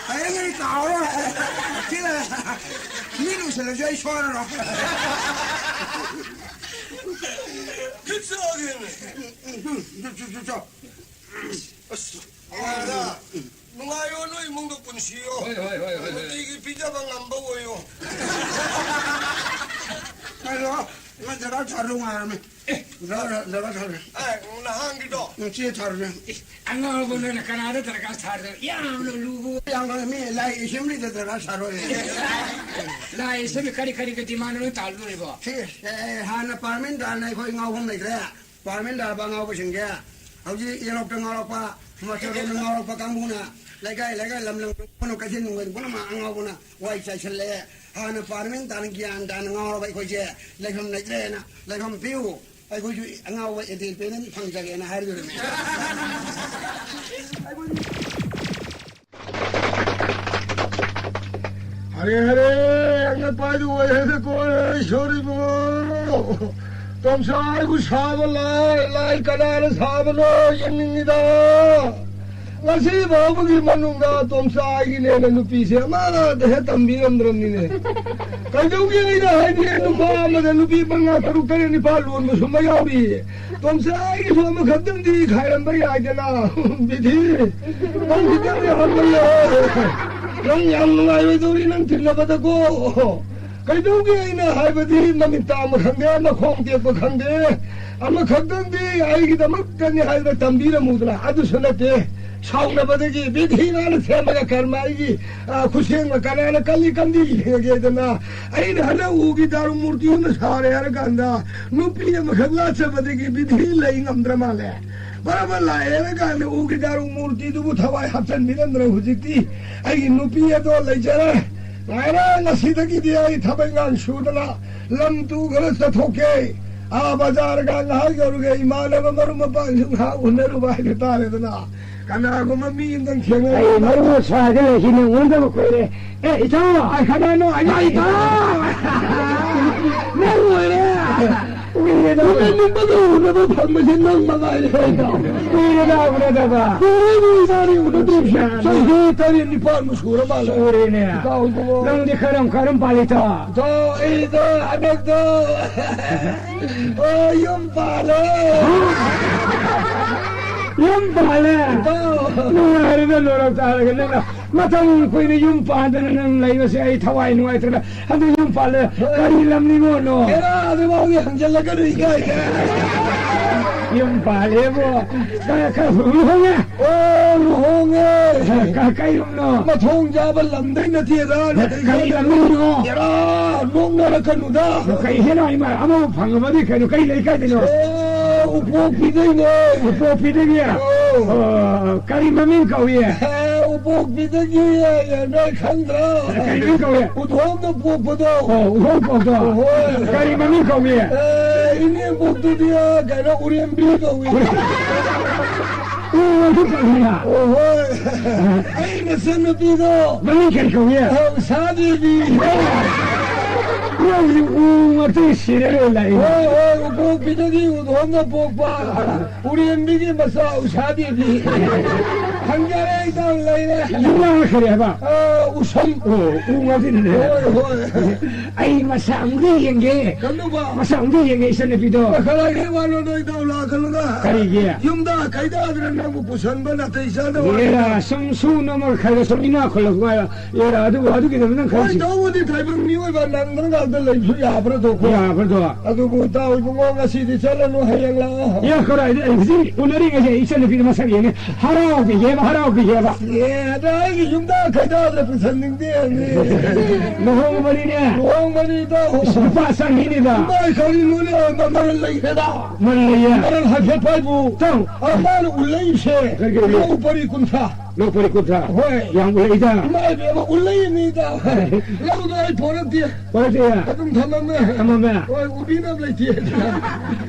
ꯍꯌꯦꯡ ꯑꯩ ꯀꯥꯎꯔꯣꯏ꯫ ꯁꯤꯅ ꯃꯤ ꯂꯨꯁꯜꯂꯁꯨ ꯑꯩ ꯁꯣꯏꯔꯔꯣꯏ꯫ ꯈꯤꯠ ꯆꯥꯒꯦꯅꯦ꯫ ꯎꯝ, ꯎꯝ, ꯎꯝ, ꯆꯣ, ꯆꯣ, ꯆꯣ, ꯆꯣ꯫ ꯑꯁ, ꯅꯨꯡꯉꯥꯏꯔꯣ ꯅꯣꯏ ꯏꯃꯨꯡꯗꯣ ꯄꯨꯟꯁꯤꯌꯣ꯫ ꯍꯣꯏ, ꯍꯣꯏ, ꯍꯣꯏ, ꯍꯣꯏ, ꯍꯣꯏ꯫ ꯅꯨꯡꯇꯤꯒꯤ ꯄꯤꯖꯕ ꯉꯝꯕ ꯑꯣꯏꯌꯣ꯫ ꯍꯜꯂꯣ, ꯅꯪ ꯖꯒꯥ ꯊꯥꯔꯨ ꯉꯥꯏꯔꯝꯃꯤ꯫ ꯑꯦ꯫ ꯖꯒꯥ, ꯖꯒꯥ ꯊꯥꯔꯨ꯫ ꯑꯦ, ꯅꯍꯥꯟꯒꯤꯗꯣ꯫ ꯅꯪ ꯆꯦ ꯊꯥꯔꯨꯅꯦ꯫ ꯑꯦ, ꯑꯉꯥꯎꯕ ꯅꯪꯅ ꯀꯅꯥꯗ ꯗꯔꯀꯥꯔ ꯁꯥꯔꯗꯣ? ꯌꯥꯝꯅ ꯂꯨꯕ꯫ ꯌꯥꯝ ꯉꯥꯡꯉꯦ, ꯃꯤ ꯂꯥꯏ ꯑꯦꯁꯦꯝꯕ꯭ꯂꯤꯗ ꯗꯔꯀꯥꯔ ꯁꯥꯔꯣꯏ꯫ ꯂꯥꯏ ꯑꯦꯁꯦꯝꯕ꯭ꯂꯤ ꯀꯔꯤ ꯀꯔꯤꯒ ꯗꯤꯃꯥꯟ ꯂꯣꯏ ꯇꯥꯜꯂꯨꯔꯤꯕꯣ? ꯁꯤ, ꯑꯦ, ꯍꯥꯟꯅ ꯄꯥꯔꯃꯦꯟ ꯇꯥꯟꯅ ꯑꯩꯈꯣꯏ ꯉꯥꯎꯐꯝ ꯂꯩꯇ꯭ꯔꯦ꯫ ꯄꯥꯔꯃꯦꯟ ꯇꯥꯔꯕ ꯑꯉꯥꯎꯕꯁꯤꯡꯁꯦ ꯍꯧꯖꯤꯛ ꯏꯔꯣꯛꯇ ꯉꯥꯎꯔꯛꯄ, ꯃꯁꯇꯔꯣꯝꯗ ꯉꯥꯎꯔꯛꯄ ꯀꯥꯡꯕꯨꯅ ꯂꯩꯀꯥꯏ ꯂꯩꯀꯥꯏ ꯂꯝ ꯂꯝ ꯄꯨꯝꯅꯃꯛ ꯀꯩꯊꯦꯜ ꯅꯨꯡꯊꯦꯜ ꯄꯨꯝꯅꯃꯛ ꯑꯉꯥꯎꯕꯅ ꯋꯥꯏ ꯆꯥꯏꯁꯜꯂꯛꯑꯦ꯫ ꯍꯥꯟꯅ ꯄꯥꯔꯃꯦꯟ ꯇꯥꯅ ꯒ꯭ꯌꯥꯟ ꯇꯥꯅ ꯉꯥꯎꯔꯕ ꯑꯩꯈꯣꯏꯁꯦ ꯂꯩꯐꯝ ꯂꯩꯇ꯭ꯔꯦꯅ ꯂꯩꯐꯝ ꯄꯤꯌꯨ꯫ ꯑꯩꯈꯣꯏꯁꯨ ꯑꯉꯥꯎꯕ ꯑꯦꯟꯇꯔꯇꯦꯟꯃꯦꯟ ꯐꯪꯖꯒꯦꯅ ꯍꯥꯏꯔꯤꯕꯅꯤ꯫ ꯍꯔꯦ ꯍꯔꯦ, ꯑꯉꯛꯄ ꯍꯥꯏꯗꯨ ꯑꯣꯏꯔꯦꯗꯀꯣ, ꯏꯁꯣꯔ ꯏꯕꯨꯡꯉꯣ꯫ ꯇꯣꯝꯆꯥ, ꯑꯩꯕꯨ ꯁꯥꯕ ꯂꯥꯏ, ꯂꯥꯏ ꯀꯅꯥꯅ ꯁꯥꯕꯅꯣ ꯌꯦꯡꯅꯤꯡꯉꯤꯗ꯫ ꯉꯁꯤ ꯐꯥꯎꯕꯒꯤ ꯃꯅꯨꯡꯗ ꯇꯣꯝꯆꯥ ꯑꯩꯒꯤꯅꯦꯅ ꯅꯨꯄꯤꯁꯦ ꯑꯃꯗ ꯍꯦꯛ ꯇꯝꯕꯤꯔꯝꯗ꯭ꯔꯕꯅꯤꯅꯦ꯫ ꯀꯩꯗꯧꯒꯦ ꯑꯩꯅ ꯍꯥꯏꯗꯤ ꯅꯨꯄꯥ ꯑꯃꯗ ꯅꯨꯄꯤ ꯃꯉꯥ, ꯇꯔꯨꯛ, ꯇꯔꯦꯠ, ꯅꯤꯄꯥꯜ ꯂꯣꯟꯕꯁꯨ ꯑꯃ ꯌꯥꯎꯔꯤ꯫ ꯇꯣꯝꯆꯥ ꯑꯩꯒꯤꯁꯨ ꯑꯃꯈꯛꯇꯪꯗꯤ ꯈꯥꯏꯔꯝꯕ ꯌꯥꯏꯗꯅ꯫ ꯕꯤꯊꯤ, ꯅꯪ ꯈꯤꯇꯪꯗꯤ ꯍꯟꯕ ꯌꯥꯏ꯫ ꯅꯪ ꯌꯥꯝ ꯅꯨꯡꯉꯥꯏꯔꯣꯏꯗꯧꯔꯤ ꯅꯪ ꯊꯤꯡꯅꯕꯗꯀꯣ꯫ ꯀꯩꯗꯧꯒꯦ ꯑꯩꯅ ꯍꯥꯏꯕꯗꯤ ꯃꯃꯤꯠ ꯇꯥꯡꯕ ꯈꯪꯗꯦ, ꯃꯈꯣꯡ ꯇꯦꯛꯄ ꯈꯪꯗꯦ, ꯑꯃꯈꯛꯇꯪꯗꯤ ꯑꯩꯒꯤꯗꯃꯛꯇꯅꯤ ꯍꯥꯏꯗꯅ ꯇꯝꯕꯤꯔꯝꯃꯨꯗꯅ꯫ ꯑꯗꯨꯁꯨ ꯅꯠꯇꯦ, ꯁꯥꯎꯅꯕꯗꯒꯤ ꯕꯤꯙꯤꯅ ꯁꯦꯝꯃꯒ ꯀꯔꯃ ꯑꯩꯒꯤ, ꯑ, ꯈꯨꯠꯁꯦꯝꯒ ꯀꯅꯥꯅ ꯀꯜꯂꯤ ꯀꯟꯗꯤ ꯌꯦꯡꯉꯒꯦꯗꯅ꯫ ꯑꯩꯅ ꯍꯟꯗꯛ ꯎꯒꯤ ꯗꯥꯔꯨ ꯃꯨꯔꯇꯤ ꯑꯃ ꯁꯥꯔꯦ ꯍꯥꯏꯔ ꯀꯥꯟꯗ ꯅꯨꯄꯤ ꯑꯃꯈꯛ ꯂꯥꯠꯆꯕꯗꯒꯤ ꯕꯤꯙꯤ ꯂꯩ ꯉꯝꯗ꯭ꯔ ꯃꯥꯜꯂꯦ꯫ ꯕꯔꯕꯔ ꯂꯥꯛꯑꯦꯅ ꯀꯥꯟꯗ ꯎꯒꯤ ꯗꯥꯔꯨ ꯃꯨꯔꯇꯤꯗꯨꯕꯨ ꯊꯋꯥꯏ ꯍꯥꯞꯆꯤꯟꯕꯤꯔꯝꯗꯅ ꯍꯧꯖꯤꯛꯇꯤ ꯑꯩꯒꯤ ꯅꯨꯄꯤ ꯑꯗꯣ ꯂꯩꯖꯔꯦ꯫ ꯂꯥꯛꯑꯦ, ꯉꯁꯤꯗꯒꯤꯗꯤ ꯑꯩ ꯊꯕꯛ ꯏꯪꯈꯥꯡ ꯁꯨꯗꯅ ꯂꯝ ꯇꯨ ꯈꯔ ꯆꯠꯊꯣꯛꯀꯦ꯫ ꯑꯥ ꯕꯖꯥꯔꯒ ꯉꯥꯏꯍꯥꯛ ꯌꯧꯔꯨꯒꯦ, ꯏꯃꯥꯟꯅꯕ ꯃꯔꯨꯞ ꯃꯄꯥꯡꯁꯨ ꯉꯥꯏꯍꯥꯛ ꯎꯅꯔꯨꯕ ꯍꯥꯏꯕ ꯇꯥꯔꯦꯗꯅ꯫ ꯀꯅꯥꯒꯨꯝꯕ ꯃꯤ ꯑꯃꯗꯪ ꯊꯦꯡꯅꯔꯦ꯫ ꯑꯩ ꯃꯔꯨꯞ ꯁ꯭ꯋꯥꯏꯗ ꯂꯩꯁꯤꯅꯦ, ꯎꯅꯗꯕ ꯀꯨꯏꯔꯦ꯫ ꯑꯦ, ꯏꯇꯥꯎ! ꯑ, ꯀꯅꯥꯅꯣ? ꯑꯩ, ꯏꯇꯥꯎ! ꯅꯪ ꯑꯣꯏꯔꯦ! ꯎꯏꯔꯦꯗ꯫ ꯎꯅꯅꯤꯡꯕꯗ ꯎꯅꯕ ꯐꯪꯕꯁꯦ ꯅꯪ ꯃꯉꯥꯏꯔꯦ, ꯏꯇꯥꯎ꯫ ꯀꯨꯏꯔꯦꯗ ꯎꯅꯗꯕ꯫ ꯀꯨꯏꯔꯦ, ꯏꯕꯥꯅꯤ ꯎꯅꯗ꯭ꯔꯤꯕꯁꯦ꯫ ꯆꯍꯤ ꯇꯔꯦꯠ ꯅꯤꯄꯥꯜꯃꯨꯛ ꯁꯨꯔ ꯃꯥꯜꯂꯦ꯫ ꯁꯨꯔꯦꯅꯦ꯫ ꯏꯇꯥꯎ ꯏꯕꯨꯡꯉꯣ꯫ ꯅꯪꯗꯤ ꯀꯔꯝ ꯀꯔꯝ ꯄꯥꯜꯂꯤ, ꯏꯇꯥꯎ? ꯏꯇꯥꯎ, ꯑꯩꯗꯣ ꯍꯟꯗꯛꯇꯣ, ꯑꯣ, ꯌꯨꯝ ꯄꯥꯜꯂꯦ꯫ ꯌꯨꯝ ꯄꯥꯜꯂꯦ? ꯏꯇꯥꯎ꯫ ꯅꯨꯡꯉꯥꯏꯔꯦꯗ, ꯂꯣꯏꯔ ꯇꯥꯔꯒ ꯅꯪꯅ ꯃꯇꯝ ꯀꯨꯏꯅ ꯌꯨꯝ ꯄꯥꯟꯗꯅ ꯅꯪ ꯂꯩꯕꯁꯦ ꯑꯩ ꯊꯋꯥꯏ ꯅꯨꯡꯉꯥꯏꯇꯅ꯫ ꯑꯗꯨ ꯌꯨꯝ ꯄꯥꯜꯂꯦ꯫ ꯀꯔꯤ ꯂꯝꯅꯤꯉꯣꯅꯣ? ꯍꯦꯔꯥ, ꯑꯗꯨꯐꯥꯎꯗꯤ ꯍꯪꯖꯜꯂꯛꯀꯅꯨ, ꯏꯀꯥꯏ꯫ ꯌꯨꯝ ꯄꯥꯜꯂꯦꯕꯣ꯫ ꯀ-, ꯀ-, ꯂꯨꯍꯣꯡꯉꯦ? ꯑꯣ, ꯂꯨꯍꯣꯡꯉꯦ꯫ ꯀ-, ꯀꯩ ꯂꯝꯅꯣ? ꯃꯊꯣꯡ ꯆꯥꯕ ꯂꯝꯗꯩ ꯅꯠꯇꯦꯗ꯫ ꯀꯔꯤ ꯂꯝꯗꯩꯅꯣ? ꯍꯦꯔꯥ, ꯅꯣꯛꯅꯔꯛꯀꯅꯨꯗ꯫ ꯀꯩ ꯍꯦꯔꯥ, ꯏꯃꯥ, ꯑꯃꯕꯨ ꯐꯪꯉꯕꯗꯤ ꯀꯩꯅꯣ, ꯀꯩ ꯂꯩꯀꯥꯏꯗꯩꯅꯣ? ꯑꯦ, ꯎꯄꯣꯛꯄꯤꯗꯩꯅꯦ꯫ ꯎꯄꯣꯛꯄꯤꯗꯒꯤ? ꯑꯣ꯫ ꯑꯣ, ꯀꯔꯤ ꯃꯃꯤꯡ ꯀꯧꯏ? ꯑꯦ, ꯎꯄꯣꯛꯄꯤꯗꯒꯤ, ꯑꯦ, ꯅꯣꯏ ꯈꯪꯗ꯭ꯔꯣ? ꯀꯔꯤ ꯃꯃꯤꯡ ꯀꯧꯏ? ꯎꯊꯣꯝꯗ ꯄꯣꯛꯄꯗꯣ꯫ ꯑꯣ, ꯎꯊꯣꯝ ꯄꯣꯛꯇꯣ꯫ ꯍꯣꯏ꯫ ꯀꯔꯤ ꯃꯃꯤꯡ ꯀꯧꯏ? ꯑꯦ, ꯏꯅꯦꯝꯕꯣꯛꯇꯨꯗꯤ, ꯑ, ꯀꯩꯅꯣ, ꯎꯔꯦꯝꯕꯤ ꯀꯧꯏ꯫ ꯎ, ꯑꯗꯨ ꯀꯧꯏꯅ꯫ ꯑꯣ, ꯍꯣꯏ꯫ ꯑꯩ ꯅꯆꯟꯅꯨꯄꯤꯗꯣ꯫ ꯃꯃꯤꯡ ꯀꯔꯤ ꯀꯧꯏ? ꯑ, ꯎꯁꯥꯗꯦꯕꯤ꯫ ꯅꯪꯁꯨ ꯎ ꯉꯥꯛꯇ ꯁꯤꯔ ꯂꯩ꯫ ꯍꯣꯏ, ꯍꯣꯏ, ꯎꯄꯣꯛꯄꯤꯗꯒꯤ ꯎꯊꯣꯝꯗ ꯄꯣꯛꯄ꯫ ꯎꯔꯦꯝꯕꯤꯒꯤ ꯃꯆꯥ ꯎꯁꯥꯗꯦꯕꯤ꯫ ꯈꯪꯖꯔꯦ, ꯏꯇꯥꯎ, ꯂꯩꯔꯦ꯫ ꯌꯨꯝ ꯂꯥꯡꯅ ꯀꯔꯤ ꯍꯥꯏꯕ? ꯑ, ꯎꯁꯝ꯫ ꯑꯣ, ꯎ ꯉꯥꯛꯇꯅꯤꯅꯦ꯫ ꯍꯣꯏ, ꯍꯣꯏ꯫ ꯑꯩ ꯃꯁꯥ ꯑꯃꯨꯛꯇ ꯌꯦꯡꯒꯦ꯫ ꯀꯩꯅꯣꯕ? ꯃꯁꯥ ꯑꯃꯨꯛꯇ ꯌꯦꯡꯒꯦ, ꯏꯆꯟꯅꯨꯄꯤꯗꯣ꯫ ꯀꯗꯥꯏꯗꯒꯤ ꯋꯥꯅꯣꯗ, ꯏꯇꯥꯎ, ꯂꯥꯛꯀꯅꯨꯗ꯫ ꯀꯔꯤꯒꯤ? ꯌꯨꯝꯗ ꯀꯩꯗ ꯑꯗꯨꯅ ꯅꯪꯕꯨ ꯄꯨꯁꯟꯕ ꯅꯥꯇꯩ ꯆꯥꯗꯕ꯫ ꯑꯦꯔꯥ, ꯁꯨꯝ ꯁꯨ ꯅꯣꯝꯃꯒ ꯈꯔ ꯈꯔ ꯁꯨꯝ ꯏꯅꯥꯛ ꯈꯨꯜꯂꯛꯄ ꯍꯥꯏꯕ꯫ ꯑꯦꯔꯥ, ꯑꯗꯨꯕꯨ, ꯑꯗꯨꯒꯤꯗꯃꯛ ꯅꯪ ꯍꯣꯏ, ꯈꯜꯂꯤꯁꯤ꯫ ꯇꯧꯕꯗꯤ ꯇꯥꯏꯕꯪ ꯃꯤꯑꯣꯏꯕ ꯅꯪꯗꯅ ꯉꯥꯛꯇ ꯂꯩꯕꯁꯨ ꯌꯥꯕ꯭ꯔꯗꯣ ꯀꯣ? ꯌꯥꯕ꯭ꯔꯗꯣ? ꯑꯗꯨꯕꯨ ꯏꯇꯥꯎ ꯏꯕꯨꯡꯉꯣ, ꯉꯁꯤꯗꯤ ꯆꯠꯂꯅꯨ, ꯍꯌꯦꯡ ꯂꯥꯛꯑꯣ꯫ ꯑꯦ, ꯀꯗꯥꯏꯗ? ꯑꯩ ꯍꯧꯖꯤꯛ ꯎꯅꯔꯤꯉꯩꯁꯦ ꯏꯆꯟꯅꯨꯄꯤꯗ ꯃꯁꯛ ꯌꯦꯡꯉꯦ꯫ ꯍꯔꯥꯎꯕꯤꯒꯦꯕ, ꯍꯔꯥꯎꯕꯤꯒꯦꯕ꯫ ꯑꯦ, ꯑꯗ ꯑꯩꯒꯤ ꯌꯨꯝꯗ ꯈꯣꯏꯗꯥꯗ ꯄꯨꯁꯟꯅꯤꯡꯗꯦ꯫ ꯂꯨꯍꯣꯡꯕꯅꯤꯅꯦ꯫ ꯂꯨꯍꯣꯡꯕꯅꯤꯗ꯫ ꯏꯁ, ꯅꯨꯄꯥ ꯆꯪꯈꯤꯅꯤꯗ꯫ ꯏꯃꯥꯏ, ꯀꯔꯤꯅꯣꯅꯦ, ꯃꯔꯜ ꯂꯩꯈ꯭ꯔꯦꯗ꯫ ꯃꯔꯜ ꯂꯩꯌꯦ꯫ ꯃꯔꯜ ꯍꯥꯏꯐꯦꯠ ꯄꯥꯏꯕꯨ꯫ ꯇꯧ꯫ ꯑ, ꯃꯥꯅ ꯎꯜꯂꯛꯏꯁꯦ꯫ ꯀꯔꯤ, ꯀꯔꯤ? ꯂꯧ ꯄꯔꯤ ꯀꯨꯟꯊ꯭ꯔꯥ꯫ ꯂꯧ ꯄꯔꯤ ꯀꯨꯟꯊ꯭ꯔꯥ꯫ ꯍꯣꯏ꯫ ꯌꯥꯝ ꯎꯜꯂꯛꯏꯗ꯫ ꯏꯃꯥ ꯏꯕꯦꯝꯃ, ꯎꯜꯂꯛꯏꯅꯤꯗ꯫ ꯂꯧꯗꯣ ꯑꯩ ꯄꯣꯔꯛꯇꯦ꯫ ꯄꯣꯔꯛꯇꯦ꯫ ꯑꯗꯨꯝ ꯊꯝꯃꯝꯃꯦ꯫ ꯊꯝꯃꯝꯃꯦ꯫ ꯍꯣꯏ, ꯎꯕꯤꯅꯕ ꯂꯩꯇꯦ꯫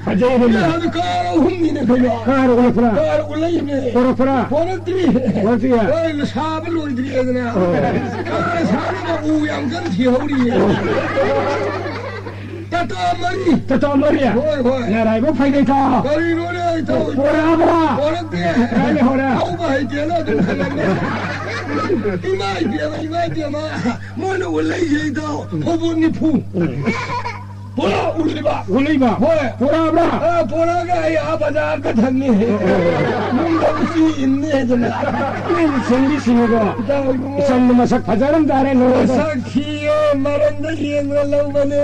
ꯐꯖꯩꯅꯦ꯫ ꯑꯦ, ꯑꯗꯨ ꯀꯥꯔ ꯑꯍꯨꯝꯅꯤꯅꯦ ꯀꯩꯅꯣ꯫ ꯀꯥꯔ ꯎꯔꯛꯄ꯭ꯔꯥ? ꯀꯥꯔ ꯎꯔꯛꯏꯅꯦ꯫ ꯄꯣꯔꯛꯄ꯭ꯔꯥ? ꯄꯣꯔꯛꯇ꯭ꯔꯤ꯫ ꯄꯣꯔꯛꯇ꯭ꯔꯤꯌꯦ? ꯍꯣꯏ, ꯁꯥꯕ ꯂꯣꯏꯗ꯭ꯔꯤ ꯑꯗꯨꯅ꯫ ꯑꯣ꯫ ꯀꯥꯔ ꯁꯥꯅꯕ ꯎ ꯌꯥꯝ ꯀꯟꯅ ꯊꯤꯍꯧꯔꯤꯌꯦ꯫ ꯇꯥꯇꯥ ꯃꯔꯤ꯫ ꯇꯥꯇꯥ ꯃꯔꯤ? ꯍꯣꯏ, ꯍꯣꯏ꯫ ꯅꯔꯥꯏꯕꯛ ꯐꯩꯗ ꯏꯇꯥꯎ꯫ ꯀꯔꯤꯅꯣꯅꯦ ꯏꯇꯥꯎ? ꯄꯣꯔꯛꯑꯕ꯭ꯔꯥ? ꯄꯣꯔꯛꯇꯦ꯫ ꯀꯥꯏ ꯂꯩꯍꯧꯔꯦ? ꯊꯧꯕ ꯍꯩꯇꯦꯅ ꯑꯗꯨꯝ ꯈꯜꯂꯝꯃꯦ꯫ ꯏꯃꯥ ꯏꯕꯦꯝꯃ, ꯏꯃꯥ ꯏꯕꯦꯝꯃ꯫ ꯃꯣꯏꯅ ꯎꯠꯂꯛꯏꯁꯦ ꯏꯇꯥꯎ, ꯐꯧꯕꯣꯠ ꯅꯤꯐꯨ꯫ ꯎꯝ꯫ ꯄꯨꯔꯥ ꯎꯠꯂꯤꯕ꯫ ꯎꯠꯂꯤꯕ? ꯍꯣꯏ꯫ ꯄꯨꯔꯛꯑꯕ꯭ꯔꯥ? ꯑ, ꯄꯨꯔꯛꯑꯒ ꯑꯩ ꯑꯥ ꯕꯖꯥꯔꯗ ꯊꯝꯃꯤ꯫ ꯑꯣ, ꯑꯣ, ꯑꯣ꯫ ꯌꯨꯝꯗ ꯎꯆꯤ ꯏꯟꯅꯤ ꯍꯥꯏꯗꯅ꯫ ꯎꯝ, ꯁꯤꯡꯗꯤ ꯁꯤꯡꯉꯤꯀꯣ꯫ ꯏꯇꯥꯎ ꯏꯕꯨꯡꯉꯣ꯫ ꯏꯆꯟꯗꯣ ꯃꯁꯛ ꯐꯖꯔꯝ ꯇꯥꯔꯦ, ꯅꯣꯏ꯫ ꯃꯁꯛ ꯊꯤꯌꯦ, ꯃꯔꯟꯗ ꯌꯦꯡꯉ ꯂꯧꯕꯅꯦ꯫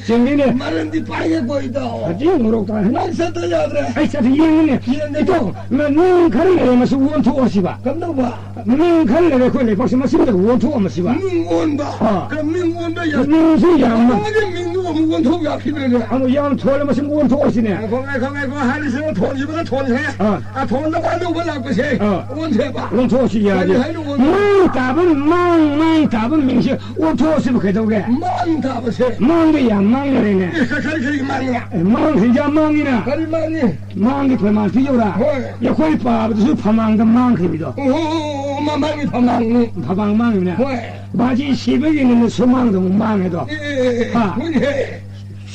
ꯆꯨꯝꯃꯤꯅꯦ꯫ ꯃꯔꯟꯗꯤ ꯄꯥꯏꯌꯦꯀꯣ, ꯏꯇꯥꯎ꯫ ꯐꯖꯅ ꯉꯧꯔꯣꯛ ꯇꯥꯔꯦ꯫ ꯅꯪ ꯆꯠꯇ ꯌꯥꯗ꯭ꯔꯦ꯫ ꯑꯩ ꯆꯠꯇ ꯌꯦꯡꯉꯤꯅꯦ꯫ ꯌꯦꯡꯒꯦ꯫ ꯏꯇꯥꯎ, ꯅ-, ꯅꯨꯡ ꯈꯔ ꯂꯩꯔꯦ, ꯃꯁꯤ ꯑꯣꯟꯊꯣꯛꯑꯁꯤꯕ꯫ ꯀꯝꯗꯧꯕ? ꯅꯨꯡ ꯈꯔ ꯂꯩꯔꯦ, ꯑꯩꯈꯣꯏ ꯂꯩꯄꯥꯛꯁꯤ ꯃꯁꯤꯃꯗ ꯑꯣꯟꯊꯣꯛꯑꯝꯃꯁꯤꯕ꯫ ꯅꯨꯡ ꯑꯣꯟꯕ? ꯑꯥ꯫ ꯀꯔꯝ ꯅꯨꯡ ꯑꯣꯟꯕ ꯌꯥ-, ꯅꯨꯡꯁꯤ ꯌꯥꯝꯅ꯫ ꯃꯃꯥꯡꯒꯤ ꯅꯨꯡꯗꯨ ꯑꯃꯨꯛ ꯑꯣꯟꯊꯣꯛ ꯌꯥꯈꯤꯗ꯭ꯔꯦꯅꯦ꯫ ꯑꯃꯨꯛ ꯌꯥꯝ ꯊꯣꯜꯂꯦ, ꯃꯁꯤ ꯑꯣꯟꯊꯣꯛꯑꯁꯤꯅꯦ꯫ ꯉꯥꯏꯈꯣ, ꯉꯥꯏꯈꯣ, ꯉꯥꯏꯈꯣ, ꯍꯥꯏꯔꯤꯁꯤꯅ ꯊꯣꯟꯈꯤꯕꯒ ꯊꯣꯟꯈ꯭ꯔꯦ꯫ ꯑꯥ꯫ ꯑꯊꯣꯟꯗ ꯑꯅꯧꯕ ꯂꯥꯛꯄꯁꯦ ꯑꯥ꯫ ꯑꯣꯟꯁꯦꯕ꯫ ꯑꯣꯟꯊꯣꯛꯑꯁꯤ ꯌꯥꯗꯦ꯫ ꯀꯔꯤ ꯍꯥꯏꯅꯣ ꯑꯣꯟꯊꯣꯛ-, ꯃꯥꯡ ꯇꯥꯕ, ꯃꯥꯡ, ꯃꯥꯡ ꯇꯥꯕ ꯃꯤꯡꯁꯦ ꯑꯣꯟꯊꯣꯛꯑꯁꯤꯕ ꯀꯩꯗꯧꯒꯦ? ꯃꯥꯡ ꯇꯥꯕꯁꯦ꯫ ꯃꯥꯡꯗ ꯌꯥꯝ ꯃꯥꯡꯅꯔꯦꯅꯦ꯫ ꯑꯦ, ꯀ-, ꯀꯔꯤ, ꯀꯔꯤ ꯃꯥꯡꯉꯤꯅ? ꯑꯦ, ꯃꯥꯡꯁꯤ ꯌꯥꯝ ꯃꯥꯡꯉꯤꯅ꯫ ꯀꯔꯤ ꯃꯥꯡꯉꯤ? ꯃꯥꯡꯒꯤ ꯐꯃꯥꯡ ꯄꯤꯌꯧꯔꯥ? ꯍꯣꯏ꯫ ꯑꯩꯈꯣꯏ ꯄꯥꯕꯗꯁꯨ ꯐꯃꯥꯡꯗ ꯃꯥꯡꯈꯤꯕꯗꯣ꯫ ꯑꯣ, ꯑꯣ, ꯑꯣ, ꯑꯣ, ꯃꯃꯥꯡꯒꯤ ꯐꯃꯥꯡꯅꯤ꯫ ꯐꯃꯥꯡ ꯃꯥꯡꯉꯤꯅꯦ꯫ ꯍꯣꯏ꯫ ꯕꯥꯖꯤ ꯁꯤꯕꯒꯤ ꯅꯨꯃꯤꯠ ꯁꯨꯃꯥꯡꯗ ꯑꯃꯨꯛ ꯃꯥꯡꯉꯦꯗꯣ꯫ ꯑꯦ, ꯑꯦ, ꯑꯦ, ꯑꯦ, ꯍꯥ? ꯍꯣꯏꯅꯦ꯫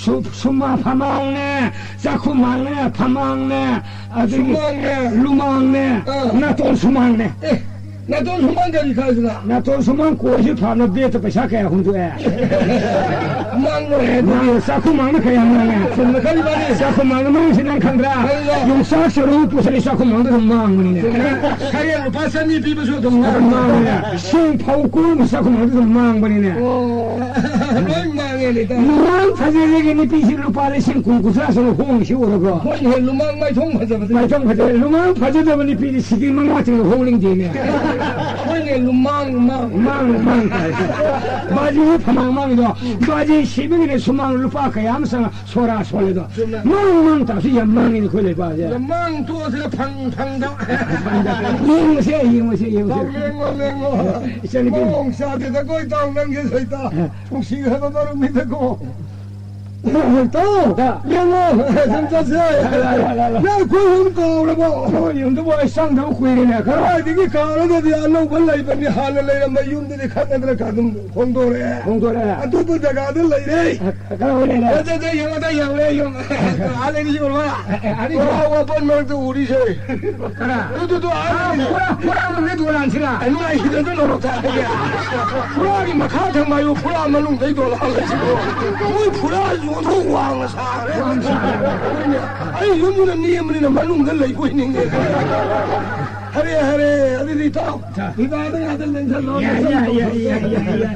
ꯁꯨ-, ꯁꯨꯃꯥꯡ, ꯐꯃꯥꯡꯅꯦ, ꯆꯥꯛꯈꯨꯃꯥꯡꯅꯦ, ꯐꯃꯥꯡꯅꯦ, ꯑꯗꯒꯤ ꯁꯨꯃꯥꯡꯅꯦ꯫ ꯂꯨꯃꯥꯡꯅꯦ, ꯑꯥ꯫ ꯅꯥꯇꯣꯟ ꯁꯨꯃꯥꯡꯅꯦ꯫ ꯑꯦ, ꯅꯥꯇꯣꯟ ꯁꯨꯃꯥꯡ ꯀꯔꯤ ꯈꯥꯏꯗꯅ? ꯅꯥꯇꯣꯟ ꯁꯨꯃꯥꯡ ꯀꯣꯏꯁꯤ ꯐꯥꯅ ꯕꯦꯠꯇ ꯄꯩꯁꯥ ꯀꯌꯥ ꯍꯨꯟꯗꯣꯛꯑꯦ? ꯃꯥꯡꯂꯣꯏ ꯍꯥꯏꯗꯨꯗꯤ꯫ ꯃꯥꯡ-, ꯆꯥꯛꯈꯨꯃꯥꯡꯅ ꯀꯌꯥ ꯃꯥꯡꯉꯦ? ꯆꯨꯝꯅ ꯈꯜꯂꯤꯕꯅꯤ꯫ ꯆꯥꯛꯈꯨꯃꯥꯡꯅ ꯃꯥꯡꯁꯤ ꯅꯪ ꯈꯪꯗ꯭ꯔꯥ? ꯈꯪꯉꯤꯗ꯫ ꯌꯣꯡꯆꯥꯛ ꯆꯔꯨ ꯄꯨꯁꯜꯂꯤ ꯆꯥꯛꯈꯨꯃꯥꯡꯗ ꯑꯗꯨꯝ ꯃꯥꯡꯕꯅꯤꯅꯦ꯫ ꯆꯨꯝꯃꯦ꯫ ꯁꯔꯦꯡ ꯂꯨꯄꯥ ꯆꯅꯤ ꯄꯤꯕꯁꯨ ꯑꯗꯨꯝ ꯑꯗꯨꯝ ꯃꯥꯡꯉꯦ꯫ ꯃꯥꯡꯕꯅꯦ꯫ ꯁꯤꯡ ꯐꯧ ꯀꯣꯟꯕ ꯆꯥꯛꯈꯨꯃꯥꯡꯗ ꯑꯗꯨꯝ ꯃꯥꯡꯕꯅꯤꯅꯦ꯫ ꯑꯣ, ꯂꯣꯏ ꯃꯥꯡꯉꯦꯅꯦ, ꯏꯇꯥꯎ꯫ ꯂꯨꯃꯥꯡ ꯐꯖꯔꯤꯒꯤ ꯅꯨꯄꯤꯁꯤ ꯂꯨꯄꯥ ꯂꯤꯁꯤꯡ ꯀꯨꯟ ꯀꯨꯟꯊ꯭ꯔꯥ ꯆꯪꯅ ꯍꯣꯡꯉꯤꯁꯤ ꯎꯔꯕ꯭ꯔꯣ? ꯍꯣꯏꯅꯦ, ꯂꯨꯃꯥꯡ ꯃꯥꯏꯊꯣꯡ ꯐꯖꯕꯗꯨ꯫ ꯃꯥꯏꯊꯣꯡ ꯐꯖꯔꯦ꯫ ꯂꯨꯃꯥꯡ ꯐꯖꯗꯕ ꯅꯨꯄꯤꯗꯤ ꯁꯤꯀꯤ ꯃꯉꯥ ꯆꯪꯅ ꯍꯣꯡꯅꯤꯡꯗꯦꯅꯦ꯫ ꯍꯣꯏꯅꯦ, ꯂꯨꯃꯥꯡ, ꯂꯨꯃꯥꯡ꯫ ꯃꯥꯡ, ꯃꯥꯡ ꯇꯥꯏ꯫ ꯕꯥꯖꯤ ꯍꯣꯏ ꯐꯃꯥꯡ ꯃꯥꯡꯉꯤꯗꯣ, ꯕꯥꯖꯤ ꯁꯤꯕꯒꯤꯅꯦ ꯁꯨꯃꯥꯡ ꯂꯨꯄꯥ ꯀꯌꯥ ꯑꯃ ꯆꯪꯉ ꯁꯣꯔꯥ ꯁꯣꯜꯂꯦꯗꯣ꯫ ꯆꯨꯝꯃꯦ꯫ ꯃꯥꯡ, ꯃꯥꯡ ꯇꯥꯁꯤ ꯌꯥꯝ ꯃꯥꯡꯉꯤꯅꯦ ꯑꯩꯈꯣꯏ ꯂꯩꯕꯥꯛꯁꯦ꯫ ꯂꯨꯃꯥꯡ ꯇꯣꯛꯑꯁꯤꯔ ꯐꯪ, ꯐꯪꯗ꯫ ꯌꯦꯡꯉꯨꯁꯦ, ꯌꯦꯡꯉꯨꯁꯦ, ꯌꯦꯡꯉꯨꯁꯦ꯫ ꯇꯥꯎ, ꯂꯦꯡꯉꯣ, ꯂꯦꯡꯉꯣ꯫ ꯏꯆꯟꯅꯨꯄꯤ꯫ ꯃꯑꯣꯡ ꯆꯥꯗꯦꯗꯀꯣ, ꯏꯇꯥꯎ, ꯅꯪꯁꯦ ꯁꯩꯇ꯫ ꯅꯨꯡꯁꯤꯈ꯭ꯔꯕ ꯃꯔꯨꯞꯅꯤꯗꯀꯣ꯫ ꯇꯥꯎ, ꯇꯥꯎ꯫ ꯌꯦꯡꯉꯣ, ꯁꯨꯝ ꯆꯠꯁꯦ꯫ ꯂꯥ, ꯂꯥ, ꯂꯥ, ꯂꯥ꯫ ꯅꯪ ꯑꯩꯈꯣꯏ ꯌꯨꯝ ꯀꯥꯎꯔꯕꯣ? ꯑꯩꯈꯣꯏ ꯌꯨꯝꯗꯨꯕꯨ ꯑꯩ ꯆꯪꯗꯕ ꯀꯨꯏꯔꯦꯅꯦ꯫ ꯀꯗꯥꯏꯗꯒꯤ ꯀꯥꯎꯔꯒꯗꯤ ꯑꯅꯧꯕ ꯂꯩꯕꯅꯤ, ꯍꯥꯟꯅ ꯂꯩꯔꯝꯕ ꯌꯨꯝꯗꯨꯗꯤ ꯈꯠꯅꯗꯅ ꯑꯗꯨꯝ ꯍꯣꯡꯗꯣꯔꯛꯑꯦ꯫ ꯍꯣꯡꯗꯣꯔꯛꯑꯦ꯫ ꯑꯇꯣꯞꯄ ꯖꯒꯥꯗ ꯂꯩꯔꯦ꯫ ꯀꯗꯥꯏ ꯂꯩꯔꯦ? ꯑꯗ, ꯑꯗ, ꯌꯦꯡꯉꯣ, ꯑꯗ ꯌꯦꯡꯉꯣ, ꯌꯦꯡꯉꯣ꯫ ꯑꯥ, ꯂꯩꯔꯤꯁꯤ ꯎꯔꯕ? ꯑꯦ, ꯑꯦ, ꯑꯅꯤ ꯋꯥ, ꯋꯥꯄꯟ ꯃꯔꯛꯇ ꯎꯔꯤꯁꯦ꯫ ꯀꯅꯥ? ꯑꯗꯨꯗꯣ, ꯑꯥ, ꯑꯥ, ꯐꯨꯔꯥ, ꯐꯨꯔꯥ ꯃꯅꯨꯡꯗꯩ ꯗꯣꯂꯥꯟꯁꯤꯔ? ꯑꯩ ꯃꯥꯏ ꯍꯤꯗꯗ ꯂꯧꯔꯣ ꯇꯥꯔꯒꯦ꯫ ꯐꯨꯔꯥꯒꯤ ꯃꯈꯥ ꯊꯪꯕ ꯍꯥꯏꯌꯨ, ꯐꯨꯔꯥ ꯃꯅꯨꯡꯗꯩ ꯗꯣꯂꯥꯟ ꯂꯩꯁꯤꯕꯣ꯫ ꯃꯣꯏ ꯐꯨꯔꯥ ꯌꯣꯟꯊꯣꯛ ꯋꯥꯡꯅ ꯁꯥꯈ꯭ꯔꯦ꯫ ꯋꯥꯡꯅ ꯁꯥꯈ꯭ꯔꯦ꯫ ꯑꯩ ꯌꯨꯝꯗꯨꯅ ꯅꯦꯝꯕꯅꯤꯅ ꯃꯅꯨꯡꯗ ꯂꯩꯕꯣꯏ ꯅꯤꯡꯉꯦ꯫ ꯍꯔꯦ, ꯍꯔꯦ, ꯑꯗꯨꯗꯤ ꯏꯇꯥꯎ, ꯌꯥ꯫ ꯍꯤꯗꯥꯗ ꯉꯥꯛꯇ ꯂꯦꯡꯁꯜꯂꯣ, ꯌꯥ, ꯌꯥ, ꯂꯦꯡꯁꯜꯂꯣ꯫ ꯌꯥ, ꯌꯥ, ꯌꯥ, ꯌꯥ꯫